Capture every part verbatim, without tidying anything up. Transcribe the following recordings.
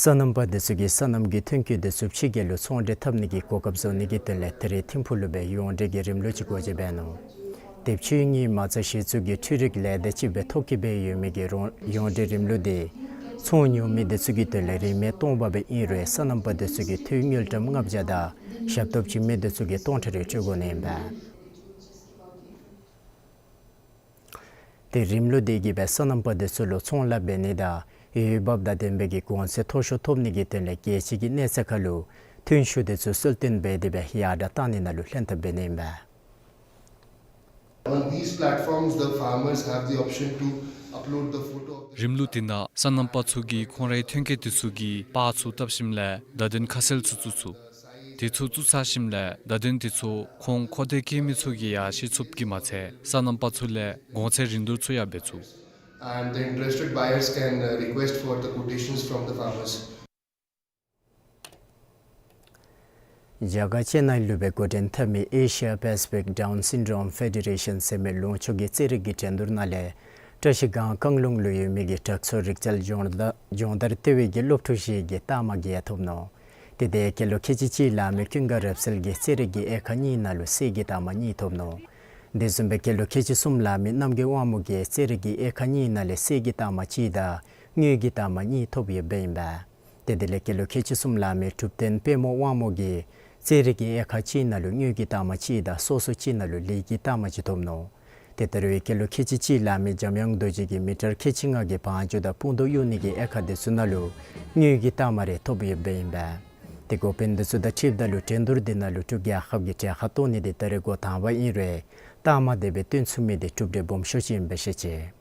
སོ་ནམ་པ་དེ་ཚུ་གིས་སོ་ནམ་གྱི་ཐོན་སྐྱེད་དེ་ཚུ་ཕྱི་རྒྱལ་ལུ་ཚོང་འབྲེལ་འཐབ་ནི་གི་གོ་སྐབས་བཟོ་ནི་གི་དོན་ལས་ད་རིས་ཐིམ་ཕུག་ལུ་སྦེ་ཡོངས་འབྲེལ་གྱི་རིམ་ལུགས་ཅིག་སྒོ་འབྱེད་འབད་ནུག། དེ་ཕྱི་ཉིནམ་གཙང་ཞི་གཙུག་གི་འཕྲུལ་རིག་ལས་སྡེ་ཅིག་སྦེ་ཐོ་བཀོད་འབད་ཡོད་མི་གི་རོང་ཡོངས་འབྲེལ་རིམ་ལུགས་འདི་ཚོང་ཉོ་མི་དེ་ཚུ་གི་དོན་ལས་རིན་མེད་སྟོང་པ་སྦེ་ཨིན་རུང་སོ་ནམ་པ་དེ་ཚུ་གིས་ཐོན་དངུལ་ཀྲམ་ལྔ་བརྒྱ་དང་ཞབས་ཏོག་བྱིན་མི་དེ་ཚུ་གིས་སྟོང་ཕྲག་རེ་སྤྲོད་དགོ་ནི་ཨིན་པས། ཏེ་རིམ་ལུགས་དེ་གིས་སྦེ་སོ་ནམ་པ་དེ་ཚུ་ལུ་ཚོང་ལཱ་འབད་ནི་དང་འོས་འབབ་དང་ལྡན་པའི་གི་གོང་ཚད་མཐོ་ཤོས་ཐོབ་ནི་གི་དོན་ལས་རྒྱལ་སྤྱི་གི་གནས་ཚད་ཁར་ལུ་ཐོན་ཤུགས་དེ་ཚུ་གསལ་སྟོན་འབད་དེ་སྦེ་ཡར་དྲག་བཏང་ནི་ནང་ལུ་ལྷན་ཐབས་འབད་ནི་ཨིན་པས། On these platforms, the farmers have the option to upload the photo of the རིམ་ལུགས་དེ་ནང་སོ་ནམ་པ་ཚུ་གིས་ཁོང་རའི་ཐོན་སྐྱེད་དེ་ཚུ་གི་པར་ཚུ་བཏབ་ཞིནམ་ལས་བརྡ་དོན་ཁ་གསལ་ཚུ་བཙུགས་ཚུགས། དེ་ཚུ་བཙུགས་ཚར་ཞིནམ་ལས་བརྡ་དོན་དེ་ཚུ་ཁོང་མཁོ་འདོད་བསྐྱེད་མི་ཚུ་གིས་ཡང་ཤེས་ཚུགསཔ་གིས་མ་ཚད་སོ་ནམ་པ་ཚུ་ལས་གོང་ཚད་རིན་བསྡུར་ཚུ་ཡང་འབད་ཚུགས། And the interested buyers can, uh, request for the quotations from the farmers. རྒྱ་གར་ཅེ་ནའི་ལུ་སྦེ་འགོ་འདྲེན་འཐབ་མི་Asia Pacific Down Syndrome Federation ཟེར་མི་ལུང་ཕྱོགས་ཀྱི་རྩེད་རིགས་ཀྱི་འགྲན་བསྡུར་ནང་ལས་བཀྲ་ཤིས་སྒང་རྐང་ལུང་ལུ་ཡོད་མི་གི་དྲག་ཚོར་རིག་རྩལ་སྦྱོང་བརྡར་སྦྱོང་བརྡར་ལྟེ་བའི་གི་སློབ་ཕྲུག་བཞི་གིས་རྟགས་མ་བརྒྱད་ཐོབ་ནུག། ཏེ་དེ་སྐལ་ལུ་ཁལ་གཅིག་གཅིག་ལང་མི་ཀུན་དགའ་རབ་གསལ་གྱིས་རྩེད་རིགས་ཀྱི་དབྱེ་ཁག་གཉིས་ནང་ལུ་གསེར་གྱི་རྟགས་མ་གཉིས་ཐོབ་ནུག། དེ་བཟུམ་སྦེ་སྐལ་ལུ་ཁལ་གཅིག་གསུམ་ལང་མི་རྣམ་རྒྱལ་དབང་མོ་གིས་རྩེད་རིགས་ཀྱི་དབྱེ་ཁག་གཉིས་ནང་ལས་གསེར་གྱི་རྟགས་མ་གཅིག་དང་དངུལ་གྱི་རྟགས་མ་གཉིས་ཐོབ་ཡོདཔ་ཨིན་པས། ཏེ་དེ་ལས་སྐལ་ལུ་ཁལ་གཅིག་གསུམ་ལང་མི་གྲུབ་བསྟན་དཔལ་མོ་དབང་མོ་གིས་རྩེད་རིགས་ཀྱི་དབྱེ་ཁག་གཅིག་ནང་ལུ་དངུལ་གྱི་རྟགས་མ་གཅིག་དང་སོ་སོ་གཅིག་ནང་ལུ་ལེགས་ཀྱི་རྟགས་མ་གཅིག་ཐོབ་ནུག། ཏེ་ད་རུང་སྐལ་ལུ་ཁལ་གཅིག་གཅིག་ལང་མི་འཇམ་དབྱངས་རྡོ་རྗེ་གིས་མི་ཊར་ཁལ་གཅིག་ལྔ་གི་བང་རྒྱུག་དང་དཔུང་དོག་གཡུག་ནི་གི་དབྱེ་ཁག་དེ་ཚུ་ནང་ལུ་དངུལ་གྱི་རྟགས་མ་རེ་ཐོབ་ཡོདཔ་ཨིན་པས། ཏེ་འགོ་དཔོན་དེ་ཚུ་དང་འཁྲིལཝ་ད་ལུ་འགྲན་བསྡུར་དེ་ནང་ལུ་འབྲུག་རྒྱལ་ཁབ་ཀྱིས་གྲལ་ཁར་གཏོགས་ནི་དེ་ད་རེས་འགོ་དང་པ་ཨིན་རུང་རྟགས་མ་དེ་སྦེ་སྟོན་ཚུགས་མི་དེ་གྲུབ་འབྲས་སྦོམ་ཤོས་ཅིག་ཨིན་པས་ཤེས་ཅི།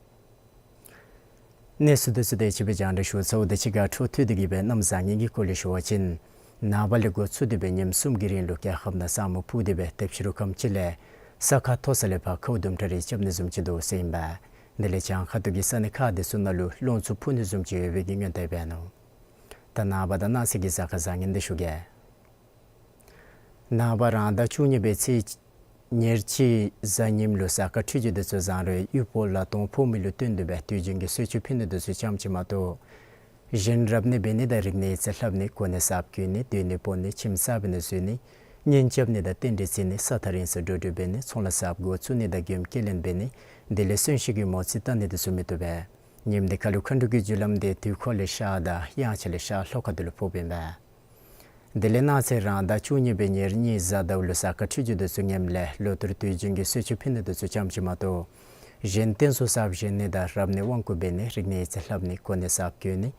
གནས་ཚུལ་དེ་ཚུ་དེ་ཅིག་སྦེ་རྒྱང་བསྒྲགས་ཞུ་ཚརཝ་ད་ཅིག་ཁར་འཕྲོ་མཐུད་དེ་གིས་སྦེ་གནམ་བཟང་ངན་གྱི་སྐོར་ལས་ཞུ་བ་ཅིན་ནངས་པ་ལས་འགོ་བཙུགས་ཏེ་སྦེ་ཉིནམ་གསུམ་གྱི་རིང་ལུ་རྒྱལ་ཁབ་ནང་ས་སྨུག་སྤུབས་ཏེ་སྦེ་དེ་ཕྱི་རུ་ཁམས་ཅིག་ལས་ས་ཁ་མཐོ་ས་ལས་ཕར་ཁཝ་དུམ་གྲ་རེ་རྐྱབ་ནི་བཟུམ་ཅིག་འདུག་ཟེར་ཨིན་པས། དེ་ལས་བྱང་ཁ་ཐུག་གི་ས་གནས་ཁག་དེ་ཚུ་ནང་ལུ་རླུང་འཚུབ་འཕུ་ནི་བཟུམ་ཅིག་ཡོད་པའི་གི་སྔོན་བརྡ་འབད་ནུག། ད་ནངས་པ་དང་གནངས་ཚེ་གི་གཟའ་སྐར་བཟང་ངན་དེ་ཞུ་གེ། ནངས་པ་རང་ཟླ་བཅུ་གཉིས་པའི་ཚེས་ཉེར་གཅིག་གཟའ་ཉིམ་ལུ་གཟའ་སྐར་འཕྲོད་སྦྱོར་དེ་ཚུ་བཟང་རུང་ཡུལ་སྤོ་ལ་དོང་ཕོག་མི་ལུ་བསྟུན་ཏེ་སྦེ་དུས་རྒྱུན་གྱི་གསོལ་མཆོད་ཕུལ་ནི་དེ་ཚུ་ཙམ་ཅིག་མ་གཏོགས་གཞན་རབ་གནས་འབད་ནི་དང་རིག་གནས་ཡིག་རྩིས་ལྷབ་ནི་གོ་གནས་གསརཔ་བསྐོ་ནི་སྡོད་གནས་སྤོ་ནི་ཁྱིམ་གསར་པའི་ནང་འཛུལ་ནི་གཉེན་རྐྱབ་ནི་དང་རྟེན་འབྲེལ་བརྩི་ནི་ས་ཐག་རིང་སར་འགྲོ་འགྲུལ་འབད་ནི་ཚོང་ལཱ་གསརཔ་འགོ་བཙུགས་ནི་དང་མགྱོནམ་སྐྱེལ་ལེན་འབད་ནི་དེ་ལས་གསོན་གཤིན་གྱི་མོ་རྩིས་བལྟ་ནི་དེ་ཚུ་མི་བཏུབ་པས། ཉིནམ་དེ་ཁ་ལུ་མཁའ་འགྲོ་གི་རྒྱུ་ལམ་དེ་དུས་འཁོར་ལས་ཤར་དང་དབྱངས་འཆར་ལས་ཤར་ལྷོ་ཁ་ཐུག་ལུ་ཕོགཔ་ཨིན་པས། དེ་ལས་གནངས་ཚེ་རང་ཟླ་བཅུ་གཉིས་པའི་ཉེར་གཉིས་གཟའ་ཟླཝ་ལུ་གཟའ་སྐར་འཕྲོད་སྦྱོར་དེ་ཚུ་ངནམ་ལས་ལོ་ལྟར་དུས་རྒྱུན་གྱི་གསོལ་མཆོད་ཕུལ་ནི་དེ་ཚུ་ཙམ་ཅིག་མ་གཏོགས་གཞན་རྟེན་གསུམ་གསརཔ་བཞེངས་ནི་དང་རབ་གནས་དབང་བསྐུར་འབད་ནི་རིག་གནས་ཡིག་རྩིས་ལྷབ་ནི་གོ་གནས་གསརཔ་བསྐོ་ནི་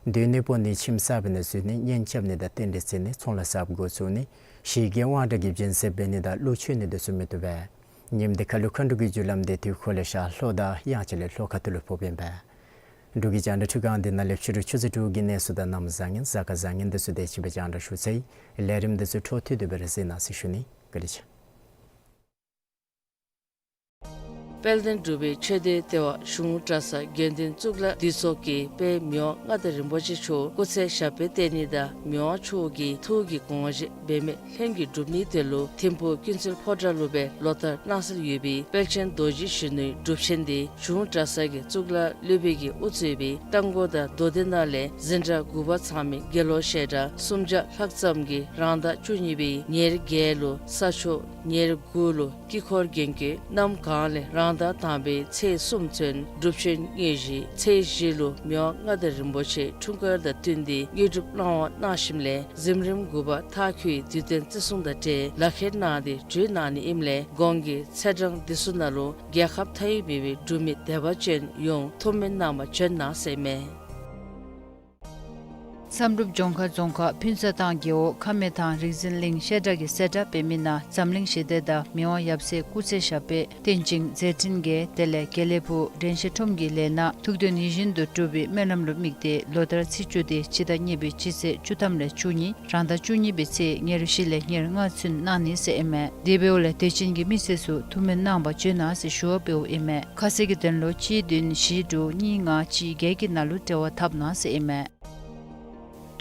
སྡོད་གནས་སྤོ་ནི་ཁྱིམ་གསར་པའི་ནང་འཛུལ་ནི་གཉེན་རྐྱབ་ནི་དང་རྟེན་འབྲེལ་བརྩི་ནི་ཚོང་ལཱ་གསརཔ་འགོ་བཙུགས་ནི་ཞི་རྒྱས་དབང་དྲག་གི་སྦྱིན་སྲེག་འབད་ནི་དང་གླུ་མཆོད་ནི་དེ་ཚུ་མི་བཏུབ་པས། ཉིནམ་དེ་ཁ་ལུ་མཁའ་འགྲོ་གི་རྒྱུ་ལམ་དེ་དུས་འཁོར་ལས་ཤར་ལྷོ་དང་དབྱངས་འཆར་ལས་ལྷོ་ཁ་ཐུག་ལུ་ཕོགཔ་ཨིན་པས། འབྲུག་གི་རྒྱང་བསྒྲགས་འཕྲུལ་ཁང་འདི་ནང་ལས་ཕྱི་རུ་ཆུ་ཚོད་དྲུག་གི་གནས་ཚུལ་དང་གནམ་བཟང་ངན་གཟའ་སྐར་བཟང་ངན་དེ་ཚུ་དེ་ཅིག་སྦེ་རྒྱང་བསྒྲགས་ཞུ་ཚར་ཡི། ལས་རིམ་དེ་ཚུ་འཕྲོ་མཐུད་དེ་སྦེ་ར་གཟིགས་གནང་ཟེར་ཞུ་ནི། བཀའ་དྲིན་ཆེ། དཔལ་ལྡན་འབྲུག་པའི་ཆོས་སྡེ་ལྟེ་བ་གཞུང་གྲྭ་ཚང་དགེ་འདུན་གཙུག་ལག་འདུས་ཚོགས་ཀྱིས་དཔལ་མི་དབང་མངའ་བདག་རིན་པོ་ཆེ་མཆོག་སྐུ་ཚེ་ཞབས་པད་བརྟན་ནི་དང་མི་དབང་མཆོག་གི་ཐུགས་ཀྱི་དགོངས་བཞེད་འབད་མེད་ལྷུན་གྱིས་འགྲུབ་ནིའི་དོན་ལུ་ཐིམ་ཕུག་ཀུན་གསལ་ཕོ་བྲང་ལུ་སྦེ་ལོ་ལྟར་གནང་སྲོལ་ཡོད་པའི་དཔལ་ཆེན་རྡོ་རྗེ་གཞོན་ནུའི་སྒྲུབ་ཆེན་དེ་གཞུང་གྲྭ་ཚང་གི་གཙུག་ལག་སློབ་དཔོན་གྱིས་དབུ་གཙོས་པའི་རྟ་མགོ་དང་མདོ་སྡེ་ནང་ལས་འཛིན་གྲྭ་དགུ་པ་ཚང་མི་དགེ་སློབ་བཤད་གྲྭ་སུམ་བརྒྱ་ལྷག་ཙམ་གྱིས་རང་ཟླ་བཅུ་གཉིས་པའི་ཉེར་བརྒྱད་ལུ་ས་ཕྱོགས་ཉེར་དགུ་ལུ་དཀྱིལ་འཁོར་རྒྱན་གྱི་གནམ་གང་ལས་རང་ཟླ་དང་པའི་ཚེས་གསུམ་ཚུན་སྒྲུབ་ཆེན་དངོས་གཞི། ཚེས་བཞི་ལུ་མི་དབང་མངའ་བདག་རིན་པོ་ཆེ་འཁྲུངས་སྐར་དང་བསྟུན་ཏེ་དངོས་གྲུབ་གནང་བ་གནང་ཞིནམ་ལས་གཟིམ་རིམ་དགུ་པ་མཐའ་འཁྱོལ་བའི་དུས་སྟོན་བརྩི་སྲུང་དང་འབྲེལ་ལག་ཁྱེར་གནང་སྟེ་གྲོལ་གནང་ནི་ཨིནམ་ལས་གོང་གི་ཚེས་གྲངས་འདི་ཚུ་ནང་ལུ་རྒྱལ་ཁབ་མཐའ་དབུས་མེད་པའི་འབྲུག་མི་དད་པ་ཅན་ཡོངས་ཐུགས་སྨོན་གནང་བར་བྱོན་གནང་ཟེར་ཨིན་མས། མཚམས་སྒྲུབ་ལྗོངས་མཁར་རྫོང་ཁག་ཕུན་ཚོགས་ཐང་རྒེད་འོག་ཁ་སྨད་ཐང་རིག་འཛིན་གླིང་བཤད་གྲྭ་གིས་གསལ་བསྒྲགས་འབད་མི་ནང་འཛམ་གླིང་ཞི་བདེ་དང་མི་དབང་ཡབ་སྲས་སྐུ་ཚེ་ཞབས་པད་བརྟན་ཅིང་མཛད་འཕྲིན་རྒྱས། དེ་ལས་དགེ་ལེགས་ཕུག་དྲན་ཤེས་ཁྲོམ་གྱི་ལས་སྣ་ཐུགས་འདུན་ཡིད་བཞིན་དུ་འགྲུབ་པའི་སྨོན་ལམ་ལུ་དམིགས་ཏེ་ལོ་ལྟར་ཚེས་བཅུ་སྟེ་སྤྱི་ཟླ་གཉིས་པའི་སྤྱི་ཚེས་བཅུ་ཐམ་ལས་བཅུ་གཉིས་རང་ཟླ་བཅུ་གཉིས་པའི་ཚེས་ཉེར་བཞི་ལས་ཉེར་ལྔ་ཚུན་གནང་ནི་ཟེར་ཨིན་མས། དེ་འབདཝ་ལས་དད་ཅན་གྱི་མི་སེར་ཚུ་ཐུགས་སྨོན་གནང་བར་བྱོན་གནང་ཟེར་ཞུ་བ་འབདཝ་ཨིན་མས། ཁ་གསལ་གྱི་དོན་ལུ་གཅིག་བདུན་བཞི་དྲུག་གཉིས་ལྔ་གཅིག་བརྒྱད་ཀྱི་ནང་ལུ་འབྲེལ་བ་འཐབ་གནང་ཟེར་ཨིན་མས།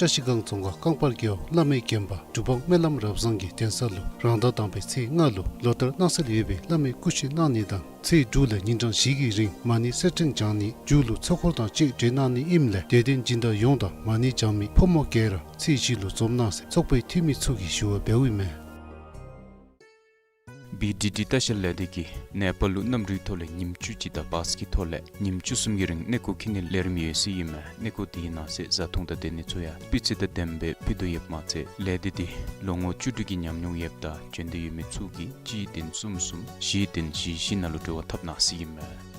བཀྲ་ཤིས་སྒང་རྫོང་ཁག་རྐང་པར་རྒེད་འོག་བླ་མའི་དགོན་པ་གྲུབ་དབང་སྨོན་ལམ་རབ་བཟང་གི་གདན་ས་ལུ་རང་ཟླ་དང་པའི་ཚེས་ལྔ་ལུ་ལོ་ལྟར་གནང་སྲོལ་ཡོད་པའི་བླ་མའི་སྐུ་མཆོད་གནང་ནི་དང་ཚེས་དྲུག་ལས་ཉིན་གྲངས་བཞི་གི་རིང་མ་ཎི་གསེར་ཕྲེང་བགྱང་ནི་མཇུག་ལུ་ཚོགས་འཁོར་དང་བཅས་གྲོལ་གནང་ནི་ཨིནམ་ལས་དད་ལྡན་སྦྱིན་བདག་ཡོངས་དང་མ་ཎི་བགྱང་མི་ཕོ་མོ་ག་ར་ཚེས་བཞི་ལུ་འཛོམས་གནང་ཟེར་ཚོགས་པའི་འཐུས་མི་ཚུ་གིས་ཞུ་བ་འབདཝ་ཨིན་མས། བི་ཌི་ཌི་ལྟ་བཤལ་ལས་སྡེ་གིས་ནེ་པཱལ་ལུ་གནམ་གྲུའི་ཐོག་ལས་ཉིནམ་བཅུ་གཅིག་དང་བཱས་ཀྱི་ཐོག་ལས་ཉིནམ་བཅུ་གསུམ་གྱི་རིང་གནས་སྐོར་འཁྱིད་ནིའི་ལས་རིམ་ཡོད་ཟེར་ཨིན་མས། གནས་སྐོར་དེའི་ནང་གསེས་བཟའ་འཐུང་དང་སྡོད་གནས་ཚུ་ཡང་སྤུས་ཚད་དང་ལྡནམ་སྦེ་ཕུལ་དོ་ཡོདཔ་མ་ཚད་ལས་སྡེ་འདི་ལོ་ངོ་བཅུ་དྲུག་གི་ཉམས་མྱོང་ཡོདཔ་དང་འབྱོན་འདོད་ཡོད་མི་ཚུ་གིས་གཅིག་བདུན་གསུམ་གསུམ་བཞི་བདུན་བཞི་བཞི་ནང་ལུ་འབྲེལ་བ་འཐབ་གནང་ཟེར་ཨིན་མས།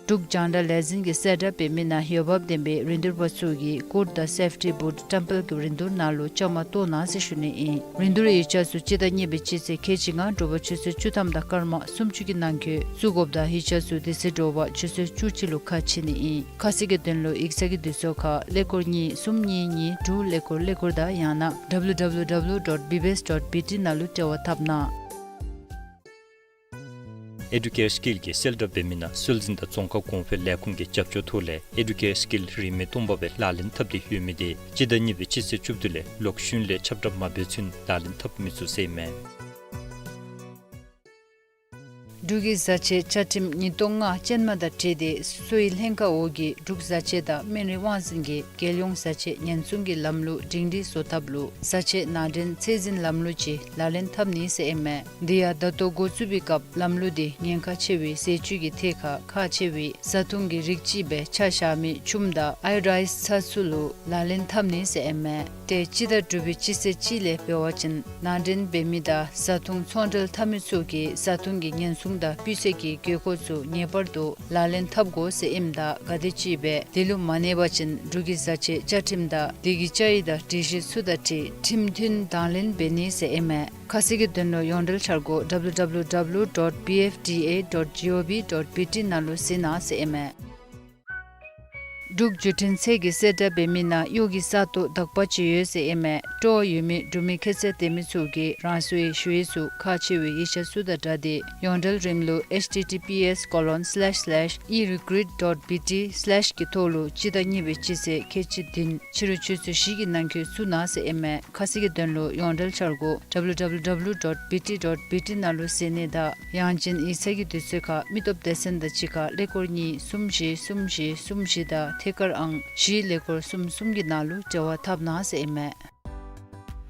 འབྲུག་རྒྱང་བསྒྲགས་ལས་འཛིན་གྱིས་གསལ་བསྒྲགས་འབད་མི་ནང་འོས་འབབ་ལྡན་པའི་རིན་བསྡུར་པ་ཚུ་གིས་ཀུར་དང་སེཕ་ཊི་བུཊ་བཀྲམ་སྤེལ་གྱི་རིན་བསྡུར་ནང་ལུ་བཅའ་མར་གཏོགས་གནང་ཟེར་ཞུ་ནི་ཨིན། རིན་བསྡུར་ཡིག་ཆ་ཚུ་སྤྱི་ཟླ་གཉིས་པའི་སྤྱི་ཚེས་ཁལ་གཅིག་ལྔ་དྲོ་པ་ཆུ་ཚོད་བཅུ་ཐམ་དང་སྐར་མ་སུམ་ཅུ་གི་ནང་འཁོད་བཙུགས་དགོཔ་ད་ཡིག་ཆ་ཚུ་དེ་ཚེ་དྲོ་པ་ཆུ་ཚོད་བཅུ་གཅིག་ལུ་ཁ་ཕྱེ་ནི་ཨིན། ཁ་གསལ་གྱི་དོན་ལུ་ཡིག་ཚང་གི་དུས་ཚོད་ཁར་ཀླད་ཀོར་གཉིས་གསུམ་གཉིས་གཉིས་དྲུག་ཀླད་ཀོར་ཀླད་ཀོར་དང་ཡང་ན་W W W dot B B S dot B T ནང་ལུ་འབྲེལ་བ་འཐབ་གནང་། ཨེ་ཌུ་ཀེར་སི་ཀིལ་གྱིས་གསལ་བསྒྲགས་འབད་མི་ནང་སྲོལ་འཛིན་དང་རྫོང་ཁ་གོང་འཕེལ་ལས་ཁུངས་ཀྱི་རྒྱབ་སྐྱོར་ཐོག་ལས་ཨེ་ཌུ་ཀེར་སི་ཀིལ་རིན་མེད་སྟོང་པ་སྦེ་ལག་ལེན་འཐབ་སྟེ་ཡོད་མི་དེ་སྤྱི་ཟླ་གཉིས་པའི་སྤྱི་ཚེས་བཅུ་བདུན་ལས་ལོག་གཞུང་ལས་ཁྱབ་བསྒྲགས་མ་འབད་ཚུན་ལག་ལེན་འཐབ་མི་ཚུགས་ཟེར་ཨིན་མས། འབྲུག་གི་བཟའ་ཆས་བཅའ་ཁྲིམས་ཉིས་སྟོང་ལྔ་ཅན་མ་དང་འཁྲིལ་ཏེ་གསོ་བའི་ལྷན་ཁག་འོག་གི་འབྲུག་བཟའ་ཆས་དང་སྨན་རིགས་དབང་འཛིན་གྱིས་རྒྱལ་ཡོངས་བཟའ་ཆས་ཉེན་སྲུང་གི་ལམ་ལུགས་སྒྲིང་སྒྲིང་བཟོ་ཐབས་ལུ་བཟའ་ཆས་ནང་འདྲེན་ཚད་འཛིན་ལམ་ལུགས་ཅིག་ལག་ལེན་འཐབ་ནི་ཟེར་ཨིན་མས། དེ་ཡང་ད་ལྟོ་འགོ་བཙུགས་པའི་སྐབས་ལམ་ལུགས་དེ་ཉེན་ཁ་ཆེ་བའི་ཟས་བཅུད་ཀྱི་ཐད་ཁར་ཁག་ཆེ་བའི་བཟའ་བཏུང་གི་རིགས་ཅིག་སྦེ་ཆ་བཞག་མི་ཆུམ་དང་ཨའི་རའིསི་ཚྭ་ཚུ་ལུ་ལག་ལེན་འཐབ་ནི་ཟེར་ཨིན་མས། ཏེ་སྤྱི་ཟླ་དྲུག་པའི་སྤྱི་ཚེས་གཅིག་ལས་འབད་བ་ཅིན་ནང་འདྲེན་འབད་མི་དང་བཟའ་བཏུང་ཚོང་འབྲེལ་འཐབ་མི་ཚུ་གིས་བཟའ་བཏུང་གི་ཉེན་སྲུང་དང་སྤུས་ཚད་ཀྱི་དགོས་མཁོ་ཚུ་ངེས་པར་དུ་ལག་ལེན་འཐབ་དགོ་ཟེར་ཨིནམ་ད་ག་དེམ་ཅིག་སྦེ་དེ་ལུ་མ་གནས་པ་ཅིན་འབྲུག་གི་བཟའ་ཆས་བཅའ་ཁྲིམས་དང་དེ་གི་བཅའ་ཡིག་དང་སྒྲིག་གཞི་ཚུ་དང་འཁྲིལ་ཁྲིམས་མཐུན་དང་ལེན་འབད་ནི་ཟེར་ཨིན་མས། ཁ་གསལ་གྱི་དོན་ལུ་ཡོངས་འབྲེལ་འཆར་སྒོ་W W W dot B F D A dot G O V dot B T ནང་ལུ་གཟིགས་གནང་ཟེར་ཨིན་མས། འབྲུག་བརྒྱུད་འཕྲིན་ཚད་ཀྱིས་གསལ་བསྒྲགས་འབད་མི་ནང་གཡོག་གི་ས་སྟོང་དག་པ་ཅིག་ཡོད་ཟེར་ཨིན་མས། སྤྲོ་བ་ཡོད་མི་འབྲུག་མི་ཁྱད་ཚད་ལྡན་མི་ཚུ་གིས་རང་སོའི་ཞུ་ཡིག་ཚུ་ཁག་ཆེ་བའི་ཡིག་ཆ་ཚུ་དང་སྦྲགས་ཏེ་ཡོངས་འབྲེལ་རིམ་ལུགས་H T T P S colon slash slash e recruit dot B T slash གི་ཐོག་ལུ་སྤྱི་ཟླ་གཉིས་པའི་སྤྱི་ཚེས་ཁལ་གཅིག་བདུན་ཕྱི་རུ་ཆུ་ཚོད་བཞི་གི་ནང་འཁོད་བཙུགས་གནང་ཟེར་ཨིན་མས། ཁ་གསལ་གྱི་དོན་ལུ་ཡོངས་འབྲེལ་འཆར་སྒོ་W W W dot B T dot B T ནང་ལུ་གཟིགས་ནི་དང་ཡང་ཅིན་ཡིག་ཚང་གི་དུས་ཚོད་ཁར་མི་སྟོབས་སྡེ་ཚན་དང་གཅིག་ཁར་ཀླད་ཀོར་གཉིས་གསུམ་བཞི་གསུམ་བཞི་གསུམ་བཞི་དང་ཐད་ཀར་ཨང་བཞི་ཀླད་ཀོར་གསུམ་གསུམ་གྱི་ནང་ལུ་འབྲེལ་བ་འཐབ་གནང་ཟེར་ཨིན་མས།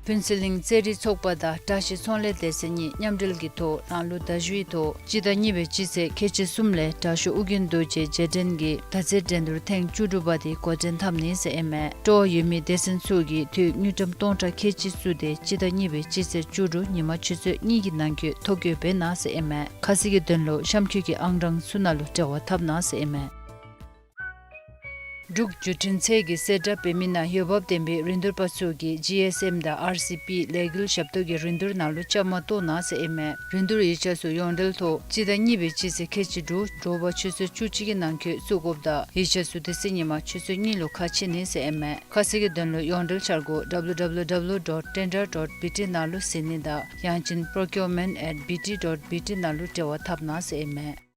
ཕུན་ཚོགས་གླིང་རྩེད་རིགས་ཚོགས་པ་དང་བཀྲ་ཤིས་ཚོང་ལས་སྡེ་ཚན་གཉིས་མཉམ་འབྲེལ་གྱི་ཐོག་རང་ལུགས་མདའ་གཞུའི་ཐོག་སྤྱི་ཟླ་གཉིས་པའི་སྤྱི་ཚེས་ཁལ་གཅིག་གསུམ་ལས་དྲག་ཤོས་ཨོ་རྒྱན་རྡོ་རྗེ་རྗེས་དྲན་གྱི་མདའ་རྩེད་འགྲན་བསྡུར་ཐེངས་བཅུ་དྲུག་པ་དེ་འགོ་འདྲེན་འཐབ་ནི་ཟེར་ཨིན་མས། སྤྲོ་བ་ཡོད་མི་སྡེ་ཚན་ཚུ་གིས་དངུལ་ཀྲམ་སྟོང་ཕྲག་ཁལ་གཅིག་བཙུགས་ཏེ་སྤྱི་ཟླ་གཉིས་པའི་སྤྱི་ཚེས་བཅུ་དྲུག་ཉིན་མ་ཆུ་ཚོད་གཉིས་ཀྱི་ནང་འཁོད་ཐོ་བཀོད་འབད་གནང་ཟེར་ཨིན་མས། ཁ་གསལ་གྱི་དོན་ལུ་གཤམ་འཁོད་ཀྱི་ཨང་གྲངས་ཚུ་ནང་ལུ་འབྲེལ་བ་འཐབ་གནང་ཟེར་ཨིན་མས། འབྲུག་བརྒྱུད་འཕྲིན་ཚད་ཀྱིས་གསལ་བསྒྲགས་འབད་མི་ནང་འོས་འབབ་ལྡན་པའི་རིན་བསྡུར་པ་ཚུ་གིས་ཇི་ཨེསི་ཨེམ་དང་ཨར་སི་པི་ལས་འགུལ་ཞབས་ཏོག་གི་རིན་བསྡུར་ནང་ལུ་བཅའ་མར་གཏོགས་གནང་ཟེར་ཨིན་མས། རིན་བསྡུར་ཡིག་ཆ་ཚུ་ཡོངས་འབྲེལ་ཐོག་སྤྱི་ཟླ་གཉིས་པའི་སྤྱི་ཚེས་ཁལ་གཅིག་དྲུག་དྲོ་པ་ཆུ་ཚོད་བཅུ་གཅིག་གི་ནང་འཁོད་བཙུགས་དགོཔ་ད་ཡིག་ཆ་ཚུ་དེ་ཚེ་ཉིན་མ་ཆུ་ཚོད་གཉིས་ལུ་ཁ་ཕྱེ་ནི་ཟེར་ཨིན་མས། ཁ་གསལ་གྱི་དོན་ལུ་ཡོངས་འབྲེལ་འཆར་སྒོ་W W W dot tender dot B T ནང་ལུ་གཟིགས་ནི་དང་ཡང་ཅིན་procurement at B T dot B T ནང་ལུ་འབྲེལ་བ་འཐབ་གནང་ཟེར་ཨིན་མས།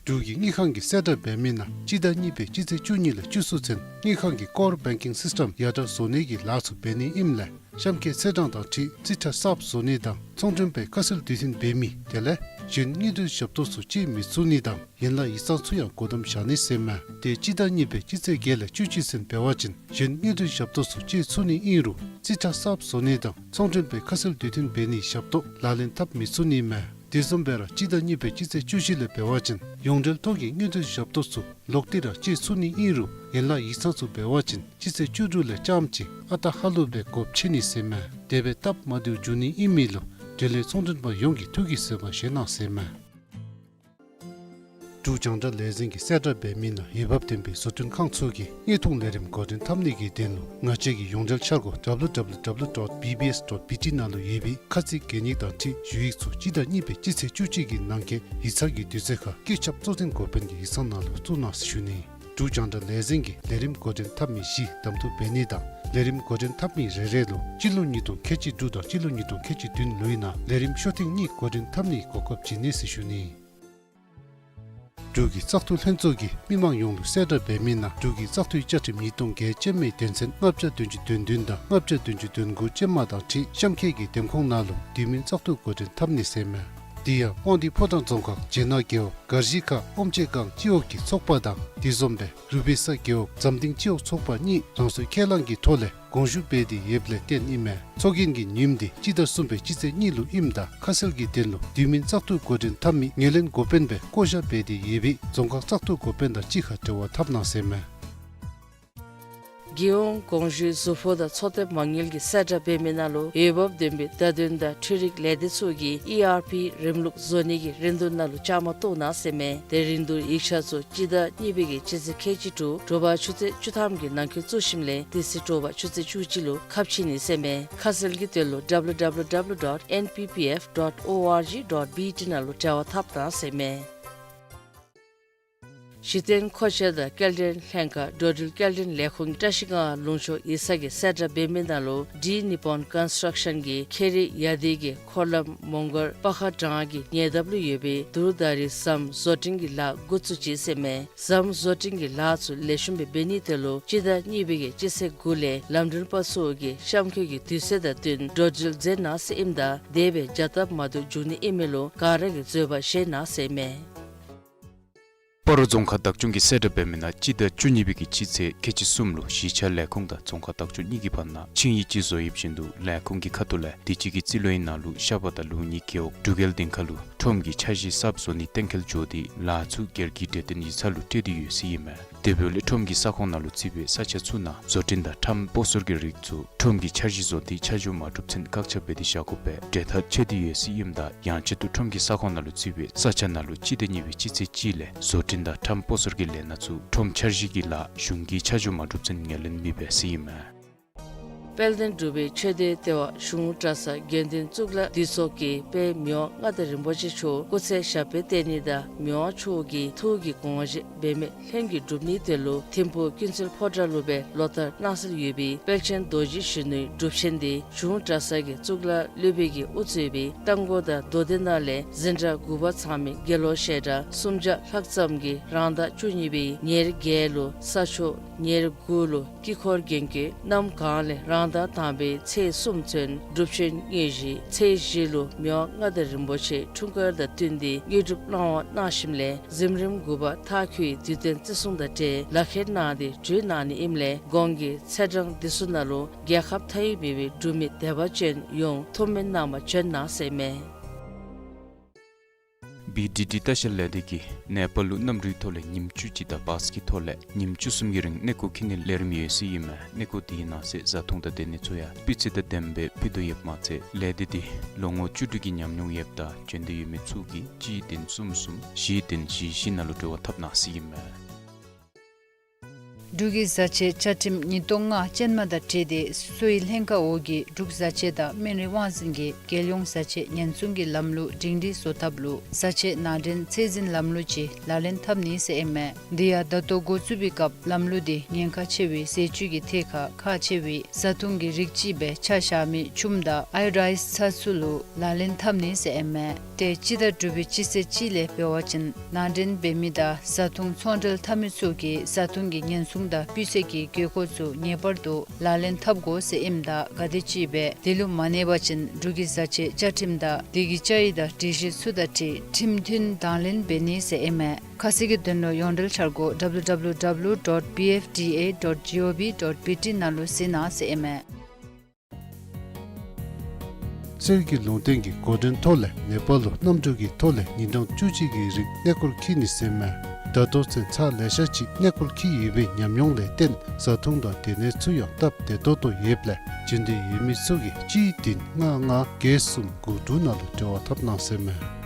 འབྲུག་གི་དངུལ་ཁང་གིས་གསལ་བསྒྲགས་འབད་མི་ནང་སྤྱི་ཟླ་གཉིས་པའི་སྤྱི་ཚེས་བཅུ་གཉིས་ལས་བཅུ་གསུམ་ཚུན་དངུལ་ཁང་གི་ཀོར་བེང་ཀིང་སིསི་ཊེམ་ཡར་དྲག་བཟོ་ནི་གི་ལཱ་ཚུ་འབད་ནི་ཨིནམ་ལས་གཤམ་འཁོད་ཚེས་གྲངས་དང་འཁྲིལ་རྩིས་ཁྲ་གསརཔ་བཟོ་ནི་དང་ཚོང་མགྲོན་པའི་ཁ་གསལ་དུས་མཐུན་འབད་མི་དེ་ལས་གཞན་དངུལ་འབྲེལ་ཞབས་ཏོག་ཚུ་སྤྱོད་མི་ཚུགས་ནི་དང་ཡན་ལག་ཡིག་ཚང་ཚུ་ཡང་སྒོ་བསྡམ་བཞག་ནི་ཟེར་མས། ཏེ་སྤྱི་ཟླ་གཉིས་པའི་སྤྱི་ཚེས་བརྒྱད་ལས་བཅུ་གཅིག་ཚུན་འབད་བ་ཅིན་གཞན་དངུལ་འབྲེལ་ཞབས་ཏོག་ཚུ་སྤྱོད་ཚུགས་ནི་ཨིན་རུང་རྩིས་ཁྲ་གསརཔ་བཟོ་ནི་དང་ཚོང་མགྲོན་པའི་ཁ་གསལ་དུས་མཐུན་འབད་ནིའི་ཞབས་ཏོག་ལག་ལེན་འཐབ་མི་ཚུགས་ནི་མས། དེ་བཟུམ་སྦེ་ར་སྤྱི་ཟླ་གཉིས་པའི་སྤྱི་ཚེས་བཅུ་བཞི་ལས་འབད་བ་ཅིན་ཡོངས་འབྲེལ་ཐོག་གི་དངུལ་འབྲེལ་ཞབས་ཏོག་ཚུ་ལོག་སྟེ་ར་སྤྱོད་ཚུགས་ནི་ཨིན་རུང་ཡན་ལག་ཡིག་ཚང་ཚུ་འབད་བ་ཅིན་སྤྱི་ཚེས་བཅུ་དྲུག་ལས་རྐྱངམ་གཅིག་ཨ་རྟག་ཧ་ལུགས་སྦེ་སྒོ་ཕྱེ་ནི་ཟེར་མས། དེ་སྦེ་སྟབས་མ་བདེཝ་འབྱུང་ནི་ཨིན་མི་ལུ་འབྲེལ་ཡོད་ཚོང་མགྲོན་པ་ཡོངས་ཀྱིས་ཐུགས་ཀྱིས་བཟོད་པ་བཞེས་གནང་ཟེར་མས། འབྲུག་རྒྱང་བསྒྲགས་ལས་འཛིན་གྱིས་གསལ་བསྒྲགས་འབད་མི་ནང་འོས་འབབ་ལྡན་པའི་བཟོ་སྐྲུན་ཁང་ཚུ་གིས་དངོས་མཐོང་ལས་རིམ་འགོ་འདྲེན་འཐབ་ནི་གི་དོན་ལུ་ང་བཅས་ཀྱི་ཡོངས་འབྲེལ་འཆར་སྒོ་W W W dot B B S dot B T ནང་ལུ་ཡོད་པའི་ཁ་ཚིག་གན་ཡིག་དང་འཁྲིལ་ཞུ་ཡིག་ཚུ་སྤྱི་ཟླ་གཉིས་པའི་སྤྱི་ཚེས་བཅུ་གཅིག་གི་ནང་འཁོད་ཡིག་ཚང་གི་དུས་ཚོད་ཁར་བཀོད་ཁྱབ་གཙོ་འཛིན་འགོ་དཔོན་གྱི་ཡིག་ཚང་ནང་ལུ་བཙུགས་གནང་ཟེར་ཞུ་ནི། འབྲུག་རྒྱང་བསྒྲགས་ལས་འཛིན་གྱིས་ལས་རིམ་འགོ་འདྲེན་འཐབ་མི་བཞི་གདམ་འཐུ་འབད་ནི་དང་ལས་རིམ་འགོ་འདྲེན་འཐབ་མི་རེ་རེ་ལུ་སྤྱི་ལོ་ཉིས་སྟོང་ཁལ་གཅིག་དྲུག་དང་སྤྱི་ལོ་ཉིས་སྟོང་ཁལ་གཅིག་བདུན་ལོའི་ནང་ལས་རིམ་ཤོག་ཐེངས་གཉིས་འགོ་འདྲེན་འཐབ་ནིའི་གོ་སྐབས་བྱིན་ནི་ཟེར་ཞུ་ནི། འབྲུག་གི་བཙག་འཐུ་ལྷན་ཚོགས་ཀྱིས་མི་མང་ཡོངས་ལུ་གསལ་བསྒྲགས་འབད་མི་ནང་འབྲུག་གི་བཙག་འཐུའི་བཅའ་ཁྲིམས་ཉིས་སྟོང་བརྒྱད་ཅན་མའི་དོན་ཚན་ལྔ་བརྒྱ་བདུན་ཅུ་དོན་བདུན་དང་ལྔ་བརྒྱ་བདུན་ཅུ་དོན་དགུ་ཅན་མ་དང་འཁྲིལ་གཤམ་འཁོད་ཀྱི་འདེམས་ཁོངས་ནང་ལུ་དུས་མིན་བཙག་འཐུ་འགོ་འདྲེན་འཐབ་ནི་ཟེར་མས། དེ་ཡང་དབང་འདུས་ཕོ་བྲང་རྫོང་ཁག་བྱེ་ནག་རྒེད་འོག་སྒར་གཞིས་ཁག་ཨོམ་ཆེ་སྒང་སྤྱི་འོག་གི་ཚོགས་པ་དང་དེ་བཟུམ་སྦེ་རུ་སྦིས་ས་རྒེད་འོག་འཛམ་སྡིངས་སྤྱི་འོག་ཚོགས་པ་གཉིས་རང་སོའི་ཁས་བླངས་ཀྱི་ཐོག་ལས་དགོངས་ཞུ་འབད་དེ་ཡོདཔ་ལས་བརྟེན་ཨིན་མས། ཚོགས་རྒྱན་གྱི་ཉིནམ་དེ་སྤྱི་ཟླ་གསུམ་པའི་སྤྱི་ཚེས་གཉིས་ལུ་ཨིནམ་ད་ཁ་གསལ་གྱི་དོན་ལུ་དུས་མིན་བཙག་འཐུ་འགོ་འདྲེན་འཐབ་མི་ངོས་ལེན་འགོ་དཔོན་སྦེ་བསྐོ་བཞག་འབད་དེ་ཡོད་པའི་རྫོང་ཁག་བཙག་འཐུ་འགོ་དཔོན་དང་གཅིག་ཁར་འབྲེལ་བ་འཐབ་གནང་ཟེར་མས། རྒྱལ་ཡོངས་དགོངས་ཞུའི་ཟུར་ཕོགས་དང་ཚོགས་སྡེ་མ་དངུལ་གྱིས་གསལ་བསྒྲགས་འབད་མི་ནང་ལུ་འོས་འབབ་ལྡན་པའི་བརྡ་དོན་དང་འཕྲུལ་རིག་ལས་སྡེ་ཚུ་གིས་ཨི་ཨར་པི་རིམ་ལུགས་བཟོ་ནི་གི་རིན་བསྡུར་ནང་ལུ་བཅའ་མར་གཏོགས་གནང་ཟེར་མས། དེ་རིན་བསྡུར་ཡིག་ཆ་ཚུ་སྤྱི་ཟླ་གཉིས་པའི་གི་སྤྱི་ཚེས་ཁལ་གཅིག་དྲུག་དྲོ་པ་ཆུ་ཚོད་བཅུ་ཐམ་གྱི་ནང་འཁོད་བཙུགས་ཞིནམ་ལས་དེ་ཚེ་དྲོ་པ་ཆུ་ཚོད་བཅུ་གཅིག་ལུ་ཁ་ཕྱེ་ནི་ཟེར་མས། ཁ་གསལ་གྱི་དོན་ལུ་W W W dot N P P F dot O R G dot B T ནང་ལུ་འབྲེལ་བ་འཐབ་གནང་ཟེར་མས། གཞི་རྟེན་མཁོ་ཆས་དང་སྐྱེལ་འདྲེན་ལྷན་ཁག་འགྲོ་འགྲུལ་སྐྱེལ་འདྲེན་ལས་ཁུངས་བཀྲ་ཤིས་སྒང་ལུང་ཕྱོགས་ཡིག་ཚང་གིས་གསལ་བསྒྲགས་འབད་མི་ནང་ལུ་ཌི་ནི་པོན་ཀོན་སི་ཊརཀ་ཤཱན་གྱིས་ཁེ་རི་ཡ་དི་གི་འཁོར་ལམ་མོང་སྒར་པ་ཁ་འབྲང་གི་ཉེ་འདབས་ལུ་ཡོད་པའི་དུར་ད་རི་ཟམ་བཟོ་སྐྲུན་གྱི་ལཱ་འགོ་བཙུགས་ཅི་ཟེར་མས། ཟམ་བཟོ་སྐྲུན་གྱི་ལཱ་ཚུ་ལེགས་ཤོམ་སྦེ་འབད་ནིའི་དོན་ལུ་སྤྱི་ཟླ་གཉིས་པའི་གི་སྤྱི་ཚེས་དགུ་ལས་ལམ་གྲོན་པ་ཚུ་གིས་གཤམ་འཁོད་ཀྱི་དུས་ཚོད་དང་བསྟུན་འགྲོ་འགྲུལ་མཛད་གནང་ཟེར་ཨིནམ་ད་དེ་སྦེ་བྱ་སྟབས་མ་བདེཝ་འབྱུང་ནི་ཨིན་མི་ལུ་ག་ར་གིས་བཟོད་པ་བཞེས་གནང་ཟེར་མས། སྤ་རོ་རྫོང་ཁག་བདག་སྐྱོང་གིས་གསལ་བསྒྲགས་འབད་མི་ནང་སྤྱི་ཟླ་བཅུ་གཉིས་པའི་གི་སྤྱི་ཚེས་ཁལ་གཅིག་གསུམ་ལུ་གཞིས་ཆགས་ལས་ཁུངས་དང་རྫོང་ཁག་བདག་སྐྱོང་གཉིས་ཀྱི་བར་ན་ཆིངས་ཡིག་ཅིག་བཟོ་ཡོདཔ་བཞིན་དུ་ལས་ཁུངས་ཀྱི་ཁ་ཐུག་ལས་དུས་ཅི་གི་རྩིས་ལོ་ཡི་ནང་ལུ་ཤར་པ་དང་ལུང་གཉིས་རྒེད་འོག་འབྲུག་རྒྱལ་སྡིངས་ཁ་ལུ་ཁྲོམ་གྱི་འཆར་གཞི་གསརཔ་བཟོ་ནི་གཏན་འཁེལ་འགྱོ་སྟེ་ལཱ་ཚུ་སྒེར་གྱི་གྲོས་བསྟུན་ཡིག་ཚང་ལུ་སྤྲོད་དེ་ཡོད་ཟེར་ཨིན་མས། དེ་འབདཝ་ལས་ཁྲོམ་གྱི་ས་ཁོངས་ནང་ལུ་བརྩིས་པའི་ས་ཆ་ཚུ་ནང་བཟོ་སྐྲུན་དང་ཁྲམ་སྤོ་སོར་གྱི་རིགས་ཚུ་ཁྲོམ་གྱི་འཆར་གཞི་བཟོ་སྟེ་ཆ་འཇོག་མ་གྲུབ་ཚུན་བཀག་ཆ་འབད་དེ་བཞག་དགོ་པའི་གྲོས་ཐག་བཅད་དེ་ཡོད་ཟེར་ཨིནམ་ད་ཡང་ཆེད་དུ་ཁྲོམ་གྱི་ས་ཁོངས་ནང་ལུ་བརྩིས་པའི་ས་ཆ་ནང་ལུ་སྤྱི་ཟླ་གཉིས་པའི་སྤྱི་ཚེས་གཅིག་ལས་བཟོ་སྐྲུན་དང་ཁྲམ་སྤོ་སོར་གྱི་ལས་སྣ་ཚུ་ཁྲོམ་འཆར་གཞི་གི་ལཱ་གཞུང་གིས་ཆ་འཇོག་མ་གྲུབ་ཚུན་ངོས་ལེན་མི་འབད་ཟེར་ཨིན་མས། དཔལ་ལྡན་འབྲུག་པའི་ཆོས་སྡེ་ལྟེ་བ་གཞུང་གྲྭ་ཚང་དགེ་འདུན་གཙུག་ལག་སྡེ་ཚོགས་ཀྱིས་དཔལ་མི་དབང་མངའ་བདག་རིན་པོ་ཆེ་མཆོག་སྐུ་ཚེ་ཞབས་པད་བརྟན་ནི་དང་མི་དབང་མཆོག་གི་ཐུགས་ཀྱི་དགོངས་བཞེད་འབད་མེད་ལྷུན་གྱིས་འགྲུབ་ནིའི་དོན་ལུ་ཐིམ་ཕུག་ཀུན་གསལ་ཕོ་བྲང་ལུ་སྦེ་ལོ་ལྟར་གནང་སྲོལ་ཡོད་པའི་དཔལ་ཆེན་རྡོ་རྗེ་གཞོན་ནུའི་སྒྲུབ་ཆེན་དེ་གཞུང་གྲྭ་ཚང་གི་གཙུག་ལག་སློབ་དཔོན་གྱིས་དབུ་གཙོས་པའི་རྟ་མགོ་དང་མདོ་སྡེ་ནང་ལས་འཛིན་གྲྭ་དགུ་པ་ཚང་མའི་དགེ་སློབ་བཤད་གྲྭ་སུམ་བརྒྱ་ལྷག་ཙམ་གྱིས་རང་ཟླ་བཅུ་གཉིས་པའི་ཉེར་བརྒྱད་ལུ་ས་ཆོག་ཉེར་དགུ་ལུ་དཀྱིལ་འཁོར་རྒྱན་གྱི་གནམ་གང་ལས་རང་ཟླ་དང་པའི་ཚེས་གསུམ་ཚུན་སྒྲུབ་ཆེན་དངོས་གཞི། ཚེས་བཞི་ལུ་མི་དབང་མངའ་བདག་རིན་པོ་ཆེའི་འཁྲུངས་སྐར་དང་བསྟུན་ཏེ་དངོས་གྲུབ་གནང་བ་གནང་ཞིནམ་ལས་གཟིམ་རིམ་དགུ་པ་མཐའ་འཁྱོལ་བའི་དུས་སྟོན་བརྩི་སྲུང་དང་འབྲེལ་ལག་ཁྱེར་གནང་སྟེ་གྲོལ་གནང་ནི་ཨིནམ་ལས་གོང་གི་ཚེས་གྲངས་འདི་ཚུ་ནང་ལུ་རྒྱལ་ཁབ་མཐའ་དབུས་མེད་པའི་འབྲུག་མི་དད་པ་ཅན་ཡོངས་ཐུགས་སྨོན་གནང་བར་བྱོན་གནང་ཟེར་མས། བི་ཌི་ཌི་ལྟ་བཤལ་ལས་སྡེ་གིས་ནེ་པཱལ་ལུ་གནམ་གྲུའི་ཐོག་ལས་ཉིནམ་བཅུ་གཅིག་དང་བཱས་ཀྱི་ཐོག་ལས་ཉིནམ་བཅུ་གསུམ་གྱི་རིང་གནས་སྐོར་འཁྱིད་ནིའི་ལས་རིམ་ཡོད་ཟེར་ཨིན་མས། གནས་སྐོར་དེའི་ནང་གསེས་བཟའ་འཐུང་དང་སྡོད་གནས་ཚུ་ཡང་སྤུས་ཚད་དང་ལྡནམ་སྦེ་ཕུལ་དོ་ཡོདཔ་མ་ཚད་ལས་སྡེ་འདི་ལོ་ངོ་བཅུ་དྲུག་གི་ཉམས་མྱོང་ཡོདཔ་དང་བྱོན་འདོད་ཡོད་མི་ཚུ་གིས་གཅིག་བདུན་གསུམ་གསུམ་བཞི་བདུན་བཞི་བཞི་ནང་ལུ་འབྲེལ་བ་འཐབ་གནང་ཟེར་ཨིན་མས། འབྲུག་གི་བཟའ་ཆས་བཅའ་ཁྲིམས་ཉིས་སྟོང་ལྔ་ཅན་མ་དང་འཁྲིལ་ཏེ་གསོ་བའི་ལྷན་ཁག་འོག་གི་འབྲུག་བཟའ་ཆས་དང་སྨན་རིགས་དབང་འཛིན་གྱིས་རྒྱལ་ཡོངས་བཟའ་ཆས་ཉེན་སྲུང་གི་ལམ་ལུགས་སྒྲིང་སྒྲིང་བཟོ་ཐབས་ལུ་བཟའ་ཆས་ནང་འདྲེན་ཚད་འཛིན་ལམ་ལུགས་ཅིག་ལག་ལེན་འཐབ་ནི་ཟེར་ཨིན་མས། དེ་ཡང་ད་ལྟོ་འགོ་བཙུགས་པའི་སྐབས་ལམ་ལུགས་དེ་ཉེན་ཁ་ཆེ་བའི་ཟས་བཅུད་ཀྱི་ཐད་ཁར་ཁག་ཆེ་བའི་བཟའ་བཏུང་གི་རིགས་ཅིག་སྦེ་ཆ་བཞག་མི་ཆུམ་དང་ཨའི་ཡོ་ཌའིཛ་ཚྭ་ཚུ་ལུ་ལག་ལེན་འཐབ་ནི་ཟེར་ཨིན་མས། ཏེ་སྤྱི་ཟླ་དྲུག་པའི་སྤྱི་ཚེས་གཅིག་ལས་འབད་བ་ཅིན་ནང་འདྲེན་འབད་མི་དང་བཟའ་བཏུང་ཚོང་འབྲེལ་འཐབ་མི་ཚུ་གིས་བཟའ་བཏུང་གི་ཉེན་སྲུང་དང་སྤུས་ཚད་ཀྱི་དགོས་མཁོ་ཚུ་ངེས་པར་དུ་ལག་ལེན་འཐབ་དགོ་ཟེར་ཨིནམ་ད་ག་དེམ་ཅིག་སྦེ་དེ་ལུ་མ་གནས་པ་ཅིན་འབྲུག་གི་བཟའ་ཆས་བཅའ་ཁྲིམས་དང་དེ་གི་བཅའ་ཡིག་དང་སྒྲིག་གཞི་ཚུ་དང་འཁྲིལ་ཁྲིམས་མཐུན་དང་ལེན་འབད་ནི་ཟེར་ཨིན་མས། ཁ་གསལ་གྱི་དོན་ལུ་ཡོངས་འབྲེལ་འཆར་སྒོ་W W W dot B F D A dot G O V dot B T ནང་ལུ་གཟིགས་གནང་ཟེར་ཨིན་མས། གསེར་གྱི་ལུང་བསྟན་གྱི་འགོ་འདྲེན་ཐོག་ལས་ནེ་པཱལ་ལུ་གནམ་གྲུ་གི་ཐོག་ལས་ཉིན་གྲངས་བཅུ་གཅིག་གི་རིང་གནས་སྐོར་འཁྱིད་ནི་ཟེར་མས། ད་ལྟོ་ཚུན་ཚར་ལེ་ཤ་ཅིག་གནས་སྐོར་འཁྱིད་ཡོད་པའི་ཉམས་མྱོང་ལས་བརྟེན་བཟའ་འཐུང་དང་སྡོད་གནས་ཚུ་ཡང་སྟབས་བདེ་ཏོག་ཏོ་ཡོདཔ་ལས་བྱོན་འདོད་ཡོད་མི་ཚུ་གིས་གཅིག་བདུན་ལྔ་ལྔ་བརྒྱད་གསུམ་དགུ་དྲུག་ནང་ལུ་འབྲེལ་བ་འཐབ་གནང་ཟེར་མས།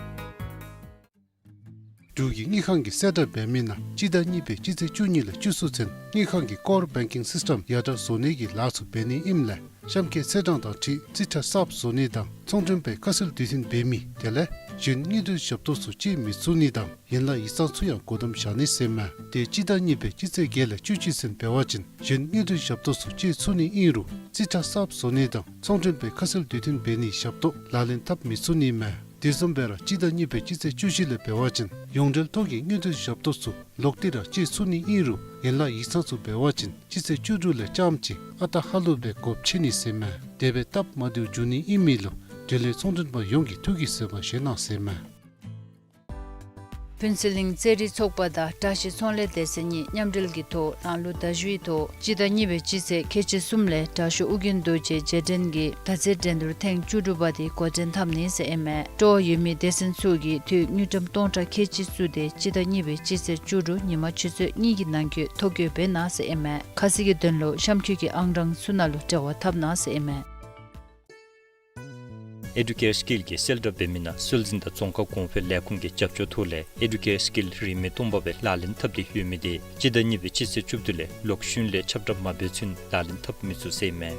འབྲུག་གི་དངུལ་ཁང་གིས་གསལ་བསྒྲགས་འབད་མི་ནང་སྤྱི་ཟླ་གཉིས་པའི་སྤྱི་ཚེས་བཅུ་གཉིས་ལས་བཅུ་གསུམ་ཚུན་དངུལ་ཁང་གི་ཀོར་བེང་ཀིང་སིསི་ཊེམ་ཡར་དྲག་བཟོ་ནི་གི་ལཱ་ཚུ་འབད་ནི་ཨིནམ་ལས་གཤམ་འཁོད་ཚེས་གྲངས་དང་འཁྲིལ་རྩིས་ཁྲ་གསརཔ་བཟོ་ནི་དང་ཚོང་མགྲོན་པའི་ཁ་གསལ་དུས་མཐུན་འབད་མི་དེ་ལས་གཞན་དངུལ་འབྲེལ་ཞབས་ཏོག་ཚུ་སྤྱོད་མི་ཚུགས་ནི་དང་ཡན་ལག་ཡིག་ཚང་ཚུ་ཡང་སྒོ་བསྡམ་བཞག་ནི་ཟེར་མས། ཏེ་སྤྱི་ཟླ་གཉིས་པའི་སྤྱི་ཚེས་བརྒྱད་ལས་བཅུ་གཅིག་ཚུན་འབད་བ་ཅིན་གཞན་དངུལ་འབྲེལ་ཞབས་ཏོག་ཚུ་སྤྱོད་ཚུགས་ནི་ཨིན་རུང་རྩིས་ཁྲ་གསརཔ་བཟོ་ནི་དང་ཚོང་མགྲོན་པའི་ཁ་གསལ་དུས་མཐུན་འབད་ནིའི་ཞབས་ཏོག་ལག་ལེན་འཐབ་མི་ཚུགས་ནི་མས། དེ་བཟུམ་སྦེ་ར་སྤྱི་ཟླ་གཉིས་པའི་སྤྱི་ཚེས་བཅུ་བཞི་ལས་འབད་བ་ཅིན་ཡོངས་འབྲེལ་ཐོག་གི་དངུལ་དུས་ཞབས་ཏོག་ཚུ་ལོག་སྟེ་ར་སྤྱོད་ཚུགས་ནི་ཨིན་རུང་ཡན་ལག་ཡིག་ཚང་ཚུ་འབད་བ་ཅིན་སྤྱི་ཚེས་བཅུ་དྲུག་ལས་རྐྱངམ་ཅིག་ཨ་རྟག་ཧ་ལུགས་སྦེ་སྒོ་ཕྱེ་ནི་ཟེར་མས། དེ་སྦེ་སྟབས་མ་བདེཝ་འབྱུང་ནི་ཨིན་མི་ལུ་འབྲེལ་ཡོད་ཚོང་དོན་པ་ཡོངས་ཀྱིས་ཐུགས་ཀྱིས་བཟོད་པ་བཞེས་གནང་ཟེར་མས། ཕུན་ཚོགས་གླིང་རྩེད་རིགས་ཚོགས་པ་དང་བཀྲ་ཤིས་ཚོང་ལས་སྡེ་ཚན་གཉིས་མཉམ་འབྲེལ་གྱི་ཐོག་ནང་ལུ་ཟླཝ་བཞིའི་ཐོག་སྤྱི་ཟླ་གཉིས་པའི་སྤྱི་ཚེས་ཁལ་གཅིག་གསུམ་ལས་དྲག་ཤོས་ཨོ་རྒྱན་རྡོ་རྗེ་རྗེས་དྲན་གྱི་དར་རྩེད་འགྲན་བསྡུར་ཐེངས་བཅུ་དྲུག་པ་དེ་འགོ་འདྲེན་འཐབ་ནི་ཟེར་ཨིན་མས། སྤྲོ་བ་ཡོད་མི་སྡེ་ཚན་ཚུ་གིས་འཐུས་དངུལ་ཀྲམ་སྟོང་ཕྲག་ཁལ་གཅིག་བཙུགས་ཏེ་སྤྱི་ཟླ་གཉིས་པའི་སྤྱི་ཚེས་བཅུ་དྲུག་ཉིན་མ་ཆུ་ཚོད་གཉིས་ཀྱི་ནང་འཁོད་ཐོ་བཀོད་འབད་གནང་ཟེར་ཨིན་མས། ཁ་གསལ་གྱི་དོན་ལུ་གཤམ་འཁོད་ཀྱི་ཨང་གྲངས་ཚུ་ནང་ལུ་འབྲེལ་བ་འཐབ་གནང་ཟེར་ཨིན་མས། ཨེ་ཌུ་ཀེར་སི་ཀིལ་གྱི་གསལ་བསྒྲགས་འབད་མི་ནང་སྲོལ་འཛིན་དང་རྫོང་ཁ་གོང་འཕེལ་ལས་ཁུངས་ཀྱི་རྒྱབ་སྐྱོར་ཐོག་ལས་ཨེ་ཌུ་ཀེར་སི་ཀིལ་རིན་མེད་སྟོང་པ་སྦེ་ལག་ལེན་འཐབ་སྟེ་ཡོད་མི་དེ་སྤྱི་ཟླ་གཉིས་པའི་སྤྱི་ཚེས་བཅུ་བདུན་ལས་ལོག་ཤུལ་ལས་ཁྱབ་བསྒྲགས་མ་འབད་ཚུན་ལག་ལེན་འཐབ་མི་ཚུགས་ཟེར་ཨིན་མས།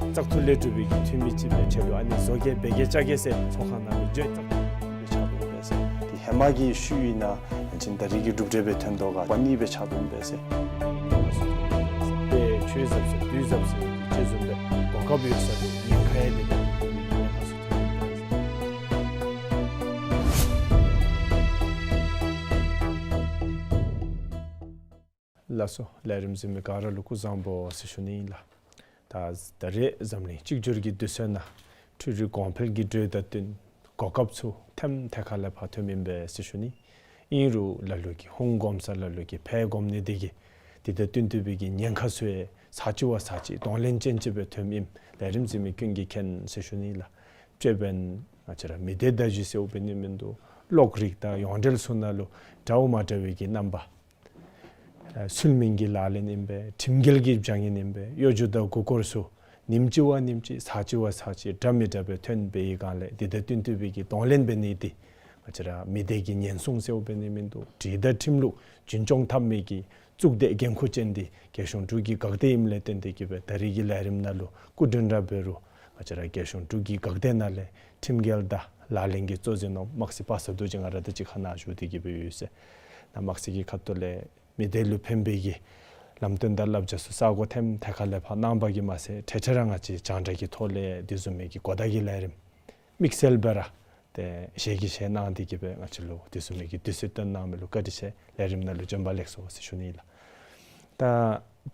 བཙག་འཐུ་ལས་གྲུབ་པའི་གི་འཐུས་མི་ཅིག་སྦེ་ཆ་ལུ་ཨ་ནི་བཟོ་གེ་འབད་གེ་བཅའ་གེ་ཟེར་ཚོགས་ཁང་ནང་ལུ་འགྱོ་ཡི། བཙག་འཐུ་སྦེ་ཆགས་འདུག་པས་ཟེར། དེ་ཧེ་མ་གི་ཤུལ་ཨིན་ན་ཅིན་ད་རིས་ཀྱི་གྲུབ་འབྲས་སྦེ་ཐོན་དོ་ག་པ་ནི་སྦེ་ཆགས་འདུག་པས་ཟེར། དཔེ་ཆོས་ཟབ་ཟེར་དུས་ཟབ་ཟེར་ཅིག་བཟུམ་སྦེ་གོ་སྐབས་ཡོད་ས་དེ་ཉེན་ཁ་ཡང་མེད་པའི་གི་ཉེན་ཁ་ཚུ་ཐོན་ཡི། ལགས་སོ། ལས་རིམ་གཟིགས་མི་ག་ར་ལུ་སྐུ་གཟུགས་བཟང་པོ་ཟེར་ཞུ་ནི་ཨིན་ལགས། ད་ད་རེས་འཛམ་གླིང་གཅིག་གྱུར་གྱི་དུས་ཚོད་ནང་འཕྲུལ་རིག་གོང་འཕེལ་གྱི་འགྲོས་དང་བསྟུན་གོ་སྐབས་ཚུ་ཐེམ་ཐེ་ཁ་ལས་ཕར་ཐོནམ་ཨིན་པས་ཟེར་ཞུ་ནི། ཨིན་རུང་ལ་ལུ་གིས་ཧུང་གོམས་ས་ལ་ལུ་གིས་ཕར་གོམས་ནི་དེ་གིས་དེ་དང་བསྟུན་ཏེ་སྦེ་གི་ཉེན་ཁ་ཚུ་ཡང་ཚར་གཅིག་བ་ཚར་གཅིག་གདོང་ལེན་ཅན་ཅིག་སྦེ་ཐོནམ་ཨིནམ་ལས་རིམ་གཟིགས་མི་ཀུན་གྱིས་མཁྱེན་ཟེར་ཞུ་ནི་ལགས། དཔྱེ་འབདན་ང་བཅས་ར་མི་སྡེ་བརྡ་བརྒྱུད་ཟེར་འབད་ནི་མིན་འདུག། གློག་རིག་དང་ཡོངས་འབྲེལ་ཚུ་ནང་ལུ་འདྲཝ་མ་འདྲ་བའི་གི་རྣམ་པ་ཚུལ་མིན་གྱི་ལག་ལེན་ཨིན་པས། ཁྲིམས་འགལ་གྱི་བྱ་ངན་ཨིན་པས། གཡོ་སྒྱུ་དང་མགུ་སྐོར་ཚུ་ཉིནམ་གཅིག་བ་ཉིནམ་གཅིག་ཚར་གཅིག་བ་ཚར་གཅིག་འདྲ་མི་འདྲ་སྦེ་ཐོན་པའི་སྒང་ལས་དེ་དང་བསྟུན་ཏེ་སྦེ་གི་གདོང་ལེན་འབད་ནི་དེ་ང་བཅས་ར་མི་སྡེ་གི་ཉེན་སྲུང་ཟེར་འབད་ནི་མིན་འདུག། སྒྲིག་དང་ཁྲིམས་ལུགས་རྒྱུན་སྐྱོང་འཐབ་མི་གི་གཙུག་སྡེ་འགན་ཁུར་ཅན་དེ་རྒྱལ་གཞུང་འབྲུག་གི་འགག་སྡེ་ཨིནམ་ལས་བརྟེན་ཏེ་གི་སྦེ་ད་རིས་ཀྱི་ལས་རིམ་ནང་ལུ་སྐུ་མགྲོན་ར་འབད་རུང་ང་བཅས་ར་རྒྱལ་གཞུང་འབྲུག་གི་འགག་སྡེ་ནང་ལས་ཁྲིམས་འགལ་དང་ལག་ལེན་གྱི་གཙོ་འཛིན་ནོར་དམག་སྲིད་པ་ས་རྡོ་རྗེ་ང་ར་དང་གཅིག་ཁར་ནཱ་བཞུགས་ཏེ་གི་སྦེ་ཡོད་ཟེར། ནཱ་དམག་སྲིད་ཀྱི་ཁ་ཐུག་ལས་མི་སྡེ་ལུ་ཕན་པའི་གི་ལམ་སྟོན་དང་བསླབ་བྱ་ཚུ་ས་གོ་ཐེམ་ཐེ་ཁ་ལས་ཕར་གནང་པ་གིས་མ་ཚད་འཕྲལ་འཕྲལ་ར་ང་བཅས་རྒྱང་བསྒྲགས་ཀྱི་ཐོག་ལས་དེ་བཟུམ་མའི་གི་གོ་བརྡ་གི་ལས་རིམ་དམིགས་བསལ་སྦེ་ར་ཏེ་ཞལ་གྱིས་བཞེས་གནང་སྟེ་གི་སྦེ་ང་བཅས་ལུ་དེ་བཟུམ་མའི་གི་དུས་ཚོད་བཏོན་གནང་མི་ལུ་བཀའ་དྲིན་ཆེ། ལས་རིམ་ནང་ལུ་བྱོན་པ་ལེགས་སོ་ཟེར་ཞུ་ནི་ལགས། ད་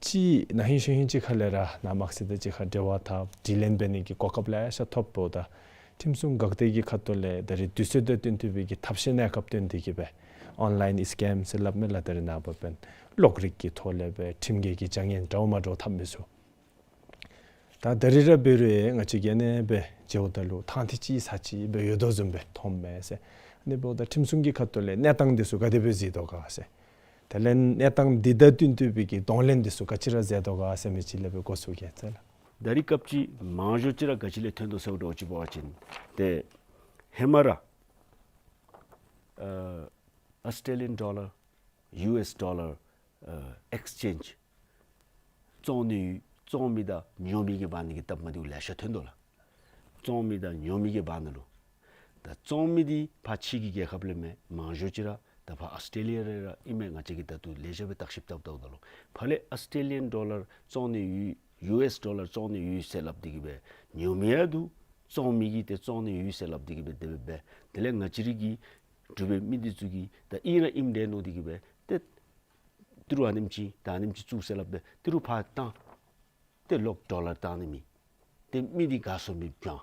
ཅི་ན་ཧིང་གཞེས་ཧིང་ཅིག་ཁ་ལས་ར་ནཱ་དམག་སྲིད་དང་གཅིག་ཁར་འབྲེལ་བ་འཐབ་དྲི་ལན་འབད་ནི་གི་གོ་སྐབས་ལེ་ཤ་ཐོབ་འོང་། ད་ཁྲིམས་སྲུང་འགག་སྡེ་གི་ཁ་ཐུག་ལས་ད་རིས་དུས་ཚོད་དང་བསྟུན་ཏེ་སྦེ་གི་ཐབས་ཤེས་གནས་སྐབས་བཏོན་ཏེ་གི་སྦེ་ཨོན་ལཱའིན་སི་ཀེམ་ཟེར་སླབ་མས་ལགས། ད་རིས་ནངས་པ་འབདན་གློག་རིག་གི་ཐོག་ལས་སྦེ་ཁྲིམས་འགལ་གྱི་བྱ་ངན་འདྲཝ་མ་འདྲཝ་འཐབ་མི་ཚུ། ད་ད་རིས་ར་འབད་རུང་ང་བཅས་ཀྱིས་ཨ་ནི་སྦེ་འགྱོཝ་ད་ལུ་ཐང་ཐིག་ཅིག་ཚར་གཅིག་སྦེ་ཡོད་དོ་བཟུམ་སྦེ་མཐོངམ་མས་ཟེར། ཨ་ནི་འབདཝ་ད་ཁྲིམས་སྲུང་གི་ཁ་ཐུག་ལས་གནས་སྟངས་འདི་ཚུ་ག་དེ་སྦེ་གཟིགས་དོ་ག་ཟེར། དེ་ལས་གནས་སྟངས་འདི་དང་བསྟུན་ཏེ་སྦེ་གི་གདོང་ལེན་འདི་ཚུ་ག་ཅི་ར་མཛད་དོ་ག་ཟེར་མི་ཅིག་ལས་སྦེ་འགོ་བཙུགས་གེ་ཟེར་ལགས། ད་རིས་སྐབས་ཅིག་མང་ཤོས་ཅིག་ར་ག་ཅི་ལས་ཐོན་དོ་ཟེར་བ་ཅིན་ཏེ་ཧེ་མ་ར་ཨ་ཨོསི་ཊེ་ལི་ཡཱན་ཌོ་ལར་ཡུ་ཨེསི་ཌོ་ལར་ཨེགསི་ཅེནཇ་བཙོང་ནི་ཡོད། བཙོང་མི་དང་ཉོ་མི་གི་བར་ན་གི་སྟབས་མ་བདེཝ་ལེ་ཤ་ཐོན་དོ་ལགས། བཙོང་མི་དང་ཉོ་མི་གི་བར་ན་ལུ། ད་བཙོང་མི་འདི་ཕར་ཕྱི་གི་རྒྱལ་ཁབ་ལས་མེན། མང་ཤོས་ཅིག་ར་ད་ཕར་ཨོསི་ཊེ་ལི་ཡ་ར་ཨིན་མས། ང་བཅས་ཀྱིས་ད་ལྟོ་ལེགས་ཤོམ་སྦེ་བརྟག་ཞིབ་འཐབ་འཐབ་དོ་ལོ། ཕར་ལས་ཨོསི་ཊེ་ལི་ཡཱན་ཌོ་ལར་བཙོང་ནི་ཡོད་ཡུ་ཨེསི་ཌོ་ལར་བཙོང་ནི་ཡོད་ཟེར་སླབ་སྟེ་གི་སྦེ་ཉོ་མི་ཡང་འདུག། བཙོང་མི་གིས་ཏེ་བཙོང་ནི་ཡོད་ཟེར་སླབ་སྟེ་གི་སྦེ་དེ་སྦེ་འབད། དེ་ལས་ང་བཅས་ར་གི་འབྲུག་པའི་མི་འདི་ཚུ་གིས་ད་ཨིན་ར་ཨིནམ་འདྲས་མནོ་སྟེ་གི་སྦེ་ཏེ་ཏི་རུ་ཨ་ནེམ་ཅིག་ད་ཨ་ནེམ་ཅིག་བཙུགས་ཟེར་སླབ་སྦེ་ཏི་རུ་ཕར་བཏང་། ཏེ་ལོག་ཌོ་ལར་བཏང་ནི་མེད། ཏེ་མི་འདི་དགའ་སོང་མི་བྱང་།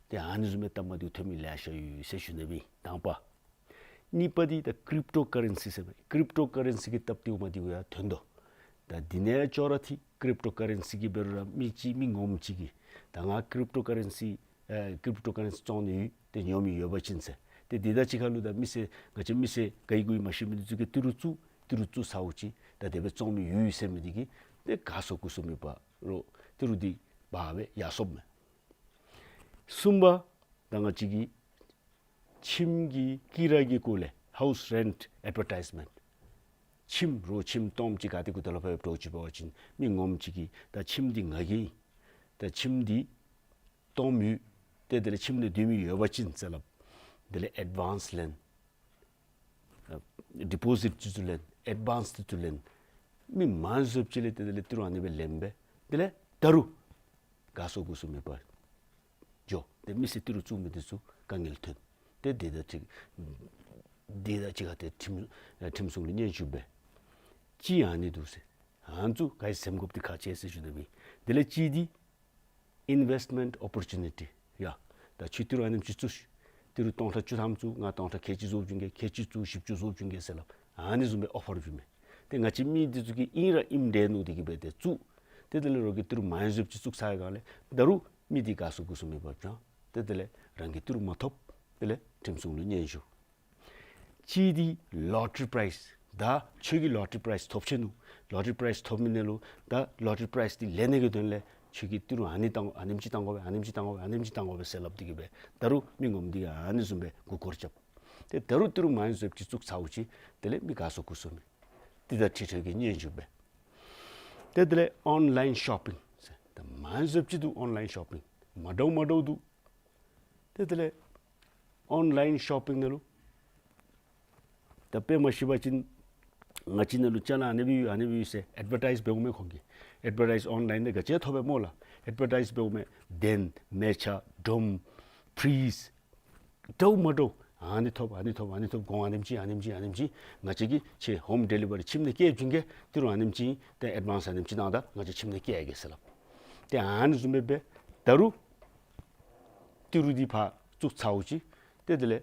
ཏེ་ཨ་ནི་བཟུམ་མའི་སྟབས་མ་བདེཝ་ཐོན་མི་ལེ་ཤ་ཡོད་ཟེར་ཞུ་ནི་སྦེ་ཨིན། དང་པ། གཉིས་པ་འདི་ད་ཀྲིབ་ཊོ་ཀ་རེན་སི་ཟེར་མས། ཀྲིབ་ཊོ་ཀ་རེན་སི་གི་སྟབས་བདེཝ་མ་བདེཝ་ཡང་ཐོན་དོ། ད་འདི་ནང་ཡང་ཅོག་ར་འཐད། ཀྲིབ་ཊོ་ཀ་རེན་སི་གི་འབད་རུང་ར་མི་ཅིག་མི་ངོམ་ཅིག་གིས་ད་ང་ཀྲིབ་ཊོ་ཀ་རེན་སི་ཨེ་ཀྲིབ་ཊོ་ཀ་རེན་སི་བཙོང་ནི་ཡོད། ཏེ་ཉོ་མི་ཡོད་པ་ཅིན་ཟེར། ཏེ་འདི་དང་གཅིག་ཁར་ལུ་ད་མི་སེར་ང་བཅས་མི་སེར་ག་ཡི་གུ་ཡི་མ་ཤེས་མི་འདི་ཚུ་གིས་ཏི་རུ་བཙུགས་ཏི་རུ་བཙུགས་ཚརཝ་ཅིག་ད་དེ་སྦེ་བཙོང་མི་ཡོད་ཟེར་མི་འདི་གིས་ཏེ་དགའ་སོང་མགུ་སོང་མེད་པ་རོགས་ཏི་རུ་འདི་འབག་སྦེ་ཡར་སོངམ་མས། གསུམ་པ། ད་ང་བཅས་ཀྱི་ཁྱིམ་གྱི་ཀི་ར་གི་སྐོར་ལས་ཧའུསི་རེནཊ་ཨེཌ་བར་ཊའིཛ་མེནཊ། ཁྱིམ་རོགས་ཁྱིམ་སྟོངམ་ཅིག་ག་ཏེ་གུ་ད་ལུ་ཕར་འགྱོ་ཅིག་འབད་བ་ཅིན་མི་ངོམ་ཅིག་གིས་ད་ཁྱིམ་འདི་ང་གི་ཨིན། ད་ཁྱིམ་འདི་སྟོངམ་ཡོད། ཏེ་དེ་ལས་ཁྱིམ་ནང་སྡོད་མི་ཡོད་པ་ཅིན་ཟེར་སླབ། དེ་ལས་ཨེཌ་ཝཱནསི་ལེན། ཨ་ཌི་པོ་ཟིཊ་ཚུ་ལེན། ཨེཌ་ཝཱནསི་ཚུ་ལེན། མི་མང་སུ་ཅིག་ལས་ཏེ་དེ་ལས་ཏི་རུ་ཨ་ནི་སྦེ་ལེན་སྦེ། དེ་ལས་ད་རུང་ དགའ་ཚོར་དགུ་ཚོར་མེད་པར་འགྱོ། ཏེ་མི་སེར་ཏི་རུ་བཙུགས་མི་འདི་ཚུ་དཀའ་ངལ་ཐོན། ཏེ་འདི་དང་གཅིག་འདི་དང་གཅིག་ཁར་ཏེ་ཁྲིམས་ཨ་ཁྲིམས་སྲུང་ལུ་སྙན་ཞུ་འབད། ཅིག་ཨ་ནི་འདུག་ཟེར། ཨ་ནི་ཚུ་ག་ཡི་ཟེམ་དགོཔ་འདི་ཁག་ཆེ་ཟེར་ཞུ་ནི་ཨིན། དེ་ལས་གཅིག་འདི་investment opportunity། ཡ་ད་ཁྱོད་ཏི་རུ་ཨ་ནེམ་ཅིག་བཙུགས་ཤིག། ཏི་རུ་སྟོང་ཕྲག་བཅུ་ཐམ་བཙུགས། ང་སྟོང་ཕྲག་ཁལ་གཅིག་བཟོ་བྱིན་གེ། ཁལ་གཅིག་བཙུགས་བཞི་བཅུ་བཟོ་བྱིན་གེ་ཟེར་སླབ། ཨ་ནི་བཟུམ་སྦེ་ཨོ་ཕར་བྱིན་མས། ཏེ་ང་བཅས་མི་འདི་ཚུ་གིས་ཨིན་ར་ཨིནམ་འདྲས་མནོ་སྟེ་གིས་སྦེ་ཏེ་བཙུགས། ཏེ་དེ་ལས་རོགས་ཀྱིས་ཏི་རུ་མང་ཤོས་ཅིག་བཙུགས་ཚར་བའི་སྒང་ལས་ད་རུང་མི་འདི་དགའ་ཚོར་དགུ་ཚོར་མེད་པར་བྱོན། ཏེ་དེ་ལས་རང་གིས་ཏི་རུ་མ་ཐོབ། དེ་ལས་ཁྲིམས་སྲུང་ལུ་སྙན་ཞུ། གཅིག་འདི་lottery prize། ད་ཁྱོད་ཀྱིས་lottery prize ཐོབ་ཆི་ནུག། lottery prize ཐོབ་མི་ནང་ལུ་ད་lottery prize འདི་ལེན་ནི་གི་དོན་ལས་ཁྱོད་ཀྱིས་ཏི་རུ་ཨ་ནི་བཏང་ཨ་ནེམ་ཅིག་བཏང་དགོ་པས། ཨ་ནེམ་ཅིག་བཏང་དགོ་པས། ཨ་ནེམ་ཅིག་བཏང་དགོ་པས་ཟེར་སླབ་སྟེ་གིས་སྦེ་ད་རུང་མི་ངོམ་འདི་ཨ་ནི་བཟུམ་སྦེ་མགུ་སྐོར་རྐྱབ། ཏེ་ད་རུང་ཏི་རུ་མང་ཤོས་ཅིག་བཙུགས་ཚརཝ་ཅིག་དེ་ལས་མི་དགའ་ཚོར་དགུ་ཚོར་མེད། འདི་དང་འཁྲིལ་ཏེ་གིས་སྙན་ཞུ་འབད། ཏེ་དེ་ལས་online shopping། ད་མང་ཤོས་ཅིག་འདུག་online shopping། མ་འདྲཝ་མ་འདྲཝ་འདུག། ཏེ་དེ་ལས་online shopping ནང་ལུ་ད་དཔེ་མ་ཤེས་པ་ཅིན་ང་བཅས་ནང་ལུ་ཅ་ལ་ཨ་ནི་སྦེ་ཡོད་ཨ་ནི་སྦེ་ཡོད་ཟེར་advertise འབདཝ་མས། ཁོང་གིས་advertise online ནང་ག་ཅི་ཐོབ་པས་སྨོ་ལགས། advertise འབདཝ་མས། གདན་མལ་ཆ་སྒྲོམ་fridge། འདྲཝ་མ་འདྲཝ་ཨ་ནི་ཐོབ་ཨ་ནི་ཐོབ་ཨ་ནི་ཐོབ། གོང་ཨ་ནེམ་ཅིག་ཨ་ནེམ་ཅིག་ཨ་ནེམ་ཅིག། ང་བཅས་ཀྱིས་ཁྱོད་home delivery ཁྱིམ་ནང་བསྐྱལ་བྱིན་གེ། ཏི་རུ་ཨ་ནེམ་ཅིག་ཏེ་advance ཨ་ནེམ་ཅིག་གནང་ད་ང་བཅས་ཁྱིམ་ནང་བསྐྱལ་གེ་ཟེར་སླབ། ཏེ་ཨ་ནི་བཟུམ་སྦེ་འབད། ད་རུང་ཏི་རུ་འདི་ཕར་བཙུགས་ཚརཝ་ཅིག་ཏེ་དེ་ལས་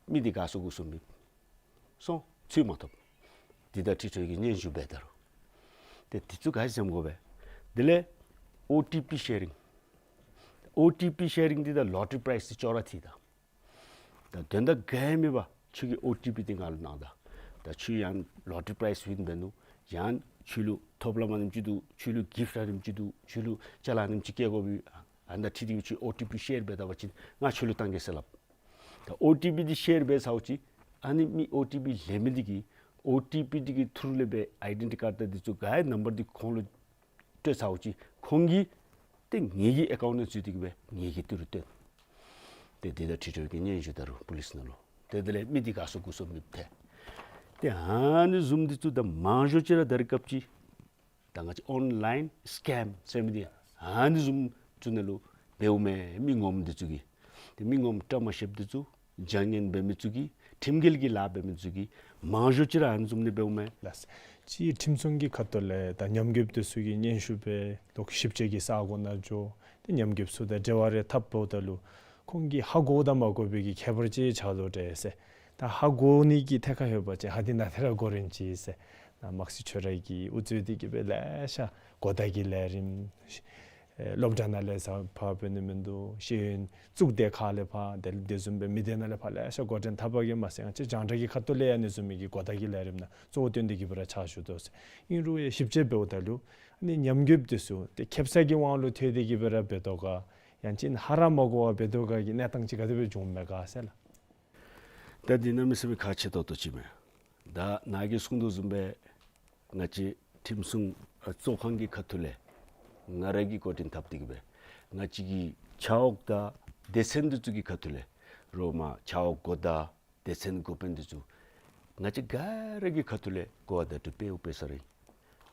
མི་འདི་དགའ་ཚོར་དགུ་ཚོར་མེད། སོང་། ཚུར་མ་ཐོབ། འདི་དང་འཁྲིལ་ཏེ་གིས་སྙན་ཞུ་འབད། ད་རུང་ཏེ་འདི་ཚུ་ག་ཡི་ཟེམ་དགོ་པས། དེ་ལས་ཨོ་ཊི་པི་ཤེ་རིང་། ཨོ་ཊི་པི་ཤེ་རིང་འདི་དང་lottery prize འདི་ཅོག་ར་འཐད་ད། ད་དོན་དག་ག་ཡང་མེད་པར་ཁྱོད་ཀྱིས་ཨོ་ཊི་པི་འདི་ང་ལུ་གནང་ད། ད་ཁྱོད་ཡང་lottery prize win འབད་ནུག། ཡང་ཁྱོད་ལུ་ཐོབ་ལམ་ཨ་ནེམ་ཅིག་འདུག། ཁྱོད་ལུ་gift ཨ་ནེམ་ཅིག་འདུག། ཁྱོད་ལུ་ཅ་ལ་ཨ་ནེམ་ཅིག་བསྐྱལ་དགོ་པས། ཨ་ནི་དང་འཁྲིལ་ཏེ་ཁྱོད་ཨོ་ཊི་པི་ཤེར་འབད་ད་པ་ཅིན་ང་ཁྱོད་ལུ་གཏང་གེ་ཟེར་སླབ། ད་ཨོ་ཊི་པི་འདི་ཤེར་འབད་ཚརཝ་ཅིག་ཨ་ནི་མི་ཨོ་ཊི་པི་ལེན་མི་འདི་གིས་ཨོ་ཊི་པི་འདི་གི་ཐུར་ལས་སྦེ་ཨའི་ཌེན་ཊི་ཊི་ཀཱརཌ་དང་འདི་ཚུ་ག་ཡི་ནམ་བར་འདི་ཁོང་ལུ་སྤྲོད་ཚརཝ་ཅིག་ཁོང་གིས་ཏེ་ངེ་གི་ཨེ་ཀའུནཊ་ནང་འཛུལ་ཏེ་གིས་སྦེ་ངེ་གི་ཏི་རུ་བཏོན། ཏེ་འདི་དང་འཁྲིལ་ཏེ་གིས་སྙན་ཞུ་ད་རུང་པོ་ལིསི་ནང་ལུ། ཏེ་དེ་ལས་མི་འདི་དགའ་ཚོར་དགུ་ཚོར་མེདཔ་ཐལ། ཏེ་ཨ་ནི་བཟུམ་འདི་ཚུ་ད་མང་ཤོས་ཅིག་ར་ད་རིས་སྐབས་ཅིག་ད་ང་བཅས་online scam ཟེར་མི་འདི་ཨ་ནི་བཟུམ་ཚུ་ནང་ལུ་འབདཝ་མས། མི་ངོམ་འདི་ཚུ་གིས། ཏེ་མི་ངོམ་བཀྲ་མ་ཤིསཔ་འདི་ཚུ་བྱ་ངན་འབད་མི་ཚུ་གིས་ཁྲིམས་འགལ་གྱི་ལཱ་འབད་མི་ཚུ་གིས་མང་ཤོས་ཅིག་ར་ཨ་ནི་བཟུམ་ནི་འབདཝ་མས་ལགས། ཅིག་ཁྲིམས་སྲུང་གི་ཁ་ཐུག་ལས་ད་ཉམས་རྒུདཔ་འདི་ཚུ་གིས་སྙན་ཞུ་འབད་ལོག་ཞིབ་དཔྱད་ཀྱི་ས་གོ་ནང་འགྱོ། ཏེ་ཉམས་རྒུདཔ་ཚུ་དང་འབྲེལ་བ་རེ་འཐབ་འབདཝ་ད་ལུ་ཁོང་གིས་ཧ་གོ་དང་མ་གོ་བའི་གི་ཁྱད་པར་ཅིག་ཆགས་དོ་འདྲས་ཟེར། ད་ཧ་གོ་ནི་གི་ཐད་ཁར་ཡོད་པ་ཅིན་ཧ་འདི་ནང་ཐད་ར་གོ་རན་ཅི་ཟེར། ད་དམག་སྲིད་ཆོས་ར་གིས་དབུ་གཙོས་ཏེ་གིས་སྦེ་ལེ་ཤ་གོ་བརྡ་གི་ལས་རིམ་ཨེ་སློབ་གྲྭ་ནང་ལས་ས་ཕར་འབད་ནི་མིན་འདུག། ཤེས་ཡོན་གཙུག་སྡེ་ཁག་ལས་ཕར་དེ་དེ་བཟུམ་སྦེ་མི་སྡེ་ནང་ལས་ཕར་ལེ་ཤ་འགོ་འདྲེན་འཐབ་པ་གིས་མ་ཚད་ང་བཅས་རྒྱང་བསྒྲགས་ཀྱི་ཁ་ཐུག་ལས་ཡང་ཨ་ནི་བཟུམ་མའི་གི་གོ་བརྡ་གི་ལས་རིམ་ནང་གཙོ་བོ་བཏོན་ཏེ་གིས་སྦེ་ར་ཕྱག་ཞུ་དོ་ཟེར། ཨིན་རུང་ཡང་ཞིབ་དཔྱད་འབདཝ་ད་ལུ་ཨ་ནི་ཉམས་རྒུདཔ་འདི་ཚུ་ཏེ་ཁེབ་ས་གི་དབང་ལུ་ཐལ་ཏེ་གིས་སྦེ་ར་འབད་དོ་ག། ཡང་ཅིན་ཧ་ར་མ་གོ་བར་འབད་དོ་ག་གི་གནས་སྟངས་ཅིག་ག་དེ་སྦེ་བྱུངམ་མས་ག་ཟེར་ལགས། ད་འདི་གནམ་མེད་ས་མེད་ཁག་ཆེ་ཏོག་ཏོ་ཅིག་མས། ད་ནཱ་གིས་གསུངས་དོ་བཟུམ་སྦེ་ང་བཅས་ཁྲིམས་སྲུང་ཨ་གཙོ་ཁང་གི་ཁ་ཐུག་ལས་ང་ར་གིས་འགོ་འདྲེན་འཐབ་སྟེ་གིས་སྦེ་ང་བཅས་ཀྱི་ཆ་འོག་དང་སྡེ་ཚན་འདི་ཚུ་གི་ཁ་ཐུག་ལས་རོགས་མ་ཆ་འོག་འགོ་བདག་སྡེ་ཚན་འགོ་དཔོན་འདི་ཚུ་ང་བཅས་ག་ར་གི་ཁ་ཐུག་ལས་གོ་བ་བརྡ་སྤྲོད་འབདཝ་འབད་ས་ར་ཨིན།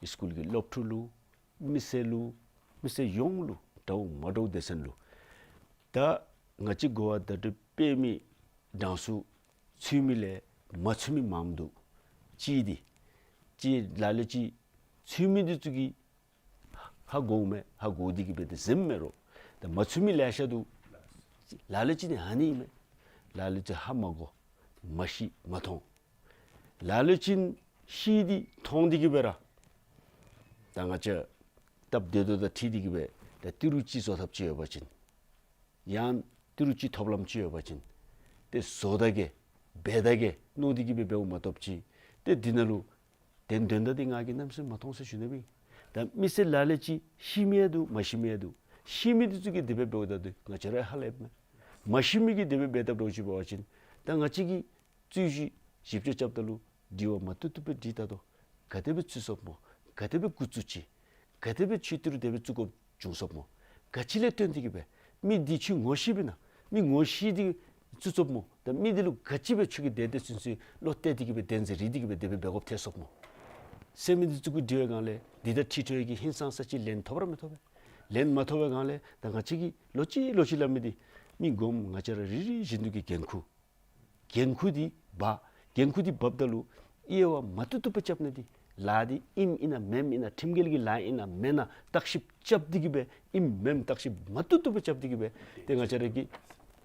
སི་ཀུལ་གྱི་སློབ་ཕྲུག་ལུ་མི་སེར་ལུ་མི་སེར་ཡོངས་ལུ་འདྲཝ་མ་འདྲཝ་སྡེ་ཚན་ལུ་ད་ང་བཅས་གོ་བ་བརྡ་སྤྲོད་འབད་མི་གྲངས་སུ་ཚུད་མི་ལས་མ་ཚུད་མི་མངམ་འདུག། གཅིག་འདི་གཅིག་ལ་ལུ་ཅིག་ཚུད་མི་འདི་ཚུ་གིས་ཧ་གོཝ་མས། ཧ་གོ་སྟེ་གིས་སྦེ་ཏེ་ཟེརཝ་མས་རོགས། ད་མ་ཚུད་མི་ལེ་ཤ་འདུག། ལ་ལུ་ཅིག་ནི་ཨ་ནི་ཨིན་མས། ལ་ལུ་ཅིག་ཧ་མ་གོ་མ་ཤེས་མ་མཐོང་། ལ་ལུ་ཅིག་ཤེས་ཏེ་མཐོང་སྟེ་གིས་སྦེ་ར་ད་ང་བཅས་སྟབས་བདེ་ཏོག་ཏོ་དང་འཁྲིལ་ཏེ་གིས་སྦེ་ད་ཏི་རུ་ཅིག་བཟོ་ཐབས་ཅིག་ཡོད་པ་ཅིན་ཡང་ཏི་རུ་ཅིག་ཐོབ་ལམ་ཅིག་ཡོད་པ་ཅིན་ཏེ་བཟོ་ད་གེ་འབད་ད་གེ་མནོ་སྟེ་གིས་སྦེ་འབདཝ་མ་གཏོགས་ཅིག་ཏེ་འདི་ནང་ལུ་དོན་དོན་དག་འདི་ང་གིས་གནམ་མེད་ས་མེད་མ་མཐོང་ཟེར་ཞུ་ནི་ཨིན། ད་མི་སེར་ལ་ལུ་ཅིག་ཤེས་མི་ཡང་འདུག། མ་ཤེས་མི་ཡང་འདུག། ཤེས་མི་འདི་ཚུ་གིས་དེ་སྦེ་འབདཝ་ད་འདི་ང་བཅས་ར་ཧ་ལས་མས། མ་ཤེས་མི་གིས་དེ་སྦེ་འབད་དཔ་འདྲཝ་ཅིག་འབད་བ་ཅིན་ད་ང་བཅས་ཀྱིས་རྩོད་གཞི་ཞིབ་དཔྱད་རྐྱབ་ད་ལུ་འགྲིག་པ་མ་བཏུབ་བཏུབ་སྦེ་འགྲིག་ད་དོ། ག་དེ་སྦེ་ཚུད་སོཔ་སྨོ། ག་དེ་སྦེ་འགོ་བཙུགས་ཅི། ག་དེ་སྦེ་ཁྱོད་ཏི་རུ་དེ་སྦེ་བཙུགས་དགོཔ་བྱུང་སོཔ་སྨོ། ག་ཅི་ལས་བརྟེན་ཏེ་གིས་སྦེ་མི་འདི་ཁྱོད་ངོ་ཤེས་པས་ན། མི་ངོ་ཤེས་ཏེ་བཙུགས་སོཔ་སྨོ། ད་མི་འདི་ལུ་ག་ཅི་སྦེ་ཁྱོད་ཀྱིས་དེ་དེ་ཚུན་ཚོད་བློ་གཏད་དེ་གིས་སྦེ་བདེན་འཛིན་རེ་དེ་གིས་སྦེ་དེ་སྦེ་འབད་དགོཔ་ཐལ་སོཔ་སྨོ། ཟེར་མི་འདི་ཚུ་གི་དྲི་བའི་སྒང་ལས་འདི་དང་འཁྲིལ་ཏེ་གིས་ཧིང་སངས་ས་ཅིག་ལན་ཐོབ་ར་མི་ཐོབ་པས། ལན་མ་ཐོབ་པའི་སྒང་ལས་ད་ང་བཅས་ཀྱིས་ལོག་ཅི་ལོག་ཅི་སླབ་མི་འདི་མི་ངོམ་ང་བཅས་ར་རེ་རེ་བཞིན་དུ་གི་འགན་ཁུར། འགན་ཁུར་འདི་འབག། འགན་ཁུར་འདི་འབགཔ་ད་ལུ་དབྱེ་བ་མ་བཏུབ་བཏུབ་སྦེ་རྐྱབ་ནི་འདི་ལཱ་འདི་ཨིནམ་ཨིན་ན་མེནམ་ཨིན་ན་ཁྲིམས་འགལ་གྱི་ལཱ་ཨིན་ན་མེན་ན་བརྟག་ཞིབ་རྐྱབ་སྟེ་གི་སྦེ་ཨིནམ་མེནམ་བརྟག་ཞིབ་མ་བཏུབ་བཏུབ་སྦེ་རྐྱབ་སྟེ་གི་སྦེ་ཏེ་ང་བཅས་ར་གི་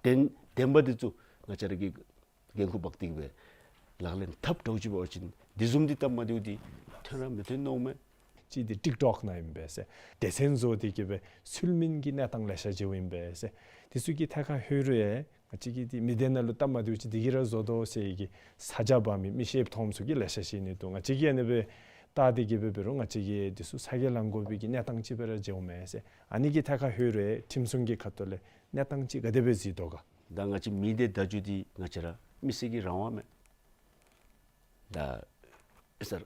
བདེན་བདེན་པ་འདི་ཚུ་ང་བཅས་ར་གིས་འགན་ཁུར་འབག་སྟེ་གི་སྦེ་ལག་ལེན་འཐབ་འགྱོ་ཅི་འབད་བ་ཅིན་འདི་བཟུམ་འདི་སྟབས་མ་བདེཝ་འདི་ཐོན་ར་མི་ཐོན་མནོཝ་མས། གཅིག་འདི་ཊིཀ་ཊོཀ་ནང་ཨིན་པས་ཟེར། སྡེ་ཚན་བཟོ་སྟེ་གི་སྦེ་ཚུལ་མིན་གྱི་གནས་སྟངས་ལེ་ཤ་ཅིག་ཨིན་པས་ཟེར། འདི་ཚུ་གི་ཐད་ཁར་ལྷོད་རུང་ཡང་ང་བཅས་ཀྱི་འདི་མི་སྡེ་ནང་ལུ་སྟབས་མ་བདེཝ་ཅིག་འདི་གིས་ར་བཟོ་དོ་ཟེར་གི་ས་ཆ་འབག་མི་མི་ཤེསཔ་མཐོངམ་ཚུ་གི་ལེ་ཤ་ཅིག་ཨིན་ནི་འདུག། ང་བཅས་ཀྱིས་ཨ་ནི་སྦེ་བལྟ་སྟེ་གི་སྦེ་འབད་རུང་ང་བཅས་ཀྱིས་འདི་ཚུ་ས་སྐྱ་ལང་དགོ་པའི་གི་གནས་སྟངས་ཅིག་སྦེ་ར་མཇལཝ་མས་ཟེར། ཨ་ནི་གི་ཐད་ཁར་ལྷོད་རུང་ཡང་ཁྲིམས་སྲུང་གི་ཁ་ཐུག་ལས་གནས་སྟངས་ཅིག་ག་དེ་སྦེ་གཟིགས་དོ་ག། ད་ང་བཅས་མི་སྡེ་བརྡ་བརྒྱུད་འདི་ང་བཅས་ར་མི་སེར་གྱི་རང་དབང་མས། ད་ཨེ་སར་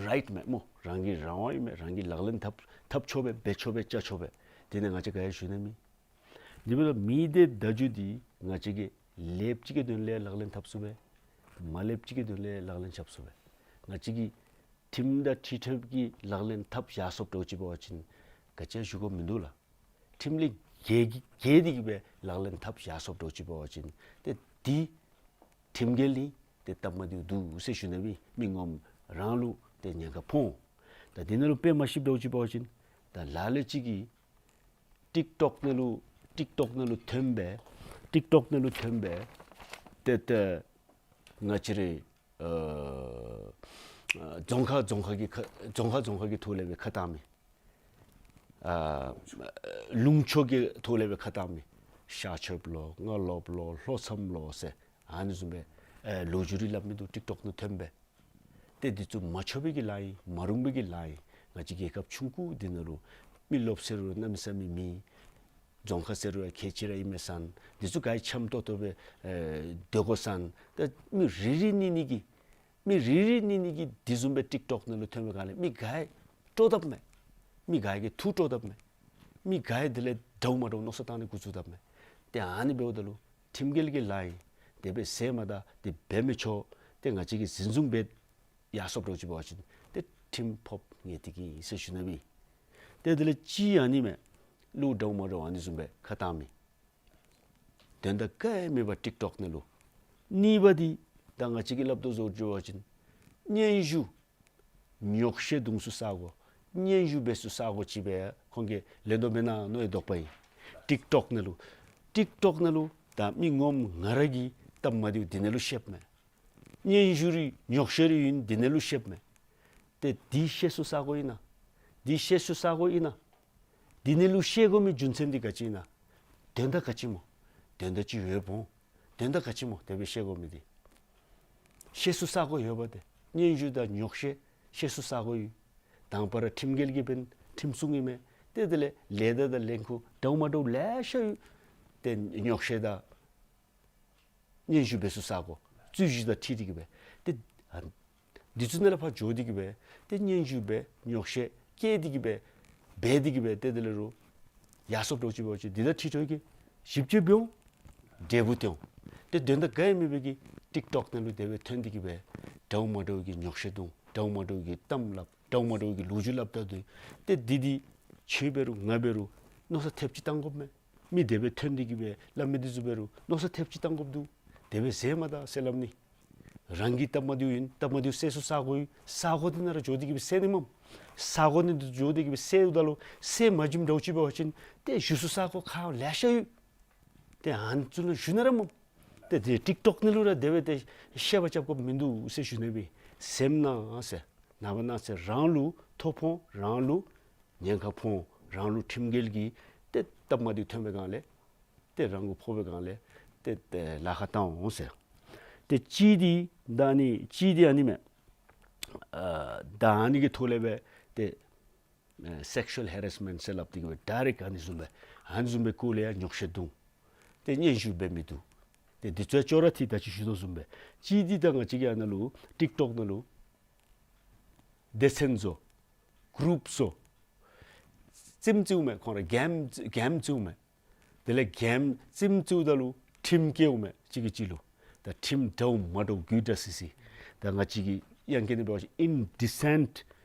རའིཊ་མས་སྨོ། རང་གི་རང་དབང་ཨིན་མས། རང་གིས་ལག་ལེན་འཐབ་འཐབ་ཆོག་པས། འབད་ཆོག་པས། བཅའ་ཆོག་པས། དེ་ནི་ང་བཅས་ག་ཡང་ཞུ་ནི་མེད། དེ་འབདཝ་ད་མི་སྡེ་བརྡ་བརྒྱུད་འདི་ང་བཅས་ཀྱིས་ལེགསཔ་ཅིག་གི་དོན་ལས་ལག་ལེན་འཐབ་ཚུགས་པས། མ་ལེགསཔ་ཅིག་གི་དོན་ལས་ལག་ལེན་རྐྱབ་ཚུགས་པས། ང་བཅས་ཀྱིས་ཁྲིམས་དང་འཁྲིལ་ཏེ་གི་ལག་ལེན་འཐབ་ཡར་སོཔ་འདྲཝ་ཅིག་འབད་བ་ཅིན་ག་ཅི་ཡང་ཞུ་དགོཔ་མིན་འདུག་ལགས། ཁྲིམས་ལས་འགལ་གྱི་འགལ་ཏེ་གི་སྦེ་ལག་ལེན་འཐབ་ཡར་སོཔ་འདྲཝ་ཅིག་འབད་བ་ཅིན་ཏེ་འདི་ཁྲིམས་འགལ་ཨིན། ཏེ་སྟབས་མ་བདེཝ་འདུག་ཟེར་ཞུ་ནི་སྦེ་མི་ངོམ་རང་ལུ་ཏེ་ཉེན་ཁ་ཕོག་འོང་། ད་འདི་ནང་ལུ་དཔེ་མ་ཤེསཔ་འདྲཝ་ཅིག་འབད་བ་ཅིན་ད་ལ་ལུ་ཅིག་གིས་ཊིཀ་ཊོཀ་ནང་ལུ་ཊིཀ་ཊོཀ་ནང་ལུ་ཐོན་སྦེ་ཊིཀ་ཊོཀ་ནང་ལུ་ཐོན་སྦེ་ཏེ་ཏེ་ང་བཅས་རའི་ཨ་རྫོང་ཁག་རྫོང་ཁག་གི་ཁ་རྫོང་ཁག་རྫོང་ཁག་གི་ཐོག་ལས་སྦེ་ཁ་བཏང་མི། ཨ་ལུང་ཕྱོགས་ཀྱི་ཐོག་ལས་སྦེ་ཁ་བཏང་མི། ཤར་ཕྱོགསཔ་ལོ། རྔ་ལོགཔ་ལོ། ལྷོ་མཚམས་ལོ་ཟེར་ཨ་ནི་བཟུམ་སྦེ་ཨེ་ལོ་རྒྱུས་རེ་སླབ་མི་འདུག། ཊིཀ་ཊོཀ་ནང་ཐོན་སྦེ། ཏེ་འདི་ཚུ་མ་ཆོག་པའི་གི་ལཱ་ཨིན། མ་རུང་པའི་གི་ལཱ་ཨིན། ང་བཅས་རྒྱལ་ཁབ་ཆུང་ཀུ་འདི་ནང་ལུ་མི་རློབས་ཟེར་རུང་གནམ་མེད་ས་མེད་མེད། རྫོང་ཁ་ཟེར་རུང་ཡང་ཁལ་གཅིག་ར་ཨིན་མས་ཟེར། འདི་ཚུ་ག་ར་འཆམ་ཏོག་ཏོ་སྦེ་ཨེ་སྡོད་དགོ་ཟེར། ད་མི་རེ་རེ་གཉིས་གཉིས་ཀྱིས་མི་རེ་རེ་གཉིས་གཉིས་ཀྱིས་འདི་བཟུམ་སྦེ་ཊིཀ་ཊོཀ་ནང་ལུ་ཐོན་པའི་སྒང་ལས་མི་ག་ར་སྤྲོ་དཔ་མས། མི་ག་ར་གིས་ཐུགས་སྤྲོ་དཔ་མས། མི་ག་ར་དེ་ལས་འདྲཝ་མ་འདྲཝ་མནོ་བསམ་བཏང་ནི་འགོ་བཙུགས་དཔ་མས། ཏེ་ཨ་ནི་འབདཝ་ད་ལུ་ཁྲིམས་འགལ་གྱི་ལཱ་ཨིན། དེ་སྦེ་ཟེར་མ་ད་དེ་འབད་མི་ཆོག། ཏེ་ང་བཅས་ཀྱིས་འཛིན་བཟུང་འབད་ཡར་སོཔ་འདྲཝ་ཅིག་འབད་བ་ཅིན་ཏེ་ཁྲིམས་ཕོགཔ་ངེས་ཏིག་ཨིན་ཟེར་ཞུ་ནི་སྦེ། ཏེ་དེ་ལས་གཅིག་ཨ་ནི་མས། ལུ་འདྲཝ་མ་འདྲཝ་ཨ་ནི་བཟུམ་སྦེ་ཁ་བཏང་མི། དོན་དག་ག་ཡང་མེད་པར་ཊིཀ་ཊོཀ་ནང་ལུ། གཉིས་པ་འདི་ད་ང་བཅས་ཀྱིས་སླབ་དོ་བཟུམ་ཅིག་འབད་བ་ཅིན་སྙན་ཞུ་ཉོགས་བཤད་བརྡུང་ས་ས་གོ་སྙན་ཞུ་འབད་ས་ས་གོ་ཅིག་སྦེ་ཁོང་གིས་ལེན་དོ་མེན་ན་མནོ་བའི་དོགས་པ་ཨིན། ཊིཀ་ཊོཀ་ནང་ལུ་ཊིཀ་ཊོཀ་ནང་ལུ་ད་མི་ངོམ་ང་ར་གིས་སྟབས་མ་བདེཝ་འདི་ནང་ལུ་བཤདཔ་མས། སྙན་ཞུ་རེ་ཉོགས་བཤད་རེ་ཨིན་འདི་ནང་ལུ་བཤདཔ་མས། ཏེ་འདི་བཤད་ས་ས་གོ་ཨིན་ན། འདི་བཤད་ས་ས་གོ་ཨིན་ན། འདི་ནང་ལུ་བཤད་དགོ་མི་རྒྱུ་མཚན་འདི་ག་ཅི་ཨིན་ན། དོན་དག་ག་ཅི་སྨོ། དོན་དག་ཅིག་ཡོདཔ་འོང་། དོན་དག་ག་ཅི་སྨོ་དེ་སྦེ་བཤད་དགོ་མི་འདི། བཤད་ས་ས་གོ་ཡོདཔ་ཏེ། སྙན་ཞུ་དང་ཉོགས་བཤད་བཤད་ས་ས་གོ་ཡོད། དང་པ་ར་ཁྲིམས་འགལ་གྱི་འབདན་ཁྲིམས་སྲུང་ཨིན་མས། ཏེ་དེ་ལས་ལས་ད་དང་ལས་འགུལ་འདྲཝ་མ་འདྲཝ་ལེ་ཤ་ཡོད། ཏེ་ཉོགས་བཤད་དང་སྙན་ཞུ་འབད་ས་ས་གོ་རྩོད་གཞི་དང་འཁྲིལ་ཏེ་གི་སྦེ་ཏེ་ཨ་འདི་ཚུ་ནང་ལས་ཕར་འགྱོ་སྟེ་གི་སྦེ་ཏེ་སྙན་ཞུ་འབད་ཉོགས་བཤད་བཀལ་ཏེ་གི་སྦེ་འབད་དེ་གི་སྦེ་ཏེ་དེ་ལས་རུང་ཡར་སོཔ་འདྲཝ་ཅིག་འབད་བ་ཅིན་འདི་དང་འཁྲིལ་ཏེ་གི་ཞིབ་དཔྱད་འབད་འོང་། འབྲས་བུ་སྟོན་འོང་། ཏེ་དོན་དག་ག་ཡང་མེད་པའི་གི་ཊིཀ་ཊོཀ་ནང་ལུ་དེ་སྦེ་ཐོན་ཏེ་གི་སྦེ་འདྲཝ་མ་འདྲཝ་གི་ཉོགས་བཤད་བརྡུང་། འདྲཝ་མ་འདྲཝ་གི་གཏམ་སླབ། འདྲཝ་མ་འདྲཝ་གི་ལོ་རྒྱུས་སླབ་ད་འདུག། ཏེ་འདི་འདི་ཁྱོད་འབད་རུང་ང་འབད་རུང་མནོ་བསམ་ཐེབས་ཅིག་བཏང་དགོཔ་མས། མི་དེ་སྦེ་ཐོན་ཏེ་གི་སྦེ་སླབ་མི་འདི་ཚུ་འབད་རུང་མནོ་བསམ་ཐེབས་ཅིག་བཏང་དགོཔ་འདུག། དེ་སྦེ་ཟེར་མ་ད་ཟེར་སླབ་ནི། རང་གི་སྟབས་མ་བདེཝ་ཨིན། སྟབས་མ་བདེཝ་བཤད་ས་ས་གོ་ཡོད། ས་གོ་འདི་ནང་ར་འགྱོ་སྟེ་གི་སྦེ་བཤད་ནི་མས། ས་གོ་འདི་ནང་འགྱོ་སྟེ་གི་སྦེ་བཤདཔ་ད་ལུ་བཤད་མ་བྱིནམ་འདྲཝ་ཅིག་འབད་བ་ཅིན་ཏེ་ཞུ་ས་ས་གོ་ཁག་ལེ་ཤ་ཡོད། ཏེ་ཨ་ནི་ཚུ་ནང་ཞུ་ནི་ར་མས། ཏེ་དེ་ཊིཀ་ཊོཀ་ནང་ལུ་ར་དེ་སྦེ་ཏེ་བཤད་པ་རྐྱབ་དགོཔ་མིན་འདུག་ཟེར་ཞུ་ནི་སྦེ། སེམས་ནང་ཟེར་ནངས་པ་གནངས་ཚེ་རང་ལུ་ཐོ་ཕོག་འོང་། རང་ལུ་ཉེན་ཁ་ཕོག་འོང་། རང་ལུ་ཁྲིམས་འགལ་གྱི་ཏེ་སྟབས་མ་བདེཝ་ཐོན་པའི་སྒང་ལས་ཏེ་རང་མགོ་ཕོག་པའི་སྒང་ལས་ཏེ་ཏེ་ལཱ་ཁག་བཏང་འོང་ཟེར། ཏེ་གཅིག་འདི་ད་ཨ་ནི་གཅིག་འདི་ཨ་ནི་མས། ཨ་ད་ཨ་ནི་གི་ཐོག་ལས་སྦེ་ཏེ་ཨ་སེག་ཤུ་ཨལ་ཧེ་རེསི་མེནཊ་ཟེར་སླབ་སྟེ་གི་སྦེ་ཌའི་རེཀཊ་ཨ་ནི་བཟུམ་སྦེ་ཨ་ནི་བཟུམ་སྦེ་སྐོར་ལས་ཡང་ཉོགས་བཤད་བརྡུང་། ཏེ་སྙན་ཞུ་འབད་མི་འདུག། ཏེ་འདི་ཚུ་ཡང་ཅོག་ར་འཐད་ད་ཅི་ཞུ་དོ་བཟུམ་སྦེ། གཅིག་འདི་ད་ང་བཅས་ཀྱི་ཨ་ནཱ་ལུ་ཊིཀ་ཊོཀ་ནང་ལུ་སྡེ་ཚན་བཟོ། གུ་རུབ་བཟོ། རྩེདམོ་རྩེཝ་མས། ཁོང་ར་གེམ་གེམ་རྩེཝ་མས། དེ་ལས་གེམ་རྩེདམོ་རྩེཝ་ད་ལུ་ཁྲིམས་བཀལཝ་མས་གཅིག་གིས་གཅིག་ལུ། ད་ཁྲིམས་འདྲཝ་མ་འདྲཝ་དགོད་བྲ་སི་སི། ད་ང་བཅས་ཀྱི་དབྱངས་སྐད་ནང་འབད་བ་ཅིན་indecent,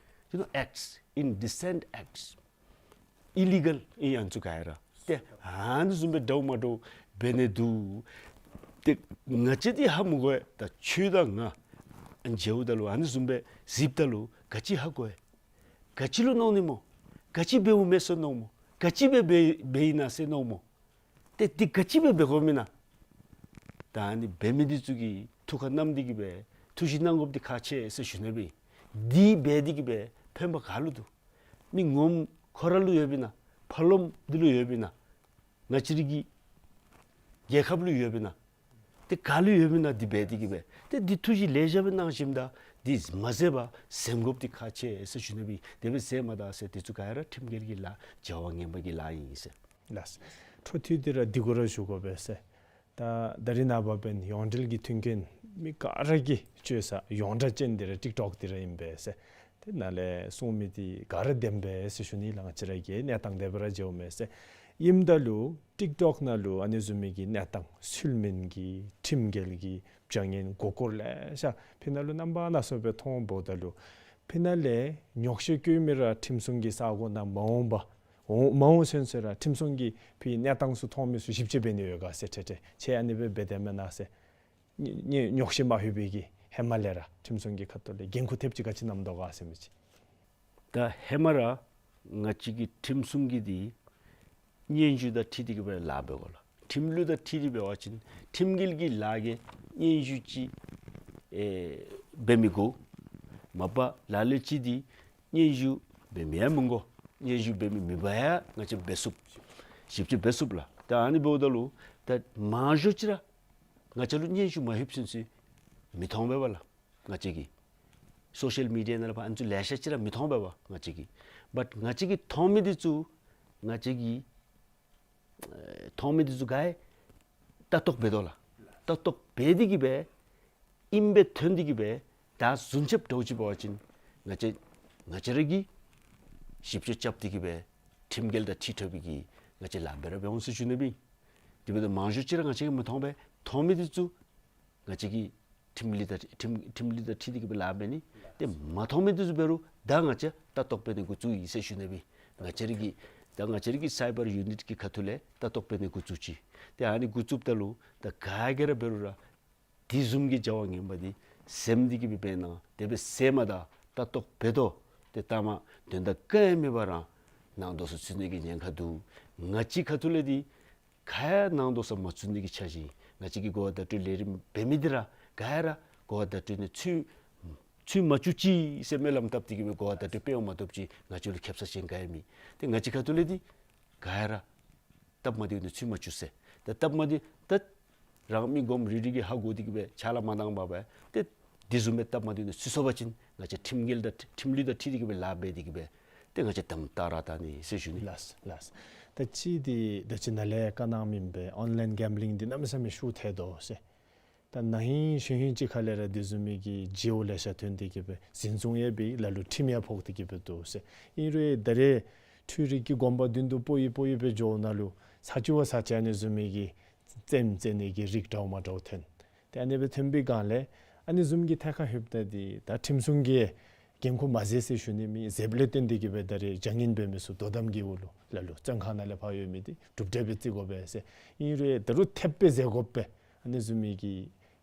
you know, acts, indecent acts. ཨི་ལི་གཱལ་ཨིན་ཨ་ནི་ཚུ་ག་ར། ཏེ་ཨ་ནི་བཟུམ་སྦེ་འདྲཝ་མ་འདྲཝ་འབད་ནི་འདུག། ཏེ་ང་བཅས་འདི་ཧ་མི་གོ་བས། ད་ཁྱོད་དང་ང་ཨ་ནི་མཇལཝ་ད་ལུ་ཨ་ནི་བཟུམ་སྦེ་གཟིགསཔ་ད་ལུ་ག་ཅི་ཧ་གོ་བས། ག་ཅི་ལུ་མནོ་ནི་སྨོ། ག་ཅི་འབདཝ་མས་ཟེར་མནོཝ་སྨོ། ག་ཅི་སྦེ་འབད་འབདཝ་ཨིན་ན་ཟེར་མནོཝ་སྨོ། ཏེ་འདི་ག་ཅི་སྦེ་འབད་དགོཔ་ཨིན་ན། ད་ཨ་ནི་འབད་མི་འདི་ཚུ་གི་ཐུགས་ཁར་བསྣམས་ཏེ་གི་སྦེ་ཐུགས་བཞེད་གནང་དགོཔ་འདི་ཁག་ཆེ་ཟེར་ཞུ་ནི་སྦེ། འདི་འབད་དེ་གི་སྦེ་ཕན་པ་ག་ལུ་འདུག། མི་ངོམ་ཁོ་ར་ལུ་ཡོདཔ་ཨིན་ན། ཕར་ལོགམ་འདི་ལུ་ཡོདཔ་ཨིན་ན། ང་བཅས་རའི་གི་རྒྱལ་ཁབ་ལུ་ཡོདཔ་ཨིན་ན། ཏེ་ག་ལུ་ཡོདཔ་ཨིན་ན་འདི་འབད་དེ་གི་སྦེ། ཏེ་འདི་ཐུགས་བཞེད་ལེ་ཤ་སྦེ་གནང་ཞིནམ་ད་འདི་མ་ཟད་པར་གཟིམ་དགོཔ་འདི་ཁག་ཆེ་ཟེར་ཞུ་ནི་སྦེ། དེ་སྦེ་ཟེརཝ་མ་ད་ཟེར་འདི་ཚུ་ག་ར་ཁྲིམས་འགལ་གྱི་ལཱ་བྱ་བ་ངན་པ་གི་ལཱ་ཨིན་ཟེར། ལགས། འཕྲོ་མཐུད་དེ་ར་འདི་གུ་ར་ཞུ་དགོ་པས་ཟེར། ད་ད་རིས་ནངས་པ་འབདན་ཡོངས་འབྲེལ་གྱི་མཐུན་རྐྱེན་མི་ག་ར་གིས་སྤྱོད་ས་ཡོངས་གྲགས་ཅན་འདི་ར་ཊིཀ་ཊོཀ་འདི་ར་ཨིན་པས་ཟེར། དེ་ནང་ལས་གསུང་མི་འདི་ག་ར་བདེན་པས་ཟེར་ཞུ་ནི་ལགས། ང་བཅས་ར་གི་གནས་སྟངས་དེ་སྦེ་ར་མཇལཝ་མས་ཟེར། ཨིནམ་ད་ལུ་ཊིཀ་ཊོཀ་ནང་ལུ་ཨ་ནི་བཟུམ་མའི་གི་གནས་སྟངས་ཚུལ་མིན་གྱི་ཁྲིམས་འགལ་གྱི་བྱ་ངན་མགུ་སྐོར་ལེ་ཤ་ཕི་ནང་ལུ་རྣམ་པ་སྣ་ཚོགས་སྦེ་མཐོངམ་ད་ལུ་ཕི་ནང་ལས་ཉོགས་བཤད་བཀོད་མི་ར་ཁྲིམས་སྲུང་གི་ས་གོ་ནང་མ་འོངམ་པ་འོང་མ་འོང་ཚུན་ཚོད་ར་ཁྲིམས་སྲུང་གིས་ཕི་གནས་སྟངས་ཚུ་མཐོང་མི་ཚུ་ཞིབ་དཔྱད་འབད་ནི་ཡོད་ག་ཟེར་ཁྲེ་ཁྲེ་ཁྱེད་ཨ་ནི་སྦེ་འབད་དེས་མེན་ན་ཟེར། ཉེ་ཉེ་ཉོགས་བཤད་མ་ལྷོད་པའི་གི་ཧེ་མ་ལས་ར་ཁྲིམས་སྲུང་གི་ཁ་ཐུག་ལས་འགན་ཁུར་ཐེབས་ཅིག་ག་ཅི་གནངམ་འདུག་ག་ཟེར་མི་ཅིག། ད་ཧེ་མ་ར་ང་བཅས་ཀྱི་ཁྲིམས་སྲུང་གི་འདི་སྙན་ཞུ་དང་འཁྲིལ་ཏེ་གི་སྦེ་ལཱ་འབད་དགོ་ལགས། ཁྲིམས་ལུགས་དང་འཁྲིལ་ཏེ་འབད་བ་ཅིན་ཁྲིམས་འགལ་གྱི་ལཱ་གི་སྙན་ཞུ་ཅིག་ཨེ་འབད་མི་དགོ། མ་པ་ལ་ལུ་ཅིག་འདི་སྙན་ཞུ་འབད་མི་ཡང་མི་དགོ། སྙན་ཞུ་འབད་མི་མེད་པར་ཡང་ང་བཅས་འབད་ཚུགས། ཞིབ་དཔྱད་འབད་ཚུགས་ལགས། ད་ཨ་ནི་འབདཝ་ད་ལུ་ད་མང་ཤོས་ཅིག་ར་ང་བཅས་ལུ་སྙན་ཞུ་མ་ལྷོདཔ་ཚུན་ཚོད་མི་མཐོང་པས་པ་ལགས། ང་བཅས་ཀྱིས་སོ་ཤལ་མི་ཌི་ཡ་ནང་ལས་ཕར་ཨ་ནི་ཚུ་ལེ་ཤ་ཅིག་ར་མི་མཐོང་པས་པ་ང་བཅས་ཀྱིས། བཊ་ང་བཅས་ཀྱིས་མཐོང་མི་འདི་ཚུ་ང་བཅས་ཀྱིས་ཨེ་མཐོང་མི་འདི་ཚུ་ག་ར་ལྟ་རྟོག་འབད་དོ་ལགས། ལྟ་རྟོག་འབད་དེ་གི་སྦེ་ཨིནམ་སྦེ་ཐོན་ཏེ་གི་སྦེ་ད་བཟུམ་ཅིག་འདྲཝ་ཅིག་འབད་བ་ཅིན་ང་བཅས་ང་བཅས་ར་གིས་ཞིབ་དཔྱད་རྐྱབ་སྟེ་གི་སྦེ་ཁྲིམས་འགལ་དང་འཁྲིལ་འཁྲིལ་བའི་གི་ང་བཅས་ལཱ་འབད་ར་འབད་འོང་ཟེར་ཞུ་ནི་སྦེ། དེ་འབདཝ་ད་མང་ཤོས་ཅིག་ར་ང་བཅས་ཀྱིས་མི་མཐོང་པས། མཐོང་མི་འདི་ཚུ་ང་བཅས་ཀྱིས་ཁྲིམས་ལུགས་དང་ཁྲིམས་ཁྲིམས་ལུགས་དང་འཁྲིལ་ཏེ་གི་སྦེ་ལཱ་འབད་ནི། ཏེ་མ་མཐོང་མི་འདི་ཚུ་འབད་རུང་ད་ང་བཅས་ལྟ་རྟོག་འབད་ནི་འགོ་བཙུགས་ཡི་ཟེར་ཞུ་ནི་སྦེ། ང་བཅས་ར་གི་ད་ང་བཅས་ར་གི་སའི་བར་ཡུ་ནིཊ་གི་ཁ་ཐུག་ལས་ལྟ་རྟོག་འབད་ནི་འགོ་བཙུགས་ཅི། ཏེ་ཨ་ནི་འགོ་བཙུགསཔ་ད་ལུ་ད་ག་གིས་ར་འབད་རུང་ར་དེ་བཟུམ་གྱི་བྱ་བ་ངན་པ་འདི་སེམས་འདི་གིས་སྦེ་འབད་གནང་། དེ་སྦེ་ཟེརཝ་མ་ད་ལྟ་རྟོག་འབད་དོ། ཏེ་ལྟ་མ་དོན་དག་ག་ཡང་མེད་པར་རང་ནང་དོགས་སུ་ཚུད་ནི་གི་ཉེན་ཁ་འདུག། ང་བཅས་ཁ་ཐུག་ལས་འདི་ག་ཡང་ནང་དོགས་སུ་མ་ཚུད་ནི་གི་འཆར་གཞི། ང་བཅས་ཀྱིས་གོ་བ་བརྡ་སྤྲོད་ལས་རིམ་འབད་མི་འདི་ར་ག་ར་གོ་བ་བརྡ་སྤྲོད་ནི་ཚུན་ཚུན་མ་བཅུག་ཅིག་ཟེར་སྨོན་ལམ་བཏབ་སྟེ་གི་སྦེ་གོ་བ་བརྡ་སྤྲོད་འབད་འོང་མ་གཏོགས་ཅིག་ང་བཅས་ལུ་ཁེབ་ས་ཅིག་ག་ཡང་མེད། ཏེ་ང་བཅས་ཁ་ཐུག་ལས་འདི་ག་ར་སྟབས་མ་བདེཝ་ནང་ཚུན་མ་བཅུག་ཟེར། ཏེ་སྟབས་མ་བདེ་ད་རང་མི་གོངམ་རི་རི་གིས་ཧ་གོ་སྟེ་གི་སྦེ་ཕྱག་ལཱ་མ་གནང་པར་སྦེ་ཏེ་དེ་བཟུམ་སྦེ་སྟབས་མ་བདེཝ་ནང་ཚུད་སོང་པ་ཅིན་ང་བཅས་ཁྲིམས་འགལ་དང་ཁྲིམས་ལུགས་དང་འཁྲིལ་ཏེ་གི་སྦེ་ལཱ་འབད་དེ་གི་སྦེ་ཏེ་ང་བཅས་དམ་དྲག་ར་བཏང་ནི་ཟེར་ཞུ་ནི། ལགས་ལགས། ད་ཅི་འདི་ད་ཅི་ནཱ་ལས་བཀའ་གནང་མི་སྦེ་ཨོན་ལཱའིན་གེམ་བི་ལིང་འདི་གནམ་མེད་ས་མེད་ཤུགས་ཐལ་དོ་ཟེར། ད་ན་ཧིང་གཞེས་ཧིང་ཅིག་ཁ་ལས་ར་དེ་བཟུམ་མའི་གི་བྱེལཝ་ལེ་ཤ་ཐོན་ཏེ་གི་སྦེ་འཛིན་བཟུང་ཡང་འབད་ལ་ལུ་ཁྲིམས་ཡང་ཕོག་སྟེ་གི་སྦེ་འདུག་ཟེར། ཨིན་རུང་ད་རེས་འཕྲུལ་རིག་གི་གོམ་པ་མདུན་དུ་སྤོ་ཡི་སྤོ་ཡི་སྦེ་འགྱོཝ་ད་ལུ་ཚར་གཅིག་བ་ཚར་གཅིག་ཨ་ནི་བཟུམ་མའི་གི་རྩེདམོ་རྩེ་ནི་གི་རིགས་འདྲཝ་མ་འདྲཝ་ཐོན། ཏེ་ཨ་ནི་སྦེ་ཐོན་པའི་སྒང་ལས་ཨ་ནི་བཟུམ་གྱི་ཐད་ཁར་ལྷོདཔ་ད་འདི་ད་ཁྲིམས་སྲུང་གིས་འགན་ཁུར་མ་བཟུང་ཟེར་ཞུ་ནི་མེད། བཟུངམ་ལས་བརྟེན་ཏེ་གི་སྦེ་ད་རེས་བྱ་ངན་འབད་མི་ཚུ་དོ་དམ་གྱི་འོག་ལུ་ལ་ལུ་བཙོན་ཁང་ནང་ལས་ཕར་ཡོད་མི་འདི་གྲུབ་འབྲས་སྦེ་བརྩི་དགོ་པས་ཟེར། ཨིན་རུང་ད་རུང་ཐེབས་སྦེ་བཟོ་དགོ་པས། ཨ་ནི་བཟུམ་མའི་གི་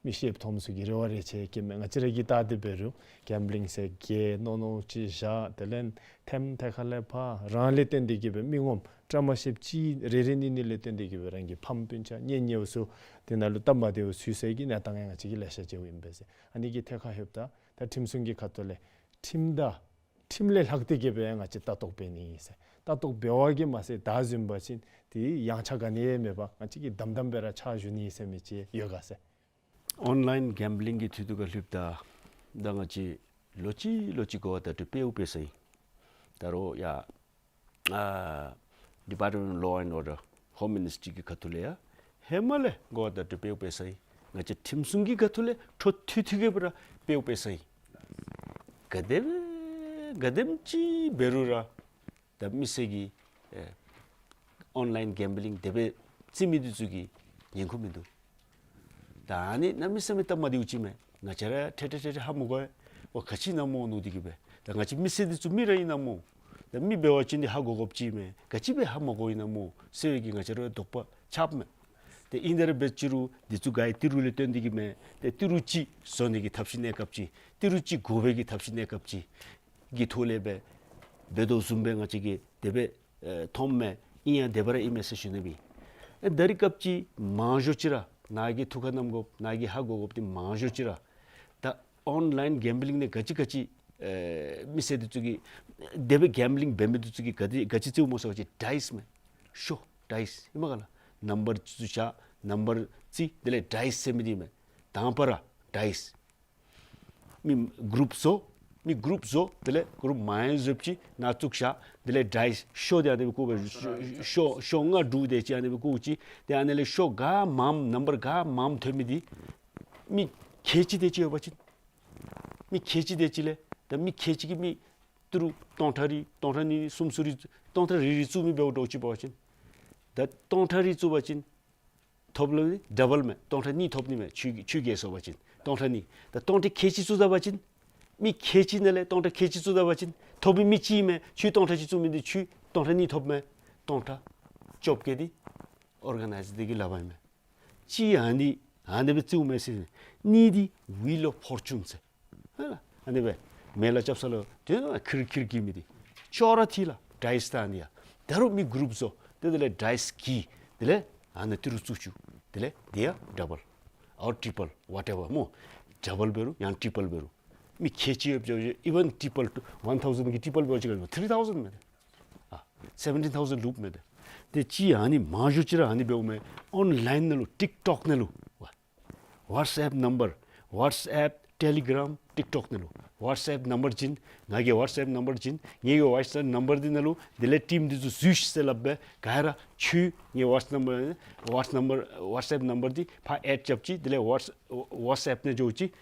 མི་ཤེསཔ་མཐོངམ་ཚུ་གིས་རེ་བ་རེ་ཆེ་བསྐྱེདཔ་མས། ང་བཅས་ར་གིས་བལྟ་སྟེ་འབད་རུང་གེམ་བི་ལིང་ཟེར་གི་མནོ་མནོཝ་ཅིག་བཞག། དེ་ལས་ཐེམ་ཐད་ཁ་ལས་ཕར་རང་ལས་བརྟེན་ཏེ་གི་སྦེ་མི་ངོམ་བཀྲ་མ་ཤིསཔ་ཅིག་རེ་རེ་གཉིས་གཉིས་ལས་བརྟེན་ཏེ་གི་སྦེ་རང་གི་ཕམ་སྤུན་ཆ་གཉེན་ཉེཝ་ཚུ་དེ་ནང་ལུ་སྟབས་མ་བདེཝ་ཚུད་སའི་གི་གནས་སྟངས་ཡང་ང་བཅས་ཀྱིས་ལེ་ཤ་མཇལཝ་ཨིན་པས་ཟེར། ཨ་ནི་གི་ཐད་ཁར་ལྷོདཔ་ད་ད་ཁྲིམས་སྲུང་གི་ཁ་ཐུག་ལས་ཁྲིམས་དང་ཁྲིམས་ལས་ལྷག་སྟེ་གི་སྦེ་ང་བཅས་ལྟ་རྟོག་འབད་ནི་ཨིན་ཟེར། ལྟ་རྟོག་འབད་བ་གིས་མ་ཚད་ད་བཟུམ་འབད་བ་ཅིན་དེ་ཡང་ཆ་ག་ནི་ཡང་མེད་པར་ང་བཅས་ཀྱིས་དམ་དམ་སྦེ་ར་ཕྱག་ཞུ་ནི་ཟེར་མི་ཅིག་ཡོད་ག་ཟེར། ཨོན་ལཱའིན་གེམ་བི་ལིང་གི་འཐུས་ཐུག་ཁར་ལྷོདཔ་ད་ད་ང་བཅས་ལོག་ཅི་ལོག་ཅི་གོ་བ་བརྡ་སྤྲོད་འབདཝ་འབད་ས་ཨིན། ད་རུང་ཡ་ཨ་Department of Law and Order, Home Ministry གི་ཁ་ཐུག་ལས་ཡང་ཧེ་མ་ལས་གོ་བ་བརྡ་སྤྲོད་འབདཝ་འབད་ས་ཨིན། ང་བཅས་ཁྲིམས་སྲུང་གི་ཁ་ཐུག་ལས་འཕྲོ་མཐུད་མཐུད་དེ་གི་སྦེ་ར་འབདཝ་འབད་ས་ཨིན། ག་དེམ་ག་དེམ་ཅིག་འབད་རུང་ར་ད་མི་སེར་གྱིས་ཨེ་ཨོན་ལཱའིན་གེམ་བི་ལིང་དེ་སྦེ་རྩེ་མི་འདི་ཚུ་གིས་ཉན་ཁུངས་མིན་འདུག། ད་ཨ་ནི་གནམ་མེད་ས་མེད་སྟབས་མ་བདེཝ་ཅིག་མས། ང་བཅས་ར་ཐད་ཐད་ཐད་ཐད་ཧ་མི་གོ་བས། འོ་ག་ཅི་ཨིན་ན་སྨོ་མནོ་སྟེ་གི་སྦེ། ད་ང་བཅས་མི་སེར་འདི་ཚུ་མི་ར་ཨིན་ན་སྨོ། ད་མི་འབད་བ་ཅིན་འདི་ཧ་གོ་དགོཔ་ཅིག་མས། ག་ཅི་སྦེ་ཧ་མ་གོཝ་ཨིན་ན་སྨོ་ཟེར་བའི་གི་ང་བཅས་ར་དོགས་པ་ཆགསཔ་མས། ཏེ་ཨིན་ཏེ་ར་འབད་ཅི་རུང་འདི་ཚུ་ག་ར་ཏི་རུ་ལས་བཏོན་ཏེ་གི་མས། ཏེ་ཏི་རུ་ཅིག་བཟོ་ནི་གི་ཐབས་ཤེས་གནས་སྐབས་ཅིག་ཏི་རུ་ཅིག་དགོ་པའི་གི་ཐབས་ཤེས་གནས་སྐབས་ཅིག་གི་ཐོག་ལས་སྦེ་འབད་དོ་བཟུམ་སྦེ་ང་བཅས་ཀྱིས་དེ་སྦེ་ཨེ་མཐོངམ་མས། ཨིན་ཡང་དེ་སྦེ་ར་ཨིན་མས་ཟེར་ཞུ་ནི་སྦེ། ཨེ་ད་རིས་སྐབས་ཅིག་མང་ཤོས་ཅིག་ར་ནཱ་གིས་ཐུགས་ཁར་བསྣམ་དགོཔ་ནཱ་གིས་ཧ་གོ་དགོཔ་འདི་མང་ཤོས་ཅིག་ར་ད་ཨོན་ལཱའིན་གེམ་བི་ལིང་ནང་ག་ཅི་ག་ཅི་ཨེ་མི་སེར་འདི་ཚུ་གིས་དེ་སྦེ་གེམ་བི་ལིང་འབད་མི་འདི་ཚུ་གིས་ག་དེ་ག་ཅི་རྩེཝ་སྨོ་ཟེར་བ་ཅིན་ཌའིསི་མས། ཤོ་ཌའིསི་ཨིན་མས་ག་ལགས། ནམ་བར་ཚུ་བཞག་ནམ་བར་རྩེ་དེ་ལས་ཌའིསི་ཟེར་མི་འདི་མས། དང་པ་ར་ཌའིསི། མི་གུ་རུབ་བཟོ། མི་གུ་རུབ་བཟོ། དེ་ལས་གུ་རུབ་མང་བཟོཝ་ཅིག་ནང་བཙུགས་བཞག། དེ་ལས་ཌའིསི་ཤོ་འདི་ཨ་ནི་སྦེ་བཀོ་སྦེ་ཤོ་ཤོ་ལྔ་དྲུག་དེ་ཅིག་ཨ་ནི་སྦེ་བཀོ་ཅི། ཏེ་ཨ་ནི་ལས་ཤོ་ག་མངམ་ནམ་བར་ག་མངམ་ཐོན་མི་འདི་མི་ཁལ་གཅིག་དེ་ཅིག་ཡོད་པ་ཅིན་མི་ཁལ་གཅིག་དེ་ཅིག་ལས་ད་མི་ཁལ་གཅིག་གིས་མི་ཏི་རུ་སྟོང་ཕྲག་རེ་སྟོང་ཕྲག་གཉིས་གསུམ་ཚུ་རེ་སྟོང་ཕྲག་རེ་རེ་བཙུགས་མི་འབདཝ་འདྲཝ་ཅིག་འབད་བ་ཅིན་ད་སྟོང་ཕྲག་རེ་བཙུགས་པ་ཅིན་ཐོབ་ལུ་ཌ་བཱལ་མས། སྟོང་ཕྲག་གཉིས་ཐོབ་ནི་མས། ཆུ་ཆུ་གྱེས་སོང་པ་ཅིན་སྟོང་ཕྲག་གཉིས། ད་སྟོང་ཕྲག་ཁལ་གཅིག་བཙུགས་ད་པ་ཅིན་མི་ཁལ་གཅིག་ནང་ལས་སྟོང་ཕྲག་ཁལ་གཅིག་བཙུགས་ད་པ་ཅིན་ཐོབ་མི་མི་གཅིག་མས། ཆུ་སྟོང་ཕྲག་གཅིག་བཙུགས་མི་འདི་ཆུ་སྟོང་ཕྲག་གཉིས་ཐོབ་མས། སྟོང་ཕྲག་བཅོ་བརྒྱད་འདི་ཨོར་ག་ནའིཛ་འདི་གི་ལག་པར་ཨིན་མས། གཅིག་ཨ་ནི་ཨ་ནི་སྦེ་བརྩིཝ་མས་ཟེར། གཉིས་འདི་ཝིལ་ཨོཕ་ཕོར་ཅུན་ཟེར། ཧ་ལ་ཨ་ནི་སྦེ་མེ་ལ་རྐྱབ་ས་ལུ་དེ་ནང་ཁིར་ཁིར་གྱིས་མི་འདི་ཅོག་ར་འཐད་ལགས། ཌའིསི་ད་ཨ་ནི་ཡང་ད་རུང་མི་གུ་རུབ་བཟོ། ཏེ་དེ་ལས་ཌའིསི་གྱིས་དེ་ལས་ཨ་ནི་ཏི་རུ་བཙུགས་བཅུག། དེ་ལས་དེ་ཡང་ཌ་བཱལ་ཨོར་ཊི་པཱལ་ཝ་ཊེ་ཝར་སྨོ། ཌ་བཱལ་འབད་རུང་ཡང་ཊི་པཱལ་འབད་རུང་མི་ཁལ་གཅིག་ཡོདཔ་ཨི་ཝན་ཊི་པཱལ་ཊུ་ཝན་ཐའུ་ཟེན་གྱི་ཊི་པཱལ་འབད་བ་ཅིན་ཐི་རི་ཐའུ་ཟེན་མས། ཨ་སེ་བེན་ཊིན་ཐའུ་ཟེན་ལུཔ་མས་ཏེ། ཏེ་གཅིག་ཨ་ནི་མང་ཤོས་ཅིག་ར་ཨ་ནི་འབདཝ་མས། ཨོན་ལཱའིན་ནང་ལུ་ཊིཀ་ཊོཀ་ནང་ལུ་ཝ་ཝཊསི་ཨེཔ་ནམ་བར་ཝཊསི་ཨེཔ་ཊེ་ལི་གརམ་ཊིཀ་ཊོཀ་ནང་ལུ་ཝཊསི་ཨེཔ་ནམ་བར་བྱིན། ང་གི་ཝཊསི་ཨེཔ་ནམ་བར་བྱིན། ངེ་གི་ཝཊསི་ཨེཔ་ནམ་བར་འདི་ནང་ལུ་དེ་ལས་ཊིམ་འདི་ཚུ་འཛུལ་ཤིག་ཟེར་སླབ་སྦེ་ག་ར་ཁྱོད་ངེ་ཝཊསི་ནམ་བར་ཝཊསི་ནམ་བར་ཝཊསི་ཨེཔ་ནམ་བར་འདི་ཕར་ཨེཌ་རྐྱབ་ཅི། དེ་ལས་ཝཊསི་ཝཊསི་ཨེཔ་ནང་འགྱོ་ཅི།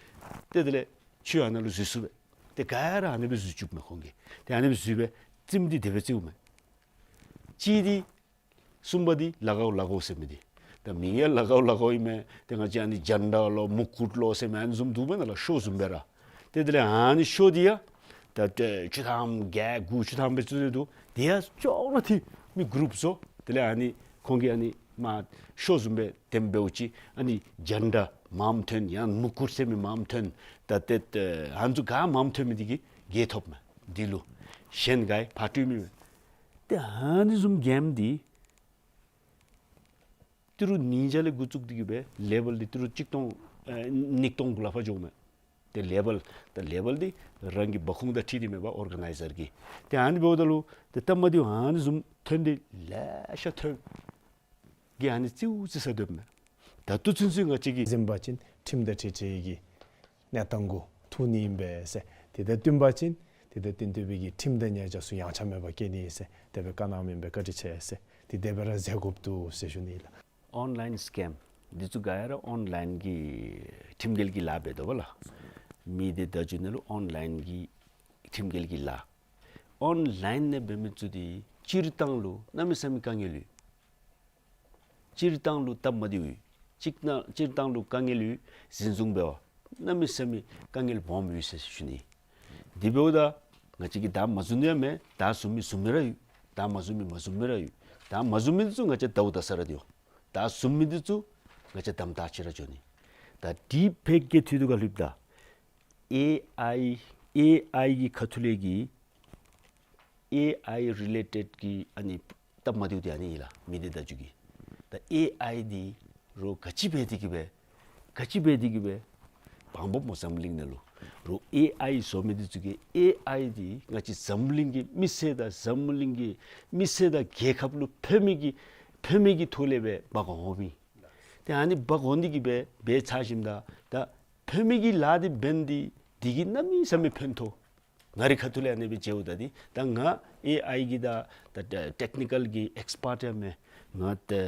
ཏེ་དེ་ལས་ཁྱོད་ཨ་ནཱ་ལུ་འཛུལ་ཚུགས་པས། ཏེ་ག་ར་ཨ་ནི་སྦེ་འཛུལ་བཅུགཔ་མས་ཁོང་གིས། ཏེ་ཨ་ནི་སྦེ་འཛུལ་སྦེ་རྩེདམོ་འདི་དེ་སྦེ་རྩེཝ་མས། གཅིག་འདི་གསུམ་པ་འདི་ལ་གའུ་ལ་གའུ་ཟེར་མི་འདི། ད་མིང་ཡང་ལ་གའུ་ལ་གའུ་ཨིན་མས། ཏེ་ང་བཅས་ཨ་ནི་ཇན་ཌ་ལོ་མུ་ཀུཊ་ལོ་ཟེར་མི་ཨ་ནི་བཟུམ་འདུག་པས་ན་ལགས། ཤོ་བཟུམ་སྦེ་ར། ཏེ་དེ་ལས་ཨ་ནི་ཤོ་འདི་ཡང་ད་ཏེ་བཅུ་ཐམ་བརྒྱད་དགུ་བཅུ་ཐམ་སྦེ་བཙུགས་ཏེ་འདུག། དེ་ཡང་ཅོག་ར་འཐད་མི་གུ་རུབ་བཟོ། དེ་ལས་ཨ་ནི་ཁོང་གིས་ཨ་ནི་མ་ཤོ་བཟུམ་སྦེ་དེམ་འབདཝ་ཅིག་ཨ་ནི་ཇན་ཌ་མངམ་ཐོན་ཡང་མུ་ཀུཊ་ཟེར་མི་མངམ་ཐོན། ད་ཏེ་ཨ་ནི་ཚུ་ག་མངམ་ཐོན་མི་འདི་གིས་བརྒྱད་ཐོབ་མས། འདི་ལུ་གཞན་ག་ཡང་ཕར་སྤྲོད་མི་མེད། ཏེ་ཨ་ནི་བཟུམ་གེམ་འདི་ཏི་རུ་ཉིས་བརྒྱ་ལས་འགོ་བཙུགས་ཏེ་གི་སྦེ་ལེ་བཱལ་འདི་ཏི་རུ་གཅིག་སྟོང་ཨེ་ཉིས་སྟོང་གུ་ལས་ཕར་འགྱོཝ་མས། ཏེ་ལེ་བཱལ་ད་ལེ་བཱལ་འདི་རང་གི་འབབ་ཁུངས་དང་འཁྲིལ་ཏེ་མེན་པ་ཨོར་ག་ནའི་ཛར་གྱི། ཏེ་ཨ་ནི་འབདཝ་ད་ལུ་ཏེ་སྟབས་མ་བདེཝ་ཨ་ནི་བཟུམ་ཐོན་ཏེ་ལེ་ཤ་ཐོན། གི་ཨ་ནི་རྩེདམོ་རྩེ་ས་སྡོདཔ་མས། ད་ལྟོ་ཚུན་ཚོད་ང་བཅས་ཀྱིས་གཟིམ་པ་ཅིན་ཁྲིམས་དང་འཁྲིལ་འཁྲིལ་གྱི་གནས་སྟངས་གུ་ཐུག་ནི་ཨིན་པས་ཟེར། དེ་དང་བསྟུན་པ་ཅིན་དེ་དང་བསྟུན་བསྟུན་པའི་གི་ཁྲིམས་དང་ཉེས་བྱ་ཚུ་ཡངས་ཆག་མེད་པར་བཀལ་ནི་ཨིན་ཟེར་དེ་སྦེ་བཀའ་གནང་མི་ཨིན་པས། བཀའ་དྲིན་ཆེ་ཟེར་ཏེ་དེ་སྦེ་ར་མཛད་དགོཔ་འདུག་ཟེར་ཞུ་ནི་ལགས། ཨོན་ལཱའིན་སི་ཀེམ་འདི་ཚུ་ག་ཡ་ར་ཨོན་ལཱའིན་གྱི་ཁྲིམས་འགལ་གྱི་ལཱ་འབད་དོ་བ་ལགས། མི་སྡེ་བརྡ་བརྒྱུད་ནང་ལུ་ཨོན་ལཱའིན་གྱི་ཁྲིམས་འགལ་གྱི་ལཱ། ཨོན་ལཱའིན་ནང་འབད་མི་ཚུ་འདི་སྤྱིར་བཏང་ལུ་གནམ་མེད་ས་མེད་དཀའ་ངལ་ཡོད། སྤྱིར་བཏང་ལུ་སྟབས་མ་བདེཝ་ཡོད། སྤྱིར་བཏང་སྤྱིར་བཏང་ལུ་དཀའ་ངལ་ཡོད། འཛིན་བཟུང་འབད་བར་གནམ་མེད་ས་མེད་དཀའ་ངལ་སྦོམ་ཡོད་ཟེར་ཞུ་ནི། དེ་འབདཝ་ད་ང་བཅས་ཀྱིས་བདའ་མ་བཟུང་ནི་ཡང་མེད། བདའ་བཟུང་མི་བཟུང་མི་ར་ཡོད། བདའ་མ་བཟུང་མི་མ་བཟུང་མི་ར་ཡོད། བདའ་མ་བཟུང་མི་ཚུ་ང་བཅས་ཟླཝ་ད་ས་ར་འདི་འོང་། བདའ་བཟུང་མི་འདི་ཚུ་ང་བཅས་དམ་དྲག་ཅིག་ར་འགྱོ་ནི། ད་དེ་ཕར་གི་ཐད་དུ་ག་ལྷོདཔ་ད་ཨེ་ཨའི་ཨེ་ཨའི་གི་ཁ་ཐུག་ལས་ཀྱི་ཨེ་ཨའི་རི་ལེ་ཊེཌ་གི་ཨ་ནི་སྟབས་མ་བདེཝ་འདི་ཨ་ནི་ཨིན་ལགས། མི་སྡེ་བརྡ་བརྒྱུད་ཀྱི། ད་ཨེ་ཨའི་འདི་རོགས་ག་ཅི་འབད་དེ་གི་སྦེ་ག་ཅི་འབད་དེ་གི་སྦེ་བང་འབབ་སྨོ་འཛམ་གླིང་ནང་ལུ། རོགས་ཨེ་ཨའི་བཟོ་མི་འདི་ཚུ་གིས་ཨེ་ཨའི་འདི་ང་བཅས་འཛམ་གླིང་གི་མི་སེར་དང་འཛམ་གླིང་གི་མི་སེར་དང་རྒྱལ་ཁབ་ལུ་ཕན་མི་གི་ཕན་མི་གི་ཐོག་ལས་སྦེ་འབག་འོང་མི། ཏེ་ཨ་ནི་འབག་འོང་ནི་གི་སྦེ་འབད་ཚར་ཞིནམ་ད་ད་ཕན་མི་གི་ལཱ་འདི་འབད་ནི་འདི་འདི་གིས་གནམ་མེད་ས་མེད་ཕན་ཐོགས། ང་རའི་ཁ་ཐུག་ལས་ཨ་ནི་སྦེ་མཇལཝ་ད་འདི་ད་ང་ཨེ་ཨའི་གི་ད་ད་ཊེག་ནི་ཀཱལ་གྱི་ཨེགསི་པརཊ་ཡང་མེན། ང་ཏེ་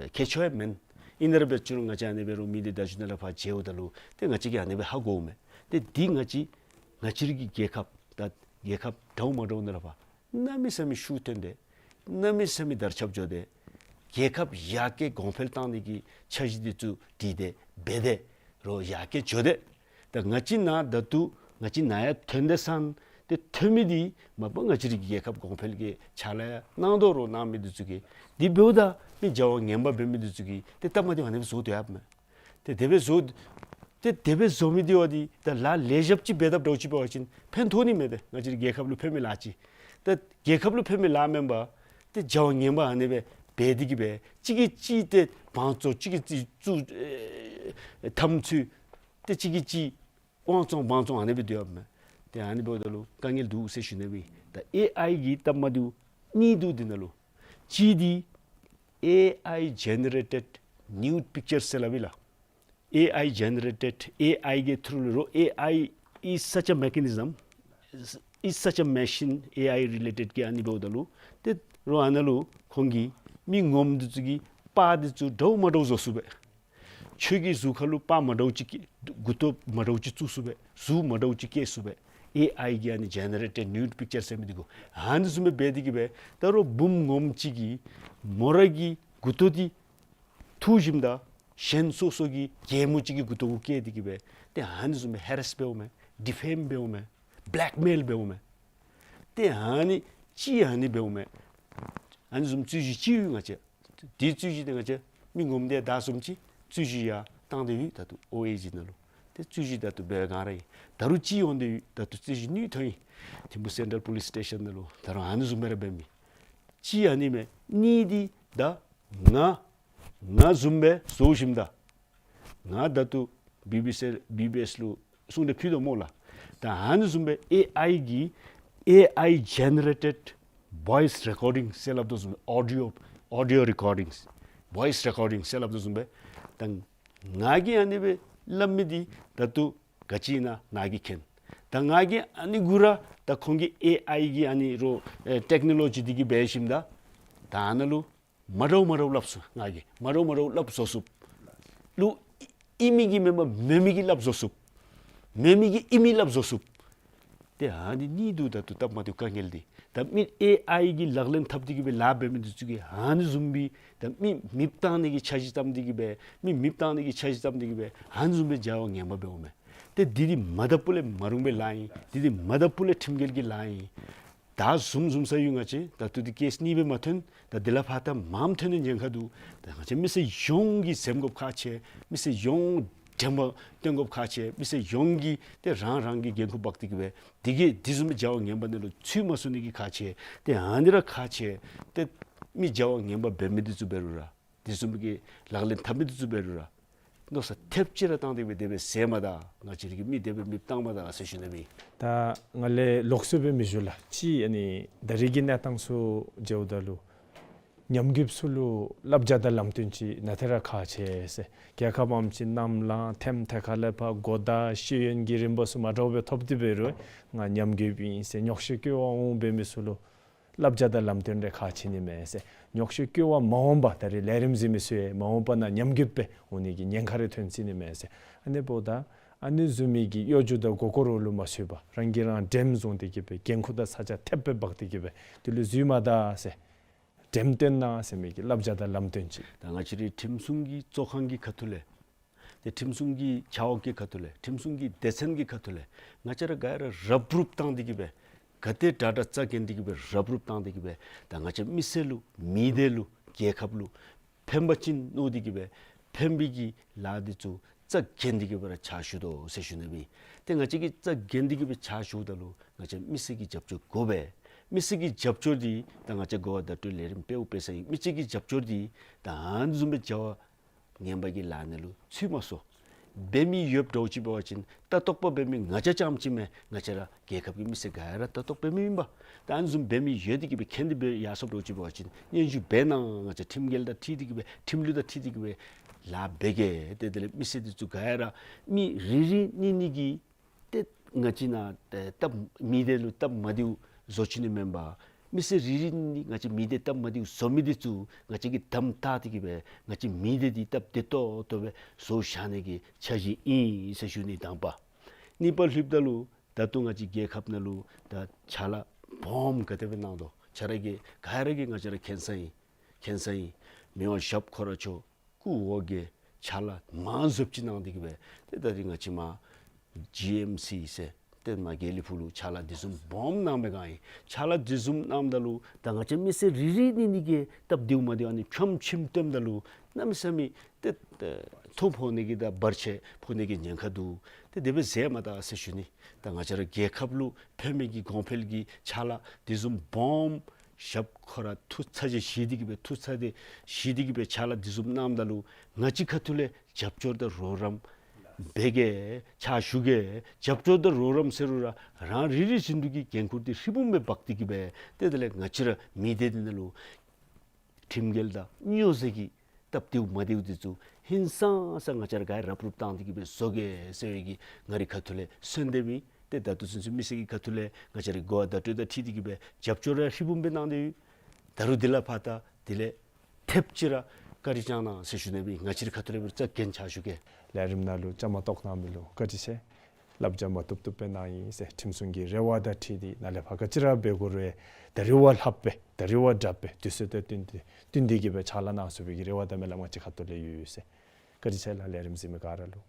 མཁས་མཆོག་ཡང་མེན། ཨིན་རུང་འབད་ཅི་རུང་ང་བཅས་ཨ་ནི་འབད་རུང་མི་སྡེ་བརྡ་བརྒྱུད་ནང་ལུ་ཕར་མཇལཝ་ད་ལུ་ཏེ་ང་བཅས་ཀྱིས་ཨ་ནི་སྦེ་ཧ་གོཝ་མས། ཏེ་འདི་ང་བཅས་ང་བཅས་རའི་གི་རྒྱལ་ཁབ་ད་རྒྱལ་ཁབ་འདྲཝ་མ་འདྲཝ་ནང་ལུ་ཕར་གནམ་མེད་ས་མེད་ཤུགས་བཏོན་ཏེ་གནམ་མེད་ས་མེད་དར་ཁྱབ་འགྱོ་སྟེ་རྒྱལ་ཁབ་ཡར་རྒྱས་གོང་འཕེལ་བཏང་ནི་གི་འཆར་གཞི་འདི་ཚུ་བྲིས་ཏེ་འབད་དེ་རོགས་ཡར་རྒྱས་འགྱོ་སྟེ། ད་ང་བཅས་ནཱ་ད་ལྟོ་ང་བཅས་ནཱ་ཡར་ཐོན་ཏེ་སང་ ཏེ་ཐོན་མི་འདི་མ་པ་ང་བཅས་རའི་རྒྱལ་ཁབ་གོང་འཕེལ་གྱི་ཕྱག་ལཱ་གནང་དོ་རུང་གནང་མི་འདི་ཚུ་གིས་འདི་འབདཝ་ད་མི་བྱ་བ་ངན་པ་འབད་མི་འདི་ཚུ་གིས་ཏེ་སྟབས་མ་བདེཝ་ཨ་ནི་སྦེ་བཟོ་སྡོད་ཡོདཔ་མས། ཏེ་དེ་སྦེ་བཟོ་ཏེ་དེ་སྦེ་བཟོ་མི་འདི་བ་འདི་ད་ལཱ་ལེགས་ཤོམ་ཅིག་འབད་དཔ་འདྲཝ་ཅིག་འབད་བ་ཅིན་ཕན་ཐོགས་ནི་མས། ཏེ་ང་བཅས་རའི་རྒྱལ་ཁབ་ལུ་ཕན་མི་ལཱ་ཅིག། ད་རྒྱལ་ཁབ་ལུ་ཕན་མི་ལཱ་མེན་པར་ཏེ་བྱ་བ་ངན་པ་ཨ་ནི་སྦེ་འབད་དེ་གིས་སྦེ་གཅིག་གིས་གཅིག་ཏེ་བང་བཙོང་གཅིག་གིས་གཅིག་བཙུགས་ཨེ་འཐབ་རྩོད་ཏེ་གཅིག་གིས་གཅིག་དབང་བཙོང་བང་བཙོང་ཨ་ནི་སྦེ་སྡོད་ཡོདཔ་མས། ཏེ་ཨ་ནི་འབདཝ་ད་ལུ་དཀའ་ངལ་འདུག་ཟེར་ཞུ་ནི་སྦེ། ད་ཨེ་ཨའི་གི་སྟབས་མ་བདེཝ་གཉིས་འདུག་འདི་ནང་ལུ། གཅིག་འདི་ཨེ་ཨའི་ཇེ་ནེ་རེ་ཊེཌ་ནིའུཌ་པིཀ་ཅར་ཟེར་སླབ་ཨིན་ལགས། ཨེ་ཨའི་ཇེ་ནེ་རེ་ཊེཌ་ཨེ་ཨའི་གི་ཐུརུ་ལུ་རོགས་ཨེ་ཨའི་is such a mechanism, is such a machine, ཨེ་ཨའི་རི་ལེ་ཊེཌ་གི་ཨ་ནི་འབདཝ་ད་ལུ་ཏེ་རོགས་ཨ་ནཱ་ལུ་ཁོང་གིས་མི་ངོམ་འདི་ཚུ་གི་པར་འདི་ཚུ་འདྲཝ་མ་འདྲཝ་བཟོ་ཚུགས་པས། ཁྱོད་ཀྱི་གཟུགས་ཁར་ལུ་པར་མ་འདྲཝ་ཅིག་བཀལ་མགུ་ཏོ་མ་འདྲཝ་ཅིག་བཙུགས་ཚུགས་པས། གཟུགས་མ་འདྲཝ་ཅིག་བཀལ་ཚུགས་པས། ཨེ་ཨའི་གི་ཨ་ནི་ཇེ་ནེ་རེ་ཊེཌ་ནིའུཌ་པིཀ་ཅར་ཟེར་མི་འདི་གུ་ཨ་ནི་བཟུམ་སྦེ་འབད་དེ་གིས་སྦེ་ད་རོགས་བུམོ་ངོམ་ཅིག་གིས་མོ་ར་གི་མགུ་ཏོ་འདི་འཐུ་ཞིནམ་ད་གཞན་སོ་སོ་གི་གྱལ་མོ་ཅིག་གི་མགུ་ཏོ་གུ་བཀལ་ཏེ་གིས་སྦེ་ཏེ་ཨ་ནི་བཟུམ་སྦེ་ཧེ་རེསི་འབདཝ་མས། ཌི་ཕེམ་འབདཝ་མས། བེ་ལེཀ་མེལ་འབདཝ་མས། ཏེ་ཨ་ནི་ཅིག་ཨ་ནི་འབདཝ་མས། ཨ་ནི་བཟུམ་རྩོད་གཞི་ཅིག་ཡོད་ང་བཅས། དེ་རྩོད་གཞི་འདི་ང་བཅས་མི་ངོམ་དེ་བདའ་བཟུམ་ཅིག་རྩོད་གཞི་ཡར་བཏང་སྟེ་ཡོད། ད་ལྟོ་ཨོ་ཨེ་ཇི་ནང་ལུ་ཏེ་རྩོད་གཞི་ད་ལྟོ་འབད་ག་ར་ཨིན། ད་རུང་ཅིག་འོང་སྟེ་ཡོད། ད་ལྟོ་རྩོད་གཞི་ནུས་ཐོན་ཡི། ཐིམ་ཕུ་སེན་ཊྲལ་པོ་ལིསི་སི་ཊེ་ཤཱན་ནང་ལུ་ད་རུང་ཨ་ནི་བཟུམ་སྦེ་ར་འབད་མི་ཅིག་ཨ་ནི་མས། གཉིས་འདི་ད་ང་ང་བཟུམ་སྦེ་བཟོ་ཞིནམ་ད་ང་ད་ལྟོ་བི་བི་སི་བི་བི་ཨེསི་ལུ་གསུང་གྲོས་ཕུལ་དོ་སྨོ་ལགས། ད་ཨ་ནི་བཟུམ་སྦེ་ཨེ་ཨའི་གི་ཨེ་ཨའི་ཇེ་ནེ་རེ་ཊེཌ་བོའིསི་རེ་ཀོར་ཌིང་ཟེར་སླབ་དོ་བཟུམ་ཨོ་ཌི་ཡོ་ཨོ་ཌི་ཡོ་རི་ཀོར་ཌིང་བོའིསི་རེ་ཀོར་ཌིང་ཟེར་སླབ་དོ་བཟུམ་སྦེ་ད་ང་གིས་ཨ་ནི་སྦེ་སླབ་མི་འདི་ད་ལྟོ་ག་ཅི་ཨིན་ན་ནཱ་གིས་མཁྱེན། ད་ང་གིས་ཨ་ནི་གུ་ར་ད་ཁོང་གི་ཨེ་ཨའི་གི་ཨ་ནི་རོགས་ཨེ་ཊེཀ་ནོ་ལོ་ཇི་འདི་གིས་འབད་ཞིནམ་ད་ད་ཨ་ནཱ་ལུ་མ་འདྲཝ་མ་འདྲཝ་སླབ་ཚུགས། ང་གིས་མ་འདྲཝ་མ་འདྲཝ་སླབ་བཟོ་ཚུགསཔ་ལུ་ཨིན་མི་གི་མེན་པར་མེན་མི་གི་སླབ་བཟོ་ཚུགས། མེན་མི་གི་ཨིན་མི་སླབ་བཟོ་ཚུགས། ཏེ་ཨ་ནི་གཉིས་འདུག། ད་ལྟོ་སྟབས་མ་བདེཝ་དཀའ་ངལ་འདི་ད་མི་ཨེ་ཨའི་གི་ལག་ལེན་འཐབ་སྟེ་གིས་སྦེ་ལཱ་འབད་མི་འདི་ཚུ་གིས་ཨ་ནི་བཟུམ་སྦེ་ད་མི་མེདཔ་བཏང་ནི་གི་འཆར་གཞི་བརྩམས་ཏེ་གིས་སྦེ་མི་མེདཔ་བཏང་ནི་གི་འཆར་གཞི་བརྩམས་ཏེ་གིས་སྦེ་ཨ་ནི་བཟུམ་སྦེ་བྱ་བ་ངན་པ་འབདཝ་མས། ཏེ་འདི་འདི་མ་བཏུབ་ལས་མ་རུང་བའི་ལཱ་ཨིན། འདི་འདི་མ་བཏུབ་ལས་ཁྲིམས་འགལ་གྱི་ལཱ་ཨིན། ད་བཟུམ་བཟུམ་ས་ཡོད་ང་བཅས། ད་ལྟོ་འདི་ཀེསི་གཉིས་སྦེ་མ་ཐོན། ད་འདི་ལས་ཕར་ད་མངམ་ཐོན་ནི་ཉེན་ཁ་འདུག། ད་ང་བཅས་མི་སེར་ཡོངས་ཀྱིས་འཛེམ་དགོཔ་ཁག་ཆེ། མི་སེར་ཡོངས་དྲན་པ་བཏོན་དགོཔ་ཁག་ཆེ། མི་སེར་ཡོངས་ཀྱིས་ཏེ་རང་རང་གི་འགན་ཁུར་འབག་སྟེ་གིས་སྦེ་འདི་གིས་འདི་བཟུམ་མའི་བྱ་བ་ངན་པ་ནང་ལུ་ཚུད་མ་སོང་ནི་གི་ཁག་ཆེ། ཏེ་ཨ་ནི་ར་ཁག་ཆེ། ཏེ་མི་བྱ་བ་ངན་པ་འབད་མི་འདི་ཚུ་འབད་རུང་ར་འདི་བཟུམ་གྱི་ལག་ལེན་འཐབ་མི་འདི་ཚུ་འབད་རུང་ར་མནོ་བསམ་ཐེབས་ཅིག་ར་བཏང་སྟེ་སྦེ་དེ་སྦེ་ཟེར་མ་ད། ང་བཅས་ར་གིས་མི་དེ་སྦེ་མེདཔ་བཏང་མ་ད་ཟེར་ཞུ་ནི་མས། ད་ང་ལས་ལོགས་སུ་སྦེ་མི་ཞུ་ལགས། ཅིག་ཨ་ནི་ད་རེས་ཀྱི་གནས་སྟངས་ཚུ་འགྱོཝ་ད་ལུ་ཉམས་རྒུདཔ་ཚུ་ལུ་བསླབ་བྱ་དང་ལམ་སྟོན་ཅིག་གནང་སྟེ་ར་ཁག་ཆེ་ཟེར། རྒྱལ་ཁབ་ཨམ་ཅིག་གནམ་ལངས་ཐེམ་ཐེ་ཁ་ལས་ཕར་གོ་བརྡ་ཤེས་ཡོན་གྱི་རིམ་པ་ཚུ་མ་འདྲཝ་སྦེ་ཐོབ་སྟེ་འབད་རུང་ང་ཉམས་རྒུདཔ་ཨིན་ཟེར་ཉོགས་བཤད་སྐྱོ་བ་འོང་འབད་མི་ཚུ་ལུ་བསླབ་བྱ་དང་ལམ་སྟོན་རེ་ཁག་ཆེ་ནི་མས་ཟེར། ཉོགས་བཤད་སྐྱོ་བ་མ་འོངས་པ་ད་རེས་ལས་རིམ་གཟིགས་མི་ཚུ་ཡང་མ་འོངས་པ་ནང་ཉམས་རྒུདཔ་སྦེ་འོང་ནི་གི་ཉེན་ཁ་རེ་ཐོན་སྲིད་ནི་མས་ཟེར། ཨ་ནི་འབདཝ་ད་ཨ་ནི་བཟུམ་མའི་གི་གཡོ་སྒྱུ་དང་མགུ་སྐོར་ལུ་མ་ཚུད་པར་རང་གིས་རང་འགྲེམས་བཟུང་སྟེ་གིས་སྦེ་འགན་ཁུར་དང་ས་ཆ་ཐེབས་སྦེ་འབག་སྟེ་གིས་སྦེ་དེ་ལུ་འཛུལ་མ་ད་ཟེར། འགྲེམས་སྟོན་གནང་ཟེར་མི་གི་བསླབ་བྱ་དང་ལམ་སྟོན་ཅིག། ད་ང་བཅས་རའི་ཁྲིམས་སྲུང་གི་གཙོ་ཁང་གི་ཁ་ཐུག་ལས་ཏེ་ཁྲིམས་སྲུང་གི་བྱ་བ་གི་ཁ་ཐུག་ལས་ཁྲིམས་སྲུང་གི་སྡེ་ཚན་གྱི་ཁ་ཐུག་ལས་ང་བཅས་ར་ག་ར་རབ་རུབ་བཏང་སྟེ་གིས་སྦེ་ག་དེ་དྲག་དྲག་རྩ་འགེངས་ཏེ་གིས་སྦེ་རབ་རུབ་བཏང་སྟེ་གིས་སྦེ་ད་ང་བཅས་མི་སེར་ལུ་མི་སྡེ་ལུ་རྒྱལ་ཁབ་ལུ་ཕན་པ་ཅིན་མནོ་སྟེ་གིས་སྦེ་ཕན་པའི་གི་ལཱ་འདི་ཚུ་རྩ་འགེངས་ཏེ་གིས་སྦེ་ར་ཕྱག་ཞུ་དོ་ཟེར་ཞུ་ནི་སྦེ། ཏེ་ང་བཅས་ཀྱིས་རྩ་འགེངས་ཏེ་གིས་སྦེ་ཕྱག་ཞུཝ་ད་ལུ་ང་བཅས་མི་སེར་གྱི་རྒྱབ་སྐྱོར་དགོ་པས། མི་སེར་གྱི་རྒྱབ་སྐྱོར་འདི་ད་ང་བཅས་གོ་བ་བརྡ་སྤྲོད་ལས་རིམ་འབདཝ་འབད་ས་ཨིན། མི་སེར་གྱི་རྒྱབ་སྐྱོར་འདི་ད་ཨ་ནི་བཟུམ་སྦེ་བྱ་བ་ངན་པ་གི་ལཱ་ནང་ལུ་ཚུད་མ་སོང་། འབད་མི་ཡོདཔ་འདྲཝ་ཅིག་འབད་བ་ཅིན་ལྟ་རྟོག་པ་འབད་མི་ང་བཅས་རྐྱངམ་ཅིག་མེན། ང་བཅས་ར་རྒྱལ་ཁབ་ཀྱི་མི་སེར་ག་ར་ལྟ་རྟོག་འབད་མི་ཨིན་པས། ད་ཨ་ནི་བཟུམ་འབད་མི་ཡོད་དེ་གིས་སྦེ་མཁྱེན་ཏེ་སྦེ་ཡར་སོངམ་འདྲཝ་ཅིག་འབད་བ་ཅིན་སྙན་ཞུ་འབད་གནང་། ང་བཅས་ཁྲིམས་འགལ་དང་འཁྲིལ་ཏེ་གིས་སྦེ་ཁྲིམས་ལུགས་དང་འཁྲིལ་ཏེ་གིས་སྦེ་ལཱ་འབད་གེ། ཏེ་དེ་ལས་མི་སེར་འདི་ཚུ་ག་ར་མི་རེ་རེ་གཉིས་གཉིས་ཀྱིས་ཏེ་ང་བཅས་ནཱ་ཏེ་སྟབས་མི་སྡེ་ལུ་སྟབས་མ་བདེཝ་བཟོ་བཅུག་ནི་མེན་པར་མི་སེར་རེ་རེ་གཉིས་ང་བཅས་མི་སྡེ་སྟབས་མ་བདེཝ་བཟོ་མི་འདི་ཚུ་ང་བཅས་ཀྱིས་དམ་བཏགས་ཏེ་གིས་སྦེ་ང་བཅས་མི་སྡེ་འདི་སྟབས་བདེ་ཏོག་ཏོ་སྦེ་བཟོ་བཞག་ནི་གི་འཆར་གཞི་ཨིན་ཟེར་ཞུ་ནི་དང་པ། གཉིས་པ་ལྷོདཔ་ད་ལུ་ད་ལྟོ་ང་བཅས་རྒྱལ་ཁབ་ནང་ལུ་ད་ཕྱག་ལཱ་སྦོམ་ག་དེ་སྦེ་གནང་དོ་ཁྱེད་ར་གིས་ག་ར་གིས་ང་བཅས་ར་མཁྱེན་ས་ཨིན། མཁྱེན་ས་ཨིན། མི་དབང་ཞབས་ཁོ་ར་མཆོག་སྐུ་འོ་བརྒྱལ་ཕྱག་ལཱ་མང་རབས་ཅིག་གནང་སྟེ་གིས་སྦེ་ཏེ་ད་རིས་ང་བཅས་མར་ཇི་ཨེམ་སི་ཟེར་ ཏེ་མ་དགེ་ལེགས་ཕུག་ལུ་ཕྱག་ལཱ་འདི་བཟུམ་སྦོམ་གནང་མི་ག་ཨིན། ཕྱག་ལཱ་འདི་བཟུམ་གནངམ་ད་ལུ་ད་ང་བཅས་མི་སེར་རེ་རེ་གཉིས་གཉིས་ཀྱིས་སྟབས་བདེཝ་མ་བདེཝ་ཨ་ནི་ཁྱོམ་ཁྱིམ་སྟོནམ་ད་ལུ་གནམ་མེད་ས་མེད་ཏེ་ཐོ་ཕོག་ནི་གི་དང་བར་ཆད་ཕོག་ནི་གི་ཉེན་ཁ་འདུག། ཏེ་དེ་སྦེ་ཟེར་མ་ད་ཟེར་ཞུ་ནི། ད་ང་བཅས་ར་རྒྱལ་ཁབ་ལུ་ཕན་མི་གི་གོང་འཕེལ་གྱི་ཕྱག་ལཱ་འདི་བཟུམ་སྦོམ་ཞབས་ཁོ་ར་ཐུགས་ཚ་གྱང་བཞེས་ཏེ་གི་སྦེ་ཐུགས་ཚ་གྱང་བཞེས་ཏེ་གི་སྦེ་ཕྱག་ལཱ་འདི་བཟུམ་གནངམ་ད་ལུ་ང་བཅས་ཁ་ཐུག་ལས་རྒྱབ་སྐྱོར་དང་རོགས་རམ་འབད་གེ་ཕྱག་ཞུ་གེ་རྒྱབ་སྐྱོར་དང་རོགས་རམ་ཟེར་རུང་ར་རང་རེ་རེ་བཞིན་དུ་གི་འགན་ཁུར་འདི་ཧྲིལ་བུམ་སྦེ་འབག་སྟེ་གི་སྦེ་ཏེ་དེ་ལས་ང་བཅས་ར་མི་སྡེ་འདི་ནང་ལུ་ཁྲིམས་འགལ་དང་སྨྱོ་རྫས་ཀྱི་སྟབས་བདེཝ་མ་བདེཝ་འདི་ཚུ་ཧིང་སངས་ས་ང་བཅས་ར་ག་ར་རུབ་རུབ་བཏང་སྟེ་གི་སྦེ་བཟོ་གེ་ཟེར་བའི་གི་ང་རའི་ཁ་ཐུག་ལས་གསོལ་འདེབས་ཨིན། ཏེ་ད་ལྟོ་ཚུན་ཚོད་མི་སེར་གྱི་ཁ་ཐུག་ལས་ང་བཅས་རའི་གོ་བ་བརྡ་སྤྲོད་དང་འཁྲིལ་ཏེ་གི་སྦེ་རྒྱབ་སྐྱོར་ར་ཧྲིལ་བུམ་སྦེ་གནང་སྟེ་ཡོད། ད་རུང་འདི་ལས་ཕར་ད་དེ་ལས་ཐེབས་ཅིག་ར་བཀའ་དྲིན་བསྐྱང་གནང་ཟེར་ཞུ་ནི་སྦེ་ང་བཅས་རའི་ཁ་ཐུག་ལས་སྦེ་རྩ་འགེངས་ཕྱག་ཞུ་གེ། ལས་རིམ་ནང་ལུ་བཅའ་མར་གཏོགས་གནང་མི་ལུ་བཀའ་དྲིན་ཆེ། བསླབ་བྱ་མ་བཏུབ་བཏུབ་སྦེ་གནང་ཡི་ཟེར་ཁྲིམས་སྲུང་གི་རེ་བ་དང་འཁྲིལ་ཏེ་ནཱ་ལས་ཕར་ག་ཅི་ར་འབད་དགོ་རུང་ད་རེས་བ་ལྷགཔ་སྦེ་ད་རེས་བ་དྲགཔ་སྦེ་དུས་ཚོད་དང་བསྟུན་ཏེ་བསྟུན་ཏེ་གི་སྦེ་ཕྱག་ལཱ་གནང་ཚུགས་པའི་གི་རེ་བ་དང་སྨོན་ལམ་ང་བཅས་ཁ་ཐུག་ལས་ཡོད་ཡོད་ཟེར། བཀའ་དྲིན་ཆེ་ལགས། ལས་རིམ་གཟིགས་མི་ག་ར་ལུ།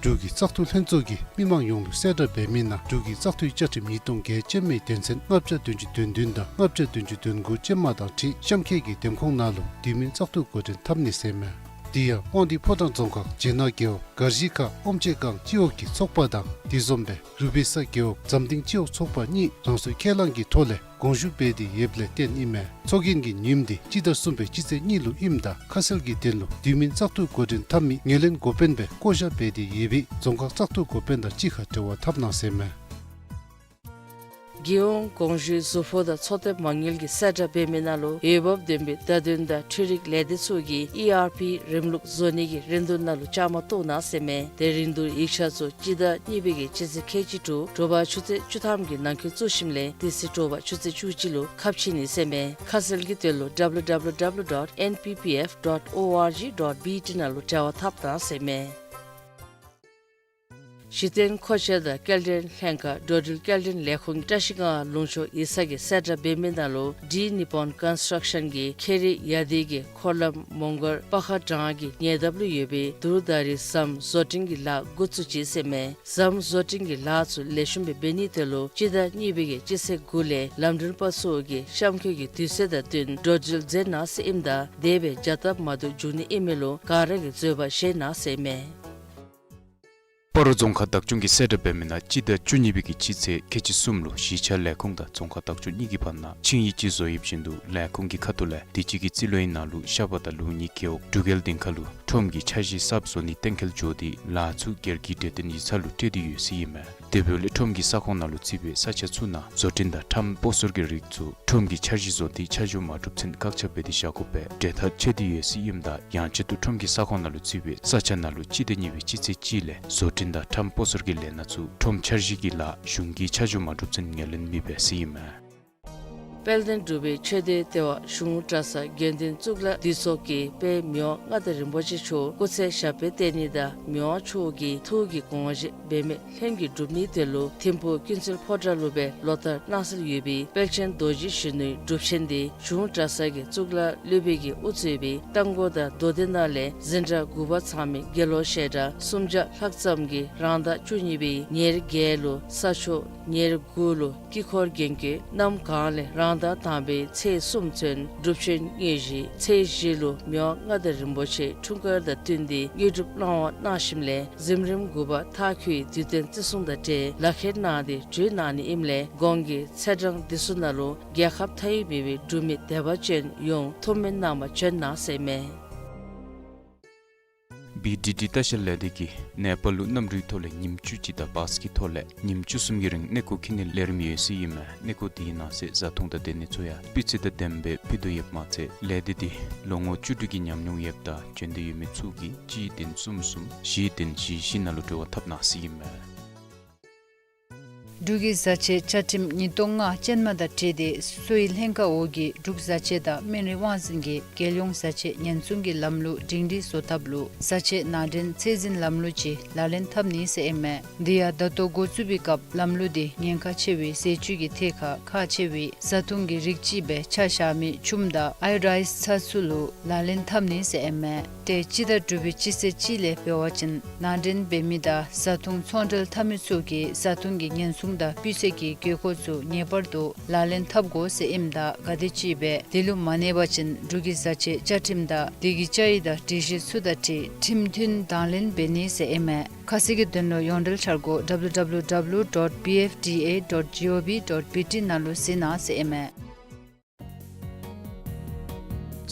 འབྲུག་གི་བཙག་འཐུ་ལྷན་ཚོགས་ཀྱིས་མི་མང་ཡོངས་ལུ་གསལ་བསྒྲགས་འབད་མི་ནང་འབྲུག་གི་བཙག་འཐུའི་བཅའ་ཁྲིམས་ཉིས་སྟོང་བརྒྱད་ཅན་མའི་དོན་ཚན་ལྔ་བརྒྱ་བདུན་ཅུ་དོན་བདུན་དང་ལྔ་བརྒྱ་བདུན་ཅུ་དོན་དགུ་ཅན་མ་དང་འཁྲིལ་གཤམ་འཁོད་ཀྱི་འདེམས་ཁོངས་ནང་ལུ་དུས་མིན་བཙག་འཐུ་འགོ་འདྲེན་འཐབ་ནི་ཟེར་མས། དེ་ཡང་དབང་འདུས་ཕོ་བྲང་རྫོང་ཁག་བྱེ་ནག་རྒེད་འོག་སྒར་གཞི་ཁ་ཨོམ་ཆེ་སྒང་སྤྱི་འོག་གི་ཚོགས་པ་དང་དེ་བཟུམ་སྦེ་རུ་པིན་ས་རྒེད་འོག་འཛམ་གླིང་སྤྱི་འོག་ཚོགས་པ་གཉིས་རང་སོའི་ཁས་བླངས་ཀྱི་ཐོག་ལས་དགོངས་ཞུ་འབད་དེ་ཡོདཔ་ལས་བརྟེན་ཨིན་མས། ཚོགས་རྒྱན་གྱི་ཉིནམ་དེ་སྤྱི་ཟླ་གསུམ་པའི་སྤྱི་ཚེས་གཉིས་ལུ་ཨིནམ་ད་ཁ་གསལ་གྱི་དོན་ལུ་དུས་མིན་བཙག་འཐུ་འགོ་འདྲེན་འཐབ་མི་ངོས་ལེན་འགོ་དཔོན་སྦེ་བསྐོ་བཞག་འབད་དེ་ཡོད་པའི་རྫོང་ཁག་བཙག་འཐུ་འགོ་དཔོན་དང་གཅིག་ཁར་འབྲེལ་བ་འཐབ་གནང་ཟེར་མས། རྒྱལ་ཡོངས་དགོངས་ཞུའི་ཟུར་ཕོགས་དང་ཚོགས་ཐེབས་མ་དངུལ་གྱི་གསལ་བསྒྲགས་འབད་མི་ནང་ལུ་འོས་འབབ་ལྡན་པའི་བརྡ་དོན་དང་འཕྲུལ་རིག་ལས་སྡེ་ཚུ་གིས་ཨི་ཨར་པི་རིམ་ལུགས་བཟོ་ནི་གི་རིན་བསྡུར་ནང་ལུ་བཅའ་མར་གཏོགས་གནང་ཟེར་མས། དེ་རིན་བསྡུར་ཡིག་ཆ་ཚུ་སྤྱི་ཟླ་གཉིས་པའི་གི་སྤྱི་ཚེས་ཁལ་གཅིག་དྲུག་དྲོ་པ་ཆུ་ཚོད་བཅུ་ཐམ་གྱི་ནང་འཁོད་བཙུགས་ཞིནམ་ལས་དེ་ཚེ་དྲོ་པ་ཆུ་ཚོད་བཅུ་གཅིག་ལུ་ཁ་ཕྱེ་ནི་ཟེར་མས། ཁ་གསལ་གྱི་དོན་ལུ་W W W dot N P P F dot O R G dot B T ནང་ལུ་འབྲེལ་བ་འཐབ་གནང་ཟེར་མས། གཞི་རྟེན་མཁོ་ཆས་དང་སྐྱེལ་འདྲེན་ལྷན་ཁག་འགྲོ་འགྲུལ་སྐྱེལ་འདྲེན་ལས་ཁུངས་བཀྲ་ཤིས་སྒང་ལུང་ཕྱོགས་ཡིག་ཚང་གི་གསལ་བསྒྲགས་འབད་མི་ནང་ལུ་ཌི་ནི་པོན་ཀོན་སི་ཊརག་ཤཱན་གྱིས་ཁེ་རི་ཡ་དི་གི་འཁོར་ལམ་མོང་སྒར་པ་ཁ་འགྲམ་གྱི་ཉེ་འདབས་ལུ་ཡོད་པའི་དུར་ད་རི་ཟམ་བཟོ་སྐྲུན་གྱི་ལཱ་འགོ་བཙུགས་ཅི་ཟེར་མས། ཟམ་བཟོ་སྐྲུན་གྱི་ལཱ་ཚུ་ལེགས་ཤོམ་སྦེ་འབད་ནིའི་དོན་ལུ་སྤྱི་ཟླ་གཉིས་པའི་གི་སྤྱི་ཚེས་དགུ་ལས་ལམ་འགྲུལ་པ་ཚུ་གིས་གཤམ་འཁོད་ཀྱི་དུས་ཚོད་དང་བསྟུན་འགྲོ་འགྲུལ་མཛད་གནང་ཟེར་ཨིནམ་ད་དེ་སྦེ་བྱ་སྟབས་མ་བདེཝ་འབྱུང་ནི་ཨིན་མི་ལུ་ག་ར་གིས་བཟོད་པ་བཞེས་གནང་ཟེར་མས། སྤ་རོ་རྫོང་ཁག་བདག་སྐྱོང་གིས་གསལ་བསྒྲགས་འབད་མི་ནང་སྤྱི་ཟླ་བཅུ་གཉིས་པའི་གི་སྤྱི་ཚེས་ཁལ་གཅིག་གསུམ་ལུ་གཞིས་ཆགས་ལས་ཁུངས་དང་རྫོང་ཁག་བདག་སྐྱོང་གཉིས་ཀྱི་བར་ན་ཆིངས་ཡིག་ཅིག་བཟོ་ཡོདཔ་བཞིན་དུ་ལས་ཁུངས་ཀྱི་ཁ་ཐུག་ལས་དུས་ཅི་གི་རྩིས་ལོའི་ནང་ལུ་ཤ་པ་དང་ལུག་གཉིས་རྒེད་འོག་འབྲུག་རྒྱལ་སྡིངས་ཁ་ལུ་ཁྲོམ་གྱི་འཆར་གཞི་གསརཔ་བཟོ་ནི་གཏན་འཁེལ་འགྱོ་སྟེ་ལཱ་ཚུ་སྒེར་གྱི་གྲོས་བསྟུན་ཡིག་ཚང་ལུ་སྤྲོད་དེ་ཡོད་ཟེར་ཨིན་མས། དེ་འབདཝ་ལས་ཁྲོམ་གྱི་ས་ཁོངས་ནང་ལུ་བརྩིས་པའི་ས་ཆ་ཚུ་ནང་བཟོ་སྐྲུན་དང་ཁྲོམ་སྤོ་སོར་གྱི་རིགས་ཚུ་ཁྲོམ་གྱི་འཆར་གཞི་བཟོ་སྟེ་ཆ་འཇོག་མ་གྲུབ་ཚུན་བཀག་ཆ་འབད་དེ་བཞག་དགོ་པའི་གྲོས་ཐག་ཆོད་དེ་ཡོད་ཟེར་ཨིནམ་ད་ཡང་ཆེད་དུ་ཁྲོམ་གྱི་ས་ཁོངས་ནང་ལུ་བརྩིས་པའི་ས་ཆ་ནང་ལུ་སྤྱི་ཟླ་གཉིས་པའི་སྤྱི་ཚེས་གཅིག་ལས་བཟོ་སྐྲུན་དང་ཁྲོམ་སྤོ་སོར་གྱི་ལས་སྣ་ཚུ་ཁྲོམ་འཆར་གཞི་གི་ལཱ་གཞུང་གིས་ཆ་འཇོག་མ་གྲུབ་ཚུན་ངོས་ལེན་མི་འབད་ཟེར་ཨིན་མས། དཔལ་ལྡན་འབྲུག་པའི་ཆོས་སྡེ་ལྟེ་བ་གཞུང་གྲྭ་ཚང་དགེ་འདུན་གཙུག་ལག་འདུས་ཚོགས་ཀྱིས་དཔལ་མི་དབང་མངའ་བདག་རིན་པོ་ཆེ་མཆོག་སྐུ་ཚེ་ཞབས་པད་བརྟན་ནི་དང་མི་དབང་མཆོག་གི་ཐུགས་ཀྱི་དགོངས་བཞེད་འབད་མེད་ལྷུན་གྱིས་འགྲུབ་ནིའི་དོན་ལུ་ཐིམ་ཕུག་ཀུན་གསལ་ཕོ་བྲང་ལུ་སྦེ་ལོ་ལྟར་གནང་སྲོལ་ཡོད་པའི་དཔལ་ཆེན་རྡོ་རྗེ་གཞོན་ནུའི་སྒྲུབ་ཆེན་དེ་གཞུང་གྲྭ་ཚང་གི་གཙུག་ལག་སློབ་དཔོན་གྱིས་དབུ་གཙོས་པའི་རྟ་མགོ་དང་མདོ་སྡེ་ནང་ལས་འཛིན་གྲྭ་དགུ་པ་ཚང་མའི་དགེ་སློང་བཤད་གྲྭ་སུམ་བརྒྱ་ལྷག་ཙམ་གྱིས་རང་ཟླ་བཅུ་གཉིས་པའི་ཉེར་བརྒྱད་ལུ་ས་ཕྱོགས་ཉེར་དགུ་ལུ་དཀྱིལ་འཁོར་རྒྱན་གྱི་གནམ་གང་ལས་རང་ཟླ་དང་པའི་ཚེས་གསུམ་ཚུན་སྒྲུབ་ཆེན་དངོས་གཞི། ཚེས་བཞི་ལུ་མི་དབང་མངའ་བདག་རིན་པོ་ཆེ་འཁྲུངས་སྐར་དང་བསྟུན་ཏེ་དངོས་གྲུབ་གནང་བ་གནང་ཞིནམ་ལས་གཟིམ་རིམ་དགུ་པ་མཐའ་འཁྱོལ་བའི་དུས་སྟོན་བརྩི་སྲུང་དང་འབྲེལ་ལག་ཁྱེར་གནང་སྟེ་བྲོས་གནང་ནི་ཨིནམ་ལས་གོང་གི་ཚེས་གྲངས་འདི་ཚུ་ནང་ལུ་རྒྱལ་ཁབ་མཐའ་དབུས་མེད་པའི་འབྲུག་མི་དད་པ་ཅན་ཡོངས་ཐུགས་སྨོན་གནང་བར་བྱོན་གནང་ཟེར་མས། བི་ཌི་ཌི་ལྟ་བཤལ་ལས་སྡེ་གིས་ནེ་པཱལ་ལུ་གནམ་གྲུའི་ཐོག་ལས་ཉིནམ་བཅུ་གཅིག་དང་བཱས་ཀྱི་ཐོག་ལས་ཉིནམ་བཅུ་གསུམ་གྱི་རིང་གནས་སྐོར་འཁྱིད་ནིའི་ལས་རིམ་ཡོད་ཟེར་ཨིན་མས། གནས་སྐོར་དེའི་ནང་གསེས་བཟའ་འཐུང་དང་སྡོད་གནས་ཚུ་ཡང་སྤུས་ཚད་དང་ལྡནམ་སྦེ་ཕུལ་དོ་ཡོདཔ་མ་ཚད་ལས་སྡེ་དེ་ལོ་ངོ་བཅུ་དྲུག་གི་ཉམས་མྱོང་ཡོདཔ་དང་འབྱོན་འདོད་ཡོད་མི་ཚུ་གིས་གཅིག་བདུན་གསུམ་གསུམ་བཞི་བདུན་བཞི་བཞི་ནང་ལུ་འབྲེལ་བ་འཐབ་གནང་ཟེར་ཨིན་མས། འབྲུག་གི་བཟའ་ཆས་བཅའ་ཁྲིམས་ཉིས་སྟོང་ལྔ་ཅན་མ་དང་འཁྲིལ་ཏེ་གསོ་བའི་ལྷན་ཁག་འོག་གི་འབྲུག་བཟའ་ཆས་དང་སྨན་རིགས་དབང་འཛིན་གྱིས་རྒྱལ་ཡོངས་བཟའ་ཆས་ཉེན་སྲུང་གི་ལམ་ལུགས་སྒྲིང་སྒྲིང་བཟོ་ཐབས་ལུ་བཟའ་ཆས་ནང་འདྲེན་ཚད་འཛིན་ལམ་ལུགས་ཅིག་ལག་ལེན་འཐབ་ནི་ཟེར་ཨིན་མས། དེ་ཡང་ད་ལྟོ་འགོ་བཙུགས་པའི་སྐབས་ལམ་ལུགས་དེ་ཉེན་ཁ་ཆེ་བའི་ཟས་བཅུད་ཀྱི་ཐད་ཁར་ཁག་ཆེ་བའི་བཟའ་འཐུང་གི་རིགས་ཅིག་སྦེ་ཆ་བཞག་མི་ཆུམ་དང་ཨའི་རའིས་ཚྭ་ཚུ་ལུ་ལག་ལེན་འཐབ་ནི་ཟེར་ཨིན་མས། ཏེ་སྤྱི་ཟླ་དྲུག་པའི་སྤྱི་ཚེས་གཅིག་ལས་འབད་བ་ཅིན་ནང་འདྲེན་འབད་མི་དང་བཟའ་འཐུང་ཚོང་འབྲེལ་འཐབ་མི་ཚུ་གིས་བཟའ་འཐུང་གི་ཉེན་སྲུང་དང་སྤུས་ཚད་ཀྱི་དགོས་མཁོ་ཚུ་ངེས་པར་དུ་ལག་ལེན་འཐབ་དགོ་ཟེར་ཨིནམ་ད་ག་དེ་ཅིག་སྦེ་དེ་ལུ་མ་གནས་པ་ཅིན་འབྲུག་གི་བཟའ་ཆས་བཅའ་ཁྲིམས་དང་དེ་གི་བཅའ་ཡིག་དང་སྒྲིག་གཞི་ཚུ་དང་འཁྲིལ་ཁྲིམས་མཐུན་དང་ལེན་འབད་ནི་ཟེར་ཨིན་མས། ཁ་གསལ་གྱི་དོན་ལུ་ཡོངས་འབྲེལ་འཆར་སྒོ་W W W dot B F D A dot gov dot B T ནང་ལུ་གཟིགས་གནང་ཟེར་ཨིན་མས།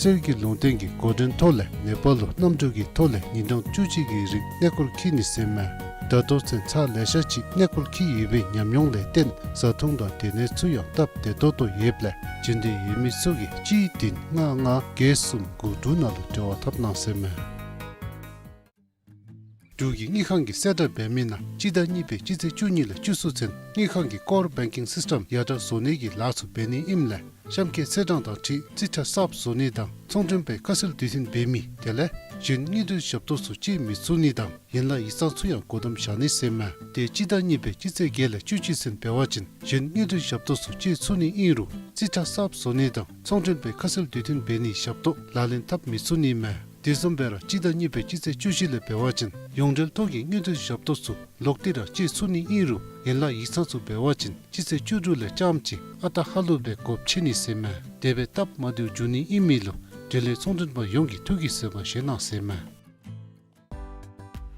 གསེར་གྱི་ལུང་བསྟན་གྱི་འགོ་འདྲེན་ཐོག་ལས་ནེ་པཱལ་ལུ་གནམ་གྲུ་གི་ཐོག་ལས་ཉིན་གྲངས་བཅུ་གཅིག་གི་རིང་གནས་སྐོར་འཁྱིད་ནི་ཟེར་མས། ད་ལྟོ་ཚུན་ཚར་ལེ་ཤ་ཅིག་གནས་སྐོར་འཁྱིད་ཡོད་པའི་ཉམས་མྱོང་ལས་བརྟེན་བཟའ་འཐུང་དང་སྡོད་གནས་ཚུ་ཡང་སྟབས་བདེ་ཏོག་ཏོ་ཡོདཔ་ལས་འབྱོན་འདོད་ཡོད་མི་ཚུ་གིས་གཅིག་བདུན་ལྔ་ལྔ་བརྒྱད་གསུམ་དགུ་དྲུག་ནང་ལུ་འབྲེལ་བ་འཐབ་གནང་ཟེར་མས། འབྲུག་གི་དངུལ་ཁང་གིས་གསལ་བསྒྲགས་འབད་མི་ནང་སྤྱི་ཟླ་གཉིས་པའི་སྤྱི་ཚེས་བཅུ་གཉིས་ལས་བཅུ་གསུམ་ཚུན་དངུལ་ཁང་གི་ཀོར་བེང་ཀིང་སིསི་ཊམ་ཡར་དྲག་བཟོ་ནི་གི་ལཱ་ཚུ་འབད་ནི་ཨིནམ་ལས་གཤམ་འཁོད་ཚེས་གྲངས་དང་འཁྲིལ་རྩིས་ཁྲ་གསརཔ་བཟོ་ནི་དང་ཚོང་མགྲོན་པའི་ཁ་གསལ་དུས་མཐུན་འབད་མི་དེ་ལས་གཞན་དངུལ་འབྲེལ་ཞབས་ཏོག་ཚུ་སྤྱོད་མི་ཚུགས་ནི་དང་ཡན་ལག་ཡིག་ཚང་ཚུ་ཡང་སྒོ་བསྡམ་བཞག་ནི་ཟེར་མས། ཏེ་སྤྱི་ཟླ་གཉིས་པའི་སྤྱི་ཚེས་བརྒྱད་ལས་བཅུ་གཅིག་ཚུན་འབད་བ་ཅིན་གཞན་དངུལ་འབྲེལ་ཞབས་ཏོག་ཚུ་སྤྱོད་ཚུགས་ནི་ཨིན་རུང་རྩིས་ཁྲ་གསརཔ་བཟོ་ནི་དང་ཚོང་མགྲོན་པའི་ཁ་གསལ་དུས་མཐུན་འབད་ནིའི་ཞབས་ཏོག་ལག་ལེན་འཐབ་མི་ཚུགས་ནི་མས། དེ་བཟུམ་སྦེ་ར་སྤྱི་ཟླ་གཉིས་པའི་སྤྱི་ཚེས་བཅུ་བཞི་ལས་འབད་བ་ཅིན་ཡོངས་འབྲེལ་ཐོག་གི་དངུལ་འབྲེལ་ཞབས་ཏོག་ཚུ་ལོག་སྟེ་ར་སྤྱོད་ཚུགས་ནི་ཨིན་རུང་ཡན་ལག་ཡིག་ཚང་ཚུ་འབད་བ་ཅིན་སྤྱི་ཚེས་བཅུ་དྲུག་ལས་རྐྱངམ་གཅིག་ཨ་རྟག་ཧ་ལུགས་སྦེ་སྒོ་ཕྱེ་ནི་ཟེར་མས། དེ་སྦེ་སྟབས་མ་བདེཝ་འབྱུང་ནི་ཨིན་མི་ལུ་འབྲེལ་ཡོད་ཚོང་མགྲོན་པ་ཡོངས་ཀྱིས་ཐུགས་ཀྱི་བཟོད་པ་བཞེས་གནང་ཟེར་མས།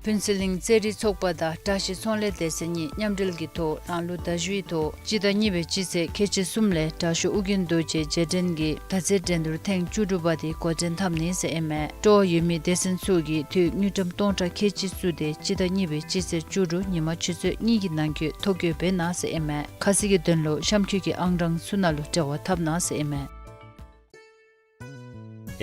ཕུན་ཚོགས་གླིང་རྩེད་རིགས་ཚོགས་པ་དང་བཀྲ་ཤིས་ཚོང་ལས་སྡེ་ཚན་གཉིས་མཉམ་འབྲེལ་གྱི་ཐོག་ནང་ལུ་ཟླ་བཞི་པའི་ཐོག་སྤྱི་ཟླ་གཉིས་པའི་སྤྱི་ཚེས་ཁལ་གཅིག་གསུམ་ལས་དྲག་ཤོས་ཨོ་རྒྱན་རྡོ་རྗེ་རྗེས་དྲན་གྱི་མདའ་རྩེད་འགྲན་བསྡུར་ཐེངས་བཅུ་དྲུག་པ་དེ་འགོ་འདྲེན་འཐབ་ནི་ཟེར་ཨིན་མས། སྤྲོ་བ་ཡོད་མི་སྡེ་ཚན་ཚུ་གིས་དུས་དངུལ་ཀྲམ་སྟོང་ཕྲག་ཁལ་གཅིག་བཙུགས་ཏེ་སྤྱི་ཟླ་གཉིས་པའི་སྤྱི་ཚེས་བཅུ་དྲུག་ཉིན་མ་ཆུ་ཚོད་གཉིས་ཀྱི་ནང་འཁོད་ཐོ་བཀོད་འབད་གནང་ཟེར་ཨིན་མས། ཁ་གསལ་གྱི་དོན་ལུ་གཤམ་འཁོད་ཀྱི་ཨང་གྲངས་ཚུ་ནང་ལུ་འབྲེལ་བ་འཐབ་གནང་ཟེར་ཨིན་མས།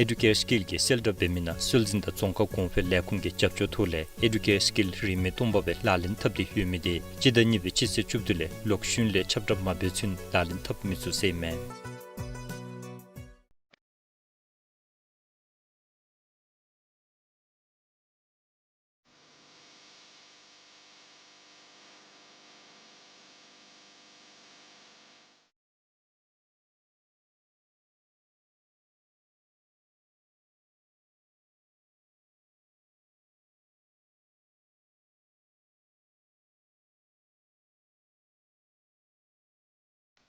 ཨེ་ཌུ་ཀེར་སི་ཀིལ་གྱིས་གསལ་བསྒྲགས་འབད་མི་ནང་སྲོལ་འཛིན་དང་རྫོང་ཁ་གོང་འཕེལ་ལས་ཁུངས་ཀྱི་རྒྱབ་སྐྱོར་ཐོག་ལས་ཨེ་ཌུ་ཀེར་སི་ཀིལ་རིན་མེད་སྟོང་པ་སྦེ་ལག་ལེན་འཐབ་སྟེ་ཡོད་མི་དེ་སྤྱི་ཟླ་གཉིས་པའི་སྤྱི་ཚེས་བཅུ་བདུན་ལས་ལོག་གཞུང་ལས་ཁྱབ་བསྒྲགས་མ་འབད་ཚུན་ལག་ལེན་འཐབ་མི་ཚུགས་ཟེར་ཨིན་མས།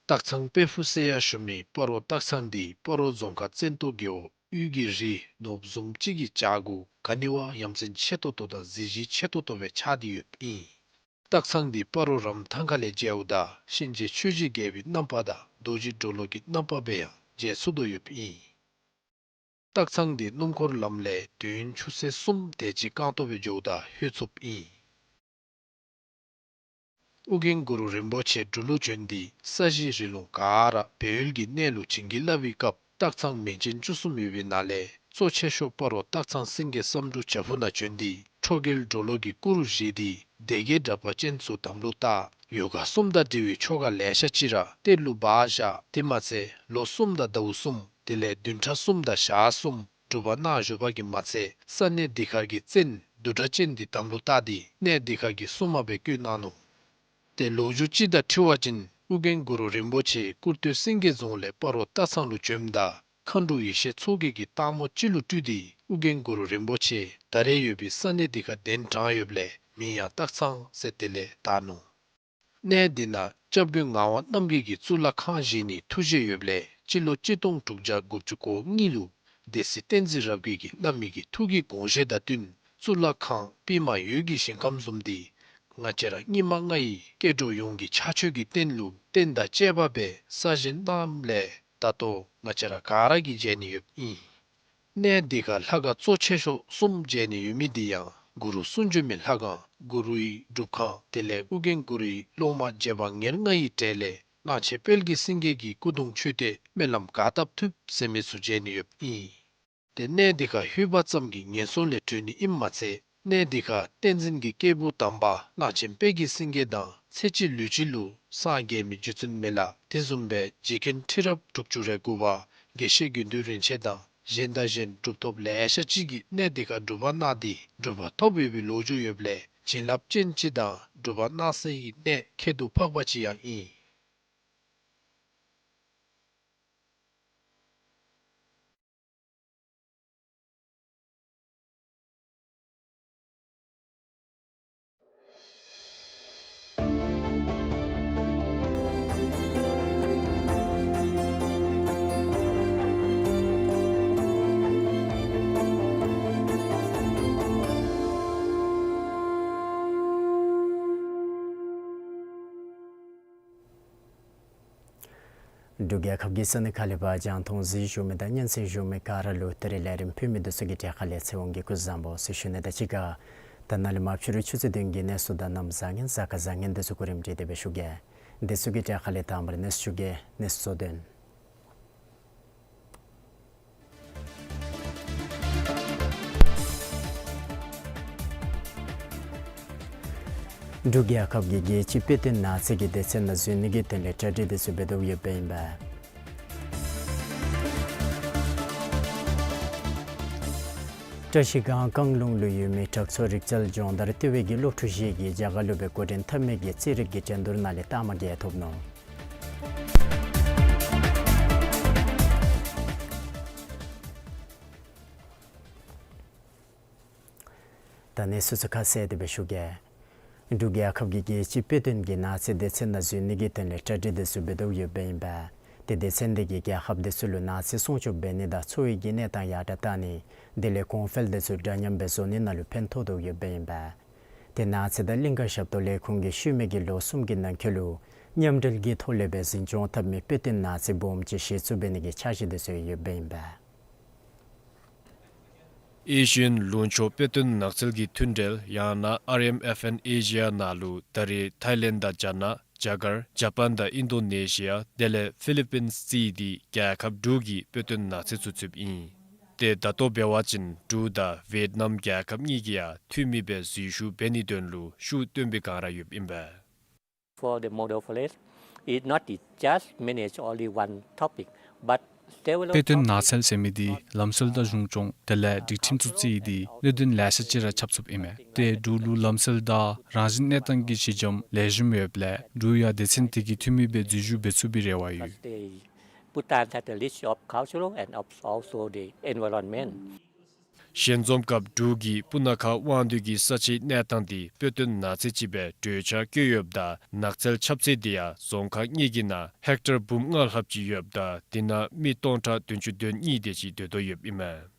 སྟག་ཚང་དཔལ་ཕུག་སེ་ཡར་ཞུ་མི་སྤ་རོ་སྟག་ཚང་འདི་སྤ་རོ་རྫོང་ཁག་བཙན་ཏོ་རྒེད་འོག་དབུས་ཀྱི་རི་ནོར་བུ་བཟུམ་ཅིག་གི་བྱག་གུ་ག་ནི་བ་ཡ་མཚན་ཆེ་ཏོག་ཏོ་དང་གཟི་བརྗིད་ཆེ་ཏོག་ཏོ་སྦེ་ཆགས་ཏེ་ཡོདཔ་ཨིན། སྟག་ཚང་འདི་སྤ་རོ་རམ་ཐང་ཁ་ལས་མཇལཝ་ད་གཤིན་རྗེ་ཆོས་ཀྱི་རྒྱལ་པོའི་རྣམ་པ་དང་རྡོ་རྗེ་གྲོ་ལོད་ཀྱི་རྣམ་པ་སྦེ་ཡང་མཇལ་ཚུགས་དོ་ཡོདཔ་ཨིན། སྟག་ཚང་འདི་སྣུམ་འཁོར་ལམ་ལས་དུས་ཡུན་ཆུ་ཚོད་གསུམ་དེ་ཅིག་རྐང་སྟོང་སྦེ་འགྱོཝ་ད་ལྷོད་ཚུགསཔ་ཨིན། ཨོ་རྒྱན་གུ་རུ་རིན་པོ་ཆེ་འབྲུག་ལུ་བྱོན་ཏེ་ས་གཞི་རི་ལུང་ག་ར་སྦས་ཡུལ་གྱི་གནས་ལུ་བྱིན་གྱིས་བརླབས་པའི་སྐབས་སྟག་ཚང་མིང་ཅན་བཅུ་གསུམ་ཡོད་པའི་ནང་ལས་གཙོ་ཆེ་ཤོས་སྤ་རོ་སྟག་ཚང་སེང་གེ་བསམ་འགྲུབ་བྱག་ཕུག་ནང་བྱོན་ཏེ་ཁྲོ་རྒྱལ་གྲོ་ལོད་ཀྱི་སྐུ་རུ་བཞེངས་ཏེ་སྡེ་བརྒྱད་དྲེགས་པ་ཅན་ཚུ་དམ་ལུ་བཏགས། ཡོ་ག་གསུམ་དང་འབྲེལ་བའི་ཆོ་ག་ལེ་ཤ་ཅིག་ར་གཏེར་ལུ་སྦ་བཞག། དེ་མ་ཚད་ལོ་གསུམ་དང་ཟླཝ་གསུམ་དེ་ལས་བདུན་ཕྲག་གསུམ་དང་ཞག་གསུམ་སྒྲུབ་པ་གནང་བཞུགས་པ་གིས་མ་ཚད་ས་གནས་འདི་ཁར་གྱི་བཙན་བདུད་སྒྲ་གཅན་འདི་དམ་ལུ་བཏགས་ཏེ་གནས་འདི་ཁར་གྱི་སྲུང་མ་སྦེ་བསྐོས་གནང་ནུག། ཏེ་ལོ་རྒྱུས་ཅིག་དང་འཁྲིལ་བ་ཅིན་ཨོ་རྒྱན་གུ་རུ་རིན་པོ་ཆེ་སྐུར་སྟོད་སེང་གེ་རྫོང་ལས་སྤ་རོ་སྟག་ཚང་ལུ་བྱོནམ་ད་མཁའ་འགྲོ་ཡེ་ཤེས་མཚོ་རྒྱལ་གྱིས་སྟག་མོ་ཅིག་ལུ་སྤྲུལ་ཏེ་ཨོ་རྒྱན་གུ་རུ་རིན་པོ་ཆེ་ད་རེས་ཡོད་པའི་ས་གནས་འདི་ཁར་གདན་དྲངས་ཡོདཔ་ལས་མིང་ཡང་སྟག་ཚང་ཟེར་དེ་ལས་བཏགས་ནུག། གནས་འདི་ནང་སྐྱབས་མགོན་ངག་དབང་རྣམ་རྒྱལ་གྱིས་གཙུག་ལག་ཁང་བཞེངས་ནིའི་ཐུགས་བཞེད་ཡོདཔ་ལས་སྤྱི་ལོ་གཅིག་སྟོང་དྲུག་བརྒྱ་དགུ་བཅུ་གོ་གཉིས་ལུ་སྡེ་སྲིད་བསྟན་འཛིན་རབ་རྒྱས་ཀྱིས་བླ་མའི་གི་ཐུགས་ཀྱི་དགོངས་བཞེད་དང་བསྟུན་གཙུག་ལག་ཁང་པདྨ་འོད་ཀྱི་ཞིང་ཁམས་བཟུམ་འདི་ང་བཅས་ར་སྙིགས་མ་ལྔ་ཡི་སྐྱེ་འགྲོ་ཡོངས་ཀྱི་ཕྱག་མཆོད་ཀྱི་རྟེན་ལུ་རྟེན་དང་བཅས་པ་སྦེ་གསར་བཞེངས་གནངམ་ལས་ད་ལྟོ་ང་བཅས་ར་ག་ར་གིས་མཇལ་ནི་ཡོདཔ་ཨིན། གནས་འདི་ཁར་ལྷ་ཁང་གཙོ་ཆེ་ཤོས་གསུམ་མཇལ་ནི་ཡོད་མི་འདི་ཡང་གུ་རུ་གསུང་བྱོན་མའི་ལྷ་ཁང་གུ་རུའི་སྒྲུབ་ཁང་དེ་ལས་ཨོ་རྒྱན་གུ་རུའི་སློབ་མ་རྗེ་འབངས་ཉེར་ལྔ་ཡི་གྲས་ལས་གླང་ཆེན་དཔལ་གྱི་སེང་གེ་གི་སྐུ་གདུང་མཆོད་རྟེན་སྨོན་ལམ་ག་བཏབ་ཐུབ་ཟེར་མི་ཚུ་མཇལ་ནི་ཡོདཔ་ཨིན། ཏེ་གནས་འདི་ཁར་ལྷོད་པ་ཙམ་གྱིས་ངན་སོང་ལས་གྲོལ་ནི་ཨིནམ་མ་ཚད་གནས་འདི་ཁར་བསྟན་འཛིན་གྱི་སྐྱེས་བུ་དམ་པ་གླང་ཆེན་དཔལ་གྱི་སེང་གེ་དང་ཚེ་གཅིག་ལུས་གཅིག་ལུ་སངས་རྒྱས་མི་རྗེ་བཙུན་མི་ལ་དེ་བཟུམ་སྦེ་རྗེ་མཁན་ཁྲི་རབས་དྲུག་ཅུ་རེ་དགུ་པ་དགེ་བཤེས་དགེ་འདུན་རིན་ཆེན་དང་གཞན་དང་གཞན་གྲུབ་ཐོབ་ལེ་ཤ་ཅིག་གིས་གནས་འདི་ཁར་སྒྲུབ་པ་གནང་སྟེ་གྲུབ་པ་ཐོབ་ཡོད་པའི་ལོ་རྒྱུས་ཡོདཔ་ལས་བྱིན་རླབས་ཅན་ཅིག་དང་སྒྲུབ་པ་གནང་སའི་གནས་ཁྱད་དུ་འཕགས་པ་ཅིག་ཡང་ཨིན། འབྲུག་རྒྱལ་ཁབ་ཀྱི་ས་གནས་ཁག་ལས་ཕར་རྒྱང་མཐོང་གཟིགས་བཞུགས་མི་དང་སྙན་གསན་བཞུགས་མི་ག་ར་ལུ་ད་རིས་ལས་རིམ་ཕུལ་མི་འདི་ཚུ་གི་གྲས་ཁ་ལས་ཚེ་དབང་གིས་སྐུ་གཟུགས་བཟང་པོ་ཟེར་ཞུ་ནི་དང་གཅིག་ཁར་ད་ནཱ་ལས་མར་ཕྱི་རུ་ཆུ་ཚོད་བདུན་གྱི་གནས་ཚུལ་དང་གནམ་བཟང་ངན་གཟའ་སྐར་བཟང་ངན་འདི་ཚུ་གོ་རིམ་སྒྲིག་སྟེ་སྦེ་ཞུ་གེ། འདི་ཚུ་གི་གྲས་ཁ་ལས་དང་པ་ར་གནས་ཚུལ་ཞུ་གེ། གནས་ཚུལ་གཙོ་དོན། འབྲུག་རྒྱལ་ཁབ་ཀྱིས་རྒྱལ་སྤྱིའི་དཔེ་སྟོན་ནགས་ཚལ་གྱི་སྡེ་ཚན་ནང་འཛུལ་ནི་གི་དོན་ལས་གྲ་སྒྲིག་འདི་ཚུ་འབད་དོ་ཡོདཔ་སྦེ་ཨིན་པས། བཀྲ་ཤིས་སྒང་རྐང་ལུང་ལུ་ཡོད་མི་བྲག་མཚོ་རིག་རྩལ་སྦྱོང་བརྡར་ལྟེ་བའི་གི་སློབ་ཕྲུག་བཞི་གིས་རྒྱ་གར་ལུ་སྦེ་འགོ་འདྲེན་འཐབ་མི་གི་རྩེད་རིགས་ཀྱི་འགྲན་བསྡུར་ནང་ལས་རྟགས་མ་བརྒྱད་ཐོབ་ནུག། ད་གནས་ཚུལ་ཚུ་ཁ་གསལ་ཏེ་སྦེ་ཞུ་གེ། འབྲུག་རྒྱལ་ཁབ་ཀྱིས་རྒྱལ་སྤྱིའི་དཔེ་སྟོན་གྱི་ནགས་ཚལ་སྡེ་ཚན་ནང་འཛུལ་ནི་གི་དོན་ལས་གྲ་སྒྲིག་འདི་ཚུ་འབད་དོ་ཡོདཔ་ཨིན་པས། ཏེ་སྡེ་ཚན་འདི་གིས་རྒྱལ་ཁབ་འདི་ཚུ་ལུ་ནགས་ཚལ་སྲུང་སྐྱོབ་འབད་ནི་དང་འཚོ་བའི་གི་གནས་སྟངས་ཡར་དྲག་བཏང་ནི་དེ་ལས་གོང་འཕེལ་འདི་ཚུ་འདྲ་མཉམ་སྦེ་བཟོ་ནི་ནང་ལུ་ཕན་ཐོགས་དོ་ཡོདཔ་ཨིན་པས། ཏེ་ནགས་ཚལ་དང་གླིང་ཀ་ཞབས་ཏོག་ལས་ཁུངས་ཀྱིས་ཤུལ་མའི་གི་ལོ་གསུམ་གྱི་ནང་འཁོད་ལུ་མཉམ་འབྲེལ་གྱི་ཐོག་ལས་སྦེ་འཛིན་སྐྱོང་འཐབ་མི་དཔེ་སྟོན་ནགས་ཚལ་སྦོམ་ཅིག་གཞི་བཙུགས་འབད་ནི་གི་འཆར་གཞི་འདི་ཚུ་ཡོདཔ་ཨིན་པས། ཨེ་ཤི་ཡན་ལུང་ཕྱོགས་དཔེ་སྟོན་ནགས་ཚལ་གྱི་མཐུན་འབྲེལ་ཡང་ན་ཨར་ཨེམ་ཨེཕ་ཨེན་ཨེ་ཤི་ཡ་ནང་ལུ་ད་རེས་ཐའི་ལེནཌ་དང་རྒྱ་ནག། རྒྱ་གར། ཇ་པཱན་དང་ཨིན་དོ་ནེ་ཤི་ཡ་དེ་ལས་ཕི་ལི་པིནསི་བརྩིས་ཏེ་རྒྱལ་ཁབ་དྲུག་གི་དཔེ་སྟོན་ནགས་ཚལ་ཚུ་ཚུདཔ་ཨིན། ཏེ་ད་ལྟོ་འབད་བ་ཅིན་འབྲུག་དང་ཝེཊ་ནམ་རྒྱལ་ཁབ་གཉིས་ཀྱིས་ཡང་འཐུས་མི་སྦེ་འཛུལ་ཞུགས་འབད་ནིའི་དོན་ལུ་ཤུགས་བཏོན་པའི་སྒང་ར་ཡོདཔ་ཨིན་པས། For the model forest, it's not the just manage only one topic, but several དཔེ་སྟོན་ནགས་ཚལ་ཟེར་མི་འདི་ལམ་སྲོལ་དང་གཞུང་སྐྱོང་དེ་ལས་སྒྲིག་ཁྲིམས་ཚུ་བརྩིས་ཏེ་གནད་དོན་ལེ་ཤ་ཅིག་ར་ཁྱབ་ཚུགསཔ་ཨིན་མས། ཏེ་འབྲུག་ལུ་ལམ་སྲོལ་དང་རང་བཞིན་གནས་སྟངས་ཀྱི་གཞི་འགྱམ་ལེགས་ཤོམ་ཡོདཔ་ལས་འབྲུག་ཡང་སྡེ་ཚན་དེ་གི་འཐུས་མི་སྦེ་འཛུལ་ཞུགས་འབད་ཚུགས་པའི་རེ་བ་ཡོད། Bhutan has a rich of cultural and of also the environment. ཞལ་འཛོམས་སྐབས་འབྲུག་གིས་སྤུ་ན་ཁ་དབང་འདུས་ཀྱི་ས་ཆའི་གནས་སྟངས་འདི་དཔེ་སྟོན་ནགས་ཚལ་ཅིག་སྦེ་གྲོས་འཆར་བཀོད་ཡོདཔ་ད་ནགས་ཚལ་ཁྱབ་ཚད་འདི་ཡང་རྫོང་ཁག་གཉིས་ཀྱི་ནང་ཧེཀ་ཊར་འབུམ་ལྔ་ལྷགཔ་ཅིག་ཡོདཔ་ད་དེ་ནང་མི་སྟོང་ཕྲག་བདུན་ཅུ་དོན་གཉིས་དེ་ཅིག་སྡོད་དོ་ཡོདཔ་ཨིན་མས།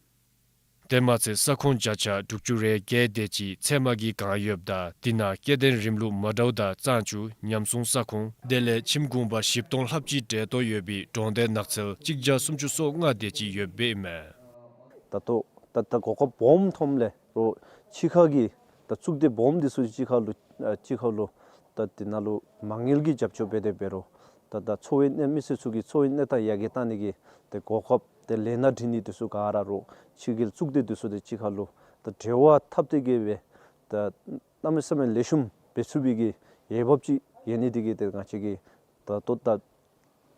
དེ་མ་ཚད་ས་ཁོངས་བརྒྱ་ཆ་དྲུག་ཅུ་རེ་བརྒྱད་དེ་ཅིག་ཚལ་མ་གིས་གང་ཡོདཔ་ད་དེ་ནང་སྐྱེ་ལྡན་རིམ་ལུགས་མ་འདྲཝ་དང་གཙང་ཆུ་ཉམས་སྲུང་ས་ཁོངས་དེ་ལས་ཁྱིམ་གུང་པ་བཞི་སྟོང་ལྷགཔ་ཅིག་འབྲེལ་གཏོགས་ཡོད་པའི་གྲོང་སྡེ་ནགས་ཚལ་གཅིག་བརྒྱ་སུམ་ཅུ་སོ་ལྔ་དེ་ཅིག་ཡོདཔ་ཨིན་མས། ད་ལྟོ་ད་ད་གོ་སྐབས་སྦོམ་ཐོནམ་ལས་རོགས་ཕྱི་ཁ་གི་ད་གཙུག་སྡེ་སྦོམ་འདི་ཚུ་གཅིག་ཁར་ལུ་ཨ་གཅིག་ཁར་ལུ་ད་དེ་ནང་ལུ་མ་དངུལ་གྱི་རྒྱབ་སྐྱོར་འབད་དེ་འབད་རུང་ད་ད་འཚོ་བའི་གནས་མི་སེར་ཚུ་གི་འཚོ་བའི་གནས་སྟངས་ཡར་རྒྱས་བཏང་ནི་གི་ཏེ་གོ་སྐབས་ཏེ་ལས་སྣ་སྒྲིག་ནི་འདི་ཚུ་ག་ར་རོགས་ཕྱི་རྒྱལ་གཙུག་སྡེ་འདི་ཚུ་དེ་གཅིག་ཁར་ལུ་ད་འབྲེལ་བ་འཐབ་སྟེ་གི་སྦེ་ད་གནམ་མེད་ས་མེད་ལེགས་ཤོམ་འབད་ཚུགས་པའི་གི་འོས་འབབ་ཅིག་ཡོད་ནི་དེ་གིས་ཏེ་ང་བཅས་ཀྱིས་ད་ལྟོ་ད་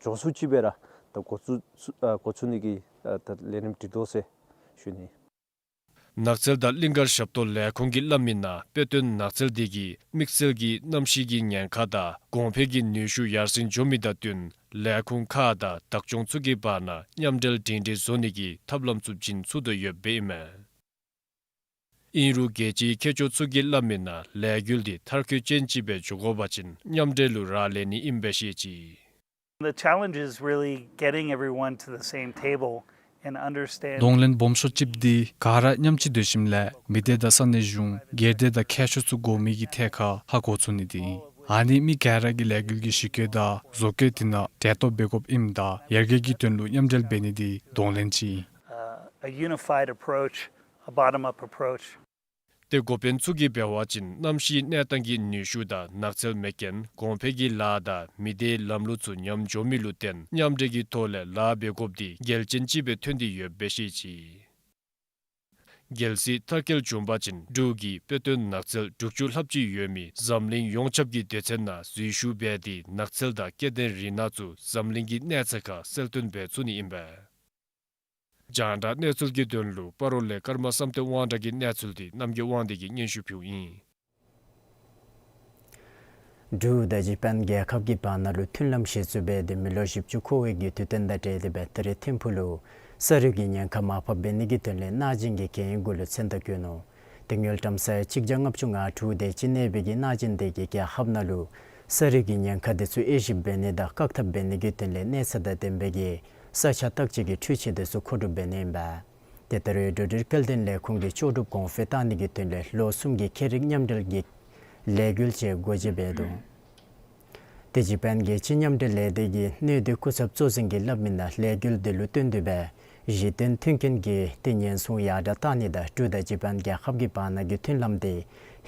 མགྱོགས་སུ་ཅིག་སྦེ་ར་ད་འགོ་བཙུགས་ཚུ་ཨ་འགོ་བཙུགས་ནི་གི་ཨ་ད་ལས་རིམ་སྒྲིག་དོ་ཟེར་ཞུ་ནི། ནགས་ཚལ་དང་གླིང་ཀ་ཞབས་ཏོག་ལས་ཁུངས་ཀྱིས་སླབ་མི་ནང་དཔེ་སྟོན་ནགས་ཚལ་འདི་གིས་དམིགས་བསལ་གྱི་གནམ་གཤིས་ཀྱི་ཉེན་ཁ་དང་གོང་འཕེལ་གྱི་ནུས་ཤུགས་ཡར་སེང་འགྱོ་མི་དང་བསྟུན་ལས་ཁུངས་ཁག་དང་བདག་སྐྱོང་ཚུ་གི་བར་ན་མཉམ་འབྲེལ་སྒྲིང་སྒྲིང་བཟོ་ནི་གི་ཐབས་ལམ་ཚུ་བྱིན་ཚུགས་དོ་ཡོདཔ་ཨིན་མས། ཨིན་རུང་རྒྱལ་སྤྱིའི་མཁས་མཆོག་ཚུ་གིས་སླབ་མི་ནང་ལས་འགུལ་འདི་མཐར་འཁྱོལ་ཅན་ཅིག་སྦེ་འགྱོ་དགོ་པ་ཅིན་མཉམ་འབྲེལ་ལུ་རག་ལས་ནི་ཨིནམ་སྦེ་བཤད་ཅི། The challenge is really getting everyone to the same table and understand གདོང་ལེན་སྦོམ་ཤོས་ཅིག་འདི་ག་ར་མཉམ་གཅིག་སྡོད་ཞིནམ་ལས་མི་སྡེ་དང་ས་གནས་གཞུང་སྒེར་སྡེ་དང་མཁས་མཆོག་ཚུ་དགོ་མི་གི་ཐད་ཁར་ཧ་གོ་ཚུགས་ནི་འདི་ཨིན། ཨ་ནི་མི་ག་ར་གིས་ལས་འགུལ་གྱི་གཞི་བཀོད་དང་བཟོ་བཀོད་དེ་ནང་གྲལ་གཏོགས་འབད་དགོཔ་ཨིནམ་ད་ཡར་རྒྱས་ཀྱི་དོན་ལུ་མཉམ་འབྲེལ་འབད་ནི་འདི་གདོང་ལེན་ཅིག་ཨིན། Uh, a unified approach, a bottom-up approach. ཏེ་འགོ་དཔོན་ཚུ་གིས་འབད་བ་ཅིན་གནམ་གཤིས་གནས་སྟངས་ཀྱི་ནུས་ཤུགས་དང་ནགས་ཚལ་མེད་རྐྱེན་གོང་འཕེལ་གྱི་ལཱ་དང་མི་སྡེའི་ལམ་ལུགས་ཚུ་ཉམས་འགྱོ་མི་ལུ་བརྟེན་མཉམ་འབྲེལ་གྱི་ཐོག་ལས་ལཱ་འབད་དགོཔ་འདི་གལ་ཆེན་ཅིག་སྦེ་ཐོན་ཏེ་ཡོདཔ་སྦེ་བཤད་ཅི། གལ་སྲིད་མཐར་འཁྱོལ་བྱུང་པ་ཅིན་འབྲུག་གིས་དཔེ་སྟོན་ནགས་ཚལ་དྲུག་ཅུ་ལྷགཔ་ཅིག་ཡོད་མི་འཛམ་གླིང་ཡོངས་ཁྱབ་ཀྱི་སྡེ་ཚན་ནང་འཛུལ་ཞུགས་འབད་དེ་ནགས་ཚལ་དང་སྐྱེ་ལྡན་རི་ནགས་ཚུ་འཛམ་གླིང་གི་གནས་ཚད་ཁར་གསལ་སྟོན་འབད་ཚུགས་ནི་ཨིན་པས། རྒྱང་བསྒྲགས་གནས་ཚུལ་གྱི་དོན་ལུ་སྤ་རོ་ལས་ཀརྨ་བསམ་གཏན་དབང་གྲགས་ཀྱི་གནས་ཚུལ་འདི་རྣམ་རྒྱལ་དབང་འདུས་ཀྱིས་སྙན་ཞུ་ཕུལཝ་ཨིན། འབྲུག་དང་ཇ་པཱན་རྒྱལ་ཁབ་ཀྱི་བར་ན་ལུ་མཐུན་ལམ་གཞི་བཙུགས་འབད་དེ་མི་ལོ་བཞི་བཅུ་འཁོར་བའི་གི་དུས་སྟོན་དང་འབྲེལ་ཏེ་སྦེ་ད་རེས་ཐིམ་ཕུག་ལུ་ས་རུད་ཀྱི་ཉེན་ཁ་མར་ཕབ་འབད་ནི་གི་དོན་ལས་གནག་སྦྱིན་གྱི་གན་གུ་ལུ་མཚན་རྟགས་བཀོད་ནུག། ཏེ་དངུལ་ཀྲམ་ས་ཡ་གཅིག་བརྒྱ་ལྔ་བཅུ་ང་དྲུག་དེ་ཅིག་གནས་པའི་གི་གནག་སྦྱིན་དེ་གིས་རྒྱལ་ཁབ་ནང་ལུ་ས་རུད་ཀྱི་ཉེན་ཁ་དེ་ཚུ་དབྱེ་ཞིབ་འབད་ནི་དང་བཀག་ཐབས་འབད་ནི་གི་དོན་ལས་གནས་ཚད་དང་ལྡན་པའི་གི་ས་ཆ་བརྟག་དཔྱད་ཀྱི་འཕྲུལ་ཆས་དེ་ཚུ་མཁོ་སྒྲུབ་འབད་ནི་ཨིན་པས། ཏེ་ད་རེས་འགྲོ་འགྲུལ་སྐྱེལ་འདྲེན་ལས་ཁུངས་ཀྱིས་ལྕོགས་གྲུབ་གོང་འཕེལ་བཏང་ནི་གི་དོན་ལས་ལོ་གསུམ་གྱི་ཁྱད་རིག་མཉམ་འབྲེལ་གྱི་ལས་འགུལ་ཅིག་སྒོ་འབྱེད་འབད་དོ། ཏེ་ཇ་པཱན་གྱི་སྤྱི་མཉམ་འབྲེལ་ལས་སྡེ་གི་གནས་སྡུད་སྐུ་ཚབ་གཙོ་འཛིན་གྱིས་སླབ་མི་ནང་ལས་འགུལ་འདི་ལུ་བརྟེན་ཏེ་སྦེ་གཞི་རྟེན་མཐུན་རྐྱེན་གྱི་ཏེ་ཉེན་སྲུང་ཡར་དྲག་བཏང་ནི་དང་འབྲུག་དང་ཇ་པཱན་རྒྱལ་ཁབ་ཀྱི་བར་ན་གི་མཐུན་ལམ་འདི་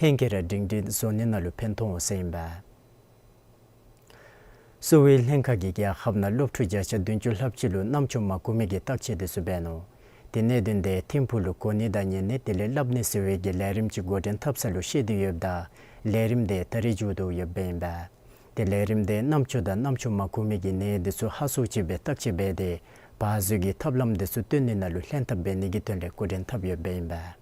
ཧེང་སྐལ་ར་སྒྲིང་སྒྲིང་བཟོ་ནི་ནང་ལུ་ཕན་ཐོགས་འོང་ཟེར་ཨིན་པས། གསོ་བའི་ལྷན་ཁག་གིས་རྒྱལ་ཁབ་ནང་སློབ་ཕྲུག་བརྒྱ་ཆ་བདུན་ཅུ་ལྷགཔ་ཅིག་ལུ་རྣམ་ཅོག་མ་གོ་མི་གི་བརྟག་དཔྱད་འདི་ཚུ་འབད་ནུག། ཏེ་གནད་དོན་འདི་ཐིམ་ཕུག་ལུ་གོ་ནི་དང་ཉན་ནི་དེ་ལས་སླབ་ནི་ཟེར་བའི་གི་ལས་རིམ་ཅིག་འགོ་འདྲེན་འཐབ་ས་ལུ་བཤད་དེ་ཡོདཔ་ད་ལས་རིམ་འདི་ད་རིས་མཇུག་བསྡུ་ཡོདཔ་ཨིན་པས། ཏེ་ལས་རིམ་འདི་རྣམ་ཅོག་དང་རྣམ་ཅོག་མ་གོ་མི་གི་ནད་འདི་ཚུ་ཧ་སོ་ཅིག་སྦེ་བརྟག་དཔྱད་འབད་དེ་བར་བཟོ་གི་ཐབས་ལམ་འདི་ཚུ་སྟོན་ནི་ནང་ལུ་ལྷན་ཐབས་འབད་ནི་གི་དོན་ལས་འགོ་འདྲེན་འཐབ་ཡོདཔ་ཨིན་པས།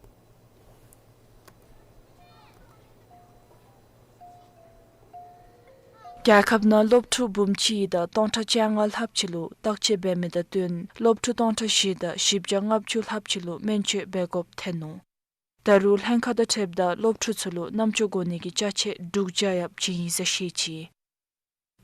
རྒྱལ་ཁབ་ནང་སློབ་ཕྲུག་འབུམ་གཅིག་དང་སྟོང་ཕྲག་བཅོ་ལྔ་ལྷགཔ་ཅིག་ལུ་བརྟག་དཔྱད་འབད་མི་དང་བསྟུན་སློབ་ཕྲུག་སྟོང་ཕྲག་བཞི་དང་བཞི་བརྒྱ་ལྔ་བཅུ་ལྷགཔ་ཅིག་ལུ་སྨན་བཅོས་འབད་དགོཔ་ཐོན་ནུག། ད་རུང་ལྷན་ཁག་དང་འཁྲིལཝ་ད་སློབ་ཕྲུག་ཚུ་ལུ་རྣམ་ཅོག་གོ་ནི་གི་ཅ་ཆས་དྲུག་བརྒྱ་ཡང་བྱིན་ཡི་ཟེར་བཤད་ཅི།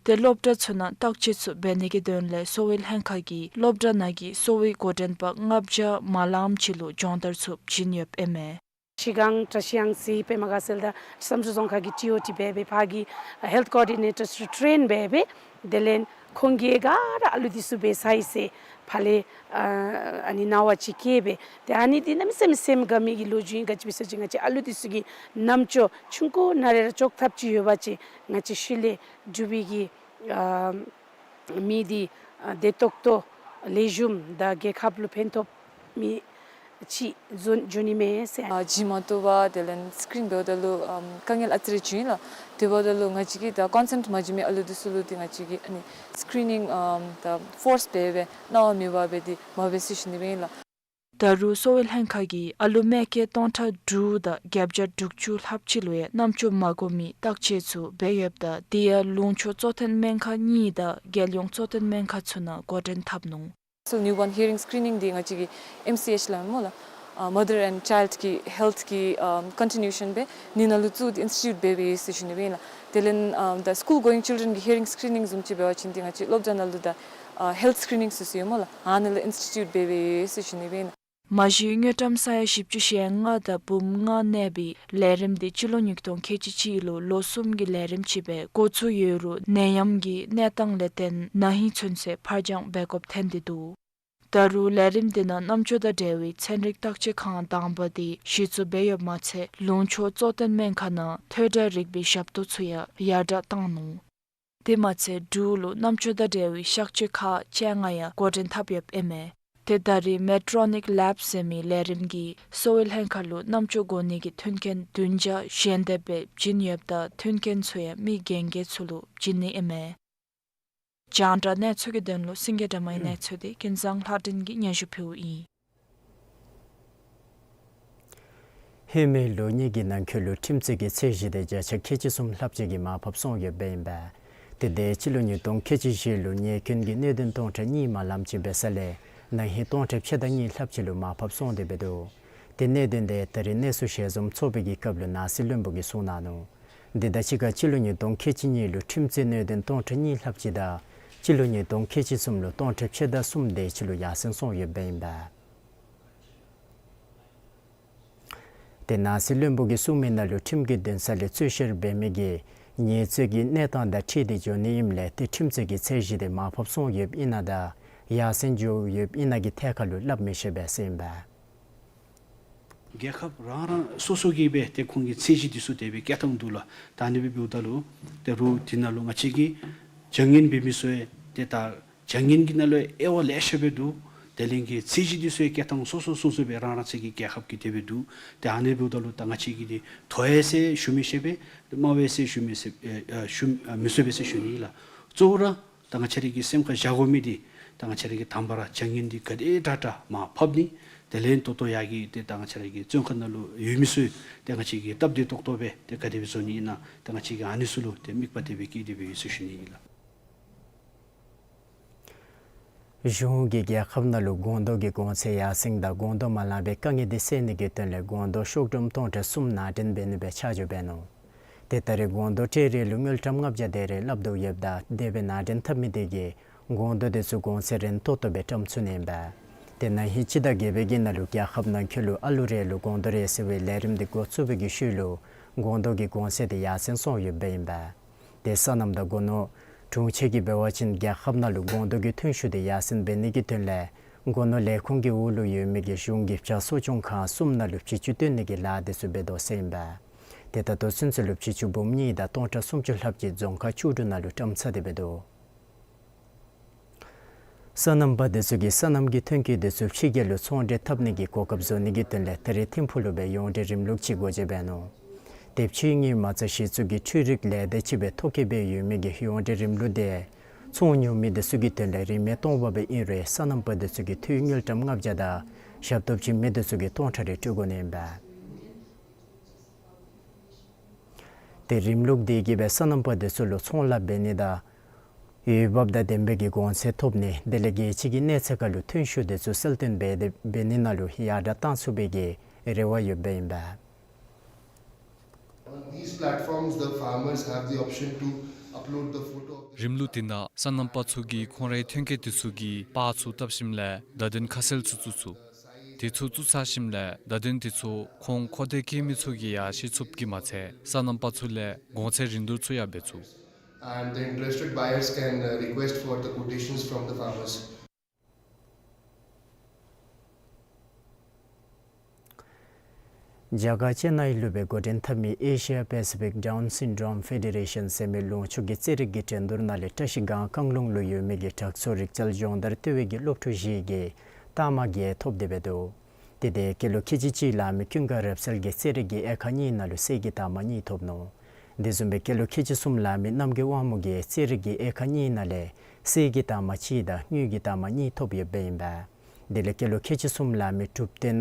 ཏེ་སློབ་གྲྭ་ཚུ་ནང་བརྟག་དཔྱད་ཚུ་འབད་ནི་གི་དོན་ལས་གསོ་བའི་ལྷན་ཁག་གིས་སློབ་གྲྭ་ནང་གི་གསོ་བའི་འགོ་འདྲེན་པ་ལྔ་བརྒྱ་མ་ལངམ་ཅིག་ལུ་སྦྱོང་བརྡར་ཚུ་བྱིན་ཡོདཔ་ཨིན་མས། ཕྱི་གང་བཀྲིས་གཡང་རྩེ་པདྨ་དགའ་ཚལ་དང་བསམ་གྲུབ་རྫོང་ཁག་གི་ཊི་ཨོ་ཊི་འབད་སྦེ་ཕར་གྱི་ཧེལཐ་ཀོ་ཨོར་ཌི་ནེ་ཊར་ཚུ་ཊེན་འབད་སྦེ་དེ་ལས་ཁོང་གིས་ག་ར་ཨ་ལུ་འདི་ཚུ་འབད་ཚར་ཡི་ཟེར་ཕར་ལས་ཨ་ནི་གནང་བ་ཅིག་བསྐྱལ་སྦེ་ཏེ་ཨ་ནི་འདི་གནམ་མེད་ས་མེད་སེམས་དགའ་མི་གི་ལོ་རྒྱུས་ཨིན། ག་ཅི་སྦེ་ཟེར་བ་ཅིན་ང་བཅས་ཨ་ལུ་འདི་ཚུ་གི་རྣམ་ཅོག་ཆུང་ཀུ་ནང་ར་ལྕོགས་ཐབས་ཅིག་ཡོད་པ་ཅིན་ང་བཅས་ཤུལ་ལས་འབྲུག་པའི་གི་ཨ་མི་འདི་ཨ་བདེ་ཏོག་ཏོ་ལེགས་ཤོམ་དང་རྒྱལ་ཁབ་ལུ་ཕན་ཐོགས་མི་ཅིག་འགྱོ་འགྱོ་ནི་མས་ཟེར། ཨ་བྱིན་མ་བཏུབ་པར་དེ་ལས་སི་ཀི་རིན་འབདཝ་ད་ལུ་ཨམ་དཀའ་ངལ་ཨ་ཙི་རེ་བྱུང་ཡི་ལགས། དེ་འབདཝ་ད་ལུ་ང་བཅས་ཀྱིས་ད་ཀོན་སེནཊ་མ་བྱིན་མི་ཨ་ལུ་འདི་ཚུ་ལུ་འདི་ང་བཅས་ཀྱིས་ཨ་ནི་སི་ཀི་རི་ནིང་ཨམ་ད་ཕོརསི་འབད་སྦེ་གནང་བ་མེད་པར་སྦེ་འདི་མ་འབད་ཟེར་ཞུ་ནི་སྦེ་ཨིན་ལགས། ད་རུང་གསོ་བའི་ལྷན་ཁག་གིས་ཨ་ལུ་མེ་སྐྱེས་སྟོང་ཕྲག་དྲུག་དང་བརྒྱད་བརྒྱ་དྲུག་ཅུ་ལྷགཔ་ཅིག་ལུ་ཡང་རྣམ་ཅོག་མ་གོ་མི་བརྟག་དཔྱད་ཚུ་འབད་ཡོདཔ་ད་དེ་ཡང་ལུང་ཕྱོགས་གཙོ་བསྟེན་སྨན་ཁང་གཉིས་དང་རྒྱལ་ཡོངས་གཙོ་བསྟེན་སྨན་ཁང་ཚུ་ནང་འགོ་འདྲེན་འཐབ་ནུག། སི་ནིའུ་བོརན་ཧི་ཡ་རིང་སི་ཀི་རི་ནིང་འདི་ང་བཅས་ཀྱི་ཨེམ་སི་ཨེཆ་སླབ་སྨོ་ལགས། ཨ་མ་དར་ཨེནཌ་ཅའིལཌ་གི་ཧེལཐ་གི་ཨམ་ཀོན་ཊི་ནིའུ་ཤཱན་སྦེ་ཨ་ནི་ནང་ལུ་བཙུགས་ཏེ་ཨིན་སི་ཊི་ཊིའུཊ་འབད་འབདཝ་ཨིན་ཟེར་ཞུ་ནི་སྦེ་ཨིན་ལགས། དེ་ལས་ཨམ་ད་སི་ཀུལ་གོ་ཡིང་ཅིལ་ཌེན་གྱི་ཧི་ཡ་རིང་སི་ཀི་རི་ནིང་བཟུམ་ཅིག་འབད་བ་ཅིན་འདི་ང་བཅས་སློབ་གྲྭ་ནང་ལུ་ད་ཨ་ཧེལཐ་སི་ཀི་རི་ནིང་ཚུ་ཡོད་སྨོ་ལགས། ཨ་ནི་ལུ་ཨིན་སི་ཊི་ཊིའུཊ་འབད་འབདཝ་ཨིན་ཟེར་ཞུ་ནི་སྦེ་ཨིན་ལགས། མ་གཞི་དངུལ་ཀྲམ་ས་ཡ་བཞི་བཅུ་ཞེ་ལྔ་དང་འབུམ་ལྔ་གནས་པའི་ལས་རིམ་འདི་སྤྱི་ལོ་ཉིས་སྟོང་ཁལ་གཅིག་གཅིག་ལུ་ལོ་གསུམ་གྱི་ལས་རིམ་ཅིག་སྦེ་འགོ་བཙུགས་ཡོད་རུང་ནད་ཡམས་ཀྱི་གནས་སྟངས་ལས་བརྟེན་ན་ཧིང་ཚུན་ཚོད་ཕར་འགྱངས་འབད་དགོཔ་ཐོན་ཏེ་འདུག། ད་རུང་ལས་རིམ་འདི་ནང་རྣམ་ཅོག་དང་འབྲེལ་བའི་ཚན་རིག་བརྟག་དཔྱད་ཁང་དང་པ་འདི་གཞི་བཙུགས་འབད་ཡོདཔ་མ་ཚད་ལུང་ཕྱོགས་གཙོ་བསྟེན་སྨན་ཁང་ནང་ཐོས་གྲངས་རིག་པའི་ཞབས་ཏོག་ཚུ་ཡང་ཡར་དྲག་བཏང་ནུག། དེ་མ་ཚད་འབྲུག་ལུ་རྣམ་ཅོག་དང་འབྲེལ་བའི་གཤག་བཅོས་ཁག་བཅོ་ལྔ་ཡང་འགོ་འདྲེན་འཐབ་ཡོདཔ་ཨིན་མས། ཏེ་ད་རེས་མེ་ཊོ་རོ་ནིག་ལེབ་ཟེར་མི་ལས་རིམ་གྱིས་གསོ་བའི་ལྷན་ཁག་ལུ་རྣམ་ཅོག་གོ་ནི་གི་མཐུན་རྐྱེན་བདུན་བརྒྱ་ཞལ་འདེབས་སྦེ་བྱིན་ཡོདཔ་ད་མཐུན་རྐྱེན་ཚུ་ཡང་མི་རྒན་རྒས་ཚུ་ལུ་བྱིན་ནི་ཨིན་མས། རྒྱང་བསྒྲགས་གནས་ཚུལ་གྱི་དོན་ལུ་སེང་གེ་སྒྲོལ་མའི་གནས་ཚུལ་འདི་ཀུན་བཟང་ལྷ་སྒྲོན་གྱིས་སྙན་ཞུ་ཕུལཝ་ཨིན། ཧེ་མའི་ལོ་གཉིས་ཀྱི་ནང་འཁོད་ལུ་ཁྲིམས་རྩོད་ཀྱི་ཚད་གཞི་དེ་བརྒྱ་ཆ་ཁལ་གཅིག་གསུམ་ལྷགཔ་ཅིག་གིས་མར་ཕབ་སོང་ཡོདཔ་ཨིན་པས། ཏེ་དེ་སྤྱི་ལོ་ཉིས་སྟོང་ཁལ་གཅིག་བཞི་ལུ་ཉེས་སྐྱོན་གྱི་གནད་དོན་སྟོང་ཕྲག་གཉིས་མ་ལངམ་ཅིག་འབད་ས་ལས་ན་ཧིང་སྟོང་ཕྲག་ཕྱེད་དང་གཉིས་ལྷགཔ་ཅིག་ལུ་མར་ཕབ་སོང་སྟེ་འབད་འདུག། ཏེ་གནད་དོན་དེ་ད་རེས་གནས་ཚུལ་ཞལ་འཛོམས་ཚོགས་པའི་གི་སྐབས་ལུ་ནང་སྲིད་བློན་པོ་གིས་གསུངས་གནང་ནུག། དེ་དང་གཅིག་ཁར་སྤྱི་ལོ་ཉིས་སྟོང་ཁལ་གཅིག་གཉིས་ལུ་ཁྲིམས་རྩོད་གནད་དོན་སྟོང་ཕྲག་གཉིས་ལྷགཔ་ཅིག་དང་སྤྱི་ལོ་ཉིས་སྟོང་ཁལ་གཅིག་གསུམ་ལུ་སྟོང་ཕྲག་ཕྱེད་དང་གསུམ་དེ་ཅིག་ལུ་ཡར་སེང་སོང་ཡོདཔ་ཨིན་པས། ཏེ་ནང་སྲིད་བློན་པོ་གིས་གསུངས་མི་ནང་ལུ་ཁྲིམས་ཀྱི་འདུན་ས་ལས་རྩོད་བཤེར་འབད་མི་གིས་ཉེས་རྩོད་ཀྱི་གནས་སྟངས་དང་འཁྲིལ་ཏེ་འགྱོ་ནི་ཨིནམ་ལས་ཏེ་ཁྲིམས་རྩོད་ཀྱི་ཚད་གཞི་དེ་མར་ཕབ་སོང་ཡོདཔ་ཨིན་ན་དང་ཡར་སེང་འགྱོ་ཡོདཔ་ཨིན་ན་གི་ཐད་ཁར་ལུ་སླབ་མི་ཤེས་པས་ཟེར་ཨིན་པས། རྒྱལ་ཁབ་རང་རང་སོ་སོ་གིས་སྦེ་ཏེ་ཁོང་གི་ཚད་གཞི་འདི་ཚུ་དེ་སྦེ་བཀལ་བཏང་འདུག་ལགས། ད་ཨ་ནི་སྦེ་འབདཝ་ད་ལུ་ཏེ་རོགས་འདི་ནང་ལུ་ང་བཅས་ཀྱིས་བྱ་ངན་འབད་མི་ཚུ་ཡང་ཏེ་ད་བྱ་ངན་གྱི་ནང་ལུ་དབྱེ་བ་ལེ་ཤ་སྦེ་འདུག། དེ་ལས་ཀྱི་ཚད་གཞི་འདི་ཚུ་ཡང་བཀལ་བཏང་སོ་སོ་སོ་སོ་སྦེ་རང་རང་ཚུ་གི་རྒྱལ་ཁབ་ཀྱི་དེ་སྦེ་འདུག། ཏེ་ཨ་ནི་འབདཝ་ད་ལུ་ད་ང་བཅས་ཀྱིས་འདི་དོ་ཡི་ཟེར་ཞུ་མི་ཤེས་པས། དམའ་བས་ཟེར་ཞུ་མི་ཤེས་ཨེ་ཨེ་ཞུ་ཨ་མི་ཚུགས་པས་ཟེར་ཞུ་ནི་ཨིན་ལགས། གཙོ་བོ་ར་ད་ང་བཅས་ར་གི་སེམས་ཁར་བཞག་དགོ་མི་འདི་ད་ང་བཅས་ར་གི་དང་པ་ར་བྱ་ངན་འདི་ག་དེ་དྲག་དྲག་མར་ཕབ་ནི། དེ་ལས་ཏོག་ཏོ་ཡར་གྱི་ཏེ་ད་ང་བཅས་ར་གི་བཙོན་ཁང་ནང་ལུ་ཡོད་མི་ཚུ་ཏེ་ང་བཅས་ཀྱིས་སྟབས་བདེ་ཏོག་ཏོ་སྦེ་ཏེ་ག་དེ་སྦེ་བཟོ་ནི་ཨིན་ན་ཏེ་ང་བཅས་ཀྱིས་ཨ་ནི་ཚུ་ལུ་ཏེ་དམིགས་པ་དེ་སྦེ་བསྐྱེད་དེ་སྦེ་ཡོད་ཟེར་ཞུ་ནི་ཨིན་ལགས། གཞུང་གིས་རྒྱལ་ཁབ་ནང་ལུ་སྒོང་རྡོག་གི་གོང་ཚད་ཡར་སེང་དང་སྒོང་རྡོག་མ་ལང་པའི་དཀའ་ངལ་འདི་སེལ་ནི་གི་དོན་ལས་སྒོང་རྡོག་ཤོག་སྒྲོམ་སྟོང་ཕྲག་གསུམ་ནང་འདྲེན་འབད་ནི་སྦེ་ཆ་འཇོག་འབད་ནུག། ཏེ་ད་རེས་སྒོང་རྡོག་ཊེ་རེ་ལུ་དངུལ་ཀྲམ་ལྔ་བརྒྱ་དེ་རེ་སླབ་དོ་ཡོདཔ་ད་དེ་སྦེ་ནང་འདྲེན་འཐབ་མི་དེ་གིས་སྒོང་རྡོག་དེ་ཚུ་གོང་ཚད་རན་ཏོག་ཏོ་སྦེ་བཀྲམ་ཚུགས་ནི་ཨིན་པས། ཏེ་ན་ཧིང་སྤྱི་ཟླ་བརྒྱད་པའི་གི་ནང་ལུ་རྒྱལ་ཁབ་ནང་འཁོད་ལུ་ཨ་ལུ་རེ་ལུ་སྒོང་རྡོག་རེ་ཟེར་བའི་ལས་རིམ་དེ་འགོ་བཙུགས་པའི་གི་ཤུལ་ལུ་སྒོང་རྡོག་གི་གོང་ཚད་དེ་ཡར་སེང་སོང་ཡོདཔ་ཨིན་པས། ཏེ་སོ་ནམ་དང་སྒོ་ནོར་ དྲུང་ཆེ་གིས་འབད་བ་ཅིན་རྒྱལ་ཁབ་ནང་ལུ་སྒོང་རྡོག་གི་ཐོན་ཤུགས་དེ་ཡར་སེང་འབད་ནི་གི་དོན་ལས་སྒོ་ནོར་ལས་ཁུངས་ཀྱི་འོག་ལུ་ཡོད་མི་གི་གཞུང་གི་བྱ་གསོ་སྐྱོང་ཁང་གསུམ་ནང་ལུ་བྱི་ཅུང་བཏོན་ནི་གི་ལཱ་དེ་ཚུ་འབད་དོ་ཟེར་ཨིན་པས། ཏེ་ད་ལྟོ་ཚུན་ཚོད་ལུ་བྱི་ཅུང་འབུམ་གཉིས་དང་སྟོང་ཕྲག་སུམ་ཅུ་ལྷགཔ་ཅིག་རྫོང་ཁག་བཅུ་དྲུག་ནང་ལུ་བཀྲམ་ཚར་ཏེ་འབད་དོ། སོ་ནམ་པ་དེ་ཚུ་གིས་སོ་ནམ་གྱི་ཐོན་སྐྱེད་དེ་ཚུ་ཕྱི་རྒྱལ་ལུ་ཚོང་འབྲེལ་འཐབ་ནི་གི་གོ་སྐབས་བཟོ་ནི་གི་དོན་ལས་ད་རེས་ཐིམ་ཕུག་ལུ་སྦེ་ཡོངས་འབྲེལ་རིམ་ལུགས་ཅིག་སྒོ་འབྱེད་འབད་ནུག། དེ་ཕྱིའི་ངོས་མ་རྩ་གཞི་བཙུགས་ཀྱི་འཕྲུལ་རིག་ལས་སྡེ་ཅིག་སྦེ་ཐོ་བཀོད་འབད་ཡོད་མི་གི་ཡོངས་འབྲེལ་རིམ་ལུགས་དེ་ཚོང་ཉོ་མི་དེ་ཚུ་གི་དོན་ལས་རིན་མེད་སྟོང་པ་སྦེ་ཨིན་རུང་སོ་ནམ་པ་དེ་ཚུ་གིས་འཐུས་དངུལ་ཀྲམ་ལྔ་བརྒྱ་དང་ཞབས་ཏོག་བྱིན་མི་དེ་ཚུ་གིས་སྟོང་ཕྲག་རེ་སྤྲོད་དགོ་ནི་ཨིན་པས། ཏེ་རིམ་ལུགས་དེ་གིས་སྦེ་སོ་ནམ་པ་དེ་ཚུ་ལུ་ཚོང་ལཱ་འབད་ནི་དང་འོས་འབབ་དང་ལྡན་པའི་གི་གོང་ཚད་ཐོབ་ནི་དེ་ལས་རྒྱལ་སྤྱི་གི་གནས་ཚད་ཁར་ལུ་ཐོན་ཤུགས་དེ་ཚུ་གསལ་སྟོན་འབད་དེ་འབད་ནི་ནང་ལུ་ཡར་དྲག་གཏང་ཚུགས་པའི་གི་རེ་བ་ཡོདཔ་ཨིན་པས། On these platforms, the farmers have the option to upload the photo of the རིམ་ལུགས་དེ་ནང་སོ་ནམ་པ་ཚུ་གིས་ཁོང་རའི་ཐོན་སྐྱེད་དེ་ཚུ་གི་པར་ཚུ་བཏབ་ཞིནམ་ལས་བརྡ་དོན་ཁ་གསལ་ཚུ་བཙུགས་ཚུགས། དེ་ཚུ་བཙུགས་ཚར་ཞིནམ་ལས་བརྡ་དོན་དེ་ཚུ་ཁོང་མཁོ་འདོད་བསྐྱེད་མི་ཚུ་གིས་ཡང་ཤེས་ཚུགསཔ་གིས་མ་ཚད་སོ་ནམ་པ་ཚུ་ལས་གོང་ཚད་རིན་བསྡུར་ཚུ་ཡང་འབད་ཚུགས། And the interested buyers can, uh, request for the quotations from the farmers. རྒྱ་གར་ཅེ་ནའི་ལུ་སྦེ་འགོ་འདྲེན་འཐབ་མི་Asia Pacific Down Syndrome Federation ཟེར་མི་ལུང་ཕྱོགས་ཀྱི་རྩེད་རིགས་ཀྱི་འགྲན་བསྡུར་ནང་ལས་བཀྲ་ཤིས་སྒང་གངས་ལུང་ལུ་ཡོད་མི་གི་དྲག་མཚོ་རིག་རྩལ་སྦྱོང་བརྡར་ལྟེ་བའི་གི་སློབ་ཕྲུག་བཞི་གིས་རྟགས་མ་བརྒྱད་ཐོབ་སྟེ་འབད་དོ། ཏེ་དེ་སྐྱེས་ལོ་ཁལ་གཅིག་གཅིག་ལང་མི་ཀུན་དགའ་རབ་གསལ་གྱིས་རྩེད་རིགས་ཀྱི་དབྱེ་ཁག་གཉིས་ནང་ལུ་གསེར་གྱི་རྟགས་མ་གཉིས་ཐོབ་ནུག། དེ་བཟུམ་སྦེ་སྐྱེས་ལོ་ཁལ་གཅིག་གསུམ་ལང་མི་རྣམ་རྒྱལ་དབང་མོ་གིས་རྩེད་རིགས་ཀྱི་དབྱེ་ཁག་གཉིས་ནང་ལས་གསེར་གྱི་རྟགས་མ་གཅིག་དང་དངུལ་གྱི་རྟགས་མ་གཉིས་ཐོབ་ཡོདཔ་ཨིན་པས། དེ་ལས་སྐྱེས་ལོ་ཁལ་གཅིག་གསུམ་ལང་མི་གྲུབ་བསྟན་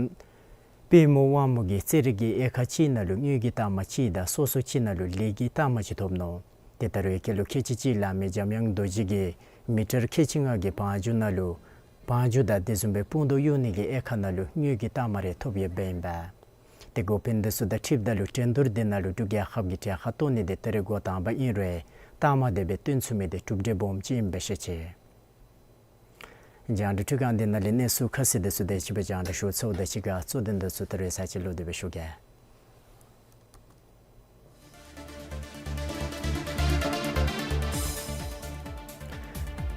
པདྨོ་དབང་མོ་གིས་རྩེད་རིགས་ཀྱི་དབྱེ་ཁག་གཅིག་ནང་ལུ་དངུལ་གྱི་རྟགས་མ་གཅིག་དང་སོ་སོ་གཅིག་ནང་ལུ་ལེགས་ཀྱི་རྟགས་མ་གཅིག་ཐོབ་ནུག། དེ་ལྟར་སྐྱེས་ལོ་ཁལ་གཅིག་གཅིག་ལང་མི་འཇམ་དབྱངས་རྡོ་རྗེ་གིས་མི་ཊར་ཁལ་གཅིག་ལྔ་གི་བང་རྒྱུག་ནང་ལུ་བང་རྒྱུག་དང་དེ་བཟུམ་སྦེ་དཔུང་རྡོ་གཡུག་ནི་གི་དབྱེ་ཁག་ནང་ལུ་དངུལ་གྱི་རྟགས་མ་རེ་ཐོབ་ཡོདཔ་ཨིན་པས། ཏེ་འགོ་དཔོན་དེ་ཚུ་དང་འཁྲིལཝ་ད་ལུ་འགྲན་བསྡུར་དེ་ནང་ལུ་འབྲུག་རྒྱལ་ཁབ་ཀྱིས་གྲལ་ཁར་གཏོགས་ནི་དེ་ད་རེས་འགོ་དང་པ་ཨིན་རུང་རྟགས་མ་དེ་སྦེ་བཏོན་ཚུགས་མི་དེ་གྲུབ་འབྲས་སྦོམ་ཅིག་ཨིནམ་སྦེ་ཤེས་ཅི། རྒྱང་བསྒྲགས་འཕྲུལ་ཁང་འདི་ནང་ལས་གནས་ཚུལ་ཁ་གསལ་དེ་ཚུ་དེ་ཅིག་སྦེ་རྒྱང་བསྒྲགས་ཞུ་ཚརཝ་ད་གཅིག་ཁར་གཙོ་དོན་དེ་ཚུ་ད་རེས་ཚར་གཅིག་ལོག་སྟེ་སྦེ་ཞུ་གེ།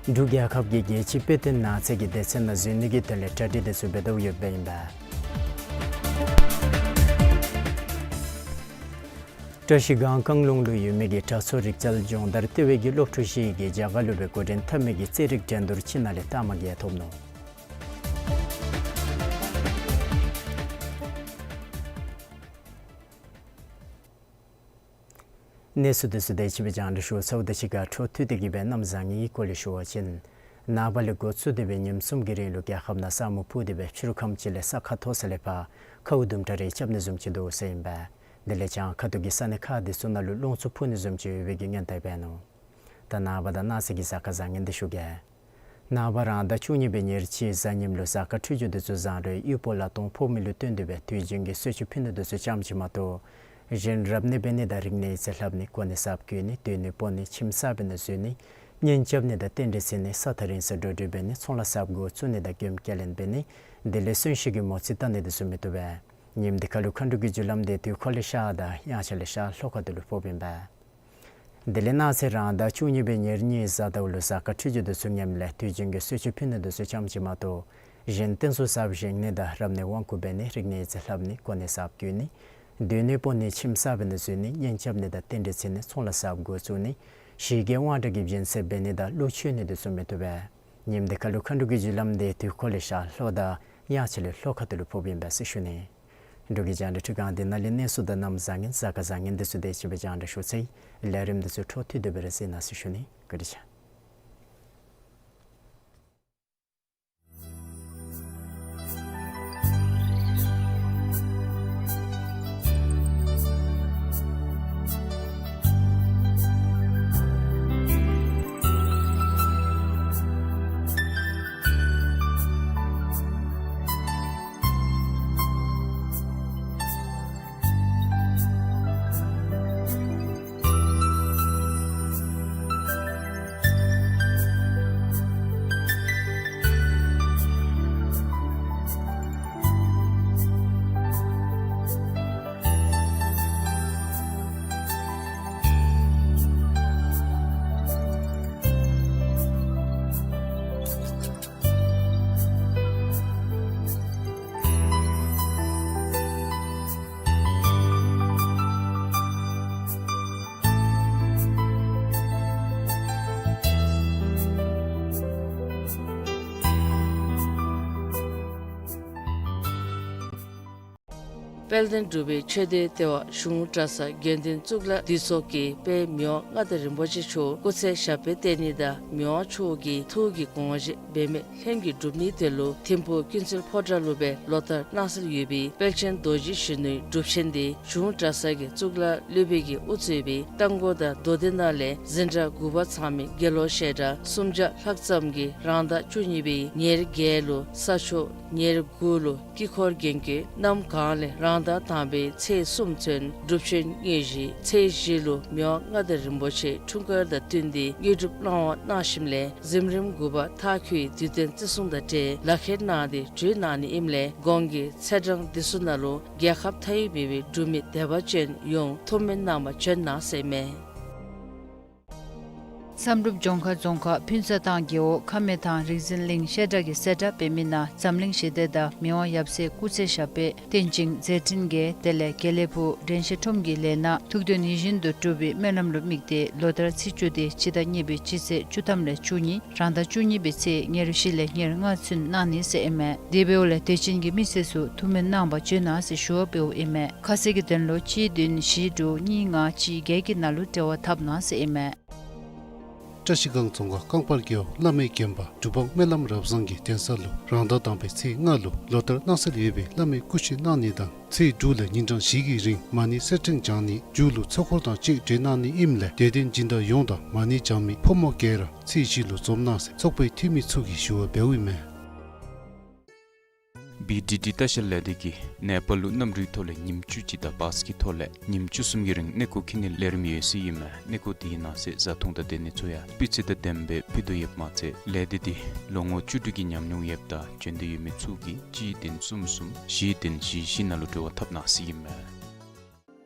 འབྲུག་རྒྱལ་ཁབ་ཀྱིས་རྒྱལ་སྤྱིའི་དཔེ་སྟོན་ནགས་ཚལ་གྱི་སྡེ་ཚན་ནང་འཛུལ་ནི་གི་དོན་ལས་གྲ་སྒྲིག་དེ་ཚུ་འབད་དོ་ཡོདཔ་ཨིན་པས། བཀྲ་ཤིས་སྒང་གངས་ལུང་ལུ་ཡོད་མི་གི་དྲག་མཚོ་རིག་རྩལ་སྦྱོང་བརྡར་ལྟེ་བའི་གི་སློབ་ཕྲུག་བཞི་གིས་རྒྱ་གར་ལུ་སྦེ་འགོ་འདྲེན་འཐབ་མི་གི་རྩེད་རིགས་འགྲན་བསྡུར་ཅིག་ནང་ལས་རྟགས་མ་བརྒྱད་ཐོབ་ནུག། གནས་ཚུལ་དེ་ཚུ་དེ་ཅིག་སྦེ་རྒྱང་བསྒྲགས་ཞུ་ཚརཝ་ད་གཅིག་ཁར་འཕྲོ་མཐུད་དེ་གི་སྦེ་གནམ་བཟང་ངན་གྱི་སྐོར་ལས་ཞུ་བ་ཅིན་ནངས་པ་ལས་འགོ་བཙུགས་ཏེ་སྦེ་ཉིནམ་གསུམ་གྱི་རིང་ལུ་རྒྱལ་ཁབ་ནང་ས་སྨུག་ཕུབ་སྟེ་སྦེ་ཕྱི་རུ་ཁམས་ཅིག་ལས་ས་ཁ་མཐོ་ས་ལས་ཕར་ཁཝ་དུམ་གྲ་རེ་རྐྱབ་ནི་བཟུམ་ཅིག་འདུག་ཟེར་ཨིན་པས། དེ་ལས་ཡང་ཁ་ཐུག་གི་ས་གནས་ཁག་དེ་ཚུ་ནང་ལུ་རླུང་འཚུབ་འཕུ་ནི་བཟུམ་ཅིག་ཡོད་པའི་གི་སྔོན་བརྡ་འབད་ནུག། ད་ནངས་པ་དང་གནངས་ཚེ་གི་གཟའ་སྐར་བཟང་ངན་དེ་ཞུ་གེ། ནངས་པ་རང་ཟླ་བཅུ་གཉིས་པའི་ཉེར་གཅིག་གཟའ་ཉིམ་ལུ་གཟའ་སྐར་འཕྲོད་སྦྱོར་དེ་ཚུ་བཟང་རུང་གཡུག་པོ་ལ་སྟོང་ཕོག་མི་ལུ་བརྟེན་ཏེ་སྦེ་དུས་རྒྱུན་གྱི་གསོལ་མཆོད་ཕུལ་ནི་དེ་ཚུ་ཙམ་ཅིག་མ་གཏོགས་གཞན་རབ་གནས་འབད་ནི་དང་རིག་གནས་ཡིག་རྩིས་ལྷབ་ནི་གོ་གནས་གསརཔ་བསྐོ་ནི་སྡོད་གནས་སྤོ་ནི་ཁྱིམ་གསར་འབད་ནི་འཛུལ་ནི་གཉེན་རྐྱབ་ནི་དང་རྟེན་འབྲེལ་བརྩི་ནི་ས་ཐག་རིང་སར་འགྲོ་འགྲུལ་འབད་ནི་ཚོང་ལཱ་གསརཔ་འགོ་བཙུགས་ནི་དང་མགྱོནམ་སྐྱེལ་ལེན་འབད་ནི་དེ་ལས་གསོན་གཤིན་གྱི་མོ་རྩིས་བལྟ་ནི་དེ་ཚུ་མི་བཏུབ་པས། ཉིནམ་དེ་ཁར་ལུ་མཁའ་འགྲོ་གི་རྒྱུ་ལམ་དེ་དུས་འཁོར་ལས་ཤར་དང་དབྱངས་འཆར་ལས་ཤར་ལྷོ་ཁ་ཐུག་ལུ་ཕོགཔ་ཨིན་པས། དེ་ལས་གནངས་ཚེ་རང་ཟླ་བཅུ་གཉིས་པའི་ཉེར་གཉིས་གཟའ་ཟླཝ་ལུ་གཟའ་སྐར་འཕྲོད་སྦྱོར་དེ་ཚུ་ངནམ་ལས་དུས་རྒྱུན་གྱི་གསོལ་མཆོད་ཕུལ་ནི་དེ་ཚུ་ཙམ་ཅིག་མ་གཏོགས་གཞན་རྟེན་གསུམ་གསརཔ་བཞེངས་ནི་དང་རབ་གནས་དབང་བསྐུར་འབད་ནི་རིག་གནས་ཡིག་རྩིས་ལྷབ་ནི་གོ་གནས་གསརཔ་བསྐོ་ནི་སྡོད་གནས་སྤོ་ནི་ཁྱིམ་གསར་འབད་ནི་འཛུལ་ནི་གཉེན་རྐྱབ་ནི་དང་རྟེན་འབྲེལ་བརྩི་ནི་ཚོང་ལཱ་གསརཔ་འགོ་བཙུགས་ནི་གཞི་རྒྱས་དབང་དྲག་གི་སྦྱིན་སྲེག་འབད་ནི་དང་ཀླུ་མཆོད་ནི་དེ་ཚུ་མི་བཏུབ་པས། ཉིནམ་དེ་ཁར་ལུ་མཁའ་འགྲོ་གི་རྒྱུ་ལམ་དེ་དུས་འཁོར་ལས་ཤར་ལྷོ་དང་དབྱངས་འཆར་ལས་ལྷོ་ཁ་ཐུག་ལུ་ཕོགཔ་ཨིན་པས་ཟེར་ཞུ་ནི། འབྲུག་གི་རྒྱང་བསྒྲགས་འཕྲུལ་ཁང་འདི་ནང་ལས་གནས་ཚུལ་དང་གནམ་བཟང་ངན་གཟའ་སྐར་བཟང་ངན་དེ་ཚུ་དེ་ཅིག་སྦེ་རྒྱང་བསྒྲགས་ཞུ་ཚར་ཡི། ལས་རིམ་དེ་ཚུ་འཕྲོ་མཐུད་དེ་སྦེ་ར་གཟིགས་གནང་ཟེར་ཞུ་ནི། བཀའ་དྲིན་ཆེ། དཔལ་ལྡན་འབྲུག་པའི་ཆོས་སྡེ་ལྟེ་བ་གཞུང་གྲྭ་ཚང་དགེ་འདུན་གཙུག་ལག་འདུས་ཚོགས་ཀྱིས་དཔལ་མི་དབང་མངའ་བདག་རིན་པོ་ཆེ་མཆོག་སྐུ་ཚེ་ཞབས་པད་བརྟན་ནི་དང་མི་དབང་མཆོག་གི་ཐུགས་ཀྱི་དགོངས་བཞེད་འབད་མེད་ལྷུན་གྱིས་འགྲུབ་ནིའི་དོན་ལུ་ཐིམ་ཕུག་ཀུན་གསལ་ཕོ་བྲང་ལུ་སྦེ་ལོ་ལྟར་གནང་སྲོལ་ཡོད་པའི་དཔལ་ཆེན་རྡོ་རྗེ་གཞོན་ནུའི་སྒྲུབ་ཆེན་འདི་གཞུང་གྲྭ་ཚང་གི་གཙུག་ལག་སློབ་དཔོན་གྱིས་དབུ་གཙོས་པའི་རྟ་མགོ་དང་མདོ་སྡེ་ནང་ལས་འཛིན་གྲྭ་དགུ་པ་ཚང་མའི་དགེ་སློང་བཤད་གྲྭ་སུམ་བརྒྱ་ལྷག་ཙམ་གྱིས་རང་ཟླ་བཅུ་གཉིས་པའི་ཉེར་བརྒྱད་ལུ་ས་ཕྱོགས་ཉེར་དགུ་ལུ་དཀྱིལ་འཁོར་རྒྱན་གྱི་གནམ་གང་ལས་རང་ཟླ་དང་པའི་ཚེས་གསུམ་ཚུན་སྒྲུབ་ཆེན་དངོས་གཞི། ཚེས་བཞི་ལུ་མི་དབང་མངའ་བདག་རིན་པོ་ཆེ་འཁྲུངས་སྐར་དང་བསྟུན་ཏེ་དངོས་གྲུབ་གནང་བ་གནང་ཞིནམ་ལས་གཟིམ་རིམ་དགུ་པ་མཐའ་འཁྱོལ་དུས་སྟོན་བརྩི་སྲུང་དང་འབྲེལ་ལག་ཁྱེར་གནང་སྟེ་འགྲུལ་གནང་ནི་ཨིནམ་ལས་གོང་གི་ཚེས་གྲངས་འདི་ཚུ་ནང་ལུ་རྒྱལ་ཁབ་མཐའ་དབུས་མེད་པའི་འབྲུག་མི་དད་པ་ཅན་ཡོངས་ཐུགས་སྨོན་གནང་བར་བྱོན་གནང་ཟེར་ཨིན་མས། བསམ་གྲུབ་ལྗོངས་མཁར་རྫོང་ཁག་ཕུན་ཚོགས་ཐང་རྒེད་འོག་ཁ་སྨད་ཐང་རིག་འཛིན་གླིང་བཤད་གྲྭ་གི་གསལ་བསྒྲགས་འབད་མི་ནང་འཛམ་གླིང་ཞི་བདེ་དང་མི་དབང་ཡབ་སྲས་སྐུ་ཚེ་ཞབས་པད་བརྟན་ཅིང་མཛད་འཕྲིན་རྒྱས། དེ་ལས་དགེ་ལེགས་ཕུག་དྲན་ཤེས་ཁྲོམ་གྱི་ལས་སྣ་ཐུགས་འདོད་ཡིད་བཞིན་དུ་འགྲུབ་པའི་སྨོན་ལམ་ལུ་དམིགས་ཏེ་ལོ་ལྟར་ཚེས་བཅུ་སྟེ་སྤྱི་ཟླ་གཉིས་པའི་སྤྱི་ཚེས་བཅུ་ཐམ་ལས་བཅུ་གཉིས་རང་ཟླ་བཅུ་གཉིས་པའི་ཚེས་ཉེར་བཞི་ལས་ཉེར་ལྔ་ཚུན་གནང་ནི་ཟེར་ཨིན་མས། དེ་འབདཝ་ལས་དད་ཅན་གྱི་མི་སེར་ཚུ་ཐུགས་སྨོན་གནང་བར་བྱོན་གནང་ཟེར་ཞུ་བ་འབདཝ་ཨིན་མས། ཁ་གསལ་གྱི་དོན་ལུ་གཅིག་བདུན་བཞི་དྲུག་གཉིས་ལྔ་གཅིག་བརྒྱད་ཀྱི་ནང་ལུ་འབྲེལ་བ་འཐབ་གནང་ཟེར་ཨིན་མས། བཀྲ་ཤིས་སྒང་རྫོང་ཁག་རྐང་སྤར་རྒེད་འོག་བླ་མའི་དགོན་པ་གྲུབ་དབང་སྨོན་ལམ་རབ་བཟང་གི་གདན་ས་ལུ་རང་ཟླ་དང་པའི་ཚེས་ལྔ་ལུ་ལོ་ལྟར་གནང་སྲོལ་ཡོད་པའི་བླ་མའི་སྐུ་མཆོད་གནང་ནི་དང་ཚེས་དྲུག་ལས་ཉིན་གྲངས་བཞི་གི་རིང་མ་ཎི་གསེར་ཕྲེང་བགྱང་ནི་མཇུག་ལུ་ཚོགས་འཁོར་དང་བཅས་གྲོལ་གནང་ནི་ཨིནམ་ལས་དད་ལྡན་སྦྱིན་བདག་ཡོངས་དང་མ་ཎི་བགྱང་མི་ཕོ་མོ་ག་ར་ཚེས་བཞི་ལུ་འཛོམས་གནང་ཟེར་ཚོགས་པའི་འཐུས་མི་ཚུ་གིས་ཞུ་བ་འབདཝ་ཨིན་མས། བི་ཌི་ཌི་ལྟ་བཤལ་ལས་སྡེ་གིས་ནེ་པཱལ་ལུ་གནམ་གྲུའི་ཐོག་ལས་ཉིནམ་བཅུ་གཅིག་དང་བཱས་ཀྱི་ཐོག་ལས་ཉིནམ་བཅུ་གསུམ་གྱི་རིང་གནས་སྐོར་འཁྱིད་ནིའི་ལས་རིམ་ཡོད་ཟེར་ཨིན་མས། གནས་སྐོར་དེའི་ནང་གསེས་བཟའ་འཐུང་དང་སྡོད་གནས་ཚུ་ཡང་སྤུས་ཚད་དང་ལྡནམ་སྦེ་ཕུལ་དོ་ཡོདཔ་མ་ཚད་ལས་སྡེ་འདི་ལོ་ངོ་བཅུ་དྲུག་གི་ཉམས་མྱོང་ཡོདཔ་དང་བྱོན་འདོད་ཡོད་མི་ཚུ་གིས་གཅིག་བདུན་གསུམ་གསུམ་བཞི་བདུན་བཞི་བཞི་ནང་ལུ་འབྲེལ་བ་འཐབ་གནང་ཟེར་ཨིན་མས།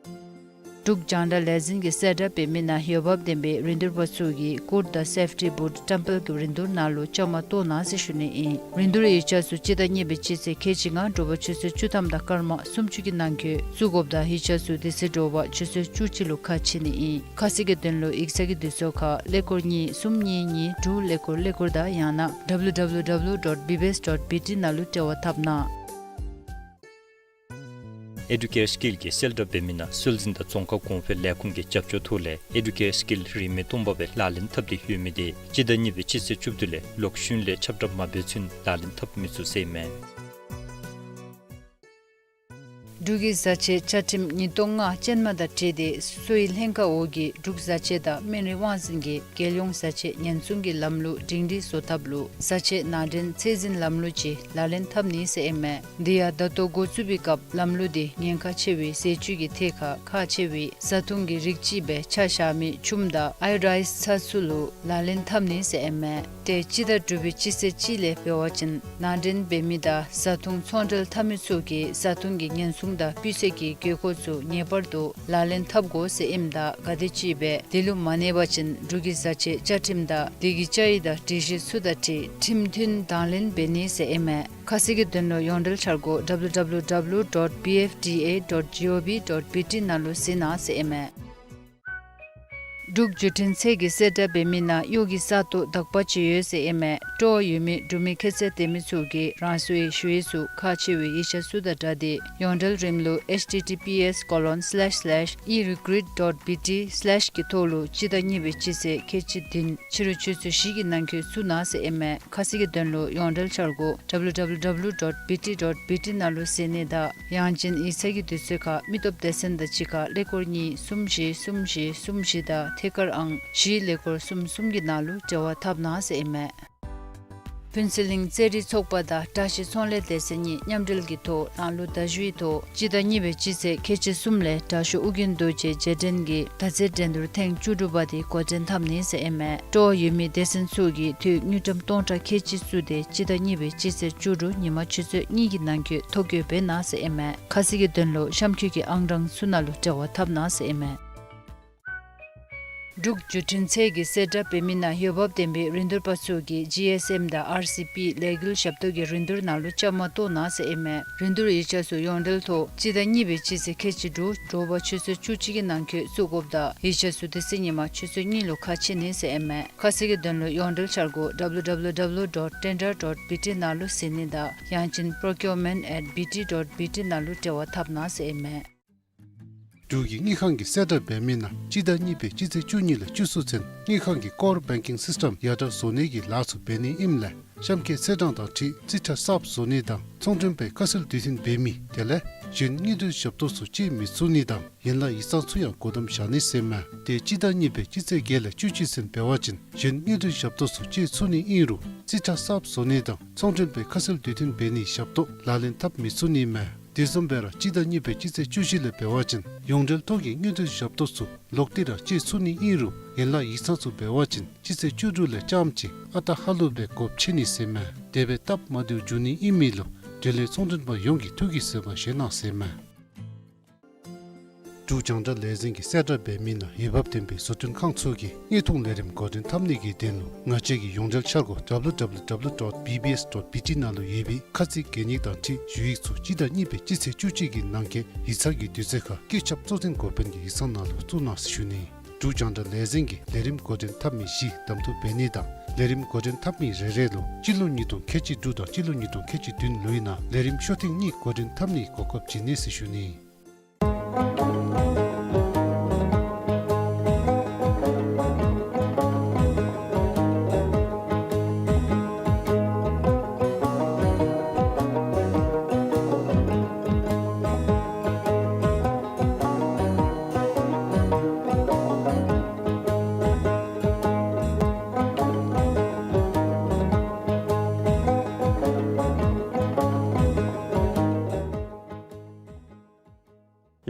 འབྲུག་རྒྱང་བསྒྲགས་ལས་འཛིན་གྱི་གསལ་བསྒྲགས་འབད་མི་ནང་འོས་འབབ་ལྡན་པའི་རིན་བསྡུར་པ་ཚུ་གིས་ཀུཌ་དང་སེཕ་ཊི་བུཊ་བཀྲམ་སྤེལ་གྱི་རིན་བསྡུར་ནང་ལུ་བཅའ་མར་གཏོགས་གནང་ཟེར་ཞུ་ནི་ཨིན། རིན་བསྡུར་ཡིག་ཆ་ཚུ་སྤྱི་ཟླ་གཉིས་པའི་སྤྱི་ཚེས་ཁལ་གཅིག་ལྔ་དྲོ་པ་ཆུ་ཚོད་བཅུ་ཐམ་དང་སྐར་མ་སུམ་ཅུ་གི་ནང་འཁོད་བཙུགས་དགོཔ་དང་ཡིག་ཆ་ཚུ་དེ་ཚེ་དྲོ་པ་ཆུ་ཚོད་བཅུ་གཅིག་ལུ་ཁ་ཕྱེ་ནི་ཨིན། ཁ་གསལ་གྱི་དོན་ལུ་ཡིག་ཚང་གི་དུས་ཚོད་ཁར་ཀླད་ཀོར་གཉིས་གསུམ་གཉིས་གཉིས་དྲུག་ཀླད་ཀོར་ཀླད་ཀོར་དང་ཡང་ན་ཌབ་ལིའུ་ཌབ་ལིའུ་ཌབ་ལིའུ་ཌོཊ་བི་བི་ཨེསི་ཌོཊ་བི་ཊི་ནང་ལུ་འབྲེལ་བ་འཐབ་གནང་། ཨེ་ཌུ་ཀེར་སི་ཀིལ་གྱི་གསལ་བསྒྲགས་འབད་མི་ནང་སྲོལ་འཛིན་དང་རྫོང་ཁ་གོང་འཕེལ་ལས་ཁུངས་ཀྱི་རྒྱབ་སྐྱོར་ཐོག་ལས་ཨེ་ཌུ་ཀེར་སི་ཀིལ་རིན་མེད་སྟོང་པ་སྦེ་ལག་ལེན་འཐབ་སྟེ་ཡོད་མི་དེ་སྤྱི་ཟླ་གཉིས་པའི་སྤྱི་ཚེས་བཅུ་བདུན་ལས་ལོག་ཤུལ་ལས་ཁྱབ་བསྒྲགས་མ་འབད་ཚུན་ལག་ལེན་འཐབ་མི་ཚུགས་ཟེར་ཨིན་མས། འབྲུག་གི་བཟའ་ཆས་བཅའ་ཁྲིམས་ཉིས་སྟོང་ལྔ་ཅན་མ་དང་འཁྲིལ་ཏེ་གསོ་བའི་ལྷན་ཁག་འོག་གིས་འབྲུག་བཟའ་ཆས་དང་སྨན་རིགས་དབང་འཛིན་གྱིས་རྒྱལ་ཡོངས་བཟའ་ཆས་ཉེན་སྲུང་གི་ལམ་ལུགས་སྒྲིང་སྒྲིང་བཟོ་ཐབས་ལུ་བཟའ་ཆས་ནང་འདྲེན་ཚད་འཛིན་ལམ་ལུགས་ཅིག་ལག་ལེན་འཐབ་ནི་ཟེར་ཨིན་མས། དེ་ཡང་ད་ལྟོ་འགོ་བཙུགས་པའི་སྐབས་ལམ་ལུགས་དེ་ཉེན་ཁ་ཆེ་བའི་ཟས་བཅུད་ཀྱི་ཐད་ཁར་ཁག་ཆེ་བའི་བཟའ་བཏུང་གི་རིགས་ཅིག་སྦེ་ཆ་བཞག་མི་ཆུམ་དང་ཨའི་ཡོ་ཌའིཛ་ཚྭ་ཚུ་ལུ་ལག་ལེན་འཐབ་ནི་ཟེར་ཨིན་མས། ཏེ་སྤྱི་ཟླ་དྲུག་པའི་སྤྱི་ཚེས་གཅིག་ལས་འབད་བ་ཅིན་ནང་འདྲེན་འབད་མི་དང་བཟའ་བཏུང་ཚོང་འབྲེལ་འཐབ་མི་ཚུ་གིས་བཟའ་བཏུང་གི་ཉེན་སྲུང་དང་སྤུས་ཚད་ཀྱི་དགོས་མཁོ་ཚུ་ངེས་པར་དུ་ལག་ལེན་འཐབ་དགོ་ཟེར་ཨིནམ་ད་ག་དེམ་ཅིག་སྦེ་དེ་ལུ་མ་གནས་པ་ཅིན་འབྲུག་གི་བཟའ་ཆས་བཅའ་ཁྲིམས་དང་དེ་གི་བཅའ་ཡིག་དང་སྒྲིག་གཞི་ཚུ་དང་འཁྲིལ་ཁྲིམས་མཐུན་དང་ལེན་འབད་ནི་ཟེར་ཨིན་མས། ཁ་གསལ་གྱི་དོན་ལུ་ཡོངས་འབྲེལ་འཆར་སྒོ་ཌབ་ལིའུ་ཌབ་ལིའུ་ཌབ་ལིའུ་ཌོཊ་བི་ཨེཕ་ཌི་ཨེ་ཌོཊ་ཇི་ཨོ་བི་ཌོཊ་བི་ཊི་ནང་ལུ་གཟིགས་གནང་ཟེར་ཨིན་མས། འབྲུག་བརྒྱུད་འཕྲིན་ཚད་ཀྱི་གསལ་བསྒྲགས་འབད་མི་ནང་གཡོག་གི་ས་སྟོང་དག་པ་ཅིག་ཡོད་ཟེར་ཨིན་མས། སྤྲོ་བ་ཡོད་མི་འབྲུག་མི་ཁྱད་ཚད་ལྡན་མི་ཚུ་གིས་རང་སོའི་ཞུ་ཡིག་ཚུ་ཁག་ཆེ་བའི་ཡིག་ཆ་ཚུ་དང་སྦྲགས་ཏེ་ཡོངས་འབྲེལ་རིམ་ལུགས་ཨེཆ་ཊི་ཊི་པི་ཨེསི་ཀོ་ལོན་སི་ལེཤ་སི་ལེཤ་ཨི་རི་ཀུ་རུཊ་ཌོཊ་བི་ཊི་སི་ལེཤ་གི་ཐོག་ལུ་སྤྱི་ཟླ་གཉིས་པའི་སྤྱི་ཚེས་ཁལ་གཅིག་བདུན་ཕྱི་རུ་ཆུ་ཚོད་བཞི་གི་ནང་འཁོད་བཙུགས་གནང་ཟེར་ཨིན་མས། ཁ་གསལ་གྱི་དོན་ལུ་ཡོངས་འབྲེལ་འཆར་སྒོ་ཌབ་ལིའུ་ཌབ་ལིའུ་ཌབ་ལིའུ་ཌོཊ་བི་ཊི་ཌོཊ་བི་ཊི་ནང་ལུ་གཟིགས་ནི་དང་ཡང་ཅིན་ཡིག་ཚང་གི་དུས་ཚོད་ཁར་མི་སྟོབས་སྡེ་ཚན་དང་གཅིག་ཁར་ཀླད་ཀོར་གཉིས་གསུམ་བཞི་གསུམ་བཞི་གསུམ་བཞི་དང་ཐད་ཀར་ཨང་བཞི་ཀླད་ཀོར་གསུམ་གསུམ་གྱི་ནང་ལུ་འབྲེལ་བ་འཐབ་གནང་ཟེར་ཨིན་མས། ཕུན་ཚོགས་གླིང་རྩེད་རིགས་ཚོགས་པ་དང་བཀྲ་ཤིས་ཚོང་ལས་སྡེ་ཚན་གཉིས་མཉམ་འབྲེལ་གྱི་ཐོག་ནང་ལུ་ཟླ་བཞུགས་ཐོག་སྤྱི་ཟླ་གཉིས་པའི་སྤྱི་ཚེས་ཁལ་གཅིག་གསུམ་ལས་དྲག་ཤོས་ཨོ་རྒྱན་རྡོ་རྗེ་རྗེས་དྲན་གྱི་མདའ་རྩེད་འགྲན་བསྡུར་ཐེངས་བཅུ་དྲུག་པ་དེ་འགོ་འདྲེན་འཐབ་ནི་ཟེར་ཨིན་མས། སྤྲོ་བ་ཡོད་མི་སྡེ་ཚན་ཚུ་གིས་དུས་དངུལ་ཀྲམ་སྟོང་ཕྲག་ཁལ་གཅིག་བཙུགས་ཏེ་སྤྱི་ཟླ་གཉིས་པའི་སྤྱི་ཚེས་བཅུ་དྲུག་ཉིན་མ་ཆུ་ཚོད་གཉིས་ཀྱི་ནང་འཁོད་ཐོ་བཀོད་འབད་གནང་ཟེར་ཨིན་མས། ཁ་གསལ་གྱི་དོན་ལུ་གཤམ་འཁོད་ཀྱི་ཨང་གྲངས་ཚུ་ནང་ལུ་འབྲེལ་བ་འཐབ་གནང་ཟེར་ཨིན་མས། འབྲུག་བརྒྱུད་འཕྲིན་ཚད་ཀྱི་གསལ་བསྒྲགས་འབད་མི་ནང་འོས་འབབ་ལྡན་པའི་རིན་བསྡུར་པ་ཚུ་གིས་ཇི་ཨེསི་ཨེམ་དང་ཨར་སི་པི་ལས་འགུལ་ཞབས་ཏོག་གི་རིན་བསྡུར་ནང་ལུ་བཅའ་མར་གཏོགས་གནང་ཟེར་ཨིན་མས། རིན་བསྡུར་ཡིག་ཆ་ཚུ་ཡོངས་འབྲེལ་ཐོག་སྤྱི་ཟླ་གཉིས་པའི་སྤྱི་ཚེས་ཁལ་གཅིག་དྲུག་དྲོ་པ་ཆུ་ཚོད་བཅུ་གཅིག་གི་ནང་འཁོད་བཙུགས་དགོཔ་དང་ཡིག་ཆ་ཚུ་དེ་ཚེ་ཉིན་མ་ཆུ་ཚོད་གཉིས་ལུ་ཁ་ཕྱེ་ནི་ཟེར་ཨིན་མས། ཁ་གསལ་གྱི་དོན་ལུ་ཡོངས་འབྲེལ་འཆར་སྒོ་W W W dot tender dot B T ནང་ལུ་གཟིགས་ནི་དང་ཡང་ཅིན་procurement at B T dot B T ནང་ལུ་འབྲེལ་བ་འཐབ་གནང་ཟེར་ཨིན་མས། འབྲུག་གི་དངུལ་ཁང་གིས་གསལ་བསྒྲགས་འབད་མི་ནང་སྤྱི་ཟླ་གཉིས་པའི་སྤྱི་ཚེས་བཅུ་གཉིས་ལས་བཅུ་གསུམ་ཚུན་དངུལ་ཁང་གི་core banking system ཡར་དྲག་བཟོ་ནི་གི་ལཱ་ཚུ་འབད་ནི་ཨིནམ་ལས་གཤམ་འཁོད་ཚེས་གྲངས་དང་འཁྲིལ་རྩིས་ཁྲ་གསརཔ་བཟོ་ནི་དང་ཚོང་མགྲོན་པའི་ཁ་གསལ་དུས་མཐུན་འབད་མི་དེ་ལས་གཞན་དངུལ་འབྲེལ་ཞབས་ཏོག་ཚུ་སྤྱོད་མི་ཚུགས་ནི་དང་ཡན་ལག་ཡིག་ཚང་ཚུ་ཡང་སྒོ་བསྡམ་བཞག་ནི་ཟེར་མས། དེ་སྤྱི་ཟླ་གཉིས་པའི་སྤྱི་ཚེས་བརྒྱད་ལས་བཅུ་གཅིག་ཚུན་འབད་བ་ཅིན་གཞན་དངུལ་འབྲེལ་ཞབས་ཏོག་ཚུ་སྤྱོད་ཚུགས་ནི་ཨིན་རུང་རྩིས་ཁྲ་གསརཔ་བཟོ་ནི་དང་ཚོང་མགྲོན་པའི་ཁ་གསལ་དུས་མཐུན་འབད་ནིའི་ཞབས་ཏོག་ལག་ལེན་འཐབ་མི་ཚུགས་ནི་མས། དེ་བཟུམ་སྦེ་ར་སྤྱི་ཟླ་གཉིས་པའི་སྤྱི་ཚེས་བཅུ་བཞི་ལས་འབད་བ་ཅིན་ཡོངས་འབྲེལ་ཐོག་གི་དངུལ་འབྲེལ་ཞབས་ཏོག་ཚུ་ལོག་སྟེ་ར་སྤྱོད་ཚུགས་ནི་ཨིན་རུང་ཡན་ལག་ཡིག་ཚང་ཚུ་འབད་བ་ཅིན་སྤྱི་ཚེས་བཅུ་དྲུག་ལས་རྐྱངམ་གཅིག་ཨ་རྟག་ཧ་ལུགས་སྦེ་སྒོ་ཕྱེ་ནི་ཟེར་མས། དེ་སྦེ་སྟབས་མ་བདེཝ་འབྱུང་ནི་ཨིན་མི་ལུ་འབྲེལ་ཡོད་ཚོང་མགྲོན་པ་ཡོངས་ཀྱིས་ཐུགས་ཀྱི་བཟོད་པ་བཞེས་གནང་ཟེར་མས། འབྲུག་རྒྱང་བསྒྲགས་ལས་འཛིན་གྱིས་གསལ་བསྒྲགས་འབད་མི་ནང་འོས་འབབ་ལྡན་པའི་བཟོ་སྐྲུན་ཁང་ཚུ་གིས་དངོས་མཐོང་ལས་རིམ་འགོ་འདྲེན་འཐབ་ནི་གི་དོན་ལུ་ང་བཅས་ཀྱི་ཡོངས་འབྲེལ་འཆར་སྒོ་W W W dot B B S dot B T ནང་ལུ་ཡོད་པའི་ཁ་ཚིག་གན་ཡིག་དང་འཁྲིལ་ཞུ་ཡིག་ཚུ་སྤྱི་ཟླ་གཉིས་པའི་སྤྱི་ཚེས་བཅུ་གཅིག་གི་ནང་འཁོད་ཡིག་ཚང་གི་དུས་ཚོད་ཁར་བཀོད་ཁྱབ་གཙོ་འཛིན་འགོ་དཔོན་གྱི་ཡིག་ཚང་ནང་ལུ་བཙུགས་གནང་ཟེར་ཞུ་ནི། འབྲུག་རྒྱང་བསྒྲགས་ལས་འཛིན་གྱིས་ལས་རིམ་འགོ་འདྲེན་འཐབ་མི་བཞི་གདམ་འཐུ་འབད་ནི་དང་ལས་རིམ་འགོ་འདྲེན་འཐབ་མི་རེ་རེ་ལུ་སྤྱི་ལོ་ཉིས་སྟོང་ཁལ་གཅིག་དྲུག་དང་སྤྱི་ལོ་ཉིས་སྟོང་ཁལ་གཅིག་བདུན་ལོའི་ནང་ལས་རིམ་ཤོག་ཐེངས་གཉིས་འགོ་འདྲེན་འཐབ་ནིའི་གོ་སྐབས་བྱིན་ནི་ཟེར་ཞུ་ནི།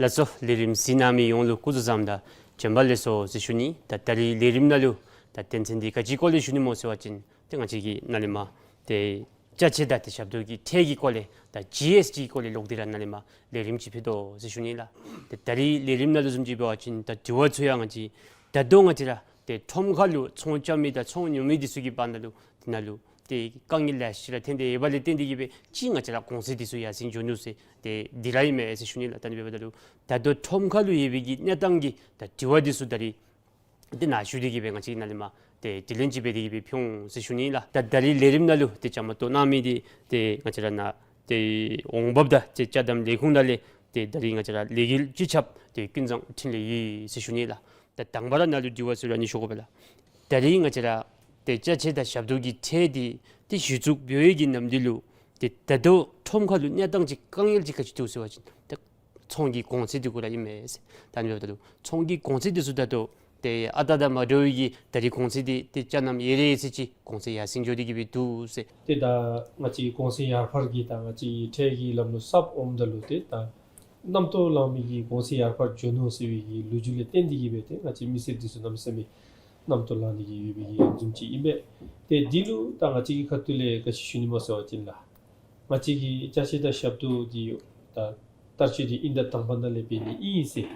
ལགས་སོ། ལས་རིམ་གཟིགས་གནང་མི་ཡོངས་ལུ་སྐུ་གཟུགས་བཟང་དང་བྱོན་པ་ལེགས་སོ་ཟེར་ཞུ་ནི། ད་ད་རིས་ལས་རིམ་ནང་ལུ་ད་དོན་ཚན་འདི་ག་ཅིའི་སྐོར་ལས་ཞུ་ནི་སྨོ་ཟེར་བ་ཅིན་ཏེ་ང་བཅས་ཀྱིས་ནཱ་ལས་མར་ཏེ་ཅ་ཆས་དང་ཏེ་ཞབས་ཏོག་གི་ཁྲལ་གྱི་སྐོར་ལས་ད་ཇི་ཨེསི་ཊི་གི་སྐོར་ལས་ལོག་སྟེ་ར་ནཱ་ལས་མར་ལས་རིམ་ཅིག་ཕུལ་དོ་ཟེར་ཞུ་ནི་ལགས། ཏེ་ད་རིས་ལས་རིམ་ནང་ལུ་བཟུམ་ཅིག་འབད་བ་ཅིན་ད་དྲི་བ་ཚུ་ཡང་ང་བཅས་ད་ལྟོ་ང་བཅས་ར་ཏེ་ཁྲོམ་ཁ་ལུ་ཚོང་རྐྱབ་མི་དང་ཚོང་ཉོ་མི་འདི་ཚུ་གི་བར་ན་ལུ་དེ་ནང་ལུ་ཏེ་དཀའ་ངལ་ལེ་ཤ་ར་ཐོན་ཏེ་ཡོདཔ་ལས་བརྟེན་ཏེ་གིས་སྦེ་ཅིག་ང་བཅས་ར་གོང་ཚད་འདི་ཚུ་ཡར་སེང་འགྱོ་ནུག་ཟེར་ཏེ་འདི་ར་ཨིན་མས་ཟེར་ཞུ་ནི་ལགས། ད་ཨ་ནི་འབདཝ་ད་ལུ་ད་ལྟོ་ཁྲོམ་ཁ་ལུ་ཡོད་པའི་གི་གནས་སྟངས་ཀྱི་ད་དྲི་བ་འདི་ཚུ་ད་རིས་ཏེ་ནཱ་ཞུ་སྟེ་གིས་སྦེ་ང་བཅས་ནཱ་ལས་མར་ཏེ་དྲི་ལན་ཅིག་འབད་དེ་གིས་སྦེ་ཕུལ་འོང་ཟེར་ཞུ་ནི་ལགས། ད་ད་རིས་ལས་རིམ་ནང་ལུ་ཏེ་བཅའ་མར་གཏོགས་གནང་མི་འདི་ཏེ་ང་བཅས་ར་ནཱ་ཏེ་འོང་འབབ་དང་ཏེ་ཅ་དམ་ལས་ཁུངས་ནང་ལས་ཏེ་ད་རིས་ང་བཅས་ར་ལས་འགུལ་སྤྱི་ཁྱབ་ཏེ་ཀུན་བཟང་འཕྲིན་ལས་ཡོད་ཟེར་ཞུ་ནི་ལགས། ད་དང་པ་ར་ནཱ་ལུ་དྲི་བ་ཚུ་ར་ཨ་ནི་ཞུ་དགོ་པས་ལགས། ད་རིས་ང་བཅས་ར་ཏེ་ཅ་ཆས་དང་ཞབས་ཏོག་གི་ཁྲལ་འདི་ཏེ་གཞི་བཙུགས་འབད་བའི་གི་ནམ་དུས་ལུ་ཏེ་ད་ལྟོ་ཁྲོམ་ཁ་ལུ་གནས་སྟངས་ཅིག་དཀའ་ངལ་ཅིག་ག་ཅི་འདུག་ཟེར་བ་ཅིན་ད་ཚོང་གི་གོང་ཚད་འདི་གུ་ར་ཨིན་མས་ཟེར། ད་ཨ་ནི་འབདཝ་ད་ལུ་ཚོང་གི་གོང་ཚད་འདི་ཚུ་ད་ལྟོ་ཏེ་ཨ་རྟག་དང་མ་འདྲ་བའི་གི་ད་རིས་གོང་ཚད་འདི་ཏེ་ཅ་ནམ་ཡོད་རེ་ཟེར་ཅིག་གོང་ཚད་ཡར་སེང་འགྱོ་སྟེ་གིས་སྦེ་འདུག་ཟེར། ཏེ་ད་ང་བཅས་གོང་ཚད་ཡར་འཕར་གྱི་ད་ང་བཅས་ཁྲལ་གྱི་ལམ་ལུགས་གསརཔ་འོངམ་ད་ལུ་ཏེ་ད་རྣམ་རྟོག་ལང་མི་གི་གོང་ཚད་ཡར་འཕར་འགྱོ་ནུག་ཟེར་བའི་གི་ལོ་རྒྱུས་ལས་བརྟེན་ཏེ་གིས་སྦེ་ཏེ་ང་བཅས་མི་སེར་འདི་ཚུ་གནམ་མེད་ས་མེད་རྣམ་རྟོག་ལང་ནི་གི་ཡོད་པའི་གི་ཨ་ནི་བཟུམ་ཅིག་ཨིན་པས། ཏེ་འདི་ལུ་ད་ང་བཅས་ཀྱི་ཁ་ཐུག་ལས་ག་ཅི་ཞུ་ནི་སྨོ་ཟེར་བ་ཅིན་ལགས། ང་བཅས་ཀྱི་ཅ་ཆས་དང་ཞབས་ཏོག་འདི་ཡོད་ད་བསྟར་སྤྱོད་འདི་དབྱིན་ཟླ་དང་པ་ནང་ལས་འབད་ནི་ཨིན་ཟེར།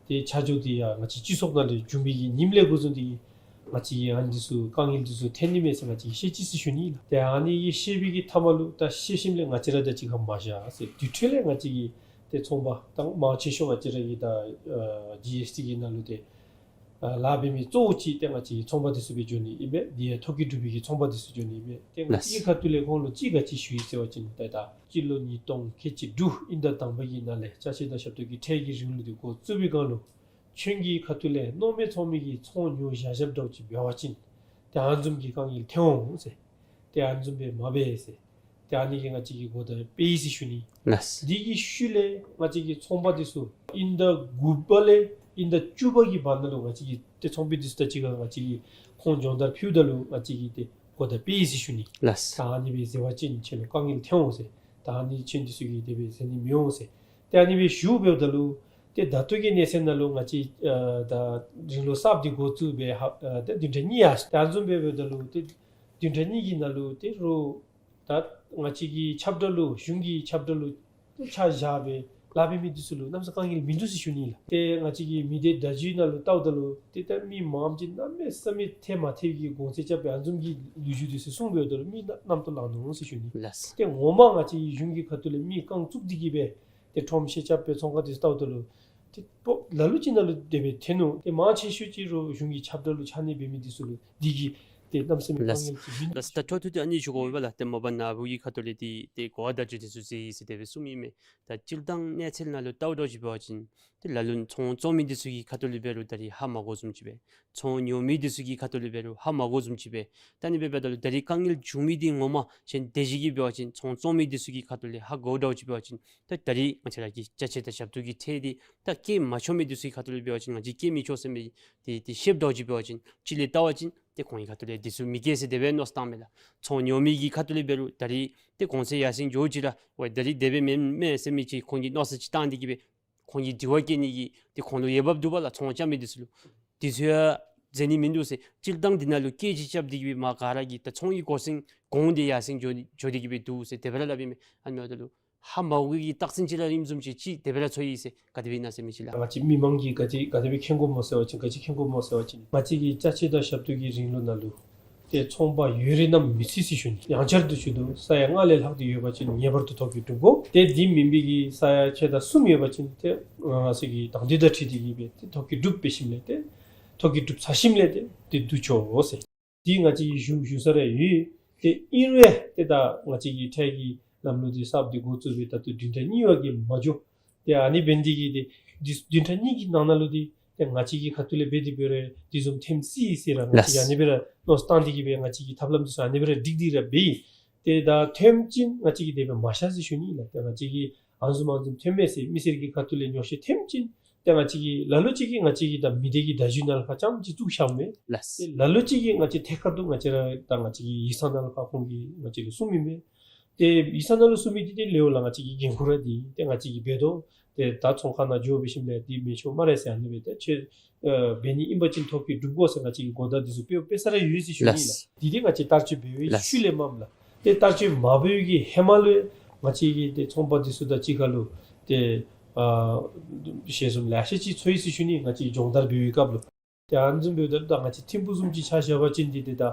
ཏེ་ཆ་འཇོག་འདི་ཡང་ང་བཅས་སྤྱི་ཚོགས་ནང་ལས་བྱུང་བའི་གི་ཉིནམ་ལས་འགོ་བཟུང་སྟེ་གིས་ང་བཅས་ཀྱིས་ཨ་ནི་འདི་ཚུ་དཀའ་ངལ་འདི་ཚུ་ཐོན་ནི་མས་ཟེར་ང་བཅས་ཀྱིས་ཤེས་ཅི་ཟེར་ཞུ་ནི་ལགས། ཏེ་ཨ་ནི་གི་ཤེས་པའི་གི་མཐའ་མ་ལུ་ད་ཤེས་ཞིནམ་ལས་ང་བཅས་ར་དང་གཅིག་ཁར་མ་བཞག་ཟེར་དེ་འཕྲོ་ལས་ང་བཅས་ཀྱི་ཏེ་ཚོང་པ་དང་མང་ཆེ་ཤོས་ང་བཅས་ར་གི་ད་ཨ་ཇི་ཨེསི་ཊི་གི་ནང་ལུ་ཏེ་ཨ་ལཱ་འབད་མི་གཙོ་བོ་ཅིག་ཏེ་ང་བཅས་ཚོང་པ་འདི་ཚུ་སྦེ་འགྱོ་ནི་ཨིན་པས། དེ་ཡང་ཐོ་བཀོད་གྲུབ་པའི་གི་ཚོང་པ་འདི་ཚུ་འགྱོ་ནི་ཨིན་པས། ཏེ་ང་བཅས་ཀྱི་ལགས། ཁ་ཐུག་ལས་ཁོང་ལུ་ཅིག་ག་ཅི་ཞུ་ཡི་ཟེར་བ་ཅིན་ཏེ་ད་སྤྱི་ལོ་ཉིས་སྟོང་ཁལ་གཅིག་དྲུག་དབྱིན་ཟླ་དང་པ་གི་ནང་ལས་ཅ་ཆས་དང་ཞབས་ཏོག་གི་ཁྲལ་གྱི་རིམ་ལུགས་འདི་འགོ་བཙུགས་པའི་སྒང་ལུ་ཁྱོད་ཀྱི་ཁ་ཐུག་ལས་མནོ་མེད་ཚོགས་མི་གིས་ཚོང་ཉོ་བཞག་བཞགཔ་འདྲཝ་ཅིག་འབད་བ་ཅིན་ཏེ་ཨ་ནི་བཟུམ་གྱི་དཀའ་ངལ་ཐོན་འོང་ཟེར། ཏེ་ཨ་ནི་བཟུམ་སྦེ་མ་འབད་ཟེར། ཏེ་ཨ་ནི་གིས་ང་བཅས་ཀྱིས་གོ་བརྡ་སྤེལ་ཡི་ཟེར་ཞུ་ནི། ལགས། དེ་གི་ཤུལ་ལས་ང་བཅས་ཀྱི་ཚོང་པ་འདི་ཚུ་དབྱིན་ཟླ་དགུ་པ་ལས་དབྱིན་ཟླ་བཅུ་པ་གི་བར་ན་ལུ་ང་བཅས་ཀྱི་ཏེ་ཚོང་པ་འདི་ཚུ་དང་གཅིག་ཁར་ང་བཅས་ཀྱིས་ཁོང་སྦྱོང་བརྡར་ཕུལཝ་ད་ལུ་ང་བཅས་ཀྱིས་ཏེ་གོ་བརྡ་སྤེལ་ཡི་ཟེར་ཞུ་ནི། ལགས། ད་ཨ་ནི་སྦེ་ཟེར་བ་ཅིན་ཁྱོད་ལུ་དཀའ་ངལ་ཐོན་འོང་ཟེར། ད་ཨ་ནི་ཁྱོད་འདི་ཚུ་གིས་དེ་སྦེ་ཟེར་ནི་མི་འོང་ཟེར། ཏེ་ཨ་ནི་སྦེ་ཞུ་འབདཝ་ད་ལུ་ཏེ་ད་ལྟོ་གི་གནས་ཚད་ནང་ལུ་ང་བཅས་ཨ་ད་རིང་ལུགས་གསརཔ་འདི་འགོ་བཙུགས་སྦེ་ཧ་ཨ་ད་བདུན་ཕྲག་གཉིས་ཡར་སོ། ཏེ་ཨ་ནི་བཟུམ་སྦེ་འབདཝ་ད་ལུ་ཏེ་བདུན་ཕྲག་གཉིས་ཀྱི་ནང་ལུ་ཏེ་རོགས་ད་ང་བཅས་ཀྱི་ཁྱབ་བསྒྲགས་ལུ་གཞུང་གི་ཁྱབ་བསྒྲགས་ལུ་ཏེ་ཆ་བཞག་སྦེ་ ལཱ་འབད་མི་འདི་ཚུ་ལུ་གནམ་ས་དཀའ་ངལ་མིན་འདུག་ཟེར་ཞུ་ནི་ལགས། ཏེ་ང་བཅས་ཀྱི་མི་སྡེ་བརྡ་བརྒྱུད་ནང་ལུ་བལྟཝ་ད་ལུ་ཏེ་ད་མི་མངམ་ཅིག་གནམ་མེད་ས་མེད་ཐེབས་མ་ཐེབས་ཀྱི་གོང་ཚད་རྐྱབ་པའི་ཨ་ནི་བཟུམ་གྱི་ལོ་རྒྱུས་འདི་ཚུ་གསུངས་འབདཝ་ད་ལུ་མི་རྣམ་རྟོག་ལང་ནུག་ཟེར་ཞུ་ནི། ལགས། ཏེ་ངོ་མ་ང་བཅས་ཀྱི་གཞུང་གི་ཁ་ཐུག་ལས་མི་རྐང་བཙུགས་ཏེ་གི་སྦེ་ཏེ་ཁྲོམ་བཤལ་རྐྱབ་པའི་ཚོང་ཁང་འདི་ཚུ་བལྟཝ་ད་ལུ་ཏེ་སྤོ་ལ་ལུ་ཅིག་ནང་ལུ་དེ་སྦེ་ཐོན་ནུག། ཏེ་མང་ཆེ་ཤོས་ཅིག་རོགས་གཞུང་གི་ཁྱབ་བསྒྲགས་ལུ་ཕྱག་ལཱ་འབད་མི་འདི་ཚུ་ལུ་འདི་གིས་ཏེ་གནམ་ས་མེད་དཀའ་ངལ་ཅིག་མིན་འདུག། ལགས། ད་འཕྲོ་མཐུད་དེ་ཨ་ནི་ཞུ་དགོ་པས་ལགས། ཏེ་མ་པ་ནཱ་བུ་གི་ཁ་ཐུག་ལས་འདི་ཏེ་གོ་བ་བརྡ་སྤྲོད་འདི་ཚུ་མཛད་ཡི་ཟེར་དེ་སྦེ་གསུངམ་ཨིན་མས། ད་སྤྱིར་བཏང་གནས་ཚུལ་ནང་ལུ་བལྟཝ་ད་ཅིག་འབད་བ་ཅིན་ཏེ་ལ་ལུ་ཚོང་བཙོང་མི་འདི་ཚུ་གི་ཁ་ཐུག་ལས་འབད་རུང་ད་རིས་ཧ་མ་གོ་བཟུམ་ཅིག་སྦེ། ཚོང་ཉོ་མི་འདི་ཚུ་གི་ཁ་ཐུག་ལས་འབད་རུང་ཧ་མ་གོ་བཟུམ་ཅིག་སྦེ། ད་ཨ་ནི་སྦེ་འབདཝ་ད་ལུ་ད་རིས་དཀའ་ངལ་བྱུང་མི་འདི་ངོ་མ་གཞན་དེ་ཅིག་གིས་འབད་བ་ཅིན་ཚོང་བཙོང་མི་འདི་ཚུ་གི་ཁ་ཐུག་ལས་ཧ་གོཝ་ད་ཅིག་འབད་བ་ཅིན་ད་ད་རིས་ང་བཅས་ར་གི་ཅ་ཆས་དང་ཞབས་ཏོག་གི་ཁྲལ་འདི་ད་བཀལ་མ་ཆོག་མི་འདི་ཚུ་གི་ཁ་ཐུག་ལས་འབད་བ་ཅིན་ང་བཅས་བཀལ་མི་ཆོག་ཟེར་མི་འདི་ཏེ་ཤེསཔ་ད་ཅིག་འབད་བ་ཅིན་ཅིག་ལས་བལྟ་བ་ཅིན་ཏེ་ཁོང་གི་ཁ་ཐུག་ལས་འདི་ཚུ་མི་བཀལ་ཟེར་དེ་སྦེ་མནོ་བསམ་བཏངམ་མས་ལགས། ཚོང་ཉོ་མི་གི་ཁ་ཐུག་ལས་འབད་རུང་ད་རིས་ཏེ་གོང་ཚད་ཡར་སེང་འགྱོ་ཅི་ར་ཝའི་ད་རིས་དེ་སྦེ་མེན་མས་ཟེར་མི་ཅིག་ཁོང་གིས་མནོ་བསམ་ཅིག་བཏང་སྟེ་གི་སྦེ་ཁོང་གིས་དྲི་བ་བཀོད་ནི་གི་ཏེ་ཁོང་ལུ་འོས་འབབ་འདུག་པ་ལགས། ཚོང་རྐྱབ་མི་འདི་ཚུ་ལུ་འདི་ཚུ་ཡང་མཛད་ནི་མིན་འདུག་ཟེར། སྤྱིར་བཏང་འདི་ནང་ལུ་སྐད་ཅིག་རྐྱབ་སྟེ་གི་སྦེ་མར་ག་ར་གིས་ད་ཚོང་གི་གོ་སྲུང་གོང་འདི་ཡར་སེང་འགྱོ་འགྱོ་སྟེ་གི་སྦེ་འདུག་ཟེར་དེ་སྦེ་ར་སླབ་ཨིན་མས། ཨ་ནི་འབདཝ་ད་ལུ་ཧ་མ་གོ་བའི་རྟགས་མཚན་ཅིག་ར་ཨིནམ་བཟུམ་ཅིག་ཅིག་དེ་སྦེ་ར་ཚོར་ཡི་ཟེར། ག་དེ་སྦེ་ཨིན་ན་ཟེར་མི་ཅིག་ལགས། ང་བཅས་མི་མང་གིས་ག་ཅི་ག་དེ་སྦེ་མཁྱེན་དགོཔ་སྨོ་ཟེར་བ་ཅིན་ག་ཅི་མཁྱེན་དགོཔ་སྨོ་ཟེར་བ་ཅིན་ང་བཅས་ཀྱི་ཅ་ཆས་དང་ཞབས་ཏོག་གི་རིང་ལུགས་ནང་ལུ་ཏེ་ཚོང་པ་ཡོད་རིགས་རྣམས་མི་སྲིད་ཟེར་ཞུ་ནི། ཡང་བསྐྱར་དུ་ཞུ་དོ། ས་ཡ་ལྔ་ལས་ལྷག་སྟེ་ཡོད་པ་ཅིན་ངེས་པར་དུ་ཐོབ་སྐྱིད་སྒྲུབ་དགོ། ཏེ་འདི་མེན་པའི་གི་ས་ཡ་ཕྱེད་དང་གསུམ་ཡོད་པ་ཅིན་ཏེ་ང་ང་ཚོ་གི་དང་འདོད་དང་འཁྲིལ་ཏེ་གི་སྦེ་ཏེ་ཐོབ་སྐྱིད་སྒྲུབ་འབད་ཞིནམ་ལས་ཏེ་ཐོབ་སྐྱིད་སྒྲུབ་ཚར་ཞིནམ་ལས་ཏེ་ཏེ་བསྡུ་ཆོག་ཟེར། འདི་ང་བཅས་ཀྱིས་ཞུ་ཞུ་ས་ར་ཡོད། ཏེ་ཨིན་རུང་ཏེ་ད་ང་བཅས་ཀྱི་ཁྲལ་གྱི་ལམ་ལུགས་འདི་གསརཔ་འདི་འགོ་བཙུགས་སྦེ་ད་ལྟོ་བདུན་ཕྲག་གཉིས་བ་གི་མ་འགྱོ། ཏེ་ཨ་ནི་འབད་ནི་འདི་གིས་ཏེ་འདི་བདུན་ཕྲག་གཉིས་ཀྱི་ནང་ན་ལུ་འདི་ཏེ་ང་བཅས་ཀྱི་ཁ་ཐུག་ལས་འབད་དེ་འབད་རུང་འདི་བཟུམ་ཐོན་སྲིད་ཟེར་ར་ང་བཅས་ཀྱིས་ཨ་ནི་སྦེ་ར་མནོ་བསམ་བཏང་སྟེ་གི་སྦེ་ང་བཅས་ཀྱི་ཐབས་ལམ་འདི་ཚུ་ཨ་ནི་སྦེ་ར་སྒྲིག་སྟེ་ར་འབད་ཡི། ཏེ་ད་ཐོན་ཅིན་ང་བཅས་ཀྱིས་དེ་སྦེ་མ་བཞག་ཟེར་ཞུ་ནི་ལགས། ཏེ་ང་བཅས་ཀྱིས་ཨ་ནི་བཟུམ་ཨ་ནི་བཟུམ་ཐོན་མས་ཟེར་མི་སེར་གྱི་ཁ་ཐུག་ལས་ཉོ་ཤེས་ཐོན་ཅིན་ཏེ་ང་བཅས་ཀྱིས་ལ་ལུ་ཅིག་གིས་ང་བཅས་ཀྱི་ད་མི་སྡེ་གི་བརྡ་བརྒྱུད་ནང་ལུ་ཕར་རྐྱངམ་ཅིག་བཙུགས་བཞགཔ་མས། ལགས། ཏེ་ལ་ལུ་ཅིག་གིས་ང་བཅས་ཐད་ཀར་དུ་ང་བཅས་ར་ད་ང་བཅས་ཀྱི་ཡིག་ཚང་ནང་ལུ་ཕར་ཁོང་གིས་ང་བཅས་ལུ་གསུངམ་ཨིན་མས། ཏེ་ཡིག་ཚང་ནང་ལུ་གསུངས་མི་འདི་ཏེ་ལེའུ་ལ་ང་བཅས་ཀྱི་འགན་ཁུར་ར་འདི་ཏེ་ང་བཅས་ཀྱིས་འབད་དོ། ཏེ་ད་ཚོང་ཁང་ནང་འགྱོ་འབད་ཞིནམ་ལས་འདི་མི་ཆོག་སྨ་རེ་ཟེར་ཨ་ནི་སྦེ་ཏེ་ཁྱོད་ཨ་འབད་ནི་ཨིན་པ་ཅིན་ཐོབ་སྐྱིད་སྒྲུབ་དགོ་ཟེར་ང་བཅས་ཀྱིས་གོ་བརྡ་འདི་ཚུ་སྤེལ་སྤེལ་ས་ར་ཡོད་ཟེར་ཞུ་ནི་ལགས། ལགས། འདི་ཏེ་ང་བཅས་བསྟར་སྤྱོད་འབད་བའི་ལགས། ཤུལ་ལས་མས་ལགས། ཏེ་བསྟར་སྤྱོད་མ་འབད་བའི་གི་ཧེ་མ་ལུ་ང་བཅས་ཀྱི་ཏེ་ཚོང་པ་འདི་ཚུ་དང་གཅིག་ཁར་ལུ་ཏེ་ཨ་ཞལ་འཛོམས་ལེ་ཤ་ཅིག་ཚོར་ཡི་ཟེར་ཞུ་ནི། ང་བཅས་སྦྱོང་བརྡར་འབད་བའི་སྐབས་ལུ། ཏེ་ཨ་ནི་བཟུམ་འབདཝ་ད་ད་ང་བཅས་ཐིམ་ཕུག་བཟུམ་ཅིག་ཆ་བཞག་པ་ཅིན་འདི་ཏེ་ད་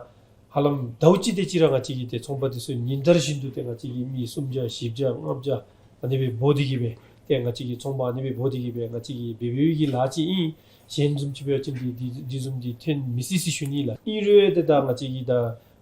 ཧ་ལམ་ཟླཝ་གཅིག་དེ་ཅིག་ར་ང་བཅས་ཀྱི་ཏེ་ཚོང་པ་འདི་ཚུ་ཉིན་ལྟར་བཞིན་དུ་ཏེ་ང་བཅས་ཀྱིས་མི་སུམ་བརྒྱ་བཞི་བརྒྱ་ལྔ་བརྒྱ་ཨ་ནི་སྦེ་འབོ་སྟེ་གི་སྦེ་ཏེ་ང་བཅས་ཀྱི་ཚོང་པ་ཨ་ནི་སྦེ་འབོ་སྟེ་གི་སྦེ་ང་བཅས་ཀྱིས་འབད་འབད་བའི་གི་ལཱ་ཅིག་ཨིན། གཞན་བཟུམ་ཅིག་འབད་བ་ཅིན་འདི་འདི་འདི་བཟུམ་འདི་ཐོན་མི་སྲིད་ཟེར་ཞུ་ནི་ལགས། ཨིན་རུང་ཏེ་ད་ང་བཅས་ཀྱིས་ད་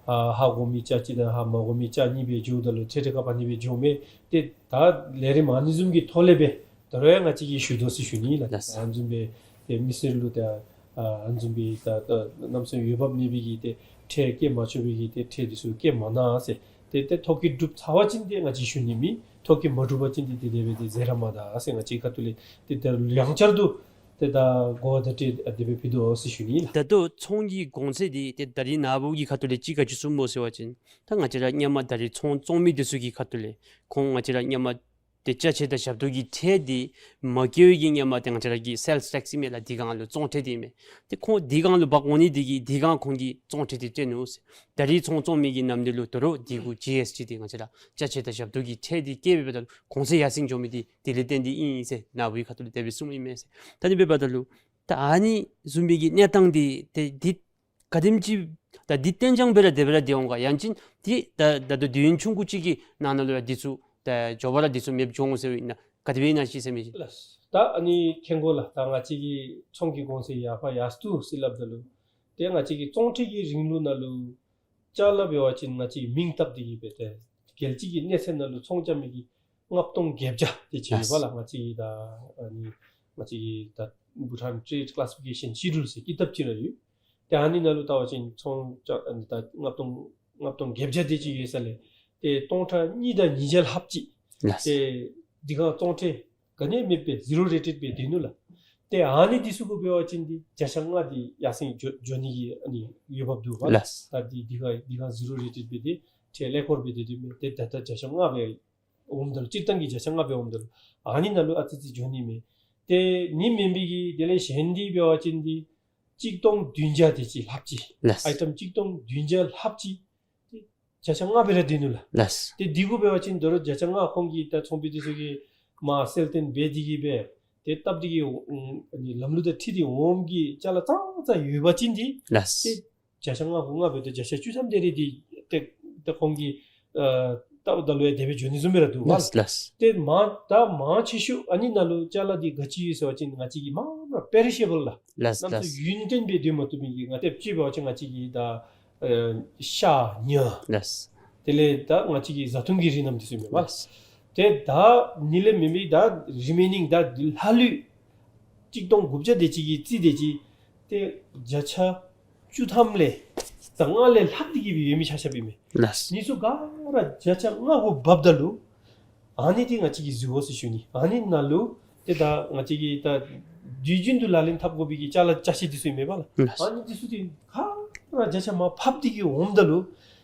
ཨ་ཧ་གོ་མི་ཅ་གཅིག་དང་ཧ་མ་གོ་མི་ཅ་གཉིས་སྦེ་འགྱོཝ་ད་ལུ་ཁྲལ་ཁྲལ་ཁ་ཕར་ཨ་ནི་སྦེ་འགྱོཝ་མས། ཏེ་ད་ལས་རིམ་ཨ་ནི་བཟུམ་གྱི་ཐོག་ལས་སྦེ་ད་རུང་ཡང་ང་བཅས་ཀྱིས་ཞུ་དོ་ཟེར་ཞུ་ནི་ལགས། ལགས། ཨ་ནི་བཟུམ་སྦེ་ཏེ་མི་སེར་ལུ་ད་ཨ་ཨ་ནི་བཟུམ་སྦེ་ད་ད་གནམ་མེད་ས་མེད་འོས་འབབ་མེད་པའི་གི་ཏེ་ཁྲལ་བཀལ་མ་ཆོག་པའི་གི་ཏེ་ཁྲལ་འདི་ཚུ་བཀལ་མ་གནང་ཟེར། ཏེ་ཏེ་ཐོབ་སྐྱིད་སྒྲུབ་ཚར་བ་ཅིན་ཏེ་ང་བཅས་ཞུ་ནི་མེད། ཐོབ་སྐྱིད་མ་གྲུབ་པ་ཅིན་ཏེ་ཏེ་དེ་སྦེ་ཏེ་ཟེར་ར་མ་ད་ཟེར་ང་བཅས་ཁ་ཐུག་ལས་ཏེ་ད་ཡང་བསྐྱར་དུ་ཏེ་ད་གོ་བ་བརྡ་སྤྲོད་ཨ་དེ་སྦེ་ཕུལ་དོ་ཟེར་ཞུ་ནི་ལགས། ད་ལྟོ་ཚོང་གི་གོང་ཚད་འདི་ཏེ་ད་རིས་ནཱ་བུ་གི་ཁ་ཐུག་ལས་ཅིག་ག་ཅི་གསུངམ་སྨོ་ཟེར་བ་ཅིན་ད་ང་བཅས་ར་སྔོན་མ་ད་རིས་ཚོང་བཙོང་མི་འདི་ཚུ་གི་ཁ་ཐུག་ལས་ཁོང་ང་བཅས་ར་སྔོན་མ་ཏེ་ཅ་ཆས་དང་ཞབས་ཏོག་གི་ཁྲལ་འདི་མ་བཀལ་བའི་གི་སྔོན་མ་ཏེ་ང་བཅས་ར་གི་སེལསི་ཊེགསི་ཨིན་མས་ལགས། འདི་སྒང་ལུ་བཙོང་ཁྲལ་འདི་ཨིན་མས། ཏེ་ཁོང་འདི་སྒང་ལུ་འབག་འོང་ནི་འདི་གིས་འདི་སྒང་ཁོང་གིས་བཙོང་ཁྲལ་འདི་སྤྲོད་ནུག་ཟེར། ད་རིས་ཚོང་བཙོང་མི་གི་ནམ་དུས་ལུ་ད་རུང་འདི་གུ་ཇི་ཨེསི་ཊི་འདི་ང་བཅས་ར་ཅ་ཆས་དང་ཞབས་ཏོག་གི་ཁྲལ་འདི་བཀལ་བའི་འབདཝ་ད་གོང་ཚད་ཡར་སེང་འགྱོ་མི་འདི་དེ་ལས་བརྟེན་ཏེ་ཨིན་ཟེར་ནཱ་བུའི་ཁ་ཐུག་ལས་དེ་སྦེ་གསུངམ་ཨིན་མས་ཟེར། ད་འདི་འབདཝ་ད་ལུ་ད་ཨ་ནི་བཟུམ་མའི་གི་གནས་སྟངས་འདི་ཏེ་འདི་ག་དེམ་ཅིག་ད་འདི་གཏན་འཇགས་སྦེ་ར་དེ་སྦེ་ར་སྡོད་འོང་ག། ཡང་ཅིན་འདི་ད་ད་ལྟོ་དུས་ཡུན་ཆུང་ཀུ་ཅིག་གི་ནང་ན་ལུ་ཡང་འདི་ཚུ་ད་མགྱོགས་པ་ར་འདི་ཚུ་མེདཔ་འགྱོ་འོང་ཟེར་ཨིན་ན་ག་དེ་སྦེ་ཨིན་ན་ཅིག་ཟེར་མི་ཅིག། ལགས། ད་ཨ་ནི་མཁྱེན་དགོ་ལགས། ད་ང་བཅས་ཀྱི་ཚོང་གི་གོང་ཚད་ཡར་ཕར་ཡར་སོང་ཟེར་སླབ་ད་ལུ་ཏེ་ང་བཅས་ཀྱི་བཙོང་ཁྲལ་གྱི་རིང་ལུགས་ནང་ལུ་ཅ་ལ་འབད་བ་ཅིན་ང་བཅས་མིང་བཏགས་ཏེ་གི་སྦེ་ཏེ་རྒྱལ་སྤྱི་གི་གནས་ཚད་ནང་ལུ་ཚོང་རྐྱབ་མི་གི་ལྔ་སྟོང་བརྒྱད་བརྒྱ་དེ་ཅིག་ཡོད་པ་ལགས། ལགས། ང་བཅས་ཀྱི་ད་ཨ་ནི་ང་བཅས་ཀྱི་ད་Bhutan Trade Classification Schedule ཟེར་ཀི་ཏབ་ཅིག་ར་ཡོད། ཏེ་ཨ་ནི་ནང་ལུ་བལྟ་བ་ཅིན་ཚོང་ཅ་ཨ་ནི་ད་ལྔ་སྟོང་ལྔ་སྟོང་བརྒྱད་བརྒྱ་དེ་ཅིག་ཡོད་ས་ལས་ཏེ་སྟོང་ཕྲག་གཉིས་དང་ཉིས་བརྒྱ་ལྷགཔ་ཅིག། ལགས། ཏེ་འདི་སྒང་བཙོང་ཁྲལ་ག་ནི་ཡང་མེདཔ་སྦེ་ཟི་རོ་རེ་ཊེཌ་སྦེ་སྡོད་ནུག་ལགས། ཏེ་ཨ་ནི་འདི་ཚུ་གུ་འབད་བ་ཅིན་འདི་བརྒྱ་ཆ་ལྔ་འདི་ཡར་སེང་འགྱོ་འགྱོ་ནི་གི་ཨ་ནི་འོས་འབབ་འདུག་པ། ལགས། ད་འདི་འདི་སྒང་འདི་སྒང་ཟི་རོ་རེ་ཊེཌ་སྦེ་འདི་ཁྲལ་ཀླད་ཀོར་སྦེ་སྡོད་དེ་མས། ཏེ་ད་ལྟོ་བརྒྱ་ཆ་ལྔ་སྦེ་འོངམ་ད་ལུ་སྤྱིར་བཏང་གི་བརྒྱ་ཆ་ལྔ་སྦེ་འོངམ་ད་ལུ་ཨ་ནི་ནང་ལུ་ཨ་ཙི་ཙི་འགྱོ་ནི་མས། ཏེ་ཨ་ནི་མེན་པའི་གི་དེ་ལས་གཞན་འདི་འབད་བ་ཅིན་འདི་གཅིག་སྟོང་བདུན་བརྒྱ་དེ་ཅིག་ལྷགཔ་ཅིག། ལགས། ཨའི་ཊམ་གཅིག་སྟོང་བདུན་བརྒྱ་ལྷགཔ་ཅིག་ཏེ་བརྒྱ་ཆ་ལྔ་སྦེ་ར་སྡོད་ནུག་ལགས། ལགས། ཏེ་འདི་གུ་འབད་བ་ཅིན་ད་རུང་བརྒྱ་ཆ་ལྔ་ཁོང་གིས་ད་ཚོང་པ་འདི་ཚུ་གིས་ མར་གསལ་སྟོན་འབད་དེ་གིས་སྦེ་ཏེ་སྟབས་བདེ་གི་ཨ་ནི་ལམ་ལུགས་དང་འཁྲིལ་ཏེ་འོངམ་གི་ཅ་ལ་ཙང་ཙང་ཡོད་པ་ཅིན་འདི་ལགས། ཏེ་བརྒྱ་ཆ་ལྔ་དགུ་ལྔ་འབད་དེ་བརྒྱ་ཆ་བཅུ་ཐམ་དེ་རེ་འདི་ཏེ་ཏེ་ཁོང་གིས་ཨ་ལྟཝ་ད་ལུ་ཡང་དེ་སྦེ་འགྱོ་ནི་བཟུམ་སྦེ་ར་འདུག་ལགས་ལགས། ཏེ་མང་ད་མང་ཆེ་ཤོས་ཨ་ནི་ནང་ལུ་ཅ་ལ་འདི་ག་ཅི་ཡོད་ཟེར་བ་ཅིན་ང་བཅས་ཀྱི་མ་མ་པེ་རི་ཤེ་བཱལ་ལགས། ལགས་གནམ་མེད་ས་མེད་ཡུན་བརྟན་སྦེ་སྡོད་མ་བཏུབ་མི་གི་ང་ཏེ་ཅིག་འབད་བ་ཅིན་ང་བཅས་ཀྱི་ད་ཨ་ཤ་ཉ་ལགས། དེ་ལས་ད་ང་བཅས་ཀྱི་བཟའ་འཐུང་གི་རིགས་རྣམས་འདི་ཚུ་ཨིན་པས་ལགས། ཏེ་ད་ཨ་ནི་ལས་མེན་པའི་ད་རི་མེ་ནིང་ད་ལྷག་ལུས་གཅིག་སྟོང་དགུ་བརྒྱ་དེ་ཅིག་གི་རྩིས་དེ་ཅིག་ཏེ་བརྒྱ་ཆ་བཅུ་ཐམ་ལས་ད་ལྔ་ལས་ལྷག་སྟེ་གིས་སྦེ་ཡོད་མི་ཆ་ཁྱབ་ཨིན་མས། ལགས། ཨ་ནི་ཚུ་ག་ར་བརྒྱ་ཆ་ལྔ་དགུ་འབབ་ད་ལུ་ཨ་ནི་འདི་ང་བཅས་ཀྱིས་གཟིགས་དགོ་ཟེར་ཞུ་ནི། ཨ་ནི་ནང་ལུ་ཏེ་ད་ང་བཅས་ཀྱིས་ད་དུས་རྒྱུན་དུ་ལག་ལེན་འཐབ་དགོ་པའི་གི་ཅ་ལ་ཅ་ཆས་འདི་ཚུ་ཨིན་མས་པ་ལགས། ལགས། ཨ་ནི་འདི་ཚུ་འདི་ག་ར་བརྒྱ་ཆ་མར་ཕབ་སྟེ་གིས་འོངམ་ད་ལུ་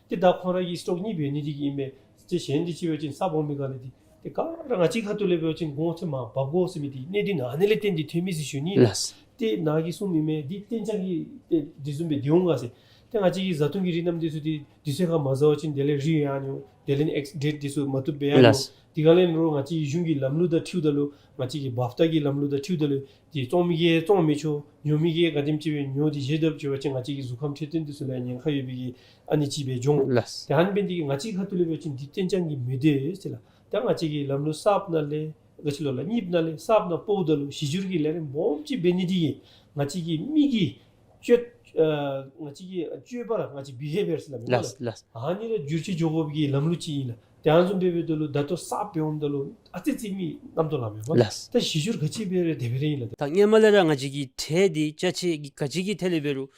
ཏེ་ད་ཁོང་ར་གི་སི་ཊོག་གཉིས་སྦེ་ཡོད་ནི་འདི་གིས་ཨིན་མས། ཏེ་གཞན་འདི་ཅིག་འབད་བ་ཅིན་གསརཔ་འོང་མི་ག་ལས་འདི་ཏེ་ག་ར་ང་བཅས་ཁ་ཐུག་ལས་འབད་བ་ཅིན་གོང་ཚད་མར་འབབ་དགོ་ཟེར་མི་འདི་གནད་དོན་ཨ་ནི་ལས་བརྟེན་ཏེ་ཐོན་མི་ཟེར་ཞུ་ནི། ལགས། ཏེ་ནཱ་གིས་གསུངས་མི་མས་འདི་གཏན་འཇགས་ཀྱི་ཏེ་འདི་བཟུམ་སྦེ་སྡོད་འོང་ག་ཟེར། ཏེ་ང་བཅས་ཀྱི་བཟའ་འཐུང་གི་རིགས་རྣམས་འདི་ཚུ་འདི་དུས་ཚོད་ཁར་མ་བཟའ་བ་ཅིན་དེ་ལས་རིལ་ཡར་འགྱོ། དེ་ལས་ཨེགསི་པ་ཡར་ཌེཊ་འདི་ཚུ་མ་བཏུབ་སྦེ་ཡར་འགྱོ། ལགས། དེ་ག་ལས་རོགས་ང་བཅས་ཀྱི་གཞུང་གི་ལམ་ལུགས་དང་འཁྲིལཝ་ད་ལུ་ང་བཅས་ཀྱི་བཱབ་ཏ་གི་ལམ་ལུགས་དང་འཁྲིལཝ་ད་ལུ་འདི་བཙོང་མི་གིས་བཙོང་མི་ཆོག། ཉོ་མི་གིས་ག་དེམ་ཅིག་སྦེ་ཉོ་སྟེ་བཞེས་དཔ་ཅིག་འབད་བ་ཅིན་ང་བཅས་ཀྱི་གཟུགས་ཁམས་འཕྲོད་བསྟེན་འདི་ཚུ་ལུ་ཉེན་ཁ་ཡོད་པའི་གི་ཨ་ནི་ཅིག་སྦེ་འགྱོ་འོང་། ལགས། ཏེ་ཨ་ནི་འབད་ནི་འདི་གིས་ང་བཅས་ཁ་ཐུག་ལས་འབད་བ་ཅིན་འདི་གཏན་འཇགས་ཀྱི་མི་འདོད་ཟེར་ལགས། ད་ང་བཅས་ཀྱི་ལམ་ལུགས་གསརཔ་ནང་ལས་ག་ཅི་ལོ་ལགས། གཉིསཔ་ནང་ལས་གསརཔ་ནང་སྤོཝ་ད་ལུ་གཞི་སྒྱུར་གྱི་ལས་རིམ་སྦོམ་ཅིག་འབད་ནི་འདི་གིས་ང་བཅས་ཀྱི་མི་གི་སྤྱོད་ཨ་ང་བཅས་ཀྱི་སྤྱོད་པ་ར་ང་བཅས་བི་ཧེ་བི་ཡར་ཟེར་སླབ་མི་ལགས། ལགས་ལགས། ཨ་ནི་ར་བསྒྱུར་བཅོས་འགྱོ་དགོ་པའི་གི་ལམ་ལུགས་ཅིག་ཨིན་ལགས། ཏེ་ཨ་ནི་བཟུམ་སྦེ་འབདཝ་ད་ལུ་ད་ལྟོ་གསརཔ་སྦེ་འོངམ་ད་ལུ་ཨ་ཙི་ཙི་མི་རྣམ་རྟོག་ལངམ་མས་པ། ལགས། ད་གཞི་སྒྱུར་ག་ཅི་འབད་རུང་དེ་སྦེ་ར་ཨིན་ལགས། ད་སྔོན་མ་ལས་ར་ང་བཅས་ཀྱི་ཁྲལ་འདི་ཅ་ཆས་ཀྱི་ག་ཅི་གི་ཐད་ལས་འབད་རུང་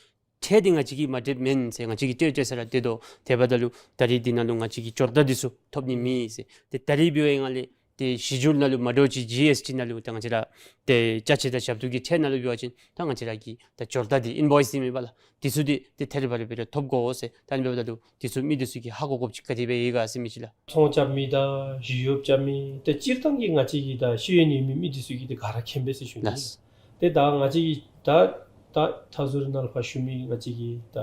ཁྲལ་འདི་ང་བཅས་ཀྱིས་མ་སྤྲོདཔ་མེན་ཟེར་ང་བཅས་ཀྱིས་སྤྲོད་སྤྲོད་ས་ར་སྡོད་དོ། དེ་འབདཝ་ད་ལུ་ད་རིས་འདི་ནང་ལུ་ང་བཅས་ཀྱིས་འབྱོར་རྟགས་འདི་ཚུ་ཐོབ་ནི་མེད་ཟེར། ཏེ་ད་རིས་འབད་བའི་སྒང་ལས་ཏེ་གཞི་སྒྱུར་ནང་ལུ་མ་འདྲཝ་ཅིག་ཇི་ཨེསི་ཊི་ནང་ལུ་ད་ང་བཅས་ར་ཏེ་ཅ་ཆས་དང་ཞབས་ཏོག་གི་ཁྲལ་ནང་ལུ་འབད་བ་ཅིན་ད་ང་བཅས་ར་གི་ད་འབྱོར་རྟགས་འདི་ཨིན་བོའིསི་ཨིན་མས་པ་ལགས། འདི་ཚུ་འདི་ཏེ་ཐད་རི་བ་རི་སྦེ་ར་ཐོབ་དགོ་ཟེར། ད་ཨ་ནི་འབདཝ་ད་ལུ་འདི་ཚུ་མི་འདི་ཚུ་གིས་ཧ་གོ་དགོཔ་ཅིག་ག་དེ་སྦེ་ཡོད་ག་ཟེར་མི་ཅིག་ལགས། ཚོང་རྐྱབ་མི་དང་ཞི་གཡོག་རྐྱབ་མི་ཏེ་སྤྱིར་བཏང་གི་ང་བཅས་ཀྱི་ད་ཤེས་ཡོན་ཡོད་མི་མི་འདི་ཚུ་གིས་ཏེ་ག་ར་མཁྱེན་པས་ཟེར་ཞུ་ནི། ལགས། ཏེ་ད་ང་བཅས་ཀྱི་ད་ད་མཐའ་ཟུར་ནང་ལུ་ཕར་བཞུགས་མི་ང་བཅས་ཀྱི་ད་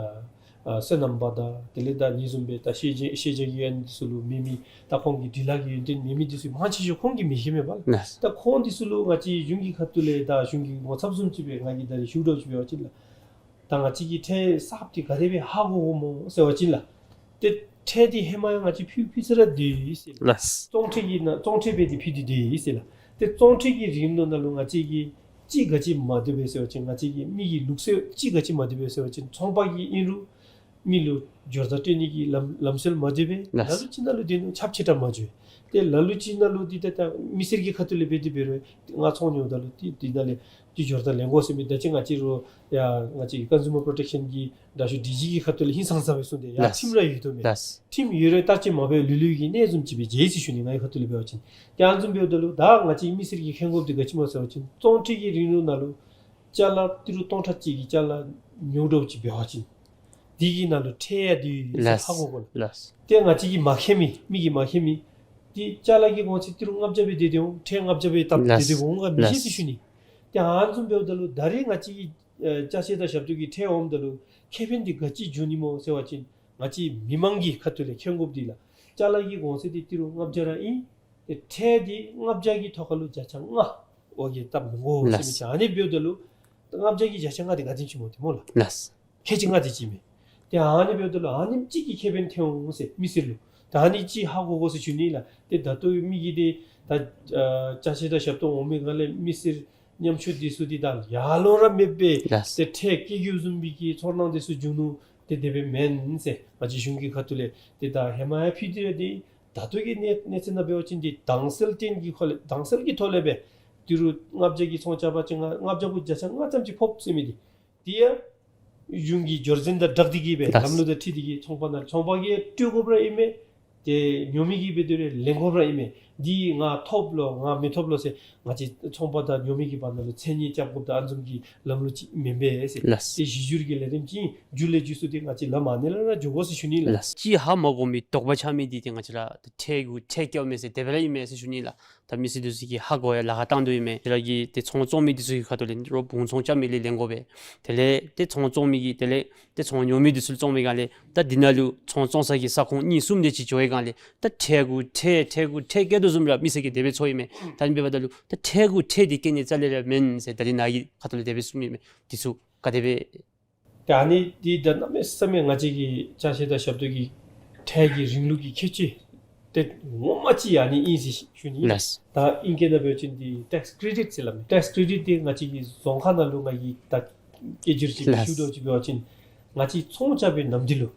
ཨ་སོ་ནམ་པ་དང་དེ་ལས་ད་ཨ་ནི་བཟུམ་སྦེ་ད་ཤེས་བྱ་ཤེས་བྱ་གི་ཡོན་ཏན་འདི་ཚུ་ལུ་མེད་མི་ད་ཁོང་གི་འབྲི་ལྷག་གི་ཡོན་ཏན་མེད་མི་འདི་ཚུ་མང་ཆེ་ཤོས་ཁོང་གིས་མི་ཤེས་མས་པ་ལགས། ལགས། ད་ཁོང་འདི་ཚུ་ལུ་ང་བཅས་གཞུང་གི་ཁ་ཐུག་ལས་ད་གཞུང་གི་ངོ་ཚབ་བཟུམ་ཅིག་སྦེ་ང་གིས་ད་རིས་ཞུ་དོ་ཅིག་འབད་བ་ཅིན་ལགས། ད་ང་བཅས་ཀྱིས་ཁྲལ་གསརཔ་འདི་ག་དེ་སྦེ་ཧ་གོ་དགོཔ་སྨོ་ཟེར་བ་ཅིན་ལགས། ཏེ་ཁྲལ་འདི་ཧེ་མ་ཡང་ང་བཅས་ཕུལ་ཕུལ་ས་ར་འདུག་ཟེར་ལགས། ལགས། བཙོང་ཁྲལ་གྱི་ནང་བཙོང་ཁྲལ་འབད་དེ་ཕུལ་ཏེ་འདུག་ཟེར་ལགས། ཏེ་བཙོང་ཁྲལ་གྱི་རིང་ལུ་ནང་ལུ་ང་བཅས་ཀྱིས་ཅིག་ག་ཅི་མ་བཏུབ་པས་ཟེར་བ་ཅིན་ང་བཅས་ཀྱི་མི་གི་ལུགས་སྲོལ་ཅིག་ག་ཅི་མ་བཏུབ་པས་ཟེར་བ་ཅིན་ཚོང་པ་གིས་ཨིན་རུང་མི་ལུ་འབྱོར་རྟགས་སྤྲོད་ནི་གི་ལམ་ལམ་སྲོལ་མ་བཏུབ་པས། ལགས། ལ་ལུ་ཅིག་ནང་ལུ་དེ་ནང་ཁྱབ་ཆེ་དྲགས་མ་འགྱོ། ཏེ་ལ་ལུ་ཅིག་ནང་ལུ་འདི་ད་ད་མི་སེར་གྱི་ཁ་ཐུག་ལས་འབད་དེ་འབད་རུང་ང་ཚོང་ཉོཝ་ད་ལུ་འདི་འདི་ནང་ལས་འདི་འབྱོར་རྟགས་ལེན་དགོ་ཟེར་མི་ད་ཅི་ང་བཅས་ར་ཡ་ང་བཅས་ཀྱི་ཀོན་སུ་མར་པྲོ་ཊེཀ་ཤཱན་གྱི་དྲག་ཤོས་ཌི་ཇི་གི་ཁ་ཐུག་ལས་ཧིང་སངས་ས་སྦེ་གསུངས་ཏེ་ཡ། ལགས། ཁྲིམས་ར་ཡོད་དོ་མས། ལགས། ཁྲིམས་ཡོད་རུང་བསྟར་སྤྱོད་མ་འབད་ལུས་ལུས་ཀྱི་གནས་བཟུམ་ཅིག་སྦེ་མཇལ་ཡི་ཟེར་ཞུ་ནི། ང་གི་ཁ་ཐུག་ལས་འབད་བ་ཅིན། ཏེ་ཨ་ནི་བཟུམ་འབདཝ་ད་ལུ་ད་ང་བཅས་མི་སེར་གྱིས་མཁྱེན་དགོཔ་འདི་ག་ཅི་སྨོ་ཟེར་བ་ཅིན་བཙོང་ཁྲལ་གྱི་རིང་ལུ་ནང་ལུ་ཅ་ལ་ཏི་རུ་སྟོང་ཕྲག་གཅིག་གི་ཅ་ལ་ཉོ་དོ་ཅིག་འབད་བ་ཅིན་འདི་གི་ནང་ལུ་ཁྲལ་ཡང་འདུག་ཟེར། ལགས། ཧ་གོ་དགོ་ལགས། ལགས། ཏེ་ང་བཅས་ཀྱིས་མ་མཁྱེན་མི་མི་གིས་མ་མཁྱེན་མི་འདི་ཅ་ལ་གི་གོང་ཚད་ཏི་རུ་ལྔ་བརྒྱ་སྦེ་སྡོད་དེ་འོང་། ཁྲལ་ལྔ་བརྒྱ་སྦེ་བཏབ་སྟེ་ལགས། སྡོད་དེ་འོང་ག་མི་ཤེས་ཟེར། ལགས། ཞུ་ནི། ཏེ་ཨ་ནི་བཟུམ་འབདཝ་ད་ལུ་ད་རེས་ང་བཅས་ཀྱི་ཨ་ཅ་ཆས་དང་ཞབས་ཏོག་གི་ཁྲལ་འོངམ་ད་ལུ་ཁེ་ཕན་འདི་ག་ཅི་འབྱུང་ནི་སྨོ་ཟེར་བ་ཅིན་ང་བཅས་མི་མང་གི་ཁ་ཐུག་ལས་མཁྱེན་དགོཔ་འདི་ལགས། ཅ་ལ་གི་གོང་ཚད་འདི་ཏི་རུ་ལྔ་བརྒྱ་ར་ཨིན། ཏེ་ཁྲལ་འདི་ལྔ་བརྒྱ་གི་ཐོག་ཁ་ལུ་བརྒྱ་ཆ་ལྔ་འོ་གི་བཏབ་མི་དགོ་ཟེར་མི་ལགས། ཅིག། ཨ་ནི་འབདཝ་ད་ལུ་ལྔ་བརྒྱ་གི་བརྒྱ་ཆ་ལྔ་འདི་ག་དེམ་ཅིག་སྨོ་ཏེ་སྨོ་ལགས། ལགས། ཁལ་གཅིག་ལྔ་དེ་ཅིག་མས། ཏེ་ཨ་ནི་འབདཝ་ད་ལུ་ཨ་ནེམ་ཅིག་གི་ཁེ་ཕན་ཐོན་འོང་ཟེར་མི་སེར་ལུ། ད་ཨ་ནི་ཅིག་ཧ་གོ་དགོ་ཟེར་ཞུ་ནི་ལགས། ཏེ་ད་ལྟོ་མི་གིས་ཏེ་ད་ཨ་ཅ་ཆས་དང་ཞབས་ཏོག་འོང་མི་སྒང་ལས་མི་སེར་ཉམ་ཆུང་འདི་ཚུ་འདི་ད་ཡར་ལོང་ར་མེད་པས། ལགས། ཏེ་ཁྲལ་བཀལ་དགོཔ་བཟུམ་མའི་གི་ཚོར་སྣང་འདི་ཚུ་འབྱུང་ནུག། ཏེ་དེ་སྦེ་མེན་ཟེར་ང་བཅས་གཞུང་གི་ཁ་ཐུག་ལས་ཏེ་ད་ཧེ་མ་ཡང་ཕུལ་ཏེ་ར་འདི་ད་ལྟོ་གི་གནས་གནས་ཚད་ནང་འབད་བ་ཅིན་འདི་དྭངས་གསལ་སྟོན་གྱི་ཁ་ལས་དྭངས་གསལ་གྱི་ཐོག་ལས་སྦེ་ཏི་རུ་ལྔ་བརྒྱ་གི་ཚོང་རྐྱབ་པ་ཅིན་ལྔ་བརྒྱ་གུ་བརྒྱ་ཆ་ལྔ་ཙམ་ཅིག་ཕོགཔ་ཟེར་མི་འདི། དེ་ཡང་གཞུང་གི་འབྱོར་འཛིན་དང་སྦྲགས་ཏེ་གིས་སྦེ་ལགས། ལམ་ལུགས་དང་འཁྲིལ་ཏེ་གིས་ཚོང་པ་ནང་ཚོང་པ་གིས་སྤྲོད་དགོཔ་ར་ཨིན་མས། ཏེ་ཉོ་མི་གིས་འབད་དེ་ར་ལེན་དགོཔ་ར་ཨིན་མས། འདི་ང་ཐོབ་ལོ་ང་མི་ཐོབ་ལོ་ཟེར་ང་བཅས་ཚོང་པ་དང་ཉོ་མི་གི་བར་ན་ལུ་མཚན་ཉིད་རྐྱབ་དགོཔ་དང་ཨ་ནི་བཟུམ་གྱི་ལམ་ལུགས་ཅིག་མེན་པས་ཟེར། ལགས། ཏེ་གཞི་སྒྱུར་གྱི་ལས་རིམ་ཅིག་མཇུག་ལས་མཇུག་སུ་ཏེ་ང་བཅས་ལམ་ཨ་ནི་ལས་ར་འགྱོ་དགོ་ཟེར་ཞུ་ནི་ལགས། ལགས། ཅིག་ཧ་མ་གོ་མི་དོགས་པ་ཆགས་མི་འདི་ཏེ་ང་བཅས་ར་ཏེ་ཁྲལ་གུ་ཁྲལ་བཀལཝ་མས་ཟེར་དེ་སྦེ་ར་ཨིན་མས་ཟེར་ཞུ་ནི་ལགས། ད་མི་སེར་འདི་ཚུ་གིས་ཧ་གོ་ཡང་ལཱ་ཁག་བཏང་དོ་ཨིན་མས། དེ་ར་གི་ཏེ་ཚོང་བཙོང་མི་འདི་ཚུ་གི་ཁ་ཐུག་ལས་རོགས་བུང་ཚོང་རྐྱབ་མི་ལས་ལེན་དགོ་པས། དེ་ལས་ཏེ་ཚོང་བཙོང་མི་གིས་དེ་ལས་ཏེ་ཚོང་ཉོ་མི་འདི་ཚུ་ལུ་བཙོང་མི་སྒང་ལས་ད་འདི་ནང་ལུ་ཚོང་བཙོང་ས་གི་ས་ཁོངས་གཉིས་གསུམ་དེ་ཅིག་འགྱོ་བའི་སྒང་ལས་ད་ཁྲལ་གུ་ཁྲལ་ཁྲལ་གུ་ཁྲལ་བཀལ་དོ་ བཟུམ་ར་མི་སེར་གྱིས་དེ་སྦེ་ཚོར་ཡི་མས། ད་ཨ་ནི་འབདཝ་ད་ལུ་ད་ཁྲལ་གུ་ཁྲལ་འདི་བཀལ་ནི་རྩ་ལས་ར་མེན་ཟེར་ད་རིས་ནཱ་གི་ཁ་ཐུག་ལས་དེ་སྦེ་གསུངས་ཡི་མས། འདི་ཚུ་ག་དེ་སྦེ། ད་ཨ་ནི་འདི་ད་གནམ་མེད་ས་མེད་ང་བཅས་ཀྱི་ཅ་ཆས་དང་ཞབས་ཏོག་གི་ཁྲལ་གྱི་རིང་ལུགས་ཀྱི་ཁྱད་ཆོས་དེ་ངོ་མ་ཅིག་ཨ་ནི་ཨིན་ཟེར་ཞུ་ནི། ལགས། ད་ཨིང་སྐད་ནང་འབད་བ་ཅིན་འདི་ཊེགསི་ཀི་རེ་ཌིཊ་ཟེར་སླབ་མས། ཊེགསི་ཀི་རེ་ཌིཊ་འདི་ང་བཅས་ཀྱི་རྫོང་ཁག་ནང་ལུ་ང་གིས་ད་སྐད་སྒྱུར་ཅིག་ལགས། ཞུ་དོ་ཅིག་འབད་བ་ཅིན་ང་བཅས་ཚོང་རྐྱབ་པའི་ནམ་དུས་ལུ་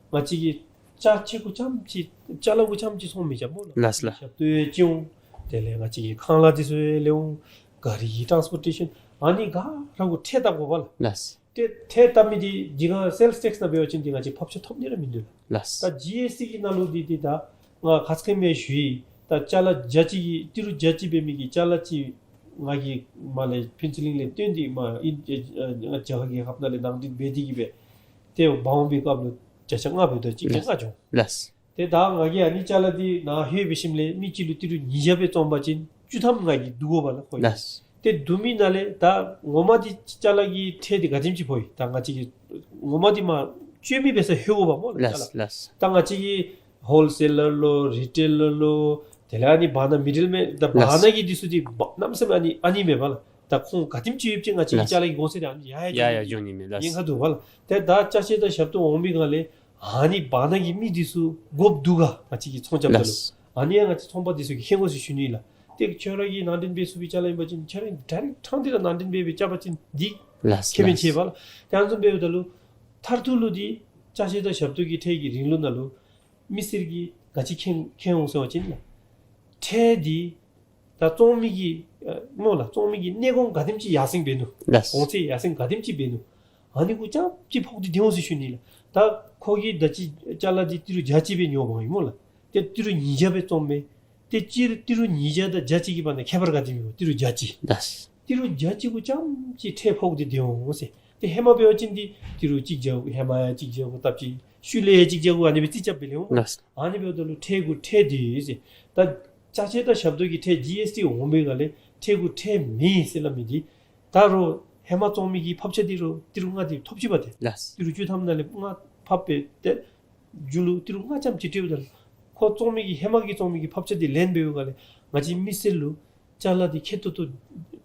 ང་བཅས་ཀྱིས་ཅ་ཆས་གུ་རྐྱངམ་ཅིག་ཅ་ལ་གུ་རྐྱངམ་ཅིག་ཚོང་མི་རྐྱབ་སྨོ་ལགས། ལགས་ལགས། ཞབས་ཏོག་ཡང་ཅིག་འོང་། དེ་ལས་ང་བཅས་ཀྱི་ཁང་གླ་འདི་ཚུ་ཡང་ལེན་འོང་། ག་རི་གི་ཊཱནསི་པོར་ཊེ་ཤཱན་ཨ་ནི་ག་ར་གུ་ཁྲལ་བཏབ་དགོ་པས་ལགས། ལགས། ཏེ་ཁྲལ་བཏབ་མི་འདི་འདི་ག་སེལསི་ཊེགསི་ནང་འབད་བ་ཅིན་འདི་ང་བཅས་ཕབ་ཆ་ཐོབ་ནི་ར་མིན་འདུག་ལགས། ལགས། ད་ཇི་ཨེསི་ཊི་གི་ནང་ལུ་འདི་འདི་ད་ང་ཁ་ཙ་ཁ་ཉིནམ་ཞུ་ཡི། ད་ཅ་ལ་བརྒྱ་གཅིག་གི་ཏི་རུ་བརྒྱ་གཅིག་འབད་མི་གི་ཅ་ལ་ཅིག་ང་གིས་མར་ལས་ཕུན་ཚོགས་གླིང་ལས་བཏོན་ཏེ་མར་ཨིན་ཨེ་ཨེ་རྒྱ་གར་རྒྱལ་ཁབ་ནང་ལས་ནང་འདྲེན་འབད་དེ་གིས་སྦེ་ཏེ་འབག་འོང་པའི་སྐབས་ལུ་བརྒྱ་ཆ་ལྔ་འབདཝ་ད་གཅིག་བརྒྱ་ལྔ་བྱུང་། ལགས། ཏེ་ད་ང་གིས་ཨ་ནི་ཅ་ལ་འདི་ནཱ་ལྷོད་འབད་ཞིནམ་ལས་མི་གཅིག་ལུ་ཏི་རུ་ཉིས་བརྒྱ་སྦེ་བཙོང་པ་ཅིན་བཅུ་ཐམ་ང་གིས་བསྡུ་དགོ་པས་ལགས་ཁོ་གིས། ལགས། ཏེ་བསྡུ་མི་ནང་ལས་ད་ངོ་མ་འདི་ཅ་ལ་གི་ཁྲལ་འདི་ག་དེམ་ཅིག་ཕོག་ཡི། ད་ང་བཅས་ཀྱིས་ངོ་མ་འདི་མར་སྤྱོད་མི་འབད་སར་ལྷོད་དགོ་པས་སྨོ་ལགས་ཅ་ལ། ལགས། ལགས། ད་ང་བཅས་ཀྱི་ཧོལ་སེ་ལར་ལོ་རི་ཊེ་ལར་ལོ་དེ་ལས་ཨ་ནི་བར་ན་མི་ཌལ་མེན་ད་བར་ན་གི་འདི་ཚུ་འདི་གནམ་མེད་ས་མེད་ཨ་ནི་ཨ་ནི་མེད་པས་ལགས། ད་ཁོང་ག་དེམ་ཅིག་ཡོད་ཅི་ང་བཅས་ཀྱི་ལགས། ཅ་ལ་གི་གོང་ཚད་འདི་ཨ་ནི་ཡར་ཡར་ཡར་ཡར་འགྱོ་ནི་མས་ལགས། ཉེན་ཁ་འདུག་པས་ལགས། ཏེ་ད་ཅ་ཆས་དང་ཞབས་ཏོག་འོང་པའི་སྒང་ལས་ཨ་ནི་བར་ན་གི་མི་འདི་ཚུ་དགོཔ་འདུག་ག་ང་བཅས་ཀྱི་ཚོང་རྐྱབ་ད་ལུ། ལགས། ཨ་ནི་ཡང་ང་བཅས་ཚོང་པ་འདི་ཚུ་གིས་ཤེས་དགོ་ཟེར་ཞུ་ནི་ལགས། ཏེ་ཁྱོད་ར་གིས་ནང་འདྲེན་འབད་ཚུགས་པའི་ཅ་ལ་ཨིན་པ་ཅིན་ཁྱོད་ར་ཌའི་རེཀཊ་ཕྲང་སྟེ་ར་ནང་འདྲེན་འབད་སྦེ་རྐྱབ་པ་ཅིན་འདི་ལགས། ཁེ་ཕན་ཆེ་བས་ལགས། ཏེ་ཨ་ནི་བཟུམ་འབདཝ་ད་ལུ་མཐར་ཐུག་ལུ་འདི་ཅ་ཆས་དང་ཞབས་ཏོག་གི་ཁྲལ་གྱི་རིང་ལུགས་ནང་ལུ་མི་སེར་གྱིས་ག་ཅི་མཁྱེན་མཁྱེན་འོང་ཟེར་བ་ཅིན་ལགས། ཁྲལ་འདི་ད་བཙོང་མི་གི་ཨ་སྨོ་ལགས་བཙོང་མི་གི་གནས་གོང་ག་དེམ་ཅིག་ཡར་སེང་འབད་ནུག། ལགས། གོང་ཚད་ཡར་སེང་ག་དེམ་ཅིག་འབད་ནུག། ཨ་ནི་གུ་རྐྱངམ་ཅིག་ཕོག་སྟེ་སྡོད་འོང་ཟེར་ཞུ་ནི་ལགས། ད་ཁོ་གིས་ད་ཅི་ཅ་ལ་འདི་ཏི་རུ་བརྒྱ་གཅིག་སྦེ་ཉོ་འབག་ཡི་སྨོ་ལགས། ཏེ་ཏི་རུ་ཉིས་བརྒྱ་སྦེ་བཙོང་མས། ཏེ་ཅི་ཏི་རུ་ཉིས་བརྒྱ་དང་བརྒྱ་གཅིག་གི་བར་ན་ཁྱད་པར་ག་དེམ་ཡོད། ཏི་རུ་བརྒྱ་གཅིག། ལགས། ཏི་རུ་བརྒྱ་གཅིག་གུ་རྐྱངམ་ཅིག་ཁྲལ་ཕོག་སྟེ་སྡོད་འོང་ཟེར། ཏེ་ཧེ་མ་འབད་བ་ཅིན་འདི་ཏི་རུ་གཅིག་བརྒྱ་གུ་ཧེ་མ་ཡང་གཅིག་བརྒྱ་གུ་བཏབ་ཅི། ཤུལ་ལས་ཡང་གཅིག་བརྒྱ་གུ་ཨ་ནི་སྦེ་རྩིས་རྐྱབ་སྦེ་ལེན་འོང་། ལགས། ཨ་ནི་འབདཝ་ད་ལུ་ཁྲལ་གུ་ཁྲལ་འདི་ཟེར། ད་ཅ་ཆས་དང་ཞབས་ཏོག་གི་ཁྲལ་ཇི་ཨེསི་ཊི་འོང་པའི་སྒང་ལས་ཁྲལ་གུ་ཁྲལ་མེད་ཟེར་སླབ་མི་འདི་ད་རུང་ཧེ་མ་བཙོང་མི་གི་ཕབ་ཆ་འདི་རུང་ཏི་རུ་ལྔ་འདི་ཐོབ་ཅི་པ་ཏེ། ལགས། ཏི་རུ་བཅུ་ཐམ་ནང་ལས་ལྔ་ཕབ་སྦེ་ཏེ་མཇུག་ལུ་ཏི་རུ་ལྔ་ཙམ་ཅིག་སྤྲོདཔ་ད་ལུ་ཁོ་བཙོང་མི་གི་ཧེ་མ་གི་བཙོང་མི་གི་ཕབ་ཆ་འདི་ལེན་འབདཝ་ད་ལས་ང་བཅས་མི་སེར་ལུ་ཅ་ལ་འདི་ཁེ་ཏོག་ཏོ་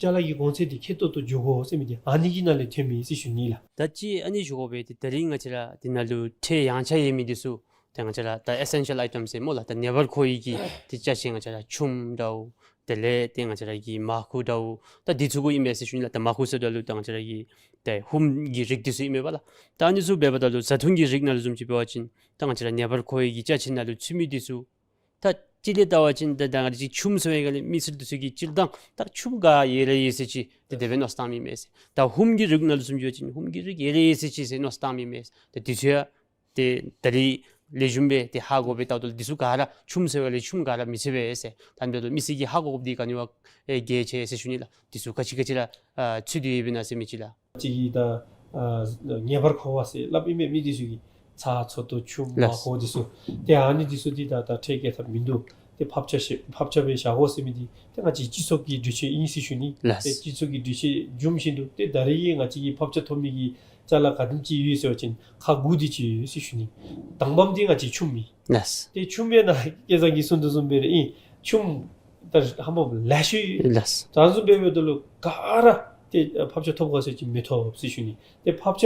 ཅ་ལ་གི་གོང་ཚད་འདི་ཁེ་ཏོག་ཏོ་འགྱོ་དགོ་ཟེར་མི་འདི་ཨ་ནི་གི་ནང་ལས་ཐོན་མི་ཟེར་ཞུ་ནི་ལགས། ད་ཅི་ཨ་ནི་ཞུ་དགོ་པས། ཏེ་ད་རིས་ང་བཅས་ར་འདི་ནང་ལུ་ཁྲལ་ཡངས་ཆག་ཡོད་མི་འདི་ཚུ་ཏེ་ང་བཅས་ར་ད་ཨེ་སེན་ཤལ་ཨའི་ཊེམ་ཟེར་སྨོ་ལགས། ད་ངེས་པར་དགོ་ཡི་གི་ཏེ་ཅ་ཆས་ང་བཅས་ར་ཆུམ་འདྲཝ་དེ་ལས་ཏེ་ང་བཅས་ར་གི་མར་ཁུ་འདྲཝ་ད་འདི་ཚུ་གུ་ཨིན་པས་ཟེར་ཞུ་ནི་ལགས། ད་མར་ཁུ་ཟེརཝ་ད་ལུ་ད་ང་བཅས་ར་གི་ཏེ་ཧུམ་གྱི་རིགས་འདི་ཚུ་ཨིན་མས་པ་ལགས། ད་ཨ་ནི་ཚུ་འབདཝ་ད་ལུ་བཟའ་འཐུང་གི་རིགས་ནང་ལུ་བཟུམ་ཅིག་འབད་བ་ཅིན་ད་ང་བཅས་ར་ངེས་པར་དགོ་ཡི་གི་ཅ་ཆས་ནང་ལུ་ཚུད་མི་འདི་ཚུ་ད་སྤྱིར་ལས་བལྟ་བ་ཅིན་ད་ད་ང་བཅས་ཆུམ་ཟེར་བའི་སྒང་ལས་མི་སེར་འདི་ཚུ་གིས་སྤྱིར་བཏང་ད་ཆུམ་ག་ཡོད་ར་ཡོད་ཟེར་ཅིག་ཏེ་དེ་སྦེ་མནོ་བསམ་བཏངམ་ཨིན་མས་ཟེར། ད་ཧུམ་གྱི་རིགས་ནང་ལུ་བཟུམ་ཅིག་འབད་བ་ཅིན་ཧུམ་གྱི་རིགས་ཡོད་ར་ཡོད་ཟེར་ཅིག་ཟེར་མནོ་བསམ་བཏངམ་ཨིན་མས་ཟེར། ད་འདི་ཚུ་ཡང་ཏེ་ད་རིས་ལེགས་ཤོམ་སྦེ་ཏེ་ཧ་གོ་སྦེ་བལྟཝ་ད་འདི་ཚུ་ག་ར་ཆུམ་ཟེར་བ་ལས་ཆུམ་ག་ར་མི་ཚུད་པས་ཟེར། ད་འབདཝ་ད་མི་སེར་གྱིས་ཧ་གོ་དགོཔ་འདི་ག་ནི་བ་ཨེ་གལ་ཆེ་ཟེར་ཞུ་ནི་ལགས། འདི་ཚུ་ག་ཅི་ག་ཅི་ར་ཨ་ཚུད་དེ་ཡོདཔ་ཨིན་ན་ཟེར་མི་ཅིག་ལགས། ཅིག་གིས་ད་ཨ་ངེས་པར་དགོ་པས་ཟེར་སླབ་ཨིན་མས། མི་འདི་ཚུ་གིས་ཚྭ་ཚོད་ལྟོ་ཆུམ་ལགས། མར་ཁུ་འདི་ཚུ་ཏེ་ཨ་ནི་འདི་ཚུ་འདི་ད་ད་ཁྲལ་བཀལ་ཐབས་མིན་འདུག། ཏེ་ཕབ་ཆ་ཤེ་ཕབ་ཆ་སྦེ་བཞག་དགོ་ཟེར་མི་འདི་ཏེ་ང་བཅས་སྤྱི་ཚོགས་ཀྱི་གྲོས་ཆོད་ཨིན་ཟེར་ཞུ་ནི། ལགས། ཏེ་སྤྱི་ཚོགས་ཀྱི་གྲོས་ཆོད་བཟུམ་བཞིན་དུ་ཏེ་ད་རེས་ཀྱི་ང་བཅས་ཀྱི་ཕབ་ཆ་ཐོབ་མི་གི་ཅ་ལ་ག་དེམ་ཅིག་ཡོད་ཟེར་བ་ཅིན་ཁག་དགུ་དེ་ཅིག་ཡོད་ཟེར་ཞུ་ནི། དང་པམ་འདི་ང་བཅས་ཆུམ་ཨིན། ལགས། ཏེ་ཆུམ་ཡང་ན་སྐལ་བཟང་གིས་གསུངས་དོ་བཟུམ་སྦེ་ར་ཨིན། ཆུམ་ད་ཧ་མ་ལེ་ཤ་ཡོད། ལགས། ད་བཟུམ་སྦེ་འབདཝ་ད་ལུ་ག་ར་ཏེ་ཕབ་ཆ་ཐོབ་ག་ཟེར་བ་ཅིན་མི་ཐོབ་ཟེར་ཞུ་ནི། ཏེ་ཕབ་ཆ་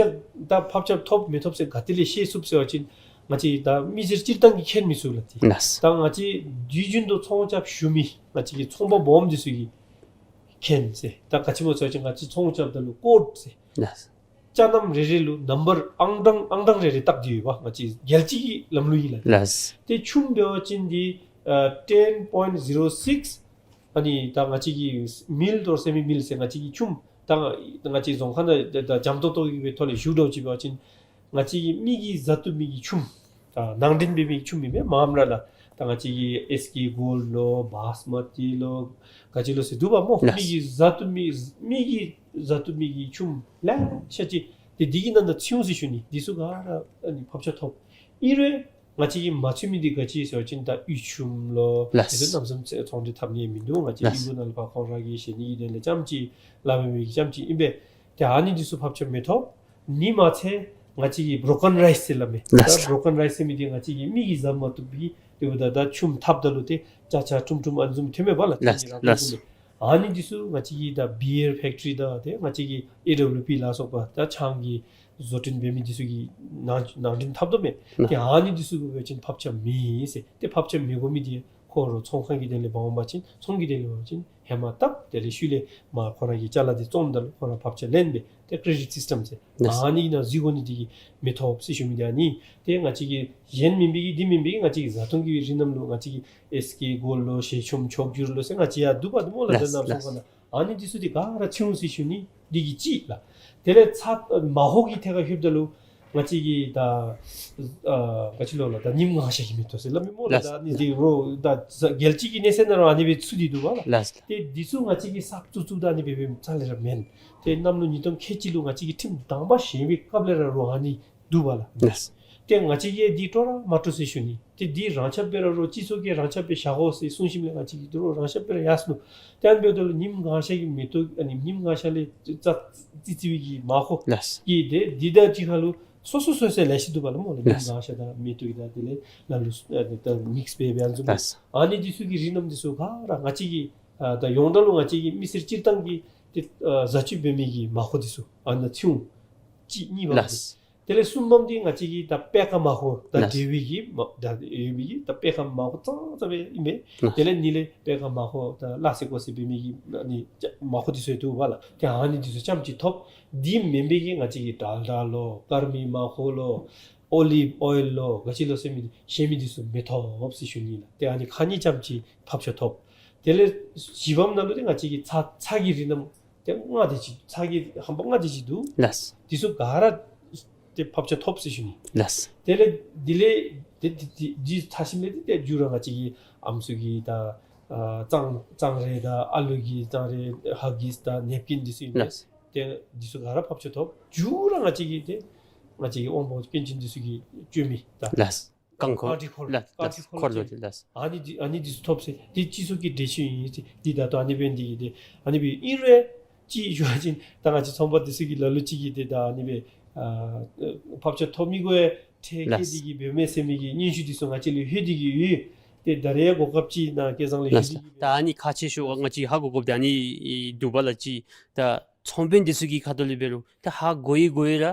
ད་ཕབ་ཆ་ཐོབ་མི་ཐོབ་ཟེར་ག་ཏེ་ལས་ཤེས་ཚུགས་ཟེར་བ་ཅིན་ང་བཅས་ད་མི་སེར་སྤྱིར་བཏང་གིས་མཁྱེན་མི་ཚུགས་ལགས་ཏེ། ལགས། ད་ང་བཅས་དུས་རྒྱུན་དུ་ཚོང་རྐྱབ་ཞུ་མི་ང་བཅས་ཀྱི་ཚོང་པ་སྦོམ་འདི་ཚུ་གིས་མཁྱེན་ཟེར། ད་ག་ཅི་སྨོ་ཟེར་བ་ཅིན་ང་བཅས་ཚོང་རྐྱབ་ད་ལུ་ཀོཌ་ཟེར། ལགས། ཅ་སྣམ་རེ་རེ་ལུ་ནམ་བར་ཨང་གྲངས་ཨང་གྲངས་རེ་རེ་བཏགས་ཏེ་ཡོདཔ་ང་བཅས་རྒྱལ་སྤྱི་གི་ལམ་ལུགས་ཨིན་ལགས། ལགས། ཏེ་ཆུམ་འབད་བ་ཅིན་འདི་ཨ་ten point zero six། ཨ་ནི་ད་ང་བཅས་ཀྱི་མིལ་ཊི་ཨོར་སེ་མི་མིལ་ཊི་ཟེར་ང་བཅས་ཀྱི་ཆུམ་ད་ང་བཅས་རྫོང་ཁ་ནང་ད་ད་འཇམ་ཏོང་ཏོ་གི་སྦེ་ཐོག་ལས་ཞུ་དོ་ཅིག་འབད་བ་ཅིན་ང་བཅས་ཀྱི་མི་གིས་བཟའ་བཏུབ་མི་གི་ཆུམ་ད་ནང་འདྲེན་འབད་མི་གི་ཆུམ་ཨིན་མས། མངམ་ར་ལགས། ད་ང་བཅས་ཀྱི་ཨེསི་ཀེ་གོལཌ་ལོ་བཱསི་མ་ཏི་ལོ་ག་ཅི་ལོ་ཟེར་འདུག་པ་སྨོ། ལགས། མི་གིས་བཟའ་བཏུབ་མི་མི་གིས་བཟའ་བཏུབ་མི་གི་ཆུམ་ལེ་ཤ་ཅིག་ཏེ་འདི་གི་ནང་ན་ཚུད་འོང་ཟེར་ཞུ་ནི། འདི་ཚུ་ག་ར་ཨ་ནི་ཕབ་ཆ་ཐོབ། ཨིན་རུང་ང་བཅས་ཀྱིས་མ་ཚུད་མི་འདི་ག་ཅི་ཟེར་བ་ཅིན་ད་དབུལ་ཆུམ་ལོ། ལགས། དེ་ཚུ་གནམ་མེད་ས་མེད་ཚོང་འབྲེལ་འཐབ་ནི་མིན་འདུག། ང་བཅས། ལགས། ཨིན་གོ་ནང་ལུ་ཕར་ཁོང་ར་གིས་བཞེས་ནི་གི་དོན་ལས་རྐྱངམ་ཅིག་སླབ་པའི་མི་རྐྱངམ་ཅིག་ཨིན་པས། ཏེ་ཨ་ནི་འདི་ཚུ་ཕབ་ཆ་མི་ཐོབ། ཨ་ནི་མ་ཚད་ ང་བཅས་ཀྱི་བྲོ་ཀན་རའིསི་ཟེར་སླབ་མས། ལགས། ད་བྲོ་ཀན་རའིསི་ཟེར་མི་འདི་ང་བཅས་ཀྱི་མི་གིས་བཟའ་མ་བཏུབ་པའི་དེ་འབདཝ་ད་ད་ཆུམ་འཐབ་ད་ལུ་ཏེ་ཅ་ཆས་ཁྲུམ་ཁྲུམ་ཨ་ནི་བཟུམ་ཐོན་མས་པ་ལགས། ལགས། ཏེ་ནི་རང་ལགས། ཁུངས་ཨ་ནི་འདི་ཚུ་ང་བཅས་ཀྱི་ད་བི་ཡར་ཕེཀ་ཊི་རི་དང་ཏེ་ང་བཅས་ཀྱི་ཨེ་ཌབ་ལུ་པི་ལ་སོགས་པ་ད་ཆང་གི་བཟོ་སྐྲུན་འབད་མི་འདི་ཚུ་གིས་ནང་ནང་འདྲེན་འཐབ་དོ་མས། ལགས། ཏེ་ཨ་ནི་འདི་ཚུ་གིས་འབད་བ་ཅིན་ཕབ་ཆ་མེད་ཟེར། ཏེ་ཕབ་ཆ་མི་དགོ་མི་འདི་ཁོ་ར་ཚོང་ཁང་གི་དོན་ལས་འབད་འོང་པ་ཅིན་ཚོང་གི་དོན་ལས་འབད་བ་ཅིན་ཧེ་མ་བཏབ་དེ་ལས་ཤུལ་ལས་མར་ཁོ་ར་གི་ཅ་ལ་འདི་བཙོངམ་ད་ལུ་ཁོ་ར་ཕབ་ཆ་ལེན་སྦེ་ཏེ་ཀྲེ་ཌིཊ་སིསི་ཊམ་ཟེར། ལགས། ཨ་ནི་ནང་འཛུལ་དགོ་ནི་འདི་གིས་མི་ཐོབ་ཟེར་ཞུ་མི་འདི་ཨ་ནི། ཏེ་ང་བཅས་ཀྱི་གཞན་མེན་པའི་གི་འདི་མེན་པའི་གི་ང་བཅས་ཀྱི་བཟའ་འཐུང་གི་རིགས་རྣམས་ལུ་ང་བཅས་ཀྱི་ཨེས་ཀེ་གོལཌ་ལོ་ཞལ་ཆུམ་མཆོག་གྱུར་ལོ་ཟེར་ང་བཅས་ཡར་འདུག་པ་འདི་སྨོ་ལགས། ལགས། ད་ནཱ་ཚོང་ཁང་ནང་ཨ་ནི་འདི་ཚུ་འདི་ག་ར་ཚིག་འོང་ཟེར་ཞུ་ནི་འདི་གིས་གཅིག་ལགས། དེ་ལས་ཚ་མ་ཧོ་གི་ཐད་ཁར་ལྷོདཔ་ད་ལུ་ང་བཅས་ཀྱི་ད་ཨ་ག་ཅི་ལོ་ལགས་ད་ཉིམ་ངང་ཤ་གི་མེ་ཏོག་ཟེར་སླབ་མི་སྨོ་ལགས། ལགས། ད་ཨ་ནི་འདི་རོགས་ད་རྒྱལ་སྤྱི་གི་གནས་ཚད་ནང་རོགས་ཨ་ནི་སྦེ་ཚུད་དེ་འདུག་པ་ལགས། ལགས། ཏེ་འདི་ཚུ་ང་བཅས་ཀྱིས་གསརཔ་བཙུགས་བཙུགསཔ་ད་ཨ་ནི་སྦེ་འབདཝ་རྩ་ལས་ར་མེན། ཏེ་གནམ་ལོ་ཉིས་སྟོང་ཁལ་གཅིག་ལུ་ང་བཅས་ཀྱི་ཁྲིམས་དང་པ་བཞེངས་པའི་སྐབས་ལས་ར་རོགས་ཨ་ནི་འདུག་པ་ལགས། ལགས། ཏེ་ང་བཅས་ཀྱིས་འདི་སྤྲོ་ར་མ་སྤྲོ་ཟེར་ཞུ་ནི། ཏེ་འདི་རང་ཁྱབ་སྦེ་ར་རོགས་སྤྱི་ཚོགས་ཀྱིས་རང་ཁྱབ་སྦེ་བཞག་དགོ་ཟེར་གསུངས་ཞིནམ་ལས་ང་བཅས་ཀྱིས་འདི་རོགས་རང་ཁྱབ་སྦེ་ར་ཡར་སོང་ནུག། ཏེ་ཨ་ནི་འབདཝ་ད་ལུ་ཉིམ་ངང་ཤ་གི་མེ་ཏོག་ཨ་ནི་ཉིམ་ངང་ཤ་ལས་བཙིར་བཙིར་བའི་གི་མ་ཧོ། ལགས། གི་དེ་འདི་དང་གཅིག་ཁར་ལུ་སོ་སོ་སོ་སོ་ལེ་ཤ་འདུག་པ་ལགས་སྨོ་ལགས། ཉིམ་ལགས། ངང་ཤ་དང་མེ་ཏོག་གི་དང་དེ་ལས་ལ་ལུ་ཨ་ནི་ད་མིགསི་འབད་འབད་ཨ་ནི་བཟུམ། ལགས། ཨ་ནི་འདི་ཚུ་གི་རིགས་རྣམས་འདི་ཚུ་ག་ར་ང་བཅས་ཀྱི་ཨ་ད་ཡོངས་གྲགས་ལུ་ང་བཅས་ཀྱི་མི་སེར་སྤྱིར་བཏང་གི་ཏེ་ཨ་བཟའ་སྤྱོད་འབད་མི་གི་མ་ཧོ་འདི་ཚུ་ཨ་ནཱ་ཚིག་འོང་། གཅིག་གཉིས་པ་འདི། ལགས། དེ་ལས་གསུམ་པམ་འདི་ང་བཅས་ཀྱི་ད་པད་ཁ་མ་ཧོ་ད། ལགས། འབྲེལ་བའི་གི་མ་ད་ཡོད་མི་གི་ད་པད་ཁ་མ་ཧོ་ཙང་ཙང་སྦེ་ཨིན་པས། ལགས། དེ་ལས་གཉིས་ལས་པད་ཁ་མ་ཧོ་ད་ལ་སེ་ཀོ་སེ་འབད་མི་གི་ཨ་ནི་མ་ཧོ་འདི་ཚུ་འདུག་པ་ལགས། ཏེ་ཨ་ནི་འདི་ཚུ་ཙམ་ཅིག་ཐོབ། འདི་མེན་པའི་གི་ང་བཅས་ཀྱི་ཌལ་ཌ་ལོ་ཀརྨིག་མ་ཧོ་ལོ་ཨོ་ལིབ་ཨོའིལ་ལོ་ག་ཅི་ལོ་ཟེར་མི་གཞན་མི་འདི་ཚུ་མི་ཐོབ་ཟེར་ཞུ་ནི་ལགས། ཏེ་ཨ་ནི་ཁག་གཉིས་ཙམ་ཅིག་ཕབ་ཆ་ཐོབ། དེ་ལས་བཞི་པམ་ནང་ལུ་ཏེ་ང་བཅས་ཀྱི་ཚྭ་ཚྭ་གི་རིགས་རྣམས་ཏེ་ལྔ་དེ་ཅིག་ཚྭ་གི་ཧམ་པ་ལྔ་དེ་ཅིག་འདུག། ལགས། འདི་ཚུ་ག་ར་ཏེ་ཕབ་ཆ་ཐོབ་ཟེར་ཞུ་ནི། ལགས། དེ་ལས་འདི་ལས་ཏེ་འདི་འདི་འདི་ཚར་ཞིནམ་ལས་ཏེ་ཏེ་མཇུག་ར་ང་བཅས་ཀྱི་ཨམ་སྲུ་གི་ད་ཨ་གཙང་གཙང་རས་དང་ཨ་ལུ་གི་གཙང་རས་ཧ་གིས་དང་ནེབ་ཀིན་འདི་ཚུ་ཨིན་པས། ལགས། ཏེ་འདི་ཚུ་ག་ར་ཕབ་ཆ་ཐོབ། མཇུག་ར་ང་བཅས་ཀྱི་ཏེ་ང་བཅས་ཀྱི་དབང་པོ་སྐྱོན་ཅན་འདི་ཚུ་གིས་སྤྱོད་མི་ད་རྐང་འཁོར། རྐང་འཁོར་ལགས། རྐང་འཁོར་ལགས། ཨ་ནི་འདི་ཨ་ནི་འདི་ཚུ་ཐོབ་ཟེར། འདི་སྤྱི་ཚོགས་ཀྱི་འགྲེལ་བཤད་ཨིན་ཟེར། འདི་ད་ལྟོ་ཨ་ནི་འབད་ནི་འདི་གིས་ཏེ་ཨ་ནི་སྦེ་ཨིན་རུང་ཅིག་ཞུ་བ་ཅིན་ད་ང་བཅས་ཚོང་པ་འདི་ཚུ་གིས་ལ་ལུ་ཅིག་གིས་ཏེ་ད་ཨ་ནི་སྦེ་ཨ་ཕབ་ཆ་ཐོབ་མི་གུ་ཡང་ཁྲལ་བཀལ། ལགས། ཏེ་གིས་འབད་མས་ཟེར་མི་གི་སྙན་ཞུ་འདི་ཚུ་ང་བཅས་ལུ་ལྷོད་དེ་གིས་ཡོད། ཏེ་ད་རེས་གོ་སྐབས་ཅིག་ནཱ་སྐལ་བཟང་ལས། ལགས། ཞུ་ད་ཨ་ནི་ཁག་ཆེ་ཤོས་ང་བཅས་ཧ་གོ་དགོཔ་འདི་ཨ་ནི་འདུག་པ་ལགས། ཅིག་ད་ཚོང་དཔོན་འདི་ཚུ་གི་ཁ་ཐུག་ལས་འབད་རུང་ད་ཧ་གོ་ཡི་གོ་ཡི་ར་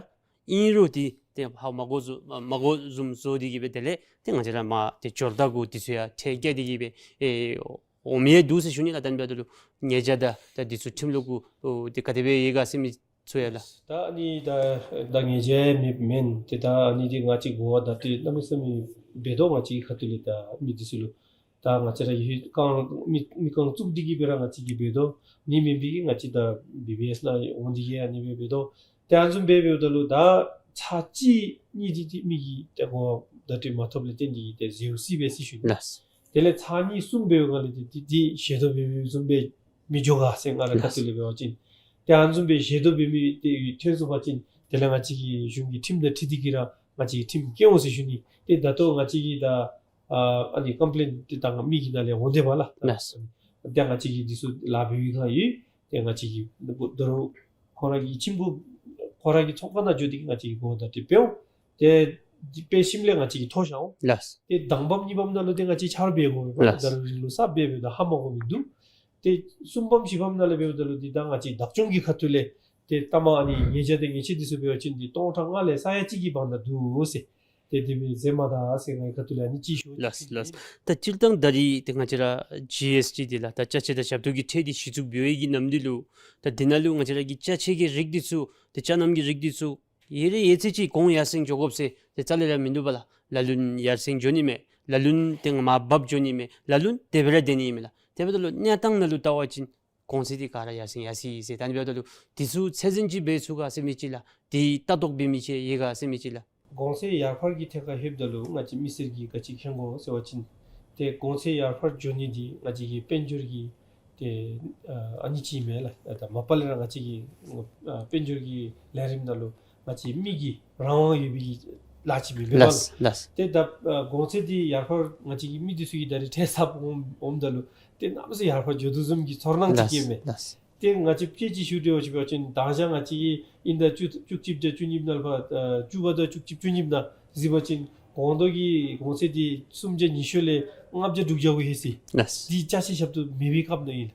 ཨིན་རུང་ཏེ་ཏེ་ཧ་མ་གོ་བཟུམ་མ་གོ་བཟུམ་བཟོ་སྟེ་གིས་སྦེ་དེ་ལས་ཏེ་ང་བཅས་ར་མར་ཏེ་འབྱོར་ད་གུ་འདི་ཚུ་ཡང་ཁྲལ་བཀལ་ཏེ་གིས་སྦེ་ཨེ་འོང་མི་ཡང་འདུག་ཟེར་ཞུ་ནི་ལགས། ད་ཨ་ནི་འབདཝ་ད་ལུ་ཉེས་བྱ་དང་ད་འདི་ཚུ་ཁྲིམས་ལུགས་གུ་ཨོ་ཏེ་ག་དེ་སྦེ་ཡོད་ག་ཟེར་མི་ཚུ་ཡང་ལགས། ད་ཨ་ནི་ད་ད་ཉེས་བྱ་མེད་མེན། ཏེ་ད་ཨ་ནི་འདི་ང་བཅས་གོ་བ་ད་ཏེ་གནམ་མེད་ས་མེད་འབད་དོ། ང་བཅས་ཁ་ཐུག་ལས་ད་མི་འདི་ཚུ་ལུ་ད་ང་བཅས་ར་ཡོད་རྐང་མི་མི་རྐང་བཙུགས་ཏེ་གིས་སྦེ་ར་ང་བཅས་ཀྱིས་འབད་དོ། ཨ་ནི་མེན་པའི་གི་ང་བཅས་ད་བི་བི་ཨེསི་ནང་འོང་སྟེ་གིས་ཨ་ནི་སྦེ་འབད་དོ། ཏེ་ཨ་ནི་བཟུམ་སྦེ་འབདཝ་ད་ལུ་ད་ཚར་གཅིག་གཉིས་འདི་ཏེ་མི་གིས་ཏེ་གོ་བརྡ་སྤྲོད་མ་ཐོབ་ལས་བརྟེན་ཏེ་གིས་ཏེ་ཟེརཝ་སྲིད་པས་ཟེར་ཞུ་ནི། ལགས། དེ་ལས་ཚར་གཉིས་གསུམ་འབདཝ་ལས་ཏེ་ཏེ་ཏེ་ཞལ་འདོན་འབད་འབདཝ་བཟུམ་སྦེ་མི་འགྱོ་ག་ཟེར་ང་རའི་ཁ་ཐུག་ལས་འབད་བ་ཅིན། ཏེ་ཨ་ནི་བཟུམ་སྦེ་ཞལ་འདོན་འབད་མི་ཏེ་ཐོན་སོང་པ་ཅིན་དེ་ལས་ང་བཅས་ཀྱི་གཞུང་གི་ཁྲིམས་དང་འཁྲིལ་ཏེ་གིས་ར་ང་བཅས་ཀྱིས་ཁྲིམས་བཀལ་འོང་ཟེར་ཞུ་ནི། ཏེ་ད་ལྟོ་ང་བཅས་ཀྱིས་ད་ཨ་ཨ་ནི་ཀམ་པི་ལེནཊ་ཏེ་ད་མི་གི་ནང་ལས་འོང་དེས་པ་ལགས། ལགས། ཏེ་ང་བཅས་ཀྱིས་འདི་ཚུ་ལཱ་འབད་བའི་སྒང་ཡོད། ཏེ་ང་བཅས་ཀྱིས་ད་རུང་ཁོ་ར་གི་ཁྱིམ་གུ་ཁོ་ར་གི་ཚོང་ཁང་ནང་འགྱོ་སྟེ་གིས་ང་བཅས་ཀྱིས་གོ་བརྡ་ཏེ་འབད་འོང་། ཏེ་འདི་འབད་ཞིནམ་ལས་ང་བཅས་ཀྱིས་ཐོ་བཞག་འོང་། ལགས། ཏེ་དང་པམ་གཉིས་པམ་ནང་ལུ་ཏེ་ང་བཅས་ཆ་རོགས་འབད་དགོ་པས། ལགས། ད་རུང་རིང་ལུགས་གསརཔ་འབད་འབདཝ་ད་ཧ་མ་གོ་མི་འདུག། ཏེ་གསུམ་པམ་བཞི་པམ་ནང་ལས་འབདཝ་ད་ལུ་འདི་ད་ང་བཅས་བདག་སྐྱོང་གི་ཁ་ཐུག་ལས་ཏེ་ལྟ་མ་ཨ་ནི་ཉེས་བྱ་དང་ཉེས་ཆད་འདི་ཚུ་འབད་བ་ཅིན་འདི་སྟོང་ཕྲག་ལྔ་ལས་ས་ཡ་གཅིག་གི་བར་ན་འདུག་ཟེར། ཏེ་དེ་སྦེ་ཟེར་མ་ད་ཟེར་ངེའི་ཁ་ཐུག་ལས་ཨ་ནི་ཅིག་ཞུ། ལགས་ལགས། ད་སྤྱིར་བཏང་ད་རིས་ཏེ་ང་བཅས་ར་ཇི་ཨེསི་ཊི་འདི་ལགས་ད་ཅ་ཆས་དང་ཞབས་ཏོག་གི་ཁྲལ་འདི་གཞི་བཙུགས་འབད་བའི་གི་ནམ་དུས་ལུ་ད་འདི་ནང་ལུ་ང་བཅས་ར་གི་ཅ་ཆས་ཀྱི་རིགས་འདི་ཚུ་ཏེ་ཅ་སྣམ་གྱི་རིགས་འདི་ཚུ་ཡོད་རེ་ཡོད་ཚད་ཅིག་གོང་ཡར་སེང་འགྱོ་དགོཔ་ཟེར་ཏེ་རྩ་ལས་ར་མིན་འདུག་པ་ལགས། ལ་ལུ་ཡར་སེང་འགྱོ་ནི་མས། ལ་ལུ་ཏེ་མར་བབས་འགྱོ་ནི་མས། ལ་ལུ་དེ་སྦེ་ར་སྡོད་ནི་མས་ལགས། དེ་འབདཝ་ད་ལུ་གནས་སྟངས་ནང་ལུ་བལྟ་བ་ཅིན་གོང་ཚད་འདི་ག་ར་ཡར་སེང་ཡར་སེང་ཡི་ཟེར། ད་ཨ་ནི་འབདཝ་ད་ལུ་འདི་ཚུ་ཚད་འཛིན་ཅིག་འབད་ཚུགས་ག་ཟེར་མི་ཅིག་ལགས། འདི་ལྟ་རྟོག་འབད་མི་ཅིག་ཡོད་ག་ཟེར་མི་ཅིག་ལགས། གོང་ཚད་ཡར་འཕར་གྱི་ཐད་ཁར་ལྷོདཔ་ད་ལུ་ང་བཅས་མི་སེར་གྱིས་ག་ཅི་མཁྱེན་དགོ་ཟེར་བ་ཅིན་ཏེ་གོང་ཚད་ཡར་འཕར་འགྱོ་ནི་འདི་ང་བཅས་ཀྱི་དཔལ་འབྱོར་གྱི་ཏེ་ཨ་ཨ་ནི་ཅིག་མས་ལགས། ད་མ་པ་ལས་ར་ང་བཅས་ཀྱི་ཨ་དཔལ་འབྱོར་གྱི་ལས་རིམ་ནང་ལུ་ང་བཅས་མི་གི་རང་དབང་ཡོད་པའི་གི་ལཱ་ཅིག་མེན་པས་ལགས། ལགས། ཏེ་ད་ཨ་གོང་ཚད་འདི་ཡར་འཕར་ང་བཅས་ཀྱི་མི་འདི་ཚུ་གིས་ད་རིས་ཁྲལ་གསརཔ་འོངམ་འོངམ་ད་ལུ་ཏེ་གནམ་མེད་ས་མེད་ཡར་འཕར་འགྱོ་དོ་བཟུམ་གྱི་ཚོར་སྣང་ཅིག་ལགས་སྐྱེཝ་མས། ལགས། ཏེ་ང་བཅས་དཔེ་ཅིག་ཞུ་དེ་འབད་བ་ཅིན་ད་ང་བཅས་ཀྱིས་ཨིན་ཟླ་བཅུ་བཅུ་གཅིག་དང་བཅུ་གཉིས་ནང་ལུ་ཕར་ཨ་བཅུ་པ་དང་བཅུ་གཅིག་བཅུ་གཉིས་ནང་གཟིགས་པ་ཅིན་གོང་ཐོག་གི་གོང་ཚད་འདི་སུམ་བརྒྱ་ཉི་ཤུ་ལས་ལྔ་བརྒྱ་དྲུག་བརྒྱ་ལུ་ལྷོད་ཅི། ལགས། འདི་ཅ་ཆས་ཞབས་ཏོག་མེད་པའི་སྐབས་ནང་ཨིན།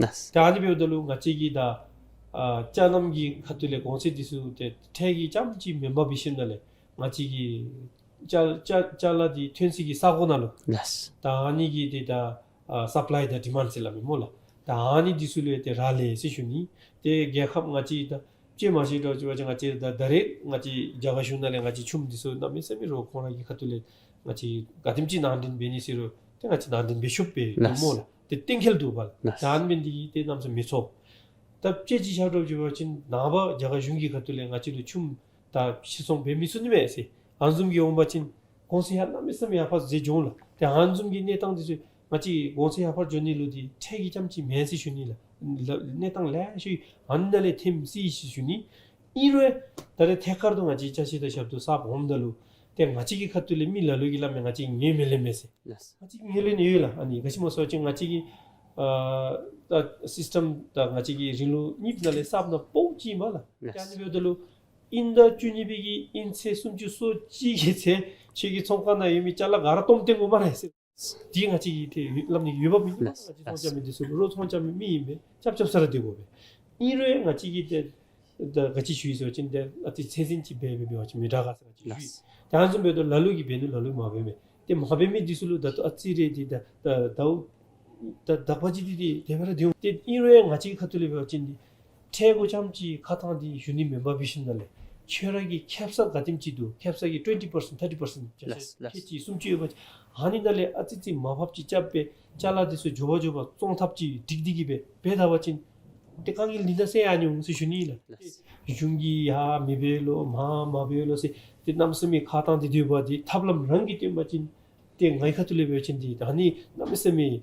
ལགས། ད་ཨ་ནི་འབདཝ་ད་ལུ་ང་བཅས་ཀྱིས་ད་ཨ་ཅ་ལམ་གྱི་ཁ་ཐུག་ལས་གོང་ཚད་འདི་ཚུ་ཏེ་ཁྲལ་གྱིས་རྐྱངམ་ཅིག་མེན་པར་འབད་ཞིནམ་ལས་ང་བཅས་ཀྱི་ཅ་ཅ་ཅ་ལ་འདི་ཐོན་སའི་གི་ས་གོ་ནང་ལུ། ལགས། ད་ཨ་ནི་གི་ཏེ་ད་ཨ་སབ་ལའི་དང་ཌི་མཱནཌ་ཟེར་སླབ་མས་སྨོ་ལགས། ད་ཨ་ནི་འདི་ཚུ་ལུ་ཏེ་རག་ལས་ཟེར་ཞུ་ནི། ཏེ་རྒྱལ་ཁབ་ང་བཅས་ད་དཔྱེ་མ་བཞག་འདྲཝ་ཅིག་འབད་བ་ཅིན་ང་བཅས་ད་ད་རེས་ང་བཅས་རྒྱ་གར་གཞུང་ནང་ལས་ང་བཅས་ཆུམ་འདི་ཚུ་གནམ་མེད་ས་མེད་རོགས་ཁོང་ར་གི་ཁ་ཐུག་ལས་ང་བཅས་ག་དེམ་ཅིག་ནང་འདྲེན་འབད་ནི་ཟེར་རུང་ཏེ་ང་བཅས་ནང་འདྲེན་འབད་ཚུགས་པས། ལགས། སྨོ་ལགས། ཏེ་གཏན་འཁེལ་འདུག་པ་ལགས། ལགས། ད་ཨ་ནི་འབད་ནི་འདི་གིས་ཏེ་གནམ་མེད་ས་མེད་ཚོར། ད་དཔྱེ་ཅིག་བཞག་འདྲཝ་ཅིག་འབད་བ་ཅིན་ནངས་པ་རྒྱ་གར་གཞུང་གི་ཁ་ཐུག་ལས་ང་བཅས་ལུ་ཆུམ་ད་ཕྱིར་ཚོང་འབད་མི་ཚུགས་ནི་མས་ཟེར། ཨ་ནི་བཟུམ་གྱི་འོང་པ་ཅིན་གོང་ཚད་ཡང་གནམ་མེད་ས་མེད་ཡར་འཕར་ཟེར་འགྱོ་འོང་ལགས། ཏེ་ཨ་ནི་བཟུམ་གྱི་གནས་སྟངས་འདི་ཚུ་ང་བཅས་གོང་ཚད་ཡར་འཕར་འགྱོ་ནི་ལུ་འདི་ཁྲལ་གྱིས་རྐྱངམ་ཅིག་མེན་ཟེར་ཞུ་ནི་ལགས། ལགས། གནས་སྟངས་ལེ་ཤ་ཨ་ནི་ནང་ལས་ཐོནམ་ཅིག་ཨིན་ཟེར་ཞུ་ནི། ཨིན་རུང་ད་རེས་ཐད་ཀར་དུ་ང་བཅས་ཅ་ཆས་དང་ཞབས་ཏོག་གསརཔ་འོངམ་ད་ལུ་ཏེ་ང་བཅས་ཀྱི་ཁ་ཐུག་ལས་མི་ལ་ལུ་གིས་སླབ་མས། ང་བཅས་ངོས་མི་ལེན་མས་ཟེར། ལགས། ང་བཅས་ངོས་ལེན་ཡོད་ལགས། ཨ་ནི་ག་ཅི་སྨོ་ཟེར་བ་ཅིན་ང་བཅས་ཀྱི་ཨ་ད་སིསི་ཊམ་ད་ང་བཅས་ཀྱི་རིང་ལུགས་གཉིསཔ་ནང་ལས་གསརཔ་ནང་སྤོ་ཅིག་ཨིན་པས་ལགས། ལགས། ཏེ་ཨ་ནི་འབདཝ་ད་ལུ་ཨིན་ཟླ་བཅུ་གཉིས་པའི་གི་ཨིན་ཚེས་སུམ་ཅུ་སོ་གཅིག་གི་ཚེ་ཁྱོད་ཀྱི་ཚོང་ཁང་ནང་ཡོད་མི་ཅ་ལ་ག་ར་བཏོན་སྟོན་དགོ་སྨ་རེ་ཟེར། འདི་ང་བཅས་ཀྱིས་ཏེ་སླབ་ནི་འོས་འབབ་མེད། ལགས། ང་བཅས་ཚོང་རྐྱབ་མི་འདི་ཚུ་རོགས་ཚོང་རྐྱབ་མི་མི་ཨིན་པས། རྐྱབ་རྐྱབ་ས་ར་སྡོད་དགོ་པས། ཨིན་རུང་ང་བཅས་ཀྱིས་ཏེ་ད་ག་ཅི་ཞུ་ཡི་ཟེར་བ་ཅིན་ཏེ་ཨ་ཙི་ཚད་འཛིན་ཅིག་འབད་འབད་བ་ཅིན་མི་དྲག་ག་ཟེར་ང་བཅས་ཞུ་ཡི། ལགས། ཏེ་ཨ་ནི་བཟུམ་འབདཝ་ད་ལ་ལུ་གིས་འབད་ནུག། ལ་ལུ་མ་འབད་མི་འདི་ཚུ་ལུ་ད་ལྟོ་ཨ་ཙི་རེ་འདི་ད་ད་ད་ད་དག་པ་ཅིག་འདི་འདི་དེ་སྦེ་ར་སྡོད་འོང་། ཏེ་ཨིན་རུང་ང་བཅས་ཁ་ཐུག་ལས་འབད་བ་ཅིན་འདི་ཁྲལ་གུ་རྐྱངམ་ཅིག་ཁ་ཐངས་འདི་ཞུ་ནི་མེན་པར་འབད་ཞིནམ་ལས་ཁྱོད་ར་གི་ཁེབ་ས་ག་དེམ་ཅིག་འདུག། ཁེབ་ས་གི་ཊུ་ཝེན་ཊི་པར་སེནཊ་ཐར་ཊི་པར་སེནཊ་ཅ་ཆས། ལགས། ལགས། ཁལ་གཅིག་སུམ་ཅུ་ཡོད་པ་ཅིན་ཨ་ནི་ནང་ལས་ཨ་ཙི་ཙི་མར་ཕབ་ཅིག་རྐྱབ་སྦེ་ཅ་ལ་འདི་ཚུ་མགྱོགས་པ་མགྱོགས་པ་བཙོང་ཐབས་ཅིག་སྒྲིག་སྟེ་གི་སྦེ་འབད་ད་པ་ཅིན་ཏེ་དཀའ་ངལ་འདི་ནང་སེལ་ཡར་འོང་ཟེར་ཞུ་ནི་ལགས། ལགས། གཞུང་གིས་ཡར་མི་འབད་ལོ་མར་མ་འབད་ལོ་ཟེར་ཏེ་གནམ་མེད་ས་མེད་ཁ་བཏང་སྟེ་སྡོད་པ་འདི་ཐབས་ལམ་རང་གིས་བཏོན་པ་ཅིན་ཏེ་ངེའི་ཁ་ཐུག་ལས་འབད་བ་ཅིན་འདི་ད་ཨ་ནི་གནམ་མེད་ས་མེད་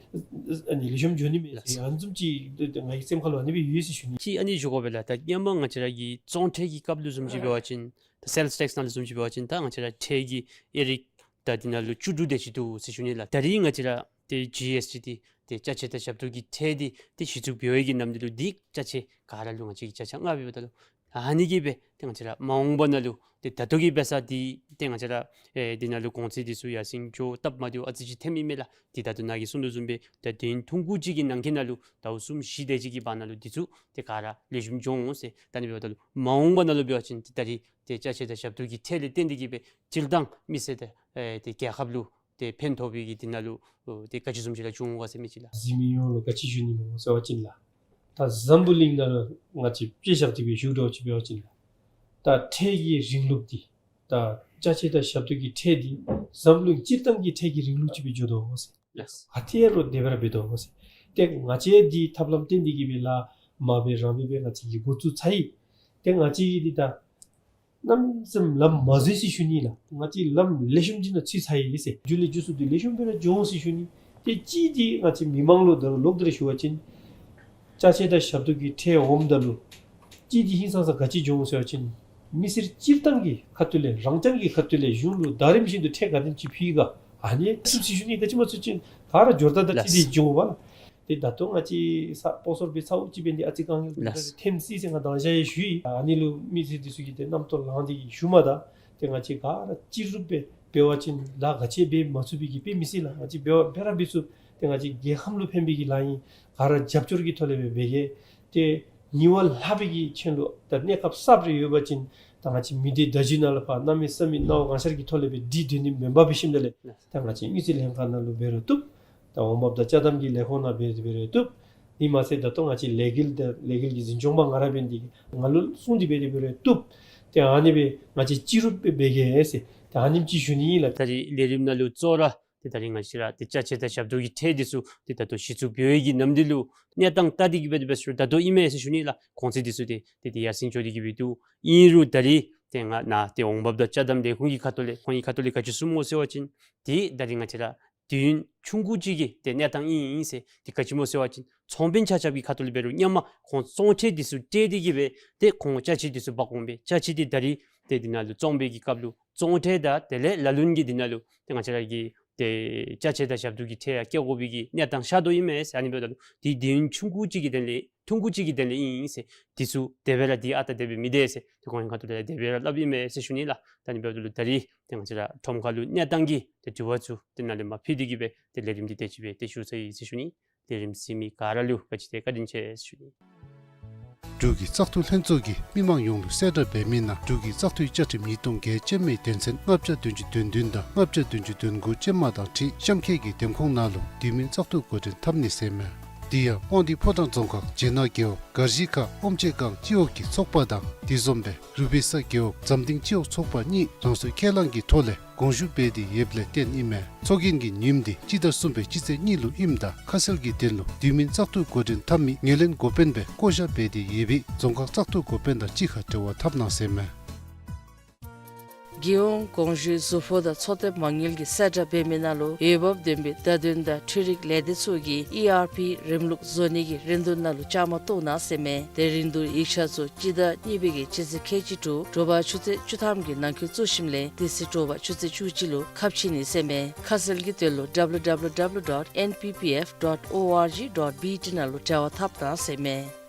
ཨ་ནི་ལེགས་ཤོམ་འགྱོ་ནི་མས་ཟེར། ལགས། ཨ་ནི་བཟུམ་ཅིག་ཏེ་ཏེ་ངེའི་སེམས་ཁ་ལུ་ཨ་ནི་སྦེ་ཡོད་ཟེར་ཞུ་ནི། ཅིག་ཨ་ནི་ཞུ་དགོ་པས་ལགས། ད་ཧེ་མ་ང་བཅས་ར་གི་བཙོང་ཁྲལ་གྱི་སྐབས་ལུ་བཟུམ་ཅིག་འབད་བ་ཅིན་ད་སེལསི་ཊེགསི་ནང་ལུ་བཟུམ་ཅིག་འབད་བ་ཅིན་ད་ང་བཅས་ར་ཁྲལ་གྱི་དབྱེ་རིགས་ད་འདི་ནང་ལུ་བཅུ་དྲུག་དེ་ཅིག་འདུག་ཟེར་ཞུ་ནི་ལགས། ད་རིས་ང་བཅས་ར་ཏེ་ཇི་ཨེསི་ཊི་འདི་ཏེ་ཅ་ཆས་དང་ཞབས་ཏོག་གི་ཁྲལ་འདི་ཏེ་གཞི་བཙུགས་འབད་བའི་གི་ནམ་དུས་ལུ་འདི་ཅ་ཆས་ག་ར་ལུ་ང་བཅས་ཀྱིས་ཅ་ཆས་ལྔ་སྦེ་འབདཝ་ད་ལུ་ཨ་ནི་གིས་སྦེ་ཏེ་ང་བཅས་ར་མ་འོངས་པ་ནང་ལུ་ཏེ་ད་ལྟོ་གི་འབད་ས་འདི་ཏེ་ང་བཅས་ར་ཨེ་འདི་ནང་ལུ་གོང་ཚད་འདི་ཚུ་ཡར་སེང་འགྱོ་སྟབས་མ་བདེཝ་ཨ་ཙི་ཅིག་ཐོནམ་ཨིན་མས་ལགས། ཏེ་ད་ལྟོ་ནཱ་གིས་གསུངས་དོ་བཟུམ་སྦེ་ད་དུས་ཡུན་ཐུང་ཀུ་ཅིག་གི་ནང་འཁོད་ནང་ལུ་ཟླཝ་གསུམ་བཞི་དེ་ཅིག་གི་བར་ན་ལུ་འདི་ཚུ་ཏེ་ག་ར་ལེགས་ཤོམ་འགྱོ་འོང་ཟེར། ད་ཨ་ནི་འབདཝ་ད་ལུ་མ་འོངས་པ་ནང་ལུ་འབད་བ་ཅིན་ཏེ་ད་རིས་ཏེ་ཅ་ཆས་དང་ཞབས་ཏོག་གི་ཁྲལ་ལས་བརྟེན་ཏེ་གི་སྦེ་སྤྱིར་བཏང་མི་སེར་ཏེ་ཨེ་ཏེ་རྒྱལ་ཁབ་ལུ་ཏེ་ཕན་ཐོགས་པའི་གི་འདི་ནང་ལུ་ཨོ་ཏེ་ག་ཅི་བཟུམ་ཅིག་ར་བྱུང་འོང་ག་ཟེར་མི་ཅིག་ལགས། གཟིགས་མི་ཡོངས་ལུ་ག་ཅི་ཞུ་ནི་སྨོ་ཟེར་བ་ཅིན་ལགས། ད་འཛམ་བུ་གླིང་ནང་ལུ་ང་བཅས་དཔེ་བཞག་སྟེ་སྦེ་ཞུ་འདྲཝ་ཅིག་འབད་བ་ཅིན་ལགས། ད་ཁྲལ་གྱི་རིང་ལུགས་འདི་ད་ཅ་ཆས་དང་ཞབས་ཏོག་གི་ཁྲལ་འདི་འཛམ་གླིང་སྤྱིར་བཏང་གི་ཁྲལ་གྱི་རིང་ལུགས་ཅིག་སྦེ་འགྱོ་དོ་ཟེར། ལགས། ག་ཏེ་ཡང་རོགས་དེ་སྦེ་ར་འབད་དོ་ཟེར། ཏེ་ང་བཅས་འདི་ཐབས་ལམ་བཏོན་ཏེ་གི་སྦེ་ལཱ་མ་འབད་རང་འབད་སྦེ་ང་བཅས་ཀྱིས་འགོ་བཙུགས་ཚར་ཡི། ཏེ་ང་བཅས་ཀྱིས་འདི་ད་གནམ་མེད་ས་མེད་ལམ་མ་བཟོ་ཟེར་ཞུ་ནི་ལགས། ང་བཅས་ལམ་ལེགས་ཤོམ་ཅིག་ནང་ཚུད་ཚར་ཡི་ཟེར། མཇུག་ལས་མཇུག་སུ་འདི་ལེགས་ཤོམ་སྦེ་ར་འགྱོ་འོང་ཟེར་ཞུ་ནི། ཏེ་གཅིག་འདི་ང་བཅས་མི་མང་ལུ་ད་རུང་ལོག་སྟེ་ར་ཞུ་བ་ཅིན་ཅ་ཆས་དང་ཞབས་ཏོག་གི་ཁྲལ་འོངམ་ད་ལུ་གཅིག་འདི་ཧིང་སངས་ས་ག་ཅི་འགྱོ་འོང་ཟེར་བ་ཅིན་མི་སེར་སྤྱིར་བཏང་གི་ཁ་ཐུག་ལས་རང་རྐྱང་གི་ཁ་ཐུག་ལས་གཞུང་ལུ་ཟླ་རིམ་བཞིན་དུ་ཁྲལ་ག་དེམ་ཅིག་ཕུལ་ག་ཨ་ནི་ཚུགས་ཟེར་ཞུ་ནི། ག་ཅི་སྨོ་ཟེར་བ་ཅིན་ག་ར་འབྱོར་ད་ད་ལགས། ཅིག་འདི་འགྱོ་འོང་པ་ལགས། ཏེ་ད་ལྟོ་ང་བཅས་ས་སྤོ་སོར་སྦེ་ཚ་བོ་ཅིག་འབད་ནི་ཨ་ཙི་དཀའ་ངལ་ལགས། ཐོནམ་ཅིག་ཟེར་ང་མདང་ཞག་ཡང་ཞུ་ཡི། ཨ་ནི་ལུ་མི་སེར་འདི་ཚུ་གིས་ཏེ་རྣམ་རྟོག་ལངས་ཏེ་གི་ཞུཝ་མས། ད་ཏེ་ང་བཅས་ག་ར་སྤྱི་རུབ་སྦེ་འབད་བ་ཅིན་ལཱ་ག་ཅི་འབད་མ་ཚུགས་པའི་གི་དཔེ་མི་སྲིད་ལགས། ང་བཅས་འབད་བ་འབད་ར་འབད་ཚུགས། ཏེ་ང་བཅས་རྒྱལ་ཁམས་ལུ་ཕན་པའི་གི་ལཱ་ཨིན། ག་ར་རྒྱབ་སྐྱོར་གྱི་ཐོག་ལས་སྦེ་འབད་གེ། ཏེ་ཉེ་བར་ལྷག་པའི་གི་ཁྱོད་ལུ་ད་གནས་སྐབས་གསརཔ་རེ་ཡོད་པ་ཅིན་ད་ང་བཅས་མི་སྡེ་བརྡ་བརྒྱུད་ནང་ལུ་ཕར་གནམ་མེད་ས་མེད་སྣང་བ་གང་ཤར་གྱི་ཐོག་ལས་སྦེ་འདི་འདི་ནི་མེན་པར་འབད་ཞིནམ་ལས་ད་ང་བཅས་དངུལ་རྩིས་ལྷན་ཁག་ནང་ལུ་འབད་རུང་བཏུབ། ད་འོང་འབབ་དང་ཅ་དམ་གྱི་ལས་ཁུངས་ནང་འབད་དེ་འབད་རུང་བཏུབ། དེ་མ་ཚད་ད་ལྟོ་ང་བཅས་ལས་འགུལ་དང་ལས་འགུལ་གྱི་འཛིན་སྐྱོང་པ་ང་ར་འབད་ནི་འདི་ང་ལུ་གསུངས་ཏེ་འབད་དེ་འབད་རུང་བཏུབ། ཏེ་ཨ་ནི་སྦེ་ང་བཅས་སྤྱི་རུབ་སྦེ་འབད་གེ་ཟེར་ད་ཨ་ནེམ་ཅིག་ཞུ་ནི་ཨིན་ལགས། ད་རིས་ལས་རིམ་ནང་ལུ་གཙོ་བོ་ར་ཏེ་ད་རིས་ང་བཅས་ར་ཏེ་ཅ་ཆས་དང་ཞབས་ཏོག་གི་ཁྲལ་འདི་ཚུ་ཏེ་ད་ལྟོ་གཞི་བཙུགས་འབད་བའི་གི་ནམ་དུས་ལུ་གནས་སྟངས་ལྟ་སྟེ་གི་སྦེ་དེ་སྦེ་ཞུ་ད་ལྟོ་ཨིན་མས་ཟེར་ཞུ་ནི་ལགས། གོང་ཚད་འདི་ཚུ་ཏེ་ཏེ་ཏེ་ཡར་སེང་འགྱོ་སྟེ་གི་སྦེ་འདུག། ཨིན་རུང་ད་རིས་ཏེ་ང་ནཱ་ཏེ་འོང་འབབ་དང་ཅ་དམ་ལས་ཁུངས་ཀྱི་ཁ་ཐུག་ལས་ཁོང་གི་ཁ་ཐུག་ལས་ག་ཅི་གསུངས་སྨོ་ཟེར་བ་ཅིན་ཏེ་ད་རིས་ང་བཅས་ར་དུས་ཡུན་ཆུང་ཀུ་ཅིག་གི་ཏེ་གནས་སྟངས་ཨིན་ཨིན་ཟེར། ཏེ་ག་ཅི་སྨོ་ཟེར་བ་ཅིན་ཚོང་དཔོན་ཆ་ཁྱབ་ཀྱི་ཁ་ཐུག་ལས་འབད་རུང་སྔོན་མ་ཁོང་བཙོང་ཁྲལ་འདི་ཚུ་སྤྲོད་དེ་གི་སྦེ་ཏེ་ཁོང་ཅ་ཆས་འདི་ཚུ་འབག་འོང་པས། ཅ་ཆས་འདི་ད་རིས་ཏེ་འདི་ནང་ལུ་བཙོང་པའི་གི་སྐབས་ལུ་བཙོང་ཁྲལ་དང་དེ་ལས་ལ་ལུ་གི་འདི་ནང་ལུ་ཏེ་ང་བཅས་ར་གི་ ཏེ་ཅ་ཆས་དང་ཞབས་ཏོག་གི་ཁྲལ་ཡང་བཀལ་དགོ་པའི་གི་གནས་སྟངས་ཤར་དོ་ཨིན་མས་ཟེར། ཨ་ནི་འབདཝ་ད་ལུ་དེ་དུས་ཡུན་ཆུང་ཀུ་ཅིག་གི་དོན་ལས་ཐུང་ཀུ་ཅིག་གི་དོན་ལས་ཨིན་ཟེར། དེ་ཚུ་དེ་སྦེ་ར་དེ་ཨ་རྟག་དེ་སྦེ་མི་སྡོད་ཟེར། ཏེ་ཁོང་གི་ཁ་ཐུག་ལས་དེ་སྦེ་ར་སླབ་ཨིན་མས་ཟེར་ཞུ་ནི་ལགས། ད་ཨ་ནི་འབདཝ་ད་ལུ་ད་རིས་ཏེ་ང་བཅས་ར་ཁྲོམ་ཁ་ལུ་གནས་སྟངས་ཀྱི་ཏེ་དྲི་བ་ཚུ་ཏེ་ནཱ་ལས་མར་ཕུལ་ཏེ་གི་སྦེ་ཏེ་ལས་རིམ་འདི་དེ་ཅིག་སྦེ་ཏེ་ཞུ་ཚར་ཡི་ཟེར་ཞུ་ནི། ལས་རིམ་གཟིགས་མི་ག་ར་ལུ་བཀའ་དྲིན་ཆེ་བཀའ་དྲིན་ཆེ་ཟེར་ཞུ་ནི། འབྲུག་གི་བཙག་འཐུ་ལྷན་ཚོགས་ཀྱིས་མི་མང་ཡོངས་ལུ་གསལ་བསྒྲགས་འབད་མི་ནང་འབྲུག་གི་བཙག་འཐུའི་བཅའ་ཁྲིམས་ཉིས་སྟོང་བརྒྱད་ཅན་མའི་དོན་ཚན་ལྔ་བརྒྱ་བདུན་ཅུ་དོན་བདུན་དང་ལྔ་བརྒྱ་བདུན་ཅུ་དོན་དགུ་ཅན་མ་དང་འཁྲིལ་གཤམ་འཁོད་ཀྱི་འདེམས་ཁོངས་ནང་ལུ་དུས་མིན་བཙག་འཐུ་འགོ་འདྲེན་འཐབ་ནི་ཟེར་མས། དེ་ཡང་དབང་འདུས་ཕོ་བྲང་རྫོང་ཁག་བྱེ་ནག་རྒེད་འོག་སྒར་གཞིས་ཁག་ཨོམ་ཆེ་སྒང་སྤྱི་འོག་གི་ཚོགས་པ་དང་དེ་བཟུམ་སྦེ་རུ་སྦིས་ས་རྒེད་འོག་འཛམ་གླིང་སྤྱི་འོག་ཚོགས་པ་གཉིས་རང་སོའི་ཁས་བླངས་ཀྱི་ཐོག་ལས་དགོངས་ཞུ་འབད་དེ་ཡོདཔ་ལས་བརྟེན་ཨིན་མས། ཚོགས་རྒྱན་གྱི་ཉིནམ་འདི་སྤྱི་ཟླ་གསུམ་པའི་སྤྱི་ཚེས་གཉིས་ལུ་ཨིནམ་ད་ཁ་གསལ་གྱི་དོན་ལུ་དུས་མིན་བཙག་འཐུ་འགོ་འདྲེན་འཐབ་མི་ངོས་ལེན་འགོ་དཔོན་སྦེ་བསྐོ་བཞག་འབད་དེ་ཡོད་པའི་རྫོང་ཁག་བཙག་འཐུ་འགོ་དཔོན་དང་གཅིག་ཁར་འབྲེལ་བ་འཐབ་གནང་ཟེར་མས། རྒྱལ་ཡོངས་དགོངས་ཞུའི་གཟུགས་པོ་དང་ཚོགས་ཐེངས་མ་དངུལ་གྱི་གསལ་བསྒྲགས་འབད་མི་ནང་ལུ་འོས་འབབ་ལྡན་པའི་བརྡ་དོན་དང་འཕྲུལ་རིག་ལས་སྡེ་ཚུ་གིས་ཨི་ཨར་པི་རིམ་ལུགས་བཟོ་ནི་གི་རིན་བསྡུར་ནང་ལུ་བཅའ་མར་གཏོགས་གནང་ཟེར་མས། ཏེ་རིན་བསྡུར་ཡིག་ཆ་ཚུ་སྤྱི་ཟླ་གཉིས་པའི་གི་སྤྱི་ཚེས་ཁལ་གཅིག་དྲུག་དྲོ་པ་ཆུ་ཚོད་བཅུ་ཐམ་གྱི་ནང་འཁོད་བཙུགས་ཞིནམ་ལས་དེ་ཚེ་དྲོ་པ་ཆུ་ཚོད་བཅུ་གཅིག་ལུ་ཁ་ཕྱེ་ནི་ཟེར་མས། ཁ་གསལ་གྱི་དོན་ལུ་ཌབ་ལུ་ཌབ་ལུ་ཌབ་ལུ་ཌོཊ་ཨེན་པི་པི་ཨེཕ་ཌོཊ་ཨོ་ཨར་ཇི་ཌོཊ་བི་ཊི་ནང་ལུ་འབྲེལ་བ་འཐབ་གནང་ཟེར་མས།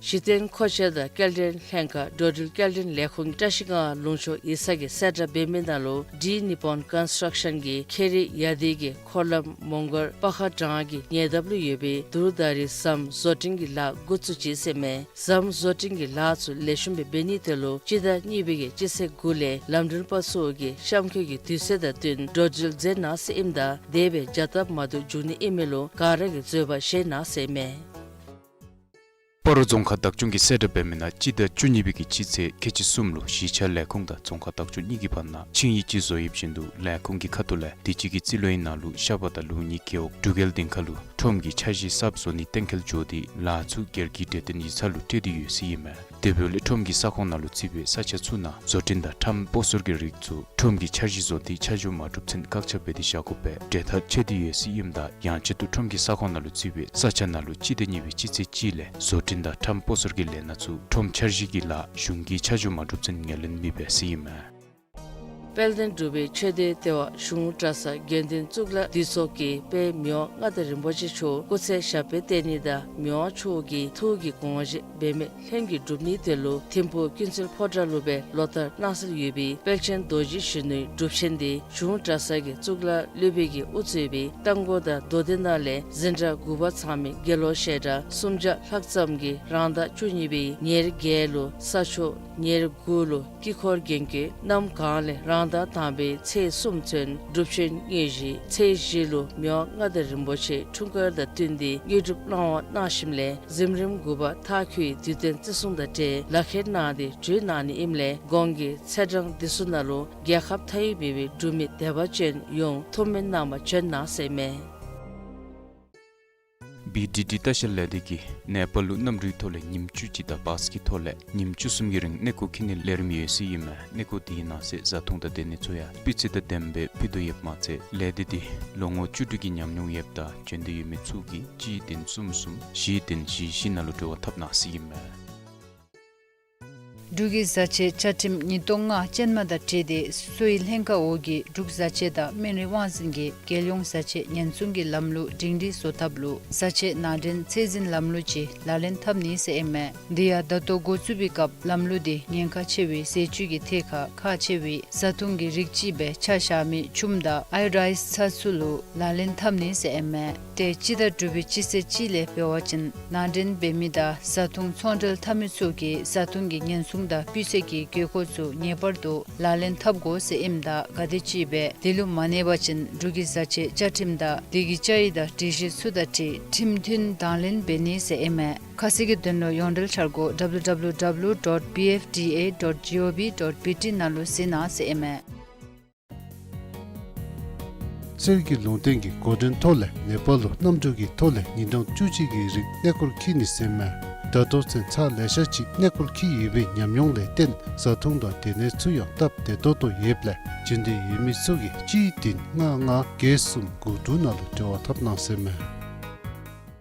གཞི་རྟེན་མཁོ་ཆས་དང་སྐྱེལ་འདྲེན་ལྷན་ཁག་འགྲོ་འགྲུལ་སྐྱེལ་འདྲེན་ལས་ཁུངས་བཀྲ་ཤིས་སྒང་ལུང་ཕྱོགས་ཡིག་ཚང་གི་གསལ་བསྒྲགས་འབད་མི་ནང་ལུ་ཌི་ནི་པོན་ཀོན་སི་ཊརཀ་ཤཱན་གྱིས་ཁེ་རི་ཡ་དི་གི་འཁོར་ལམ་མོང་སྒར་པ་ཁ་འབྲང་གི་ཉེ་འདབས་ལུ་ཡོད་པའི་དུར་ད་རི་ཟམ་བཟོ་སྐྲུན་གྱི་ལཱ་འགོ་བཙུགས་ཅི་ཟེར་མས། ཟམ་བཟོ་སྐྲུན་གྱི་ལཱ་ཚུ་ལེགས་ཤོམ་སྦེ་འབད་ནིའི་དོན་ལུ་སྤྱི་ཟླ་གཉིས་པའི་གི་སྤྱི་ཚེས་དགུ་ལས་ལམ་འགྲུལ་པ་ཚུ་གིས་གཤམ་འཁོད་ཀྱི་དུས་ཚོད་དང་བསྟུན་འགྲོ་འགྲུལ་མཛད་གནང་ཟེར་ཨིནམ་ད་དེ་སྦེ་བྱ་སྟབས་མ་བདེཝ་འབྱུང་ནི་ཨིན་མི་ལུ་ག་ར་གིས་བཟོད་པ་བཞེས་གནང་ཟེར་མས། སྤ་རོ་རྫོང་ཁག་བདག་སྐྱོང་གིས་གསལ་བསྒྲགས་འབད་མི་ནང་སྤྱི་ཟླ་བཅུ་གཉིས་པའི་གི་སྤྱི་ཚེས་ཁལ་གཅིག་གསུམ་ལུ་གཞིས་ཆགས་ལས་ཁུངས་དང་རྫོང་ཁག་བདག་སྐྱོང་གཉིས་ཀྱི་བར་ན་ཆིངས་ཡིག་ཅིག་བཟོ་ཡོདཔ་བཞིན་དུ་ལས་ཁུངས་ཀྱི་ཁ་ཐུག་ལས་དུས་ཅི་གི་རྩིས་ལོའི་ནང་ལུ་ཤ་པ་དང་ལུགས་གཉིས་རྒེད་འོག་འབྲུག་རྒྱལ་སྡིངས་ཁ་ལུ་ཁྲོམ་གྱི་འཆར་གཞི་གསརཔ་བཟོ་ནི་གཏན་འཁེལ་འགྱོ་སྟེ་ལཱ་ཚུ་སྒེར་གྱི་གྲོས་བསྟུན་ཡིག་ཚང་ལུ་སྤྲོད་དེ་ཡོད་ཟེར་ཨིན་མས། དེ་འབདཝ་ལས་ཁྲོམ་གྱི་ས་ཁོངས་ནང་ལུ་བརྩིས་པའི་ས་ཆ་ཚུ་ནང་བཟོ་སྐྲུན་དང་ཁྲོམ་སྤོ་སོར་གྱི་རིགས་ཚུ་ཁྲོམ་གྱི་འཆར་གཞི་བཟོ་སྟེ་ཆ་འཇོག་མ་གྲུབ་ཚུན་བཀག་ཆ་འབད་དེ་བཞག་དགོ་པའི་གྲོས་ཐག་བཅད་དེ་ཡོད་ཟེར་ཨིནམ་ད་ཡང་ཆེད་དུ་ཁྲོམ་གྱི་ས་ཁོངས་ནང་ལུ་བརྩིས་པའི་ས་ཆ་ནང་ལུ་སྤྱི་ཟླ་གཉིས་པའི་སྤྱི་ཚེས་གཅིག་ལས་བཟོ་སྐྲུན་དང་ཁྲོམ་སྤོ་སོར་གྱི་ལས་སྣ་ཚུ་ཁྲོམ་འཆར་གཞི་གི་ལཱ་གཞུང་གིས་ཆ་འཇོག་མ་གྲུབ་ཚུན་ངོས་ལེན་མི་འབད་ཟེར་ཨིན་མས། དཔལ་ལྡན་འབྲུག་པའི་ཆོས་སྡེའི་ལྟེ་བ་གཞུང་གྲྭ་ཚང་དགེ་འདུན་གཙུག་ལག་འདུས་ཚོགས་ཀྱིས་དཔལ་མི་དབང་མངའ་བདག་རིན་པོ་ཆེ་མཆོག་སྐུ་ཚེ་ཞབས་པད་བརྟན་ནི་དང་མི་དབང་མཆོག་གི་ཐུགས་ཀྱི་དགོངས་བཞེད་འབད་མེད་ལྷུན་གྱིས་འགྲུབ་ནིའི་དོན་ལུ་ཐིམ་ཕུག་ཀུན་གསལ་ཕོ་བྲང་ལུ་སྦེ་ལོ་ལྟར་གནང་སྲོལ་ཡོད་པའི་དཔལ་ཆེན་རྡོ་རྗེ་གཞོན་ནུའི་སྒྲུབ་ཆེན་འདི་གཞུང་གྲྭ་ཚང་གི་གཙུག་ལག་སློབ་དཔོན་གྱིས་དབུ་གཙོས་པའི་རྟ་མགོ་དང་མདོ་སྡེ་ནང་ལས་འཛིན་གྲྭ་དགུ་པ་ཚང་མའི་དགེ་སློང་བཤད་གྲྭ་སུམ་བརྒྱ་ལྷག་ཙམ་གྱིས་རང་ཟླ་བཅུ་གཉིས་པའི་ཉེར་བརྒྱད་ལུ་ས་ཕྱོགས་ཉེར་དགུ་ལུ་དཀྱིལ་འཁོར་རྒྱན་སྐུ་གནམ་གང་ལས་རང་ཟླ་དང་པའི་ཚེས་གསུམ་ཚུན་སྒྲུབ་ཆེན་དངོས་གཞི། ཚེས་བཞི་ལུ་མི་དབང་མངའ་བདག་རིན་པོ་ཆེ་འཁྲུངས་སྐར་དང་བསྟུན་ཏེ་དངོས་གྲུབ་གནང་བ་གནང་ཞིནམ་ལས་གཟིམ་རིམ་དགུ་པ་མཐའ་འཁྱོལ་བའི་དུས་སྟོན་བརྩི་སྲུང་དང་འབྲེལ་ལག་ཁྱེར་གནང་སྟེ་གྲོལ་གནང་ནི་ཨིནམ་ལས་གོང་གི་ཚེས་གྲངས་འདི་ཚུ་ནང་ལུ་རྒྱལ་ཁབ་མཐའ་དབུས་མེད་པའི་འབྲུག་མི་དད་པ་ཅན་ཡོངས་ཐུགས་སྨོན་གནང་བར་བྱོན་གནང་ཟེར་མས། བི་ཌི་ཌི་ལྟ་བཤལ་ལས་སྡེ་གིས་ནེ་པཱལ་ལུ་གནམ་གྲུའི་ཐོག་ལས་ཉིནམ་བཅུ་གཅིག་དང་བཱས་ཀྱི་ཐོག་ལས་ཉིནམ་བཅུ་གསུམ་གྱི་རིང་གནས་སྐོར་འཁྱིད་ནིའི་ལས་རིམ་ཡོད་ཟེར་ཨིན་མས། གནས་སྐོར་དེའི་ནང་གསེས་བཟའ་འཐུང་དང་སྡོད་གནས་ཚུ་ཡང་སྤུས་ཚད་དང་ལྡནམ་སྦེ་ཕུལ་དོ་ཡོདཔ་མ་ཚད་ལས་སྡེ་འདི་ལོ་ངོ་བཅུ་དྲུག་གི་ཉམས་མྱོང་ཡོདཔ་དང་བྱོན་འདོད་ཡོད་མི་ཚུ་གིས་གཅིག་བདུན་གསུམ་གསུམ་བཞི་བདུན་བཞི་བཞི་ནང་ལུ་འབྲེལ་བ་འཐབ་གནང་ཟེར་ཨིན་མས། འབྲུག་གི་བཟའ་ཆས་བཅའ་ཁྲིམས་ཉིས་སྟོང་ལྔ་ཅན་མ་དང་འཁྲིལ་ཏེ་གསོ་བའི་ལྷན་ཁག་འོག་གི་འབྲུག་བཟའ་ཆས་དང་སྨན་རིགས་དབང་འཛིན་གྱིས་རྒྱལ་ཡོངས་བཟའ་ཆས་ཉེན་སྲུང་གི་ལམ་ལུགས་སྒྲིང་སྒྲིང་བཟོ་ཐབས་ལུ་བཟའ་ཆས་ནང་འདྲེན་ཚད་འཛིན་ལམ་ལུགས་ཅིག་ལག་ལེན་འཐབ་ནི་ཟེར་ཨིན་མས། དེ་ཡང་ད་ལྟོ་འགོ་བཙུགས་པའི་སྐབས་ལམ་ལུགས་འདི་ཉེན་ཁ་ཆེ་བའི་ཟས་བཅུད་ཀྱི་ཐད་ཁར་ཁག་ཆེ་བའི་བཟའ་བཏུང་གི་རིགས་ཅིག་སྦེ་ཆ་བཞག་མི་ཆུམ་དང་ཨའི་རའིས་ཚྭ་ཚུ་ལུ་ལག་ལེན་འཐབ་ནི་ཟེར་ཨིན་མས། ཏེ་སྤྱི་ཟླ་དྲུག་པའི་སྤྱི་ཚེས་གཅིག་ལས་འབད་བ་ཅིན་ནང་འདྲེན་འབད་མི་དང་བཟའ་བཏུང་ཚོང་འབྲེལ་འཐབ་མི་ཚུ་གིས་བཟའ་བཏུང་གི་ཉེན་སྲུང་དང་སྤུས་ཚད་ཀྱི་དགོས་མཁོ་ཚུ་ངེས་པར་དུ་ལག་ལེན་འཐབ་དགོ་ཟེར་ཨིནམ་ད་ག་དེམ་ཅིག་སྦེ་དེ་ལུ་མ་གནས་པ་ཅིན་འབྲུག་གི་བཟའ་ཆས་བཅའ་ཁྲིམས་དང་དེ་གི་བཅའ་ཡིག་དང་སྒྲིག་གཞི་ཚུ་དང་འཁྲིལ་ཁྲིམས་མཐུན་དང་ལེན་འབད་ནི་ཟེར་ཨིན་མས། ཁ་གསལ་གྱི་དོན་ལུ་ཡོངས་འབྲེལ་འཆར་སྒོ་ཌབ་ལུ་ཌབ་ལུ་ཌབ་ལུ་ཌོཊ་བི་ཨེཕ་ཌི་ཨེ་ཌོཊ་ཇི་ཨོ་བི་ཌོཊ་བི་ཊི་ནང་ལུ་གཟིགས་གནང་ཟེར་ཨིན་མས། གསེར་གྱི་ལུང་བསྟན་གྱི་འགོ་འདྲེན་ཐོག་ལས་ནེ་པཱལ་ལུ་གནམ་གྲུ་གི་ཐོག་ལས་ཉིན་གྲངས་བཅུ་གཅིག་གི་རིང་གནས་སྐོར་འཁྱིད་ནི་ཟེར་མས། ད་ལྟོ་ཚུན་ཚར་ལེ་ཤ་ཅིག་གནས་སྐོར་འཁྱིད་ཡོད་པའི་ཉམས་མྱོང་ལས་བརྟེན་བཟའ་འཐུང་དང་སྡོད་གནས་ཚུ་ཡང་སྟབས་བདེ་ཏོག་ཏོ་ཡོདཔ་ལས་བྱོན་འདོད་ཡོད་མི་ཚུ་གིས་གཅིག་བདུན་ལྔ་ལྔ་བརྒྱད་གསུམ་དགུ་དྲུག་ནང་ལུ་འབྲེལ་བ་འཐབ་གནང་ཟེར་མས།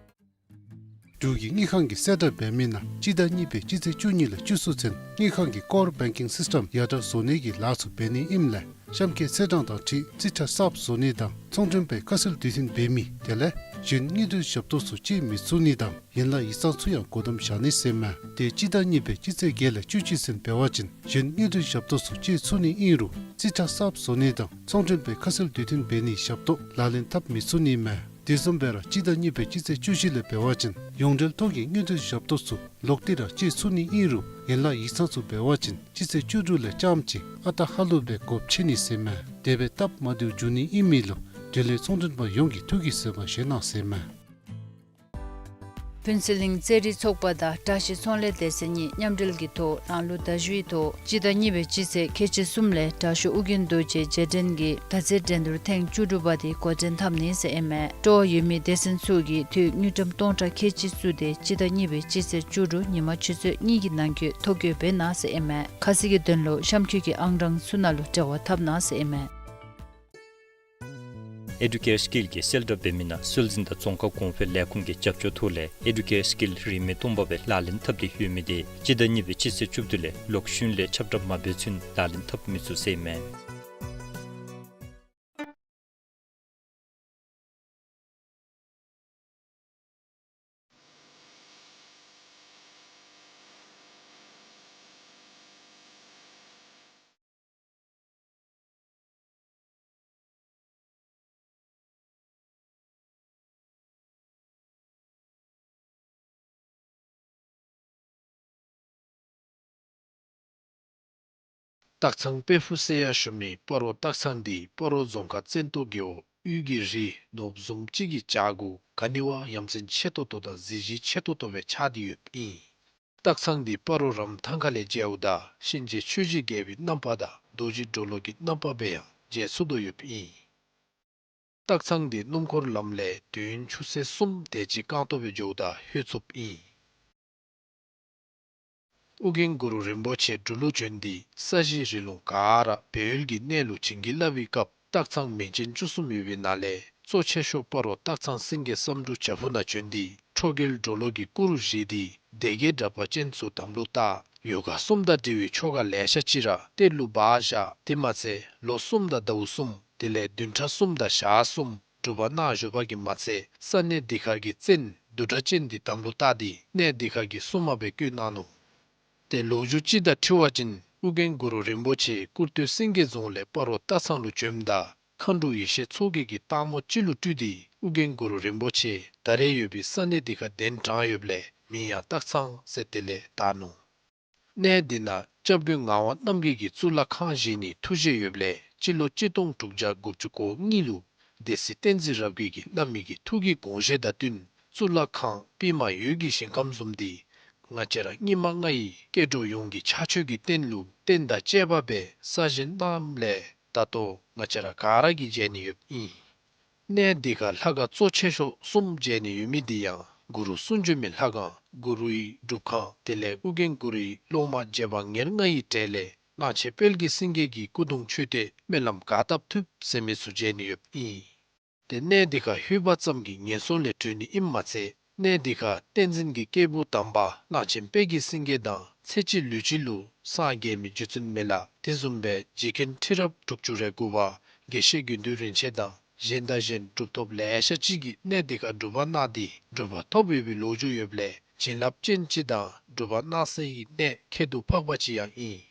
འབྲུག་གི་དངུལ་ཁང་གིས་གསལ་བསྒྲགས་འབད་མི་ནང་སྤྱི་ཟླ་གཉིས་པའི་སྤྱི་ཚེས་བཅུ་གཉིས་ལས་བཅུ་གསུམ་ཚུན་དངུལ་ཁང་གི་ཀོར་བེང་ཀིང་སིསི་ཊམ་ཡར་དྲག་བཟོ་ནི་གི་ལཱ་ཚུ་འབད་ནི་ཨིནམ་ལས་གཤམ་འཁོད་ཚེས་གྲངས་དང་འཁྲིལ་རྩིས་ཁྲ་གསརཔ་བཟོ་ནི་དང་ཚོང་མགྲོན་པའི་ཁ་གསལ་དུས་མཐུན་འབད་མི་དེ་ལས་གཞན་དངུལ་འབྲེལ་ཞབས་ཏོག་ཚུ་སྤྱོད་མི་ཚུགས་ནི་དང་ཡན་ལག་ཡིག་ཚང་ཚུ་ཡང་སྒོ་བསྡམ་བཞག་ནི་ཟེར་མས། དེ་སྤྱི་ཟླ་གཉིས་པའི་སྤྱི་ཚེས་བརྒྱད་ལས་བཅུ་གཅིག་ཚུན་འབད་བ་ཅིན་གཞན་དངུལ་འབྲེལ་ཞབས་ཏོག་ཚུ་སྤྱོད་ཚུགས་ནི་ཨིན་རུང་རྩིས་ཁྲ་གསརཔ་བཟོ་ནི་དང་ཚོང་མགྲོན་པའི་ཁ་གསལ་དུས་མཐུན་འབད་ནིའི་ཞབས་ཏོག་ལག་ལེན་འཐབ་མི་ཚུགས་ནི་མས། དེ་བཟུམ་སྦེ་ར་སྤྱི་ཟླ་གཉིས་པའི་སྤྱི་ཚེས་བཅུ་བཞི་ལས་འབད་བ་ཅིན་ཡོངས་འབྲེལ་ཐོག་གི་དངུལ་འབྲེལ་ཞབས་ཏོག་ཚུ་ལོག་སྟེ་ར་སྤྱོད་ཚུགས་ནི་ཨིན་རུང་ཡན་ལག་ཡིག་ཚང་ཚུ་འབད་བ་ཅིན་སྤྱི་ཚེས་བཅུ་དྲུག་ལས་རྐྱངམ་ཅིག་ཨ་རྟག་ཧ་ལུགས་སྦེ་སྒོ་ཕྱེ་ནི་ཟེར་མས། དེ་སྦེ་སྟབས་མ་བདེཝ་འབྱུང་ནི་ཨིན་མི་ལུ་འབྲེལ་ཡོད་ཚོང་མགྲོན་པ་ཡོངས་ཀྱིས་ཐུགས་ཀྱིས་བཟོད་པ་བཞེས་གནང་ཟེར་མས། ཕུན་ཚོགས་གླིང་རྩེད་རིགས་ཚོགས་པ་དང་བཀྲ་ཤིས་ཚོང་ལས་སྡེ་ཚན་གཉིས་མཉམ་འབྲེལ་གྱི་ཐོག་རང་ལུགས་ཟླ་བཞུགས་ཀྱི་ཐོག་སྤྱི་ཟླ་གཉིས་པའི་སྤྱི་ཚེས་ཁལ་གཅིག་གསུམ་ལས་དྲག་ཤོས་ཨོ་རྒྱན་རྡོ་རྗེ་རྗེས་དྲན་གྱི་མདའ་རྩེད་འགྲན་བསྡུར་ཐེངས་བཅུ་དྲུག་པ་དེ་འགོ་འདྲེན་འཐབ་ནི་ཟེར་ཨིན་མས། སྤྲོ་བ་ཡོད་མི་སྡེ་ཚན་ཚུ་གིས་འཐུས་དངུལ་ཀྲམ་སྟོང་ཕྲག་ཁལ་གཅིག་བཙུགས་ཏེ་སྤྱི་ཟླ་གཉིས་པའི་སྤྱི་ཚེས་བཅུ་དྲུག་ཉིན་མ་ཆུ་ཚོད་གཉིས་ཀྱི་ནང་འཁོད་ཐོ་བཀོད་འབད་གནང་ཟེར་ཨིན་མས། ཁ་གསལ་གྱི་དོན་ལུ་གཤམ་འཁོད་ཀྱི་ཨང་གྲངས་ཚུ་ནང་ལུ་འབྲེལ་བ་འཐབ་གནང་ཟེར་ཨིན་མས། ཨེ་ཌུ་ཀེར་སི་ཀིལ་གྱིས་གསལ་བསྒྲགས་འབད་མི་ནང་སྲོལ་འཛིན་དང་རྫོང་ཁ་གོང་འཕེལ་ལས་ཁུངས་ཀྱི་རྒྱབ་སྐྱོར་ཐོག་ལས་ཨེ་ཌུ་ཀེར་སི་ཀིལ་རིན་མེད་སྟོང་པ་སྦེ་ལག་ལེན་འཐབ་སྟེ་ཡོད་མི་དེ་སྤྱི་ཟླ་གཉིས་པའི་སྤྱི་ཚེས་བཅུ་བདུན་ལས་ལོག་ཤུལ་ལས་ཁྱབ་བསྒྲགས་མ་འབད་ཚུན་ལག་ལེན་འཐབ་མི་ཚུགས་ཟེར་ཨིན་མས། སྟག་ཚང་དཔལ་ཕུག་ཟེར་ཡང་ཞུ་མི་སྤ་རོ་སྟག་ཚང་འདི་སྤ་རོ་རྫོང་ཁག་བཙན་ཏོ་རྒེད་འོག་དབུས་ཀྱི་རི་ནོར་བུ་བཟུམ་ཅིག་གི་བྱག་གུ་ག་ནི་བ་ཡ་མཚན་ཆེ་ཏོག་ཏོ་དང་གཟི་བརྗིད་ཆེ་ཏོག་ཏོ་སྦེ་ཆགས་ཏེ་ཡོདཔ་ཨིན། སྟག་ཚང་འདི་སྤ་རོ་རམ་ཐང་ཁ་ལས་མཇལཝ་ད་གཤིན་རྗེ་ཆོས་ཀྱི་རྒྱལ་པོའི་རྣམ་པ་དང་རྡོ་རྗེ་གྲོ་ལོད་ཀྱི་རྣམ་པ་སྦེ་ཡང་མཇལ་ཚུགས་དོ་ཡོདཔ་ཨིན། སྟག་ཚང་འདི་སྣུམ་འཁོར་ལམ་ལས་དུས་ཡུན་ཆུ་ཚོད་གསུམ་དེ་ཅིག་རྐང་སྟོང་སྦེ་འགྱོཝ་ད་ལྷོད་ཚུགསཔ་ཨིན། ཨོ་རྒྱན་གུ་རུ་རིན་པོ་ཆེ་འབྲུག་ལུ་བྱོན་ཏེ་ས་གཞི་རི་ལུང་ག་ར་སྦས་ཡུལ་གྱི་གནས་ལུ་བྱིན་གྱིས་བརླབས་པའི་སྐབས་སྟག་ཚང་མིང་ཅན་བཅུ་གསུམ་ཡོད་པའི་ནང་ལས་གཙོ་ཆེ་ཤོས་སྤ་རོ་སྟག་ཚང་སེང་གེ་བསམ་འགྲུབ་བྱག་ཕུག་ནང་བྱོན་ཏེ་ཁྲོ་རྒྱལ་གྲོ་ལོད་ཀྱི་སྐུ་རུ་བཞེངས་ཏེ་སྡེ་བརྒྱད་དྲེགས་པ་ཅན་ཚུ་དམ་ལུ་བཏགས། ཡོ་ག་གསུམ་དང་འབྲེལ་བའི་ཆོ་ག་ལེ་ཤ་ཅིག་ར་གཏེར་ལུ་སྦ་བཞག། དེ་མ་ཚད་ལོ་གསུམ་དང་ཟླཝ་གསུམ་དེ་ལས་བདུན་ཕྲག་གསུམ་དང་ཞག་གསུམ་སྒྲུབ་པ་གནང་བཞུགས་པ་གིས་མ་ཚད་ས་གནས་འདི་ཁར་གྱི་བཙན་བདུད་དྲེགས་ཅན་འདི་དམ་ལུ་བཏགས་ཏེ་གནས་འདི་ཁར་གྱི་སྲུང་མ་སྦེ་བསྐོས་གནང་ནུག། ཏེ་ལོ་རྒྱུས་ཅིག་དང་འཁྲིལ་བ་ཅིན་ཨོ་རྒྱན་གུ་རུ་རིན་པོ་ཆེ་སྐུར་སྟོད་སེང་གེ་རྫོང་ལས་སྤ་རོ་སྟག་ཚང་ལུ་བྱོནམ་ད་མཁའ་འགྲོ་ཡེ་ཤེས་མཚོ་རྒྱལ་གྱིས་སྟག་མོ་ཅིག་ལུ་སྤྲུལ་ཏེ་ཨོ་རྒྱན་གུ་རུ་རིན་པོ་ཆེ་ད་རེས་ཡོད་པའི་ས་གནས་འདི་ཁར་གདན་དྲངས་ཡོདཔ་ལས་མིང་ཡང་སྟག་ཚང་ཟེར་དེ་ལས་བཏགས་ནུག། གནས་འདི་ནང་སྐྱབས་མགོན་ངག་དབང་རྣམ་རྒྱལ་གྱིས་གཙུག་ལག་ཁང་བཞེངས་ནིའི་ཐུགས་བཞེད་ཡོདཔ་ལས་སྤྱི་ལོ་གཅིག་སྟོང་དྲུག་བརྒྱ་དགུ་བཅུ་གོ་གཉིས་ལུ་སྡེ་སྲིད་བསྟན་འཛིན་རབ་རྒྱས་ཀྱིས་བླ་མའི་གི་ཐུགས་ཀྱི་དགོངས་བཞེད་དང་བསྟུན་གཙུག་ལག་ཁང་པདྨ་འོད་ཀྱི་ཞིང་ཁམས་བཟུམ་འདི་ང་བཅས་ར་སྙིགས་མ་ལྔ་ཡི་སྐྱེ་འགྲོ་ཡོངས་ཀྱི་ཕྱག་མཆོད་ཀྱི་རྟེན་ལུ་རྟེན་དང་བཅས་པ་སྦེ་གསར་བཞེངས་གནངམ་ལས་ད་ལྟོ་ང་བཅས་ར་ག་ར་གིས་མཇལ་ནི་ཡོདཔ་ཨིན། གནས་འདི་ཁར་ལྷ་ཁང་གཙོ་ཆེ་ཤོས་གསུམ་མཇལ་ནི་ཡོད་མི་འདི་ཡང་གུ་རུ་གསུང་བྱོན་མའི་ལྷ་ཁང་གུ་རུའི་སྒྲུབ་ཁང་དེ་ལས་ཨོ་རྒྱན་གུ་རུའི་སློབ་མ་རྗེ་འབངས་ཉེར་ལྔ་ཡི་གྲས་ལས་གླང་ཆེན་དཔལ་གྱི་སེང་གེ་གི་སྐུ་གདུང་མཆོད་རྟེན་སྨོན་ལམ་ག་བཏབ་ཐུབ་ཟེར་མི་ཚུ་མཇལ་ནི་ཡོདཔ་ཨིན། ཏེ་གནས་འདི་ཁར་ལྷོད་པ་ཙམ་གྱིས་ངན་སོང་ལས་གྲོལ་ནི་ཨིནམ་མ་ཚད་གནས་འདི་ཁར་བསྟན་འཛིན་གྱི་སྐྱེས་བུ་དམ་པ་གླང་ཆེན་དཔལ་གྱི་སེང་གེ་དང་ཚེ་གཅིག་ལུས་གཅིག་ལུ་སངས་རྒྱས་མི་རྗེ་བཙུན་མི་ལ་དེ་བཟུམ་སྦེ་རྗེ་མཁན་ཁྲི་རབས་དྲུག་ཅུ་རེ་དགུ་པ་དགེ་བཤེས་དགེ་འདུན་རིན་ཆེན་དང་གཞན་དང་གཞན་གྲུབ་ཐོབ་ལེ་ཤ་ཅིག་གིས་གནས་འདི་ཁར་སྒྲུབ་པ་གནང་སྟེ་གྲུབ་པ་ཐོབ་ཡོད་པའི་ལོ་རྒྱུས་ཡོདཔ་ལས་བྱིན་རླབས་ཅན་ཅིག་དང་སྒྲུབ་པ་གནང་སའི་གནས་ཁྱད་དུ་འཕགས་པ་ཅིག་ཡང་ཨིན།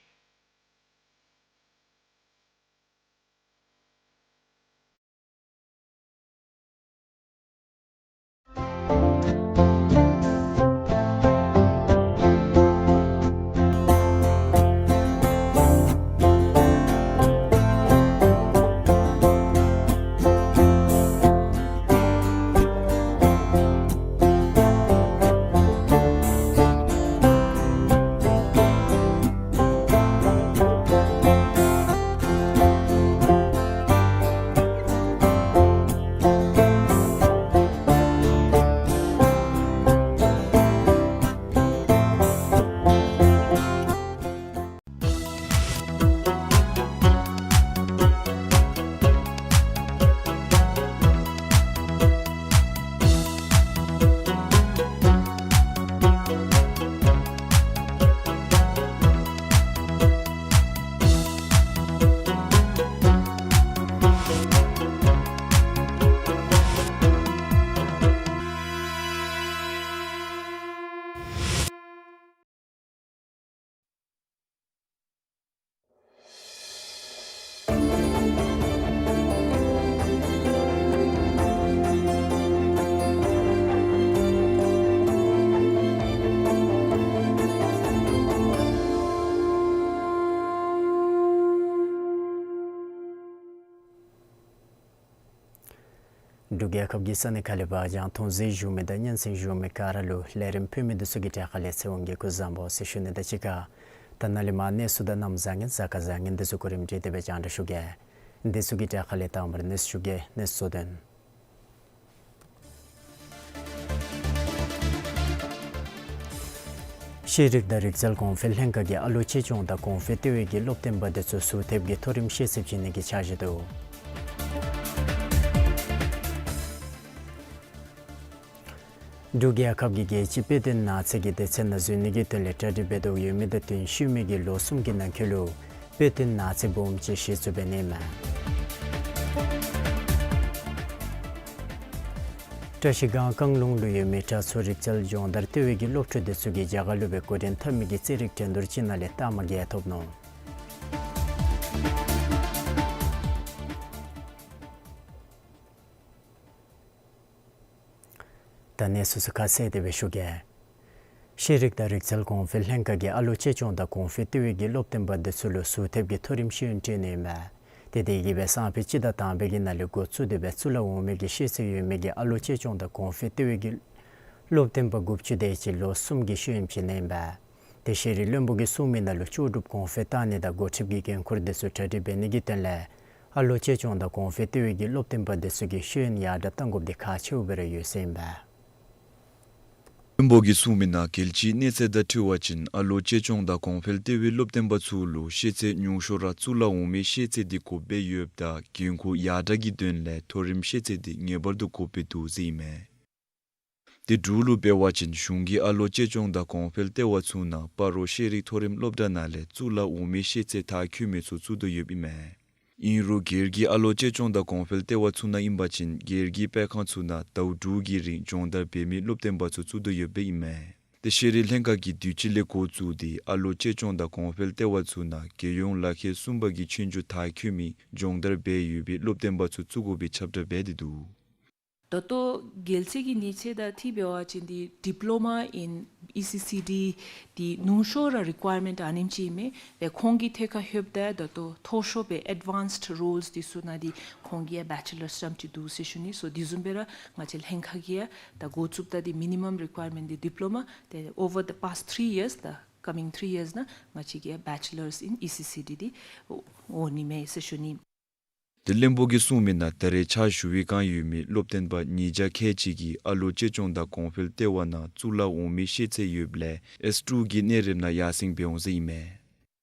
འབྲུག་རྒྱལ་ཁབ་ཀྱི་ས་གནས་ཁག་ལས་འབད་བ་ཅིན་མཐོང་གཟིགས་ཞུ་མི་དང་སྙན་གསན་ཞུ་མི་ག་ར་ལུ་ལས་རིམ་ཕུལ་མི་འདི་ཚུ་གི་གྲས་ཁ་ལས་ཚེ་དབང་གིས་སྐུ་གཟུགས་བཟང་པོ་ཟེར་ཞུ་ནི་དང་གཅིག་ཁར་ད་ནཱ་ལས་མར་གནས་ཚུལ་དང་གནམ་བཟང་ངན་གཟའ་སྐར་བཟང་ངན་འདི་ཚུ་གོ་རིམ་སྒྲིག་སྟེ་སྦེ་རྒྱང་བསྒྲགས་ཞུ་གེ། འདི་ཚུ་གི་གྲས་ཁ་ལས་དང་པ་ར་གནས་ཚུལ་ཞུ་གེ། གནས་ཚུལ་གཙོ་དོན། ཤེས་རིག་དང་རིག་རྩལ་གོང་འཕེལ་ལྷན་ཁག་གིས་ཨ་ལོ་གཅེས་སྐྱོང་དང་གོང་འཕེལ་ལྟེ་བའི་གི་སློབ་སྟོན་པ་འདི་ཚུ་ཟུར་ཐེབས་ཀྱི་མཐོ་རིམ་ཤེས་ཚད་བྱིན་ནི་གི་འཆར་གཞི་འདུག། འབྲུག་རྒྱལ་ཁབ་ཀྱིས་རྒྱལ་སྤྱིའི་དཔེ་སྟོན་ནགས་ཚལ་གྱི་སྡེ་ཚན་ནང་འཛུལ་ནི་གི་དོན་ལས་གྲ་སྒྲིག་འབད་དོ་ཡོད་མི་དང་བསྟུན་ཤུལ་མའི་གི་ལོ་གསུམ་གྱི་ནང་འཁོད་ལུ་དཔེ་སྟོན་ནགས་ཚལ་སྦོམ་ཅིག་གཞི་བཙུགས་འབད་ནི་མས། བཀྲ་ཤིས་སྒང་བཀང་ལུང་ལུ་ཡོད་མི་དྲག་ཚོ་རིག་རྩལ་སྦྱོང་བརྡར་ལྟེ་བའི་གི་སློབ་ཕྲུག་འདི་ཚུ་གིས་རྒྱ་གར་ལུ་སྦེ་འགོ་འདྲེན་འཐབ་མི་གི་རྩེད་རིགས་འགྲན་བསྡུར་ཅིག་ནང་ལས་རྟགས་མ་བརྒྱད་ཐོབ་ནུག། ད་གནས་ཚུལ་ཚུ་ཁ་གསལ་ཏེ་སྦེ་ཞུ་གེ། ཤེས་རིག་དང་རིག་རྩལ་གོང་འཕེལ་ལྷན་ཁག་གིས་ཨ་ལོ་གཅེས་སྐྱོང་དང་གོང་འཕེལ་ལྟེ་བའི་གི་སློབ་སྟོན་པ་འདི་ཚུ་ལུ་ཟུར་ཐེབས་ཀྱི་མཐོ་རིམ་ཤེས་ཡོན་སྤྲོད་ནི་ཨིན་པས། ཏེ་དེ་གིས་སྦེ་སང་ཕོད་སྤྱི་ཟླ་དང་པའི་གི་ནང་ལས་འགོ་བཙུགས་ཏེ་སྦེ་གཙུག་ལག་འོག་མའི་གི་ཤེས་ཚད་ཡོད་མི་གི་ཨ་ལོ་གཅེས་སྐྱོང་དང་གོང་འཕེལ་ལྟེ་བའི་གི་སློབ་སྟོན་པ་དགུ་བཅུ་དེ་ཅིག་ལོ་གསུམ་གྱི་ཤེས་ཡོན་བྱིན་ནི་ཨིན་པས། ཏེ་ཤེས་རིག་བློན་པོ་གིས་གསུངས་མི་ནང་ལུ་ལྕོགས་གྲུབ་གོང་འཕེལ་གཏང་ནི་དང་འགོ་ཁྲིདཔ་གི་འགན་ཁུར་འདི་ཚུ་གྲ་སྒྲིག་འབད་ནི་གི་དོན་ལས་ཨ་ལོ་གཅེས་སྐྱོང་དང་གོང་འཕེལ་ལྟེ་བའི་གི་སློབ་སྟོན་པ་འདི་ཚུ་གིས་ཤེས་ཡོན་ཡར་དྲགས་གཏང་དགོཔ་འདི་ཁག་ཆེཝ་སྦེ་ར་ཡོད་ཟེར་ཨིན་པས། བློན་པོ་གིས་གསུངས་མི་ནང་རྒྱལ་སྤྱིའི་གནས་ཚད་དང་འཁྲིལ་བ་ཅིན་ཨ་ལོ་གཅེས་སྐྱོང་དང་གོང་འཕེལ་ལྟེ་བའི་སློབ་སྟོན་པ་ཚུ་ལུ་ཤེས་ཚད་ཉུང་ཤོས་ར་གཙུག་ལག་འོག་མའི་ཤེས་ཚད་འདི་དགོཔ་སྦེ་ཡོདཔ་ད་འགན་ཁུར་ཡར་དྲགས་ཀྱི་དོན་ལས་མཐོ་རིམ་ཤེས་ཚད་འདི་ངེས་པར་དུ་དགོཔ་སྦེ་འདུག་ཟེར་ཨིན་མས། དེ་འབྲུག་ལུ་འབད་བ་ཅིན་གཞུང་གིས་ཨ་ལོ་གཅེས་སྐྱོང་དང་གོང་འཕེལ་ལྟེ་བ་ཚུ་ནང་སྤ་རོ་ཤེས་རིག་མཐོ་རིམ་སློབ་གྲྭ་ནང་ལས་གཙུག་ལག་འོག་མའི་ཤེས་ཚད་མཐར་འཁྱོལ་མི་ཚུ་བཙུགས་དོ་ཡོདཔ་ཨིན་མས། ཨིན་རུང་སྒེར་གྱི་ཨ་ལོ་གཅེས་སྐྱོང་དང་གོང་འཕེལ་ལྟེ་བ་ཚུ་ནང་ཨིན་པ་ཅིན་སྒེར་གྱི་སྤེལ་ཁང་ཚུ་ནང་ཟླཝ་དྲུག་གི་རིང་སྦྱོང་བརྡར་འབད་མི་སློབ་སྟོན་པ་ཚུ་བཙུགས་དོ་ཡོདཔ་ཨིན་མས། ཏེ་ཤེས་རིག་ལྷན་ཁག་གིས་དུས་ཅི་ལས་འགོ་བཙུགས་ཏེ་ཨ་ལོ་གཅེས་སྐྱོང་དང་གོང་འཕེལ་ལྟེ་བ་ཚུ་ནང་རྒྱལ་ཡོངས་ལག་ཁྱེར་གསུམ་པ་གི་ཆོས་རྒྱུགས་མཐར་འཁྱོལ་མི་སྦྱོང་བརྡར་འབད་ཡོད་པའི་སློབ་སྟོན་པ་ཚུ་བཙུགས་དགོ་པའི་ཁྱབ་བསྒྲགས་འབད་དེ་འདུག། ད་ལྟོ་རྒྱལ་སྤྱི་གི་གནས་ཚད་དང་འཁྲིལ་འབད་བ་ཅིན་འདི་Diploma in E C C D འདི་ཉུང་ཤོས་ར་རི་ཀོ་ཡར་མེནཊ་ཨ་ནེམ་ཅིག་ཨིན་མས། དེ་ཁོང་གི་ཐད་ཁར་ལྷོདཔ་ད་ད་ལྟོ་མཐོ་ཤོས་སྦེ་ཨེཌ་ཝཱན་སཌ་རོལསི་འདི་ཚུ་ནང་འདི་ཁོང་གིས་ཡང་བེ་ཅེ་ལརསི་རྐྱངམ་ཅིག་འདུག་ཟེར་ཞུ་ནི། སོ་འདི་བཟུམ་སྦེ་ར་ང་བཅས་ལྷན་ཁག་གིས་ཡང་ད་འགོ་བཙུགསཔ་ད་འདི་མི་ནི་མམ་རི་ཀོ་ཡར་མེནཊ་འདི་ཌིཔ་ལོ་མ། དེ་ཨོ་ཝར་ད་པཱསཊ་ཐི་རི་ཡརསི་དང་ཀ་མིང་ཐི་རི་ཡརསི་ནང་ང་བཅས་ཀྱིས་ཡང་བེ་ཅེ་ལརསི་ཨིན་ཨི་སི་སི་ཌི་འདི་འོང་ནི་མས་ཟེར་ཞུ་ནི། དེ་བློན་པོ་གིས་གསུངས་མི་ནང་ད་རེས་ཕྱག་ཞུ་བའི་བསྒང་ཡོད་མི་སློབ་སྟོན་པ་ཉིས་བརྒྱ་ཁལ་གཅིག་གིས་ཨ་ལོ་གཅེས་སྐྱོང་དང་གོང་འཕེལ་ལྟེ་བ་ནང་གཙུག་ལག་འོག་མའི་ཤེས་ཚད་ཡོདཔ་ལས་ཨེསི་ཊུ་གི་གནས་རིམ་ནང་ཡར་སེང་འབད་འོང་ཟེར་ཨིན་མས།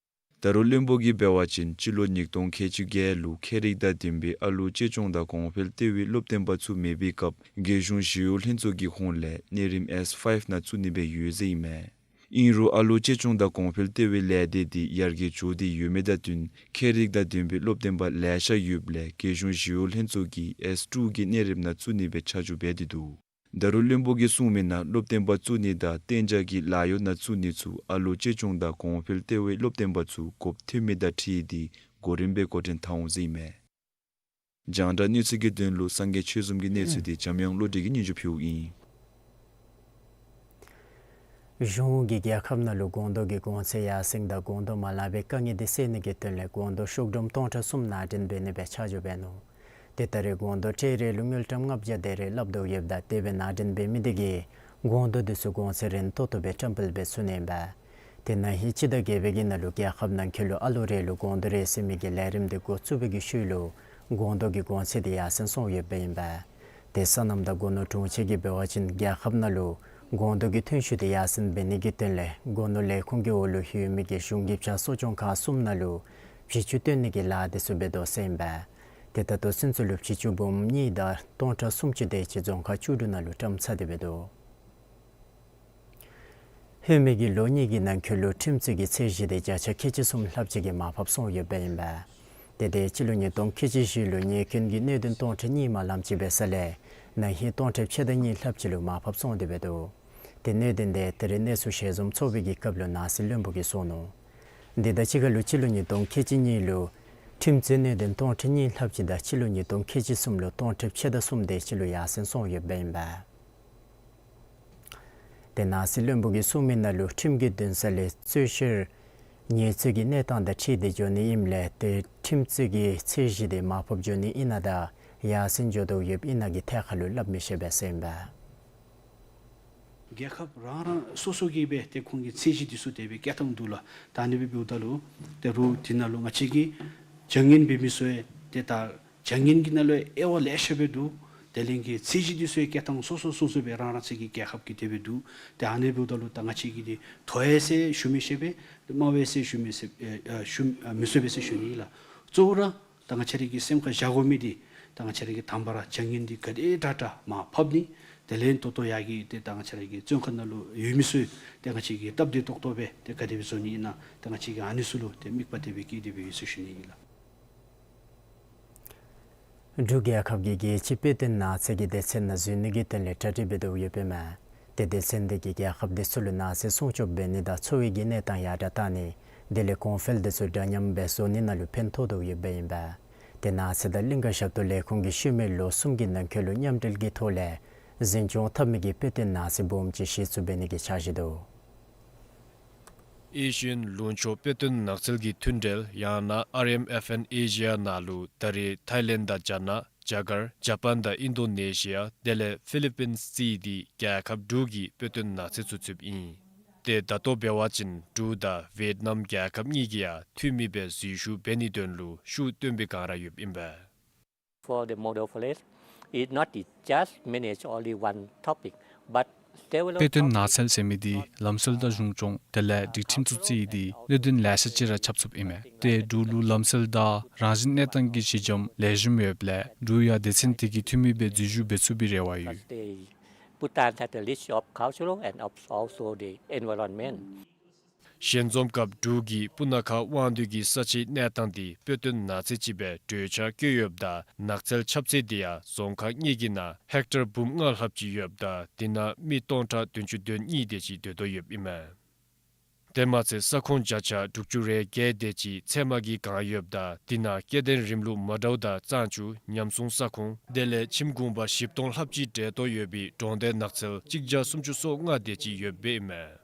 ད་རུང་བློན་པོ་གིས་འབད་བ་ཅིན་སྤྱི་ལོ་ཉིས་སྟོང་ཁལ་གཅིག་བརྒྱད་ལུ་ཁྱད་རིག་དང་ལྡན་པའི་ཨ་ལོ་གཅེས་སྐྱོང་དང་གོང་འཕེལ་ལྟེ་བའི་སློབ་སྟོན་པ་ཚུ་མེད་པའི་སྐབས་རྒྱལ་གཞུང་ཞི་གཡོག་ལྷན་ཚོགས་ཀྱི་ཧོངས་ལས་གནས་རིམ་ཨེསི་ཕའིབ་ནང་བཙུགས་ནི་སྦེ་ཡོད་ཟེར་ཨིན་མས། ཨིན་རུང་ཨ་ལོ་གཅེས་སྐྱོང་དང་གོང་འཕེལ་ལྟེ་བའི་ལས་སྡེ་འདི་ཡར་རྒྱས་འགྱོ་སྟེ་ཡོད་མི་དང་བསྟུན་ཁྱད་རིག་དང་ལྡན་པའི་སློབ་སྟོན་པ་ལེ་ཤ་ཡོདཔ་ལས་རྒྱལ་གཞུང་ཞི་གཡོག་ལྷན་ཚོགས་ཀྱིས་ཨེསི་ཊུ་གི་གནས་རིམ་ནང་བཙུགས་ནི་སྦེ་ཆ་འཇོག་འབད་དེ་འདུག། ད་རུང་བློན་པོ་གིས་གསུངས་མི་ནང་སློབ་སྟོན་པ་བཙུགས་ནི་དང་གཏན་འཇགས་ཀྱི་ལཱ་གཡོག་ནང་བཙུགས་ནི་ཚུ་ཨ་ལོ་གཅེས་སྐྱོང་དང་གོང་འཕེལ་ལྟེ་བའི་སློབ་སྟོན་པ་ཚུ་དགོཔ་ཐོན་མི་དང་འཁྲིལ་ཏེ་གོ་རིམ་སྦེ་འགོ་འདྲེན་འཐབ་འོང་ཟེར་ཨིན་མས། རྒྱང་བསྒྲགས་གནས་ཚུལ་གྱི་དོན་ལུ་སངས་རྒྱས་ཆོས་འཛོམས་ཀྱི་གནས་ཚུལ་འདི་འཇམ་དབྱངས་བློ་གྲོས་ཀྱིས་སྙན་ཞུ་ཕུལཝ་ཨིན། གཞུང་གིས་རྒྱལ་ཁབ་ནང་ལུ་སྒོང་རྡོག་གི་གོང་ཚད་ཡར་སེང་དང་སྒོང་རྡོག་མ་ལག་པའི་དཀའ་ངལ་འདི་སེལ་ནི་གི་དོན་ལས་སྒོང་རྡོག་ཤོག་སྒྲོམ་སྟོང་ཕྲག་གསུམ་ནང་འདྲེན་འབད་ནི་སྦེ་ཆ་འཇོག་འབད་ནུག། ཏེ་ད་རེས་སྒོང་རྡོག་ཊེ་རེ་ལུ་དངུལ་ཀྲམ་ལྔ་བརྒྱ་དེ་རེ་ལྷགཔ་དོ་ཡོདཔ་ད་དེ་སྦེ་ནང་འདྲེན་འབད་མི་འདི་གིས་སྒོང་རྡོག་འདི་ཚུ་གོང་ཚད་རན་ཏོག་ཏོ་སྦེ་བཀྲམ་སྤེལ་འབད་ཚུགས་ནི་ཨིན་པས། ཏེ་ན་ཧིང་སྤྱི་ཟླ་བརྒྱད་པའི་གི་ནང་ལུ་རྒྱལ་ཁབ་ནང་འཁོད་ལུ་ཨ་ལོ་རེ་ལུ་སྒོང་རྡོག་རེ་ཟེར་མི་གི་ལས་རིམ་འདི་འགོ་བཙུགས་པའི་གི་ཤུལ་ལུ་སྒོང་རྡོག་གི་གོང་ཚད་འདི་ཡར་སེང་སོང་ཡོདཔ་ཨིན་པས། ཏེ་སོ་ནམ་དང་སྒོ་ནོར་དྲུང་ཆེ་གིས་འབད་བ་ཅིན་རྒྱལ་ཁབ་ནང་ལུ་སྒོང་རྡོག་གི་ཐོན་ཤུགས་འདི་ཡར་སེང་འབད་ནི་གི་དོན་ལས་སྒོ་ནོར་ལས་ཁུངས་ཀྱི་འོག་ལུ་ཡོད་མི་གི་གཞུང་གི་བྱ་གསོ་སྐྱོང་ཁང་གསུམ་ནང་ལུ་བྱེ་ཆུ་བཏོན་ནི་གི་ལཱ་འདི་ཚུ་འབད་དོ་ཟེར་ཨིན་པས། ཏེ་ད་ལྟོ་ཚུན་ཚོད་ལུ་བྱེ་ཆུ་སྦོམ་གཉིས་དང་སྟོང་ཕྲག་སུམ་ཅུ་དེ་ཅིག་རྫོང་ཁག་བཅུ་དྲུག་ནང་ལུ་བཀྲམ་ཚར་ཏེ་འབད་དོ། ལྷོད་མི་གི་ལོ་གཉིས་ཀྱི་ནང་འཁོད་ལུ་ཁྲིམས་རྩོད་ཀྱི་ཚད་གཞི་དེ་བརྒྱ་ཆ་ཁལ་གཅིག་གསུམ་ལྷགཔ་ཅིག་གིས་མར་ཕབ་སོང་ཡོདཔ་ཨིན་པས། ཏེ་དེ་སྤྱི་ལོ་ཉིས་སྟོང་ཁལ་གཅིག་བཞི་ལུ་ཉེས་སྐྱོན་གྱི་གནད་དོན་སྟོང་ཕྲག་གཉིས་མ་ལངམ་ཅིག་འབད་ས་ལས་ན་ཧིང་སྟོང་ཕྲག་ཕྱེད་དང་གཉིས་ལྷགཔ་ཅིག་ལུ་མར་ཕབ་སོང་སྟེ་འབད་དོ། ཏེ་གནད་དོན་དེ་ད་རེས་གནས་ཚུལ་ཞལ་འཛོམས་ཚོགས་པའི་གི་སྐབས་ལུ་ནང་སྲིད་བློན་པོ་གིས་གསུངས་ནུག། དེ་དང་གཅིག་ཁར་ལུ་སྤྱི་ལོ་ཉིས་སྟོང་ཁལ་གཅིག་གཉིས་ལུ་ཁྲིམས་རྩོད་གནད་དོན་སྟོང་ཕྲག་གཉིས་ལྷགཔ་ཅིག་དང་སྤྱི་ལོ་ཉིས་སྟོང་ཁལ་གཅིག་གསུམ་ལུ་སྟོང་ཕྲག་ཕྱེད་དང་གསུམ་དེ་ཅིག་ལུ་ཡར་སེང་སོང་ཡོདཔ་ཨིན་པས། ཏེ་ནང་སྲིད་བློན་པོ་གིས་གསུངས་མི་ནང་ལུ་ཁྲིམས་ཀྱི་འདུན་ས་ལས་རྩོད་བཤེར་ཉེས་རྩོད་ཀྱི་གནས་སྟངས་དང་འཁྲིལ་ཏེ་འགྱོ་ནི་ཨིནམ་ལས་ཏེ་ཁྲིམས་རྩོད་ཀྱི་ཚད་གཞི་དེ་མར་ཕབ་འགྱོ་ནི་ཨིན་ན་དང་ ཡར་སེང་འགྱོ་དོ་ཡོདཔ་ཨིན་ན་གི་ཐད་ཁར་ལུ་སླབ་མི་ཤེས་པས་ཟེར་ཨིན་པས། རྒྱལ་ཁབ་རང་རང་སོ་སོ་གིས་སྦེ་ཏེ་ཁོང་གི་ཚད་གཞི་འདི་ཚུ་དེ་སྦེ་བཀལ་ཐངས་འདུག་ལགས། ད་ཨ་ནི་སྦེ་འབདཝ་ད་ལུ་ཏེ་རུང་འདི་ནང་ལུ་ང་བཅས་ཀྱིས་བྱ་ངན་འབད་མི་ཚུ་ཡང་ཏེ་ད་བྱ་ངན་གྱི་ནང་ལུ་དབྱེ་བ་ལེ་ཤ་སྦེ་འདུག། དེ་ལས་ཀྱི་ཚད་གཞི་འདི་ཚུ་ཡང་བཀལ་ཐངས་སོ་སོ་སོ་སོ་སྦེ་རང་རང་ཚད་ཀྱི་རྒྱལ་ཁབ་ཀྱི་དེ་སྦེ་འདུག། ཏེ་ཨ་ནི་འབདཝ་ད་ལུ་ད་ང་བཅས་ཀྱིས་འདི་མཐོ་ཡང་ཟེར་ཞུ་མི་ཤེས་པས། དམའ་བ་ཡང་ཟེར་ཞུ་མི་ཤེས་ཨེ་ཨེ་ཞུ་མི་ཚུགས་པས་ཟེར་ཞུ་ནི་ཨིན་ལགས། གཙོ་བོ་ར་ད་ང་བཅས་ར་གི་སེམས་ཁར་བཞག་དགོ་མི་འདི་ད་ང་བཅས་ར་གིས་དང་པ་ར་བྱ་ངན་འདི་ག་དེ་དྲག་དྲག་མར་ཕབ་ནི། དེ་ལས་ཏོག་ཏོ་ཡར་གྱི་ཏེ་ད་ང་བཅས་ར་གི་བཙོན་ཁང་ནང་ལུ་ཡོད་མི་ཚུ་ཏེ་ང་བཅས་ཀྱིས་སྟབས་བདེ་ཏོག་ཏོ་སྦེ་ཏེ་ག་དེ་སྦེ་བཟོ་ནི་ཨིན་ན་ཏེ་ང་བཅས་ཀྱིས་ཨ་ནི་ཚུ་ལུ་ཏེ་དམིགས་པ་དེ་སྦེ་བསྐྱེད་དེ་སྦེ་ཡོད་ཟེར་ཞུ་ནི་ཨིན་ལགས། འབྲུག་རྒྱལ་ཁབ་ཀྱིས་རྒྱལ་སྤྱིའི་དཔེ་སྟོན་ནགས་ཚལ་གྱི་སྡེ་ཚན་ནང་འཛུལ་ནི་གི་དོན་ལས་གྲ་སྒྲིག་འབད་དོ་ཡོདཔ་ཨིན་མས། ཏེ་སྡེ་ཚན་དེ་གིས་རྒྱལ་ཁབ་དེ་ཚུ་ལུ་ནགས་ཚལ་སྲུང་སྐྱོབ་འབད་ནི་དང་འཚོ་བའི་གི་གནས་སྟངས་ཡར་དྲག་བཏང་ནི་དེ་ལས་གོང་འཕེལ་དེ་ཚུ་འདྲ་མཉམ་སྦེ་བཟོ་ནི་ནང་ལུ་ཕན་ཐོགས་དོ་ཡོདཔ་ཨིན་པས། ཏེ་ནགས་ཚལ་དང་གླིང་ཀ་ཞབས་ཏོག་ལས་ཁུངས་ཀྱིས་ཤུལ་མའི་ལོ་གསུམ་གྱི་ནང་འཁོད་ལུ་མཉམ་འབྲེལ་གྱི་ཐོག་ལས་འཛིན་སྐྱོང་འཐབ་མི་གི་དཔེ་སྟོན་ནགས་ཚལ་སྦོམ་ཅིག་གཞི་བཙུགས་འབད་ནི་གི་འཆར་གཞི་འདུག། ཨེ་ཤི་ཡན་ལུང་ཕྱོགས་དཔེ་སྟོན་ནགས་ཚལ་གྱི་མཐུན་འབྲེལ་ཡང་ན་ཨར་ཨེམ་ཨེཕ་ཨེན་ཨེ་ཤི་ཡ་ནང་ལུ་ད་རེས་ཐའི་ལེནཌ་དང་རྒྱ་ནག་རྒྱ་གར་ཇ་པཱན་དང་ཨིན་དོ་ནེ་ཤི་ཡ་དེ་ལས་ཕི་ལི་པིནས་བརྩིས་ཏེ་རྒྱལ་ཁབ་དྲུག་གི་དཔེ་སྟོན་ནགས་ཚལ་ཚུ་ཚུདཔ་ཨིན། ཏེ་ད་ལྟོ་འབད་བ་ཅིན་འབྲུག་དང་ཝེཊ་ནམ་རྒྱལ་ཁབ་གཉིས་ཀྱིས་ཡང་འཐུས་མི་སྦེ་འཛུལ་ཞུགས་འབད་ནིའི་དོན་ལུ་ཤུགས་བཏོན་པའི་བསྒང་ར་ཡོདཔ་ཨིན་པས། For the model forest, it not just manage only one topic, but several དཔེ་སྟོན་ནགས་ཚལ་ཟེར་མི་འདི་ལམ་སྲོལ་དང་གཞུང་སྐྱོང་དེ་ལས་སྒྲིག་ཁྲིམས་ཚུ་བརྩིས་ཏེ་གནད་དོན་ལེ་ཤ་ཅིག་ར་ཁྱབ་ཚུགསཔ་ཨིན་མས། ཏེ་འབྲུག་ལུ་ལམ་སྲོལ་དང་རང་བཞིན་གནས་སྟངས་ཀྱི་གཞི་འགྱམ་ལེགས་ཤོམ་ཡོདཔ་ལས་འབྲུག་ཡང་སྡེ་ཚན་དེ་གི་འཐུས་མི་སྦེ་འཛུལ་ཞུགས་འབད་ཚུགས་པའི་རེ་བ་ཡོད། Bhutan has a rich of cultural and of- also the environment. ཞལ་འཛོམས་སྐབས་འབྲུག་གིས་སྤུ་ན་ཁ་དབང་འདུས་ཀྱི་ས་ཆའི་གནས་སྟངས་འདི་དཔེ་སྟོན་ནགས་ཚལ་ཅིག་སྦེ་གྲོས་འཆར་བཀོད་ཡོདཔ་ད་ནགས་ཚལ་ཁྱབ་ཚད་འདི་ཡང་རྫོང་ཁག་གཉིས་ཀྱི་ནང་ཧེཀ་ཊར་འབུམ་ལྔ་ལྷགཔ་ཅིག་ཡོདཔ་ད་དེ་ནང་མི་སྟོང་ཕྲག་བདུན་ཅུ་དོན་གཉིས་དེ་ཅིག་སྡོད་དོ་ཡོདཔ་ཨིན་མས། དེ་མ་ཚད་ས་ཁོངས་བརྒྱ་ཆ་དྲུག་ཅུ་རེ་བརྒྱད་དེ་ཅིག་ཚལ་མ་གིས་གང་ཡོདཔ་ད་དེ་ནང་སྐྱེ་ལྡན་རིམ་ལུགས་མ་འདྲཝ་དང་གཙང་ཆུ་ཉམས་སྲུང་ས་ཁོངས་དེ་ལས་ཁྱིམ་གུང་པ་བཞི་སྟོང་ལྷགཔ་ཅིག་འབྲེལ་གཏོགས་ཡོད་པའི་གྲོང་སྡེ་ནགས་ཚལ་གཅིག་བརྒྱ་སུམ་ཅུ་སོ་ལྔ་དེ་ཅིག་ཡོདཔ་ཨིན་མས།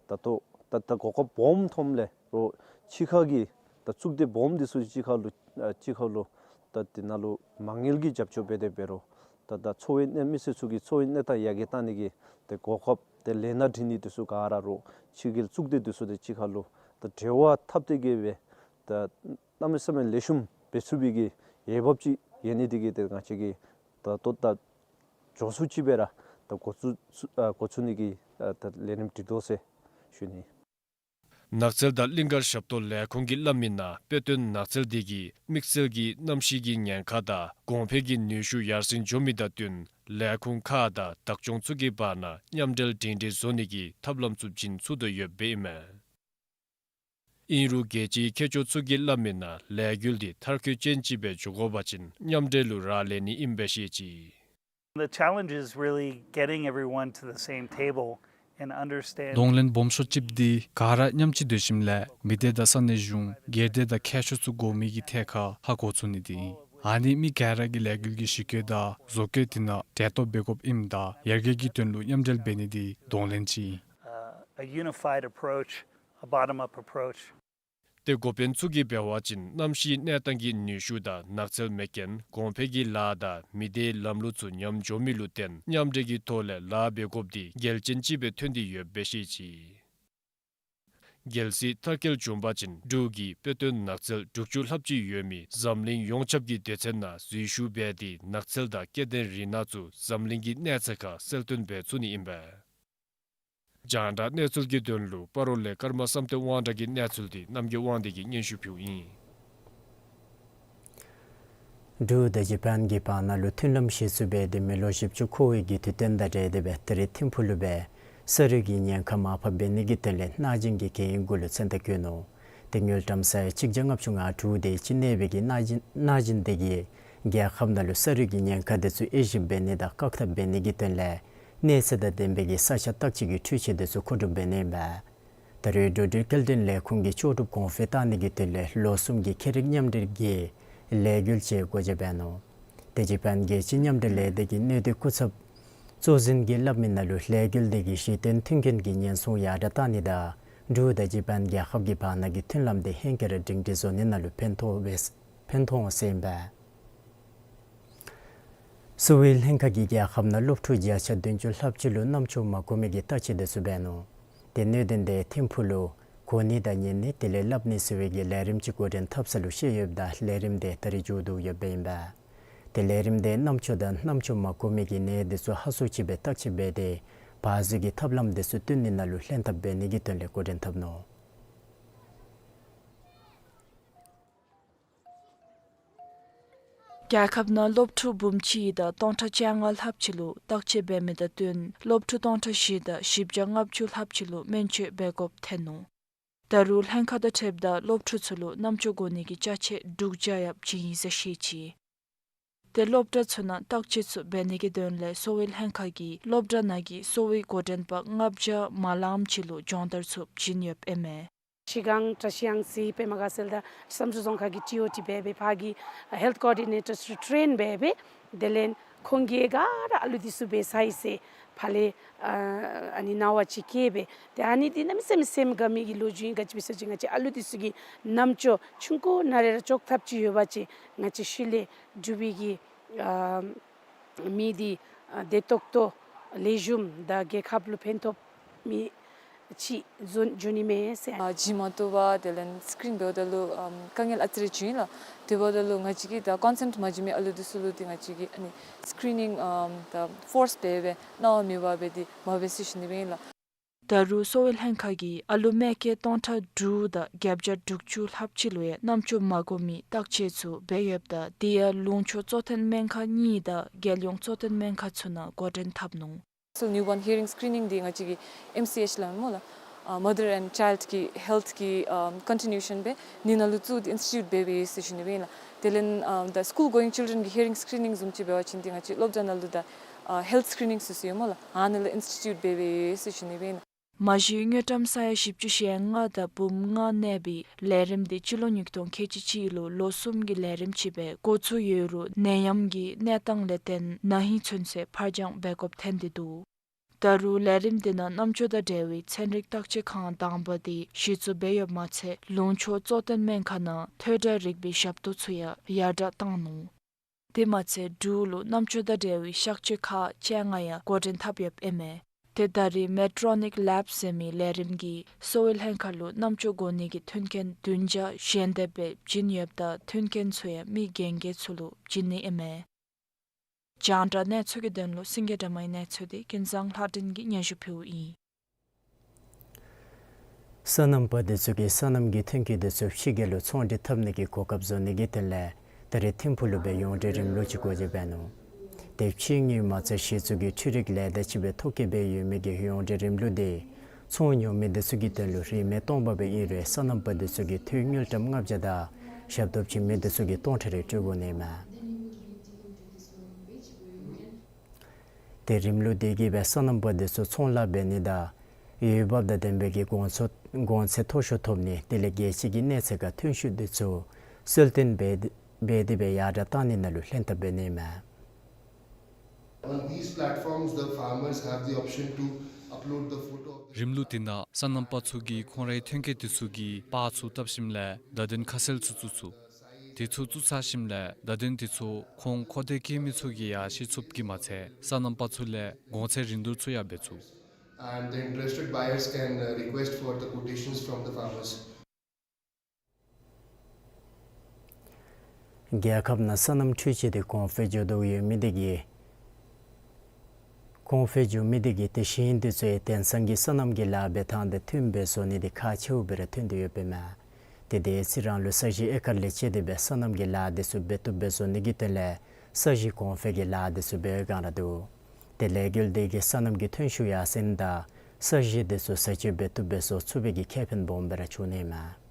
ད་ལྟོ་ད་ད་གོ་སྐབས་སྦོམ་ཐོནམ་ལས་རོགས་ཕྱི་ཁ་གི་ད་གཙུག་སྡེ་སྦོམ་འདི་ཚུ་གཅིག་ཁར་ལུ་ཨ་གཅིག་ཁར་ལུ་ད་དེ་ནང་ལུ་མ་དངུལ་གྱི་རྒྱབ་སྐྱོར་འབད་དེ་འབད་རུང་ད་ད་འཚོ་བའི་གནས་མི་སེར་ཚུ་གི་འཚོ་བའི་གནས་སྟངས་ཡར་རྒྱས་བཏང་ནི་གི་ཏེ་གོ་སྐབས་ཏེ་ལས་སྣ་འབྲི་ནི་འདི་ཚུ་ག་ར་རོགས་ཕྱི་རྒྱལ་གཙུག་སྡེ་འདི་ཚུ་དང་གཅིག་ཁར་ལུ་ད་འབྲེལ་བ་འཐབ་སྟེ་གི་སྦེ་ད་གནམ་མེད་ས་མེད་ལེགས་ཤོམ་འབད་ཚུགས་པའི་གི་འོས་འབབ་ཅིག་ཡོད་ནི་འདི་གིས་ཏེ་ང་བཅས་ཀྱིས་ད་ལྟོ་ད་མགྱོགས་སུ་ཅིག་སྦེ་ར་ད་འགོ་བཙུགས་ཚུ་ཨ་འགོ་བཙུགས་ནི་གི་ཨ་ད་ལས་རིམ་འབྲི་དོ་ཟེར་ཞུ་ནི། ནགས་ཚལ་དང་གླིང་ཀ་ཞབས་ཏོག་ལས་ཁུངས་ཀྱིས་སླབ་མི་ནང་དཔེ་སྟོན་ནགས་ཚལ་འདི་གིས་དམིགས་བསལ་གྱི་གནམ་གཤིས་ཀྱི་ཉེན་ཁ་དང་གོང་འཕེལ་གྱི་ནུས་ཤུགས་ཡར་སེང་འགྱོ་མི་དང་བསྟུན་ལས་ཁུངས་ཁག་དང་བདག་སྐྱོང་ཚུ་གི་བར་ན་མཉམ་འབྲེལ་སྒྲིང་སྒྲིང་བཟོ་ནི་གི་ཐབས་ལམ་ཚུ་བྱིན་ཚུགས་དོ་ཡོདཔ་ཨིན་མས། ཨིན་རུང་རྒྱལ་སྤྱིའི་མཁས་མཆོག་ཚུ་གིས་སླབ་མི་ནང་ལས་འགུལ་འདི་མཐར་འཁྱོལ་ཅན་ཅིག་སྦེ་འགྱོ་དགོ་པ་ཅིན་མཉམ་འབྲེལ་ལུ་རག་ལས་ནི་ཨིནམ་སྦེ་བཤད་ཅི། The challenge is really getting everyone to the same table and understand གདོང་ལེན་སྦོམ་ཤོས་ཅིག་འདི་ག་ར་མཉམ་གཅིག་སྡོད་ཞིནམ་ལས་མི་སྡེ་དང་ས་གནས་གཞུང་སྒེར་སྡེ་དང་མཁས་མཆོག་ཚུ་དགོ་མི་གི་ཐད་ཁར་ཧ་གོ་ཚུགས་ནི་འདི་ཨིན། ཨ་ནི་མི་ག་ར་གིས་ལས་འགུལ་གྱི་གཞི་བཀོད་དང་བཟོ་བཀོད་དེ་ནང་གྲལ་གཏོགས་འབད་དགོཔ་ཨིནམ་ད་ཡར་རྒྱས་ཀྱི་དོན་ལུ་མཉམ་འབྲེལ་འབད་ནི་འདི་གདོང་ལེན་ཅིག་ཨིན། Uh, a unified approach, a bottom-up approach. ཏེ་འགོ་དཔོན་ཚུ་གིས་འབད་བ་ཅིན་གནམ་གཤིས་གནས་སྟངས་ཀྱི་ནུས་ཤུགས་དང་ནགས་ཚལ་མེད་རྐྱེན་གོང་འཕེལ་གྱི་ལཱ་དང་མི་སྡེའི་ལམ་ལུགས་ཚུ་ཉམས་འགྱོ་མི་ལུ་བརྟེན་མཉམ་འབྲེལ་གྱི་ཐོག་ལས་ལཱ་འབད་དགོཔ་འདི་གལ་ཅན་ཅིག་སྦེ་ཐོན་ཏེ་ཡོདཔ་སྦེ་བཤད་ཅི། གལ་སྲིད་མཐར་འཁྱོལ་བྱུང་པ་ཅིན་འབྲུག་གིས་དཔེ་སྟོན་ནགས་ཚལ་དྲུག་ཅུ་ལྷགཔ་ཅིག་ཡོད་མི་འཛམ་གླིང་ཡོངས་ཁྱབ་ཀྱི་སྡེ་ཚན་ནང་འཛུལ་ཞུགས་འབད་དེ་ནགས་ཚལ་དང་སྐྱེ་ལྡན་རི་ནགས་ཚུ་འཛམ་གླིང་གི་གནས་ཚད་ཁར་གསལ་སྟོན་འབད་ཚུགས་ནི་ཨིན་པས། རྒྱང་བསྒྲགས་གནས་ཚུལ་གྱི་དོན་ལུ་སྤ་རོ་ལས་ཀརྨ་བསམ་གཏན་དབང་གྲགས་ཀྱི་གནས་ཚུལ་འདི་རྣམ་རྒྱལ་དབང་འདུས་ཀྱིས་སྙན་ཞུ་ཕུལཝ་ཨིན། འབྲུག་དང་ཇ་པཱན་གྱི་བར་ན་ལུ་མཐུན་ལམ་གཞི་བཙུགས་འབད་དེ་མི་ལོ་བཞི་བཅུ་འཁོར་བའི་གི་དུས་སྟོན་དང་འབྲེལ་ཏེ་སྦེ་ད་རེས་ཐིམ་ཕུག་ལུ་སྦེ་ས་རུད་ཀྱི་ཉེན་ཁ་མར་ཕབ་འབད་ནི་གི་དོན་ལས་གནང་སྦྱིན་གྱི་གན་ཡིག་གུ་ལུ་མཚན་རྟགས་བཀོད་ནུག། ཏེ་དངུལ་ཀྲམ་ས་ཡ་གཅིག་བརྒྱ་ལྔ་བཅུ་ང་དྲུག་དེ་ཅིག་གནས་པའི་གི་གནང་སྦྱིན་གནང་སྦྱིན་དེ་གིས་རྒྱལ་ཁབ་ནང་ལུ་ས་རུད་ཀྱི་ཉེན་ཁ་དེ་ཚུ་དབྱེ་ཞིབ་འབད་ནི་དང་བཀག་ཐབས་འབད་ནི་གི་དོན་ལས་གནས་ཚད་དང་ལྡན་པའི་གི་ས་ཆ་བརྟག་དཔྱད་ཀྱི་འཕྲུལ་ཆས་དེ་ཚུ་མཁོ་སྒྲུབ་འབད་ནི་ཨིན་པས། ད་རེས་འགྲོ་འགྲུལ་སྐྱེལ་འདྲེན་ལས་ཁུངས་ཀྱིས་ལྕོགས་གྲུབ་གོང་འཕེལ་བཏང་ནི་གི་དོན་ལས་ལོ་གསུམ་གྱི་ཁེ་རིག་མཉམ་འབྲེལ་གྱི་ལས་འགུལ་ཅིག་སྒོ་འབྱེད་འབད་ནུག། དེ་ཅིག་ཕན་རྒྱལ་སྤྱི་མཉམ་འབྲེལ་ལས་སྡེ་གི་སྣེ་འདྲེན་སྐུ་ཚབ་གཙོ་འཛིན་གྱིས་སླབ་མི་ནང་ལུ་ལས་འགུལ་དེ་གིས་གཞི་རྟེན་མཐུན་རྐྱེན་གྱི་ཉེན་སྲུང་ཡར་དྲག་བཏང་ནི་དང་འབྲུག་དང་ཇ་པཱན་རྒྱལ་ཁབ་ཀྱི་བར་ན་གི་མཐུན་ལམ་དེ་ཧེང་སྐལ་ར་སྒྲིང་སྒྲིང་བཟོ་ནི་ནང་ལུ་ཕན་ཐོགས་འོང་ཟེར་ཨིན་པས། གསོ་བའི་ལྷན་ཁག་གིས་རྒྱལ་ཁབ་ནང་སློབ་ཕྲུག་བརྒྱ་ཆ་བདུན་ཅུ་ལྷགཔ་ཅིག་ལུ་རྣམ་ཅོ་མ་གོ་མི་གི་བརྟག་དཔྱད་དེ་ཚུ་འབད་ནུག། ཏེ་གནད་དོན་དེ་ཐིམ་ཕུག་ལུ་གོ་ནི་དང་ཉན་ནི་དེ་ལས་སླབ་ནི་ཟེར་བའི་གི་ལས་རིམ་ཅིག་འགོ་འདྲེན་འཐབ་ས་ལུ་བཤལ་ཡོདཔ་ད་ལས་རིམ་དེ་ད་རིས་མཇུག་བསྡུ་ཡོདཔ་ཨིན་པས། ཏེ་ལས་རིམ་དེ་རྣམ་ཅོ་དང་རྣམ་ཅོ་མ་གོ་མི་གི་ནད་དེ་ཚུ་ཧ་སོ་ཅིག་སྦེ་བརྟག་དཔྱད་འབད་དེ་བར་བཟོ་གི་ཐབས་ལམ་དེ་ཚུ་བཏོན་ནི་ནང་ལུ་ལྷན་ཐབས་འབད་ནི་གི་དོན་ལས་འགོ་འདྲེན་འཐབ་ནུག། རྒྱལ་ཁབ་ནང་སློབ་ཕྲུག་འབུམ་གཅིག་དང་སྟོང་ཕྲག་བཅོ་ལྔ་ལྷགཔ་ཅིག་ལུ་བརྟག་དཔྱད་འབད་མི་དང་བསྟུན་སློབ་ཕྲུག་སྟོང་ཕྲག་བཞི་དང་བཞི་བརྒྱ་ལྔ་བཅུ་ལྷགཔ་ཅིག་ལུ་སྨན་བཅོས་འབད་དགོཔ་ཐོན་ནུག། ད་རུང་ལྷན་ཁག་དང་འཁྲིལཝ་ད་སློབ་ཕྲུག་ཚུ་ལུ་རྣམ་ཅོ་གོ་ནི་གི་ཅ་ཆས་དྲུག་བརྒྱ་ཡང་བྱིན་ཡི་ཟེར་བཤད་ཅི། ཏེ་སློབ་གྲྭ་ཚུ་ནང་བརྟག་དཔྱད་ཚུ་འབད་ནི་གི་དོན་ལས་གསོ་བའི་ལྷན་ཁག་གིས་སློབ་གྲྭ་ནང་གི་གསོ་བའི་འགོ་འདྲེན་པ་ལྔ་བརྒྱ་མ་ལངམ་ཅིག་ལུ་སྦྱོང་བརྡར་ཚུ་བྱིན་ཡོདཔ་ཨིན་མས། ཤི་གང་བཀྲ་ཤིས་གཡང་རྩེ་པདྨ་དགའ་ཚལ་དང་བསམ་གྲུབ་རྫོང་ཁག་གི་ཊི་ཨོ་ཊི་འབད་སྦེ་ཕར་གྱི་ཧེལཐ་ཀོ་ཨོར་ཌི་ནེ་ཊརསི་ཚུ་ཊེན་འབད་སྦེ་དེ་ལས་ཁོང་གིས་ག་ར་ཨ་ལུ་འདི་ཚུ་འབད་ཚར་ཡི་ཟེར་ཕར་ལས་ཨ་ཨ་ནི་གནང་བ་ཅིག་བཀལ་སྦེ། ཏེ་ཨ་ནི་འདི་གནམ་མེད་ས་མེད་སེམས་དགའ་མི་གི་ལོ་རྒྱུས་ཨིན། ག་ཅི་སྦེ་ཟེར་བ་ཅིན་ང་བཅས་ཨ་ལུ་འདི་ཚུ་གི་རྣམ་ཅོག་ཆུང་ཀུ་ནང་ར་ར་ལྕོགས་ཐབས་ཅིག་ཡོད་པ་ཅིན་ང་བཅས་ཤུལ་ལས་འབྲུག་པའི་གི་ཨ་མི་འདི་ཨ་བདེ་ཏོག་ཏོ་ལེགས་ཤོམ་དང་རྒྱལ་ཁབ་ལུ་ཕན་ཐོགས་མི་ཅིག་འགྱོ་འགྱོ་ནི་མས་ཟེར། ཨ་བྱིན་མ་བཏུབ་པར་དེ་ལས་སི་ཀིརིན་འབདཝ་ད་ལུ་ཨམ་དཀའ་ངལ་ཨ་ཙི་རེ་བྱུང་ཡི་ལགས། དེ་འབདཝ་ད་ལུ་ང་བཅས་ཀྱིས་ད་ཀོན་སེནཊ་མ་བྱིན་མི་ཨ་ལུ་འདི་ཚུ་ལུ་འདི་ང་བཅས་ཀྱིས་ཨ་ནི་སི་ཀིརིན་ནིང་ཨམ་ད་ཕོརསི་འབད་སྦེ་གནང་བ་མེད་པར་སྦེ་འདི་མ་འབད་ཟེར་ཞུ་ནི་སྦེ་ཨིན་ལགས། ད་རུང་གསོ་བའི་ལྷན་ཁག་གིས་ཨ་ལུ་མེ་སྐྱེས་སྟོང་ཕྲག་དྲུག་དང་བརྒྱད་བརྒྱ་དྲུག་ཅུ་ལྷགཔ་ཅིག་ལུ་ཡང་རྣམ་ཅོ་མ་གོ་མི་བརྟག་དཔྱད་ཚུ་འབད་ཡོདཔ་ད་དེ་ཡང་ལུང་ཕྱོགས་གཙོ་བསྟེན་སྨན་ཁང་གཉིས་དང་རྒྱལ་ཡོངས་གཙོ་བསྟེན་སྨན་ཁང་ཚུ་ནང་འགོ་འདྲེན་འཐབ་ནུག། སི་ནིའུ་བོརན་ཧི་ཡ་རིང་སི་ཀིརིན་ནིང་འདི་ང་བཅས་ཀྱི་ཨེམ་སི་ཨེཆ་ལགས་སྨོ་ལགས། ཨ་མ་དར་ཨེནཌ་ཅའིལཌ་གི་ཧེལཐ་གི་ཨམ་ཀོན་ཊི་ནིའུ་ཤཱན་སྦེ་ནི་ནང་ལུ་བཙུགས་ཏེ་ཨིནསི་ཊི་ཊིའུཊ་འབད་འབདཝ་ཨིན་ཟེར་ཞུ་ནི་སྦེ་ཨིན་ལགས། དེ་ལས་ཨམ་ད་སི་ཀུལ་གོ་ཡིང་ཅིལ་ཌེན་གི་ཧི་ཡ་རིང་སི་ཀིརིན་ནིང་བཟུམ་ཅིག་འབད་བ་ཅིན་འདི་ང་བཅས་སློབ་གྲྭ་ནང་ལུ་ད་ཨ་ཧེལཐ་སི་ཀིརིན་ནིང་ཚུ་ཚུ་ཡོད་སྨོ་ལགས། ཨ་ནི་ལུ་ཨིནསི་ཊི་ཊིའུཊ་འབད་འབདཝ་ཨིན་ཟེར་ཞུ་ནི་སྦེ་ཨིན་ལགས། མ་གཞི་དངུལ་ཀྲམ་ས་ཡ་བཞི་བཅུ་ཞེ་ལྔ་དང་འབུམ་ལྔ་གནས་པའི་ལས་རིམ་འདི་སྤྱི་ལོ་ཉིས་སྟོང་ཁལ་གཅིག་གཅིག་ལུ་ལོ་གསུམ་གྱི་ལས་རིམ་ཅིག་སྦེ་འགོ་བཙུགས་ཡོད་རུང་ནད་ཡམས་ཀྱི་གནས་སྟངས་ལས་བརྟེན་ན་ཧིང་ཚུན་ཚོད་ཕར་འགྱངས་འབད་དགོཔ་ཐོན་ཏེ་འདུག། ད་རུང་ལས་རིམ་འདི་ནང་རྣམ་ཅོག་དང་འབྲེལ་བའི་ཚན་རིག་བརྟག་དཔྱད་ཁང་དང་པ་འདི་གཞི་བཙུགས་འབད་ཡོདཔ་མ་ཚད་ལུང་ཕྱོགས་གཙོ་བསྟེན་སྨན་ཁང་ནང་ཐོས་གྲངས་རིག་པའི་ཞབས་ཏོག་ཚུ་ཡང་ཡར་དྲགས་བཏང་ནུག། དེ་མ་ཚད་འབྲུག་ལུ་རྣམ་ཅོག་དང་འབྲེལ་བའི་གཤག་བཅོས་ཁང་བཅོ་ལྔ་ཡང་འགོ་འདྲེན་འཐབ་ཡོདཔ་ཨིན་མས། ཏེ་ད་རེས་མེ་ཊོ་ནིག་ལེབ་ཟེར་མི་ལས་རིམ་གྱིས་གསོ་བའི་ལྷན་ཁག་ལུ་རྣམ་ཅོག་གོ་ནི་གི་མཐུན་རྐྱེན་བདུན་བརྒྱ་ཞལ་འདེབས་སྦེ་བྱིན་ཡོདཔ་ད་མཐུན་རྐྱེན་ཚུ་ཡང་མི་རྒན་རྒས་ཚུ་ལུ་བྱིན་ནི་ཨིན་མས། རྒྱང་བསྒྲགས་གནས་ཚུལ་གྱི་དོན་ལུ་སེང་གེ་སྒྲོལ་མའི་གནས་ཚུལ་འདི་ཀུན་བཟང་ལྷ་སྒྲོན་གྱིས་སྙན་ཞུ་ཕུལཝ་ཨིན། སོ་ནམ་པ་འདི་ཚུ་གིས་སོ་ནམ་གྱི་ཐོན་སྐྱེད་འདི་ཚུ་ཕྱི་རྒྱལ་ལུ་ཚོང་འབྲེལ་འཐབ་ནི་གི་གོ་སྐབས་བཟོ་ནི་གི་དོན་ལས་ད་རེས་ཐིམ་ཕུག་ལུ་སྦེ་ཡོངས་འབྲེལ་རིམ་ལུགས་ཅིག་སྒོ་འབྱེད་འབད་ནུག། དེ་ཕྱིའི་དངུལ་མ་ཚད་གཞི་བཙུགས་ཀྱི་འཕྲུལ་རིག་ལས་སྡེ་ཅིག་སྦེ་ཐོ་བཀོད་འབད་ཡོད་མི་གི་ཡོངས་འབྲེལ་རིམ་ལུགས་འདི་ཚོང་ཉོ་མི་འདི་ཚུ་གི་དོན་ལུ་རིན་མེད་སྟོང་པ་སྦེ་ཨིན་རུང་སོ་ནམ་པ་འདི་ཚུ་གིས་འཐུས་དངུལ་ཀྲམ་ལྔ་བརྒྱ་དང་ཞབས་ཏོག་བྱིན་མི་འདི་ཚུ་གིས་སྟོང་ཕྲག་རེ་སྤྲོད་དགོ་ནི་མས། ཏེ་རིམ་ལུགས་འདི་གིས་སྦེ་སོ་ནམ་པ་འདི་ཚུ་ཚོང་ལཱ་འབད་ནི་དང་འོས་འབབ་དང་ལྡན་པའི་གི་གོང་ཚོ་གོང་ཚད་མཐོ་ཤོས་ཐོབ་ནི་དེ་ལས་རྒྱལ་སྤྱི་གི་གནས་ཚད་ཁར་ཐོན་ཤུགས་འདི་ཚུ་གསལ་སྟོན་འབད་འབད་དེ་སྦེ་ཡར་དྲགས་བཏང་ནི་ནང་ལུ་ལྷན་ཐབས་འབད་ནི་མས། On these platforms, the farmers have the option to upload the photo of the རིམ་ལུགས་འདི་ནང་སོ་ནམ་པ་ཚུ་གིས་ཁོང་རའི་ཐོན་སྐྱེད་འདི་ཚུ་གི་པར་ཚུ་བཏབ་ཞིནམ་ལས་བརྡ་དོན་ཁ་གསལ་ཚུ་བཙུགས་ཚུགས། དེ་ཚུ་བཙུགས་ཚར་ཞིནམ་ལས་བརྡ་དོན་དེ་ཚུ་ཁོང་མཁོ་འདོད་བསྐྱེད་མི་ཚུ་གིས་ཡང་ཤེས་ཚུགསཔ་གིས་མ་ཚད་སོ་ནམ་པ་ཚུ་ལས་གོང་ཚད་རིན་བསྡུར་ཚུ་ཡང་འབད་ཚུགས། And the interested buyers can, uh, request for the quotations from the farmers. རྒྱལ་ཁབ་ནང་སོ་ནམ་འཕྲུལ་ཆས་དེ་གོང་འཕེལ་འགྱོ་དོ་ཡོད་མི་དེ་གིས་གོང་འཕེལ་འགྱོ་མི་དེ་གིས་དེ་ཤིང་འདི་ཚུ་ཡང་དེང་སང་གི་སོ་ནམ་གྱི་ལཱ་འབད་ཐངས་དང་མཐུནམ་སྦེ་བཟོ་ནི་དེ་ཁག་ཆེཝ་སྦེ་ར་ཐོན་ཏེ་ཡོདཔ་མས། ཏེ་དེ་ཚེ་རང་ལུ་ས་གཞི་ཨེ་ཀར་ལས་བཅད་དེ་སྦེ་སོ་ནམ་གྱི་ལཱ་དེ་ཚུ་འབད་བཏུབ་སྦེ་བཟོ་ནི་གི་དོན་ལས་ས་གཞི་གོང་འཕེལ་གྱི་ལཱ་དེ་ཚུ་འབད་བའི་སྒང་ར་འདུག། ཏེ་ལས་འགུལ་དེ་གིས་སོ་ནམ་གྱི་ཐོན་ཤུགས་ཡར་སེང་དང་ས་གཞི་དེ་ཚུ་བཟའ་སྤྱོད་འབད་བཏུབ་སྦེ་བཟོ་ཚུགས་པའི་གི་ཁེ་ཕན་སྦོམ་སྦེ་ར་འབྱུང་ནི་མས།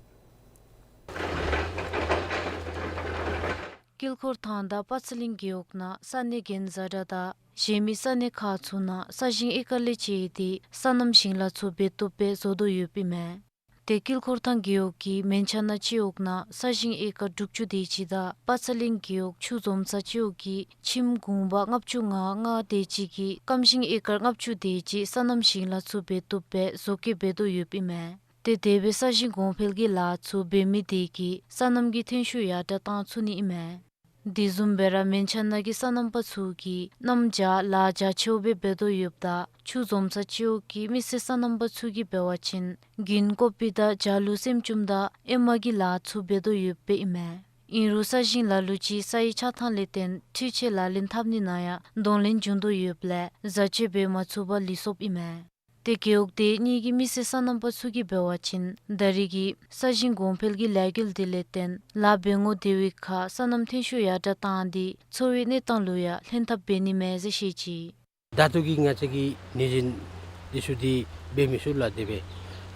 དཀྱིལ་འཁོར་ཐང་དང་པ་ཚ་གླིང་རྒེད་འོག་ནང་ས་གནས་རྒན་བཟའ་སྒྲ་དང་གཞན་མི་ས་གནས་ཁག་ཚུ་ནང་ས་ཞིང་ཨེ་ཀར་ལས་བཅད་དེ་སོ་ནམ་ཞིང་ལཱ་ཚུ་འབད་བཏུབ་སྦེ་བཟོ་དོ་ཡོདཔ་ཨིན་མས། ཏེ་དཀྱིལ་འཁོར་ཐང་རྒེད་འོག་གི་མན་ཆ་ན་སྤྱི་འོག་ནང་ས་ཞིང་ཨེ་ཀར་དྲུག་ཅུ་དེ་ཅིག་དང་པ་ཚ་གླིང་རྒེད་འོག་ཆུ་འཛོམས་ས་སྤྱི་འོག་གི་ཁྱིམ་གུང་པ་ལྔ་བཅུ་ང་ལྔ་དེ་ཅིག་གིས་སྐམ་ཞིང་ཨེ་ཀར་ལྔ་བཅུ་དེ་ཅིག་སོ་ནམ་ཞིང་ལཱ་ཚུ་འབད་བཏུབ་སྦེ་བཟོ་བཀོད་འབད་དོ་ཡོདཔ་ཨིན་མས། ཏེ་དེ་སྦེ་ས་ཞིང་གོང་འཕེལ་གྱི་ལཱ་ཚུ་འབད་མི་དེ་གིས་སོ་ནམ་གྱི་ཐོན་ཤུགས་ཡར་དྲགས་བཏང་ཚུགས་ནི་ཨིན་མས། དེ་བཟུམ་སྦེ་ར་མོན་ཆ་ནང་གི་སོ་ནམ་པ་ཚུ་གིས་གནམ་བྱཱར་ལཱ་རྒྱ་ཆེཝ་སྦེ་འབད་དོ་ཡོདཔ་ད་ཆུ་འཛོམས་ས་ཅིག་གི་མི་སེར་སོ་ནམ་པ་ཚུ་གིས་འབད་བ་ཅིན་རྒྱུན་ཀོ་པི་དང་བྱཱར་ལུ་སེམས་བྱུམ་དང་ཨེ་མ་གི་ལཱ་ཚུ་འབད་དོ་ཡོདཔ་ཨིན་མས། ཨིན་རུང་ས་ཞིང་ལ་ལུ་ཅིག་ས་ཡི་ཆགས་ཐངས་ལས་བརྟེན་འཕྲུལ་ཆས་ལག་ལེན་འཐབ་ནི་ནང་ཡང་གདོང་ལེན་འབྱུང་དོ་ཡོདཔ་ལས་བཟའ་སྤྱོད་འབད་མ་ཚུགས་པར་ལུས་སོཔ་ཨིན་མས། ཏེ་རྒེད་འོག་དེ་གཉིས་ཀྱི་མི་སེར་སོ་ནམ་པ་ཚུ་གིས་འབད་བ་ཅིན་ད་རེས་ཀྱི་ས་ཞིང་གོང་འཕེལ་གྱི་ལས་འགུལ་དེ་ལས་བརྟེན་ལཱ་འབད་ངོ་དེ་བའི་ཁར་སོ་ནམ་ཐོན་ཤུགས་ཡར་དྲགས་བཏང་སྟེ་འཚོ་བའི་གནས་སྟངས་ལུ་ཡང་ལྷན་ཐབས་འབད་ནི་མས་ཟེར་བཤད་ཅི། ད་ལྟོ་གི་ང་བཅས་ཀྱི་ནི་ཟིན་འདི་ཚུ་འདི་འབད་མི་ཚུགས་ལགས། དེ་སྦེ་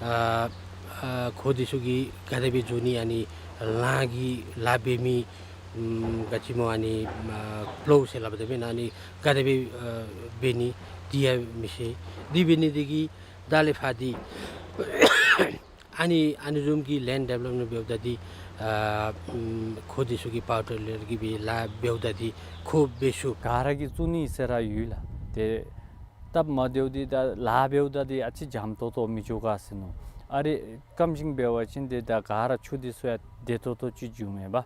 ཨ་ཨ་ཁོ་འདི་ཚུ་གིས་ག་དེ་སྦེ་འགྱོ་ནི་ཨ་ནི་ལཱ་གི་ལཱ་འབད་མི་ཨམ་ག་ཅི་སྨོ་ཨ་ནི་ཨ་པློ་ཟེར་སླབ་དེ་སྦེ་ཨ་ནི་ག་དེ་སྦེ་ཨ་འབད་ནི་འདི་ཡང་མི་ཤེས། འདི་འབད་ནི་འདི་གིས་ད་ལས་ཕར་འདི་ཨ་ནི་ཨ་ནི་བཟུམ་གྱི་ལེནཌ་ཌི་བེ་ལོབ་མེནཊ་འབདཝ་ད་འདི་ཨ་ཨམ་ཁོ་འདི་ཚུ་གིས་པཱ་ཝར་ཊི་ལར་གྱི་སྦེ་ལཱ་འབདཝ་ད་འདི་ཁོ་འབད་ཚུགས། ག་ར་གིས་བཙུགས་ནི་ཟེར་ར་ཡོད་ལགས། ཏེ་སྟབས་མ་བདེཝ་འདི་ད་ལཱ་འབདཝ་ད་འདི་ཨ་ཙི་འཇམ་ཏོང་ཏོ་མི་འགྱོ་ག་ཟེར་མནོ། ཨ་རེ་སྐམ་ཞིང་འབད་བ་ཅིན་ཏེ་ད་ག་ར་ཆུ་འདི་ཚུ་ཡང་བདེ་ཏོག་ཏོ་ཅིག་འགྱོཝ་མས་པ།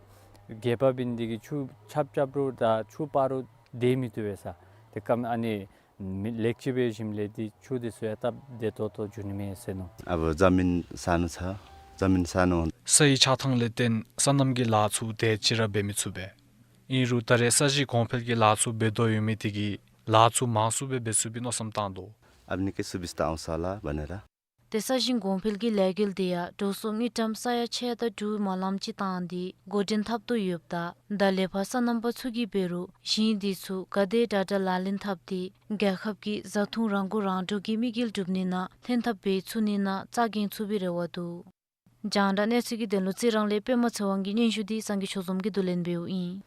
རྒྱལ་ཁབ་ཨིན་འདི་གིས་ཆུ་ཆབ་ཆབ་རུང་ད་ཆུ་སྤར་རུང་བདེ་མི་བཏུབ་པས་ས། ཏེ་སྐམ་ཨ་ནི་མི་ལེགས་ཅིག་འབད་ཞིནམ་ལས་འདི་ཆུ་འདི་ཚུ་ཡང་སྟབས་བདེ་ཏོག་ཏོ་འགྱོ་ནི་མས་ཟེར་མནོ། अब जमिन सानो छ, जमिन सानो। ས་ཡི་ཆགས་ཐངས་ལས་བརྟེན་སོ་ནམ་གྱི་ལཱ་ཚུ་དེ་ཅིག་ར་འབད་མི་ཚུགས་པས། ཨིན་རུང་ད་རེས་ས་གཞི་གོང་འཕེལ་གྱི་ལཱ་ཚུ་འབད་དོ་ཡོད་མི་དེ་གིས་ལཱ་ཚུ་མང་སུ་སྦེ་འབད་ཚུགས་པའི་མནོ་བསམ་བཏང་དོ། अब निकै सुबिस्ता आउँछ होला भनेर। ཏེ་ས་ཞིང་གོང་འཕེལ་གྱི་ལས་འགུལ་དེ་ཡང་འགྲོ་སོང་དངུལ་ཀྲམ་ས་ཡ་ཕྱེད་དང་དྲུག་མ་ལམ་ཅིག་བཏང་སྟེ་འགོ་འདྲེན་འཐབ་དོ་ཡོདཔ་ད་ད་ལས་ཕར་སོ་ནམ་པ་ཚུ་གིས་འབད་རུང་ཞིང་འདི་ཚུ་ག་དེ་དྲག་དྲག་ལག་ལེན་འཐབ་སྟེ་རྒྱལ་ཁབ་ཀྱི་བཟའ་འཐུང་རང་མགོ་རང་འདྲོངས་ཀྱི་དམིགས་ཡུལ་འགྲུབ་ནི་ནང་ལྷན་ཐབས་འབད་ཚུགས་ནི་ནང་རྩ་འགེངས་ཚུགས་པའི་རེ་བ་འདུག། རྒྱང་བསྒྲགས་གནས་ཚུལ་གྱི་དོན་ལུ་རྩི་རང་ལས་པདྨ་ཚེ་དབང་གི་སྙན་ཞུ་འདི་སངས་རྒྱས་ཆོས་འཛོམས་ཀྱིས་བསྡུ་ལེན་འབདཝ་ཨིན།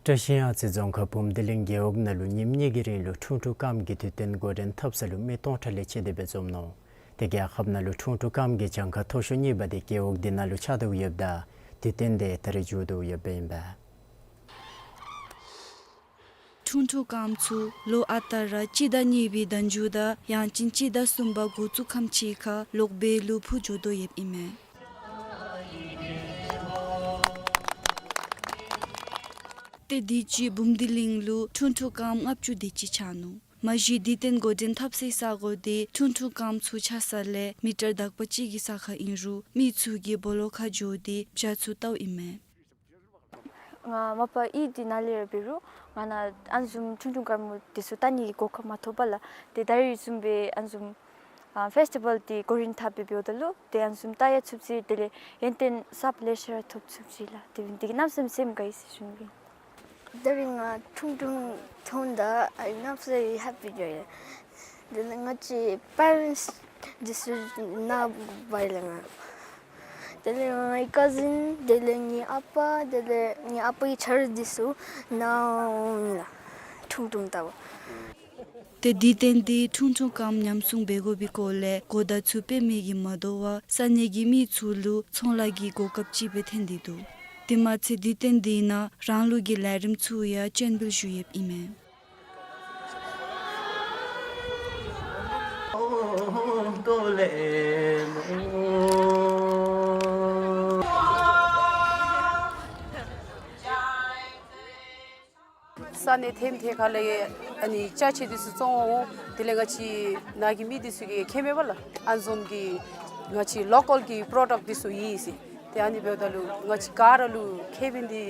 བཀྲ་ཤིས་གཡང་རྩེ་རྫོང་ཁག་བུམ་སྡེ་གླིང་རྒེད་འོག་ནང་ལུ་ཉིནམ་གཉིས་ཀྱི་རིང་ལུ་ཁྲུང་ཁྲུང་སྐམ་གྱི་དུས་སྟོན་འགོ་འདྲེན་འཐབ་ས་ལུ་མི་སྟོང་ཕྲག་ལས་བཅད་དེ་སྦེ་འཛོམས་ནུག། ཏེ་རྒྱལ་ཁབ་ནང་ལུ་ཁྲུང་ཁྲུང་སྐམ་གྱི་གྱངས་ཁ་མཐོ་ཤོས་གཉིས་པ་དེ་རྒེད་འོག་འདི་ནང་ལུ་ཆགས་ཏེ་ཡོདཔ་ད་དུས་སྟོན་དེ་ད་རེས་མཇུག་བསྡུ་ཡོདཔ་ཨིན་པས། ཁྲུང་ཁྲུང་སྐམ་ཚུ་ལོ་ཨ་རྟག་ར་སྤྱི་ཟླ་གཉིས་པའི་ཟླ་མཇུག་དང་ཡང་ཅིན་སྤྱི་ཟླ་གསུམ་པ་འགོ་བཙུགས་ཁམས་ཅིག་ཁར་ལོག་སྦེ་ལུ་འཕུར་འགྱོ་དོ་ཡོདཔ་ཨིན་མས། ཏེ་དུས་ཅི་བུམ་སྡེ་གླིང་ལུ་ཁྲུང་ཁྲུང་སྐམ་ལྔ་བཅུ་དེ་ཅིག་ཆགས་ནུག། མ་གཞི་དུས་སྟོན་འགོ་འདྲེན་འཐབ་སའི་ས་གོ་དེ་ཁྲུང་ཁྲུང་སྐམ་ཚུ་ཆགས་ས་ལས་མི་ཊར་དག་པ་ཅིག་གི་ས་ཁར་ཨིན་རུང་མི་ཚུ་གིས་སྦོ་ལོགས་ཁར་འགྱོ་སྟེ་བྱ་ཚུ་བལྟཝ་ཨིན་མས། ང་མ་པ་ཨིན་ཏེ་ནཱ་ལས་ར་འབད་རུང་ང་ནཱ་ཨ་ནི་བཟུམ་ཁྲུང་ཁྲུང་དཀར་མོ་དེ་ཚུ་བལྟ་ནི་གི་གོ་སྐབས་མ་ཐོབ་པས་ལགས། ཏེ་ད་རེས་བཟུམ་སྦེ་ཨ་ནི་བཟུམ་ཨ་ཕེསི་ཊི་བཱལ་དེ་འགོ་འདྲེན་འཐབ་སྦེ་འབདཝ་ད་ལུ་ཏེ་ཨ་ནི་བཟུམ་བལྟ་ཡང་ཚུགས་ཅི། དེ་ལས་ཡོན་ཏན་གསརཔ་ལེ་ཤ་ར་ཐོབ་ཚུགས་ཅི་ལགས། དེ་འབད་ནི་དེ་གིས་གནམ་མེད་ས་མེད་སེམས་དགའ་ཡི་ཟེར་ཞུ་ནི་ཨིན། ད་རེས་ང་ཁྲུང་ཁྲུང་མཐོང་ད་ཨ་གནམ་མེད་ས་མེད་ཧེ་པི་འགྱོ་ཡི། དེ་ལས་ང་བཅས་པེ་རེནཊསི་འདི་ཚུ་ནཱ་འབག་ཡི་ལགས། ང་དེ་ལས་ངེའི་ཀ་ཟིན་དེ་ལས་ངེའི་ཨ་པ་དེ་ལས་ངེའི་ཨ་པའི་ཆ་རོགས་འདི་ཚུ་ནཱ་འོང་ཡི་ལགས། ཁྲུང་ཁྲུང་བལྟཝ། ཏེ་དུས་སྟོན་དེ་ཁྲུང་ཁྲུང་སྐམ་ཉམས་སྲུང་འབད་དགོ་པའི་སྐོར་ལས་གོ་བརྡ་ཚུ་སྤེལ་མི་གིས་མ་དོ་བར་ས་གནས་ཀྱི་མི་ཚུ་ལུ་ཚོང་ལཱ་གི་གོ་སྐབས་ཅིག་སྦེ་ཐོན་ཏེ་འདུག། དེ་མ་ཚད་དུས་སྟོན་དེ་ནང་རང་ལུགས་ཀྱི་ལས་རིམ་ཚུ་ཡང་སྤྱན་འབུལ་ཞུ་ཡོདཔ་ཨིན་མས། ས་གནས་ཐེམ་ཐེ་ཁ་ལས་ཨ་ནི་ཅ་ཆས་འདི་ཚུ་བཙོང་འོང་། དེ་ལས་ང་བཅས་ནཱ་གི་མི་འདི་ཚུ་གིས་མཁྱེན་མས་པ་ལགས། ཨ་ནི་བཟུམ་གྱི་ང་བཅས་ལོ་ཀཱལ་གྱི་པྲོ་ཌག་འདི་ཚུ་ཨིན་ཟེར། ཏེ་ཨ་ནི་འབདཝ་ད་ལུ་ང་བཅས་ག་ར་ལུ་ཁེ་ཕན་འདི་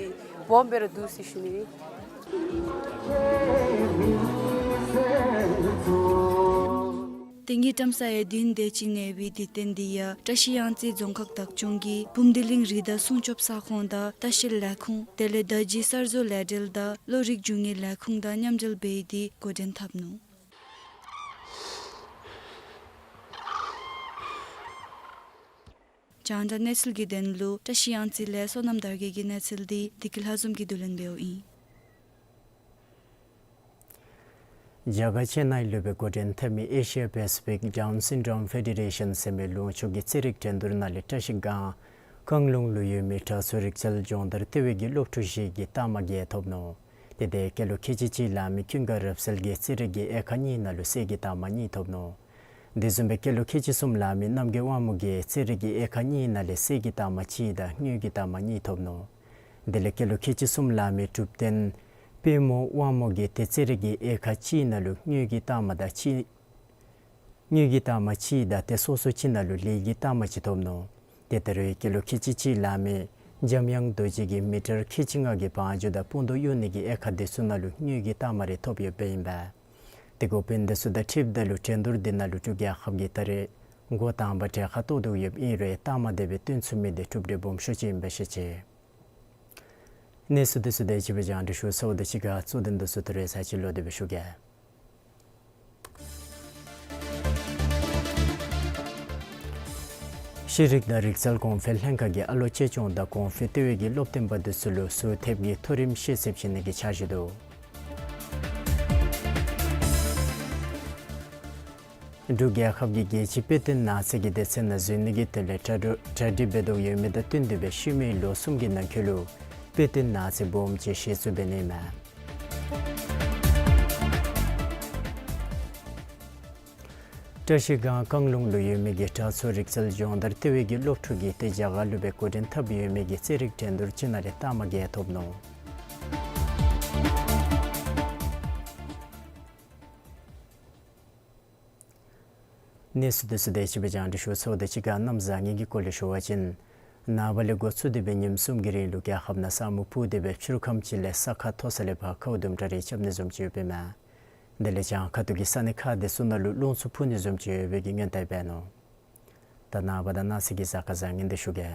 སྦོམ་སྦེ་ར་འདུག་ཟེར་ཞུ་ནི་ཨིན། ཏེ་དངུལ་ཀྲམ་ས་ཡ་བདུན་དེ་ཅིག་གནས་པའི་དུས་སྟོན་འདི་ཡང་བཀྲ་ཤིས་གཡང་རྩེ་རྫོང་ཁག་བདག་སྐྱོང་གིས་བུམ་སྡེ་གླིང་རི་དྭགས་སྲུང་སྐྱོབ་ས་ཁོངས་དང་ལྟ་བཤལ་ལས་ཁུངས་དེ་ལས་ད་ཅི་གསར་བཟོ་ལས་འབྲེལ་དང་བློ་རིག་རྒྱུ་དངོས་ལས་ཁུངས་དང་མཉམ་འབྲེལ་འབད་དེ་འགོ་འདྲེན་འཐབ་ནུག། རྒྱང་བསྒྲགས་གནས་ཚུལ་གྱི་དོན་ལུ་བཀྲ་ཤིས་གཡང་རྩེ་ལས་བསོད་ནམས་དར་རྒྱས་ཀྱི་གནས་ཚུལ་འདི་བདེ་སྐྱིད་ལྷ་འཛོམས་ཀྱིས་བསྡུ་ལེན་འབདཝ་ཨིན། རྒྱ་གར་ཅེ་ནའི་ལུ་སྦེ་འགོ་འདྲེན་འཐབ་མི་ཨེ་ཤི་ཡ་པེ་སི་ཕིག་ཌའུན་སིན་ཌོམ་ཕེ་ཌེ་རེ་ཤཱན་ཟེར་མི་ལུང་ཕྱོགས་ཀྱི་རྩེད་རིགས་འགྲན་བསྡུར་ནང་ལས་བཀྲ་ཤིས་སྒང་ཀང་ལུང་ལུ་ཡོད་མི་ཁྲ་ཚུ་རིག་རྩལ་སྦྱོང་བརྡར་ལྟེ་བའི་གི་སློབ་ཕྲུག་བཞི་གིས་རྟགས་མ་བརྒྱད་ཐོབ་ནུག། ཏེ་དེ་སྐད་ལུ་ཁལ་གཅིག་གཅིག་ལང་མི་ཀུན་དགའ་རབ་གསལ་གྱིས་རྩེད་རིགས་ཀྱི་དབྱེ་ཁག་གཉིས་ནང་ལུ་གསེར་གྱི་རྟགས་མ་གཉིས་ཐོབ་ནུག། དེ་བཟུམ་སྦེ་སྐད་ལུ་ཁལ་གཅིག་གསུམ་ལང་མི་རྣམ་རྒྱལ་དབང་མོ་གིས་རྩེད་རིགས་ཀྱི་དབྱེ་ཁག་གཉིས་ནང་ལས་གསེར་གྱི་རྟགས་མ་གཅིག་དང་དངུལ་གྱི་རྟགས་མ་གཉིས་ཐོབ་ནུག། དེ་ལས་སྐྱེས་ལོ་ཁལ་གཅིག་གསུམ་ལང་མི་གྲུབ་བརྟན་དཔལ་མོ་དབང་མོ་གིས་ཏེ་རྩེད་རིགས་ཀྱི་དབྱེ་ཁག་གཅིག་ནང་ལུ་དངུལ་གྱི་རྟགས་མ་དང་གཅིག་དངུལ་གྱི་རྟགས་མ་གཅིག་དང་ཏེ་སོ་སོ་ཅིག་ནང་ལུ་ལིའི་གི་རྟགས་མ་ཅིག་ཐོབ་ནུག། ཏེ་ད་རུང་སྐྱེས་ལོ་ཁལ་གཅིག་གཅིག་ལང་མི་འཇམ་དབྱངས་རྡོ་རྗེ་གིས་མི་ཊར་ཁལ་གཅིག་ལྔ་གི་བང་རྒྱུག་དང་སྤུ་མདོག་གཡུག་ནི་གི་དབྱེ་ཁག་དེ་ཚུ་ནང་ལུ་དངུལ་གྱི་རྟགས་མ་རེ་ཐོབ་ཡོདཔ་ཨིན་པས། ཏེ་འགོ་དཔོན་དེ་ཚུ་དང་འཁྲིལཝ་ད་ལུ་འགྲན་བསྡུར་འདི་ནང་ལུ་འབྲུག་རྒྱལ་ཁབ་ཀྱིས་ད་རེས་འགོ་དང་པ་གྲལ་ཁར་གཏོགས་དོ་ཡོདཔ་ཨིན་རུང་རྟགས་མ་དེ་སྦེ་སྟོན་ཚུགས་མི་དེ་གྲུབ་འབྲས་སྦོམ་ཤོས་ཅིག་ཨིན་པས་ཤེས་ཅི། གནས་ཚུལ་དེ་ཚུ་དེ་ཅིག་སྦེ་རྒྱང་བསྒྲགས་ཞུ་ཚརཝ་དང་གཅིག་ཁར་གཙོ་དོན་དེ་ཚུ་ད་རེས་ཚར་གཅིག་ལོག་སྟེ་སྦེ་ཞུ་གེ། ཤེས་རིག་དང་རིག་རྩལ་གོང་འཕེལ་ལྷན་ཁག་གིས་ཨ་ལོ་གཅེས་སྐྱོང་དང་གོང་འཕེལ་ལྟེ་བའི་གི་སློབ་སྟོན་པ་དེ་ཚུ་ལུ་ཟུར་ཐེབས་ཀྱི་མཐོ་རིམ་ཤེས་ཚད་བྱིན་ནི་གི་འཆར་གཞི་འདུག། འབྲུག་རྒྱལ་ཁབ་ཀྱིས་རྒྱལ་སྤྱིའི་དཔེ་སྟོན་ནགས་ཚལ་གྱི་སྡེ་ཚན་ནང་འཛུལ་ནི་གི་དོན་ལས་གྲ་སྒྲིག་གྲ་སྒྲིག་འབད་དོ་ཡོད་མི་དང་བསྟུན་ཏེ་སྦེ་ཤུལ་མའི་ལོ་གསུམ་གྱི་ནང་འཁོད་ལུ་དཔེ་སྟོན་ནགས་ཚལ་སྦོམ་ཅིག་གཞི་བཙུགས་འབད་ནི་ཨིན་མས། བཀྲ་ཤིས་སྒང་རྐང་ལུང་ལུ་ཡོད་མི་གི་དྲག་མཚོ་རིག་རྩལ་སྦྱོང་བརྡར་ལྟེ་བའི་གི་སློབ་ཕྲུག་གིས་ཏེ་རྒྱ་གར་ལུ་སྦེ་འགོ་འདྲེན་འཐབ་ཡོད་མི་གི་རྩེད་རིགས་འགྲན་བསྡུར་ཅིག་ནང་ལས་རྟགས་མ་བརྒྱད་ཐོབ་ནུག། གནས་ཚུལ་དེ་ཚུ་དེ་ཅིག་སྦེ་རྒྱང་བསྒྲགས་ཞུ་ཚརཝ་དང་གཅིག་ཁར་གནམ་བཟང་ངན་གྱི་སྐོར་ལས་ཞུ་བ་ཅིན། ནངས་པ་ལས་འགོ་བཙུགས་ཏེ་སྦེ་ཉིནམ་གསུམ་གྱི་རིང་ལུ་རྒྱལ་ཁབ་ནང་ས་སྨུག་ཕུབ་སྟེ་སྦེ་ཕྱི་རུ་ཁམས་ཅིག་ལས་ས་ཁ་མཐོ་ས་ལས་ཕར་ཁཝ་ལྡུམ་ར་རེ་རྐྱབ་ནི་བཟུམ་ཅིག་ཡོདཔ་ཨིན་མས། དེ་ལས་བྱང་ཁ་ཐུག་གི་ས་གནས་ཁག་དེ་ཚུ་ནང་ལུ་རླུང་འཚུབ་འཕུ་ནི་བཟུམ་ཅིག་ཡོད་པའི་གི་སྔོན་བརྡ་འབད་ནུག། ད་ནངས་པ་དང་གནངས་ཚེ་གི་གཟའ་སྐར་བཟང་ངན་དེ་ཞུ་གེ།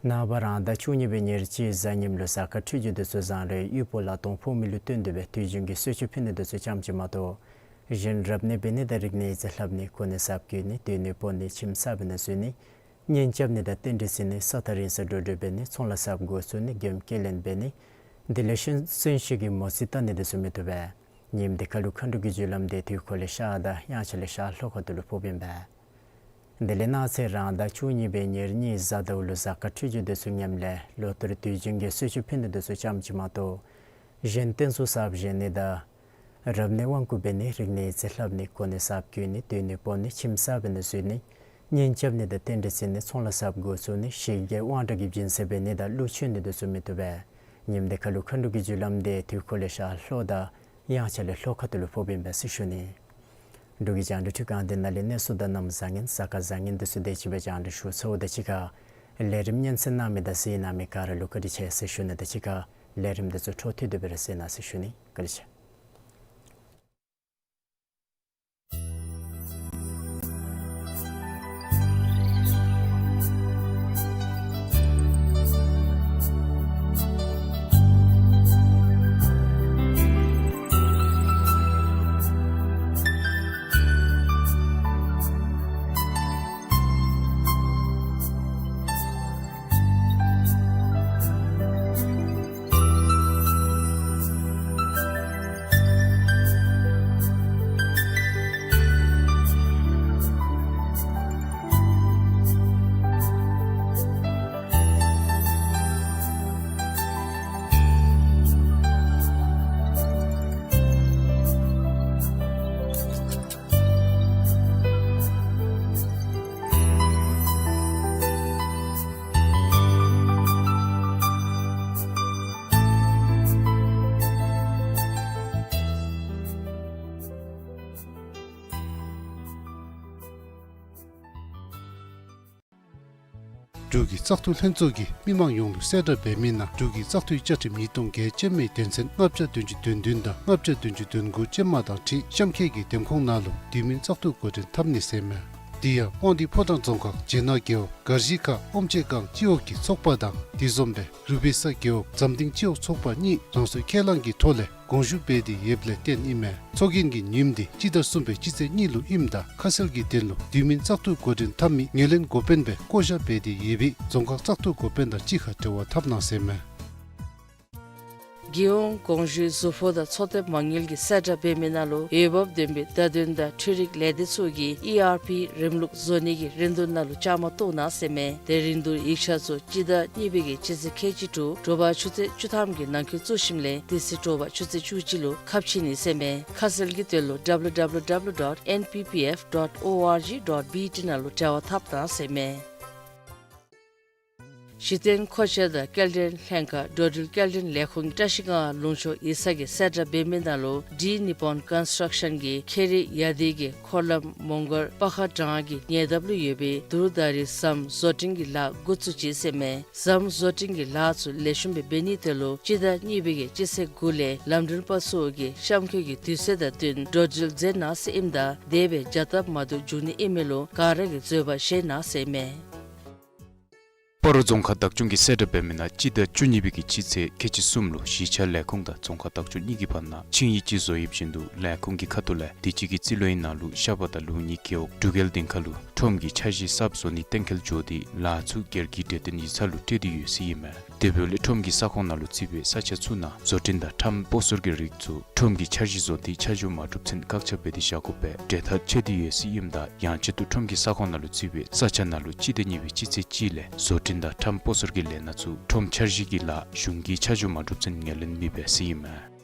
ནངས་པ་རང་ཟླ་བཅུ་གཉིས་པའི་ཉེར་གཅིག་གཟའ་ཉིམ་ལུ་གཟའ་སྐར་འཕྲོད་སྦྱོར་དེ་ཚུ་བཟང་རུང་དབུལ་པོ་ལ་དོན་ཕོག་མི་ལུ་བསྟུན་ཏེ་སྦེ་དུས་རྒྱུན་གྱི་གསོལ་མཆོད་ཕུལ་ནི་དེ་ཚུ་ཙམ་ཅིག་མ་གཏོགས། གཞན་རབ་གནས་འབད་ནི་དང་རིག་གནས་རྩིས་ལྷབ་ནི་གོ་གནས་གསརཔ་བསྐོ་ནི་སྡོད་གནས་སྤོ་ནི་ཁྱིམ་གསར་པའི་ནང་འཛུལ་ནི་གཉེན་རྐྱབ་ནི་དང་རྟེན་འབྲེལ་བརྩི་ནི་ས་ཐག་རིང་སར་འགྲོ་འགྲུལ་འབད་ནི་ཚོང་ལཱ་གསརཔ་འགོ་བཙུགས་ནི་མགྱོནམ་སྐྱེལ་ལེན་འབད་ནི་དེ་ལས་གསོན་གསོན་གཤིན་གྱི་མོ་རྩིས་བལྟ་ནི་དེ་ཚུ་མི་བཏུབ་པས། ཉིནམ་དེ་ཁར་ལུ་མཁའ་འགྲོ་གི་རྒྱུ་ལམ་དེ་དུས་འཁོར་ལས་ཤར་དང་དབྱངས་འཆར་ལས་ཤར་ལྷོ་ཁ་ཐུག་ལུ་ཕོགཔ་ཨིན་པས། དེ་ལས་གནངས་ཚེ་རང་ཟླ་བཅུ་གཉིས་པའི་ཉེར་གཉིས་གཟའ་ཟླཝ་ལུ་གཟའ་སྐར་འཕྲོད་སྦྱོར་དེ་ཚུ་ངནམ་ལས་ལོ་ལྟར་དུས་རྒྱུན་གྱི་གསོལ་མཆོད་ཕུལ་ནི་དེ་ཚུ་ཙམ་ཅིག་མ་གཏོགས། གཞན་རྟེན་གསུམ་གསརཔ་བཞེངས་ནི་དང་རབ་གནས་དབང་བསྐུར་འབད་ནི་རིག་གནས་རྩིས་ལྷབ་ནི་གོ་གནས་གསརཔ་བསྐོ་ནི་སྡོད་གནས་སྤོ་ནི་ཁྱིམ་གསར་པའི་ནང་འཛུལ་ནི་གཉེན་རྐྱབ་ནི་དང་རྟེན་འབྲེལ་བརྩི་ནི་ཚོང་ལཱ་གསརཔ་འགོ་བཙུགས་ནི་ཞི་རྒྱས་དབང་དྲག་གི་སྦྱིན་སྲེག་འབད་ནི་དང་གླུ་མཆོད་ནི་དེ་ཚུ་མི་བཏུབ་པས། ཉིནམ་དེ་ཁར་ལུ་མཁའ་འགྲོ་གི་རྒྱུ་ལམ་དེ་དུས་འཁོར་ལས་ཤར་ལྷོ་དང་དབྱངས་འཆར་ལས་ལྷོ་ཁ་ཐུག་ལུ་ཕོགཔ་ཨིན་པས་ཟེར་ཞུ་ནི། འབྲུག་གི་རྒྱང་བསྒྲགས་འཕྲུལ་ཁང་འདི་ནང་ལས་གནས་ཚུལ་དང་གནམ་བཟང་ངན་གཟའ་སྐར་བཟང་ངན་དེ་ཚུ་དེ་ཅིག་སྦེ་རྒྱང་བསྒྲགས་ཞུ་ཚརཝ་དང་གཅིག་ཁར་ལས་རིམ་སྙན་གསན་གནང་མི་དང་གཟིགས་གནང་མི་ག་ར་ལུ་བཀའ་དྲིན་ཆེ་ཟེར་ཞུ་ནི་དང་གཅིག་ཁར་ལས་རིམ་དེ་ཚུ་འཕྲོ་མཐུད་དེ་སྦེ་ར་གཟིགས་གནང་ཟེར་ཞུ་ནི། བཀའ་དྲིན་ཆེ། འབྲུག་གི་བཙག་འཐུ་ལྷན་ཚོགས་ཀྱིས་མི་མང་ཡོངས་ལུ་གསལ་བསྒྲགས་འབད་མི་ནང་འབྲུག་གི་བཙག་འཐུའི་བཅའ་ཁྲིམས་ཉིས་སྟོང་བརྒྱད་ཅན་མའི་དོན་ཚན་ལྔ་བརྒྱ་བདུན་ཅུ་དོན་བདུན་དང་ལྔ་བརྒྱ་བདུན་ཅུ་དོན་དགུ་ཅན་མ་དང་འཁྲིལ་གཤམ་འཁོད་ཀྱི་འདེམས་ཁོངས་ནང་ལུ་དུས་མིན་བཙག་འཐུ་འགོ་འདྲེན་འཐབ་ནི་ཟེར་མས། དེ་ཡང་དབང་འདུས་ཕོ་བྲང་རྫོང་ཁག་རྗེ་ནག་རྒེད་འོག་སྒར་གཞིས་ཁག་ཨོམ་ཆེ་སྒང་སྤྱི་འོག་གི་ཚོགས་པ་དང་དེ་བཟུམ་སྦེ་རུ་པེ་ས་རྒེད་འོག་འཛམ་གླིང་སྤྱི་འོག་ཚོགས་པ་གཉིས་རང་སོའི་ཁས་བླངས་ཀྱི་ཐོག་ལས་དགོངས་ཞུ་འབད་དེ་ཡོདཔ་ལས་བརྟེན་ཨིན་མས། ཚོགས་རྒྱན་གྱི་ཉིནམ་དེ་སྤྱི་ཟླ་གསུམ་པའི་སྤྱི་ཚེས་གཉིས་ལུ་ཨིནམ་ད་ཁ་གསལ་གྱི་དོན་ལུ་དུས་མིན་བཙག་འཐུ་འགོ་འདྲེན་འཐབ་མི་ངོས་ལེན་འགོ་དཔོན་སྦེ་བསྐོ་བཞག་འབད་དེ་ཡོད་པའི་རྫོང་ཁག་བཙག་འཐུ་འགོ་དཔོན་དང་གཅིག་ཁར་འབྲེལ་བ་འཐབ་གནང་ཟེར་མས། རྒྱལ་ཡོངས་དགོངས་ཞུའི་ཟུར་ཕོགས་དང་ཚོགས་ཐེབས་མ་དངུལ་གྱི་གསལ་བསྒྲགས་འབད་མི་ནང་ལུ་འོས་འབབ་ལྡན་པའི་བརྡ་དོན་དང་འཕྲུལ་རིག་ལས་སྡེ་ཚུ་གིས་ཨི་ཨར་པི་རིམ་ལུགས་བཟོ་ནི་གི་རིན་བསྡུར་ནང་ལུ་བཅའ་མར་གཏོགས་གནང་ཟེར་མས། ཏེ་རིན་བསྡུར་ཡིག་ཆ་ཚུ་སྤྱི་ཟླ་གཉིས་པའི་གི་སྤྱི་ཚེས་ཁལ་གཅིག་དྲུག་དྲོ་པ་ཆུ་ཚོད་བཅུ་ཐམ་གྱི་ནང་འཁོད་བཙུགས་ཞིནམ་ལས་དེ་ཚེ་དྲོ་པ་ཆུ་ཚོད་བཅུ་གཅིག་ལུ་ཁ་ཕྱེ་ནི་ཟེར་མས། ཁ་གསལ་གྱི་དོན་ལུ་W W W dot N P P F dot O R G dot B T ནང་ལུ་འབྲེལ་བ་འཐབ་གནང་ཟེར་མས། གཞི་རྟེན་མཁོ་ཆས་དང་སྐྱེལ་འདྲེན་ལྷན་ཁག་འགྲོ་འགྲུལ་སྐྱེལ་འདྲེན་ལས་ཁུངས་བཀྲ་ཤིས་སྒང་ལུང་ཕྱོགས་ཡིག་ཚང་གི་གསལ་བསྒྲགས་འབད་མི་ནང་ལུ་ཌི་ནི་པོན་ཀོན་སི་ཊརཀ་ཤཱན་གྱིས་ཁེ་རི་ཡ་དི་གི་འཁོར་ལམ་མོང་སྒར་པ་ཁ་འགྲམ་གྱི་ཉེ་འདབས་ལུ་ཡོད་པའི་དུར་ད་རི་ཟམ་བཟོ་སྐྲུན་གྱི་ལཱ་འགོ་བཙུགས་ཅི་ཟེར་མས། ཟམ་བཟོ་སྐྲུན་གྱི་ལཱ་ཚུ་ལེགས་ཤོམ་སྦེ་འབད་ནི་དེ་ལུ་སྤྱི་ཟླ་གཉིས་པའི་གི་སྤྱི་ཚེས་དགུ་ལས་ལམ་འགྲུལ་པ་ཚུ་གིས་གཤམ་འཁོད་ཀྱི་དུས་ཚོད་དང་བསྟུན་འགྲོ་འགྲུལ་མཛད་གནང་ཟེར་ཨིནམ་ད་དེ་སྦེ་བྱ་སྟབས་མ་བདེཝ་འབྱུང་ནི་ཨིན་མི་ལུ་ག་ར་གིས་བཟོད་པ་བཞེས་གནང་ཟེར་མས། སྤ་རོ་རྫོང་ཁག་བདག་སྐྱོང་གི་གསལ་བསྒྲགས་འབད་མི་ནང་སྤྱི་ཟླ་བཅུ་གཉིས་པའི་གི་སྤྱི་ཚེས་ཁལ་གཅིག་གསུམ་ལུ་གཞིས་ཆགས་ལས་ཁུངས་དང་རྫོང་ཁག་བདག་སྐྱོང་གཉིས་ཀྱི་བར་ན་ཆིངས་ཡིག་ཅིག་བཟོ་ཡོདཔ་བཞིན་དུ་ལས་ཁུངས་ཀྱི་ཁ་ཐུག་ལས་དུས་ཅི་གི་རྩིས་ལོའི་ནང་ལུ་ཤ་པ་དང་ལུག་གཉིས་རྐྱབ་འགྲུལ་སྐྱེལ་གཏན་འཁེལ་ལུ་ཁྲོམ་གྱི་འཆར་གཞི་གསརཔ་བཟོ་ནི་གཏན་འཁེལ་འགྱོ་སྟེ་ལཱ་ཚུ་སྒེར་གྱི་འབྲེལ་ཐོན་ཡིག་ཚང་ལུ་སྤྲོད་དེ་ཡོད་ཟེར་ཨིན་མས། དེ་འབདཝ་ལས་ཁྲོམ་གྱི་ས་ཁོངས་ནང་ལུ་བརྩིས་པའི་ས་ཆ་ཚུ་ནང་བཟོ་སྐྲུན་དང་ཁྲམ་སྤོ་སོར་གྱི་རིགས་ཚུ་ཁྲོམ་གྱི་འཆར་གཞི་བཟོ་སྟེ་ཆ་འཇོག་མ་གྲུབ་ཚུན་བཀག་ཆ་འབད་དེ་བཞག་དགོ་པའི་གྲོས་ཐག་བཅད་དེ་ཡོད་ཟེར་ཨིནམ་ད་ཡང་ཆེད་དུ་ཁྲོམ་གྱི་ས་ཁོངས་ནང་ལུ་བརྩིས་པའི་ས་ཆ་ནང་ལུ་སྤྱི་ཟླ་གཉིས་པའི་སྤྱི་ཚེས་གཅིག་ལས་བཟོ་སྐྲུན་དང་ཁྲམ་སྤོ་སོར་གྱི་ལས་སྣ་ཚུ་ཁྲོམ་འཆར་གཞི་གི་ལཱ་གཞུང་གིས་ཆ་འཇོག་མ་གྲུབ་ཚུན་ངོས་ལེན་མི་འབད་ཟེར་ཨིན་མས།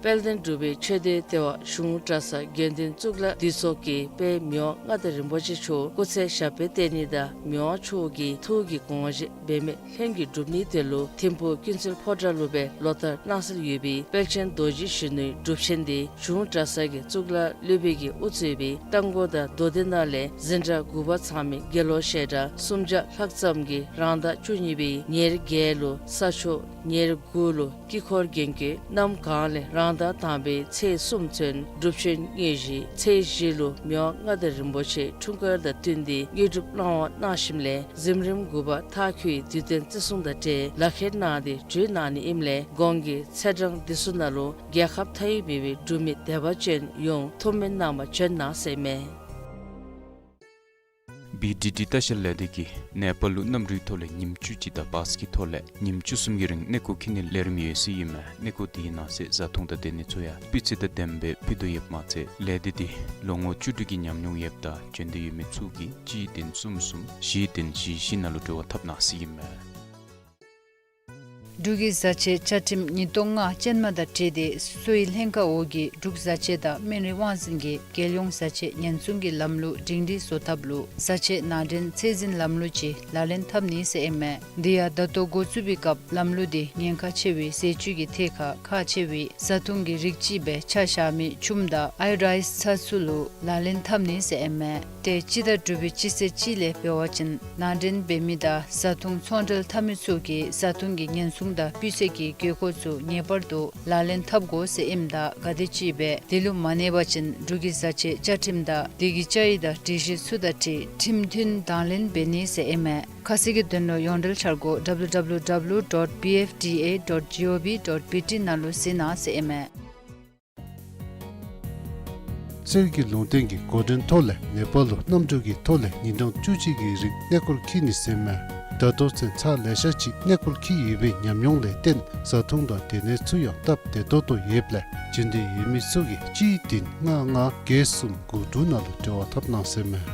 དཔལ་ལྡན་འབྲུག་པའི་ཆོས་སྡེ་ལྟེ་བ་གཞུང་གྲྭ་ཚང་དགེ་འདུན་གཙུག་ལག་འདུས་ཚོགས་ཀྱིས་དཔལ་མི་དབང་མངའ་བདག་རིན་པོ་ཆེ་མཆོག་སྐུ་ཚེ་ཞབས་པད་བརྟན་ནི་དང་མི་དབང་མཆོག་གི་ཐུགས་ཀྱི་དགོངས་བཞེད་འབད་མེད་ལྷུན་གྱིས་འགྲུབ་ནི་དེ་ལུ་ཐིམ་ཕུག་ཀུན་གསལ་ཕོ་བྲང་ལུ་སྦེ་ལོ་ལྟར་གནང་སྲོལ་ཡོད་པའི་དཔལ་ཆེན་རྡོ་རྗེ་གཞོན་ནུའི་སྒྲུབ་ཆེན་འདི་གཞུང་གྲྭ་ཚང་གི་གཙུག་ལག་སློབ་དཔོན་གྱིས་དབུ་གཙོས་པའི་རྟ་མགོ་དང་མདོ་སྡེ་ནང་ལས་འཛིན་གྲྭ་དགུ་པ་ཚང་མི་དགེ་སློང་ཞལ་གྲངས་སུམ་བརྒྱ་ལྷག་ཙམ་གྱིས་རང་ཟླ་བཅུ་གཉིས་པའི་ཉེར་བརྒྱད་ལུ་ས་ཆོག་ཉེར་དགུ་ལུ་དཀྱིལ་འཁོར་རྒྱན་གྱི་གནམ་གང་ལས་རང་ཟླ་དང་པའི་ཚེས་གསུམ་ཚུན་སྒྲུབ་ཆེན་དངོས་གཞི། ཚེས་བཞི་ལུ་མི་དབང་མངའ་བདག་རིན་པོ་ཆེ་འཁྲུངས་སྐར་དང་བསྟུན་ཏེ་དངོས་གྲུབ་གནང་བ་གནང་ཞིནམ་ལས་གཟིམ་རིམ་དགུ་པ་མཐའ་འཁྱོལ་བའི་དུས་སྟོན་བརྩི་སྲུང་དང་འབྲེལ་ལག་ཁྱེར་གནང་སྟེ་འགྲུལ་གནང་ནི་ཨིནམ་ལས་གོང་གི་ཚེས་གྲངས་འདི་ཚུ་ནང་ལུ་རྒྱལ་ཁབ་མཐའ་དབུས་མེད་པའི་འབྲུག་མི་དད་པ་ཅན་ཡོངས་ཐུགས་སྨོན་གནང་བར་བྱོན་གནང་ཟེར་མས། བི་ཌི་ཌི་ལྟ་བཤལ་ལས་སྡེ་གིས་ནེ་པཱལ་ལུ་གནམ་གྲུའི་ཐོག་ལས་ཉིནམ་བཅུ་གཅིག་དང་བཱས་ཀྱི་ཐོག་ལས་ཉིནམ་བཅུ་གསུམ་གྱི་རིང་གནས་སྐོར་འཁྱིད་ནིའི་ལས་རིམ་ཡོད་ཟེར་ཨིན་མས། གནས་སྐོར་དེའི་ནང་གསེས་བཟའ་འཐུང་དང་སྡོད་གནས་ཚུ་ཡང་སྤུས་ཚད་དང་ལྡནམ་སྦེ་ཕུལ་དོ་ཡོདཔ་མ་ཚད་ལས་སྡེ་འདི་ལོ་ངོ་བཅུ་དྲུག་གི་ཉམས་མྱོང་ཡོདཔ་དང་འབྱོན་འདོད་ཡོད་མི་ཚུ་གིས་གཅིག་བདུན་གསུམ་གསུམ་བཞི་བདུན་བཞི་བཞི་ནང་ལུ་འབྲེལ་བ་འཐབ་གནང་ཟེར་ཨིན་མས། འབྲུག་གི་བཟའ་ཆས་བཅའ་ཁྲིམས་ཉིས་སྟོང་ལྔ་ཅན་མ་དང་འཁྲིལ་ཏེ་གསོ་བའི་ལྷན་ཁག་འོག་གི་འབྲུག་བཟའ་ཆས་དང་སྨན་རིགས་དབང་འཛིན་གྱིས་རྒྱལ་ཡོངས་བཟའ་ཆས་ཉེན་སྲུང་གི་ལམ་ལུགས་སྒྲིང་སྒྲིང་བཟོ་ཐབས་ལུ་བཟའ་ཆས་ནང་འདྲེན་ཚད་འཛིན་ལམ་ལུགས་ཅིག་ལག་ལེན་འཐབ་ནི་ཟེར་ཨིན་མས། འདི་ཡང་ད་ལྟོ་འགོ་བཙུགས་པའི་སྐབས་ལམ་ལུགས་འདི་ཉེན་ཁ་ཆེ་བའི་ཟས་བཅུད་ཀྱི་ཐད་ཁར་ཁག་ཆེ་བའི་བཟའ་འཐུང་གི་རིགས་ཅིག་སྦེ་ཆ་བཞག་མི་ཆུམ་དང་ཨའི་རའིསི་ཚྭ་ཚུ་ལུ་ལག་ལེན་འཐབ་ནི་ཟེར་ཨིན་མས། ཏེ་སྤྱི་ཟླ་དྲུག་པའི་སྤྱི་ཚེས་གཅིག་ལས་འབད་བ་ཅིན་ནང་འདྲེན་འབད་མི་དང་བཟའ་འཐུང་ཚོང་འབྲེལ་འཐབ་མི་ཚུ་གིས་བཟའ་འཐུང་གི་ཉེན་སྲུང་དང་སྤུས་ཚད་ཀྱི་དགོས་མཁོ་ཚུ་ངེས་པར་དུ་ལག་ལེན་འཐབ་དགོ་ཟེར་ཨིནམ་ད་ག་དེམ་ཅིག་སྦེ་དེ་ལུ་མ་གནས་པ་ཅིན་འབྲུག་གི་བཟའ་ཆས་བཅའ་ཁྲིམས་དང་དེ་གི་བཅའ་ཡིག་དང་སྒྲིག་གཞི་ཚུ་དང་འཁྲིལ་ཁྲིམས་མཐུན་དང་ལེན་འབད་ནི་ཟེར་ཨིན་མས། ཁ་གསལ་གྱི་དོན་ལུ་ཡོངས་འབྲེལ་འཆར་སྒོ་W W W dot B F D A dot G O V dot B T ནང་ལུ་གཟིགས་གནང་ཟེར་ཨིན་མས། གསེར་གྱི་ལུང་བསྟན་གྱི་འགོ་འདྲེན་ཐོག་ལས་ནེ་པཱལ་ལུ་གནམ་གྲུ་གི་ཐོག་ལས་ཉིན་གྲངས་བཅུ་གཅིག་གི་རིང་གནས་སྐོར་འཁྱིད་ནི་ཟེར་མས། ད་ལྟོ་ཚུན་ཚར་ལེ་ཤ་ཅིག་གནས་སྐོར་འཁྱིད་ཡོད་པའི་ཉམས་མྱོང་ལས་བརྟེན་བཟའ་འཐུང་དང་སྡོད་གནས་ཚུ་ཡང་སྟབས་བདེ་ཏོག་ཏོ་ཡོདཔ་ལས་འབྱོན་འདོད་ཡོད་མི་ཚུ་གིས་གཅིག་བདུན་ལྔ་ལྔ་བརྒྱད་གསུམ་དགུ་དྲུག་ནང་ལུ་འབྲེལ་བ་འཐབ་གནང་ཟེར་མས།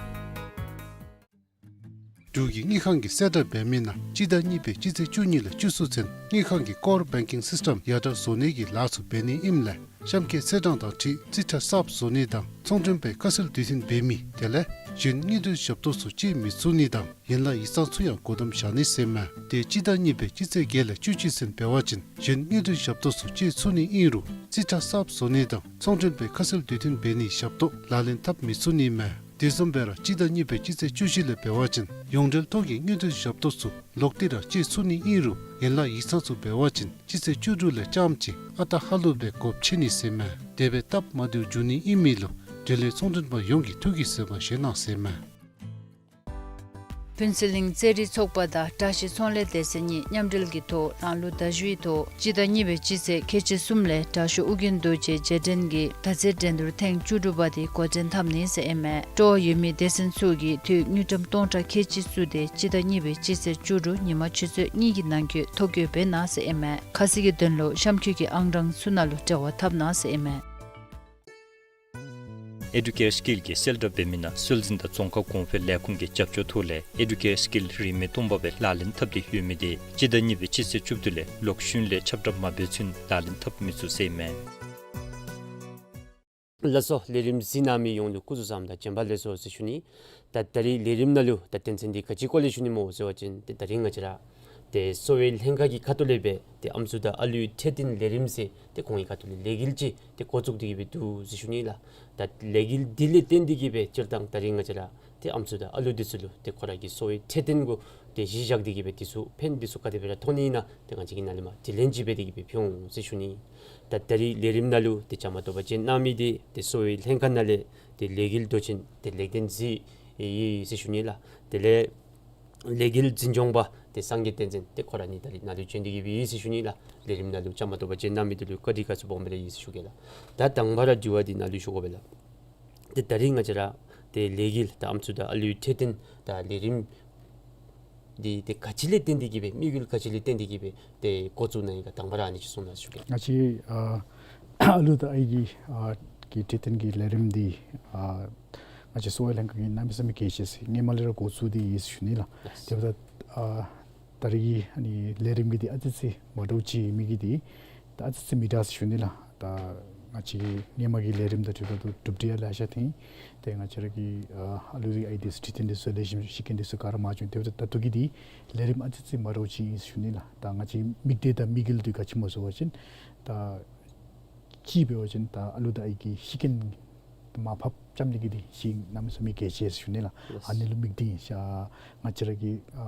འབྲུག་གི་དངུལ་ཁང་གི་གསལ་བསྒྲགས་འབད་མི་ནང་སྤྱི་ཟླ་གཉིས་པའི་སྤྱི་ཚེས་བཅུ་གཉིས་ལས་བཅུ་གསུམ་ཚུན་དངུལ་ཁང་གི་ཀོར་བེང་ཀིང་སིསི་ཊེམ་ཡར་དྲག་བཟོ་ནི་གི་ལཱ་ཚུ་འབད་ནི་ཨིནམ་ལས་གཤམ་འཁོད་ཚེས་གྲངས་དང་འཁྲིལ་རྩིས་ཁྲ་གསརཔ་བཟོ་ནི་དང་ཚོང་མགྲོན་པའི་ཁ་གསལ་དུས་མཐུན་འབད་མི་དེ་ལས་གཞན་དངུལ་འབྲེལ་ཞབས་ཏོག་ཚུ་སྤྱོད་མི་ཚུགས་ནི་དང་ཡན་ལག་ཡིག་ཚང་ཚུ་ཡང་སྒོ་བསྡམ་བཞག་ནི་ཟེར་མས། ཏེ་སྤྱི་ཟླ་གཉིས་པའི་སྤྱི་ཚེས་བརྒྱད་ལས་བཅུ་གཅིག་ཚུན་འབད་བ་ཅིན་གཞན་དངུལ་འབྲེལ་ཞབས་ཏོག་ཚུ་སྤྱོད་ཚུགས་ནི་ཨིན་རུང་རྩིས་ཁྲ་གསརཔ་བཟོ་ནི་དང་ཚོང་མགྲོན་པའི་ཁ་གསལ་དུས་མཐུན་འབད་ནིའི་ཞབས་ཏོག་ལག་ལེན་འཐབ་མི་ཚུགས་ནི་མས། དེ་བཟུམ་སྦེ་ར་སྤྱི་ཟླ་གཉིས་པའི་སྤྱི་ཚེས་བཅུ་བཞི་ལས་འབད་བ་ཅིན་ཡོངས་འབྲེལ་ཐོག་གི་དངུལ་འབྲེལ་ཞབས་ཏོག་ཚུ་ལོག་སྟེ་ར་སྤྱོད་ཚུགས་ནི་ཨིན་རུང་ཡན་ལག་ཡིག་ཚང་ཚུ་འབད་བ་ཅིན་སྤྱི་ཚེས་བཅུ་དྲུག་ལས་རྐྱངམ་ཅིག་ཨ་རྟག་ཧ་ལུགས་སྦེ་སྒོ་ཕྱེ་ནི་ཟེར་མས། དེ་སྦེ་སྟབས་མ་བདེཝ་འབྱུང་ནི་ཨིན་མི་ལུ་འབྲེལ་ཡོད་ཚོང་མགྲོན་པ་ཡོངས་ཀྱིས་ཐུགས་ཀྱིས་བཟོད་པ་བཞེས་གནང་ཟེར་མས། ཕུན་ཚོགས་གླིང་རྩེད་རིགས་ཚོགས་པ་དང་བཀྲ་ཤིས་ཚོང་ལས་སྡེ་ཚན་གཉིས་མཉམ་འབྲེལ་གྱི་ཐོག་རང་ལུགས་མདའ་གཞུའི་ཐོག་སྤྱི་ཟླ་གཉིས་པའི་སྤྱི་ཚེས་ཁལ་གཅིག་གསུམ་ལས་དྲག་ཤོས་ཨོ་རྒྱན་རྡོ་རྗེ་རྗེས་དྲན་གྱི་མདའ་རྩེད་འགྲན་བསྡུར་ཐེངས་བཅུ་དྲུག་པ་དེ་འགོ་འདྲེན་འཐབ་ནི་ཟེར་ཨིན་མས། སྤྲོ་བ་ཡོད་མི་སྡེ་ཚན་ཚུ་གིས་དུས་དངུལ་ཀྲམ་སྟོང་ཕྲག་ཁལ་གཅིག་བཙུགས་ཏེ་སྤྱི་ཟླ་གཉིས་པའི་སྤྱི་ཚེས་བཅུ་དྲུག་ཉིན་མ་ཆུ་ཚོད་གཉིས་ཀྱི་ནང་འཁོད་ཐོ་བཀོད་འབད་གནང་ཟེར་ཨིན་མས། ཁ་གསལ་གྱི་དོན་ལུ་གཤམ་འཁོད་ཀྱི་ཨང་གྲངས་ཚུ་ནང་ལུ་འབྲེལ་བ་འཐབ་གནང་ཟེར་ཨིན་མས། ཨེ་ཌུ་ཀེར་སི་ཀིལ་གྱིས་གསལ་བསྒྲགས་འབད་མི་ནང་སྲོལ་འཛིན་དང་རྫོང་ཁ་གོང་འཕེལ་ལས་ཁུངས་ཀྱི་རྒྱབ་སྐྱོར་ཐོག་ལས་ཨེ་ཌུ་ཀེར་སི་ཀིལ་རིན་མེད་སྟོང་པ་སྦེ་ལག་ལེན་འཐབ་སྟེ་ཡོད་མི་དེ་སྤྱི་ཟླ་གཉིས་པའི་སྤྱི་ཚེས་བཅུ་བདུན་ལས་ལོག་ཤུལ་ལས་ཁྱབ་བསྒྲགས་མ་འབད་ཚུན་ལག་ལེན་འཐབ་མི་ཚུགས་ཟེར་ཨིན་མས། ལགས་སོ། ལས་རིམ་གཟིགས་གནང་མི་ཡོངས་ལུ་སྐུ་གཟུགས་བཟང་དང་བྱོན་པ་ལེགས་སོ་ཟེར་ཞུ་ནི། ད་ད་རིས་ལས་རིམ་ནང་ལུ་ད་དོན་ཚན་འདི་ག་ཅི་སྐོར་ལས་ཞུ་ནི་སྨོ་ཟེར་བ་ཅིན་ཏེ་ད་རིས་ང་བཅས་ར་ཏེ་གསོ་བའི་ལྷན་ཁག་གི་ཁ་ཐུག་ལས་སྦེ་ཏེ་ཨམ་སྲུ་དང་ཨ་ལུའི་འཕྲོད་བསྟེན་ལས་རིམ་ཟེར་ཏེ་ཁོང་གི་ཁ་ཐུག་ལས་ལས་འགུལ་ཅིག་ཏེ་འགོ་བཙུགས་ཏེ་གི་སྦེ་འདུག་ཟེར་ཞུ་ནི་ལགས། ད་ལས་འགུལ་འདི་ལས་བརྟེན་ཏེ་གི་སྦེ་སྤྱིར་བཏང་ད་རིས་ང་བཅས་ར་ཏེ་ཨམ་སྲུ་དང་ཨ་ལུ་འདི་ཚུ་ལུ་ཏེ་ཁོ་ར་གི་གསོ་བའི་འཕྲོད་བསྟེན་གུ་ཏེ་གཞི་བཞག་སྟེ་གི་སྦེ་འདི་ཚུ་ཕན་འདི་ཚུ་ག་དེ་སྦེ་ར་ཐོགས་ནི་ཨིན་ན་ཏེ་ང་བཅས་ཀྱིས་ནཱ་ལས་མར་དྲི་ལན་ཅིག་འབད་དེ་གི་སྦེ་ཕུལ་འོང་ཟེར་ཞུ་ནི། ད་ད་རིས་ལས་རིམ་ནང་ལུ་ཏེ་བཅའ་མར་གཏོགས་པར་བྱོན་གནང་མི་འདི་ཏེ་གསོ་བའི་ལྷན་ཁག་ནང་ལས་ཏེ་ལས་འགུལ་མདོ་ཆེན་ཏེ་ལེགས་ལྡན་གཟིགས་ཡོད་ཟེར་ཞུ་ནི་ལགས། དེ་ལས་ལས་འགུལ་འཛིན་སྐྱོང་པ་ཏེ་སངས་རྒྱས་བསྟན་འཛིན་ཏེ་ཁོ་ར་ཨ་ནི་ད་རིས་ནཱ་ལུ་བྱོན་ཏེ་གི་སྦེ་ཡོད་ཟེར་ཞུ་ནི་ལགས། ལས་རིམ་ནང་ལུ་བཅའ་མར་གཏོགས་པར་བྱོན་གནང་མི་འདི་ལུ་བཀའ་དྲིན་དགའ་ཚོར་སྦོམ་སྦེ་ར་ཡོད་ཟེར་ཞུ་གེ་ལགས། ད་དང་པ་ར་དྲི་བ་འདི་ནཱ་ལུ་ཞུ་དགོ་པས་ལགས། ཏེ་ད་རིས་ང་བཅས་ར་ཏེ་ལས་འགུལ་ད་ཨམ་སྲུ་དང་ཨ་ལུའི་འཕྲོད་བསྟེན་ད་ལས་རིམ་འདི་ཏེ་ག་ཅི་ལས་བརྟེན་ཏེ་གི་སྦེ་དམིགས་ཡུལ་ག་ཅི་ལས་བརྟེན་ཏེ་གི་སྦེ་ཏེ་འགོ་བཙུགས་གནང་ཡི་ག་དང་པ་ར་ཨ་ནི་ཅིག་གསུང་གནང་ཞུ་གེ། ང་བཅས་ཨ་ཨ་ལུ་དང་ཨའི་གི་ཨ་གི་འཕྲོད་བསྟེན་གྱི་ལས་རིམ་འདི་ཨ་ང་བཅས་གསོ་བའི་ལྷན་ཁག་གིས་གནམ་མེད་ས་མེད་གལ་ཆེ་ཟེར་སྔོན་མ་ལས་ར་འགོ་བཙུགས་ཏེ་ཡོད་ཟེར་ཞུ་ནི་ལགས། ལགས། དེ་འབདཝ་ད་ཨ་ད་རིས་ཀྱི་ཨ་ནི་ལས་རིམ་གྱི་འདི་ཨ་ཙི་ཙི་མ་འདྲཝ་ཅིག་མེད་ཀྱི་འདི་ད་ཨ་ཙི་ཙི་མི་འདྲ་ཟེར་ཞུ་ནི་ལགས། ད་ང་བཅས་ཀྱི་སྔོན་མ་གི་ལས་རིམ་དང་འཁྲིལཝ་ད་གྲུབ་འབྲས་ཡང་ལེ་ཤ་ཐོན། ཏེ་ང་བཅས་ར་གི་ཨ་ཨ་ལུ་རེ་ཨའི་འདི་ཚུ་འཕྲོད་བསྟེན་འདི་ཚུ་ལེགས་ཤོམ་ཤི་རྐྱེན་འདི་ཚུ་ག་ར་མང་བྱུང་། དེ་འབདཝ་ད་ད་ལྟོ་གི་འདི་ལས་རིམ་ཨ་ཙི་ཙི་མ་འདྲཝ་ཅིག་ཨིན་ཟེར་ཞུ་ནི་ལགས། ད་ང་བཅས་དམིགས་གཏད་དང་དམིགས་ཡུལ་འདི་ག་ཅི་སྨོ་ཟེར་བ་ཅིན་ད་གཅིག་འབད་བ་ཅིན་ད་ཨ་ལུ་དང་ཨའི་གི་ཤི་རྐྱེན་མར་ཕབ་རྐྱབ་ནི་གི་འདི་ཅིག་གནམ་མེད་ས་མེད་གལ་ཆེ་ཟེར་ཞུ་ནི་ལགས། ལགས། ཨ་ནི་ལུ་དམིགས་ཏེ་ཨིན་ཤག། ང་བཅས་ར་གི་ཨ་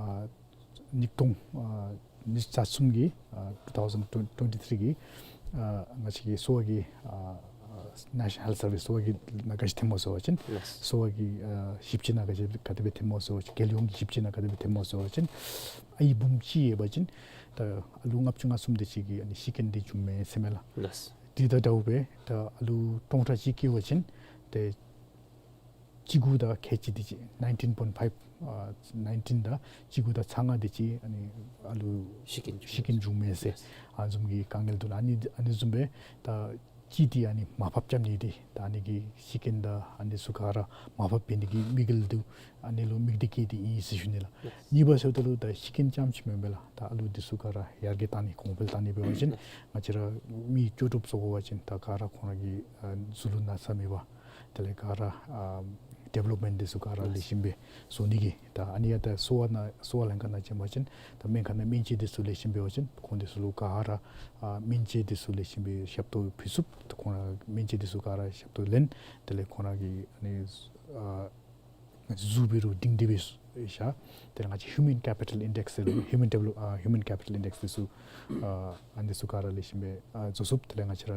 ཉིས་སྟོང་ཨ་ཉི་ཤུ་རྩ་གསུམ་གྱི་ཨ་two thousand twenty-three གྱི་ཨ་ང་བཅས་ཀྱི་གསོ་བ་གི་ཨ་National Health Service གསོ་བ་གི་ནང་ག་ཅི་ཐོནམ་སྨོ་ཟེར་བ་ཅིན་ལགས། གསོ་བ་གི་ཨ་ཞིབ་དཔྱད་ནང་ག་ཅི་ག་དེ་སྦེ་ཐོནམ་སྨོ་ཟེར་བ་ཅིན་རྒྱལ་ཡོངས་ཀྱི་ཞིབ་དཔྱད་ནང་ག་དེ་སྦེ་ཐོནམ་སྨོ་ཟེར་བ་ཅིན་ཨའི་འབུམ་གཅིག་ཡོད་པ་ཅིན་ད་ཨ་ལུ་ལྔ་བཅུ་ང་གསུམ་དེ་ཅིག་གི་ཨ་ནི་ཤི་རྐྱེན་འདི་བྱུངམ་མས་ཟེར་མས་ལགས། ལགས། དེ་དང་འདྲཝ་སྦེ་ད་ཨ་ལུ་སྟོང་ཕྲག་གཅིག་བཀལ་བ་ཅིན་ཏེ་གཅིག་དགུ་དང་ཁལ་གཅིག་དེ་ཅིག་nineteen point five ཨ་nineteen དང་གཅིག་དགུ་དང་ཚག་ལྔ་དེ་ཅིག་ཨ་ནི་ཨ་ལུ་ཤི་རྐྱེན་བྱུང་ཤི་རྐྱེན་བྱུངམ་མས་ཟེར། ལགས། ཨ་བཟུམ་གྱི་དཀའ་ངལ་འདུག་ལགས། ཨ་ནི་ཨ་ནི་བཟུམ་སྦེ་ད་གཅིག་འདི་ཨ་ནི་མར་ཕབ་རྐྱབ་ནི་འདི་ད་ཨ་ནི་གི་ཤི་རྐྱེན་དང་ཨ་ནི་ཚུ་ག་ར་མར་ཕབ་འབད་ནི་གི་དམིགས་ཡུལ་འདི་ཨ་ནི་ལུ་དམིགས་ཏེ་བཀལ་ཏེ་ཨིན་ཟེར་ཞུ་ནི་ལགས། ལགས། གཉིས་པ་ཟེརཝ་ད་ལུ་ད་ཤི་རྐྱེན་རྐྱངམ་ཅིག་མེན་པས་ལགས། ད་ཨ་ལུ་འདི་ཚུ་ག་ར་ཡར་རྒྱས་གཏང་ནི་གོང་འཕེལ་གཏང་ནི་འབད་བ་ཅིན་ལགས། ང་བཅས་ར་མི་ལྕོགས་གྲུབ་བཟོ་དགོ་པ་ཅིན་ད་ག་ར་ཁོང་ར་གི་ཨ་གཟུགས་ལུ་ན་ཚ་མེད་པར་དེ་ལས་ག་ར་ཨ་ཌི་ཝེ་ལོབ་མེནཊ་འདི་ཚུ་ག་ར་ལེགས་ཤོམ་སྦེ་བཟོ་ནི་གི་ད་ཨ་ནི་ཡང་ད་གསོ་བ་ནང་གསོ་བ་ལྷན་ཁག་ནང་བྱོན་པ་ཅིན་ད་སྨན་ཁང་ནང་སྨན་དཔྱད་འདི་ཚུ་ལེགས་ཤོམ་འབད་བ་ཅིན་ཁོང་འདི་ཚུ་ལུ་ག་ར་ཨ་སྨན་དཔྱད་འདི་ཚུ་ལེགས་ཤོམ་སྦེ་ཞབས་ཏོག་ཕུལ་ཚུགས། ད་ཁོང་ར་སྨན་དཔྱད་འདི་ཚུ་ག་ར་ཞབས་ཏོག་ལེན། དེ་ལས་ཁོང་ར་གི་ཨ་ནི་ཨ་གཟུགས་འབད་རུང་སྒྲིང་སྒྲི་སྦེ་བཞག། དེ་ལས་ང་བཅས་human capital index ཟེར་human develop ཨ་human capital index འདི་ཚུ་ཨ་ཨ་ནི་ཚུ་ག་ར་ལེགས་ཤོམ་སྦེ་ཨ་བཟོ་ཚུགས། དེ་ལས་ང་བཅས་ར་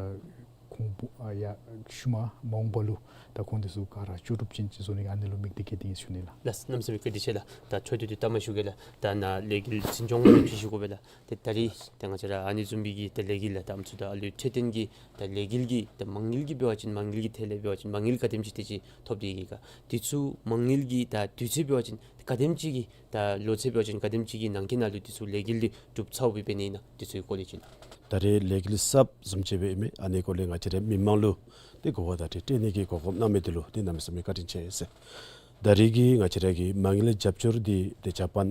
ཁོང་བུ་ཨ་ཡར་ཤུལ་མ་མ་འོངས་པ་ལུ་ད་ཁོང་འདི་ཚུ་ག་ར་ལྕོགས་གྲུབ་ཅན་ཅིག་བཟོ་ནི་གི་ཨ་ནི་ལུ་དམིགས་ཏེ་བཀལ་ཏེ་ཨིན་ཟེར་ཞུ་ནི་ལགས། ལགས། གནམ་མེད་ས་མེད་བཀའ་དྲིན་ཆེ་ལགས། ད་ཕྱོགས་བསྡུས་ཏེ་ལྟ་མ་ཞུ་གེ་ལགས། ད་ནཱ་ལས་འགུལ་འཛིན་སྐྱོང་ལུ་ཅིག་ཞུ་དགོ་པས་ལགས། ཏེ་ད་རིས་ཏེ་ང་བཅས་ར་ཨ་ནི་བཟུམ་མའི་གི་ཏེ་ལས་འགུལ་ལགས་ད་ཨམ་སྲུ་དང་ཨ་ལུའི་འཕྲོད་བསྟེན་གྱི་ད་ལས་འགུལ་གྱི་ད་མ་དངུལ་གྱི་འབད་བ་ཅིན་མ་དངུལ་གྱི་ཐད་ལས་འབད་བ་ཅིན་མ་དངུལ་ག་དེམ་ཅིག་དེ་ཅིག་ཐོབ་སྟེ་ཡོད་ག། དེ་ཚུ་མ་དངུལ་གྱི་ད་དུས་ཚོད་འབད་བ་ཅིན་ག་དེམ་ཅིག་གི་ད་ལོ་ཚད་འབད་བ་ཅིན་ག་དེམ་ཅིག་གི་ནང་འཁོད་ནང་ལུ་དེ་ཚུ་ལས་འགུལ་འདི་གྲུབ་ཚརཝ་སྦེ་འབད་ནི་ཨིན་ན་དེ་ཚུ་གི་སྐོར་ལས་ཅིག། ད་རེས་ལས་འགུལ་གསརཔ་བཟུམ་ཅིག་སྦེ་ཨིན་མས། ཨ་ནི་སྐོར་ལས་ང་བཅས་ར་མི་མང་ལུ་ཏེ་གོ་བ་བརྡ་སྤྲོད་སྤྲོད་ནི་གི་གོ་སྐབས་གནང་མི་འདི་ལུ་ཏེ་གནམ་མེད་ས་མེད་བཀའ་དྲིན་ཆེ་ཟེར། ད་རེས་ཀྱི་ང་བཅས་ར་གི་མ་དངུལ་རྒྱབ་སྐྱོར་འདི་ཏེ་ཇ་པཱན་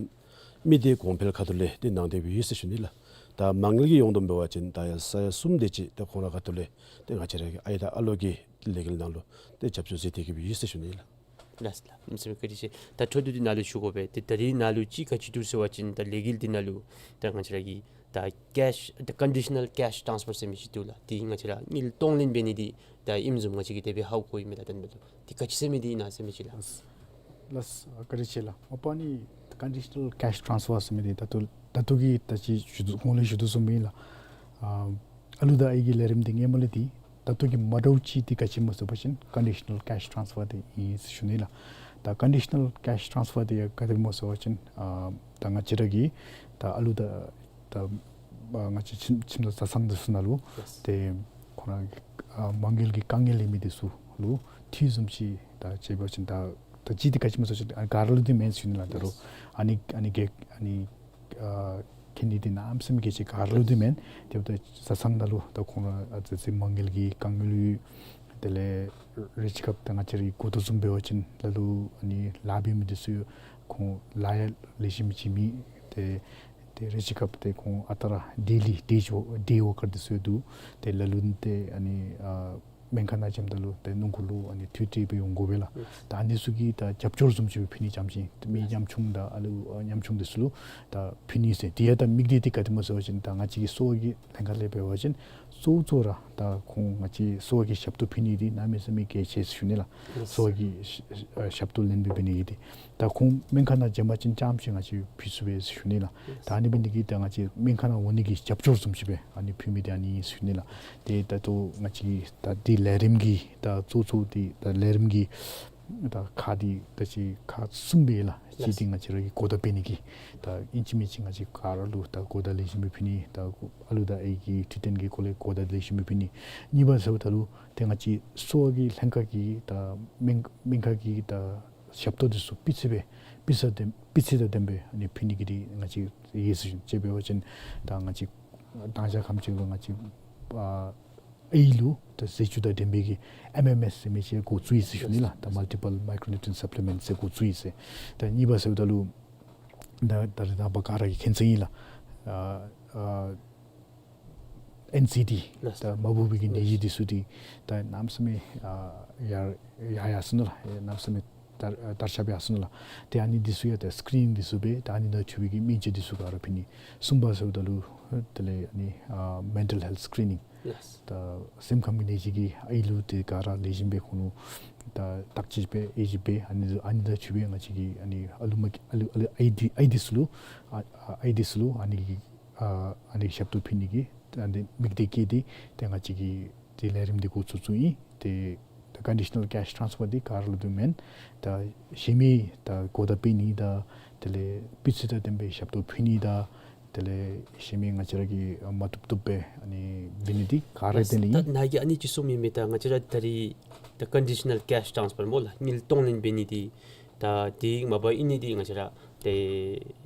མི་སྡེ་གོང་འཕེལ་ཁ་ཐུག་ལས་ཏེ་གནང་སྟེ་སྦེ་ཡོད་ཟེར་ཞུ་ནི་ལགས། ད་མ་དངུལ་གྱི་ཡོངས་བསྡོམས་འབད་བ་ཅིན་ད་ཡར་ས་ཡ་གསུམ་དེ་ཅིག་ཏེ་ཁོང་ར་ཁ་ཐུག་ལས་ཏེ་ང་བཅས་ར་གི་ཨའི་དང་ཨ་ལོ་གི་ལས་འགུལ་ནང་ལུ་ཏེ་རྒྱབ་སྐྱོར་མཛད་དེ་གི་སྦེ་ཡོད་ཟེར་ཞུ་ནི་ལགས། ལགས་ལགས། གནམ་མེད་ས་མེད་བཀའ་དྲིན་ཆེ། ད་ཕྱོགས་བསྡུས་ཏེ་ནཱ་ལུ་ཞུ་དགོ་པས། ཏེ་ད་རིས་ནཱ་ལུ་ཅིག་ག་ཅི་འདུག་ཟེར་བ་ཅིན་ད་ལས་འགུལ་འདི་ནང་ལུ་ད་ང་བཅས་ར་གི་ད་ཀེཤ་ད་ཀོན་ཌི་ཤ་ནཱལ་ཀེཤ་ཊཱནསི་ཕར་ཟེར་མི་ཅིག་འདུག་ལགས། འདི་ང་བཅས་ར་དངུལ་གཏོང་ལེན་འབད་ནི་འདི་ད་ཨིནམ་བཟུམ་ང་བཅས་ཀྱིས་དེ་སྦེ་ཧ་གོ་ཡི་མས་ལགས། ད་ནཱ་ལུ་འདི་ག་ཅི་ཟེར་མི་འདི་ཨིན་ན་ཟེར་མི་ཅིག་ལགས། ལགས་བཀའ་དྲིན་ཆེ་ལགས། མ་པ་ཨ་ནི་ཀོན་ཌི་ཤ་ནཱལ་ཀེཤ་ཊཱནསི་ཕར་ཟེར་མི་འདི་ད་ལྟོ་ད་ལྟོ་གི་ད་ཅི་ཞུ་དོ་གོང་ལས་ཞུ་དོ་བཟུམ་སྦེ་ཨིན་ལགས། ཨ་ཨ་ལུ་དང་ཨའི་གི་ལས་རིམ་འདི་སྔོན་མ་ལས་འདི་ད་ལྟོ་གི་མ་འདྲཝ་ཅིག་འདི་ག་ཅི་སྨོ་ཟེར་བ་ཅིན་ཀོན་ཌི་ཤ་ནཱལ་ཀེཤ་ཊཱནསི་ཕར་འདི་ཨིན་ཟེར་ཞུ་ནི་ལགས། ད་ཀོན་ཌི་ཤ་ནཱལ་ཀེཤ་ཊཱནསི་ཕར་འདི་ཡང་ག་དེ་སྦེ་སྨོ་ཟེར་བ་ཅིན་ཨ་ད་ང་བཅས་ར་གི་ད་ཨ་ལུ་དང་ད་ཨ་ང་བཅས་ཁྱིམ་ཁྱིམ་ཚང་བཟའ་ཚང་འདི་ཚུ་ནང་ལུ་ལགས། ཏེ་ཁོང་ར་གི་ཨ་མ་དངུལ་གྱི་དཀའ་ངལ་ཡོད་མི་འདི་ཚུ་ལུ་འཐུས་བཟུམ་ཅིག་ད་ཅིག་འབད་བ་ཅིན་ད་ད་ཅི་འདི་ག་ཅི་སྨོ་ཟེར་བ་ཅིན་ཨ་ག་ར་ལུ་འདི་མེན་ཟེར་ཞུ་ནི་ལགས། ད་རུང་ལགས། ཨ་ནི་ཨ་ནི་གེ་ཨ་ནི་ཨ་ཁེ་ནི་འདི་གནམ་མེད་ས་མེད་གལ་ཆེ། ག་ར་ལུ་འདི་མེན། དེ་འབདཝ་ད་བཟའ་ཚང་ནང་ལུ་ད་ཁོང་ར་ཨ་ཙི་ཙི་མ་དངུལ་གྱི་དཀའ་ངལ་ཡོད། དེ་ལས་རེ་ཅིག་སྐབས་ད་ང་བཅས་ར་གིས་གོ་དོ་བཟུམ་འབད་བ་ཅིན་ལ་ལུ་ཨ་ནི་ལཱ་འབད་མི་འདི་ཚུ་ཁོང་ལཱ་ཡང་ལེགས་ཤོམ་ཅིག་མེད། ཏེ་ཏེ་རེ་ཅིག་སྐབས་ཏེ་ཁོང་ཨ་རྟག་ར་ཌེ་ལི་ཌེ་ཇོ་ཌེ་ཝར་ཀར་འདི་ཚུ་ཡང་འདུག། ཏེ་ལ་ལུ་ཏེ་ཨ་ནི་ཨ་ སྨན་ཁང་ནང་འགྱོཝ་ད་ལུ་ཏེ་སྣུམ་འཁོར་ལུ་ཨ་ནི་མཐུད་དེ་སྦེ་འོང་དགོ་པས་ལགས། ད་ཨ་ནི་ཚུ་གི་ད་རྒྱབ་སྐྱོར་བཟུམ་ཅིག་སྦེ་ཕུལ་ནི་ཙམ་ཅིག་ཏེ་མི་ཉམ་ཆུང་དང་ཨ་ལུ་ཨ་ཉམ་ཆུང་འདི་ཚུ་ལུ་ད་ཕུལ་ནི་ཟེར། དེ་ཡང་ད་དམིགས་གཏད་འདི་ག་དེ་སྨོ་ཟེར་བ་ཅིན་ད་ང་བཅས་ཀྱི་གསོ་བ་གི་ལྷན་ཁག་ལས་འབད་བ་ཅིན་གཙོ་བོ་གཙོ་བོ་ར་ད་ཁོང་ང་བཅས་གསོ་བ་གི་ཞབས་ཏོག་ཕུལ་ནི་འདི་གནམ་མེད་ས་མེད་གལ་ཆེ་ཟེར་ཞུ་ནི་ལགས། གསོ་བ་གི་ཞབས་ཏོག་ལེན་པའི་འབད་ནི་འདི་ད་ཁོང་སྨན་ཁང་ནང་འགྱོ་བ་ཅིན་ཙམ་ཅིག་ང་བཅས་ཕུལ་ཚུགས་པས་ཟེར་ཞུ་ནི་ལགས། ད་ཨ་ནི་འབད་ནི་འདི་གིས་ད་ང་བཅས་སྨན་ཁང་ནང་འོང་ནི་གི་རྒྱབ་སྐྱོར་བཟུམ་ཅིག་སྦེ་ཨ་ནི་ཕུལ་མི་འདི་ཨ་ནི་ཨིན་ཟེར་ཞུ་ནི་ལགས། ཏེ་ད་ལྟོ་ང་བཅས་ད་འདི་ལས་རིམ་གྱི་ད་གཙོ་གཙོ་འདི་ད་ལས་རིམ་གྱི་ད་ཁག་འདི་ད་ཅི་ཁག་གསུམ་སྦེ་ལགས། གཅིག་འདི་ང་བཅས་ར་གི་གོ་བརྡ་སྤེལ་ནི་གི་ད་ཨིན་ཅི་མིན་ཅི་ང་བཅས་ག་ར་ལུ་ད་གོ་བརྡ་ལེགས་ཤོམ་སྦེ་ཕུལ་ནི། ད་ཨ་ལུ་དང་ཨའི་གི་འཕྲོད་བསྟེན་གྱི་སྐོར་ལས་གོ་བརྡ་ལེགས་ཤོམ་སྦེ་ཕུལ་ནི། གཉིས་པ་ཟེརཝ་ད་ལུ་ཏེ་ང་བཅས་གསོ་བ་གི་ལྷན་ཁག་གི་ད་སྨན་སྨན་ཁང་གི་ད་ཞབས་ཏོག་འདི་ཚུ་སྤུས་ཚད་སྦེ་སྤུས་ཚད་དང་སྤུས་ཚད་དང་ལྡནམ་སྦེ་ཨ་ནི་ཕུལ་ནི་གི་འདི་ང་བཅས་ཡོད་ཟེར་ཞུ་ནི། དཔེ་འབད་བ་ཅིན་ད་ང་བཅས་ད་ཅི་ཁམས་ཅིག་ལུ་ང་བཅས་ཨ་ཨའི་ལུ་ད་ཟས་བཅུད་དང་ལྡན་པའི་གི་ཨེམ་ཨེམ་ཨེསི་ཟེར་མི་ཅིག་འགོ་བཙུགས་ཡི་ཟེར་ཞུ་ནི་ལགས། ད་Multiple Micronutrient Supplement ཟེར་འགོ་བཙུགས་ཡི་ཟེར། ད་གཉིས་པ་ཟེརཝ་ད་ལུ་ད་ད་རེས་ནངས་པ་ག་ར་གིས་མཁྱེན་གསལ་ཨིན་ལགས། ཨ་ཨ་ཨེན་སི་ཌི་ལགས། ད་མ་འབོ་བའི་གི་ནད་གཞི་འདི་ཚུ་འདི་ད་གནམ་མེད་ས་མེད་ཨ་ཡར་ཡར་ཡར་སོ་ནུག་ལགས། གནམ་མེད་ས་མེད་དར་དར་ཁྱབ་ཡར་སོ་ནུག་ལགས། ཏེ་ཨ་ནི་འདི་ཚུ་ཡང་ད་སི་ཀི་རི་ནིང་འདི་ཚུ་འབད་ད་ཨ་ནི་ནང་འཁོད་པའི་གི་སྨན་བཅོས་འདི་ཚུ་ག་ར་ཕུལ་ནི། གསུམ་པ་ཟེརཝ་ད་ལུ་དེ་ལས་ཨ་ནི་ཨ་mental health screening ལགས། ད་སེམས་ཁམས་ཀྱི་ནད་གཞི་གིས་ཨའི་ལུ་ཏེ་ག་ར་ལེགས་ཤོམ་སྦེ་ཁོང་ལུ་ད་བརྟག་དཔྱད་འབད་ཨེ་ཅིག་འབད་ཨ་ནི་ཨ་ནི་ནང་འཁོད་པའི་ང་བཅས་ཀྱི་ཨ་ནི་ཨ་ལུ་མ་ཨ་ལུ་ཨ་ལུ་ཨའི་འདི་ཨའི་འདི་ཚུ་ལུ་ཨ་ཨ་ཨའི་འདི་ཚུ་ལུ་ཨ་ནི་གི་ཨ་ཨ་ནི་ཞབས་ཏོག་ཕུལ་ནི་གི་ད་འདི་དམིགས་གཏད་བསྐྱེད་དེ་ཏེ་ང་བཅས་ཀྱིས་ཏེ་ལས་རིམ་འདི་འགོ་བཙུགས་བཙུགསཔ་ཨིན། ཏེ་ད་conditional cash transfer འདི་ག་ར་ལུ་འདུག་མེན། ད་གཞན་མི་ད་གོ་བརྡ་སྤེལ་ནི་དང་དེ་ལས་སྤུས་ཚད་དང་ལྡནམ་སྦེ་ཞབས་ཏོག་ཕུལ་ནི་དང་དེ་ལས་གཞན་མི་ང་བཅས་ར་གིས་མ་བཏུབ་བཏུབ་སྦེ་ཨ་ནི་འབད་ནི་འདི་ག་ར་ལགས། དེ་ལས་ད་ཨིན། ནཱ་གིས་ཨ་ནི་ཅིག་གསུངམ་ཨིན་མས། ད་ང་བཅས་ར་ད་རེས་ད་conditional cash transfer སྨོ་ལགས། དངུལ་གཏོང་ལེན་འབད་ནི་འདི་ད་འདི་མ་པ་ཨིན་ནི་འདི་ང་བཅས་ར་ཏེ་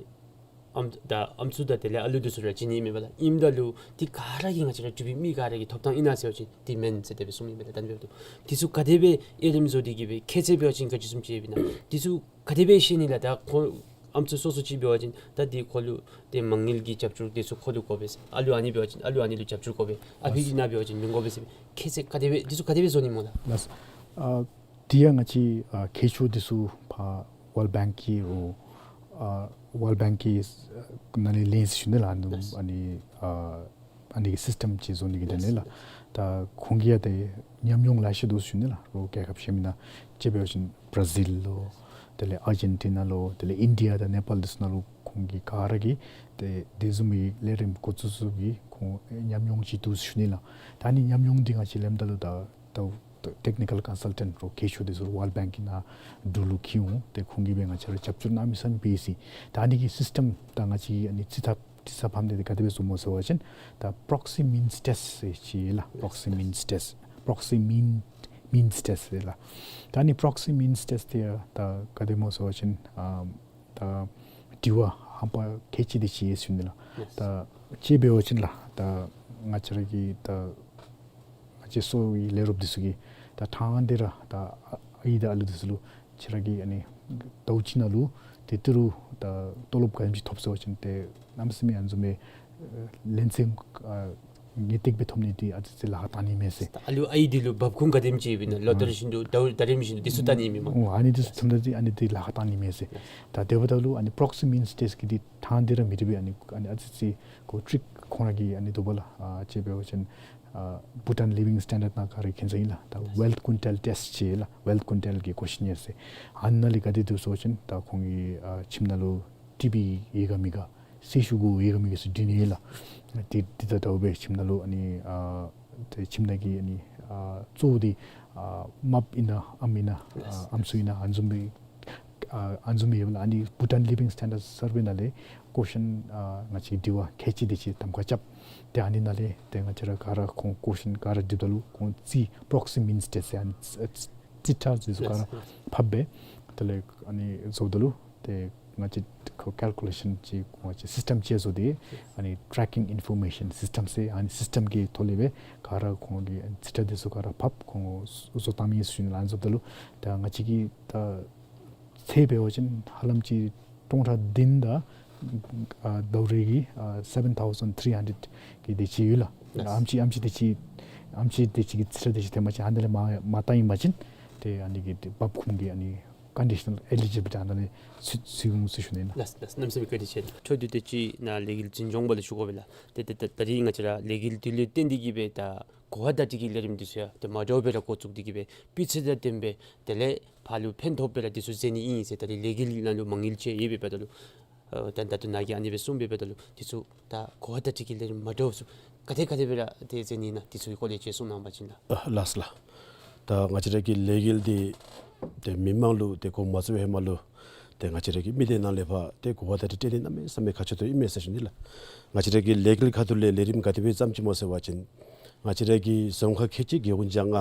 ཨམ་ད་ཨམ་སྲུ་དང་དེ་ལས་ཨ་ལུ་འདི་ཚུ་ར་བྱིན་ནི་མེན་པ་ལགས། ཨིནམ་ད་ལུ་འདི་ག་ར་གིས་ང་བཅས་ར་འབྲུག་པའི་མི་ག་ར་གི་ཐོབ་ཐང་ཨིན་ན་ཟེར་བ་ཅིན་འདི་མེན་ཟེར་དེ་སྦེ་གསུངམ་ཨིན་པས་ལགས། ད་འབདཝ་ད་འདི་ཚུ་ག་དེ་སྦེ་དབྱེ་རིམ་བཟོ་སྟེ་གི་སྦེ་ཁྱད་ཚད་འབད་བ་ཅིན་ག་ཅི་བཟུམ་ཅིག་ཡོདཔ་ཨིན་ན། འདི་ཚུ་ག་དེ་སྦེ་ཤེས་ནི་ལགས། ད་ཁོ་ཨམ་སྲུ་སོ་སོ་ཅིག་འབད་བ་ཅིན་ད་འདི་ཁོ་ལུ་ཏེ་མ་དངུལ་གྱི་རྒྱབ་སྐྱོར་འདི་ཚུ་ཁོ་ལུ་དགོ་པས་ཟེར། ཨ་ལུ་ཨ་ནི་འབད་བ་ཅིན་ཨ་ལུ་ཨ་ནི་ལུ་རྒྱབ་སྐྱོར་དགོ་པས། ཨ་ཕི་ཨིན་ན་འབད་བ་ཅིན་མི་དགོ་པས་ཟེར། ཁྱད་ཚད་ག་དེ་སྦེ་འདི་ཚུ་ག་དེ་སྦེ་བཟོ་ནི་སྨོ་ལགས། ལགས། ཨ་དེ་ཡང་ང་བཅས་ཨ་ཁྱད་ཆོས་འདི་ཚུ་ཕར་World Bank གི་རོགས་ཨ་World Bank གི་ནང་ལས་ལེན་ཟེར་ཞུ་ནི་ལགས། ཨ་ནི་ལགས། ཨ་ནི་ཨ་ཨ་ནི་གི་སིསི་ཊེམ་ཅིག་བཟོ་ནི་གི་དོན་ལས་ལགས། ལགས། ད་ཁོང་གིས་ཡང་ཏེ་ཉམས་མྱོང་ལེ་ཤ་འདུག་ཟེར་ཞུ་ནི་ལགས། རོགས་རྒྱལ་ཁབ་གཞན་མི་ནང་དཔྱེ་འབད་བ་ཅིན་བར་ཛིལ་ལོ་དེ་ལས་ཨར་ཇེན་ཊི་ན་ལོ་དེ་ལས་ཨིན་ཌི་ཡ་དང་ནེ་པཱལ་འདི་ཚུ་ནང་ལུ་ཁོང་གིས་ག་ར་གིས་ཏེ་དེ་བཟུམ་མའི་ལས་རིམ་འགོ་བཙུགས་བཙུགསཔ་གི་ཁོང་ཉམས་མྱོང་ཅིག་འདུག་ཟེར་ཞུ་ནི་ལགས། ད་ཨ་ནི་ཉམས་མྱོང་འདི་ང་བཅས་ལེནམ་ད་ལུ་ད་ད་ཊེག་ནི་ཀཱལ་ཀོན་སཱལ་ཊེནཊ་རོགས་གལ་ཆེ་འདི་ཚུ་ཝཱལཌ་བེངཀ་གི་ནང་འབྲུག་ལུ་འཁྱིད་འོང་། ཏེ་ཁོང་གིས་སྦེ་ང་བཅས་ར་རྒྱབ་སྐྱོར་གནམ་མེད་ས་མེད་འབད་ཡི་ཟེར། ད་ཨ་ནི་གི་སིསི་ཊེམ་ད་ང་བཅས་ཨ་ནི་རྩིས་ཐབས་རྩིས་ཚབ་ཕམ་འདི་ག་དེ་སྦེ་བཟོཝ་སྨོ་ཟེར་བ་ཅིན་ད་པྲོག་སི་མིནསི་ཊེསཊ་ཟེར་ཅིག་ལགས། པྲོག་སི་མིནསི་ཊེསཊ་པྲོག་སི་མིན་མིནསི་ཊེསཊ་ཟེར་ལགས། ད་ཨ་ནི་པྲོག་སི་མིནསི་ཊེསཊ་འདི་ཡང་ད་ག་དེ་སྨོ་ཟེར་བ་ཅིན་ཨ་ད་དྲི་བ་ཧམ་པ་གལ་ཆེ་འདི་ཅིག་ཡོད་ཟེར་ཞུ་ནི་ལགས། ད་དཔྱེ་འབད་བ་ཅིན་ལགས། ད་ང་བཅས་ར་གི་ད་ང་བཅས་གསོ་བའི་ལས་རོགསཔ་འདི་ཚུ་གིས་ད་ཐང་འདི་ར་ད་ཨའི་དང་ཨ་ལུ་འདི་ཚུ་ལུ་ཁྱེད་ར་གིས་ཨ་ནི་ཟླཝ་གཅིག་ནང་ལུ་ཏེ་ཏི་རུ་ད་ཏོ་ལོབ་ག་དེམ་ཅིག་ཐོབ་ཟེར་བ་ཅིན་ཏེ་གནམ་མེད་ས་མེད་ཨ་ནི་བཟུམ་མའི་ལན་ཚད་ཨ་ངེས་ཏིག་སྦེ་ཐོབ་ནི་འདི་ཨ་ཙི་ཅིག་ལཱ་ཁག་བཏང་ནི་མས་ཟེར། ཨ་ལུ་ཨའི་འདི་ལུ་འབབ་ཁུངས་ག་དེམ་ཅིག་ཡོདཔ་ཨིན་ན། ལོ་ལྟར་བཞིན་དུ་ཟླཝ་ཟླ་རིམ་བཞིན་དུ་འདི་ཚུ་བལྟ་ནི་མས་སྨོ། ཨོ་ཨ་ནི་འདི་ཚུ་ཐམ་ད་འདི་ཨ་ནི་འདི་ལཱ་ཁག་བཏང་ནི་མས་ཟེར། ད་དེ་འབདཝ་ད་ལུ་ཨ་ནི་པྲོག་སི་མིནསི་ཊེསཊ་གི་འདི་ཐང་འདི་ར་མི་འདྲ་བའི་ཨ་ནི་ཨ་ནི་ཨ་ཙི་ཅིག་ཁོ་ཊིག་ཁོང་ར་གི་ཨ་ནི་འདུག་པ་ལགས། ཨ་དཔྱེ་འབད་བ་ཅིན་ཨ་བྷུ་ཊཱན་ལི་ཝིང་སི་ཊེན་ཌརཌ་ནང་ག་ར་མཁྱེན་གསལ་ཨིན་ལགས། ད་ཝེལཐ་ཀུན་ཊལ་ཊེསཊ་ཟེར་ལགས། ཝེལཐ་ཀུན་ཊལ་གྱི་ཀོ་ཤིན་ནེར་ཟེར། ཨ་ནཱ་ལས་ག་དེ་འདུག་ཟེར་བ་ཅིན་ད་ཁོང་གི་ཨ་ཁྱིམ་ནང་ལུ་ཊི་བི་ཡོད་ག་མེད་ག་སེར་ཤུགས་ཡོད་ག་མེད་ག་ཟེར་དྲི་ནི་ཨིན་ལགས། དེ་དེ་དང་འདྲཝ་སྦེ་ཁྱིམ་ནང་ལུ་ཨ་ནི་ཨ་ཏེ་ཁྱིམ་ནང་གི་ཨ་ནི་ཨ་གཙོ་བོ་འདི་ཨ་རྨགཔ་ཨིན་ན་ཨམ་ཨིན་ན་ཨ་ཨམ་སྲུ་ཨིན་ན་ཨ་ནི་བཟུམ་སྦེ་ཨ་ཨ་ནི་བཟུམ་སྦེ་ཡོདཔ་ལགས། ཨ་ནི་བྷུ་ཊཱན་ལི་ཝིང་སི་ཊེན་ཌརཌ་སར་ཝེ་ནང་ལས་ཀོ་ཤིན་ཨ་ང་བཅས་དྲི་བ་གལ་ཆེ་འདི་ཅིག་གདམ་ཁ་རྐྱབ། ཏེ་ཨ་ནི་ནང་ལས་ཏེ་ང་བཅས་ར་ག་ར་ཁོང་ཀོ་ཤིན་ག་ར་དྲིཝ་ད་ལུ་ཁོང་རྩིས་པྲོག་སི་མིནསི་ཊེསཊ་ཟེར་ཨ་ནི་རྩིས་ཁྲ་འདི་ཚུ་ག་ར་ཕབ་སྦེ་དེ་ལས་ཨ་ནི་བཟོཝ་ད་ལུ་ཏེ་ང་བཅས་ཁོ་ཀཱལ་ཀུ་ལེ་ཤཱན་ཅིག་ང་བཅས་སིསི་ཊེམ་ཅིག་བཟོ་སྟེ་ཨ་ནི་ཊེག་ཀིང་ཨིན་ཕོར་མེ་ཤཱན་སིསི་ཊེམ་ཟེར་ཨ་ནི་སིསི་ཊེམ་གི་ཐོག་ལས་སྦེ་ག་ར་ཁོང་གི་རྩིས་ཁྲ་འདི་ཚུ་ག་ར་ཕབ་ཁོང་བཟོ་བཏང་མི་ཨིན་ཟེར་ཞུ་ནི་ལགས། ཨ་ནི་བཟོཝ་ད་ལུ་ད་ང་བཅས་ཀྱི་ད་ཚད་འབད་བ་ཅིན་ཧ་ལམ་ཅིག་སྟོང་ཕྲག་བདུན་དང་ཨ་ཟླཝ་རེ་གི་ཨ་སེ་བེན་ཐའུ་ཟེན་ཐི་རི་ཧན་ཌེཌ་གི་དེ་ཅིག་ཡོད་ལགས། ཨམ་ཅིག་ཨམ་ཅིག་དེ་ཅིག་ ཨམ་ཆི་དེ་ཅིག་གི་ཚེ་སྲོག་དེ་ཅིག་ཐོན་པ་ཅིན་ཨ་ནི་ལས་མ་མ་བཏང་ཡི་པ་ཅིན་ཏེ་ཨ་ནི་གི་ཏེ་འབབ་ཁུངས་ཀྱི་ཨ་ནི་ཀོན་ཌི་ཤི་ནཱལ་ཨེ་ལི་ཇི་བི་ལི་ཊི་ཨ་ནི་ལས་ཚུ་ཚུ་འོང་ཟེར་ཞུ་ནི་ལགས། ལགས་ལགས། གནམ་མེད་ས་མེད་བཀའ་དྲིན་ཆེ་ལགས། འཕྲོ་མཐུད་དེ་ཅིག་ནཱ་ལས་འགུལ་འཛིན་སྐྱོང་པ་ལུ་ཞུ་དགོ་པས་ལགས། ཏེ་ཏེ་ད་ད་རིས་ང་བཅས་ར་ལས་འགུལ་འདི་ལུ་བརྟེན་ཏེ་གིས་སྦེ་ད་གོ་བ་བརྡ་སྤྲོད་ཀྱི་ལས་རིམ་འདི་ཚུ་ཡང་ཏེ་མ་འདྲཝ་སྦེ་ར་འགོ་བཙུགས་ཏེ་གིས་སྦེ་སྤུས་ཚད་དང་ལྡནམ་སྦེ་དེ་ལས་ཕར་ལུ་ཕན་ཐོགས་སྦེ་ར་འདི་ཚུ་མཛད་ནི་ཨིན་ཟེར། ད་རིས་ལས་འགུལ་ནང་ལུ་མ་དངུལ་ཅིག་ཡོད་པའི་འབདཝ་ད་ལུ་ཨ་ད་ད་ལྟོ་ནཱ་གིས་ཨ་ནི་སྦེ་གསུངས་པའི་འབདཝ་ད་ལུ་འདི་ཚུ་ད་གོ་བ་བརྡ་སྤྲོད་ཀྱི་ལས་རིམ་མ་འདྲཝ་ཚུ་ག་དེ་ག་དེ་སྦེ་ར་ཏེ་མཛད་ནི་ཨིན་ན་འདི་ཚུ་གི་སྐོར་ལས་ཅིག་གསུང་གནང་བ་ཅིན་ལགས། ཨ་ལགས་ལགས། ད་ང་བཅས་ར་གི་ལས་འགུལ་འདི་ཏེ་མི་མང་ལུ་ཏེ་འགོ་མ་བཙུགས་པའི་ཧེ་མ་ལུ་ཏེ་ང་བཅས་ར་གི་མི་སྡེ་ནང་ལས་ཕར་ཏེ་གོ་བ་བརྡ་སྤྲོད་འདི་གནམ་མེད་ས་མེད་ཁག་ཆེ་ཏོག་ཨིན་མས་ཟེར་ཞུ་ནི་ལགས། ང་བཅས་ར་གི་ལས་འགུལ་ཁ་ཐུག་ལས་ལས་རིམ་ག་དེ་སྦེ་བརྩམས་ཅི་སྨོ་ཟེར་བ་ཅིན་ང་བཅས་ར་གི་རྫོང་ཁག་ཁལ་གཅིག་རྒེད་འོག་བརྒྱ་ལྔ་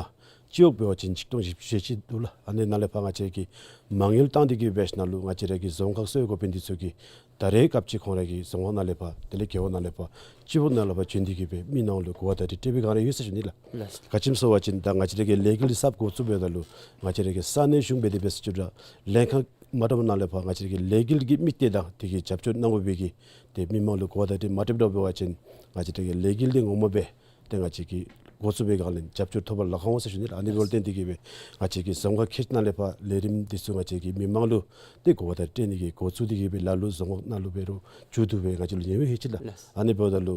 སྤྱི་འོག་འབད་བ་ཅིན་ཆིག་སྟོང་བཞི་བཅུ་ཞེ་གཅིག་འདུག་ལགས། ཨ་ནི་ནང་ལས་ཕར་ང་བཅས་ཀྱིས་མ་དངུལ་བཏང་སྟེ་གིས་འབད་ཞིནམ་ལས་ང་བཅས་ར་གི་རྫོང་ཁག་གསོ་བའི་འགོ་དཔོན་འདི་ཚུ་གིས་ད་རེས་སྐབས་ཅིག་ཁོང་ར་གི་རྫོང་ཁག་ནང་ལས་ཕར་དེ་ལས་རྒེད་འོག་ནང་ལས་ཕར་སྤྱི་འོག་ནང་ལས་ཕར་བྱོན་ཏེ་གིས་སྦེ་མི་ནང་ལུ་གོ་བ་བརྡ་སྤྲོད་སྤྲོད་པའི་བསྒང་ར་ཡོད་ཟེར་ཞུ་ནི་ལགས། ལགས། ག་ཅི་སྨོ་ཟེར་བ་ཅིན་ད་ང་བཅས་ར་གི་ལས་འགུལ་འདི་གསརཔ་འགོ་བཙུགས་འབདཝ་ད་ལུ་ང་བཅས་ར་གི་ས་གནས་གཞུང་འབད་དེ་འབད་ས་ཅིག་ར་ལྷན་ཁག་མ་འདྲཝ་ནང་ལས་ཕར་ང་བཅས་ར་གི་ལས་འགུལ་གྱི་དམིགས་གཏད་དང་དེ་གི་རྒྱབ་སྐྱོར་གནང་དགོ་པའི་གི་ཏེ་མི་མང་ལུ་གོ་བ་བརྡ་སྤྲོད་མ་སྤྲོད་འདྲཝ་འབད་བ་ཅིན་ང་བཅས་ར་གི་ལས་འགུལ་འདི་ངོ་མ་སྦེ་ཏེ་ང་བཅས་ཀྱིས་འགོ་བཙུགས་པའི་བསྒང་ལས་རྒྱབ་སྐྱོར་ཐོབ་པར་ལཱ་ཁག་འོང་ཟེར་ཞུ་ནི་ལགས། ཨ་ནི་འབདཝ་ལས་བརྟེན་ཏེ་གིས་སྦེ་ང་བཅས་ཀྱིས་རྫོང་ཁག་ཁལ་གཅིག་ནང་ལས་ཕར་ལས་རིམ་འདི་ཚུ་ང་བཅས་ཀྱིས་མི་མང་ལུ་ཏེ་གོ་བ་བརྡ་སྤྲོད་ནི་གི་འགོ་བཙུགས་ཏེ་གིས་སྦེ་ལ་ལུ་རྫོང་ཁག་ནང་ལུ་འབད་རུང་མཇུག་བསྡུ་སྦེ་ང་བཅས་ལུ་ཉེ་བའི་ཧེ་ཅི་ལགས། ལགས། ཨ་ནི་འབདཝ་ད་ལུ་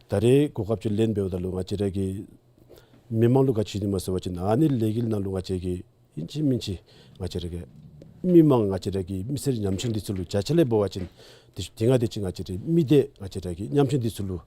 ད་རེས་གོ་སྐབས་ཅིག་ལེན་འབདཝ་ད་ལུ་ང་བཅས་ར་གི་མི་མང་ལུ་ག་ཅི་ནི་སྨོ་ཟེར་བ་ཅིན་ཨ་ནི་ལས་འགུལ་ནང་ལུ་ང་བཅས་ཀྱིས་ཨིན་ཅི་མིན་ཅི་ང་བཅས་ར་གི་མི་མང་ང་བཅས་ར་གི་མི་སེར་ཉམ་ཆུང་འདི་ཚུ་ལུ་བརྒྱ་ཆ་ལས་འབད་བ་ཅིན་ཏེ་ཏེ་ང་དེ་ཅིག་ང་བཅས་ར་མི་སྡེ་ང་བཅས་ར་གི་ཉམ་ཆུང་འདི་ཚུ་ལུ་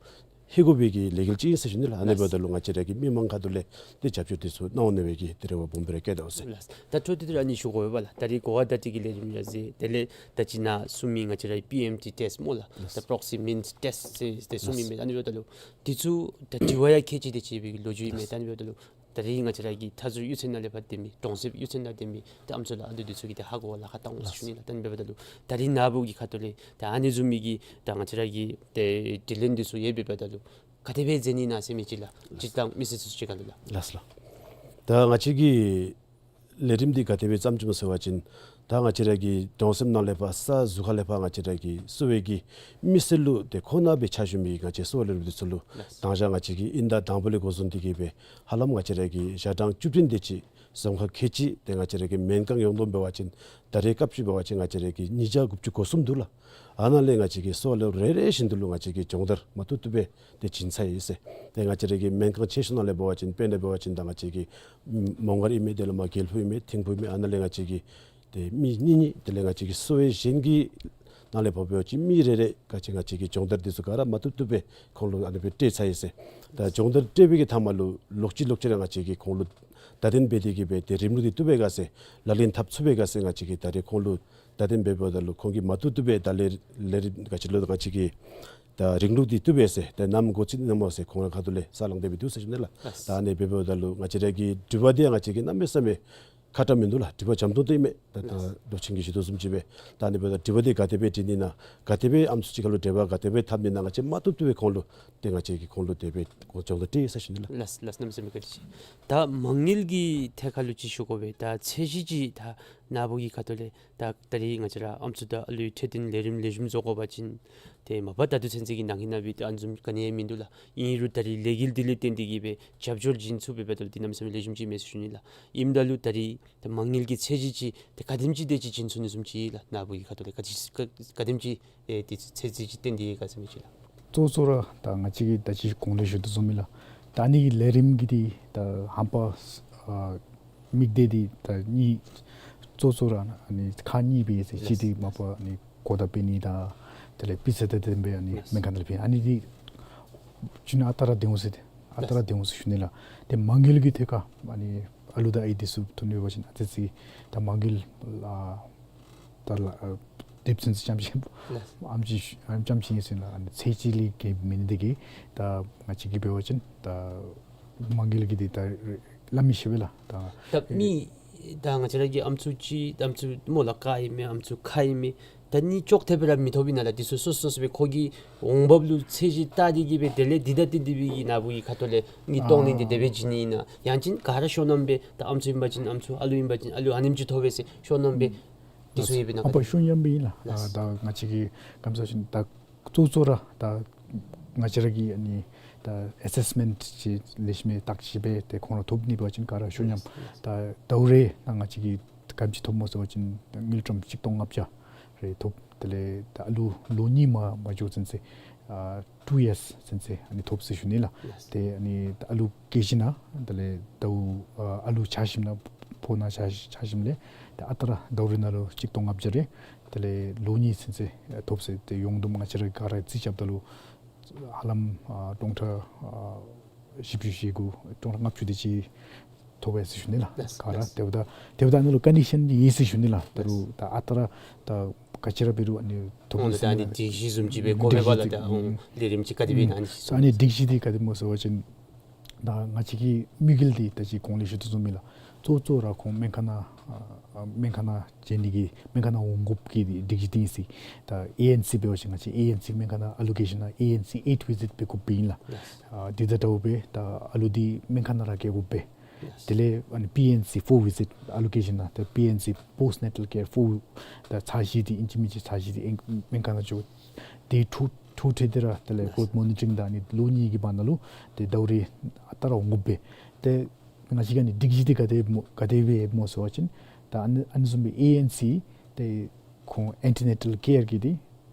ལྷོད་དགོ་པའི་གི་ལས་འགུལ་ཅིག་ཨིན་ཟེར་ཞུ་ནི་ལགས། ཨ་ནི་ལགས། འབདཝ་ད་ལུ་ང་བཅས་ར་གི་མི་མང་ཁ་ཐུག་ལས་ཏེ་རྒྱབ་སྐྱོར་འདི་ཚུ་གནང་འོང་ནི་སྦེ་གི་ཏེ་རེ་བ་སྦོམ་སྦེ་ར་བསྐྱེད་དོ་ཟེར། ལགས། ད་འཕྲོ་མཐུད་དེ་ར་ཨ་ནི་ཞུ་དགོ་པས་ལགས། ད་རེས་གོ་བ་བརྡ་སྤྲོད་ཀྱི་ལས་རིམ་ར་མཛད། དེ་ལས་ད་ཅི་ནཱ་གསུངས་མི་ང་བཅས་ར་པི་ཨེམ་ཊི་ཊེསཊ་སྨོ་ལགས། ལགས། ད་པྲོག་སི་མིན་ཊེསཊ་ཟེར་ཏེ་གསུངས་མི་ལགས། མས། ཨ་ནི་འབདཝ་ད་ལུ་འདི་ཚུ་ད་དྲི་བ་ཡང་ཁལ་གཅིག་དེ་ཅིག་སྦེ་གི་ལོ་རྒྱུས་ཨིན་མས། ལགས། ད་ཨ་ནི་འབདཝ་ད་ལུ་ད་རིས་ང་བཅས་ར་གི་མཐའ་ཟུར་གཡུས་ཚན་ནང་ལས་ཕར་སྡོད་མི་གྲོང་གསེབ་གཡུས་ཚན་ནང་སྡོད་མི་ད་ཨམ་སྲུ་ལགས་ཨ་དོ་འདི་ཚུ་གིས་ཏེ་ཧ་གོ་བར་ལཱ་ཁག་བཏང་འོང་ཟེར་ཞུ་ནི་ལགས། ད་ཨ་ནི་འབདཝ་ད་ལུ་ད་རིས་ནཱ་བུ་གི་ཁ་ཐུག་ལས་ད་ཨ་ནི་བཟུམ་མའི་གི་ད་ང་བཅས་ར་གི་ཏེ་དྲི་ལན་འདི་ཚུ་ཡོདཔ་འབདཝ་ད་ལུ་ག་དེ་སྦེ་མཛད་ནི་ཨིན་ན་ཟེར་མི་ཅིག་ལགས། སྤྱིར་བཏང་མི་སེར་ཚུ་ཅིག་ཁར་ལུ་ལགས། ལགས་སོ་ལགས། ད་ང་བཅས་ཀྱིས་ལས་རིམ་འདི་ག་དེ་སྦེ་བརྩམས་ཅི་སྨོ་ཟེར་བ་ཅིན་ད་ང་བཅས་ར་གི་གྲོང་གསེབ་ནང་ལས་ཕར་ས་ཟུར་ཁ་ལས་ཕར་ང་བཅས་ར་གི་གསོ་བའི་གི་མི་སེར་ལུ་ཏེ་ཁོང་ནང་སྦེ་ཕྱག་ཞུ་མི་ང་བཅས་གསོ་བ་ལས་རིམ་འདི་ཚུ་ལུ་ལགས། དང་ཞག་ང་བཅས་ཀྱིས་དབྱིན་ཟླ་དང་པོ་ལས་འགོ་བཟུང་སྟེ་གིས་སྦེ་ཧ་ལམ་ང་བཅས་ར་གི་ཞག་གྲངས་བཅུ་བདུན་དེ་ཅིག་རྫོང་ཁག་ཁལ་གཅིག་ཏེ་ང་བཅས་ར་གི་སྨན་ཁང་ཡོངས་བསྡོམས་འབད་བ་ཅིན་ད་རེས་སྐབས་ཅིག་འབད་བ་ཅིན་ང་བཅས་ར་གི་ཉིས་བརྒྱ་དགུ་བཅུ་གོ་གསུམ་འདུག་ལགས། ཨ་ནཱ་ལས་ང་བཅས་ཀྱིས་གསོ་བ་ལས་རེ་རེ་བཞིན་དུ་ལུ་ང་བཅས་ཀྱིས་སྦྱོང་བརྡར་མ་བཏུབ་བཏུབ་སྦེ་ཏེ་བྱིན་ཚར་ཡི་ཟེར། ཏེ་ང་བཅས་ར་གི་སྨན་ཁང་ཆེ་ཤོས་ནང་ལས་འབད་བ་ཅིན་དཔེར་ན་འབད་བ་ཅིན་ད་ང་བཅས་ཀྱི་མོང་སྒར་ཨིན་མས། དེ་ལས་མར་དགེ་ལེགས་ཕུག་ཨིན་མས། ཐིམ་ཕུག་ཨིན་མས། ཨ་ནཱ་ལས་ང་བཅས་ཀྱི་ཏེ་མི་གཉིས་གཉིས་དེ་ལས་ང་བཅས་ཀྱི་གསོ་བའི་གཞན་གྱི་ནང་ལས་འབད་བ་ཅིན་མི་རེ་རེ་ག་ཅི་ང་བཅས་ཀྱིས་སྦྱོང་བརྡར་འདི་ཚུ་ག་ར་མ་བཏུབ་བཏུབ་སྦེ་ཁོང་ལུ་ཨ་ནི་སྦེ་སྤྲོད་ཚར་ཡི་ཟེར། ད་སྦྱོང་བརྡར་སྤྲོད་པའི་གི་མཐའ་མ་ལུ་ལོག་ཅི་ལོག་ཅི་ར་ང་བཅས་ཀྱིས་ཁོང་ལུ་བརྡ་སྟོན་འབད་དེ་གིས་སྦེ་ཏེ་རིམ་ལུགས་འདི་བཏུབ་པའི་སྒང་ཟེར་ལག་ལེན་འཐབ་ཚུགས་པའི་སྒང་ཟེར་ང་བཅས་ཀྱིས་ད་རེས་ཁོང་ལུ་བརྡ་སྟོན་འབད་འབདཝ་ད་ལུ་ཁོང་གིས་མ་བཏུབ་བཏུབ་སྦེ་ད་ལས་ལས་རིམ་ག་ཅི་ལོ་ང་བཅས་ཀྱིས་ད་རིམ་ལུགས་འདི་བཏུབ་པས་ཟེར་ད་ནམ་འགོ་བཙུགས་ནི་ཨིན་ན་སྨོ་ཟེར་ཁོང་ར་ཁ་ཐུག་ལས་ས་ལང་སྟེ་སྦེ་འདུག་ཟེར་ཞུ་ནི་ལགས། ད་ཨ་ནི་འབད་འབདཝ་ད་ལུ་ང་བཅས་ར་གི་དྲི་བ་འདི་ཡང་ང་བཅས་ཀྱིས་གནམ་མེད་ས་མེད་ཁག་དྲགས་མིན་འདུག་ལགས། དྲི་བ་འཇམ་ཏོང་ཏོ་ཨིན་མས། ད་ད་ལོ་ཆེན་གྱིས་ཞུ་དོ་བཟུམ་ཅིག་སྦེ་ད་ཨ་ནི་འབདཝ་ད་དྲི་བ་འདི་ག་དེ་སྦེ་དྲི་ནི་ཨིན་ན་ག་དེ་སྦེ་ཨམ་སྲུ་གཅིག་ཁར་ལུ་འབྲེལ་བ་ག་དེ་སྦེ་འཐབ་ནི་ཨིན་ན་ང་བཅས་མ་བཏུབ་བཏུབ་སྦེ་ཁོང་ལུ་ཏེ་ང་བཅས་ཀྱིས་ཁོང་ལུ་དེ་སྦེ་སྦྱོང་བརྡར་སྤྲོད་ཡི་ཟེར་ཞུ་ནི་ལགས། ལགས་ལགས། གནམ་མེད་ས་མེད་བཀའ་དྲིན་ཆེ། ད་མ་དངུལ་གྱི་ཐད་ཁར་ལུ་ཅིག་ཞུ་དགོ་པས། ད་ཚད་གཞི་ཅིག་ད་ནཱ་བུ་གི་ཁ་ཐུག་ལས་ད་ད་རིས་ང་བཅས་ར་ཨམ་སྲུ་དང་ཨ་ལུའི་འཕྲོད་བསྟེན་ལས་རིམ་ལེགས་ཤོམ་བཟོ་དགོ་པ་ཅིན་ཏེ་མ་པ་ད་ལྟོ་ཚུན་ཚོད་ཀྱི་ནང་གི་ནང་སྦེ་ཏེ་ཨ་ནི་བཟུམ་ག་ནི་ཡང་མིན་འདུག་ལགས། ཨིན་རུང་ད་རིས་ལས་འགུལ་འདི་ལས་བརྟེན་ཏེ་གིས་སྦེ་རྒྱབ་སྐྱོར་བྱིན་ཚུགས་པའི་འབདཝ་ད་ལུ་འདི་གནམ་མེད་ས་མེད་ལེགས་ཤོམ་ཅིག་མས་ཟེར་ཞུ་ནི་ལགས། ཨིནམ་ད་ལུ་ད་རིས་ད་མ་དངུལ་གྱི་ཚད་གཞི་ཅིག་ཏེ་ག་དེམ་ཅིག་དེ་ཅིག་བྱིན་ཚུགས་ནི་བཟུམ་ཅིག་ལགས། ནཱ་བུ་གི་ཁ་ཐུག་ལས་ག་ཅི་ག་ག་དེམ་ཅིག་ཨེ་ཏེ་ཚད་གཞི་ཅིག་བཏོན་ཏེ་ཡོད་ག་ཟེར་མི་ཅིག་ལགས། གཙོ་གཙོ་ར་ད་ང་བཅས་ཀྱིས་ད་ཅི་གོང་ལས་ཞུ་དོ་བཟུམ་སྦེ་ལགས། ད་ཨ་ནི་གི་ལས་རིམ་གྱི་འདི་ད་ཧམ་པ་ཨ་དམིགས་གཏད་འདི་ད་གཉིས་གཙོ་གཙོ་ར་ཨ་ནི་ཁག་གཉིས་སྦེ་ཡོད་ཟེར། གཅིག་འདི་མ་པ་ཨ་ནི་གོ་བརྡ་སྤེལ་ནི་དང་དེ་ལས་སྤུས་ཚད་དང་ལྡནམ་སྦེ་ཨ་ནི་ལགས། སྨན་ཁང་ནང་ལས་ཕུལ་ཨ་ནི་འདི་ཅིག་ནང་ཨ་རྟག་ར་སྡོད་འོང་ཟེར་ཏེ་ཨ་རྟག་ར་སྡོད་འོང་ཟེར་ཞུ་ནི་ལགས། ཏེ་མ་དངུལ་གྱི་ཐད་ཁར་ཨ་ནི་ཨ་ལུ་དང་ཨའི་འདི་ཚུ་ཐོན་ཡོད་པ་ཅིན་ཨ་ཙི་ཅིག་ད་མ་དངུལ་ཨ་ད་ལགས་ཨ་དེབ་ཚན་ཚུ་རྐྱངམ་ཅིག་ལགས། ཨམ་ཅིག་ཨམ་རྐྱངམ་ཅིག་ཨིན་ཟེར་ན་ཨ་ནི་ཚད་གཞི་ལས་བརྒལ་མེན་ནི་དེ་གིས་ད་ང་བཅས་ཀྱིས་འབད་བ་ཅིན་ད་མ་དངུལ་གྱི་འདི་ད་སླབ་མི་ཤེས་པས་ལགས། ད་ད་མི་ད་ང་བཅས་ར་གི་ཨམ་སྲུ་ཅིག་ཨམ་སྲུ་མོ་ལ་ཀ་ཨིན་མས། ཨམ་སྲུ་ཁ་ཨིན་མས། ད་ནི་ཅོག་འཐདཔ་སྦེ་ར་མི་ཐོབ་ཨིན་ན་ལགས། འདི་ཚུ་སོ་སོ་སོ་སྦེ་ཁོ་གི་འོང་འབབ་ལུ་ཚད་གཞི་བལྟ་སྟེ་གིས་སྦེ་དེ་ལས་འདི་ད་ཏེ་འདི་སྦེ་གི་ནཱ་བུ་གི་ཁ་ཐུག་ལས་ནི་གཏོང་ནི་འདི་དེ་སྦེ་བྱིན་ནི་ཨིན་ན། ཡང་ཅིན་ག་ར་ཤོ་ནམ་སྦེ་ད་ཨམ་སྲུ་ཨིན་པ་ཅིན་ཨམ་སྲུ་ཨ་ལུ་ཨིན་པ་ཅིན་ཨ་ལུ་ཨ་ནེམ་ཅིག་ཐོབ་པས་ཟེར་ཤོ་ནམ་སྦེ་འདི་ཚུ་ཡོད་པས་ན། ཨ་པ་ཤོ་ནམ་སྦེ་ཨིན་ལགས། ལགས། ད་ང་བཅས་ཀྱིས་ག་དེམ་ཟེར་ཞུ་ནི་ད་གཙོ་གཙོ་ར་ད་ང་བཅས་ར་གི་ཨ་ནི་ ད་ཨེ་སེས་མེནཊ་ཅིག་ལེགས་ཤོམ་སྦེ་བརྟག་ཞིབ་འབད་དེ་ཁོང་ར་ཐོབ་ནི་འབད་བ་ཅིན་ག་ར་ཤོ་ཉམས། ད་ཟླཝ་རེ་ནང་ང་བཅས་ཀྱིས་ག་དེམ་ཅིག་ཐོབ་སྨོ་ཟེར་བ་ཅིན་ད་དངུལ་ཀྲམ་གཅིག་སྟོང་ལྔ་བརྒྱ་རེ་ཐོབ། དེ་ལས་ད་ཨ་ལུ་ལོ་གཉིས་མ་མ་འགྱོ་ཚུན་ཚོད་ཨ་ཊུ་ཡརསི་ཚུན་ཚོད་ཨ་ནི་ཐོབ་ཟེར་ཞུ་ནི་ལགས། ཡེས། ཏེ་ཨ་ནི་ད་ཨ་ལུ་སྐྱེས་ཞིནམ་ལས་དེ་ལས་ཟླཝ་ཨ་ཨ་ལུ་ཆགས་ཞིནམ་ལས་ཕོ་ནང་ཆགས་ཆགས་ཞིནམ་ལས་ད་ཨ་རྟག་ར་ཟླཝ་རེ་ནང་ལུ་གཅིག་སྟོང་ལྔ་བརྒྱ་རེ་དེ་ལས་ལོ་གཉིས་ཚུན་ཚོད་ཨ་ཐོབ་ཟེར། ཏེ་ཡོངས་བསྡོམས་ང་བཅས་ར་ག་ར་རྩིས་རྐྱབ་ད་ལུ་ཧ་ལམ་ཨ་སྟོང་ཕྲག་ཨ་བཞི་བཅུ་ཞེ་དགུ་སྟོང་ཕྲག་ལྔ་བཅུ་དེ་ཅིག་ཐོབ་ཡི་ཟེར་ཞུ་ནི་ལགས། ལགས། ག་ར། ལགས། དེ་འབདཝ་ད་དེ་འབདཝ་ད་ཨ་ནི་ལུ་ཀོན་ཌི་ཤཱན་འདི་ཡོད་ཟེར་ཞུ་ནི་ལགས། ད་རུང་ད་ཨ་རྟག་ར་ད་ག་ཅི་ར་འབད་རུང་ཨ་ནི་ཐོབ་ཨོང་ཟེར་ད་ཨ་ནི་ནི་སྒྲིག་གཞི་བཟུམ་ཅིག་སྦེ་གོ་མི་འབད་ལགས། སྒྲིག་གཞི་ད་ཨོང་ཨུམ་ལས་རིམ་ཅིག་ག་དེ་སྦེ་ཨུམ་ཨ་ནི་ཨ་ནི་སྒྲིག་གཞི་འདི་ག་དེ་སྨོ་ཟེར་བ་ཅིན་ད་ང་བཅས་ཀྱི་དམིགས་ཡུལ་འདི་ད་ཅི་གོང་ལས་ཞུ་དོ་བཟུམ་ཨིན་ལགས། གཙོ་གཙོ་ར་ཁོང་སྨན་ཁང་ནང་ཨ་ཨ་སྨན་ཁང་ནང་བྱོན་ནི་གི་སྨན་ཁང་ནང་འོང་དགོཔ་གི་སྒྲིག་གཞི་འདི་ཨིན་ཟེར། ད་ཨེ་ཨེན་སི་འབད་བ་ཅིན་ང་བཅས་ཨེ་ཨེན་སི་སྨན་ཁང་ནང་ཨ་ལོ་སྐྱེས་ཞིནམ་ལས་ཨེ་ཨེན་སི་ཨེཊ་བི་ཟིཊ་འབད་དགོཔ་ཨིན་ལགས། ཡེས། ཨ་འདི་དང་འདྲཝ་སྦེ་ད་ཨ་ལུ་འདི་སྨན་ཁང་ནང་ར་སྐྱེ་དགོ་པས། ཡེས། དེ་ལས་ཨ་ནི་པི་ཨེན་སི་ཕོར་བི་ཟིཊ་ཨ་ལོ་སྐྱེས་ཞིནམ་ལས་ད་པི་ཨེན་སི་པོསཊ་ནེ་ཊཱལ་ཀེར་ཕོར་ད་ཚར་བཞི་འདི་ཨིན་ཅི་མིན་ཅི་ཚར་བཞི་འདི་ཨིན་སྨན་ཁང་ནང་འགྱོ། དེ་འཕྲོ་འཕྲོ་མཐུད་དེ་ར་དེ་ལས་ཡེས། ཀོརཊ་མོ་ནི་ཊ་རིང་དང་ཨ་ནི་ལོ་གཉིས་ཀྱི་བར་ན་ལུ་ཏེ་ཟླཝ་རེ་ཨ་རྟག་ར་འོང་དགོ་པས། ཏེ་ང་བཅས་ཀྱི་ཨ་ནི་སྒྲིག་གཞི་འདི་ག་དེ་སྨོ་ག་དེ་སྦེ་སྨོ་ཟེར་བ་ཅིན་ད་ཨ་ནི་ཨ་ནི་བཟུམ་སྦེ་ཨེ་ཨེན་སི་ཏེ་ཁོང་ཨེན་ཊི་ནེ་ཊཱལ་ཀེར་གྱི་འདི་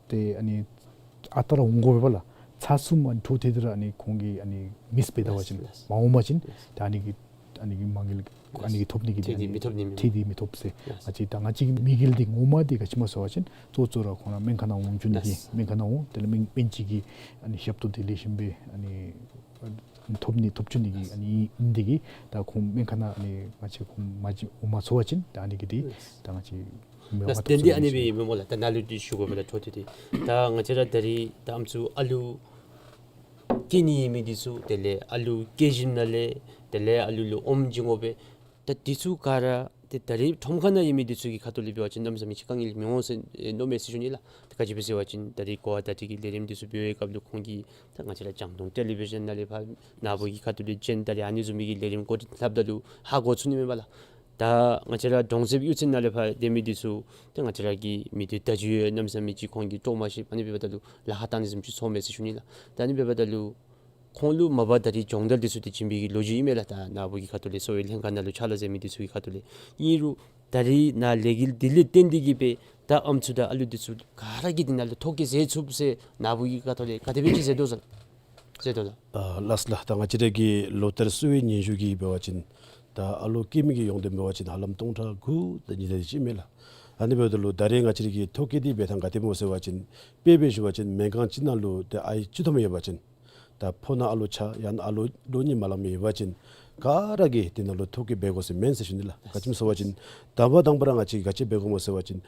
ཏེ་ཨ་ནི་ཨ་རྟག་ར་འོང་དགོ་པས་ལགས། ཚར་གསུམ་ཨ་ནི་འཕྲོ་མཐུད་དེ་ར་ཨ་ནི་ཁོང་གིས་ཨ་ནི་མིསི་འབད་ད་པ་ཅིན་ཡེས། མ་འོང་པ་ཅིན་ཡེས། ད་ཨ་ནི་གི་ཨ་ནི་གི་མ་དངུལ་ཨ་ནི་གི་ཐོབ་ནི་གི་འདི་ཨ་ནི་ཐད་དེ་མི་ཐོབ་ནི་མེད། ཐད་དེ་མི་ཐོབ་ཟེར། ཡེས། ང་བཅས་ད་ང་བཅས་ཀྱི་དམིགས་ཡུལ་འདི་ངོ་མ་འདི་ག་ཅི་སྨོ་ཟེར་བ་ཅིན་གཙོ་གཙོ་ར་ཁོང་ར་སྨན་ཁང་ནང་འོང་བཅུག་ནི་གི། ཡེས། སྨན་ཁང་ནང་འོང་དེ་ལས་སྨན་སྨན་བཅོས་ཀྱི་ཨ་ནི་ཞབས་ཏོག་འདི་ལེགས་ཤོམ་སྦེ་ཨ་ནི་ཐོབ་ནི་ཐོབ་བཅུག་ནི་གི་ཨ་ནི་ཨིན་ནི་འདི་གིས་ད་ཁོང་སྨན་ཁང་ནང་ཨ་ནི་ང་བཅས་ཁོང་མ་ཅིག་འོང་མ་ཚུགས་པ་ཅིན་ད་ཨ་ནི་གི་འདི་ཡེས། ད་ང་བཅས་མི་ལགས། མ་ཐོབ་དེ་འདི་ཟེར་ཨ་ནི་སྦེ་ཨིན་མས་སྨོ་ལགས། ད་ནཱ་ལུ་འདི་ཞུ་དགོ་པས་ལགས། འཕྲོ་མཐུད་དེ་ད་ང་བཅས་ར་ད་རིས་ད་ཨམ་སྲུ་ཨ་ལུ་སྐྱེ་ནི་ཨིན་མི་འདི་ཚུ་དེ་ལས་ཨ་ལུ་སྐྱེས་ཞིནམ་ལས་དེ་ལས་ཨ་ལུ་ལུ་ཨོམ་བྱིན་དགོ་པས། ད་འདི་ཚུ་ག་ར་ཏེ་ད་རིས་ཁྲོམ་ཁ་ནང་ཡོད་མི་འདི་ཚུ་གི་ཁ་ཐུག་ལས་འབད་བ་ཅིན་གནམ་མེད་ས་མེད་ཅིག་དཀའ་ངལ་མི་འོང་ཟེར་མནོཝ་མས་ཟེར་ཞུ་ནི་ལགས། ད་ག་ཅི་སྦེ་ཟེར་བ་ཅིན་ད་རིས་གོ་བ་བརྡ་སྤྲོད་ཀྱི་ལས་རིམ་འདི་ཚུ་འབད་བའི་སྐབས་ལུ་ཁོང་གིས་ད་ང་བཅས་ར་རྒྱང་མཐོང་ཊེ་ལི་བི་ཤཱན་ནང་ལས་ཕར་ནཱ་བུ་གི་ཁ་ཐུག་ལས་བྱོན་ད་རིས་ཨ་ནི་བཟུམ་མའི་གི་ལས་རིམ་གོ་སྒྲིག་ལྷབ་ད་ལུ་ཧ་གོ་ཚུགས་ནི་མས་པ་ལགས། ད་ང་བཅས་ར་གྲོང་གསེབ་གཡུས་ཚན་ནང་ལས་ཕར་སྡོད་མི་འདི་ཚུ་ད་ང་བཅས་ར་གི་མི་སྡེ་བརྡ་བརྒྱུད་ཡང་གནམ་མེད་ས་མེད་ཅིག་ཁོང་གིས་དཀྲོག་མ་ཤེས། ཨ་ནི་འབདཝ་ད་ལུ་ལཱ་ཁག་བཏང་ནི་བཟུམ་ཅིག་ཚོརཝ་མས་ཟེར་ཞུ་ནི་ལགས། ད་ཨ་ནི་འབདཝ་ད་ལུ་ཁོང་ལུ་མ་པ་ད་རིས་སྦྱོང་བརྡར་འདི་ཚུ་འདི་བྱིན་པའི་གི་ལོ་རྒྱུས་ཨིན་མས་ལགས། ད་ནཱ་བུ་གི་ཁ་ཐུག་ལས་གསོ་བའི་ལྷན་ཁག་ནང་ལུ་ཕྱག་ལཱ་མཛད་མི་འདི་ཚུ་གི་ཁ་ཐུག་ལས། ཨིན་རུང་ད་རིས་ནཱ་ལས་འགུལ་འདི་ལས་བརྟེན་ཏེ་གིས་སྦེ་ད་ཨམ་སྲུ་དང་ཨ་ལུ་འདི་ཚུ་ག་ར་གིས་འདི་ནང་ལུ་ཐོ་བཀོད་མཛད་ཚུགས་ཟེར་ནཱ་བུ་གི་ཁ་ཐུག་ལས་ག་དེ་སྦེ་ཅིག་མཛད་དོ་ཟེར་མཛད་དོ་ལགས། ཨ་ལགས་ལགས། ད་ང་བཅས་ར་གི་ལོ་ལྟར་གསོ་བའི་སྙན་ཞུ་གི་འབད་བ་ཅིན་ད་ཨ་ལོ་སྐྱེ་མི་གི་ཡོངས་བསྡོམས་འབད་བ་ཅིན་ཧ་ལམ་སྟོང་ཕྲག་དགུ་དང་ཉི་ཤུ་དེ་ཅིག་མས་ལགས། ཨ་ནི་འབདཝ་ད་ལུ་ད་རེས་ང་བཅས་ར་གི་ཐོ་བཀོད་འདི་འབད་ཐངས་ག་དེ་སྨོ་ཟེར་བ་ཅིན་དཔེ་སྦེ་ཞུ་བ་ཅིན་སྨན་ཁང་ཅིག་ནང་ལུ་ཏེ་ཨའི་བཅུ་ཐམ་ཡོད་པ་ཅིན་ད་ཕོ་ནང་ཨ་ལོ་ཆ་ཡང་ན་ཨ་ལོ་ལོ་གཉིས་མ་ལང་མི་ཡོད་པ་ཅིན་ག་ར་གིས་དེ་ནང་ལུ་ཐོ་བཀོད་འབད་དགོ་ཟེར་མེན་ཟེར་ཞུ་ནི་ལགས། ག་ཅི་སྨོ་ཟེར་བ་ཅིན་དང་པ་དང་པ་ར་ང་བཅས་ག་ཅི་འབད་དགོཔ་སྨོ་ཟེར་བ་ཅིན་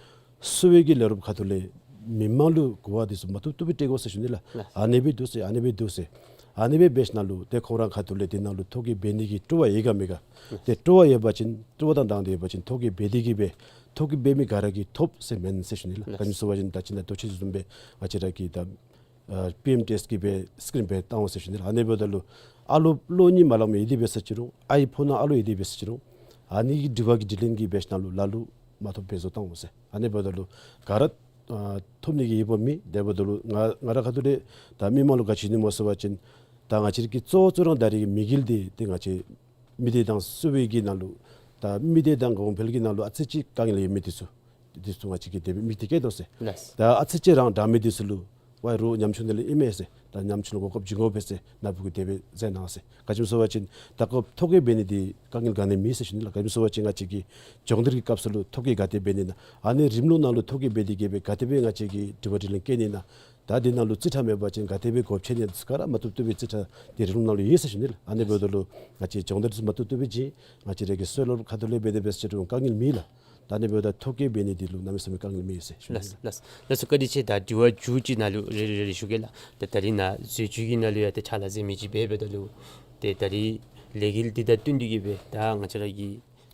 གསོ་བའི་གི་ལས་རོགསཔ་ཁ་ཐུག་ལས་མི་མང་ལུ་གོ་བ་འདི་ཚུ་མ་བཏུབ་བཏུབ་སྦེ་སྤྲོད་དགོ་ཟེར་ཞུ་ནི་ལགས། ལགས། ཨ་ནི་སྦེ་འདུག་ཟེར་ཨ་ནི་སྦེ་འདུག་ཟེར། ཨ་ནི་སྦེ་འབད་ཞིནམ་ལས་ཏེ་ཁོང་ར་ཁ་ཐུག་ལས་དེ་ནང་ལུ་ཐོ་བཀོད་འབད་ནི་གི་སྤྲོ་བ་ཡོད་ག་མེད་ག། ལགས། ཏེ་སྤྲོ་བ་ཡོད་པ་ཅིན་སྤྲོ་བ་དང་དང་འདོད་ཡོད་པ་ཅིན་ཐོ་བཀོད་འབད་དེ་གིས་སྦེ་ཐོ་བཀོད་འབད་མི་ག་ར་གིས་ཐོབ་ཟེར་མེན་ཟེར་ཞུ་ནི་ལགས། ལགས། ག་ཅི་སྨོ་ཟེར་བ་ཅིན་ད་ཅི་ནཱ་ཐོ་ཅི་བཟུམ་སྦེ་ང་བཅས་ར་གི་ད་ཨ་པི་ཨེམ་ཊི་ཨེས་གི་སྦེ་སི་ཀིམ་སྦེ་བཏང་འོང་ཟེར་ཞུ་ནི་ལགས། ཨ་ནི་འབདཝ་ད་ལུ་ཨ་ལོ་ལོ་གཉིས་མ་ལང་མི་ཡོད་དེ་འབད་ས་ཅིག་རུང་ཨའི་ཕོ་ནང་ཨ་ལོ་ཡོད་དེ་འབད་ས་ཅིག་རུང་ཨ་ནི་གི་དྲི་བ་གི་དྲིས་ལན་གྱི་འབད་ཞིནམ་ལས་ལ་ལུ་མ་ཐོབ་འབད་བཟོ་བཏང་འོང་ཟེར། ཨ་ནི་འབདཝ་ད་ལུ་ག་ར་ཨ་ཐོབ་ནི་གི་ཡོདཔ་མེད། དེ་འབདཝ་ད་ལུ་ང་ང་ར་ཁ་ཐུག་ལས་ད་མི་མང་ལུ་ག་ཅི་ཞུ་ནི་སྨོ་ཟེར་བ་ཅིན་ད་ང་བཅས་ར་གི་གཙོ་བོ་གཙོ་རང་ད་རིས་ཀྱི་དམིགས་ཡུལ་འདི་ཏེ་ང་བཅས་མི་སྡེ་དང་གསོ་བའི་གི་ནང་ལུ་ད་མི་སྡེ་དང་གོང་འཕེལ་གྱི་ནང་ལུ་ཨ་ཙི་ཅིག་དཀའ་ངལ་ཡོད་མི་འདི་ཚུ་འདི་ཚུ་ང་བཅས་ཀྱིས་དེ་སྦེ་མིག་ཏོ་བསྐྱེད་དོ་ཟེར། ལགས། ད་ཨ་ཙི་ཅིག་རང་དྲག་མི་འདི་ཚུ་ལུ་ཝའི་རོགས་ཉམ་ཆུང་འདི་ལས་ཨིན་མས་ཟེར། ད་ཉམ་ཆུང་ལུ་གོ་སྐབས་བྱིན་དགོ་པས་ཟེར་ནཱ་བུ་གིས་དེ་སྦེ་མཛད་གནང་ཟེར། ག་ཅི་སྨོ་ཟེར་བ་ཅིན་ད་ཁོ་ཐོ་བཀོད་འབད་ནི་འདི་དཀའ་ངལ་ག་ནི་མེད་ཟེར་ཞུ་ནི་ལགས། ག་ཅི་སྨོ་ཟེར་བ་ཅིན་ང་བཅས་ཀྱིས་སྦྱོང་བརྡར་གྱི་སྐབས་སུ་ལུ་ཐོ་བཀོད་ག་དེ་འབད་ནི་ཨིན་ན་ཨ་ནི་རིམ་ལུགས་ནང་ལུ་ཐོ་བཀོད་འབད་དེ་གིས་སྦེ་ག་དེ་སྦེ་ང་བཅས་ཀྱིས་དྲི་བ་དྲིས་ལན་བཀོད་ནི་ཨིན་ན། ད་འདི་ནང་ལུ་རྩིས་ཁྲ་མེད་པ་ཅིན་ག་དེ་སྦེ་སྒོ་ཕྱེ་ནི་ཨིན་ན་ག་ར་མ་བཏུབ་བཏུབ་སྦེ་རྩིས་ཁྲ་འདི་རིམ་ལུགས་ནང་ལུ་ཡོད་ཟེར་ཞུ་ནི་ལགས། ཨ་ནི་འབདཝ་ད་ལུ་ང་བཅས་སྦྱོང་བརྡར་འདི་ཚུ་མ་བཏུབ་བཏུབ་སྦེ་བྱིན། ང་བཅས་ར་གི་གསོ་བའི་སློབ་ཁ་ཐུག་ལས་འབད་དེ་འབད་ཟེར་རུང་དཀའ་ངལ་མེད་ལགས། ད་ཨ་ནི་འབདཝ་ད་ཐོ་བཀོད་འབད་ནི་འདི་ལུ་གནམ་མེད་ས་མེད་དཀའ་ངལ་མེད་ཟེར་ཞུ་ནི་ལགས། ལགས། ལགས་སོ། བཀའ་དྲིན་ཆེ། ད་དྲི་བ་མཇུག་ཅིག་ནཱ་ལུ་རེ་རེ་རེ་རེ་ཞུ་གེ་ལགས། ད་ད་རིས་ནཱ་འཛད་སྤྱོད་ཀྱི་ནང་ལུ་ཡང་ཏེ་ཕྱག་ལཱ་མཛད་མི་ཅིག་འབད་འབདཝ་ད་ལུ་ཏེ་ད་རིས་ལས་འགུལ་འདི་དང་བསྟུན་ཏེ་གིས་སྦེ་ད་ང་བཅས་ར་གི་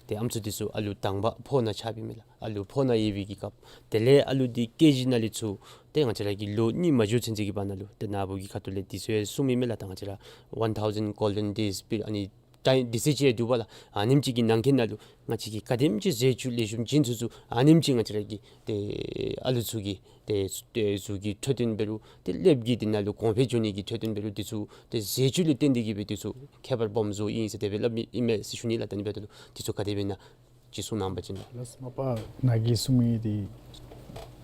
ཏེ་ཨམ་སྲུ་འདི་ཚུ་ཨ་ལུ་དང་པ་ཕོ་ནང་ཆགས་པའི་མི་ལགས། ཨ་ལུ་ཕོ་ནང་ཡོད་པའི་གི་སྐབས་དེ་ལས་ཨ་ལུ་འདི་སྐྱེས་ཞིནམ་ལས་ཚུར་ཏེ་ང་བཅས་ར་གི་ལོ་གཉིས་མ་འགྱོ་ཚུན་ཚོད་ཀྱི་བར་ན་ལུ་ཏེ་ནཱ་བུ་གི་ཁ་ཐུག་ལས་འདི་ཚུ་ཡང་གསུངམ་ཨིན་མས་ལགས། ད་ང་བཅས་ར་one thousand golden days period ཨ་ནི་ ད་དུས་ཚོད་ཅིག་འདུག་པ་ལགས། ཨ་ནེམ་ཅིག་གི་ནང་འཁོད་ནང་ལུ་ང་བཅས་ཀྱིས་ག་དེམ་ཅིག་ཟས་བཅུད་ལེགས་ཤོམ་བྱིན་ཚུགས་ཚུགས་ཨ་ནེམ་ཅིག་ང་བཅས་ར་གི་ཏེ་ཨ་ལུ་ཚུ་གི་ཏེ་ཏེ་གཟུགས་ཀྱི་འཕྲོད་བསྟེན་འབད་རུང་ཏེ་ཀླདཔ་གི་དེ་ནང་ལུ་གོང་འཕེལ་འགྱོ་ནི་གི་འཕྲོད་བསྟེན་འབད་རུང་དེ་ཚུ་ཏེ་ཟས་བཅུད་ལས་བརྟེན་ཏེ་གི་སྦེ་དེ་ཚུ་ཁྱད་པར་སྦོམ་བཟོཝ་ཨིན་ཟེར་དེ་སྦེ་སླབ་ཨིན་མས་ཟེར་ཞུ་ནི་ལགས། ད་ཨ་ནི་འབདཝ་ད་ལུ་དེ་ཚུ་ག་དེ་སྦེ་ཨིན་ན་ཅིག་གསུང་གནང་བ་ཅིན། ལགས་སོ། མ་པ་ནཱ་གིས་གསུངས་མི་འདི་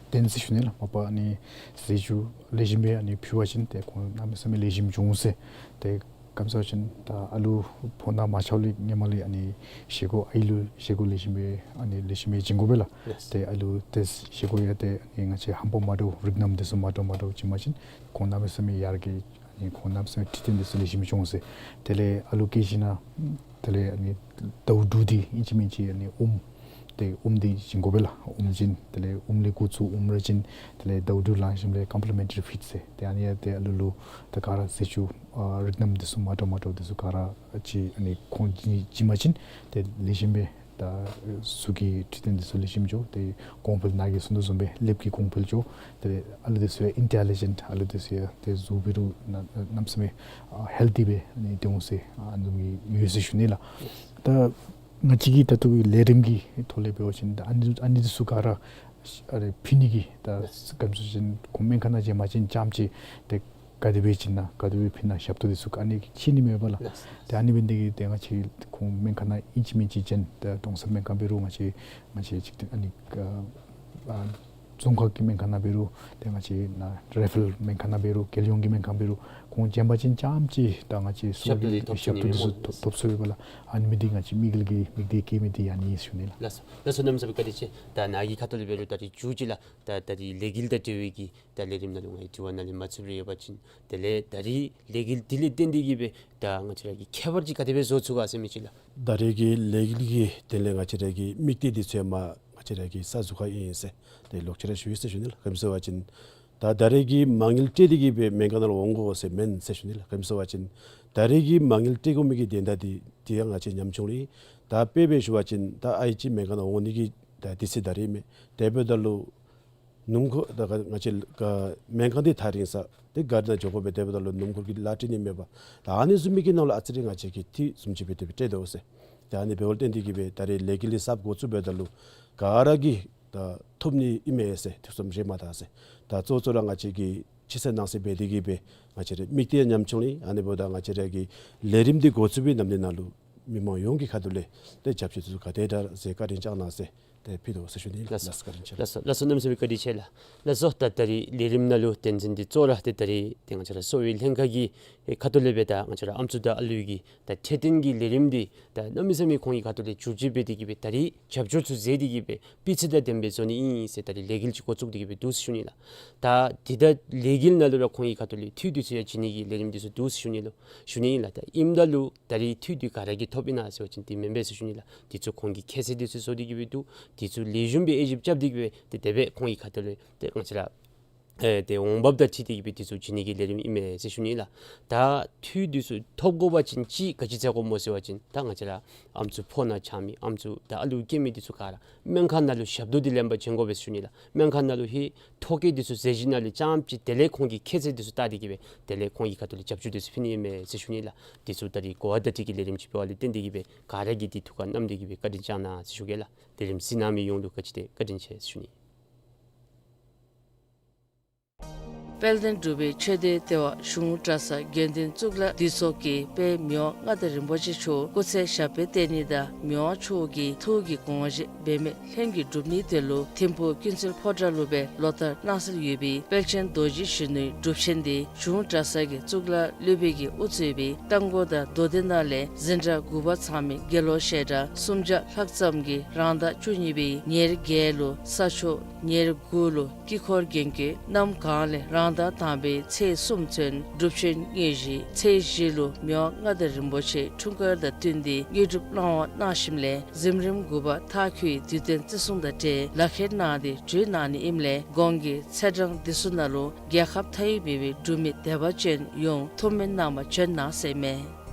བདེན་ཟེར་ཞུ་ནི་ལགས། མ་པ་ཨ་ནི་ཟས་བཅུད་ལེགས་ཤོམ་སྦེ་ཨ་ནི་ཕུལ་བ་ཅིན་ཏེ་ཁོང་གནམ་མེད་ས་མེད་ལེགས་ཤོམ་འབྱུང་ཟེར། ཏེ་ག་ཅི་སྨོ་ཟེར་བ་ཅིན་ད་ཨ་ལུ་ཕོཝ་ནང་མ་ཆགསཔ་ལས་སྔོན་མ་ལས་ཨ་ནི་བཞེས་སྒོ་ཨའི་ལུ་བཞེས་སྒོ་ལེགས་ཤོམ་སྦེ་ཨ་ནི་ལེགས་ཤོམ་སྦེ་བྱིན་དགོ་པས་ལགས། ལགས་སོ། ཏེ་ཨ་ལུ་ཏེ་བཞེས་སྒོ་ཡང་ཏེ་ཨ་ནི་ང་བཅས་ཧམ་པ་མ་འདྲཝ་རིགས་སྣ་དེ་ཚུ་མ་འདྲཝ་མ་འདྲཝ་བྱིན་པ་ཅིན་ཁོང་གནམ་མེད་ས་མེད་ཡར་རྒྱས་ཨ་ནི་ཁོང་གནམ་མེད་ས་མེད་འཕྲོད་བསྟེན་དེ་ཚུ་ལེགས་ཤོམ་འབྱུང་ཟེར། དེ་ལས་ཨ་ལུ་སྐྱེས་ཞིནམ་ལས་དེ་ལས་ཨ་ནི་ཟླཝ་དྲུག་དེ་ཨིན་ཅི་མིན་ཅི་ཨ་ནི་ཨོམ་ཏེ་ཨོམ་དེ་བྱིན་དགོ་པས་ལགས། ཨོམ་བྱིན། དེ་ལས་ཨོམ་ལས་འགོ་བཙུགས་ཨོམ་ར་བྱིན། དེ་ལས་ཟླཝ་དྲུག་ལང་ཞིནམ་ལས་complementary feed ཟེར། ཏེ་ཨ་ནི་ཡང་ཏེ་ཨ་ལུ་ལུ་ད་ག་ར་ཟས་བཅུད་ཨ་རིགས་སྣ་དེ་ཚུ་མ་འདྲཝ་མ་འདྲཝ་དེ་ཚུ་ག་ར་ཅིག་ཨ་ནི་ཁོང་བྱིན་བྱིན་པ་ཅིན་ཏེ་ལེགས་ཤོམ་སྦེ་ད་གཟུགས་ཀྱི་འཕྲོད་བསྟེན་དེ་ཚུ་ལེགས་ཤོམ་འགྱོ། ཏེ་གོང་འཕེལ་ནཱ་གིས་གསུངས་དོ་བཟུམ་སྦེ་ཀླདཔ་གི་གོང་འཕེལ་འགྱོ། ཏེ་ཨ་ལུ་དེ་ཚུ་ཡང་intelligent ཨ་ལུ་དེ་ཚུ་ཡང་ཏེ་གཟུགས་འབད་རུང་གནམ་མེད་ས་མེད་ཨ་healthy སྦེ་ཨ་ནི་སྡོད་འོང་ཟེར་ཨ་ནི་བཟུམ་གྱི་ཡོད་ཟེར་ཞུ་ནི་ལགས། ད་ང་བཅས་ཀྱི་ད་ལྟོ་གི་ལས་རིམ་གྱི་ཐོག་ལས་འབད་བ་ཅིན་ད་ཨ་ནི་ཨ་ནི་དེ་ཚུ་ག་ར་ཨ་རེ་ཕུལ་ནི་གི་ད་ག་ཅི་སྨོ་ཟེར་བ་ཅིན་ཁོང་སྨན་ཁང་ནང་བྱིན་པ་ཅིན་རྐྱངམ་ཅིག་ཏེ་ག་དེ་སྦེ་བྱིན་ན་ག་དེ་སྦེ་ཕུལ་ན་ཞབས་ཏོག་དེ་ཚུ་ག་ཨ་ནི་ཤེས་ནི་མས་པ་ལགས། ཏེ་ཨ་ནི་འབད་ནི་དེ་གིས་ཏེ་ང་བཅས་ཁོང་སྨན་ཁང་ནང་ཨིན་ཅི་མིན་ཅི་བྱིན། ཏེ་གྲོང་གསེབ་སྨན་ཁང་འབད་རུང་ང་བཅས་ང་བཅས་ཅིག་ཏེ་ཨ་ནི་ཨ་རྫོང་ཁག་གི་སྨན་ཁང་ནང་འབད་རུང་ཏེ་ང་བཅས་ནཱ་རེ་ཕེ་རཱལ་སྨན་ཁང་ནང་འབད་རུང་རྒྱལ་ཡོངས་ཀྱི་སྨན་ཁང་འབད་རུང་ཁོང་བྱིན་པ་ཅིན་རྐྱངམ་ཅིག་ད་ང་བཅས་ཞབས་ཏོག་དེ་ཞབས་ཏོག་དེ་ཚུ་ཐོབ་ཐོབ་ཚུགས་པས་ལགས། ཨ་ནི་མི་འདི་ང་བཅས་དམིགས་ཡུལ་གྱི་དམིགས་གཏད་བསྐྱེད་མི་འདི་ཨ་ནི་ཞུ་ནི་ལགས། ལགས་སོ། ལགས་སོ། གནམ་མེད་ས་མེད་བཀའ་དྲིན་ཆེ། ད་ནཱ་གི་ཁ་ཐུག་ལས་འབད་རུང་ད་རིས་མཇུག་ཅིག་ལགས། ད་ད་རིས་ལས་འགུལ་དང་འབྲེལ་བའི་གི་ད་ལས་རིམ་ནང་ལུ་ང་གིས་དྲི་བ་ནཱ་ལས་མ་ཚུད་པར་ཡོད་པ་ཅིན་དེ་ལས་ད་རིས་ལས་འགུལ་འདི་ལས་བརྟེན་ཏེ་གི་སྦེ་ད་ང་བཅས་ར་གིས་ཁྱད་པར་ཅིག་ག་དེ་སྦེ་བཟོ་ཚུགས་ག་ཟེར་མི་ཅིག་ལགས། ད་རིས་ཀྱི་ལས་འགུལ་གྱི་དེ་ལས་ང་བཅས་ར་གི་དམིགས་གཏད་འདི་ཚུ་ཡང་མར་ང་བཅས་ར་གིས་གསར་བཟོ་ག་ཨིན་ཟེར་ཏེ་ལོག་ཅི་ར་ཞུ་ཡི་ཟེར་ཞུ་ནི་ལགས། ག་ཅི་སྨོ་ཟེར་བ་ཅིན་ད་ད་རིས་ཀྱི་མ་དངུལ་སྤྲོད་དེ་གི་སྦེ་སྨན་ཁང་ནང་ལུ་འོང་དགོ་ཟེར་མེན་ཟེར་ཞུ་ནི་ལགས། ག་ཅི་སྨོ་ཟེར་བ་ཅིན་ད་རིས་ཀྱི་མ་དངུལ་སྤྲོད་དགོ་མི་གི་དོན་དག་འདི་དེ་ཡང་ང་བཅས་ཉམ་ཆུང་ལས་ད་དཔེ་སྦེ་ཞུ་བ་ཅིན་ད་ཨའི་ཅིག་སྨན་ཁང་ནང་འོང་ནི་གི་ད་དུས་ཚོད་ད་རིས་མེད། དེ་འབདཝ་ད་ལུ་སྣུམ་འཁོར་ད་ག་ང་བཅས་ཀ་སྨན་ཁང་འདི་ཐག་རིང་ས་ཏེ་གཱ་རི་ནང་འགྱོ་དགོ་པས། དེ་འབདཝ་ད་ལུ་སྣུམ་འཁོར་གྱི་གླ་སྤྲོད་ནི་མེད་པ། ད་ཨ་ནི་བཟུམ་མའི་གི་ནང་ལུ་ཨ་ཙི་རེ་ང་བཅས་ཀྱིས་འཐུས་བཟུམ་ཅིག་སྦེ་དེ་སྦེ་སྤྲོད་དོ་ཟེར། ད་ཨ་ནི་འབདཝ་ལས་བརྟེན་ཏེ་གི་སྦེ་ད་རིས་ལས་འགུལ་འདི་གསརཔ་འགོ་བཙུགས་འབདཝ་ད་ལུ་ག་ར་གིས་ད་ཐོབ་ནི་ཨིན་མས་ཟེར་ཐུགས་བསམ་བཞེས་མ་ད་ཟེར། ད་གཙོ་གཙོ་ར་ང་བཅས་ཀྱི་ཕྱི་གསལ་ནང་གསལ་འབད་དེ་གི་སྦེ་ང་བཅས་རའི་དམིགས་གཏད་ཉམ་ཆུང་ལས་ཨ་ནི་འབདཝ་ད་ང་བཅས་ར་གི་ལས་རིམ་འདི་འགོ་བཙུགས་པའི་ནམ་དུས་ནང་ལུ་མི་མང་ཡོངས་ཀྱི་ཁ་ཐུག་ལས་ཏེ་རྒྱབ་སྐྱོར་དེ་ཚུ་ག་དེ་དྲག་ཟེར་བཀའ་དྲིན་བསྐྱང་གནང་ཟེར་ཏེ་ཕུལ་དོ་ཟེར་ཞུ་ནི་ལགས། ལགས་སོ། བཀའ་དྲིན་ཆེ་ལགས། ལགས་སོ། ལགས་སོ། གནམ་མེད་ས་མེད་བཀའ་དྲིན་ཆེ་ལགས། ལགས་སོ། ད་ད་རིས་ལས་རིམ་ནང་ལུ་དོན་ཚན་འདི་གཙོ་བོ་ར་ཏེ་ད་རིས་ཏེ་ང་བཅས་ར་གསོ་བའི་ལྷན་ཁག་གི་ཁ་ཐུག་ལས་སྦེ་ད་ང་བཅས་ར་ཨམ་སྲུ་དང་ཨ་ལུ་གི་ད་འཕྲོད་བསྟེན་གྱི་ལས་རིམ་འདི་ད་གནམ་མེད་ས་མེད་ཁོང་གི་ཁ་ཐུག་ལས་བསྒྱུར་བཅོས་འབད་དེ་གི་སྦེ་ད་རིས་རྒྱབ་སྐྱོར་ཚུ་མཛད་དེ་གི་སྦེ་སྤུས་ཚད་དང་ལྡནམ་སྦེ་བཟོ་ནི་ཨིན་ཟེར་ད་རིས་ལས་འགུལ་ཅིག་འགོ་བཙུགས་ཏེ་གི་སྦེ་འདུག་ཟེར་ཞུ་ནི་ལགས། ད་འདི་ད་ལས་འགུལ་ནང་ལུ་ར་ཁོང་གི་ཁ་ཐུག་ལས་འཐུས་དེ་ཚུ་ཡང་བྱིན་ནི་གི་ལས་རིམ་དེ་ཚུ་འདུག་ཟེར་ཞུ་ནི་ལགས། ཞུ་ནི་ཨིན་ལགས། ད་ཨིནམ་ད་ལུ་ད་རིས་འཐུས་དེ་ག་ར་གིས་ཐོབ་ཨིན་ན་ཟེར་བ་ཅིན་དེ་མེན་པས་ཟེར་ཞུ་ནི་ལགས། དེ་ཚུ་ཁོང་གིས་ཁྱད་ཚད་དེ་ཚུ་བཟོ་སྟེ་གི་སྦེ་འདུག། དེ་ཚུ་ལེགས་ཤོམ་སྦེ་དབྱེ་ཞིབ་རྐྱབ་སྟེ་གི་སྦེ་ཏེ་དེ་སྦེ་ཁོང་གི་ཁ་ཐུག་ལས་ཏེ་ང་བཅས་ར་ཨེ་ཏེ་འོང་འབབ་དང་འཁྲིལ་ཏེ་གི་སྦེ་དེ་ཚུ་བྱིན་ནི་གི་ལས་རིམ་ཨིན་མས་ཟེར་ཞུ་ནི་ལགས། ད་འཐུས་དེ་ཚུ་ཐོབ་དགོ་པ་ཅིན་ཅིག་ག་ཅི་འབད་དགོཔ་སྨོ་ཟེར་བ་ཅིན་ད་ང་བཅས་ར་ཨམ་སྲུ་ཕོཝ་ནང་ཆགས་མི་ཨམ་སྲུ་དང་ཨ་ལུ་སྐྱེ་མི་དེ་ཚུ་ག་ར་སྨན་ཁང་ནང་ལུ་ཞབས་ཏོག་དེ་ལེན་པར་བྱོན་དགོ་པས་ཟེར་ཞུ་ནི་ལགས། སྨན་ཁང་ནང་ལུ་ཧེ་ཐོ་བཀོད་དེ་ཚུ་མཛད་ཞིནམ་ལས་རྐྱངམ་ཅིག་དེ་ལས་ཁོང་གི་ཁྱད་ཚད་དེ་ཚུ་བལྟ་སྟེ་གི་སྦེ་དེ་ལས་ཁོང་གི་ཁ་ཐུག་ལས་རྒྱབ་སྐྱོར་དེ་ཚུ་ཕུལ་ནི་ཨིན་མས་ཟེར་ཞུ་ནི་ལགས། དེ་ཚུ་ད་རིས་གོ་བ་བརྡ་སྤྲོད་ཀྱི་ལས་རིམ་ཅིག་འབད་བ་ལས་བརྟེན་ཏེ་གི་སྦེ་ག་ར་གིས་དེ་ཐུགས་ཁར་བསྣམས་ཏེ་གི་སྦེ་བཀའ་དྲིན་བསྐྱང་གནང་ཟེར་ཞུ་གེ་ལགས། ལས་རིམ་གཟིགས་གནང་མི་ཡོངས་ལུ་ག་ཅི་དེ་བཀའ་དྲིན་ཆེ་ཟེར་ཞུ་ནི། དཔལ་ལྡན་འབྲུག་པའི་ཆོས་སྡེ་ལྟེ་བ་གཞུང་གྲྭ་ཚང་དགེ་འདུན་གཙུག་ལག་འདུས་ཚོགས་ཀྱིས་དཔལ་མི་དབང་མངའ་བདག་རིན་པོ་ཆེ་མཆོག་སྐུ་ཚེ་ཞབས་པད་བརྟན་ནི་དང་མི་དབང་མཆོག་གི་ཐུགས་ཀྱི་དགོངས་བཞེད་འབད་མེད་ལྷུན་གྱིས་འགྲུབ་ནིའི་དོན་ལུ་ཐིམ་ཕུག་ཀུན་གསལ་ཕོ་བྲང་ལུ་སྦེ་ལོ་ལྟར་གནང་སྲོལ་ཡོད་པའི་དཔལ་ཆེན་རྡོ་རྗེ་གཞོན་ནུའི་སྒྲུབ་ཆེན་འདི་གཞུང་གྲྭ་ཚང་གི་གཙུག་ལག་སློབ་དཔོན་གྱིས་དབུ་གཙོས་པའི་རྟ་མགོ་དང་མདོ་སྡེ་ནང་ལས་འཛིན་གྲྭ་དགུ་པ་ཚང་མའི་དགེ་སློབ་བཤད་གྲྭ་སུམ་བརྒྱ་ལྷག་ཙམ་གྱིས་རང་ཟླ་བཅུ་གཉིས་པའི་ཉེར་བརྒྱད་ལུ་ས་ཕྱོགས་ཉེར་དགུ་ལུ་དཀྱིལ་འཁོར་རྒྱན་གྱིས་གནམ་གང་ལས་རང་ཟླ་དང་པའི་ཚེས་གསུམ་ཚུན་སྒྲུབ་ཆེན་དངོས་གཞི། ཚེས་བཞི་ལུ་མི་དབང་མངའ་བདག་རིན་པོ་ཆེ་འཁྲུངས་སྐར་དང་བསྟུན་ཏེ་དངོས་གྲུབ་བླང་བར་གནང་ཞིནམ་ལས་གཟིམ་རིམ་དགུ་པ་མཐའ་འཁྱོལ་དུས་སྟོན་བརྩི་སྲུང་དང་འབྲེལ་ལག་ཁྱེར་གནང་སྟེ་གྲོལ་གནང་ནི་ཨིནམ་ལས་གོང་གི་ཚེས་གྲངས་འདི་ཚུ་ནང་ལུ་རྒྱལ་ཁབ་མཐའ་དབུས་མེད་པའི་འབྲུག་མི་དད་པ་ཅན་ཡོངས་ཐུགས་སྨོན་གནང་བར་བྱོན་གནང་ཟེར་མས།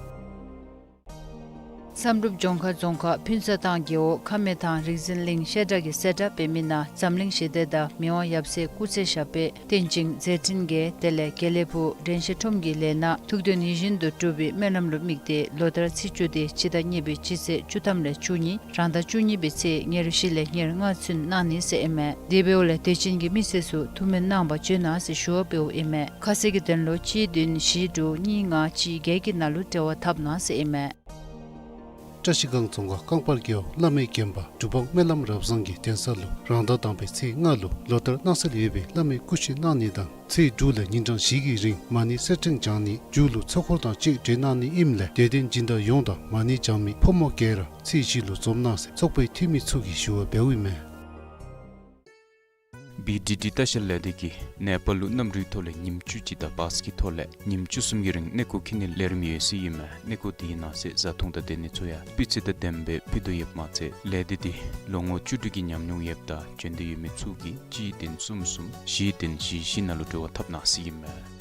བསམ་གྲུབ་ལྗོངས་མཁར་རྫོང་ཁག་ཕུན་ཚོགས་ཐང་རྒེད་འོག་ཁ་སྨད་ཐང་རིག་འཛིན་གླིང་བཤད་གྲྭ་གིས་གསལ་བསྒྲགས་འབད་མི་ནང་འཛམ་གླིང་ཞི་བདེ་དང་མི་དབང་ཡབ་སྲས་སྐུ་ཚེ་ཞབས་པད་བརྟན་ཅིང་མཛད་འཕྲིན་རྒྱས། དེ་ལས་དགེ་ལེགས་ཕུག་དྲན་ཤེས་ཁྲོམ་གྱི་ལས་སྣ་ཐུགས་འདོད་ཡིད་བཞིན་དུ་འགྲུབ་པའི་སྨོན་ལམ་ལུ་དམིགས་ཏེ་ལོ་ལྟར་ཚེས་བཅུ་སྟེ་སྤྱི་ཟླ་གཉིས་པའི་སྤྱི་ཚེས་བཅུ་ཐམ་ལས་བཅུ་གཉིས་རང་ཟླ་བཅུ་གཉིས་པའི་ཚེས་ཉེར་བཞི་ལས་ཉེར་ལྔ་ཚུན་གནང་ནི་ཟེར་ཨིན་མས། དེ་འབདཝ་ལས་དད་ཅན་གྱི་མི་སེར་ཚུ་ཐུགས་སྨོན་གནང་བར་བྱོན་གནང་ཟེར་ཞུ་བ་འབདཝ་ཨིན་མས། ཁ་གསལ་གྱི་དོན་ལུ་གཅིག་བདུན་བཞི་དྲུག་གཉིས་ལྔ་གཅིག་བརྒྱད་ཀྱི་ནང་ལུ་འབྲེལ་བ་འཐབ་གནང་ཟེར་ཨིན་མས། བཀྲ་ཤིས་སྒང་རྫོང་ཁག་རྐང་པར་རྒེད་འོག་བླ་མའི་དགོན་པ་གྲུབ་དབང་སྨོན་ལམ་རབ་བཟང་གི་གདན་ས་ལུ་རང་ཟླ་དང་པའི་ཚེས་ལྔ་ལུ་ལོ་ལྟར་གནང་སྲོལ་ཡོད་པའི་བླ་མའི་སྐུ་གཤེགས་གནང་ནི་དང་ཚེས་དྲུག་ལས་ཉིན་གྲངས་བཞི་གི་རིང་མ་ཎི་གསེར་ཕྲེང་བགྱང་ནི་མཇུག་ལུ་ཚོགས་འཁོར་དང་བཅས་གྲོལ་གནང་ནི་ཨིནམ་ལས་དད་ལྡན་སྦྱིན་བདག་ཡོངས་དང་མ་ཎི་བགྱང་མི་ཕོ་མོ་ག་ར་ཚེས་བཞི་ལུ་འཛོམས་གནང་ཟེར་ཚོགས་པའི་འཐུས་མི་ཚུ་གིས་ཞུ་བ་འབདཝ་ཨིན་མས། བི་ཌི་ཌི་ལྟ་བཤལ་ལས་སྡེ་གིས་ནེ་པཱལ་ལུ་གནམ་གྲུའི་ཐོག་ལས་ཉིནམ་བཅུ་གཅིག་དང་བཱས་ཀྱི་ཐོག་ལས་ཉིནམ་བཅུ་གསུམ་གྱི་རིང་གནས་སྐོར་འཁྱིད་ནིའི་ལས་རིམ་ཡོད་ཟེར་ཨིན་མས། གནས་སྐོར་དེའི་ནང་གསེས་བཟའ་འཐུང་དང་སྡོད་གནས་ཚུ་ཡང་སྤུས་ཚད་དང་ལྡནམ་སྦེ་ཕུལ་དོ་ཡོདཔ་མ་ཚད་ལས་སྡེ་འདི་ལོ་ངོ་བཅུ་དྲུག་གི་ཉམས་མྱོང་ཡོདཔ་དང་འབྱོན་འདོད་ཡོད་མི་ཚུ་གིས་གཅིག་བདུན་གསུམ་གསུམ་བཞི་བདུན་བཞི་བཞི་ནང་ལུ་འབྲེལ་བ་འཐབ་གནང་ཟེར་ཨིན་མས།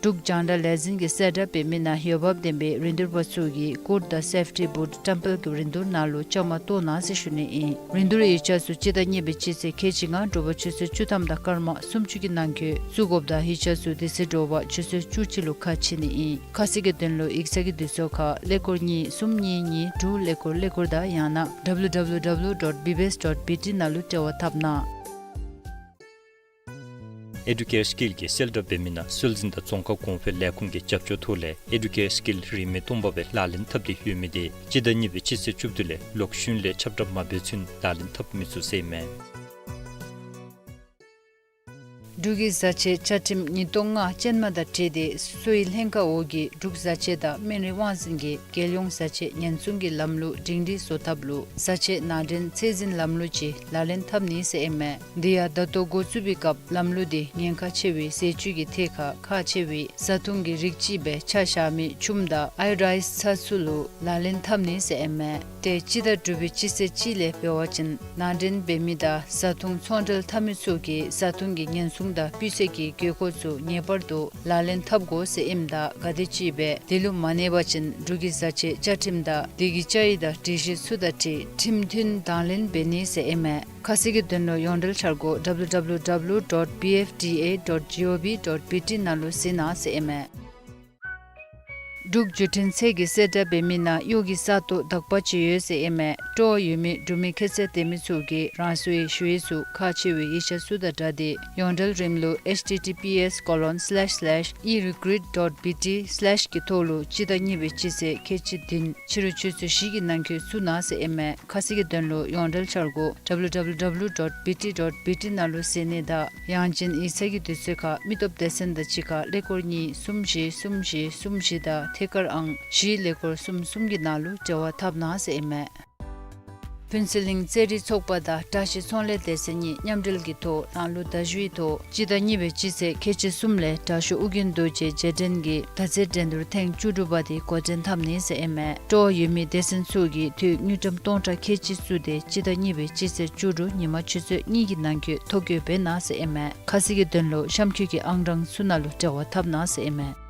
འབྲུག་རྒྱང་བསྒྲགས་ལས་འཛིན་གྱིས་གསལ་བསྒྲགས་འབད་མི་ནང་འོས་འབབ་ལྡན་པའི་རིན་བསྡུར་པ་ཚུ་གིས་ཀུཌ་དང་སེཕ་ཊི་བུཊ་བཀྲམ་སྤེལ་གྱི་རིན་བསྡུར་ནང་ལུ་བཅའ་མར་གཏོགས་གནང་ཟེར་ཞུ་ནི་ཨིན། རིན་བསྡུར་ཡིག་ཆ་ཚུ་སྤྱི་ཟླ་གཉིས་པའི་སྤྱི་ཚེས་ཁལ་གཅིག་ལྔ་དྲོ་པ་ཆུ་ཚོད་བཅུ་ཐམ་དང་སྐར་མ་སུམ་ཅུ་གི་ནང་འཁོད་བཙུགས་དགོཔ་དང་ཡིག་ཆ་ཚུ་དེ་ཚེ་དྲོ་པ་ཆུ་ཚོད་བཅུ་གཅིག་ལུ་ཁ་ཕྱེ་ནི་ཨིན། ཁ་གསལ་གྱི་དོན་ལུ་ཡིག་ཚང་གི་དུས་ཚོད་ཁར་ཀླད་ཀོར་གཉིས་གསུམ་གཉིས་གཉིས་དྲུག་ཀླད་ཀོར་ཀླད་ཀོར་དང་ཡང་ན་ཌབ་ལུ་ཌབ་ལུ་ཌབ་ལུ་ཌོཊ་བི་བི་ཨེསི་ཌོཊ་བི་ཊི་ནང་ལུ་འབྲེལ་བ་འཐབ་གནང་། ཨེ་ཌུ་ཀེར་སི་ཀིལ་གྱིས་གསལ་བསྒྲགས་འབད་མི་ནང་སྲོལ་འཛིན་དང་རྫོང་ཁ་གོང་འཕེལ་ལས་ཁུངས་ཀྱི་རྒྱབ་སྐྱོར་ཐོག་ལས་ཨེ་ཌུ་ཀེར་སི་ཀིལ་རིན་མེད་སྟོང་པ་སྦེ་ལག་ལེན་འཐབ་སྟེ་ཡོད་མི་དེ་སྤྱི་ཟླ་གཉིས་པའི་སྤྱི་ཚེས་བཅུ་བདུན་ལས་ལོག་ཤུལ་ལས་ཁྱབ་བསྒྲགས་མ་འབད་ཚུན་ལག་ལེན་འཐབ་མི་ཚུགས་ཟེར་ཨིན་མས། འབྲུག་གི་བཟའ་ཆས་བཅའ་ཁྲིམས་ཉིས་སྟོང་ལྔ་ཅན་མ་དང་འཁྲིལ་ཏེ་གསོ་བའི་ལྷན་ཁག་འོག་གི་འབྲུག་བཟའ་ཆས་དང་སྨན་རིགས་དབང་འཛིན་གྱིས་རྒྱལ་ཡོངས་བཟའ་ཆས་ཉེན་སྲུང་གི་ལམ་ལུགས་སྒྲིང་སྒྲིང་བཟོ་ཐབས་ལུ་བཟའ་ཆས་ནང་འདྲེན་ཚད་འཛིན་ལམ་ལུགས་ཅིག་ལག་ལེན་འཐབ་ནི་ཟེར་ཨིན་མས། དེ་ཡང་ད་ལྟོ་འགོ་བཙུགས་པའི་སྐབས་ལམ་ལུགས་དེ་ཉེན་ཁ་ཆེ་བའི་ཟས་བཅུད་ཀྱི་ཐད་ཁར་ཁག་ཆེ་བའི་བཟའ་འཐུང་གི་རིགས་ཅིག་སྦེ་ཆ་བཞག་མི་ཆུམ་དང་ཨའི་ཌའིསི་ཚྭ་ཚུ་ལུ་ལག་ལེན་འཐབ་ནི་ཟེར་ཨིན་མས། ཏེ་སྤྱི་ཟླ་དྲུག་པའི་སྤྱི་ཚེས་གཅིག་ལས་འབད་བ་ཅིན་ནང་འདྲེན་འབད་མི་དང་བཟའ་འཐུང་ཚོང་འབྲེལ་འཐབ་མི་ཚུ་གིས་བཟའ་འཐུང་གི་ཉེན་སྲུང་དང་སྤུས་ཚད་ཀྱི་དགོས་མཁོ་ཚུ་ངེས་པར་དུ་ལག་ལེན་འཐབ་དགོ་ཟེར་ཨིནམ་ད་ག་དེམ་ཅིག་སྦེ་དེ་ལུ་མ་གནས་པ་ཅིན་འབྲུག་གི་བཟའ་ཆས་བཅའ་ཁྲིམས་དང་དེ་གི་བཅའ་ཡིག་དང་སྒྲིག་གཞི་ཚུ་དང་འཁྲིལ་ཁྲིམས་མཐུན་དང་ལེན་འབད་ནི་ཟེར་ཨིན་མས། ཁ་གསལ་གྱི་དོན་ལུ་ཡོངས་འབྲེལ་འཆར་སྒོ་ཌབ་ལུ་ཌབ་ལུ་ཌབ་ལུ་ཌོཊ་བི་ཨེཕ་ཌི་ཨེ་ཌོཊ་ཇི་ཨོ་བི་ཌོཊ་བི་ཊི་ནང་ལུ་གཟིགས་གནང་ཟེར་ཨིན་མས། འབྲུག་བརྒྱུད་འཕྲིན་ཚད་ཀྱིས་གསལ་བསྒྲགས་འབད་མི་ནང་གཡོག་གི་ས་སྟོང་དག་པ་ཅིག་ཡོད་ཟེར་ཨིན་མས། སྤྲོ་བ་ཡོད་མི་འབྲུག་མི་ཁྱད་ཚད་ལྡན་མི་ཚུ་གིས་རང་སོའི་ཞུ་ཡིག་ཚུ་ཁག་ཆེ་བའི་ཡིག་ཆ་ཚུ་དང་སྦྲགས་ཏེ་ཡོངས་འབྲེལ་རིམ་ལུགས་ཨེཆ་ཊི་ཊི་པི་ཨེསི་ཀོ་ལོན་སི་ལེཤ་སི་ལེཤ་ཨི་རི་ཀུ་རིཊ་ཌོཊ་བི་ཊི་སི་ལེཤ་གི་ཐོག་ལུ་སྤྱི་ཟླ་གཉིས་པའི་སྤྱི་ཚེས་ཁལ་གཅིག་བདུན་ཕྱི་རུ་ཆུ་ཚོད་བཞི་གི་ནང་འཁོད་བཙུགས་གནང་ཟེར་ཨིན་མས། ཁ་གསལ་གྱི་དོན་ལུ་ཡོངས་འབྲེལ་འཆར་སྒོ་ཌབ་ལུ་ཌབ་ལུ་ཌབ་ལུ་ཌོཊ་བི་ཊི་ཌོཊ་བི་ཊི་ནང་ལུ་གཟིགས་ནི་དང་ཡང་ཅིན་ཡིག་ཚང་གི་དུས་ཚོད་ཁར་མི་སྟོབས་སྡེ་ཚན་དང་གཅིག་ཁར་ཀླད་ཀོར་གཉིས་གསུམ་བཞི་གསུམ་བཞི་གསུམ་བཞི་དང་ཐད་ཀར་ཨང་བཞི་ཀླད་ཀོར་གསུམ་གསུམ་གྱི་ནང་ལུ་འབྲེལ་བ་འཐབ་གནང་ཟེར་ཨིན་མས། ཕུན་ཚོགས་གླིང་རྩེད་རིགས་ཚོགས་པ་དང་བཀྲ་ཤིས་ཚོང་ལས་སྡེ་ཚན་གཉིས་མཉམ་འབྲེལ་གྱི་ཐོག་ནང་ལུ་ཟླ་བཞི་པའི་ཐོག་སྤྱི་ཟླ་གཉིས་པའི་སྤྱི་ཚེས་ཁལ་གཅིག་གསུམ་ལས་དྲག་ཤོས་ཨོ་རྒྱན་རྡོ་རྗེ་རྗེས་དྲན་གྱི་མདའ་རྩེད་འགྲན་བསྡུར་ཐེངས་བཅུ་དྲུག་པ་དེ་འགོ་འདྲེན་འཐབ་ནི་ཟེར་ཨིན་མས། སྤྲོ་བ་ཡོད་མི་སྡེ་ཚན་ཚུ་གིས་དངུལ་ཀྲམ་སྟོང་ཕྲག་ཁལ་གཅིག་བཙུགས་ཏེ་སྤྱི་ཟླ་གཉིས་པའི་སྤྱི་ཚེས་བཅུ་དྲུག་ཉིན་མ་ཆུ་ཚོད་གཉིས་ཀྱི་ནང་འཁོད་ཐོ་བཀོད་འབད་གནང་ཟེར་ཨིན་མས། ཁ་གསལ་གྱི་དོན་ལུ་གཤམ་འཁོད་ཀྱི་ཨང་གྲངས་ཚུ་ནང་ལུ་འབྲེལ་བ་འཐབ་གནང་ཟེར་ཨིན་མས།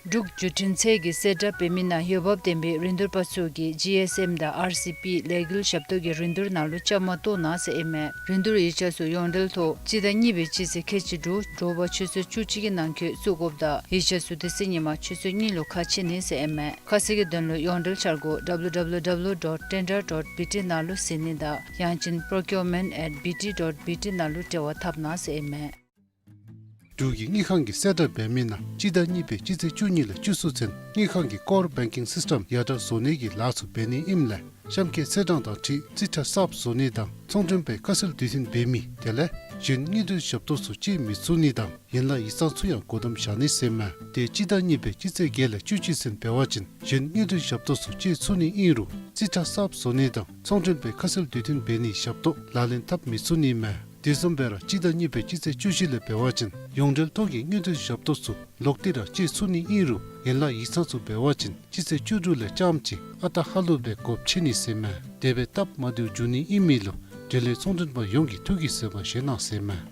འབྲུག་བརྒྱུད་འཕྲིན་ཚད་ཀྱིས་གསལ་བསྒྲགས་འབད་མི་ནང་འོས་འབབ་ལྡན་པའི་རིན་བསྡུར་པ་ཚུ་གིས་ཇི་ཨེསི་ཨེམ་དང་ཨར་སི་པི་ལས་འགུལ་ཞབས་ཏོག་གི་རིན་བསྡུར་ནང་ལུ་བཅའ་མར་གཏོགས་གནང་ཟེར་ཨིན་མས། རིན་བསྡུར་ཡིག་ཆ་ཚུ་ཡོངས་འབྲེལ་ཐོག་སྤྱི་ཟླ་གཉིས་པའི་སྤྱི་ཚེས་ཁལ་གཅིག་དྲུག་དྲོ་པ་ཆུ་ཚོད་བཅུ་གཅིག་གི་ནང་འཁོད་བཙུགས་དགོཔ་དང་ཡིག་ཆ་ཚུ་དེ་ཚེ་ཉིན་མ་ཆུ་ཚོད་གཉིས་ལུ་ཁ་ཕྱེ་ནི་ཟེར་ཨིན་མས། ཁ་གསལ་གྱི་དོན་ལུ་ཡོངས་འབྲེལ་འཆར་སྒོ་ཌབ་ལུ་ཌབ་ལུ་ཌབ་ལུ་ཌོཊ་ཊེན་ཌར་ཌོཊ་བི་ཊི་ནང་ལུ་གཟིགས་ནི་དང་ཡང་ཅིན་པྲོ་ཀིའུར་མེནཊ་ཨེཊ་བི་ཊི་ཌོཊ་བི་ཊི་ནང་ལུ་འབྲེལ་བ་འཐབ་གནང་ཟེར་ཨིན་མས། འབྲུག་གི་དངུལ་ཁང་གིས་གསལ་བསྒྲགས་འབད་མི་ནང་སྤྱི་ཟླ་གཉིས་པའི་སྤྱི་ཚེས་བཅུ་གཉིས་ལས་བཅུ་གསུམ་ཚུན་དངུལ་ཁང་གི་ཀོར་བེང་ཀིང་སིསི་ཊེམ་ཡར་དྲག་བཟོ་ནི་གི་ལཱ་ཚུ་འབད་ནི་ཨིནམ་ལས་གཤམ་འཁོད་ཚེས་གྲངས་དང་འཁྲིལ་རྩིས་ཁྲ་གསརཔ་བཟོ་ནི་དང་ཚོང་མགྲོན་པའི་ཁ་གསལ་དུས་མཐུན་འབད་མི་དེ་ལས་གཞན་དངུལ་འབྲེལ་ཞབས་ཏོག་ཚུ་སྤྱོད་མི་ཚུགས་ནི་དང་ཡན་ལག་ཡིག་ཚང་ཚུ་ཡང་སྒོ་བསྡམ་བཞག་ནི་ཟེར་མས། ཏེ་སྤྱི་ཟླ་གཉིས་པའི་སྤྱི་ཚེས་བརྒྱད་ལས་བཅུ་གཅིག་ཚུན་འབད་བ་ཅིན་གཞན་དངུལ་འབྲེལ་ཞབས་ཏོག་ཚུ་སྤྱོད་ཚུགས་ནི་ཨིན་རུང་རྩིས་ཁྲ་གསརཔ་བཟོ་ནི་དང་ཚོང་མགྲོན་པའི་ཁ་གསལ་དུས་མཐུན་འབད་ནིའི་ཞབས་ཏོག་ལག་ལེན་འཐབ་མི་ཚུགས་ནི་མས། དེ་བཟུམ་སྦེ་ར་སྤྱི་ཟླ་གཉིས་པའི་སྤྱི་ཚེས་བཅུ་བཞི་ལས་འབད་བ་ཅིན་ཡོངས་འབྲེལ་ཐོག་གི་དངུལ་འབྲེལ་ཞབས་ཏོག་ཚུ་ལོག་སྟེ་ར་སྤྱོད་ཚུགས་ནི་ཨིན་རུང་ཡན་ལག་ཡིག་ཚང་ཚུ་འབད་བ་ཅིན་སྤྱི་ཚེས་བཅུ་དྲུག་ལས་རྐྱངམ་གཅིག་ཨ་རྟག་ཧ་ལུགས་སྦེ་སྒོ་ཕྱེ་ནི་ཟེར་མས། དེ་སྦེ་སྟབས་མ་བདེཝ་འབྱུང་ནི་ཨིན་མི་ལུ་འབྲེལ་ཡོད་ཚོང་མགྲོན་པ་ཡོངས་ཀྱིས་ཐུགས་ཀྱིས་བཟོད་པ་བཞེས་གནང་ཟེར་མས།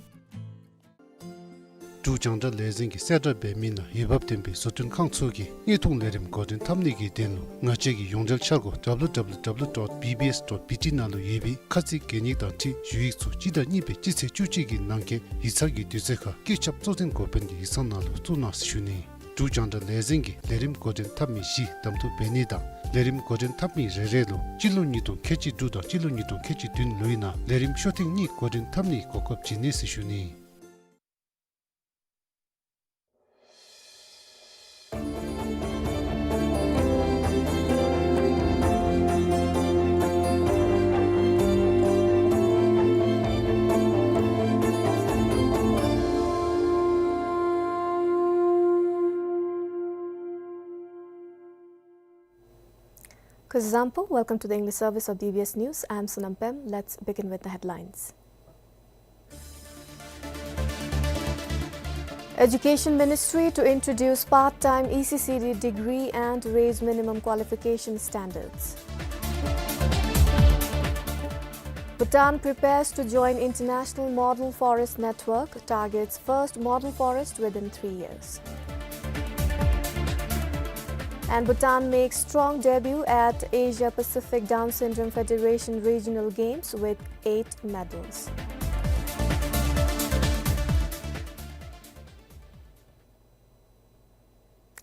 འབྲུག་རྒྱང་བསྒྲགས་ལས་འཛིན་གྱིས་གསལ་བསྒྲགས་འབད་མི་ནང་འོས་འབབ་ལྡན་པའི་བཟོ་སྐྲུན་ཁང་ཚུ་གིས་དངོས་མཐོང་ལས་རིམ་འགོ་འདྲེན་འཐབ་ནི་གི་དོན་ལུ་ང་བཅས་ཀྱི་ཡོངས་འབྲེལ་འཆར་སྒོ་W W W dot B B S dot B T ནང་ལུ་ཡོད་པའི་ཁ་ཚིག་གན་ཡིག་དང་འཁྲིལ་ཞུ་ཡིག་ཚུ་སྤྱི་ཟླ་གཉིས་པའི་སྤྱི་ཚེས་བཅུ་གཅིག་གི་ནང་འཁོད་ཡིག་ཚང་གི་དུས་ཚོད་ཁར་བཀོད་ཁྱབ་གཙོ་འཛིན་འགོ་དཔོན་གྱི་ཡིག་ཚང་ནང་ལུ་བཙུགས་གནང་ཟེར་ཞུ་ནི། འབྲུག་རྒྱང་བསྒྲགས་ལས་འཛིན་གྱིས་ལས་རིམ་འགོ་འདྲེན་འཐབ་མི་བཞི་གདམ་འཐུ་འབད་ནི་དང་ལས་རིམ་འགོ་འདྲེན་འཐབ་མི་རེ་རེ་ལུ་སྤྱི་ལོ་ཉིས་སྟོང་ཁལ་གཅིག་དྲུག་དང་སྤྱི་ལོ་ཉིས་སྟོང་ཁལ་གཅིག་བདུན་ལོའི་ནང་ལས་རིམ་ཤོག་ཐེངས་གཉིས་འགོ་འདྲེན་འཐབ་ནིའི་གོ་སྐབས་བྱིན་ནི་ཟེར་ཞུ་ནི། Kuzuzangpo, welcome to the English service of D B S News. I am Sonam Pem. Let's begin with the headlines. Education Ministry to introduce part-time E C C D degree and raise minimum qualification standards. Bhutan prepares to join International Model Forest Network, targets first model forest within three years. And Bhutan makes strong debut at Asia Pacific Down Syndrome Federation Regional Games with eight medals.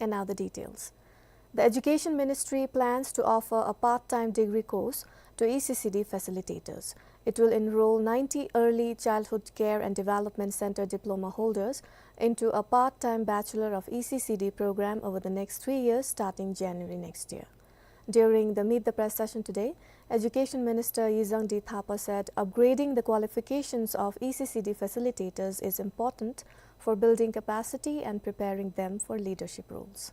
And now the details. The Education Ministry plans to offer a part-time degree course to E C C D facilitators. It will enroll ninety Early Childhood Care and Development Center diploma holders into a part-time Bachelor of E C C D program over the next three years, starting January next year. During the Meet the Press session today, Education Minister Yizangdi Thapa said upgrading the qualifications of E C C D facilitators is important for building capacity and preparing them for leadership roles.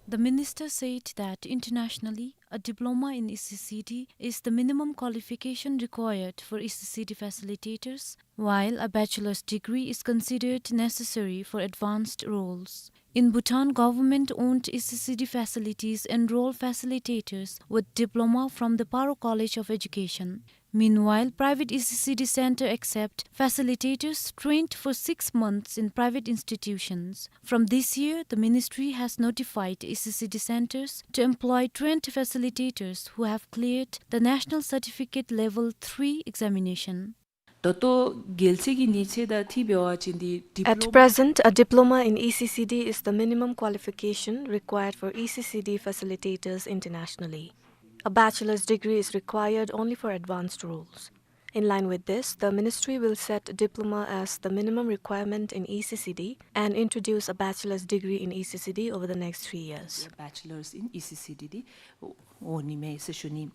The minister said that internationally, a diploma in E C C D is the minimum qualification required for E C C D facilitators, while a bachelor's degree is considered necessary for advanced roles. In Bhutan, government-owned E C C D facilities enroll facilitators with diploma from the Paro College of Education. Meanwhile, private E C C D center accept facilitators trained for six months in private institutions. From this year, the ministry has notified E C C D centers to employ trained facilitators who have cleared the National Certificate Level three examination. ད་ལྟོ་རྒྱལ་སྤྱི་གི་གནས་ཚད་དང་འཁྲིལ་འབད་བ་ཅིན་འདི། At diploma present, a diploma in E C C D is the minimum qualification required for E C C D facilitators internationally. A bachelor's degree is required only for advanced roles. In line with this, the ministry will set diploma as the minimum requirement in E C C D and introduce a bachelor's degree in E C C D over the next three years. Bachelor's in E C C D འདི་འོང་ནི་མས་ཟེར་ཞུ་ནི།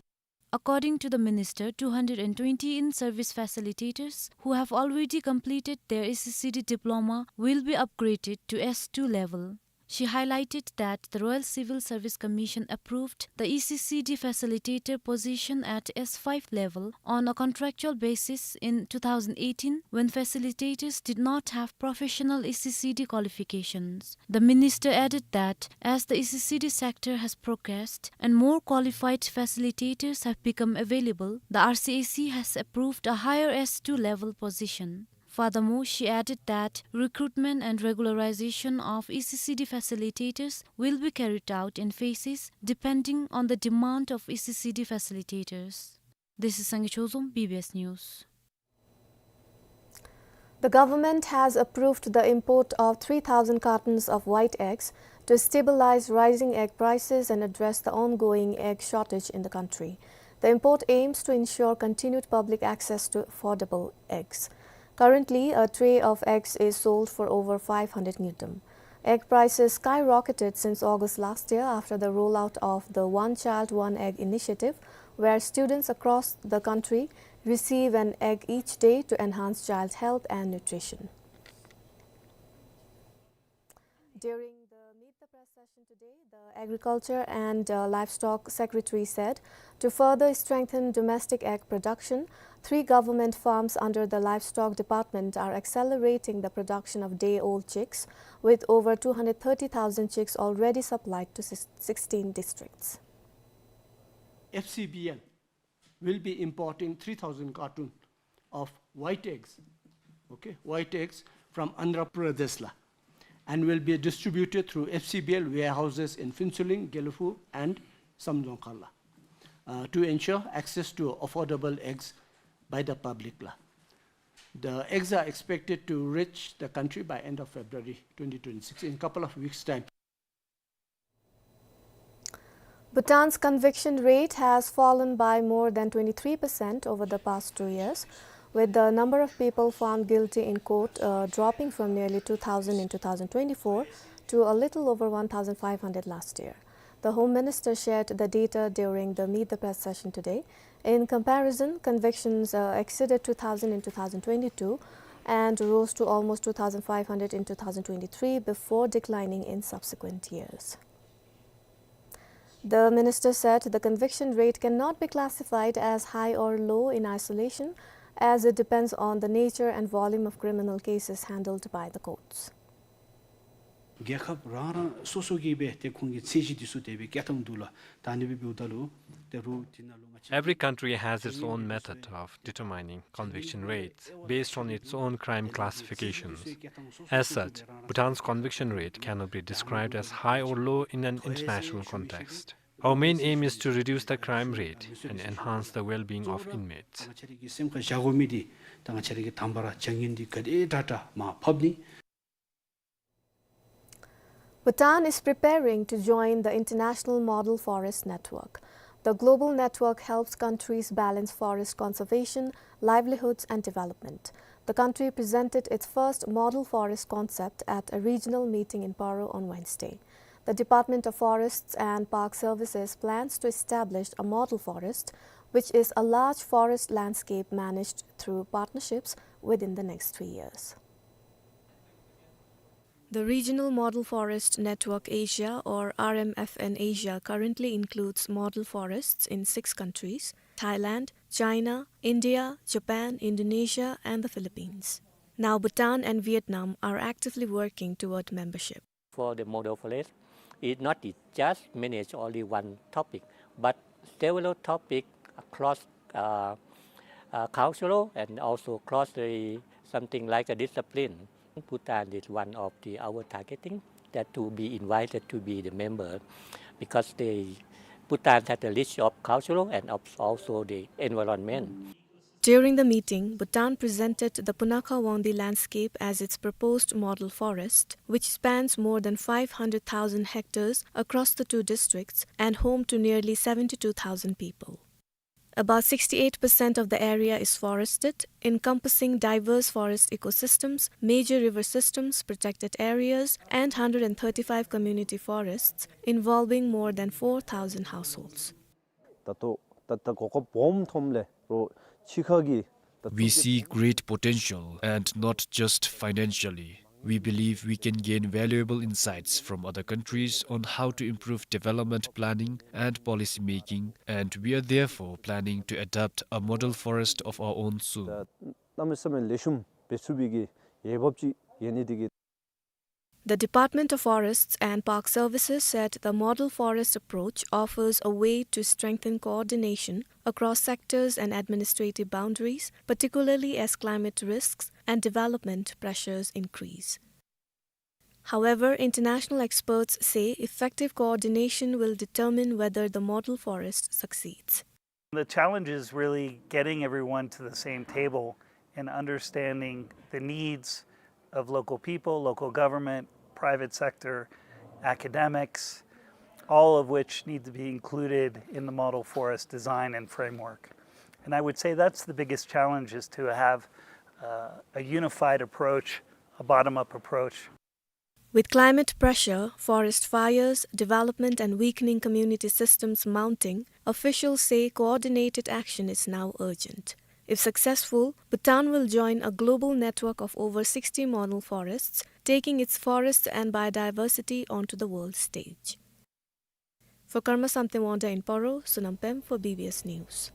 According to the minister, two hundred and twenty in-service facilitators who have already completed their E C C D diploma will be upgraded to S two level. She highlighted that the Royal Civil Service Commission approved the E C C D facilitator position at S five level on a contractual basis in two thousand eighteen, when facilitators did not have professional E C C D qualifications. The minister added that as the E C C D sector has progressed and more qualified facilitators have become available, the R C A C has approved a higher S two level position. Furthermore, she added that recruitment and regularization of E C C D facilitators will be carried out in phases depending on the demand of E C C D facilitators. This is Sangay Chozom, B B S News. The government has approved the import of three thousand cartons of white eggs to stabilize rising egg prices and address the ongoing egg shortage in the country. The import aims to ensure continued public access to affordable eggs. Currently, a tray of eggs is sold for over five hundred ngultrum. Egg prices skyrocketed since August last year after the rollout of the One Child, One Egg initiative, where students across the country receive an egg each day to enhance child health and nutrition. During the Meet the Press session today, the Agriculture and, uh, Livestock Secretary said to further strengthen domestic egg production, three government farms under the Livestock Department are accelerating the production of day-old chicks, with over two hundred thirty thousand chicks already supplied to sis-, sixteen districts. F C B L will be importing three thousand carton of white eggs. Okay, white eggs from Andhra Pradesh la, and will be distributed through F C B L warehouses in Phuentsholing, Gelephu, and Samdongkhar la, uh, to ensure access to affordable eggs by the public la. The eggs are expected to reach the country by end of February twenty twenty-six, in couple of weeks' time. Bhutan's conviction rate has fallen by more than twenty-three percent over the past two years, with the number of people found guilty in court, uh, dropping from nearly two thousand in two thousand twenty-four to a little over one thousand five hundred last year. The Home Minister shared the data during the Meet the Press session today. In comparison, convictions, uh, exceeded two thousand in two thousand twenty-two and rose to almost two thousand five hundred in two thousand twenty-three before declining in subsequent years. The minister said the conviction rate cannot be classified as high or low in isolation, as it depends on the nature and volume of criminal cases handled by the courts. རྒྱལ་ཁབ་རང་རང་སོ་སོ་གིས་སྦེ་ཏེ་ཁོང་གི་ཚད་གཞི་འདི་ཚུ་དེ་སྦེ་བཀལ་ཐངས་འདུག་ལགས། ད་ཨ་ནི་སྦེ་འབདཝ་ད་ལུ་ཏེ་རོགས་འདི་ནང་ལུ་ང་བཅས། Every country has its own method of determining conviction rates based on its own crime classifications. As such, Bhutan's conviction rate cannot be described as high or low in an international context. Our main aim is to reduce the crime rate and enhance the well-being of inmates. ང་བཅས་ར་གི་སེམས་ཁར་བཞག་དགོ་མི་འདི་ད་ང་བཅས་ར་གི་དང་པ་ར་བྱ་ངན་འདི་ག་དེ་དྲག་དྲག་མར་ཕབ་ནི། Bhutan is preparing to join the International Model Forest Network. The global network helps countries balance forest conservation, livelihoods, and development. The country presented its first model forest concept at a regional meeting in Paro on Wednesday. The Department of Forests and Park Services plans to establish a model forest, which is a large forest landscape managed through partnerships, within the next three years. The Regional Model Forest Network Asia, or R M F N Asia, currently includes model forests in six countries: Thailand, China, India, Japan, Indonesia, and the Philippines. Now Bhutan and Vietnam are actively working toward membership. For the model forest, it not it just manage only one topic, but several topic across, uh, uh, cultural and also across the something like a discipline. Bhutan is one of the our targeting that to be invited to be the member, because they, Bhutan has a rich of cultural and of also the environment. During the meeting, Bhutan presented the Punakha Wangdi landscape as its proposed model forest, which spans more than five hundred thousand hectares across the two districts and home to nearly seventy-two thousand people. About sixty-eight percent of the area is forested, encompassing diverse forest ecosystems, major river systems, protected areas, and hundred and thirty-five community forests involving more than four thousand households. ད་ལྟོ་ད་ལྟ་གོ་སྐབས་སྦོམ་ཐོནམ་ལས་རོགས་ཕྱི་ཁ་གི་ད་We see great potential, and not just financially. We believe we can gain valuable insights from other countries on how to improve development planning and policy making, and we are therefore planning to adopt a model forest of our own soon. ད་གནམ་མེད་ས་མེད་ལེགས་ཤོམ་འབད་ཚུགས་པའི་གི་འོས་འབབ་ཅིག་ཡོད་ནི་དེ་གིས། The Department of Forests and Park Services said the model forest approach offers a way to strengthen coordination across sectors and administrative boundaries, particularly as climate risks and development pressures increase. However, international experts say effective coordination will determine whether the model forest succeeds. The challenge is really getting everyone to the same table and understanding the needs of local people, local government, private sector, academics, all of which need to be included in the model forest design and framework. And I would say that's the biggest challenge, is to have, uh, a unified approach, a bottom-up approach. With climate pressure, forest fires, development and weakening community systems mounting, officials say coordinated action is now urgent. If successful, Bhutan will join a global network of over sixty model forests, taking its forests and biodiversity onto the world stage. For Karma Samten Wangda in Paro, Sonam Pem for B B S News.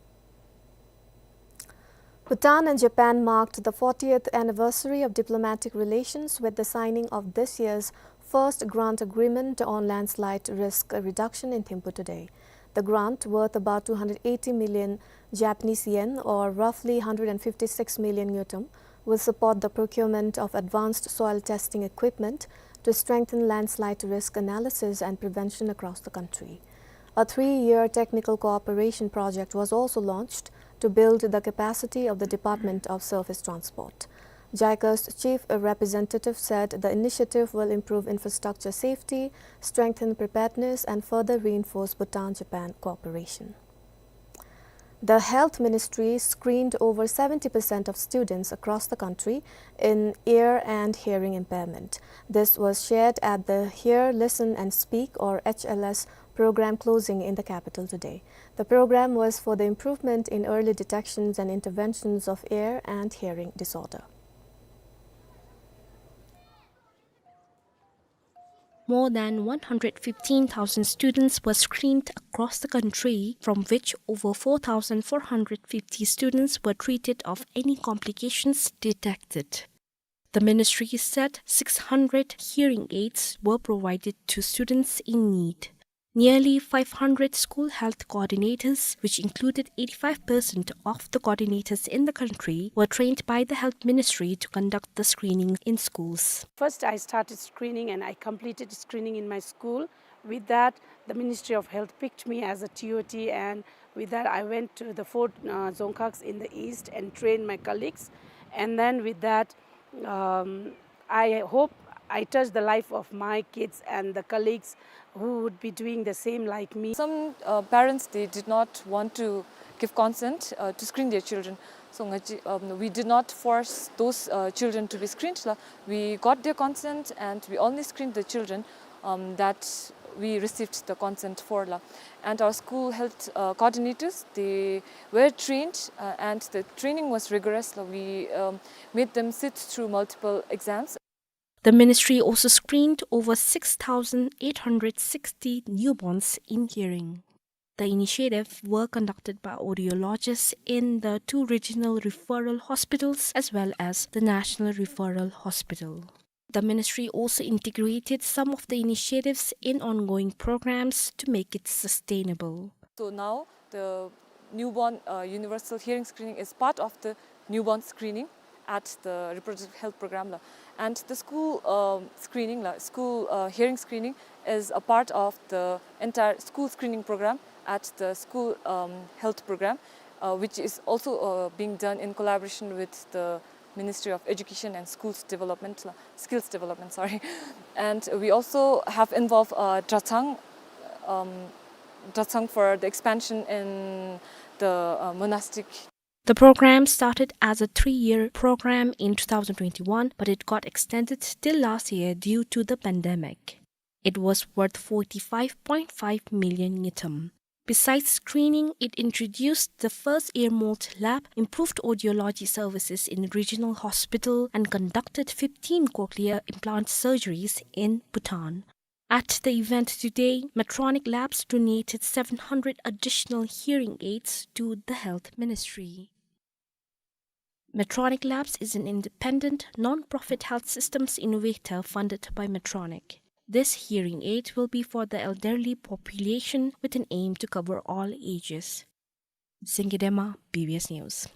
Bhutan and Japan marked the fortieth anniversary of diplomatic relations with the signing of this year's first grant agreement on landslide risk reduction in Thimphu today. The grant, worth about two hundred eighty million Japanese yen, or roughly hundred and fifty-six million ngultrum, will support the procurement of advanced soil testing equipment to strengthen landslide risk analysis and prevention across the country. A three-year technical cooperation project was also launched to build the capacity of the Department of Surface Transport. JICA's chief representative said the initiative will improve infrastructure safety, strengthen preparedness, and further reinforce Bhutan-Japan cooperation. The Health Ministry screened over seventy percent of students across the country in ear and hearing impairment. This was shared at the Hear, Listen and Speak, or H L S, program closing in the capital today. The program was for the improvement in early detections and interventions of ear and hearing disorder. More than one hundred fifteen thousand students were screened across the country, from which over four thousand four hundred fifty students were treated of any complications detected. The ministry said six hundred hearing aids were provided to students in need. Nearly five hundred school health coordinators, which included eighty-five percent of the coordinators in the country, were trained by the Health Ministry to conduct the screening in schools. First, I started screening and I completed screening in my school. With that, the Ministry of Health picked me as a T O T, and with that, I went to the four, uh, dzongkhags in the east and trained my colleagues. And then with that, um, I hope I touch the life of my kids and the colleagues who would be doing the same like me. Some, uh, parents, they did not want to give consent, uh, to screen their children. So, nga chi-, um, we did not force those, uh, children to be screened la. We got their consent and we only screened the children, um, that we received the consent for la. And our school health, uh, coordinators, they were trained, uh, and the training was rigorous la. We, um, made them sit through multiple exams. The ministry also screened over six thousand eight hundred sixty newborns in hearing. The initiative were conducted by audiologists in the two regional referral hospitals as well as the National Referral Hospital. The ministry also integrated some of the initiatives in ongoing programs to make it sustainable. So now the newborn, uh, universal hearing screening is part of the newborn screening at the reproductive health program la. And the school, um, screening la, school, uh, hearing screening is a part of the entire school screening program at the school, um, health program, uh, which is also, uh, being done in collaboration with the Ministry of Education and Schools Development la, Skills Development, sorry. And we also have involved, uh, Drachang, um, Drachang for the expansion in the, uh, monastic. The program started as a three-year program in two thousand twenty-one, but it got extended till last year due to the pandemic. It was worth forty-five point five million ngultrum. Besides screening, it introduced the first ear mold lab, improved audiology services in regional hospital, and conducted fifteen cochlear implant surgeries in Bhutan. At the event today, Medtronic Labs donated seven hundred additional hearing aids to the Health Ministry. Medtronic Labs is an independent, non-profit health systems innovator funded by Medtronic. This hearing aid will be for the elderly population with an aim to cover all ages. Singye Dema, B B S News.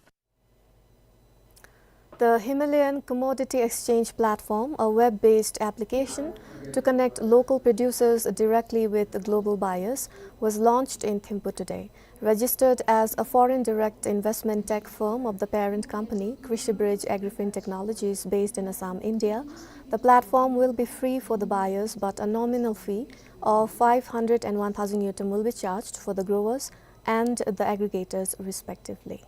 The Himalayan Commodity Exchange Platform, a web-based application to connect local producers directly with global buyers, was launched in Thimphu today. Registered as a foreign direct investment tech firm of the parent company, Krishi Bridge Agrifin Technologies, based in Assam, India, the platform will be free for the buyers, but a nominal fee of five hundred and one thousand ngultrum will be charged for the growers and the aggregators, respectively.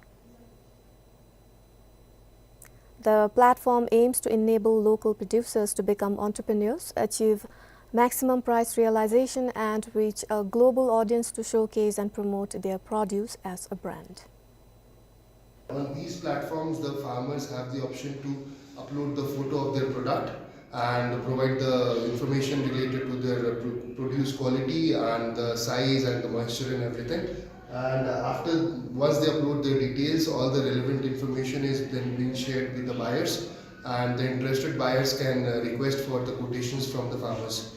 The platform aims to enable local producers to become entrepreneurs, achieve maximum price realization, and reach a global audience to showcase and promote their produce as a brand. On these platforms, the farmers have the option to upload the photo of their product and provide the information related to their, uh, pro-, produce quality and the size and the moisture and everything. And, uh, after, once they upload their details, all the relevant information is then being shared with the buyers, and the interested buyers can, uh, request for the quotations from the farmers.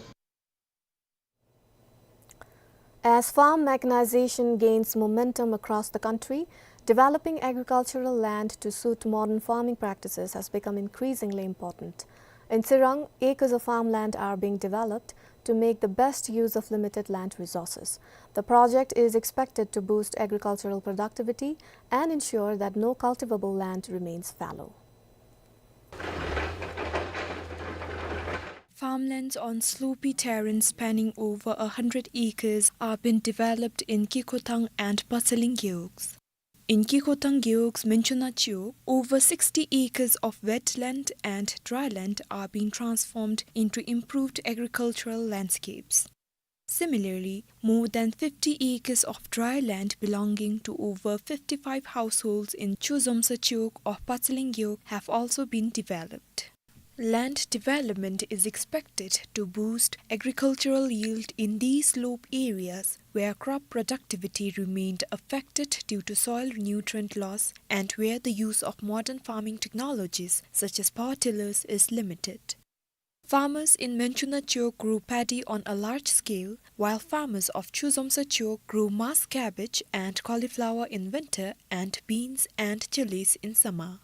As farm mechanization gains momentum across the country, Developing agricultural land to suit modern farming practices has become increasingly important. In Tsirang, acres of farmland are being developed to make the best use of limited land resources. The project is expected to boost agricultural productivity and ensure that no cultivable land remains fallow. Farmlands on slopy terrains spanning over a hundred acres are being developed in Kikhotang and Phuentsholing gewogs. In Kikhotang gewogs Menchuna chiwog, over sixty acres of wetland and dryland are being transformed into improved agricultural landscapes. Similarly, more than fifty acres of dry land belonging to over fifty-five households in Chuzomsa chiwog of Phuentsholing gewog have also been developed. Land development is expected to boost agricultural yield in these slope areas where crop productivity remained affected due to soil nutrient loss and where the use of modern farming technologies such as power tillers is limited. Farmers in Menchuna chiwog grew paddy on a large scale, while farmers of Chuzomsa chiwog grew mass cabbage and cauliflower in winter and beans and chilies in summer.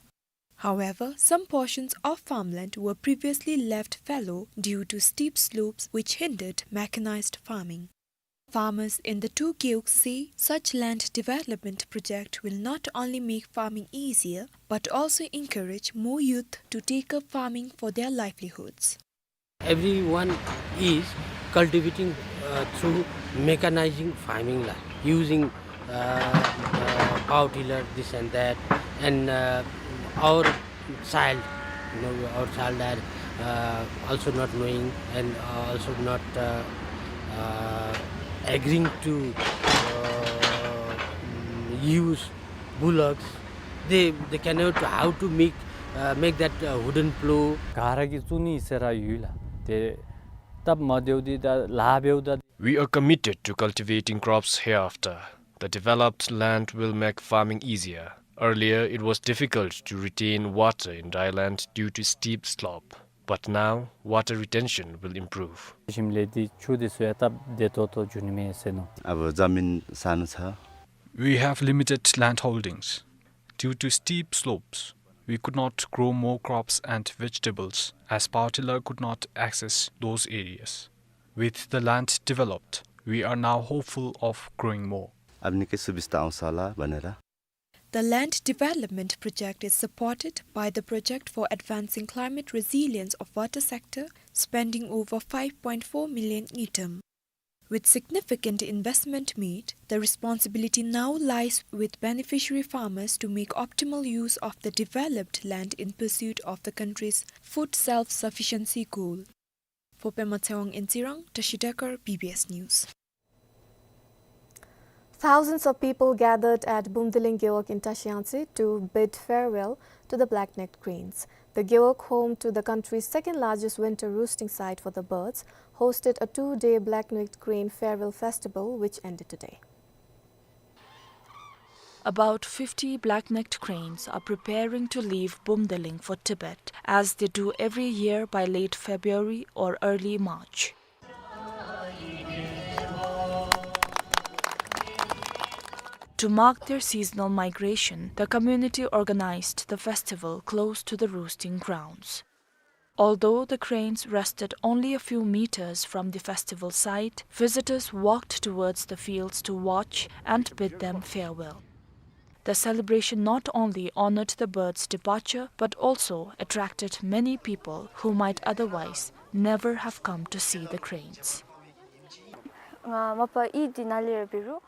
However, some portions of farmland were previously left fallow due to steep slopes which hindered mechanized farming. Farmers in the two gewogs say such land development project will not only make farming easier, but also encourage more youth to take up farming for their livelihoods. Everyone is cultivating, uh, through mechanizing farming la, using, uh, uh, power tiller, this and that, and, uh, our child, you know, our child are, uh, also not knowing and also not, uh, uh, agreeing to, uh, mm, use bullocks. They, they cannot how to make, uh, make that, uh, wooden plow. ག་ར་གིས་བཙུགས་ནི་ཟེར་ར་ཡོད་ལགས། ཏེ་སྟབས་མ་བདེཝ་འདི་ད་ལཱ་འབདཝ་ད། We are committed to cultivating crops hereafter. The developed land will make farming easier. Earlier, it was difficult to retain water in dry land due to steep slope. But now, water retention will improve. ཞིནམ་ལས་འདི་ཆུ་འདི་བཟོ་ཡང་སྟབས་བདེ་ཏོག་ཏོ་འགྱོ་ནི་མས་ཟེར་མནོ། अब जमिन सानो छ। We have limited land holdings. Due to steep slopes, we could not grow more crops and vegetables as power tiller could not access those areas. With the land developed, we are now hopeful of growing more. अब निकै सुबिस्ता आउँछ होला भनेर। The land development project is supported by the Project for Advancing Climate Resilience of Water Sector, spending over five point four million ngultrum. With significant investment made, the responsibility now lies with beneficiary farmers to make optimal use of the developed land in pursuit of the country's food self-sufficiency goal. For Pema Tshewang in Tsirang, Tashi Dekar, B B S News. Thousands of people gathered at Bumdiling Gewog in Tashiyangtse to bid farewell to the black-necked cranes. The gewog, home to the country's second largest winter roosting site for the birds, hosted a two-day black-necked crane farewell festival, which ended today. About fifty black-necked cranes are preparing to leave Bumdiling for Tibet, as they do every year by late February or early March. To mark their seasonal migration, the community organized the festival close to the roosting grounds. Although the cranes rested only a few meters from the festival site, visitors walked towards the fields to watch and bid them farewell. The celebration not only honored the birds' departure, but also attracted many people who might otherwise never have come to see the cranes. ང་མ་པ་ཨིད་ནཱ་ལས་ར་འབད་རུང་།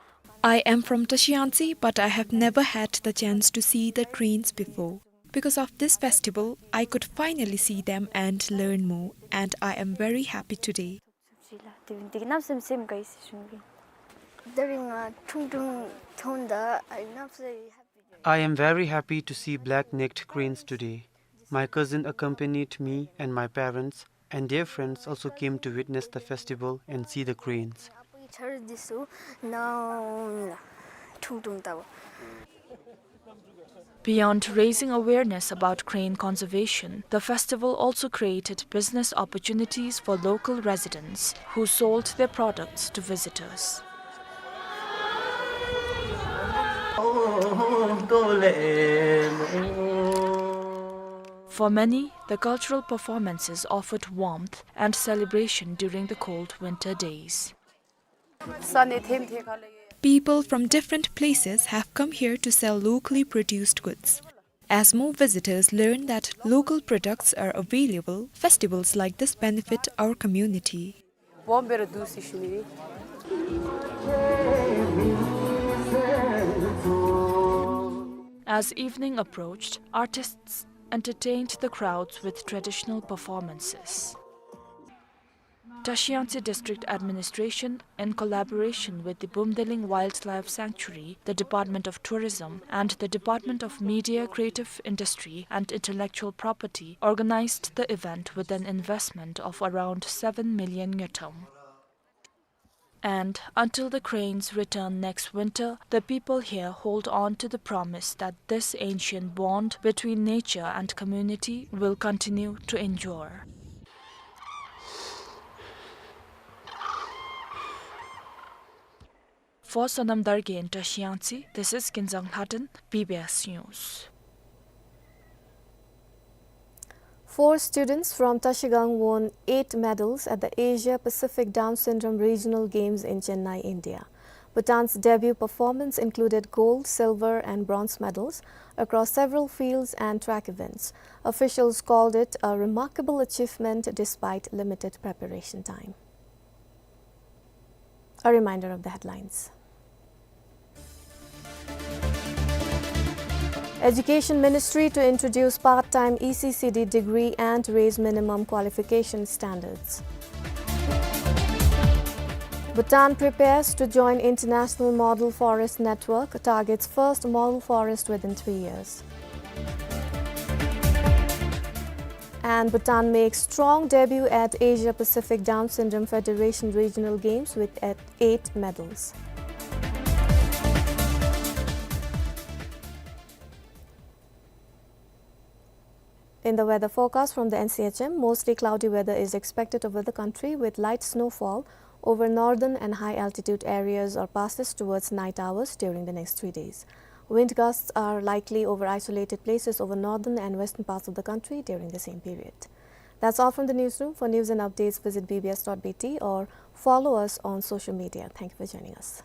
I am from Tashiyangtse, but I have never had the chance to see the cranes before. Because of this festival, I could finally see them and learn more, and I am very happy today. I am very happy to see black-necked cranes today. My cousin accompanied me and my parents, and their friends also came to witness the festival and see the cranes. Beyond raising awareness about crane conservation, the festival also created business opportunities for local residents who sold their products to visitors. For many, the cultural performances offered warmth and celebration during the cold winter days. People from different places have come here to sell locally produced goods. As more visitors learn that local products are available, festivals like this benefit our community. As evening approached, artists entertained the crowds with traditional performances. Tashiyangtse District Administration, in collaboration with the Bumdeling Wildlife Sanctuary, the Department of Tourism, and the Department of Media, Creative Industry, and Intellectual Property, organized the event with an investment of around seven million ngultrum. And until the cranes return next winter, the people here hold on to the promise that this ancient bond between nature and community will continue to endure. For Sonam Dargay in Tashiyangtse, this is Kinzang Lhaden, B B S News. Four students from Trashigang won eight medals at the Asia Pacific Down Syndrome Regional Games in Chennai, India. Bhutan's debut performance included gold, silver, and bronze medals across several fields and track events. Officials called it a remarkable achievement despite limited preparation time. A reminder of the headlines. Education Ministry to introduce part-time E C C D degree and raise minimum qualification standards. Bhutan prepares to join International Model Forest Network, targets first model forest within three years. And Bhutan makes strong debut at Asia Pacific Down Syndrome Federation Regional Games with at eight medals. In the weather forecast from the N C H M, mostly cloudy weather is expected over the country with light snowfall over northern and high altitude areas or passes towards night hours during the next three days. Wind gusts are likely over isolated places over northern and western parts of the country during the same period. That's all from the newsroom. For news and updates, visit B B S dot B T or follow us on social media. Thank you for joining us.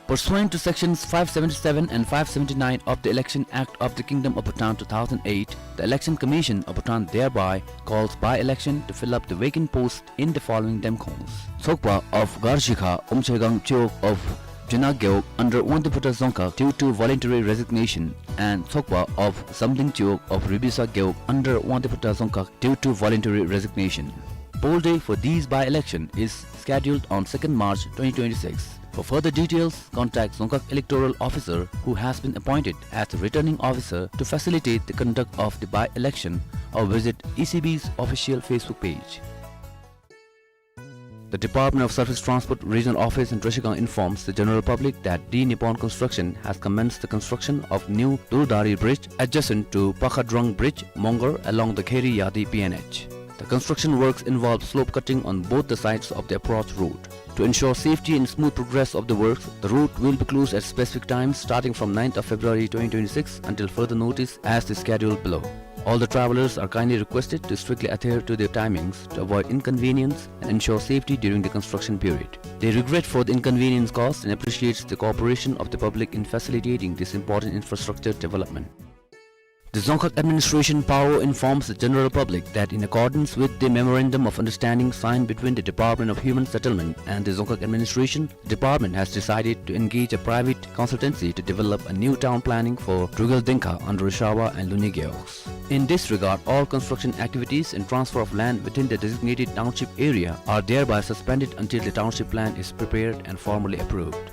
Pursuant to sections five seventy-seven and five seventy-nine of the Election Act of the Kingdom of Bhutan two thousand eight, the Election Commission of Bhutan thereby calls by-election to fill up the vacant post in the following demkhols: Tsokpa of Garshikha Umcheigang Chiwog of Juna Gewog under Wangdue Phodrang Dzongkhag due to voluntary resignation, and Tsokpa of Zamding Chiwog of Ribisa Gewog under Wangdue Phodrang Dzongkhag due to voluntary resignation. Poll day for these by-election is scheduled on second March twenty twenty-six. For further details, contact Dzongkhag Electoral Officer, who has been appointed as the Returning Officer to facilitate the conduct of the by-election, or visit E C B's official Facebook page. The Department of Surface Transport Regional Office in Trashigang informs the general public that D Nippon Construction has commenced the construction of new Durdari Bridge adjacent to Pakhadrong Bridge, Mongar, along the Kheri Yadi P N H. The construction works involve slope cutting on both the sides of the approach road. To ensure safety and smooth progress of the works, the road will be closed at specific times starting from ninth of February twenty twenty-six until further notice as the schedule below. All the travelers are kindly requested to strictly adhere to their timings to avoid inconvenience and ensure safety during the construction period. They regret for the inconvenience caused and appreciates the cooperation of the public in facilitating this important infrastructure development. The Dzongkhag Administration P A O informs the general public that in accordance with the Memorandum of Understanding signed between the Department of Human Settlement and the Dzongkhag Administration, the department has decided to engage a private consultancy to develop a new town planning for Drukgyal Dingkha under Sharwa and Luni Gewog. In this regard, all construction activities and transfer of land within the designated township area are thereby suspended until the township plan is prepared and formally approved.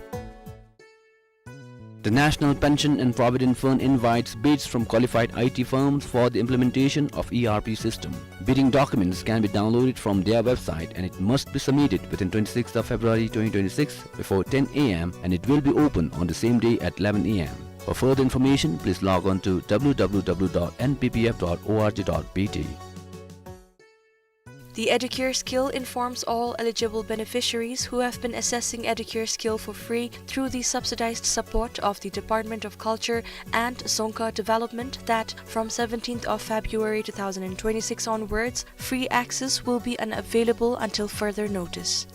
The National Pension and Provident Fund invites bids from qualified I T firms for the implementation of E R P system. Bidding documents can be downloaded from their website and it must be submitted within twenty-sixth of February twenty twenty-six before ten A M and it will be open on the same day at eleven A M. For further information, please log on to W W W dot N P P F dot org dot B T. The Educare Skill informs all eligible beneficiaries who have been accessing Educare Skill for free through the subsidized support of the Department of Culture and Dzongkha Development that from seventeenth of February two thousand twenty-six onwards, free access will be unavailable until further notice.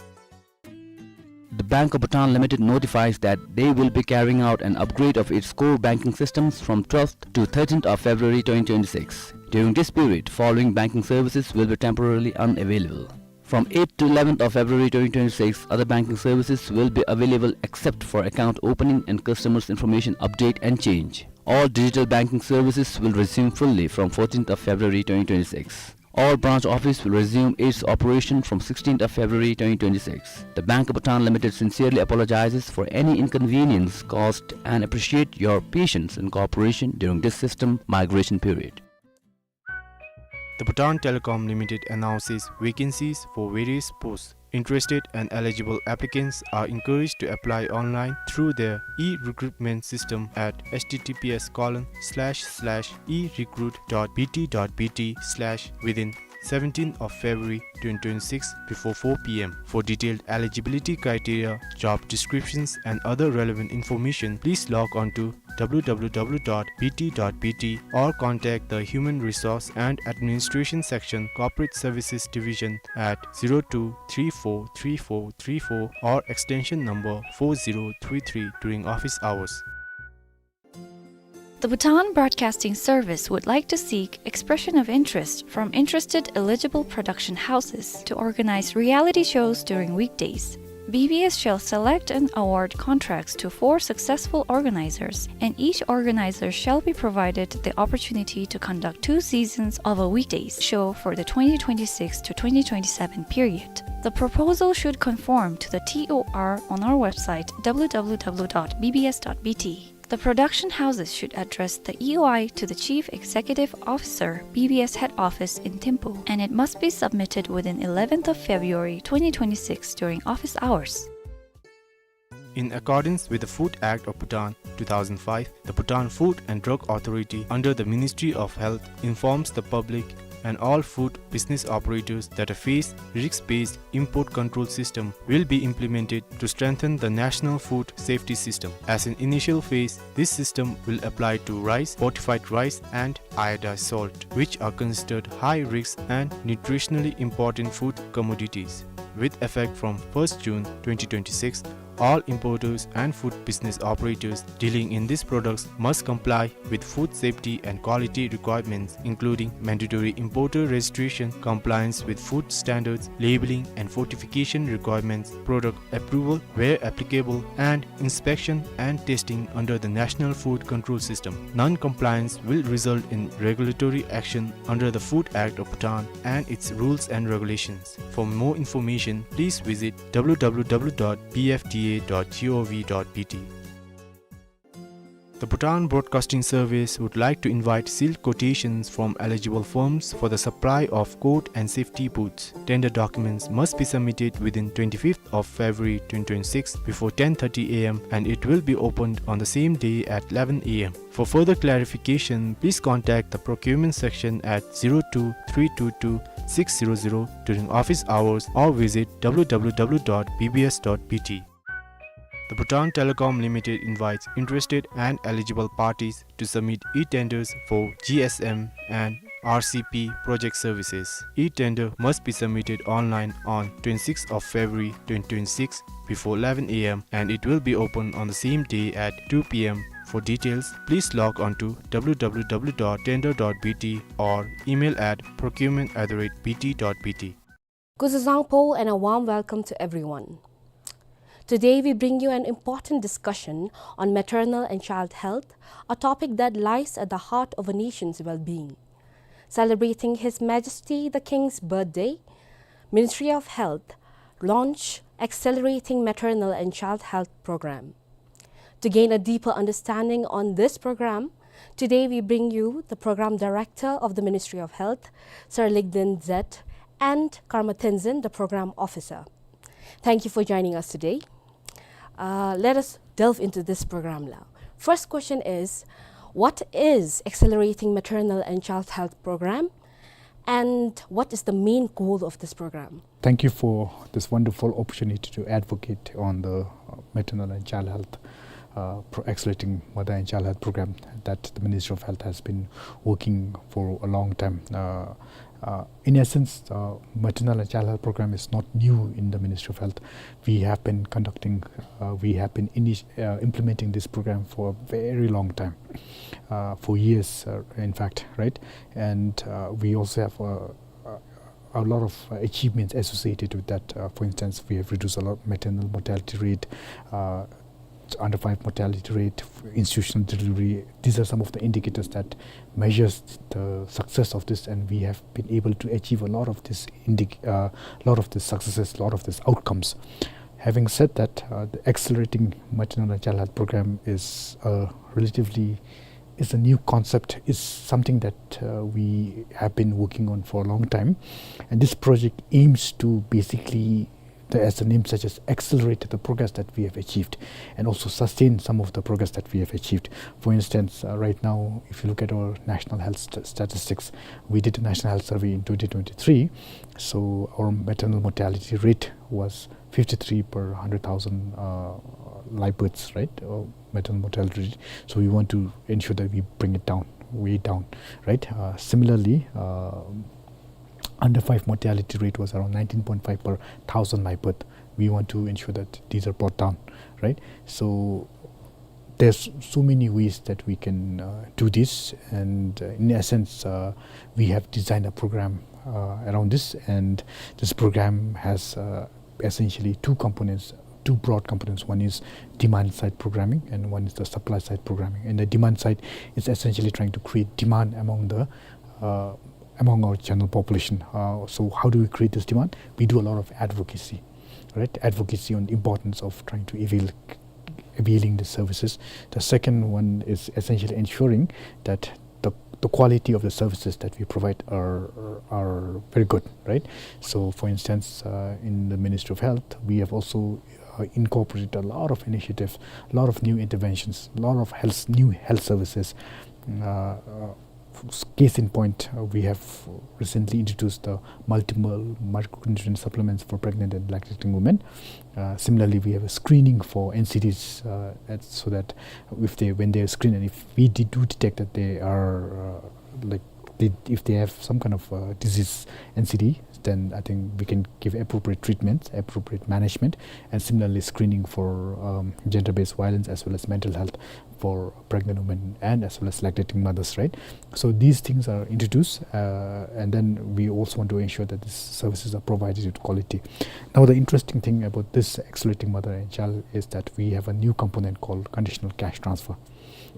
The Bank of Bhutan Limited notifies that they will be carrying out an upgrade of its core banking systems from twelfth to thirteenth of February twenty twenty-six. During this period, following banking services will be temporarily unavailable. From eighth to eleventh of February twenty twenty-six, other banking services will be available except for account opening and customers' information update and change. All digital banking services will resume fully from fourteenth of February twenty twenty-six. All branch office will resume its operation from sixteenth of February twenty twenty-six. The Bank of Bhutan Limited sincerely apologizes for any inconvenience caused and appreciate your patience and cooperation during this system migration period. The Bhutan Telecom Limited announces vacancies for various posts. Interested and eligible applicants are encouraged to apply online through their e-recruitment system at H T T P S colon slash slash e recruit dot B T dot B T slash within seventeenth of February twenty twenty-six before four P M. For detailed eligibility criteria, job descriptions and other relevant information, please log on to W W W dot B T dot B T or contact the Human Resource and Administration Section, Corporate Services Division at zero two three four three four three four or extension number four zero three three during office hours. The Bhutan Broadcasting Service would like to seek expression of interest from interested eligible production houses to organize reality shows during weekdays. B B S shall select and award contracts to four successful organizers, and each organizer shall be provided the opportunity to conduct two seasons of a weekdays show for the twenty twenty-six to twenty twenty-seven period. The proposal should conform to the T O R on our website, W W W dot B B S dot B T. The production houses should address the E O I to the Chief Executive Officer, B B S Head Office in Thimphu, and it must be submitted within eleventh of February twenty twenty-six during office hours. In accordance with the Food Act of Bhutan two thousand five, the Bhutan Food and Drug Authority under the Ministry of Health informs the public and all food business operators that a phased risk-based import control system will be implemented to strengthen the national food safety system. As an initial phase, this system will apply to rice, fortified rice, and iodized salt, which are considered high risk and nutritionally important food commodities. With effect from first June twenty twenty-six, all importers and food business operators dealing in these products must comply with food safety and quality requirements, including mandatory importer registration, compliance with food standards, labeling and fortification requirements, product approval where applicable, and inspection and testing under the National Food Control System. Non-compliance will result in regulatory action under the Food Act of Bhutan and its rules and regulations. For more information, please visit W W W dot B F D A dot gov dot B T. The Bhutan Broadcasting Service would like to invite sealed quotations from eligible firms for the supply of coat and safety boots. Tender documents must be submitted within twenty-fifth of February twenty twenty-six before ten thirty A M and it will be opened on the same day at eleven A M. For further clarification, please contact the procurement section at zero two three two two six zero zero during office hours or visit W W W dot B B S dot B T. The Bhutan Telecom Limited invites interested and eligible parties to submit e-tenders for G S M and R C P project services. E-tender must be submitted online on twenty-sixth of February twenty twenty-six before eleven a m and it will be open on the same day at two p m. For details, please log on to w w w dot tender dot b t or email at procurement at the rate b t dot b t. Kuzuzangpo and a warm welcome to everyone. Today we bring you an important discussion on maternal and child health, a topic that lies at the heart of a nation's well-being. Celebrating His Majesty the King's birthday, Ministry of Health launch Accelerating Maternal and Child Health Program. To gain a deeper understanding on this program, today we bring you the Program Director of the Ministry of Health, Sir Ligden Zet, and Karma Tenzin, the Program Officer. Thank you for joining us today. Uh, let us delve into this program now. First question is, what is Accelerating Maternal and Child Health Program, and what is the main goal of this program? Thank you for this wonderful opportunity to advocate on the, uh, maternal and child health, uh, pro-, accelerating mother and child health program that the Ministry of Health has been working for a long time. Uh, uh, in essence, uh, maternal and child health program is not new in the Ministry of Health. We have been conducting, uh, we have been initi-, uh, implementing this program for a very long time, uh, for years, uh, in fact, right? And, uh, we also have, uh, uh, a lot of, uh, achievements associated with that. Uh, for instance, we have reduced a lot of maternal mortality rate, uh, under five mortality rate, institutional delivery. These are some of the indicators that measures the success of this, and we have been able to achieve a lot of this indic-, uh, lot of these successes, lot of these outcomes. Having said that, uh, the Accelerating Maternal and Child Health Program is a relatively, is a new concept, is something that, uh, we have been working on for a long time. And this project aims to basically, the, as the name suggests, accelerate the progress that we have achieved and also sustain some of the progress that we have achieved. For instance, uh, right now, if you look at our national health st-, statistics, we did a national health survey in twenty twenty-three. So our maternal mortality rate was fifty-three per hundred thousand, uh, live births, right? Uh, maternal mortality rate. So we want to ensure that we bring it down, way down, right? Uh, similarly, uh, under five mortality rate was around nineteen point five per thousand live birth. We want to ensure that these are brought down, right? So there's so many ways that we can, uh, do this, and, uh, in essence, uh, we have designed a program, uh, around this, and this program has, uh, essentially two components, two broad components. One is demand side programming, and one is the supply side programming. And the demand side is essentially trying to create demand among the, uh, among our general population. Uh, so how do we create this demand? We do a lot of advocacy, right? Advocacy on the importance of trying to avail, availing the services. The second one is essentially ensuring that the, the quality of the services that we provide are, are very good, right? So, for instance, uh, in the Ministry of Health, we have also, uh, incorporated a lot of initiatives, a lot of new interventions, a lot of health, new health services. Uh, uh, case in point, uh, we have recently introduced the multiple micronutrient supplements for pregnant and lactating women. Uh, similarly, we have a screening for N C Ds, uh, at, so that if they, when they are screened, and if we de-, do detect that they are, uh, like, they, if they have some kind of, uh, disease, N C D, then I think we can give appropriate treatments, appropriate management, and similarly screening for, um, gender-based violence as well as mental health for pregnant women and as well as lactating mothers, right? So these things are introduced, uh, and then we also want to ensure that these services are provided with quality. Now, the interesting thing about this Accelerating Mother and Child is that we have a new component called conditional cash transfer,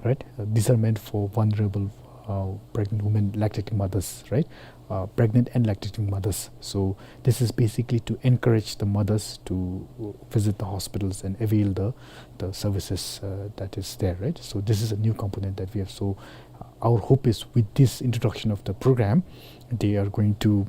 right? Uh, these are meant for vulnerable, uh, pregnant women, lactating mothers, right? Uh, pregnant and lactating mothers. So this is basically to encourage the mothers to visit the hospitals and avail the, the services, uh, that is there, right? So this is a new component that we have. So, uh, our hope is with this introduction of the program, they are going to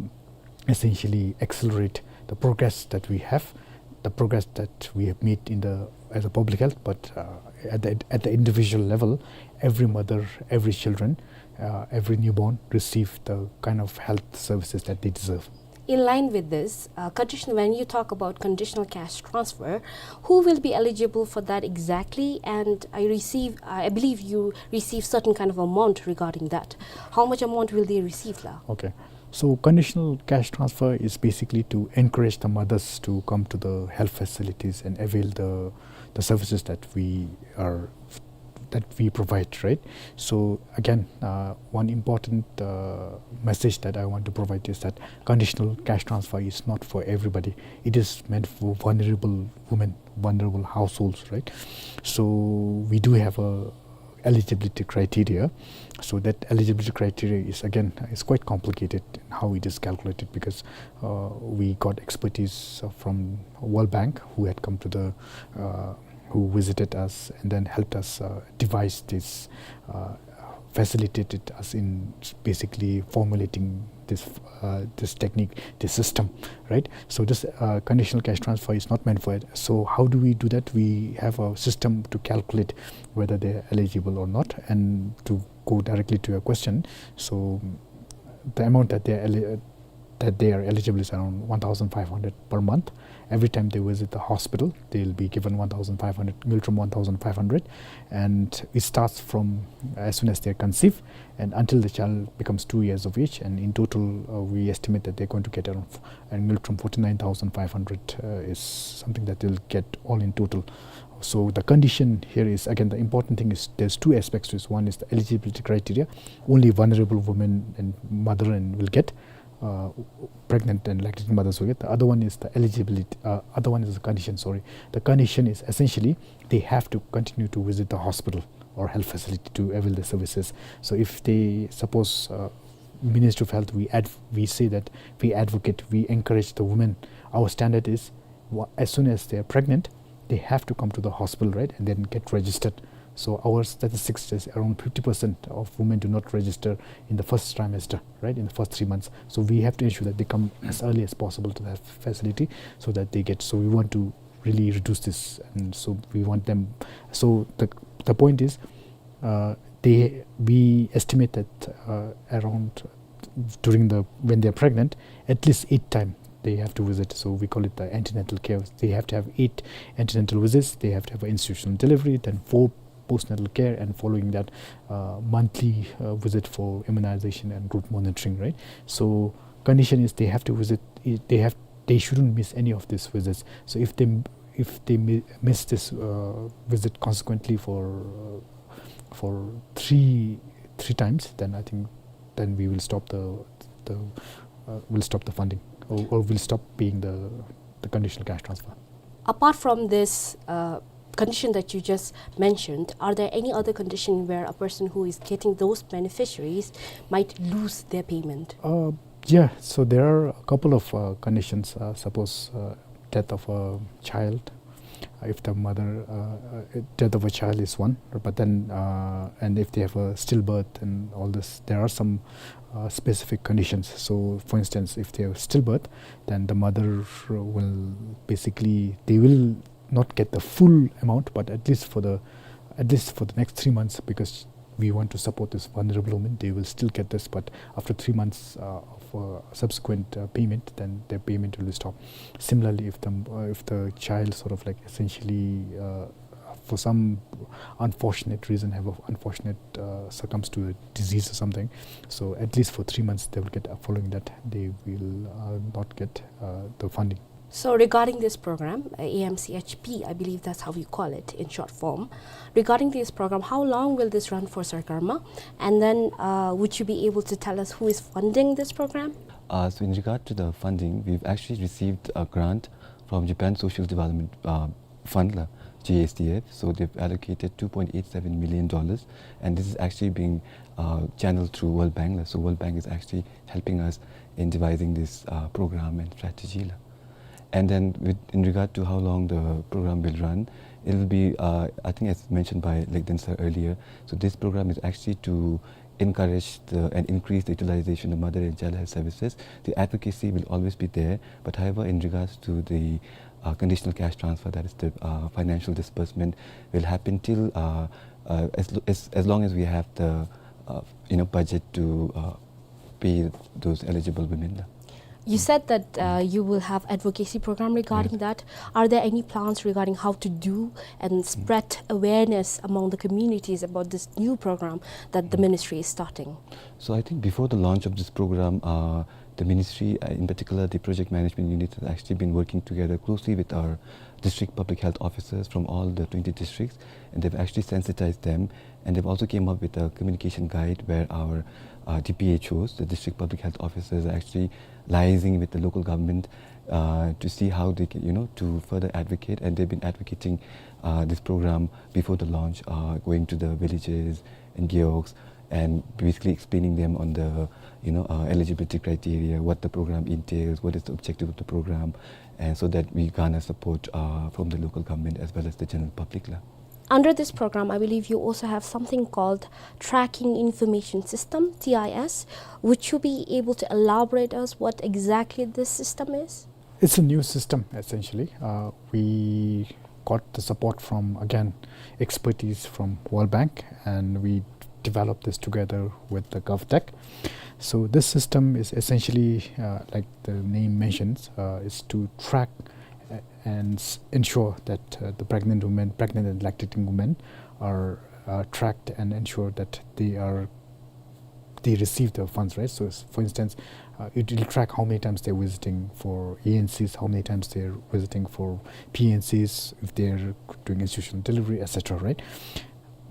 essentially accelerate the progress that we have, the progress that we have made in the, as a public health, but, uh, at the, at the individual level, every mother, every children, uh, every newborn receive the kind of health services that they deserve. in line with this, uh, conditional, when you talk about conditional cash transfer, who will be eligible for that exactly? And I receive, I believe you receive certain kind of amount regarding that. How much amount will they receive, la? Okay. So conditional cash transfer is basically to encourage the mothers to come to the health facilities and avail the, the services that we are, that we provide, right? So again, uh, one important, uh, message that I want to provide is that conditional cash transfer is not for everybody. It is meant for vulnerable women, vulnerable households, right? So we do have a eligibility criteria. So that eligibility criteria is, again, is quite complicated in how it is calculated, because, uh, we got expertise, uh, from World Bank, who had come to the, uh, who visited us and then helped us, uh, devise this, uh, facilitated us in basically formulating this, uh, this technique, this system, right? So this, uh, conditional cash transfer is not meant for it. So how do we do that? We have a system to calculate whether they're eligible or not. And to go directly to your question, so the amount that they're eli-, that they are eligible is around one thousand five hundred per month. Every time they visit the hospital, they'll be given one thousand five hundred, Ngultrum one thousand five hundred, and it starts from as soon as they conceive and until the child becomes two years of age. And in total, uh, we estimate that they're going to get around f-, and Ngultrum forty-nine thousand five hundred, uh, is something that they'll get all in total. So the condition here is, again, the important thing is there's two aspects to this. One is the eligibility criteria. Only vulnerable women and mother and will get, uh, pregnant and lactating mothers will get. The other one is the eligibility, uh, other one is the condition, sorry. The condition is essentially they have to continue to visit the hospital or health facility to avail the services. So if they, suppose, uh, Ministry of Health, we adv-, we say that we advocate, we encourage the women. Our standard is, wha-, as soon as they are pregnant, they have to come to the hospital, right, and then get registered. So our statistics is around fifty percent of women do not register in the first trimester, right, in the first three months. So we have to ensure that they come as early as possible to that facility so that they get, so we want to really reduce this. And so we want them, so the, the point is, uh, they, we estimate that, uh, around, during the, when they're pregnant, at least eight time they have to visit. So we call it the antenatal care. They have to have eight antenatal visits. They have to have an institutional delivery, then four postnatal care, and following that, uh, monthly, uh, visit for immunization and group monitoring, right? So condition is they have to visit, i-, they have, they shouldn't miss any of these visits. So if they m-, if they mi-, miss this, uh, visit consequently for, uh, for three, three times, then I think then we will stop the, the, uh, we'll stop the funding, or, or we'll stop paying the, the conditional cash transfer. Apart from this, uh, condition that you just mentioned, are there any other condition where a person who is getting those beneficiaries might lose their payment? Uh, yeah, so there are a couple of, uh, conditions. Uh, suppose, uh, death of a child, uh, if the mother, uh, uh, death of a child is one, but then, uh, and if they have a stillbirth and all this, there are some, uh, specific conditions. So, for instance, if they have stillbirth, then the mother will basically, they will not get the full amount, but at least for the, at least for the next three months, because we want to support this vulnerable woman, they will still get this, but after three months, uh, of, uh, subsequent, uh, payment, then their payment will be stopped. Similarly, if the, uh, if the child sort of, like, essentially, uh, for some unfortunate reason, have a unfortunate, uh, succumbs to a disease or something, so at least for three months they will get, uh, following that they will, uh, not get, uh, the funding. So regarding this program, uh, A M C H P, I believe that's how you call it in short form. Regarding this program, how long will this run for, Sir Karma? And then, uh, would you be able to tell us who is funding this program? Uh, so in regard to the funding, we've actually received a grant from Japan Social Development, uh, Fund, la, J S D F. So they've allocated two point eight seven million dollars, and this is actually being, uh, channeled through World Bank, la. So World Bank is actually helping us in devising this, uh, program and strategy, la. And then with, in regard to how long the program will run, it will be, uh, I think as mentioned by Legden sir earlier, so this program is actually to encourage the, and increase the utilization of mother and child health services. The advocacy will always be there, but however, in regards to the, uh, conditional cash transfer, that is the, uh, financial disbursement, will happen till, uh, uh, as, lo-, as, as long as we have the, uh, you know, budget to, uh, pay those eligible women. You said that uh, you will have advocacy program regarding that. Are there any plans regarding how to do and spread awareness among the communities about this new program that the ministry is starting? So I think before the launch of this program, uh, the ministry, uh, in particular the project management unit, has actually been working together closely with our district public health officers from all the twenty districts, and they've actually sensitized them, and they've also came up with a communication guide where our uh, D P H Os, the district public health officers, are actually liaising with the local government uh, to see how they can, you know, to further advocate. And they've been advocating uh, this program before the launch, uh, going to the villages and gewogs, and basically explaining them on the, you know, uh, eligibility criteria, what the program entails, what is the objective of the program, and so that we garner support uh, from the local government as well as the general public la. Under this program, I believe you also have something called Tracking Information System, T I S. Would you be able to elaborate us what exactly this system is? It's a new system, essentially. Uh, we got the support from, again, expertise from World Bank, and we developed this together with the GovTech. So this system is essentially, uh, like the name mentions, uh, is to track uh, and s- ensure that uh, the pregnant women, pregnant and lactating women, are uh, tracked and ensure that they are they receive the funds, right? So, s- for instance, uh, it will track how many times they're visiting for E N Cs, how many times they're visiting for P N Cs, if they're doing institutional delivery, et cetera, right?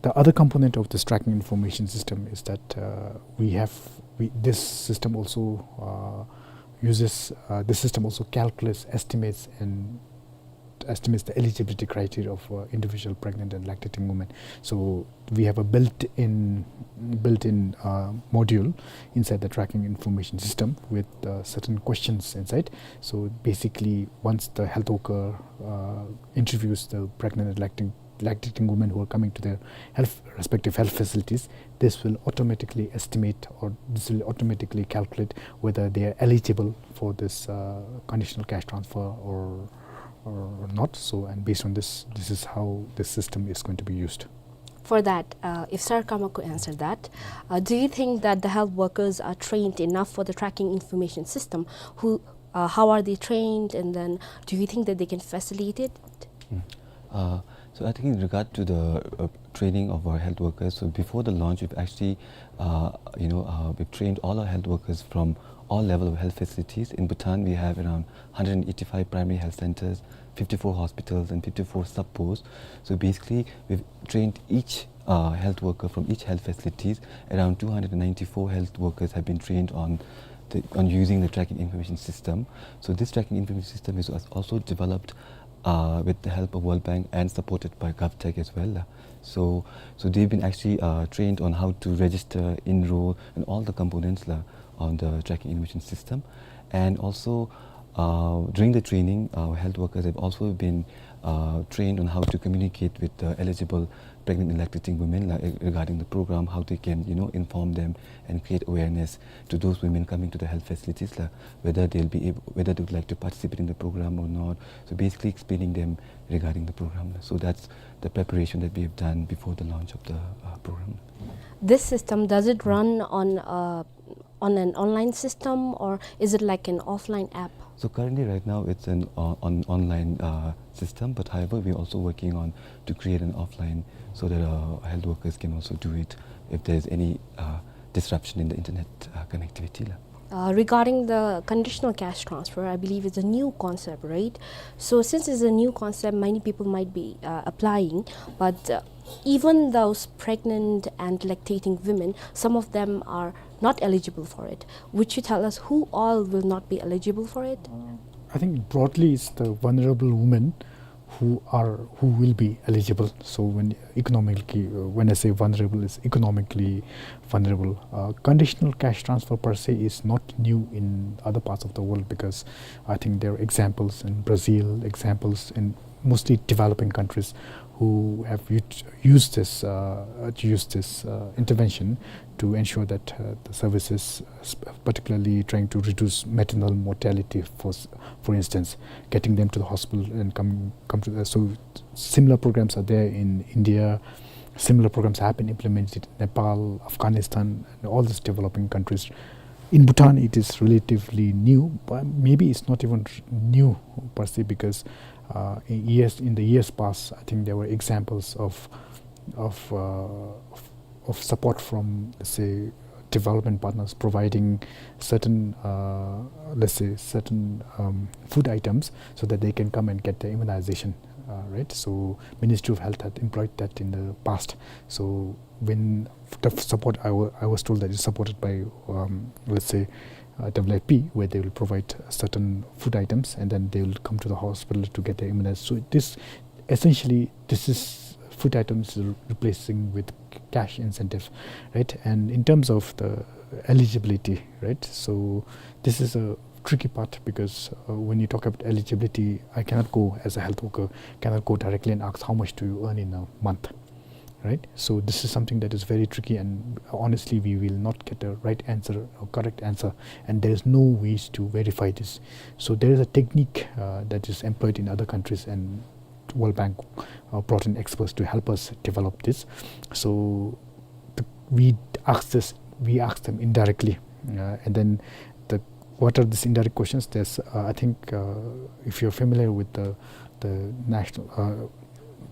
The other component of this tracking information system is that uh, we have we, this system also uh, uses uh, this system also calculates, estimates, and estimates the eligibility criteria of uh, individual pregnant and lactating women. So we have a built-in built-in uh, module inside the tracking information system with uh, certain questions inside. So basically, once the health worker uh, interviews the pregnant and lacting, lactating women who are coming to their health, respective health facilities, this will automatically estimate, or this will automatically calculate whether they are eligible for this uh, conditional cash transfer or or not. So, and based on this, this is how this system is going to be used. For that, uh, if Sar Kama could answer that, uh, do you think that the health workers are trained enough for the tracking information system? Who, uh, how are they trained, and then do you think that they can facilitate it? Uh, so I think in regard to the uh, training of our health workers, so before the launch, we've actually, uh, you know, uh, we've trained all our health workers from all level of health facilities. In Bhutan, we have around one hundred eighty-five primary health centers, fifty-four hospitals, and fifty-four sub-posts. So basically, we've trained each uh, health worker from each health facilities. Around two hundred ninety-four health workers have been trained on the, on using the tracking information system. So this tracking information system is als- also developed uh, with the help of World Bank and supported by GovTech as well. So, so they've been actually uh, trained on how to register, enroll, and all the components la, on the tracking information system. And also, uh, during the training, our health workers have also been uh, trained on how to communicate with the eligible pregnant and lactating women la, regarding the program, how they can, you know, inform them and create awareness to those women coming to the health facilities la, whether they'll be able, whether they would like to participate in the program or not. So basically explaining them regarding the program. So that's the preparation that we have done before the launch of the uh, program. This system, does it run on uh, on an online system, or is it like an offline app? So currently, right now, it's an uh, on online uh, system. But however, we're also working on to create an offline so that uh, health workers can also do it if there's any uh, disruption in the internet uh, connectivity la. Uh, regarding the conditional cash transfer, I believe it's a new concept, right? So since it's a new concept, many people might be uh, applying, but uh, even those pregnant and lactating women, some of them are not eligible for it. Would you tell us who all will not be eligible for it? I think broadly it's the vulnerable women who are, who will be eligible. So when economically, uh, when I say vulnerable, it's economically vulnerable. Uh, conditional cash transfer per se is not new in other parts of the world, because I think there are examples in Brazil, examples in mostly developing countries who have ut- used this uh, uh, used this uh, intervention to ensure that uh, the services, uh, sp- particularly trying to reduce maternal mortality, for s- for instance, getting them to the hospital and come come to the, so similar programs are there in India. Similar programs have been implemented in Nepal, Afghanistan, and all these developing countries. In Bhutan, it is relatively new, but maybe it's not even r-, new per se, because, uh, in years, in the years past, I think there were examples of, of, uh, of, of support from, let's say, development partners providing certain, uh, let's say, certain, um, food items so that they can come and get their immunization, uh, right? So Ministry of Health had employed that in the past. So when the f-, support, I wa-, I was told that it's supported by, um, let's say, uh, W F P, where they will provide certain food items and then they will come to the hospital to get their immunized. So this, essentially, this is food items re-, replacing with cash incentive, right? And in terms of the eligibility, right? So this is a tricky part because, uh, when you talk about eligibility, I cannot go as a health worker, cannot go directly and ask, "How much do you earn in a month?" Right? So this is something that is very tricky, and honestly, we will not get a right answer or correct answer, and there is no ways to verify this. So there is a technique, uh, that is employed in other countries, and World Bank, uh, brought in experts to help us develop this. So the, we ask this, we ask them indirectly, uh, and then the, what are these indirect questions? There's, uh, I think, uh, if you're familiar with the, the national, uh,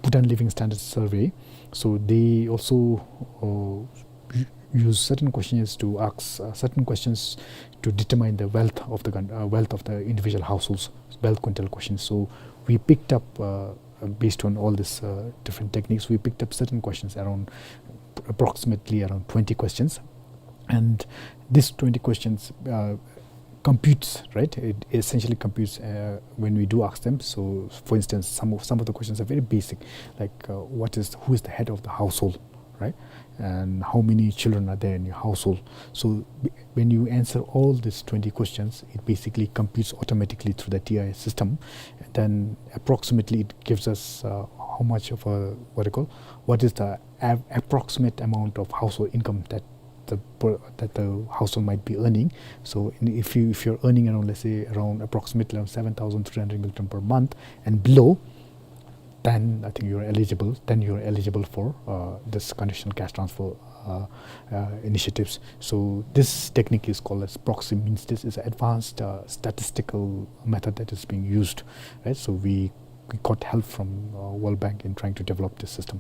Bhutan Living Standards Survey, so they also, uh, u-, use certain questionnaires to ask, uh, certain questions to determine the wealth of the coun-, uh, wealth of the individual households, wealth quintile questions. So we picked up, uh, uh, based on all this, uh, different techniques, we picked up certain questions, around, approximately around twenty questions. And these twenty questions, uh, computes, right? It essentially computes, uh, when we do ask them. So, for instance, some of, some of the questions are very basic, like, uh, what is, who is the head of the household, right? And how many children are there in your household? So, w-, when you answer all these twenty questions, it basically computes automatically through the T I S system. And then approximately it gives us, uh, how much of a, what do you call, what is the av-, approximate amount of household income that the per-, that the household might be earning. So in, if you, if you're earning around, let's say, around approximately around seven thousand three hundred ngultrum per month and below, then I think you're eligible, then you're eligible for, uh, this conditional cash transfer, uh, uh, initiatives. So this technique is called as proxy means test. It's an advanced, uh, statistical method that is being used, right? So we, we got help from, uh, World Bank in trying to develop this system.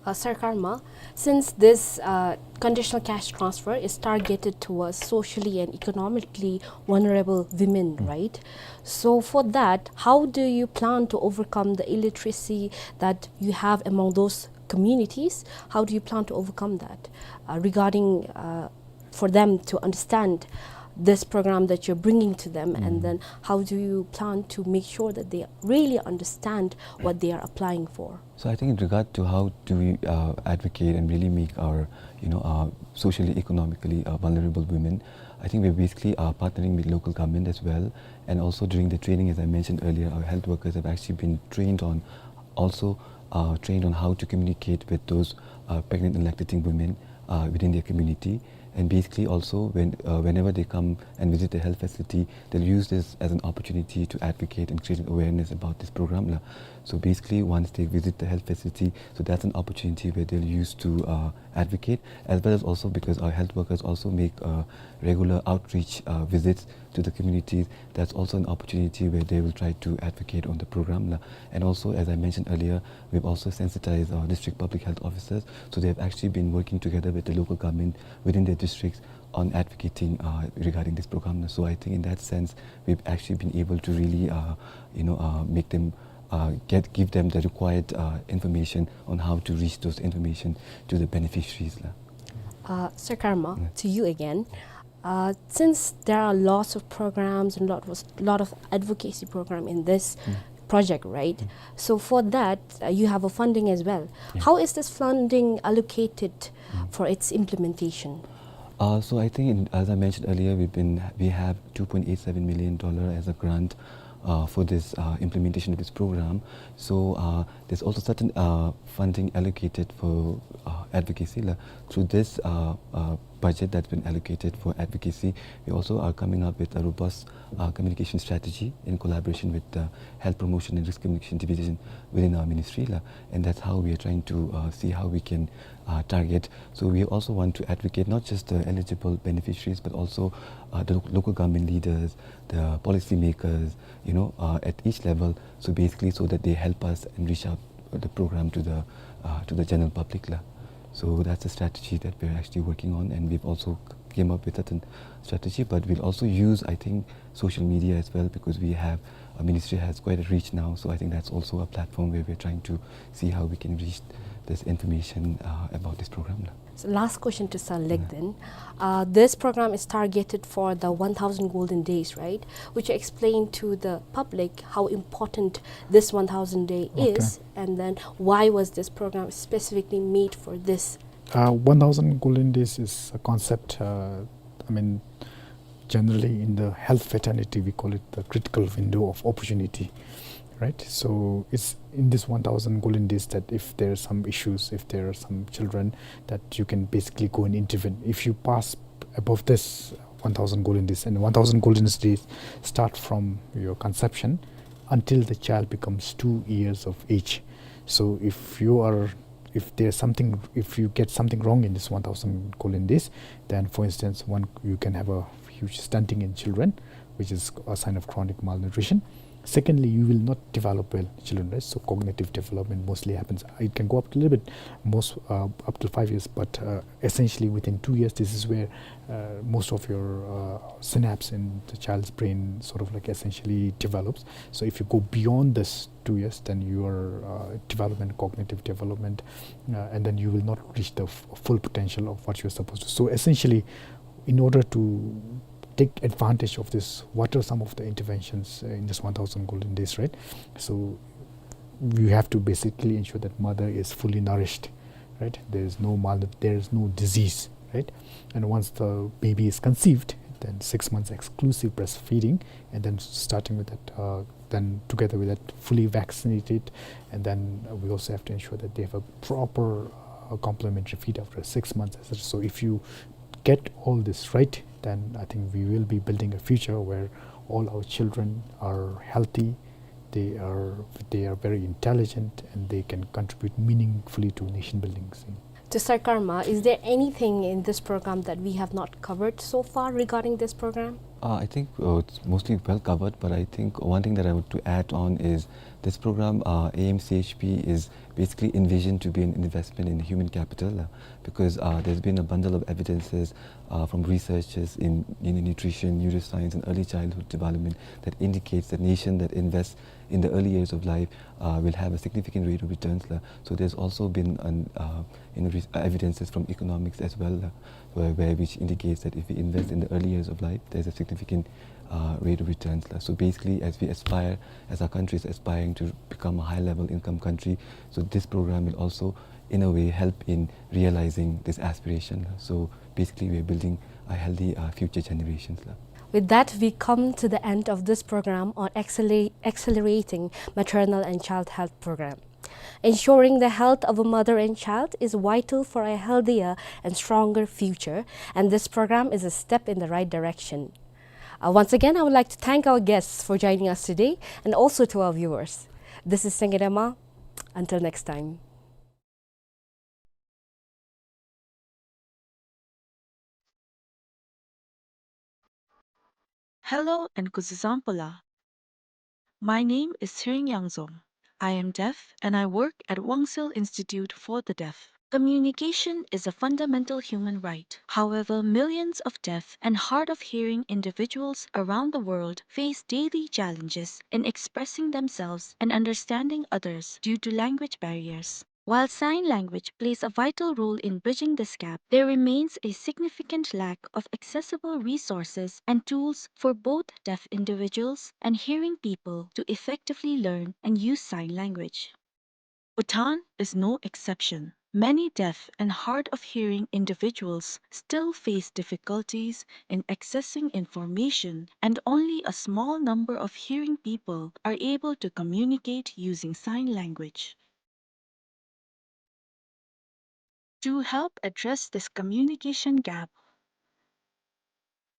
Uh, Sir Karma, since this, uh, conditional cash transfer is targeted towards socially and economically vulnerable women, mm, right? So for that, how do you plan to overcome the illiteracy that you have among those communities? How do you plan to overcome that, uh, regarding, uh, for them to understand this program that you're bringing to them, and, mm, then how do you plan to make sure that they really understand what they are applying for? So I think in regard to how do we, uh, advocate and really make our, you know, uh, socially, economically, uh, vulnerable women, I think we're basically, uh, partnering with local government as well. And also during the training, as I mentioned earlier, our health workers have actually been trained on, also, uh, trained on how to communicate with those, uh, pregnant and lactating women, uh, within their community. And basically also when, uh, whenever they come and visit the health facility, they'll use this as an opportunity to advocate and create an awareness about this program la. So basically once they visit the health facility, so that's an opportunity where they'll use to, uh, advocate, as well as also because our health workers also make, uh, regular outreach, uh, visits to the communities, that's also an opportunity where they will try to advocate on the program la. And also, as I mentioned earlier, we've also sensitized our district public health officers, so they have actually been working together with the local government within their districts on advocating, uh, regarding this program. So I think in that sense, we've actually been able to really, uh, you know, uh, make them, uh, get, give them the required, uh, information on how to reach those information to the beneficiaries la. Uh, Sir Karma, yeah, to you again. Uh, since there are lots of programs and lot was, lot of advocacy program in this, mm, project, right? Mm. So for that, uh, you have a funding as well. Yeah. How is this funding allocated, mm, for its implementation? Uh, so I think, in, as I mentioned earlier, we've been, we have two point eight seven million dollar as a grant, uh, for this, uh, implementation of this program. So, uh, there's also certain, uh, funding allocated for, uh, advocacy la, through this, uh, uh, budget that's been allocated for advocacy. We also are coming up with a robust, uh, communication strategy in collaboration with the Health Promotion and Risk Communication Division within our ministry, la. And that's how we are trying to, uh, see how we can, uh, target. So we also want to advocate not just the eligible beneficiaries, but also, uh, the lo-, local government leaders, the policymakers, you know, uh, at each level. So basically, so that they help us and reach out the program to the, uh, to the general public, la. So that's a strategy that we're actually working on, and we've also came up with a certain strategy, but we'll also use, I think, social media as well, because we have, our ministry has quite a reach now. So I think that's also a platform where we're trying to see how we can reach this information, uh, about this program, la. So last question to Sir Lek then. Uh, this program is targeted for the one thousand golden days, right? Would you explain to the public how important this one thousand day is, and then why was this program specifically made for this? Uh, one thousand golden days is a concept, uh, I mean, generally in the health fraternity, we call it the critical window of opportunity, right? So it's in this one thousand golden days that if there are some issues, if there are some children, that you can basically go and intervene. If you pass above this one thousand golden days, and one thousand golden days start from your conception until the child becomes two years of age. So if you are if there's something, if you get something wrong in this one thousand golden days, then, for instance, one, you can have a huge stunting in children, which is a sign of chronic malnutrition. Secondly, you will not develop well, children, right? So cognitive development mostly happens. It can go up a little bit, most, uh, up to five years, but, uh, essentially within two years, this is where, uh, most of your, uh, synapse in the child's brain sort of, like, essentially develops. So if you go beyond this two years, then your, uh, development, cognitive development, uh, and then you will not reach the f-, full potential of what you're supposed to. So essentially, in order to take advantage of this, what are some of the interventions, uh, in this one thousand golden days, right? So you have to basically ensure that mother is fully nourished, right? There is no mal-, there is no disease, right? And once the baby is conceived, then six months exclusive breastfeeding, and then starting with that, uh, then together with that, fully vaccinated, and then, uh, we also have to ensure that they have a proper, uh, complementary feed after six months, et cetera. So if you get all this right, then I think we will be building a future where all our children are healthy, they are, they are very intelligent, and they can contribute meaningfully to nation building. To Sir Karma, is there anything in this program that we have not covered so far regarding this program? Uh, I think, uh, it's mostly well covered, but I think one thing that I want to add on is this program, uh, A M C H P, is basically envisioned to be an investment in human capital, uh, because, uh, there's been a bundle of evidences, uh, from researchers in, in nutrition, neuroscience, and early childhood development that indicates that nation that invests in the early years of life, uh, will have a significant rate of returns, la. So there's also been an, uh, you know, re-, evidences from economics as well, la, where, where which indicates that if we invest in the early years of life, there's a significant, uh, rate of returns, la. So basically, as we aspire, as our country is aspiring to become a high-level income country, so this program will also, in a way, help in realizing this aspiration, la. So basically, we are building a healthy, uh, future generations, la. With that, we come to the end of this program on acceler-, accelerating maternal and child health program. Ensuring the health of a mother and child is vital for a healthier and stronger future, and this program is a step in the right direction. Uh, once again, I would like to thank our guests for joining us today and also to our viewers. This is Sengedama. Until next time. Hello and kuzuzangpo la. My name is Tsering Yangzom. I am deaf and I work at Wangsil Institute for the Deaf. Communication is a fundamental human right. However, millions of deaf and hard of hearing individuals around the world face daily challenges in expressing themselves and understanding others due to language barriers. While sign language plays a vital role in bridging this gap, there remains a significant lack of accessible resources and tools for both deaf individuals and hearing people to effectively learn and use sign language. Bhutan is no exception. Many deaf and hard of hearing individuals still face difficulties in accessing information, and only a small number of hearing people are able to communicate using sign language. To help address this communication gap,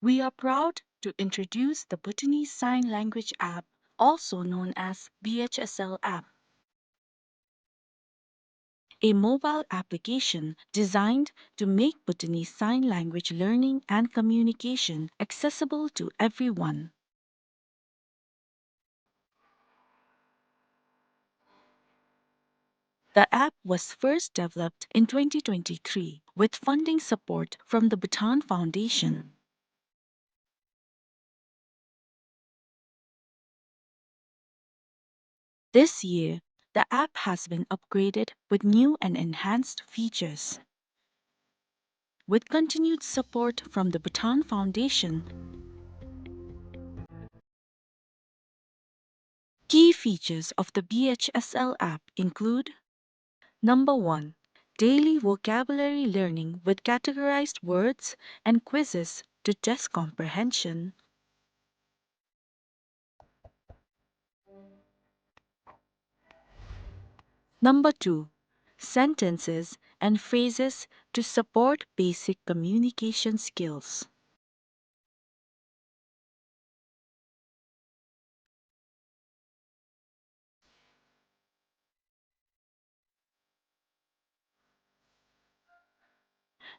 We are proud to introduce the Bhutanese Sign Language app, also known as B H S L app, a mobile application designed to make Bhutanese Sign Language learning and communication accessible to everyone. The app was first developed in twenty twenty-three with funding support from the Bhutan Foundation. This year, the app has been upgraded with new and enhanced features. With continued support from the Bhutan Foundation, key features of the B H S L app include: number one, daily vocabulary learning with categorized words and quizzes to test comprehension. Number two, sentences and phrases to support basic communication skills.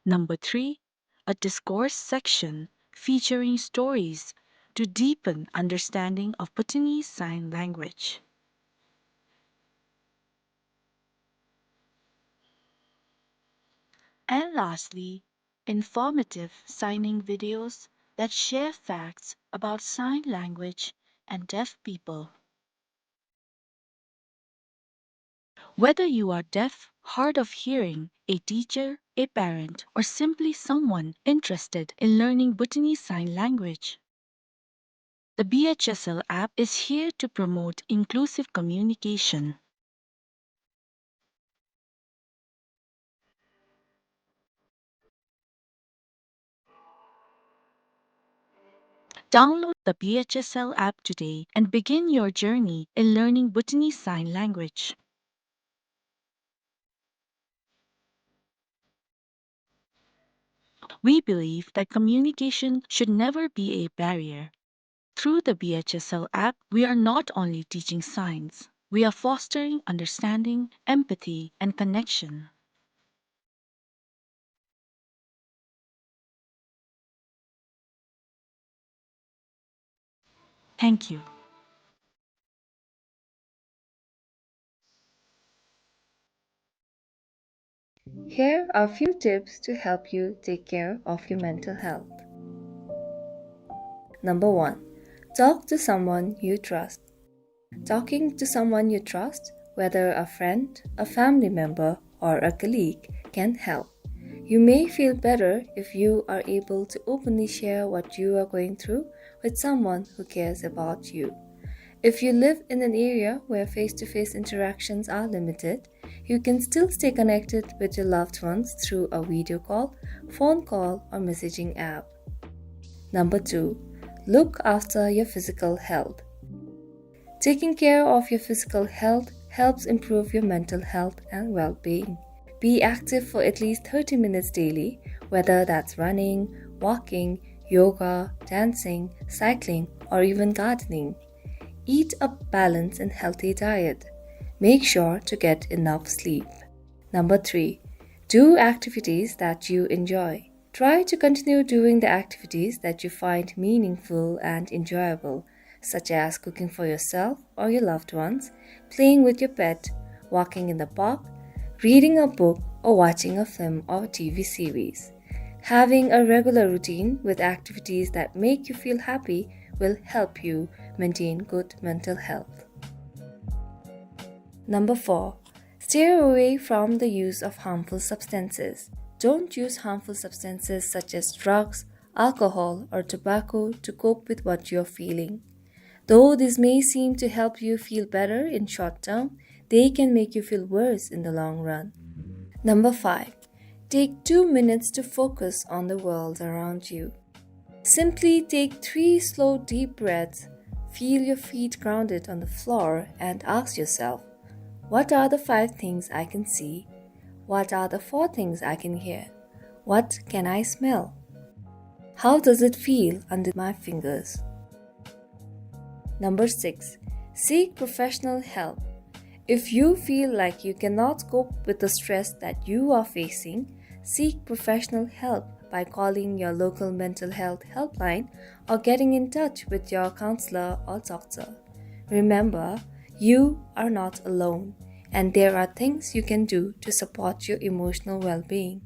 Number three, a discourse section featuring stories to deepen understanding of Bhutanese Sign Language. And lastly, informative signing videos that share facts about sign language and deaf people. Whether you are deaf, hard of hearing, a teacher, a parent, or simply someone interested in learning Bhutanese Sign Language, the B H S L app is here to promote inclusive communication. Download the B H S L app today and begin your journey in learning Bhutanese Sign Language. We believe that communication should never be a barrier. Through the B H S L app, we are not only teaching signs, we are fostering understanding, empathy, and connection. Thank you. Here are a few tips to help you take care of your mental health. Number one, talk to someone you trust. Talking to someone you trust, whether a friend, a family member, or a colleague, can help. You may feel better if you are able to openly share what you are going through with someone who cares about you. If you live in an area where face-to-face interactions are limited, you can still stay connected with your loved ones through a video call, phone call, or messaging app. Number two, look after your physical health. Taking care of your physical health helps improve your mental health and well-being. Be active for at least thirty minutes daily, whether that's running, walking, yoga, dancing, cycling, or even gardening. Eat a balanced and healthy diet. Make sure to get enough sleep. Number three, do activities that you enjoy. Try to continue doing the activities that you find meaningful and enjoyable, such as cooking for yourself or your loved ones, playing with your pet, walking in the park, reading a book, or watching a film or T V series. Having a regular routine with activities that make you feel happy will help you maintain good mental health. Number four, steer away from the use of harmful substances. Don't use harmful substances such as drugs, alcohol, or tobacco to cope with what you're feeling. Though this may seem to help you feel better in short term, they can make you feel worse in the long run. Number five, take two minutes to focus on the world around you. Simply take three slow, deep breaths, feel your feet grounded on the floor, and ask yourself, "What are the five things I can see? What are the four things I can hear? What can I smell?" How does it feel under my fingers? Number six, seek professional help. If you feel like you cannot cope with the stress that you are facing, seek professional help by calling your local mental health helpline or getting in touch with your counselor or doctor. Remember, you are not alone, and there are things you can do to support your emotional well-being.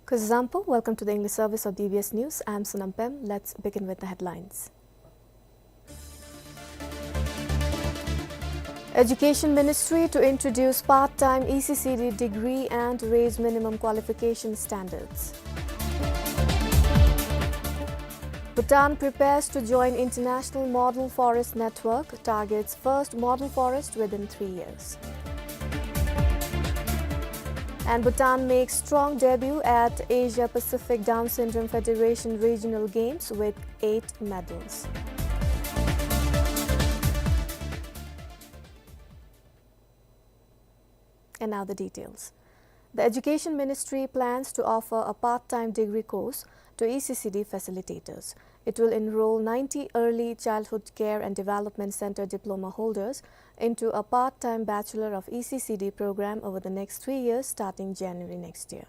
Kuzuzangpo, welcome to the English service of B B S News. I am Sonam Pem. Let's begin with the headlines. Education Ministry to introduce part-time E C C D degree and raise minimum qualification standards. Bhutan prepares to join International Model Forest Network, targets first model forest within three years. And Bhutan makes strong debut at Asia Pacific Down Syndrome Federation Regional Games with eight medals. And now the details. The Education Ministry plans to offer a part-time degree course to E C C D facilitators. It will enroll ninety Early Childhood Care and Development Center diploma holders into a part-time Bachelor of E C C D program over the next three years, starting January next year.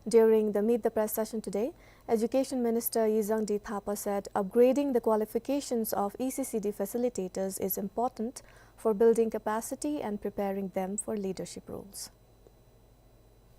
During the Meet the Press session today, Education Minister Yizangdi Thapa said upgrading the qualifications of E C C D facilitators is important for building capacity and preparing them for leadership roles.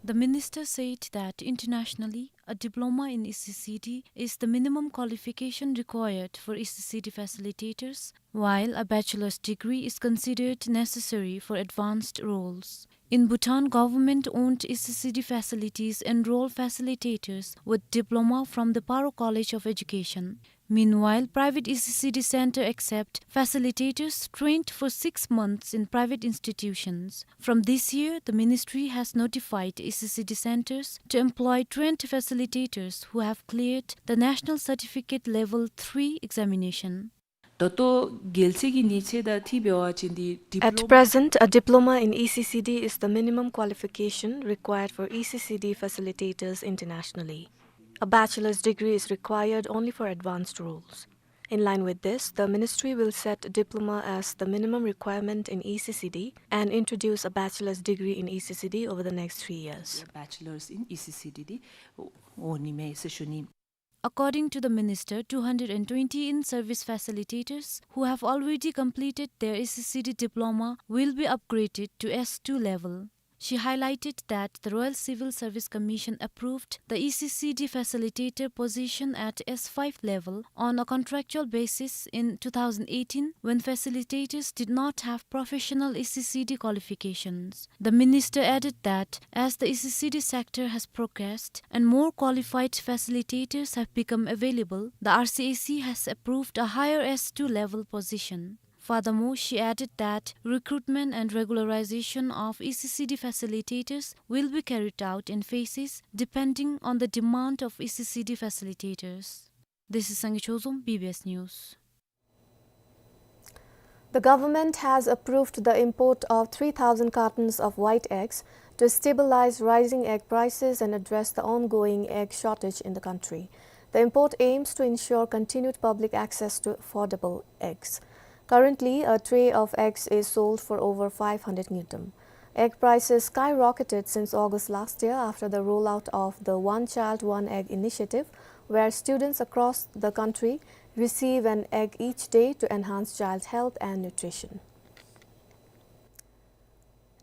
The minister said that internationally, a diploma in E C C D is the minimum qualification required for E C C D facilitators, while a bachelor's degree is considered necessary for advanced roles. In Bhutan, government-owned E C C D facilities enroll facilitators with diploma from the Paro College of Education. Meanwhile, private E C C D center accept facilitators trained for six months in private institutions. From this year, the ministry has notified E C C D centers to employ trained facilitators who have cleared the National Certificate Level three examination. ད་ལྟོ་རྒྱལ་སྤྱི་གི་ཉེས་ཆད་དང་འཁྲིལ་བ་ཅིན་འདི་At diploma present, a diploma in E C C D is the minimum qualification required for E C C D facilitators internationally. A bachelor's degree is required only for advanced roles. In line with this, the ministry will set diploma as the minimum requirement in E C C D and introduce a bachelor's degree in E C C D over the next three years. Bachelor's in E C C D འདི་འོང་ནི་མས་ཟེར་ཞུ་ནི། According to the minister, two hundred and twenty in-service facilitators who have already completed their E C C D diploma will be upgraded to S two level. She highlighted that the Royal Civil Service Commission approved the E C C D facilitator position at S five level on a contractual basis in two thousand eighteen, when facilitators did not have professional E C C D qualifications. The minister added that as the E C C D sector has progressed and more qualified facilitators have become available, the R C A C has approved a higher S two level position. Furthermore, she added that recruitment and regularization of E C C D facilitators will be carried out in phases depending on the demand of E C C D facilitators. This is Sangay Chozom, B B S News. The government has approved the import of three thousand cartons of white eggs to stabilize rising egg prices and address the ongoing egg shortage in the country. The import aims to ensure continued public access to affordable eggs. Currently, a tray of eggs is sold for over five hundred ngultrum. Egg prices skyrocketed since August last year after the rollout of the One Child, One Egg initiative, where students across the country receive an egg each day to enhance child health and nutrition.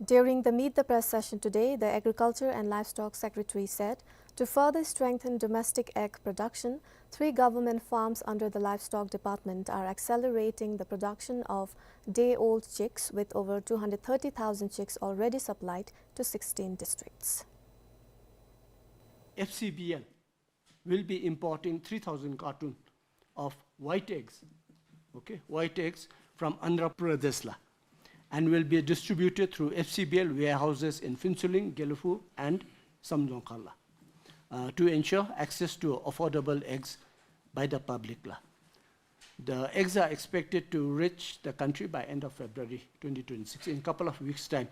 During the Meet the Press session today, the Agriculture and Livestock Secretary said to further strengthen domestic egg production, three government farms under the Livestock Department are accelerating the production of day-old chicks, with over two hundred thirty thousand chicks already supplied to sixteen districts. F C B L will be importing three thousand carton of white eggs, okay, white eggs from Andhra Pradesh la, and will be distributed through F C B L warehouses in Phuentsholing, Gelephu, and Samdongkhar la, uh, to ensure access to affordable eggs by the public la. The eggs are expected to reach the country by end of February twenty twenty-six, in couple of weeks' time.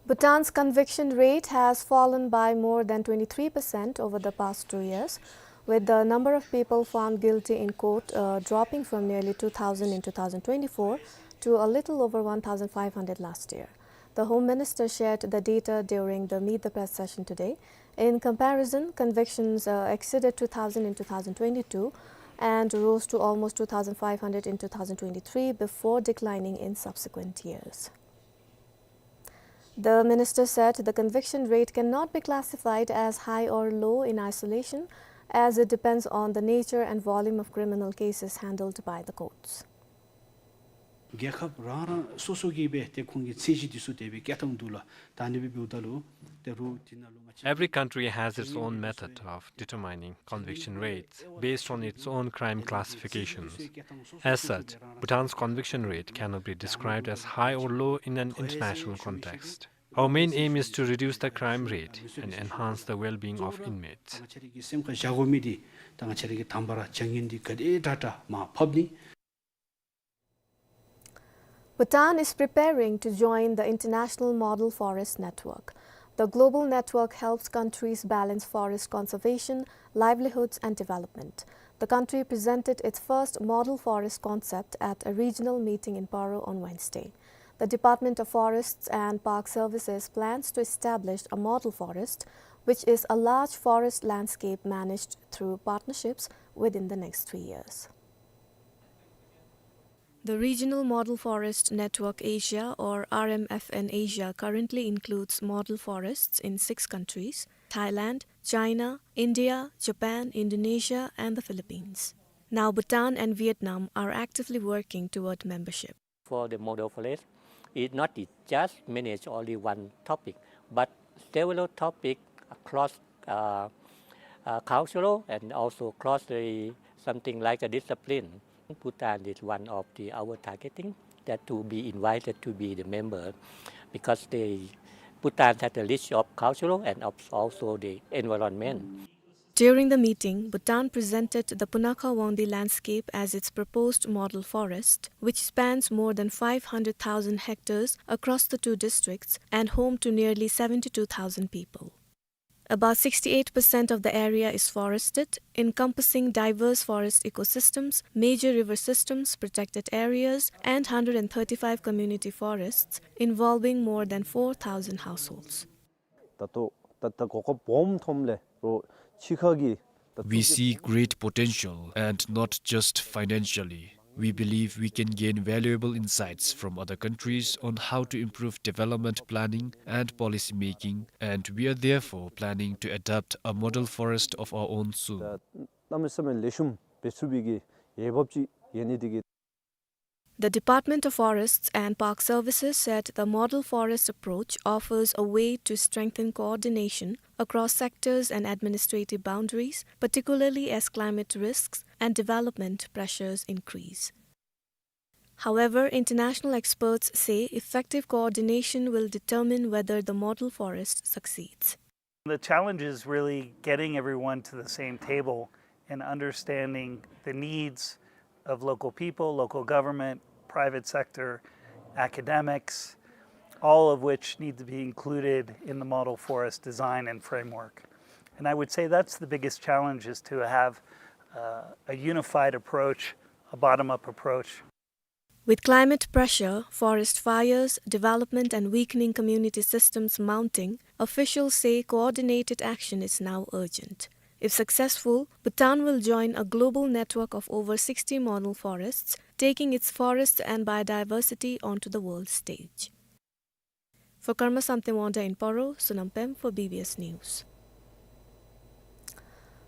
Bhutan's conviction rate has fallen by more than twenty-three percent over the past two years, with the number of people found guilty in court, uh, dropping from nearly two thousand in two thousand twenty-four to a little over one thousand five hundred last year. The Home Minister shared the data during the Meet the Press session today. In comparison, convictions, uh, exceeded two thousand in two thousand twenty-two and rose to almost two thousand five hundred in two thousand twenty-three before declining in subsequent years. The minister said the conviction rate cannot be classified as high or low in isolation, as it depends on the nature and volume of criminal cases handled by the courts. རྒྱལ་ཁབ་རང་རང་སོ་སོ་གིས་སྦེ་ཏེ་ཁོང་གི་ཚད་གཞི་འདི་ཚུ་དེ་སྦེ་བཀལ་ཐངས་འདུག་ལགས། ད་ཨ་ནི་སྦེ་འབདཝ་ད་ལུ་ཏེ་རུང་དེ་ནང་ལུ་ང་བཅས། Every country has its own method of determining conviction rates based on its own crime classifications. As such, Bhutan's conviction rate cannot be described as high or low in an international context. Our main aim is to reduce the crime rate and enhance the well-being of inmates. ང་བཅས་ར་གི་སེམས་ཁར་བཞག་དགོ་མི་འདི་ད་ང་བཅས་ར་གི་དང་པ་ར་བྱ་ངན་འདི་ག་དེ་དྲག་དྲག་མར་ཕབ་ནི། Bhutan is preparing to join the International Model Forest Network. The global network helps countries balance forest conservation, livelihoods, and development. The country presented its first model forest concept at a regional meeting in Paro on Wednesday. The Department of Forests and Park Services plans to establish a model forest, which is a large forest landscape managed through partnerships, within the next three years. The Regional Model Forest Network Asia, or R M F N Asia, currently includes model forests in six countries: Thailand, China, India, Japan, Indonesia, and the Philippines. Now Bhutan and Vietnam are actively working toward membership. For the model forest, it not it just manage only one topic, but several topic across, uh, uh, cultural and also across the something like a discipline. Bhutan is one of the our targeting that to be invited to be the member, because the Bhutan has a rich of cultural and of also the environment. During the meeting, Bhutan presented the Punakha Wangdi landscape as its proposed model forest, which spans more than five hundred thousand hectares across the two districts and home to nearly seventy-two thousand people. About sixty-eight percent of the area is forested, encompassing diverse forest ecosystems, major river systems, protected areas, and hundred and thirty-five community forests, involving more than four thousand households. ད་ལྟོ་ད་ད་གོ་སྐབས་སྦོམ་ཐོབ་ལས་རོགས་ཕྱི་ཁ་གི་ད། We see great potential, and not just financially. We believe we can gain valuable insights from other countries on how to improve development planning and policy making, and we are therefore planning to adopt a model forest of our own soon. ད་གནམ་མེད་ས་མེད་ལེགས་ཤོམ་འབད་ཚུགས་པའི་གི་འོས་འབབ་ཅིག་ཡོད་ནི་དེ་གིས། The Department of Forests and Park Services said the model forest approach offers a way to strengthen coordination across sectors and administrative boundaries, particularly as climate risks and development pressures increase. However, international experts say effective coordination will determine whether the model forest succeeds. The challenge is really getting everyone to the same table and understanding the needs of local people, local government, private sector, academics, all of which need to be included in the model forest design and framework. And I would say that's the biggest challenge, is to have, uh, a unified approach a bottom-up approach. With climate pressure, forest fires, development and weakening community systems mounting, officials say coordinated action is now urgent. If successful, Bhutan will join a global network of over sixty model forests, taking its forests and biodiversity onto the world stage. For Karma Samten Wangda in Paro, Sonam Pem for B B S News.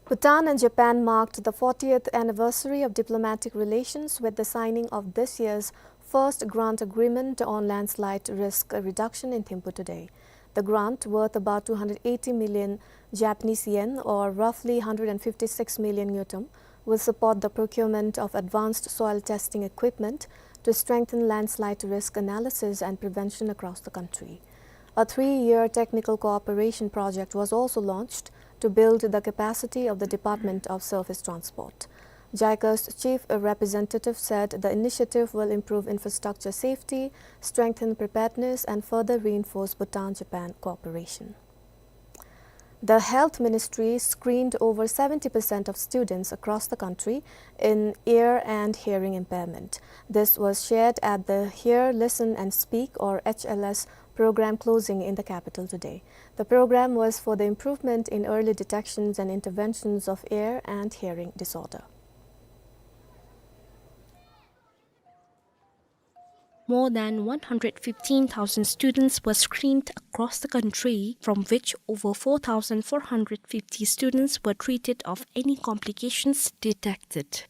Bhutan and Japan marked the fortieth anniversary of diplomatic relations with the signing of this year's first grant agreement on landslide risk reduction in Thimphu today. The grant, worth about two hundred eighty million Japanese yen, or roughly hundred and fifty-six million ngultrum, will support the procurement of advanced soil testing equipment to strengthen landslide risk analysis and prevention across the country. A three-year technical cooperation project was also launched to build the capacity of the Department of Surface Transport. JICA's chief representative said the initiative will improve infrastructure safety, strengthen preparedness, and further reinforce Bhutan-Japan cooperation. The Health Ministry screened over seventy percent of students across the country in ear and hearing impairment. This was shared at the Hear, Listen and Speak, or H L S, program closing in the capital today. The program was for the improvement in early detections and interventions of ear and hearing disorder. More than one hundred fifteen thousand students were screened across the country, from which over four thousand four hundred fifty students were treated of any complications detected.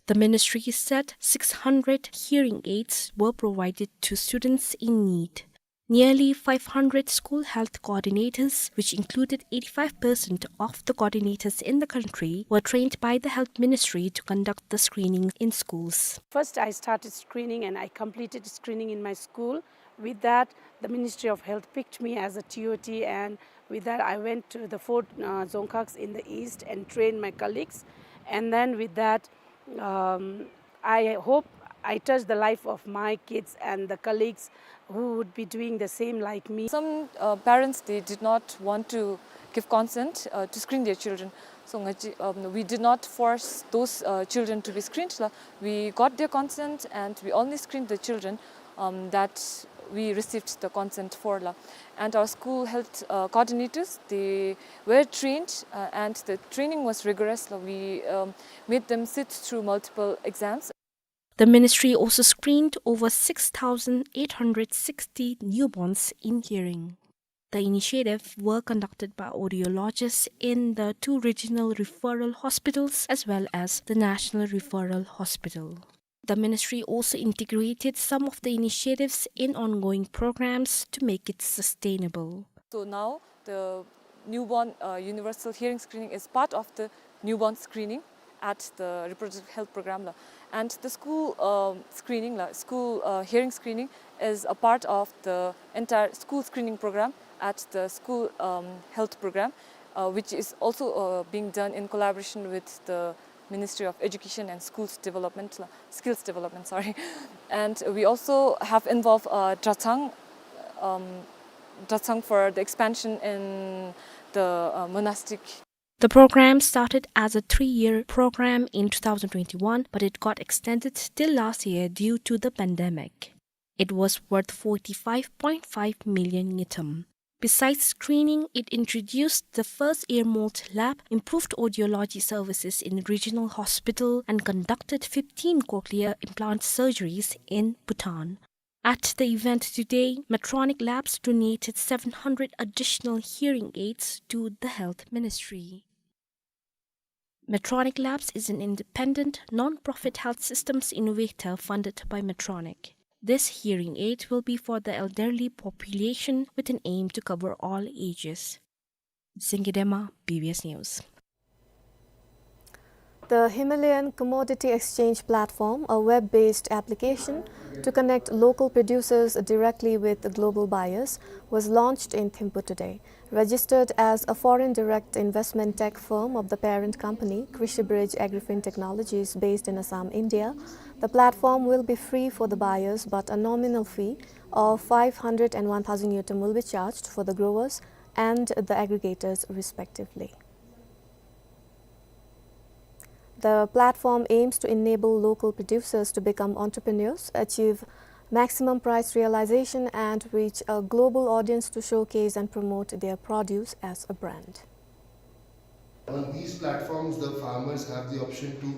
The ministry said six hundred hearing aids were provided to students in need. Nearly five hundred school health coordinators, which included eighty-five percent of the coordinators in the country, were trained by the health ministry to conduct the screening in schools. First, I started screening and I completed screening in my school. With that, the Ministry of Health picked me as a T O T, and with that, I went to the four, uh, dzongkhags in the east and trained my colleagues. And then with that, um, I hope I touch the life of my kids and the colleagues who would be doing the same like me. Some, uh, parents, they did not want to give consent, uh, to screen their children. So, nga chi-, um, we did not force those, uh, children to be screened la. We got their consent and we only screened the children, um, that we received the consent for la. And our school health, uh, coordinators, they were trained, uh, and the training was rigorous la. We, um, made them sit through multiple exams. The ministry also screened over six thousand eight hundred sixty newborns in hearing. The initiative were conducted by audiologists in the two regional referral hospitals as well as the National Referral Hospital. The ministry also integrated some of the initiatives in ongoing programs to make it sustainable. So now the newborn, uh, universal hearing screening is part of the newborn screening at the reproductive health program la. And the school, um, screening la, school, uh, hearing screening is a part of the entire school screening program at the school, um, health program, uh, which is also, uh, being done in collaboration with the Ministry of Education and Schools Development la, Skills Development, sorry. And we also have involved, uh, Drachang, um, Drachang for the expansion in the, uh, monastic. The program started as a three-year program in two thousand twenty-one, but it got extended till last year due to the pandemic. It was worth forty-five point five million ngultrum. Besides screening, it introduced the first ear mold lab, improved audiology services in regional hospital, and conducted fifteen cochlear implant surgeries in Bhutan. At the event today, Medtronic Labs donated seven hundred additional hearing aids to the health ministry. Medtronic Labs is an independent, non-profit health systems innovator funded by Medtronic. This hearing aid will be for the elderly population with an aim to cover all ages. Zengedema, B B S News. The Himalayan Commodity Exchange Platform, a web-based application to connect local producers directly with global buyers, was launched in Thimphu today. Registered as a foreign direct investment tech firm of the parent company, Krishi Bridge Agrifin Technologies, based in Assam, India, the platform will be free for the buyers, but a nominal fee of five hundred and one thousand ngultrum will be charged for the growers and the aggregators, respectively. The platform aims to enable local producers to become entrepreneurs, achieve maximum price realization, and reach a global audience to showcase and promote their produce as a brand. On these platforms, the farmers have the option to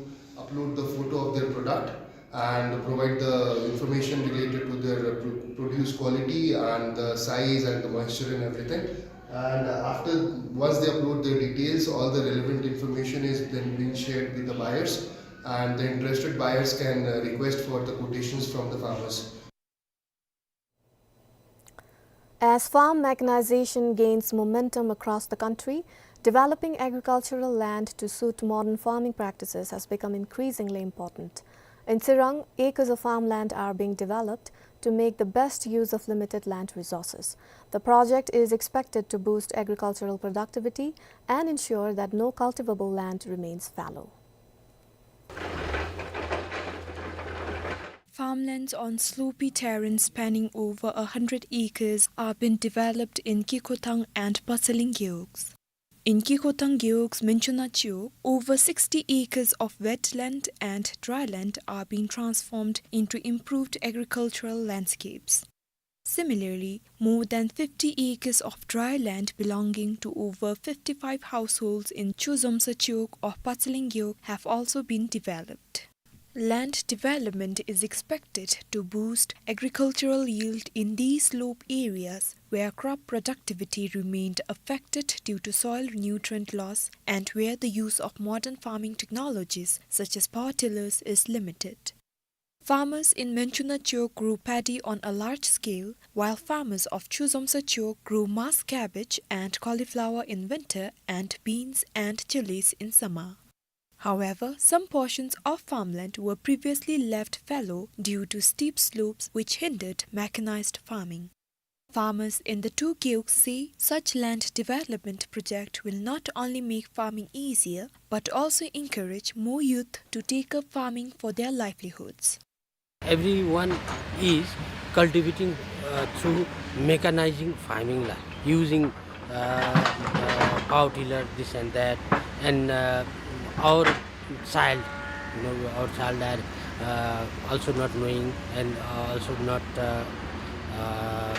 upload the photo of their product and provide the information related to their, uh, pro-, produce quality and the size and the moisture and everything. And, uh, after, once they upload their details, all the relevant information is then being shared with the buyers, and the interested buyers can, uh, request for the quotations from the farmers. As farm mechanization gains momentum across the country, developing agricultural land to suit modern farming practices has become increasingly important. In Tsirang, acres of farmland are being developed to make the best use of limited land resources. The project is expected to boost agricultural productivity and ensure that no cultivable land remains fallow. Farmlands on slopy terrains spanning over a hundred acres are being developed in Kekotang and Phuentsholing gewogs. In Kekotang gewogs Menchuna Chiwog, over sixty acres of wetland and dryland are being transformed into improved agricultural landscapes. Similarly, more than fifty acres of dry land belonging to over fifty-five households in Chuzomsa Chiwog of Phuentsholing Gewog have also been developed. Land development is expected to boost agricultural yield in these slope areas where crop productivity remained affected due to soil nutrient loss and where the use of modern farming technologies such as power tillers is limited. Farmers in Menchuna Chiwog grew paddy on a large scale, while farmers of Chuzomsa Chiwog grew mass cabbage and cauliflower in winter and beans and chilies in summer. However, some portions of farmland were previously left fallow due to steep slopes which hindered mechanized farming. Farmers in the two gewogs say such land development project will not only make farming easier, but also encourage more youth to take up farming for their livelihoods. Everyone is cultivating, uh, through mechanizing farming la, using, uh, uh, power tiller, this and that, and, uh, our child, you know, our child are, uh, also not knowing and also not, uh, uh,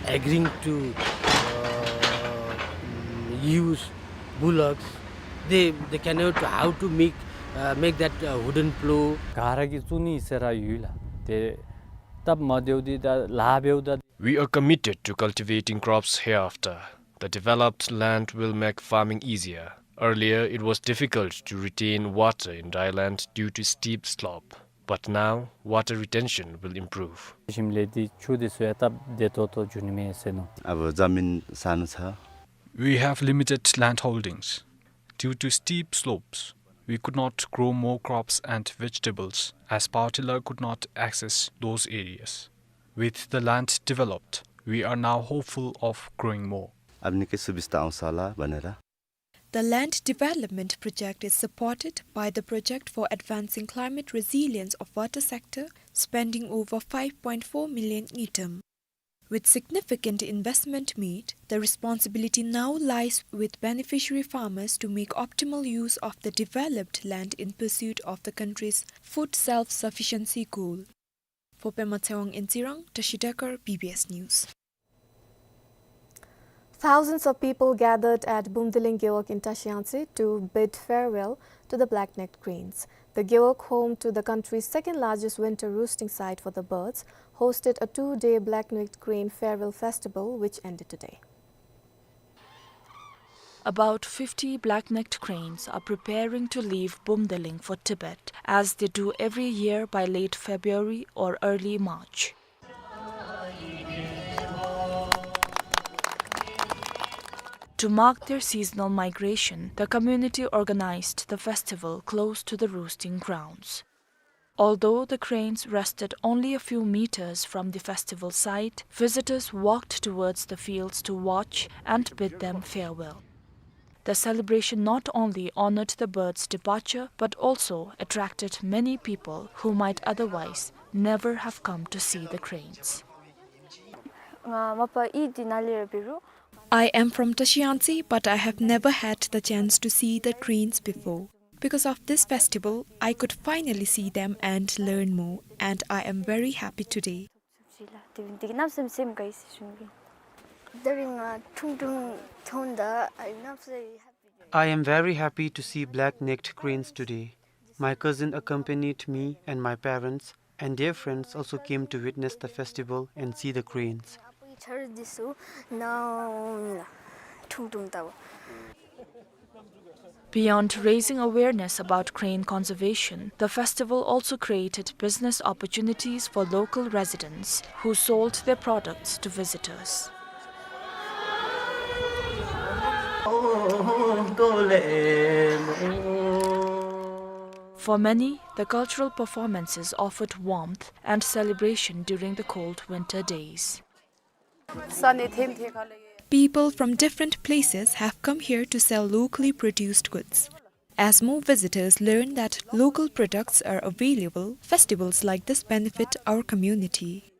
agreeing to, uh, use bullocks. They, they cannot how to make, uh, make that, uh, wooden plow. ག་ར་གིས་བཙུགས་ནི་ཟེར་ར་ཡོད་ལགས། དེ་སྟབས་མ་བདེཝ་འདི་ད་ལཱ་འབདཝ་ད། We are committed to cultivating crops hereafter. The developed land will make farming easier. Earlier, it was difficult to retain water in dry land due to steep slope, but now water retention will improve. ཞིནམ་ལས་འདི་ཆུ་འདི་བཟོ་ཡ་སྟབས་བདེ་ཏོག་ཏོ་འགྱོ་ནི་མས་ཟེར་མནོ། अब जमिन सानो छ। We have limited land holdings. Due to steep slopes, we could not grow more crops and vegetables as power tiller could not access those areas. With the land developed, we are now hopeful of growing more. अब निकै सुबिस्ता आउँछ होला भनेर। The land development project is supported by the Project for Advancing Climate Resilience of Water Sector, spending over five point four million ngultrum. With significant investment made, the responsibility now lies with beneficiary farmers to make optimal use of the developed land in pursuit of the country's food self-sufficiency goal. For Pema Tshewang in Tsirang, Tashi Dekar, B B S News. Thousands of people gathered at Bumdiling Gewog in Tashiyangtse to bid farewell to the black-necked cranes. The gewog, home to the country's second largest winter roosting site for the birds, hosted a two-day black-necked crane farewell festival, which ended today. About fifty black-necked cranes are preparing to leave Bumdiling for Tibet, as they do every year by late February or early March. To mark their seasonal migration, the community organized the festival close to the roosting grounds. Although the cranes rested only a few meters from the festival site, visitors walked towards the fields to watch and bid them farewell. The celebration not only honored the birds' departure, but also attracted many people who might otherwise never have come to see the cranes. ང་མ་པ་ཨིད་ནཱ་ལས་ར་འབད་རུང་། I am from Tashiyangtse, but I have never had the chance to see the cranes before. Because of this festival, I could finally see them and learn more, and I am very happy today. I am very happy to see black-necked cranes today. My cousin accompanied me and my parents, and their friends also came to witness the festival and see the cranes. Beyond raising awareness about crane conservation, the festival also created business opportunities for local residents who sold their products to visitors. For many, the cultural performances offered warmth and celebration during the cold winter days. People from different places have come here to sell locally produced goods. As more visitors learn that local products are available, festivals like this benefit our community.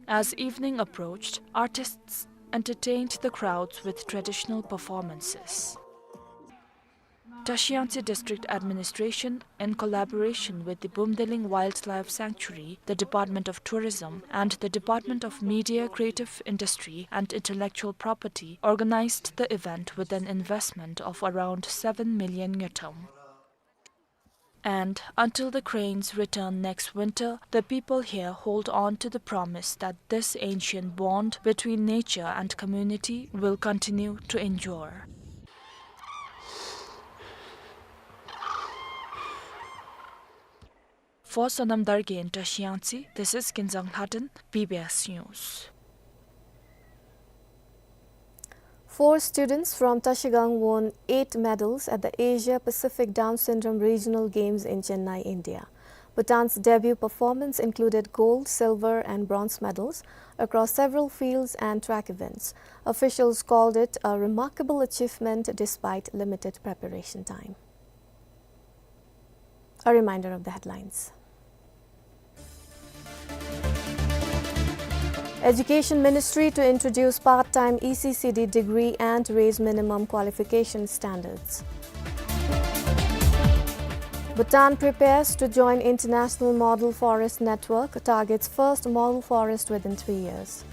As evening approached, artists entertained the crowds with traditional performances. Tashi Yangtse District Administration, in collaboration with the Bumdeling Wildlife Sanctuary, the Department of Tourism, and the Department of Media, Creative Industry, and Intellectual Property, organized the event with an investment of around seven million ngultrum. And until the cranes return next winter, the people here hold on to the promise that this ancient bond between nature and community will continue to endure. For Sonam Dargay in Tashi Yangtse, this is Kinzang Lhaden, B B S News. Four students from Tashigang won eight medals at the Asia Pacific Down Syndrome Regional Games in Chennai, India. Bhutan's debut performance included gold, silver, and bronze medals across several fields and track events. Officials called it a remarkable achievement despite limited preparation time. A reminder of the headlines. Education Ministry to introduce part-time E C C D degree and raise minimum qualification standards. Bhutan prepares to join International Model Forest Network, targets first model forest within three years.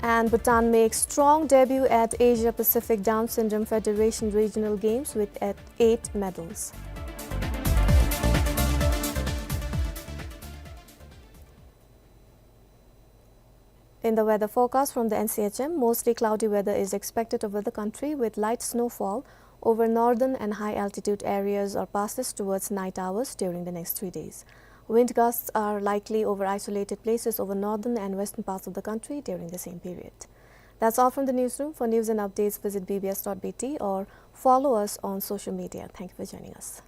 And Bhutan makes strong debut at Asia Pacific Down Syndrome Federation Regional Games with at eight medals. In the weather forecast from the N C H M, mostly cloudy weather is expected over the country with light snowfall over northern and high altitude areas or passes towards night hours during the next three days. Wind gusts are likely over isolated places over northern and western parts of the country during the same period. That's all from the newsroom. For news and updates, visit B B S dot B T or follow us on social media. Thank you for joining us.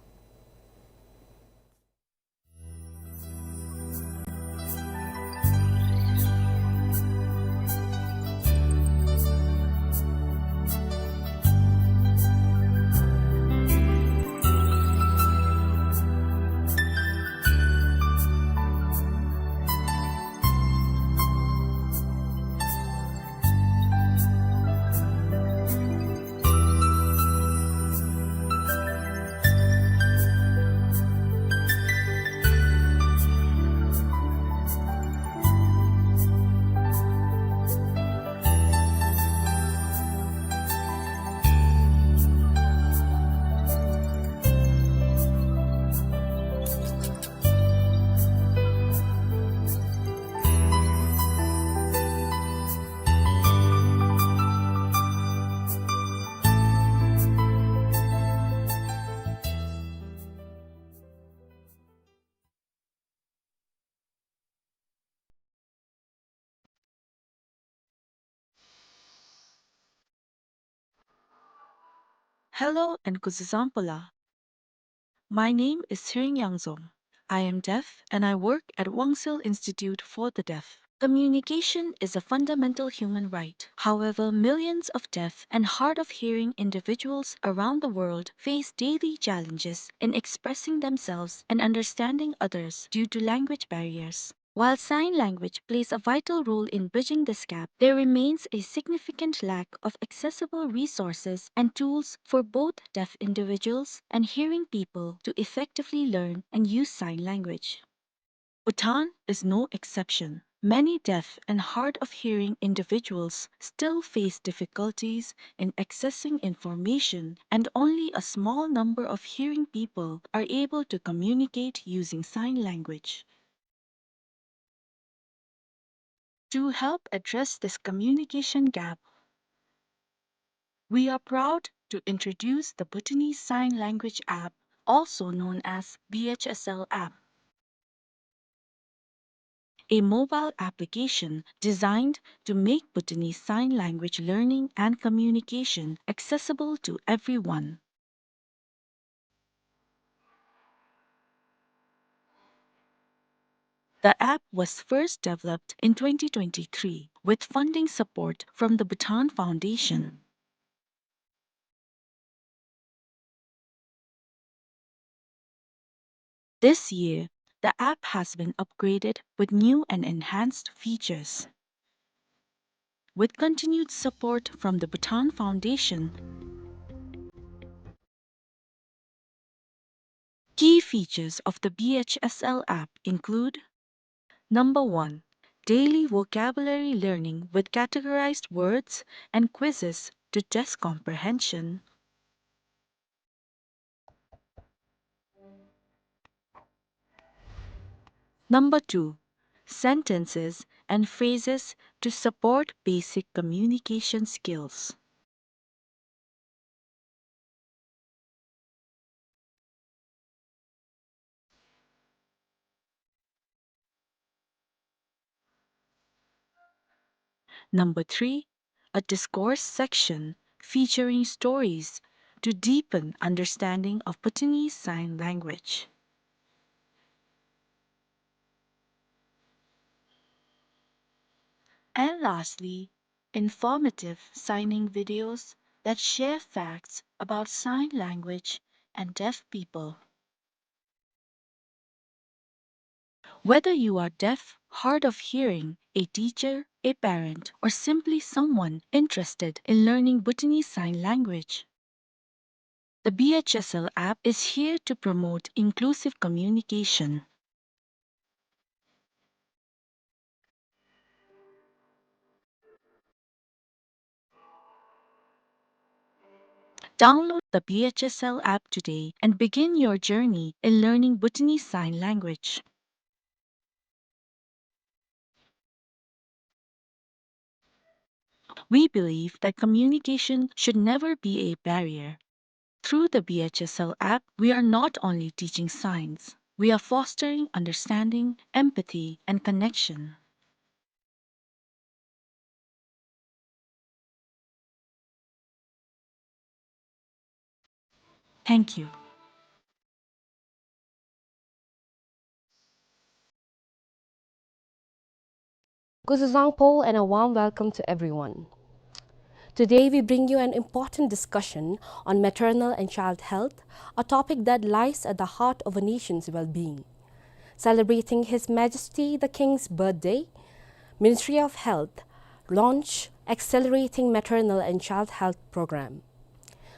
Hello and kuzuzangpo la. My name is Tsering Yangzom. I am deaf and I work at Wangsil Institute for the Deaf. Communication is a fundamental human right. However, millions of deaf and hard of hearing individuals around the world face daily challenges in expressing themselves and understanding others due to language barriers. While sign language plays a vital role in bridging this gap, there remains a significant lack of accessible resources and tools for both deaf individuals and hearing people to effectively learn and use sign language. Bhutan is no exception. Many deaf and hard of hearing individuals still face difficulties in accessing information, and only a small number of hearing people are able to communicate using sign language. To help address this communication gap, we are proud to introduce the Bhutanese Sign Language app, also known as B H S L app, a mobile application designed to make Bhutanese Sign Language learning and communication accessible to everyone. The app was first developed in twenty twenty-three with funding support from the Bhutan Foundation. This year, the app has been upgraded with new and enhanced features. With continued support from the Bhutan Foundation, key features of the B H S L app include: number one, daily vocabulary learning with categorized words and quizzes to test comprehension. Number two, sentences and phrases to support basic communication skills. Number three, a discourse section featuring stories to deepen understanding of Bhutanese Sign Language. And lastly, informative signing videos that share facts about sign language and deaf people. Whether you are deaf, hard of hearing, a teacher, a parent, or simply someone interested in learning Bhutanese Sign Language, the B H S L app is here to promote inclusive communication. Download the B H S L app today and begin your journey in learning Bhutanese Sign Language. We believe that communication should never be a barrier. Through the B H S L app, we are not only teaching signs, we are fostering understanding, empathy, and connection. Thank you. Kuzuzangpo and a warm welcome to everyone. Today we bring you an important discussion on maternal and child health, a topic that lies at the heart of a nation's well-being. Celebrating His Majesty the King's birthday, Ministry of Health launch Accelerating Maternal and Child Health Program.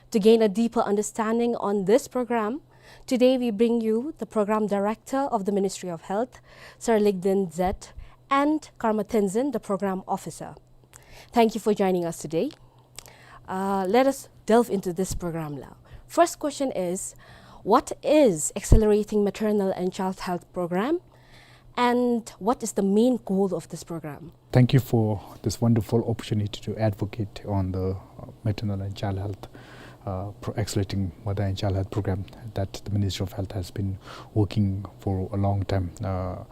To gain a deeper understanding on this program, today we bring you the Program Director of the Ministry of Health, Sir Ligden Zet, and Karma Tenzin, the Program Officer. Thank you for joining us today. Uh, let us delve into this program now. First question is, what is Accelerating Maternal and Child Health Program, and what is the main goal of this program? Thank you for this wonderful opportunity to advocate on the, uh, maternal and child health, uh, pro-, accelerating mother and child health program that the Ministry of Health has been working for a long time. Uh,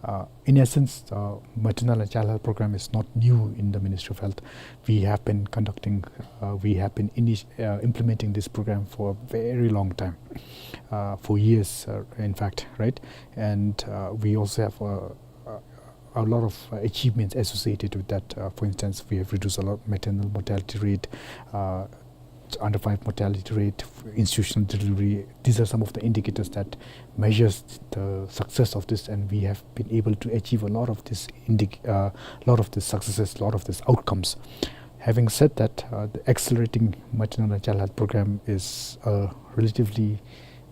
uh, in essence, uh, maternal and child health program is not new in the Ministry of Health. We have been conducting, uh, we have been initi-, uh, implementing this program for a very long time, uh, for years, uh, in fact, right? And, uh, we also have, uh, uh, a lot of, uh, achievements associated with that. Uh, for instance, we have reduced a lot of maternal mortality rate. Uh, under five mortality rate, institutional delivery. These are some of the indicators that measures the success of this, and we have been able to achieve a lot of this indic- uh, lot of these successes, lot of these outcomes. Having said that, uh, the accelerating maternal and child health program is a relatively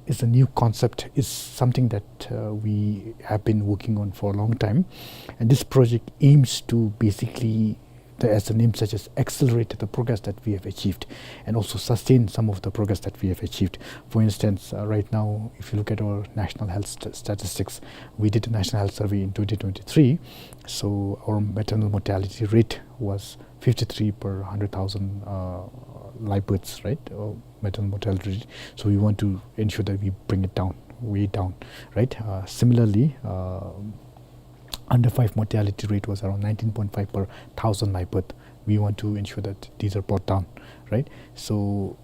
is a new concept, is something that uh, we have been working on for a long time, and this project aims to basically, the, as the name suggests, accelerate the progress that we have achieved and also sustain some of the progress that we have achieved. For instance, uh, right now, if you look at our national health st- statistics, we did a national health survey in twenty twenty-three. So our maternal mortality rate was fifty-three per hundred thousand uh, live births, right? Uh, maternal mortality rate. So we want to ensure that we bring it down, way down, right? Uh, similarly, uh, under five mortality rate was around nineteen point five per thousand live birth. We want to ensure that these are brought down, right? So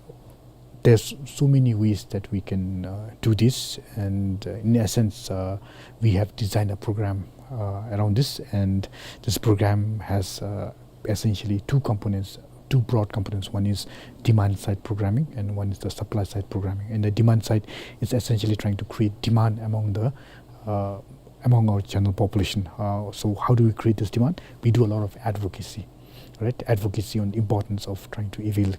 there's so many ways that we can uh, do this, and uh, in essence, uh, we have designed a program uh, around this, and this program has uh, essentially two components, two broad components. One is demand side programming, and one is the supply side programming. And the demand side is essentially trying to create demand among the uh, among our general population. Uh, so how do we create this demand? We do a lot of advocacy, right? Advocacy on the importance of trying to avail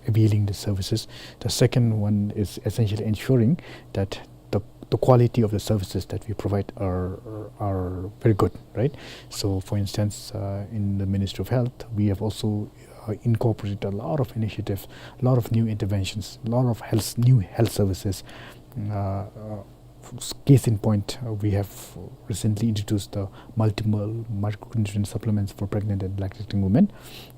availing the services. The second one is essentially ensuring that the, the quality of the services that we provide are are very good, right? So, for instance, uh, in the Ministry of Health, we have also uh, incorporated a lot of initiatives, a lot of new interventions, a lot of health, new health services. Uh, uh, case in point, uh, we have recently introduced the multiple micronutrient supplements for pregnant and lactating women.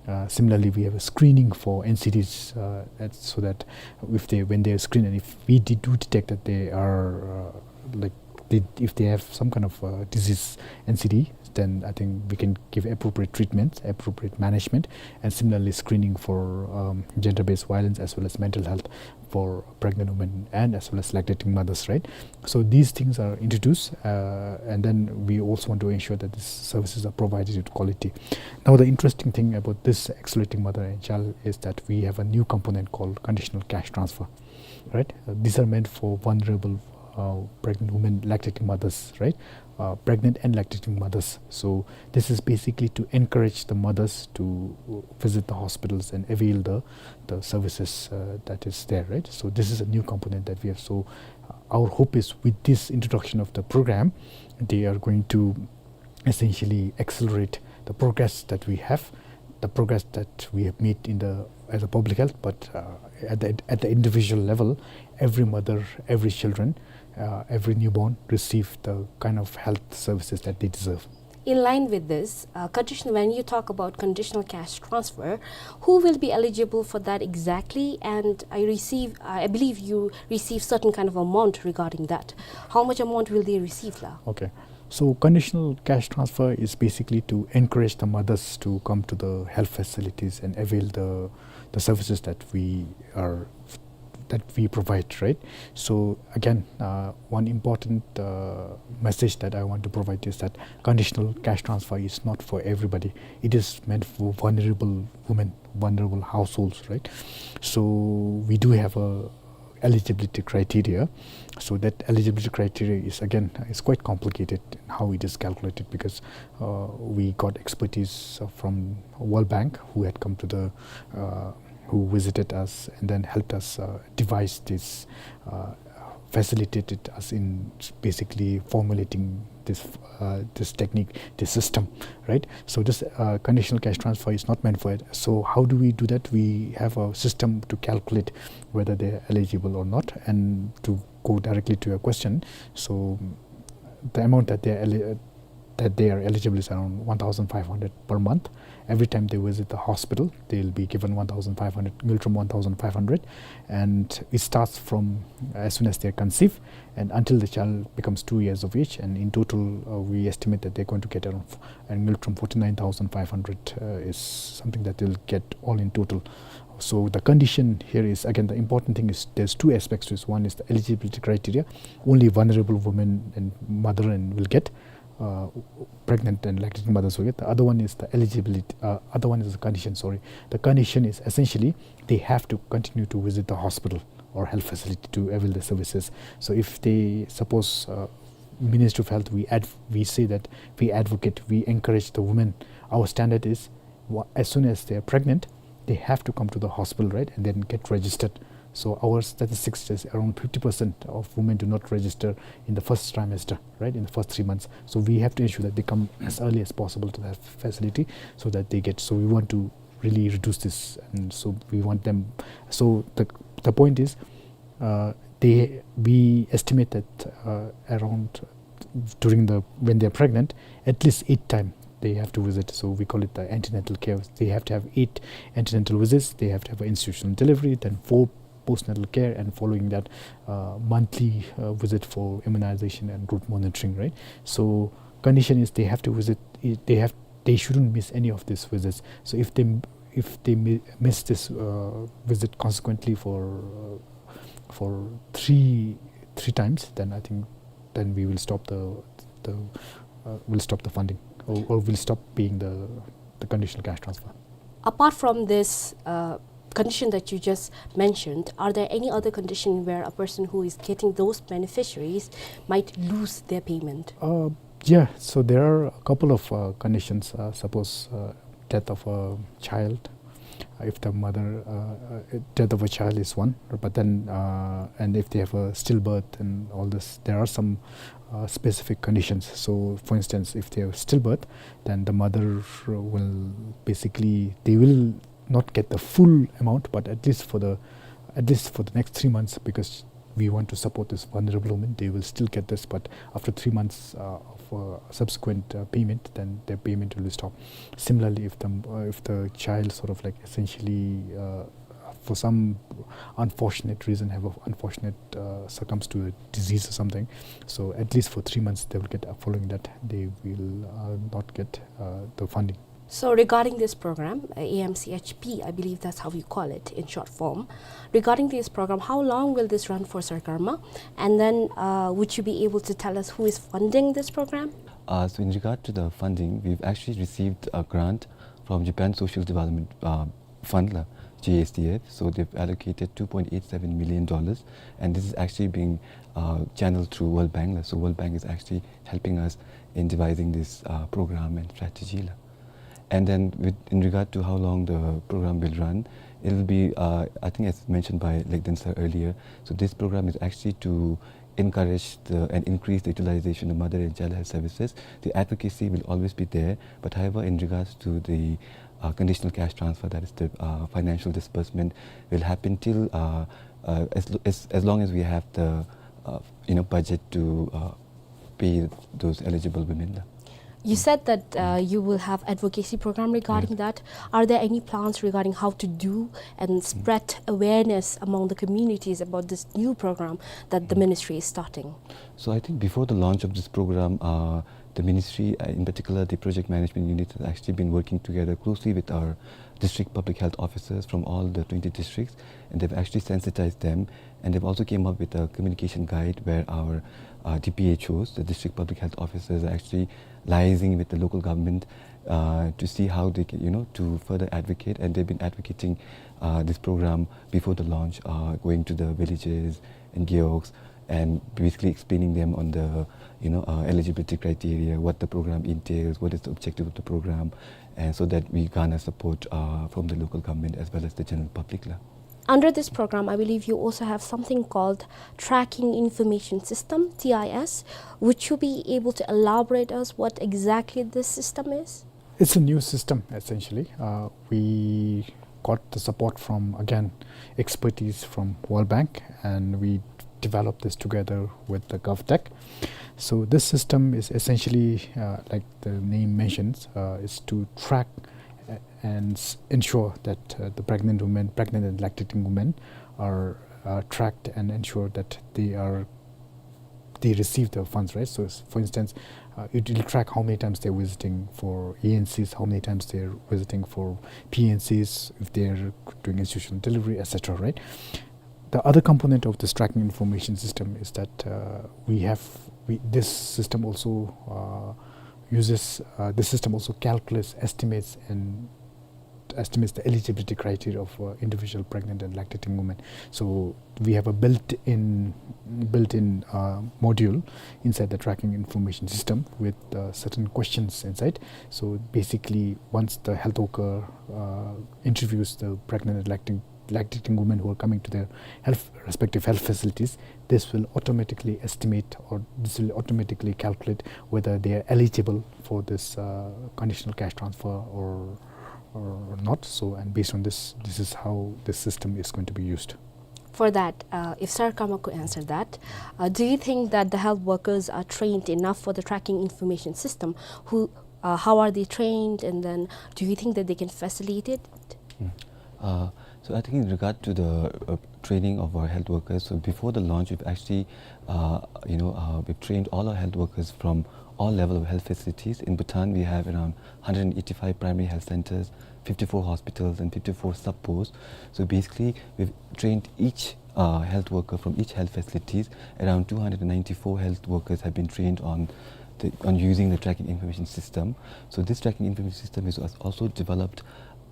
Uh, similarly, we have a screening for N C Ds, uh, at, so that if they, when they are screened, and if we de- do detect that they are uh, like they, if they have some kind of uh, disease N C D, then I think we can give appropriate treatments, appropriate management, and similarly screening for um, gender-based violence as well as mental health for pregnant women and as well as lactating mothers, right? So these things are introduced, uh, and then we also want to ensure that these services are provided with quality. Now, the interesting thing about this accelerating mother and child is that we have a new component called conditional cash transfer, right? Uh, these are meant for vulnerable uh, pregnant women, lactating mothers, right? Uh, pregnant and lactating mothers. So this is basically to encourage the mothers to visit the hospitals and avail the the services uh, that is there, right? So this is a new component that we have. So uh, our hope is with this introduction of the program, they are going to essentially accelerate the progress that we have, the progress that we have made in the as a public health, but uh, at the at the individual level, every mother, every children, uh, every newborn receive the kind of health services that they deserve. In line with this, uh, condition, when you talk about conditional cash transfer, who will be eligible for that exactly? And I receive, I believe you receive certain kind of amount regarding that. How much amount will they receive, la? Okay. So conditional cash transfer is basically to encourage the mothers to come to the health facilities and avail the the services that we are that we provide, right? So again, uh, one important uh, message that I want to provide is that conditional cash transfer is not for everybody. It is meant for vulnerable women, vulnerable households, right? So we do have a eligibility criteria. So that eligibility criteria is again is quite complicated in how it is calculated, because uh, we got expertise from World Bank, who had come to the uh, who visited us and then helped us uh, devise this, uh, facilitated us in basically formulating this uh, this technique, this system, right? So this uh, conditional cash transfer is not meant for it. So how do we do that? We have a system to calculate whether they're eligible or not. And to go directly to your question, so the amount that they're eli- that they are eligible is around one thousand five hundred per month. Every time they visit the hospital, they'll be given one thousand five hundred, Ngultrum one thousand five hundred, and it starts from as soon as they conceive and until the child becomes two years of age. And in total, uh, we estimate that they're going to get around f- and Ngultrum forty-nine thousand five hundred uh, is something that they'll get all in total. So the condition here is, again, the important thing is there's two aspects to this. One is the eligibility criteria. Only vulnerable women and mother and will get uh, pregnant and lactating mothers will get. The other one is the eligibility. Uh, other one is the condition. Sorry, the condition is essentially they have to continue to visit the hospital or health facility to avail the services. So if they suppose, uh, Ministry of Health, we adv- we say that we advocate, we encourage the women. Our standard is, wha- as soon as they are pregnant, they have to come to the hospital, right, and then get registered. So our statistics says around fifty percent of women do not register in the first trimester, right, in the first three months. So we have to ensure that they come as early as possible to that facility so that they get. So we want to really reduce this, and so we want them. So the the point is, uh, they we estimate that, uh, around during the when they're pregnant, at least eight time they have to visit. So we call it the antenatal care. They have to have eight antenatal visits. They have to have an institutional delivery, then four postnatal care, and following that, uh, monthly, uh, visit for immunization and group monitoring, right? So condition is they have to visit. They have they shouldn't miss any of these visits. So if they if they mi- miss this, uh, visit consequently for, uh, for three three times, then I think then we will stop the the uh, will stop the funding, or, or will stop paying the the conditional cash transfer. Apart from this, uh, condition that you just mentioned, are there any other condition where a person who is getting those beneficiaries might lose their payment? Uh, yeah, so there are a couple of, uh, conditions. Uh, suppose, uh, death of a child, uh, if the mother, uh, uh, death of a child is one, but then, uh, and if they have a stillbirth and all this, there are some, uh, specific conditions. So, for instance, if they have stillbirth, then the mother will basically, they will not get the full amount, but at least for the at least for the next three months, because we want to support this vulnerable woman, they will still get this. But after three months, uh, of, uh, subsequent, uh, payment, then their payment will be stopped. Similarly, if the uh, if the child sort of, like, essentially, uh, for some unfortunate reason, have an unfortunate, uh, succumbs to a disease or something, so at least for three months they will get. Uh, following that, they will, uh, not get, uh, the funding. So regarding this program, uh, A M C H P, I believe that's how you call it in short form. Regarding this program, how long will this run for, Sir Karma? And then, uh, would you be able to tell us who is funding this program? Uh, so in regard to the funding, we've actually received a grant from Japan Social Development, uh, Fund, la, J S D F. So they've allocated two point eight seven million dollars, and this is actually being, uh, channeled through World Bank, la. So World Bank is actually helping us in devising this, uh, program and strategy, la. And then with, in regard to how long the program will run, it will be, uh, I think as mentioned by Legden sir earlier, so this program is actually to encourage the, and increase the utilization of mother and child health services. The advocacy will always be there, but however, in regards to the, uh, conditional cash transfer, that is the, uh, financial disbursement, will happen till, uh, uh, as, lo- as, as long as we have the, uh, you know, budget to, uh, pay those eligible women, la. You said that, uh, you will have advocacy program regarding that. Are there any plans regarding how to do and spread awareness among the communities about this new program that the ministry is starting? So I think before the launch of this program, uh, the ministry, uh, in particular the project management unit, has actually been working together closely with our district public health officers from all the twenty districts, and they've actually sensitized them, and they've also came up with a communication guide where our, uh, D P H Os, the district public health officers, are actually liaising with the local government, uh, to see how they can, you know, to further advocate. And they've been advocating, uh, this program before the launch, uh, going to the villages and gewogs and basically explaining them on the, you know, uh, eligibility criteria, what the program entails, what is the objective of the program, and so that we garner support, uh, from the local government as well as the general public, la. Under this program, I believe you also have something called Tracking Information System, T I S. Would you be able to elaborate us what exactly this system is? It's a new system, essentially. Uh, we got the support from, again, expertise from World Bank, and we developed this together with the GovTech. So this system is essentially, uh, like the name mentions, uh, is to track, uh, and s- ensure that, uh, the pregnant women, pregnant and lactating women, are, uh, tracked and ensure that they are they receive the funds, right? So, s- for instance, uh, it will track how many times they're visiting for A N Cs, how many times they're visiting for P N Cs, if they're doing institutional delivery, et cetera, right? The other component of this tracking information system is that, uh, we have we, this system also, uh, uses, uh, the system also calculates, estimates, and estimates the eligibility criteria of, uh, individual pregnant and lactating women. So we have a built-in, built-in, uh, module inside the tracking information system with, uh, certain questions inside. So basically, once the health worker, uh, interviews the pregnant and lacting-, lactating women who are coming to their health, respective health facilities, this will automatically estimate, or this will automatically calculate whether they are eligible for this, uh, conditional cash transfer or, or not. So, and based on this, this is how this system is going to be used. For that, uh, if Sar Kama could answer that, uh, do you think that the health workers are trained enough for the tracking information system? Who, uh, how are they trained, and then do you think that they can facilitate it? Mm. Uh, so I think in regard to the, uh, training of our health workers, so before the launch, we've actually, uh, you know, uh, we've trained all our health workers from all level of health facilities. In Bhutan, we have around hundred and eighty-five primary health centers, fifty-four hospitals, and fifty-four sub-posts. So basically, we've trained each, uh, health worker from each health facilities. Around two hundred and ninety-four health workers have been trained on the, on using the tracking information system. So this tracking information system is als-, also developed,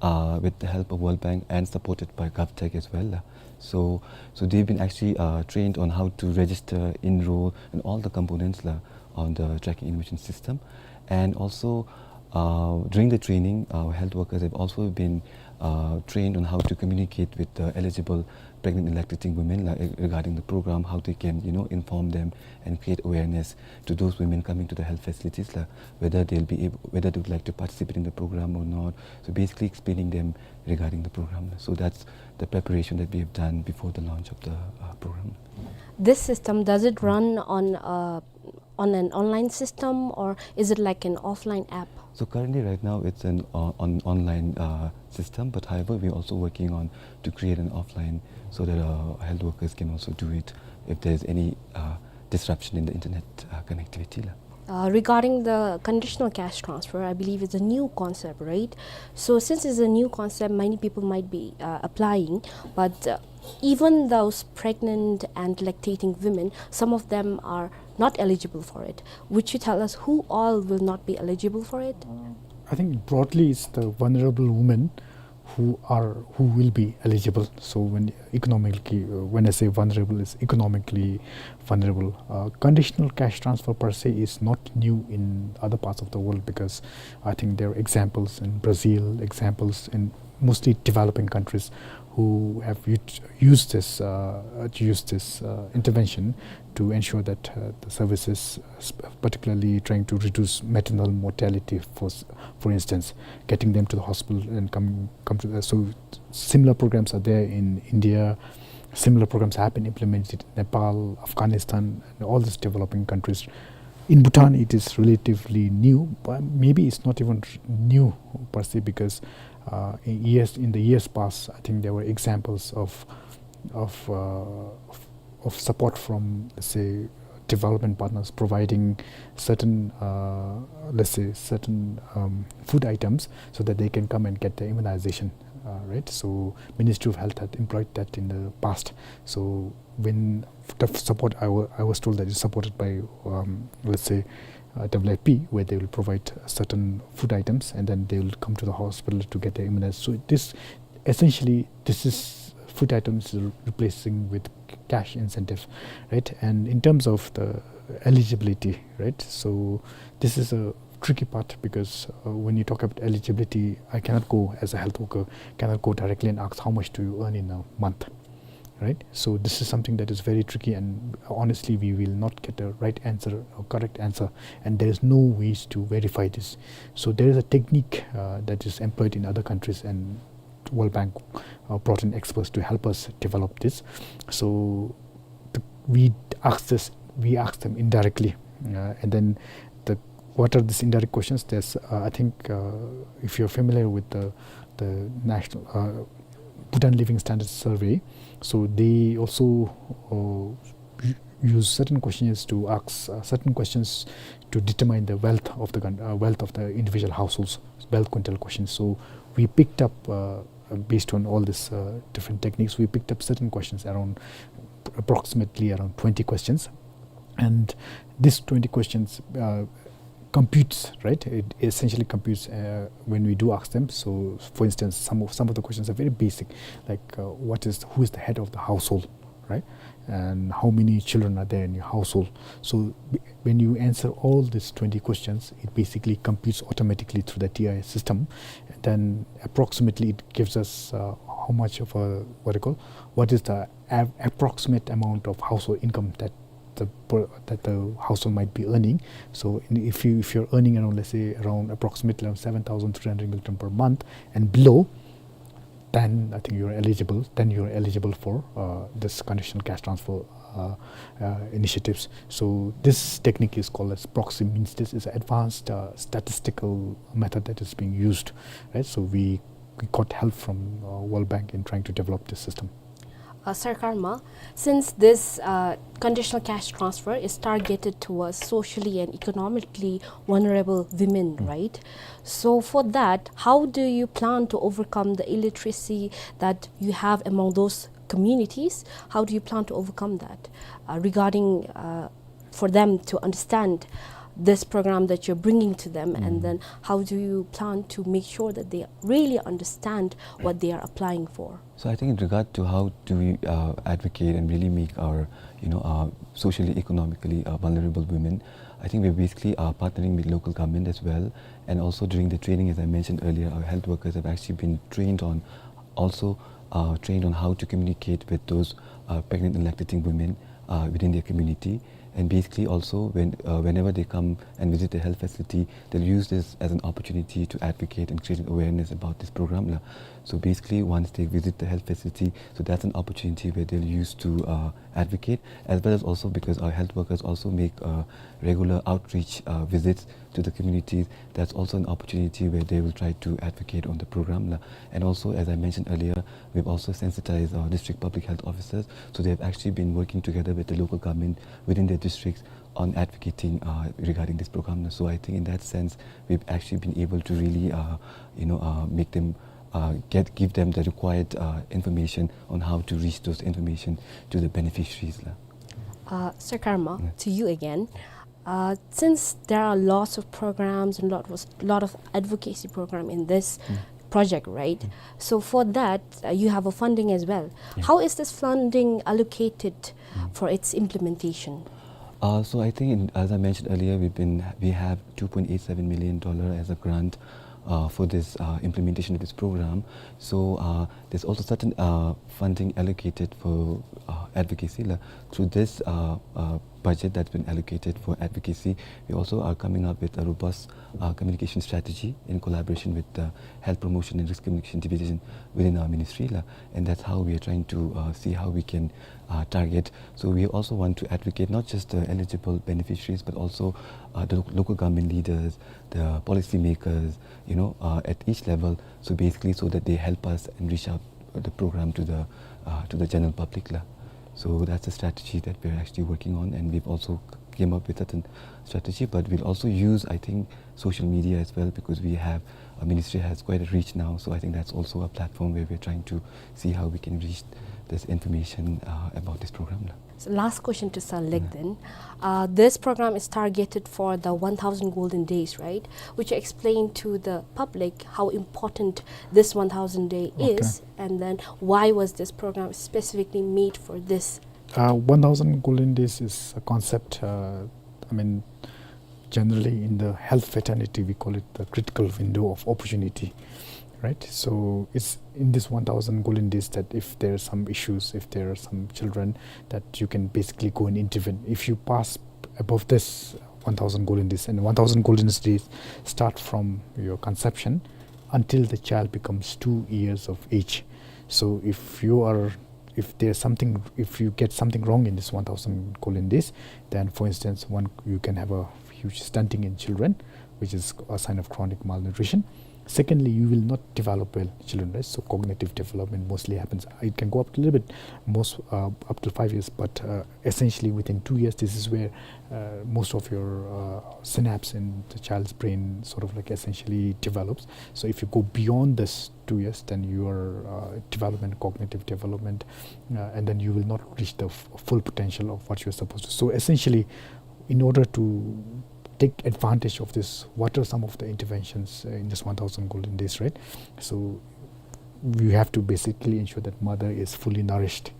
uh, with the help of World Bank and supported by GovTech as well. So, so they've been actually, uh, trained on how to register, enroll, and all the components, uh, on the tracking information system. And also, uh, during the training, our health workers have also been, uh, trained on how to communicate with the eligible pregnant and lactating women, like, regarding the program, how they can, you know, inform them and create awareness to those women coming to the health facilities, like, whether they'll be able, whether they would like to participate in the program or not. So basically explaining them regarding the program. So that's the preparation that we have done before the launch of the, uh, program. This system, does it run on, uh, on an online system, or is it like an offline app? So currently, right now, it's an, uh, on online, uh, system. But however, we're also working on to create an offline so that, uh, health workers can also do it if there's any, uh, disruption in the internet, uh, connectivity, la. Uh, regarding the conditional cash transfer, I believe it's a new concept, right? So since it's a new concept, many people might be, uh, applying, but, uh, even those pregnant and lactating women, some of them are not eligible for it. Would you tell us who all will not be eligible for it? I think broadly it's the vulnerable women who are, who will be eligible. So when economically, uh, when I say vulnerable, it's economically vulnerable. Uh, conditional cash transfer per se is not new in other parts of the world, because I think there are examples in Brazil, examples in mostly developing countries who have ut-, used this, uh, used this, uh, intervention to ensure that, uh, the services, uh, sp-, particularly trying to reduce maternal mortality, for s-, for instance, getting them to the hospital and come, come to the, so similar programs are there in India. Similar programs have been implemented in Nepal, Afghanistan, and all these developing countries. In Bhutan, it is relatively new, but maybe it's not even r-, new per se, because, uh, in years, in the years past, I think there were examples of, of, uh, of, of support from, let's say, development partners providing certain, uh, let's say, certain, um, food items so that they can come and get the immunization, uh, right? So Ministry of Health had employed that in the past. So when the f-, support, I wa-, I was told that it's supported by, um, let's say, uh, W F P, where they will provide certain food items and then they will come to the hospital to get their immunized. So this essentially, this is food items re-, replacing with c-, cash incentive, right? And in terms of the eligibility, right? So this is a tricky part because, uh, when you talk about eligibility, I cannot go as a health worker, cannot go directly and ask, "How much do you earn in a month?" Right? So this is something that is very tricky, and honestly, we will not get a right answer or correct answer, and there is no ways to verify this. So there is a technique, uh, that is employed in other countries, and World Bank, uh, brought in experts to help us develop this. So the, we ask this, we ask them indirectly, uh, and then the, what are these indirect questions? There's, uh, I think, uh, if you're familiar with the, the national, uh, Bhutan Living Standards Survey, so they also, uh, u-, use certain questions to ask, uh, certain questions to determine the wealth of the coun-, uh, wealth of the individual households, wealth quintile questions. So we picked up, uh, based on all this, uh, different techniques, we picked up certain questions around, approximately around twenty questions. And these twenty questions, uh, computes, right? It essentially computes, uh, when we do ask them. So, for instance, some of, some of the questions are very basic, like, uh, what is, who is the head of the household, right? And how many children are there in your household? So, b-, when you answer all these twenty questions, it basically computes automatically through the T I system. Then approximately it gives us, uh, how much of a, what do you call, what is the av-, approximate amount of household income that the per-, that the household might be earning. So in, if you, if you're earning around, let's say, around approximately around seven thousand three hundred Ngultrum per month and below, then I think you're eligible, then you're eligible for, uh, this conditional cash transfer, uh, uh, initiatives. So this technique is called as proxy means test. It's an advanced, uh, statistical method that is being used, right? So we, we got help from, uh, World Bank in trying to develop this system. Uh, Sir Karma, since this, uh, conditional cash transfer is targeted towards socially and economically vulnerable women, right? So for that, how do you plan to overcome the illiteracy that you have among those communities? How do you plan to overcome that, uh, regarding, uh, for them to understand this program that you're bringing to them, and then how do you plan to make sure that they really understand what they are applying for? So I think in regard to how do we, uh, advocate and really make our, you know, uh, socially, economically, uh, vulnerable women, I think we're basically, uh, partnering with local government as well. And also during the training, as I mentioned earlier, our health workers have actually been trained on, also, uh, trained on how to communicate with those, uh, pregnant and lactating women, uh, within their community. And basically also, when, uh, whenever they come and visit the health facility, they'll use this as an opportunity to advocate and create an awareness about this program, la. So basically, once they visit the health facility, so that's an opportunity where they'll use to, uh, advocate, as well as also because our health workers also make, uh, regular outreach, uh, visits to the communities. That's also an opportunity where they will try to advocate on the program, la. And also, as I mentioned earlier, we've also sensitized our district public health officers. So they have actually been working together with the local government within their districts on advocating, uh, regarding this program. So I think in that sense, we've actually been able to really, uh, you know, uh, make them, uh, get, give them the required, uh, information on how to reach those information to the beneficiaries, la. Uh, Sir Karma, to you again. Uh, since there are lots of programs and lot was, lot of advocacy program in this project, right? So for that, uh, you have a funding as well. How is this funding allocated for its implementation? Uh, so I think, in, as I mentioned earlier, we've been, we have two point eight seven million dollar as a grant, uh, for this, uh, implementation of this program. So, uh, there's also certain, uh, funding allocated for, uh, advocacy, la. Through this, uh, uh, budget that's been allocated for advocacy, we also are coming up with a robust, uh, communication strategy in collaboration with the Health Promotion and Risk Communication Division within our ministry, la. And that's how we are trying to, uh, see how we can, uh, target. So we also want to advocate not just the eligible beneficiaries, but also, uh, the lo-, local government leaders, the policymakers, you know, uh, at each level. So basically, so that they help us and reach out the program to the, uh, to the general public, la. So that's a strategy that we're actually working on, and we've also c-, came up with certain strategy, but we'll also use, I think, social media as well, because we have, our ministry has quite a reach now. So I think that's also a platform where we're trying to see how we can reach this information, uh, about this program, la. So last question to Sir Lek then. Uh, this program is targeted for the one thousand golden days, right? Would you explain to the public how important this one thousand day is, and then why was this program specifically made for this? Uh, one thousand golden days is a concept, uh, I mean, generally in the health fraternity, we call it the critical window of opportunity, right? So it's in this one thousand golden days that if there are some issues, if there are some children, that you can basically go and intervene. If you pass above this one thousand golden days, and one thousand golden days start from your conception until the child becomes two years of age. So if you are, if there's something, if you get something wrong in this one thousand golden days, then, for instance, one, you can have a huge stunting in children, which is a sign of chronic malnutrition. Secondly, you will not develop well, children, right? So cognitive development mostly happens. It can go up to a little bit, most, uh, up to five years, but, uh, essentially within two years, this is where, uh, most of your, uh, synapse in the child's brain sort of, like, essentially develops. So if you go beyond this two years, then your, uh, development, cognitive development, uh, and then you will not reach the f-, full potential of what you're supposed to. So essentially, in order to take advantage of this. What are some of the interventions, uh, in this one thousand golden days, right? So you have to basically ensure that mother is fully nourished,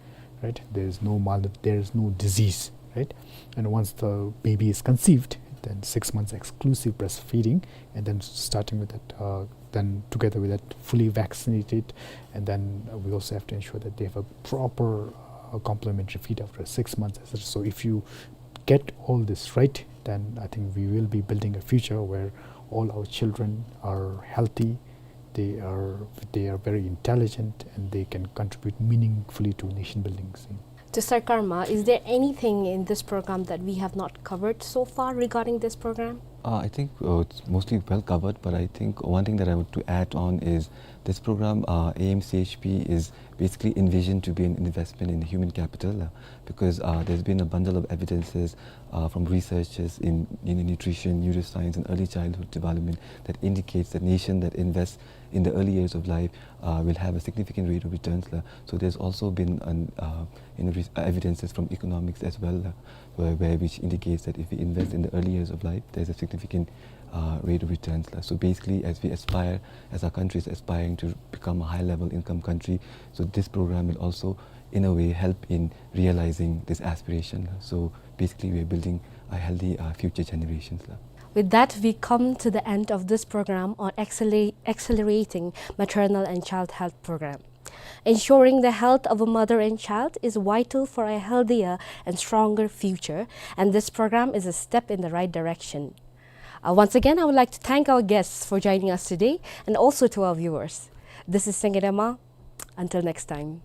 right? There is no mal-, there is no disease, right? And once the baby is conceived, then six months exclusive breastfeeding, and then starting with that, uh, then together with that, fully vaccinated, and then, uh, we also have to ensure that they have a proper, uh, complementary feed after six months, et cetera. So if you get all this right, then I think we will be building a future where all our children are healthy, they are, they are very intelligent, and they can contribute meaningfully to nation building. To Sarkarma, is there anything in this program that we have not covered so far regarding this program? Uh, I think, uh, it's mostly well covered, but I think one thing that I want to add on is this program, uh, A M C H P, is basically envisioned to be an investment in human capital, uh, because, uh, there's been a bundle of evidences, uh, from researchers in, in nutrition, neuroscience, and early childhood development that indicates that nation that invests in the early years of life, uh, will have a significant rate of returns, la. So there's also been an, uh, in re-, evidences from economics as well, la, where, where which indicates that if we invest in the early years of life, there's a significant, uh, rate of returns, la. So basically, as we aspire, as our country is aspiring to become a high-level income country, so this program will also, in a way, help in realizing this aspiration, la. So basically, we are building a healthy, uh, future generations, la. With that, we come to the end of this program on acceler-, accelerating maternal and child health program. Ensuring the health of a mother and child is vital for a healthier and stronger future, and this program is a step in the right direction. Uh, once again, I would like to thank our guests for joining us today, and also to our viewers. This is Sengedema. Until next time.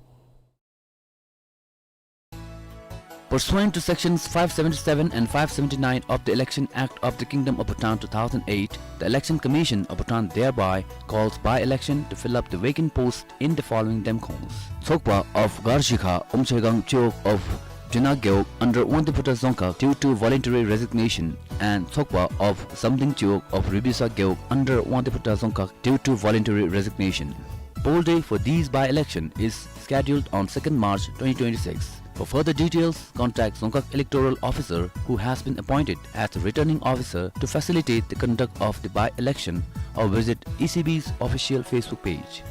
Pursuant to Sections five seventy-seven and five seventy-nine of the Election Act of the Kingdom of Bhutan two thousand eight, the Election Commission of Bhutan thereby calls by-election to fill up the vacant posts in the following demkhols: Tsokpa of Garshikha, Umshegang Chiwog of Juna Gewog under Wangdue Phutra Dzongkhag due to voluntary resignation, and Tsokpa of Samding Chiwog of Ribisa Gewog under Wangdue Phutra Dzongkhag due to voluntary resignation. Poll day for these by-election is scheduled on second March twenty twenty-six. For further details, contact Dzongkhag Electoral Officer, who has been appointed as the returning officer to facilitate the conduct of the by-election, or visit E C B's official Facebook page.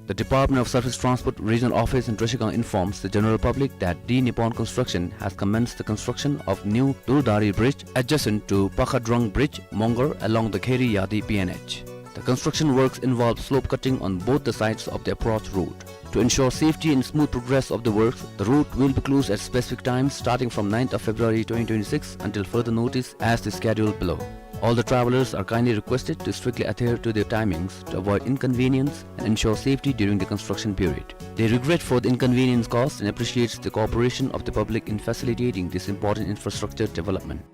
The Department of Surface Transport Regional Office in Trashigang informs the general public that D Nippon Construction has commenced the construction of new Durdari Bridge adjacent to Pakhadrong Bridge, Mongar, along the Kheri Yadi P N H. The construction works involve slope cutting on both the sides of the approach road. To ensure safety and smooth progress of the works, the road will be closed at specific times starting from ninth of February twenty twenty-six until further notice as the schedule below. All the travelers are kindly requested to strictly adhere to their timings to avoid inconvenience and ensure safety during the construction period. They regret for the inconvenience caused and appreciates the cooperation of the public in facilitating this important infrastructure development.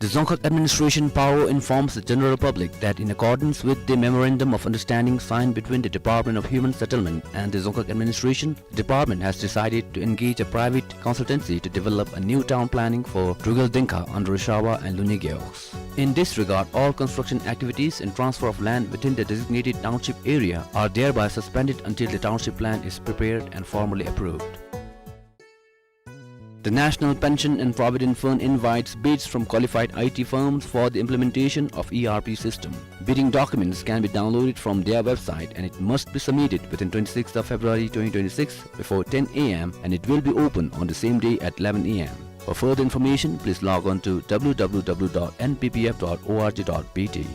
The Dzongkhag Administration P A O informs the general public that in accordance with the Memorandum of Understanding signed between the Department of Human Settlement and the Dzongkhag Administration, the department has decided to engage a private consultancy to develop a new town planning for Drukgyal Dingkha under Resharwa and Luni Gewogs. In this regard, all construction activities and transfer of land within the designated township area are thereby suspended until the township plan is prepared and formally approved. The National Pension and Provident Fund invites bids from qualified I T firms for the implementation of E R P system. Bidding documents can be downloaded from their website and it must be submitted within twenty-sixth of February twenty twenty-six before ten A M and it will be open on the same day at eleven A M. For further information, please log on to W W W dot N P P F dot org dot B T.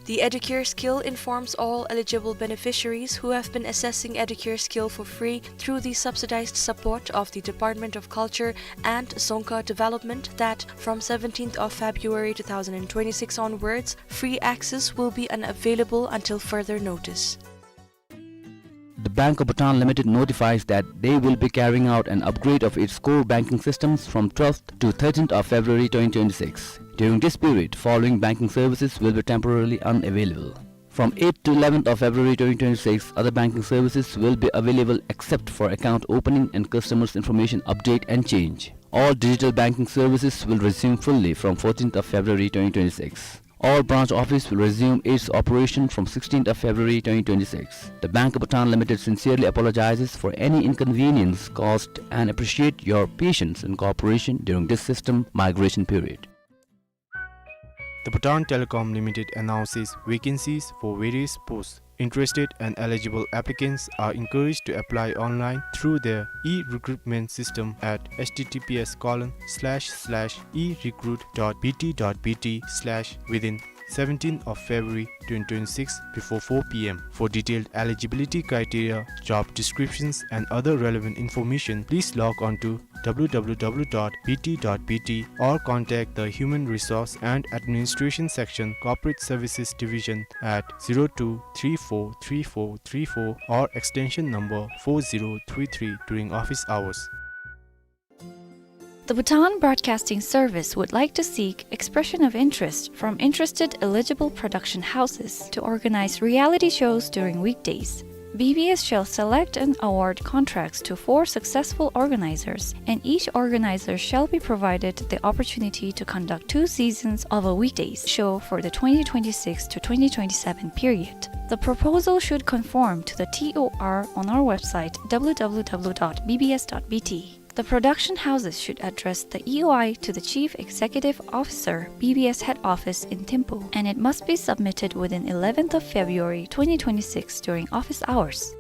The Educare Skill informs all eligible beneficiaries who have been accessing Educare Skill for free through the subsidized support of the Department of Culture and Dzongkha Development that from seventeenth of February two thousand twenty-six onwards, free access will be unavailable until further notice. The Bank of Bhutan Limited notifies that they will be carrying out an upgrade of its core banking systems from twelfth to thirteenth of February twenty twenty-six. During this period, following banking services will be temporarily unavailable. From eighth to eleventh of February twenty twenty-six, other banking services will be available except for account opening and customers information update and change. All digital banking services will resume fully from fourteenth of February twenty twenty-six. All branch office will resume its operation from sixteenth of February twenty twenty-six. The Bank of Bhutan Limited sincerely apologizes for any inconvenience caused and appreciate your patience and cooperation during this system migration period. The Bhutan Telecom Limited announces vacancies for various posts. Interested and eligible applicants are encouraged to apply online through their e-recruitment system at H T T P S colon slash slash e recruit dot B T dot B T slash within seventeenth of February twenty twenty-six before four P M. For detailed eligibility criteria, job descriptions, and other relevant information, please log on to W W W dot B T dot B T or contact the Human Resource and Administration Section, Corporate Services Division at zero two three four three four three four or extension number four zero three three during office hours. The Bhutan Broadcasting Service would like to seek expression of interest from interested eligible production houses to organize reality shows during weekdays. B B S shall select and award contracts to four successful organizers, and each organizer shall be provided the opportunity to conduct two seasons of a weekdays show for the twenty twenty-six to twenty twenty-seven period. The proposal should conform to the T O R on our website, W W W dot B B S dot B T. The production houses should address the E O I to the Chief Executive Officer, B B S Head Office in Thimphu, and it must be submitted within eleventh of February twenty twenty-six during office hours.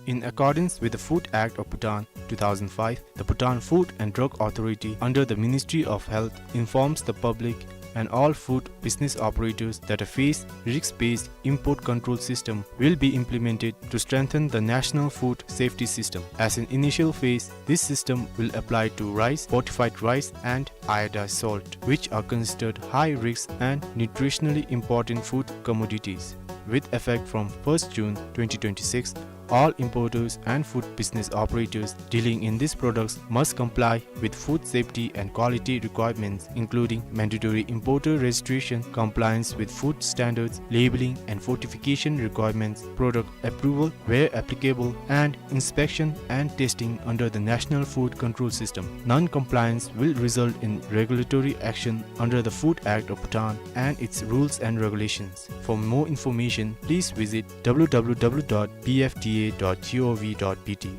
In accordance with the Food Act of Bhutan two thousand five, the Bhutan Food and Drug Authority under the Ministry of Health informs the public and all food business operators that a phased risk-based import control system will be implemented to strengthen the national food safety system. As an initial phase, this system will apply to rice, fortified rice, and iodized salt, which are considered high-risk and nutritionally important food commodities. With effect from first June twenty twenty-six, all importers and food business operators dealing in these products must comply with food safety and quality requirements, including mandatory importer registration, compliance with food standards, labeling and fortification requirements, product approval where applicable, and inspection and testing under the National Food Control System. Non-compliance will result in regulatory action under the Food Act of Bhutan and its rules and regulations. For more information, please visit W W W dot B F D A dot gov dot B T.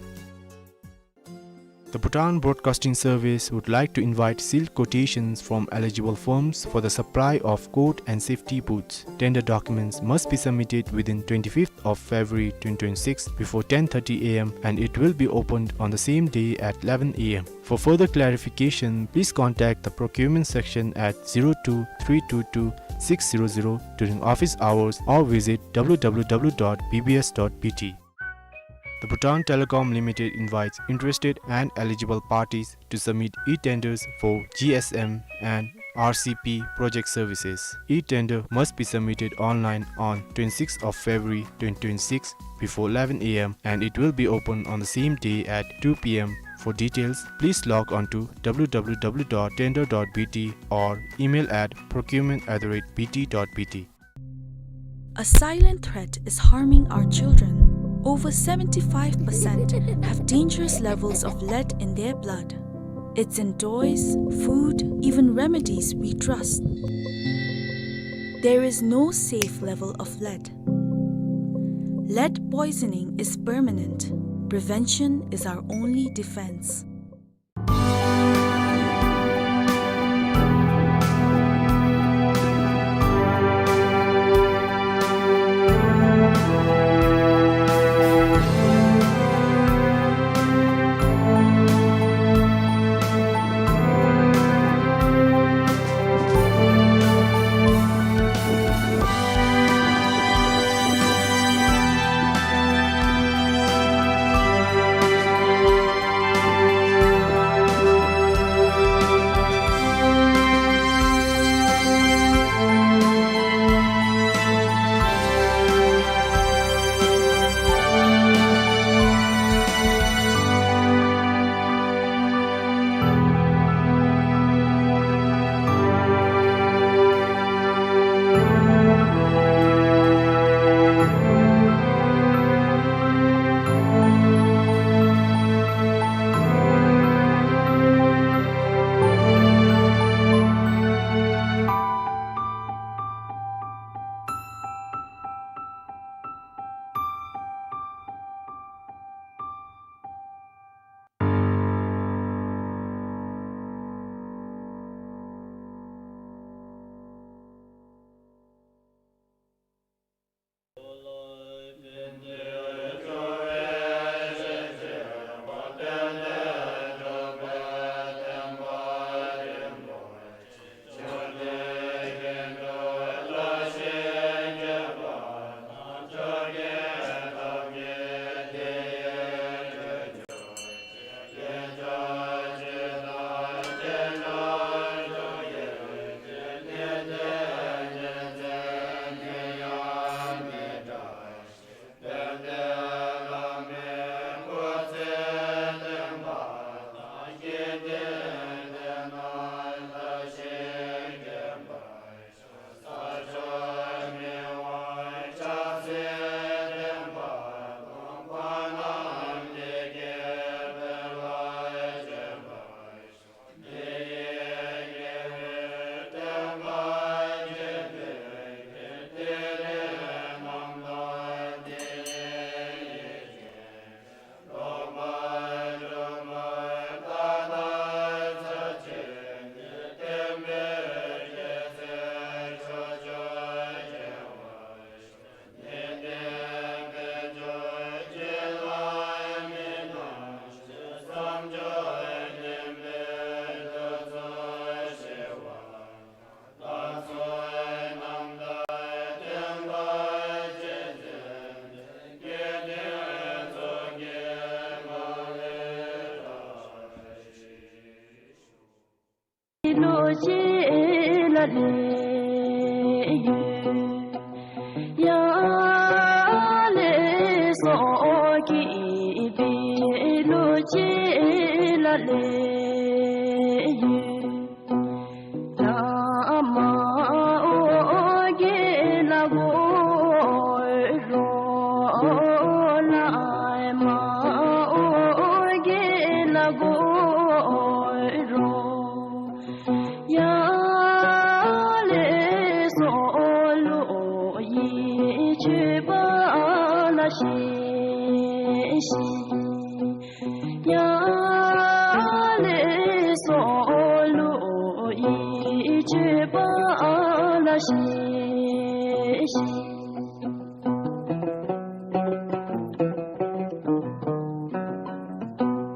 The Bhutan Broadcasting Service would like to invite sealed quotations from eligible firms for the supply of coat and safety boots. Tender documents must be submitted within twenty-fifth of February twenty twenty-six before ten thirty A M, and it will be opened on the same day at eleven A M. For further clarification, please contact the procurement section at zero two three two two six zero zero during office hours or visit W W W dot B B S dot B T. The Bhutan Telecom Limited invites interested and eligible parties to submit e-tenders for G S M and R C P project services. E-tender must be submitted online on twenty-sixth of February twenty twenty-six before eleven A M, and it will be open on the same day at two P M. For details, please log on to W W W dot tender dot B T or email at procurement at the rate B T dot B T. A silent threat is harming our children. Over seventy-five percent have dangerous levels of lead in their blood. It's in toys, food, even remedies we trust. There is no safe level of lead. Lead poisoning is permanent. Prevention is our only defense. ཅིག་ལ་ལས་ཡོད། ཡང་ལས་སོགས་ཀྱི་བི་ལུ་ཅིག་ལ་ལས་ཡོད། ལ་མ་འོ་གེ་ལ་གོ་རོ། ལ་མ་འོ་གེ་ལ་གོ་རོ། ཡང་ལས་སོགས་ལུ་ཡིད་དཔྱོད་པ་ལ་ཞེན་ཞིག། ཡང་ལས་སོགས་ལུ་ཡིད་དཔྱོད་པ་ལ་ཞེན་ཞིག།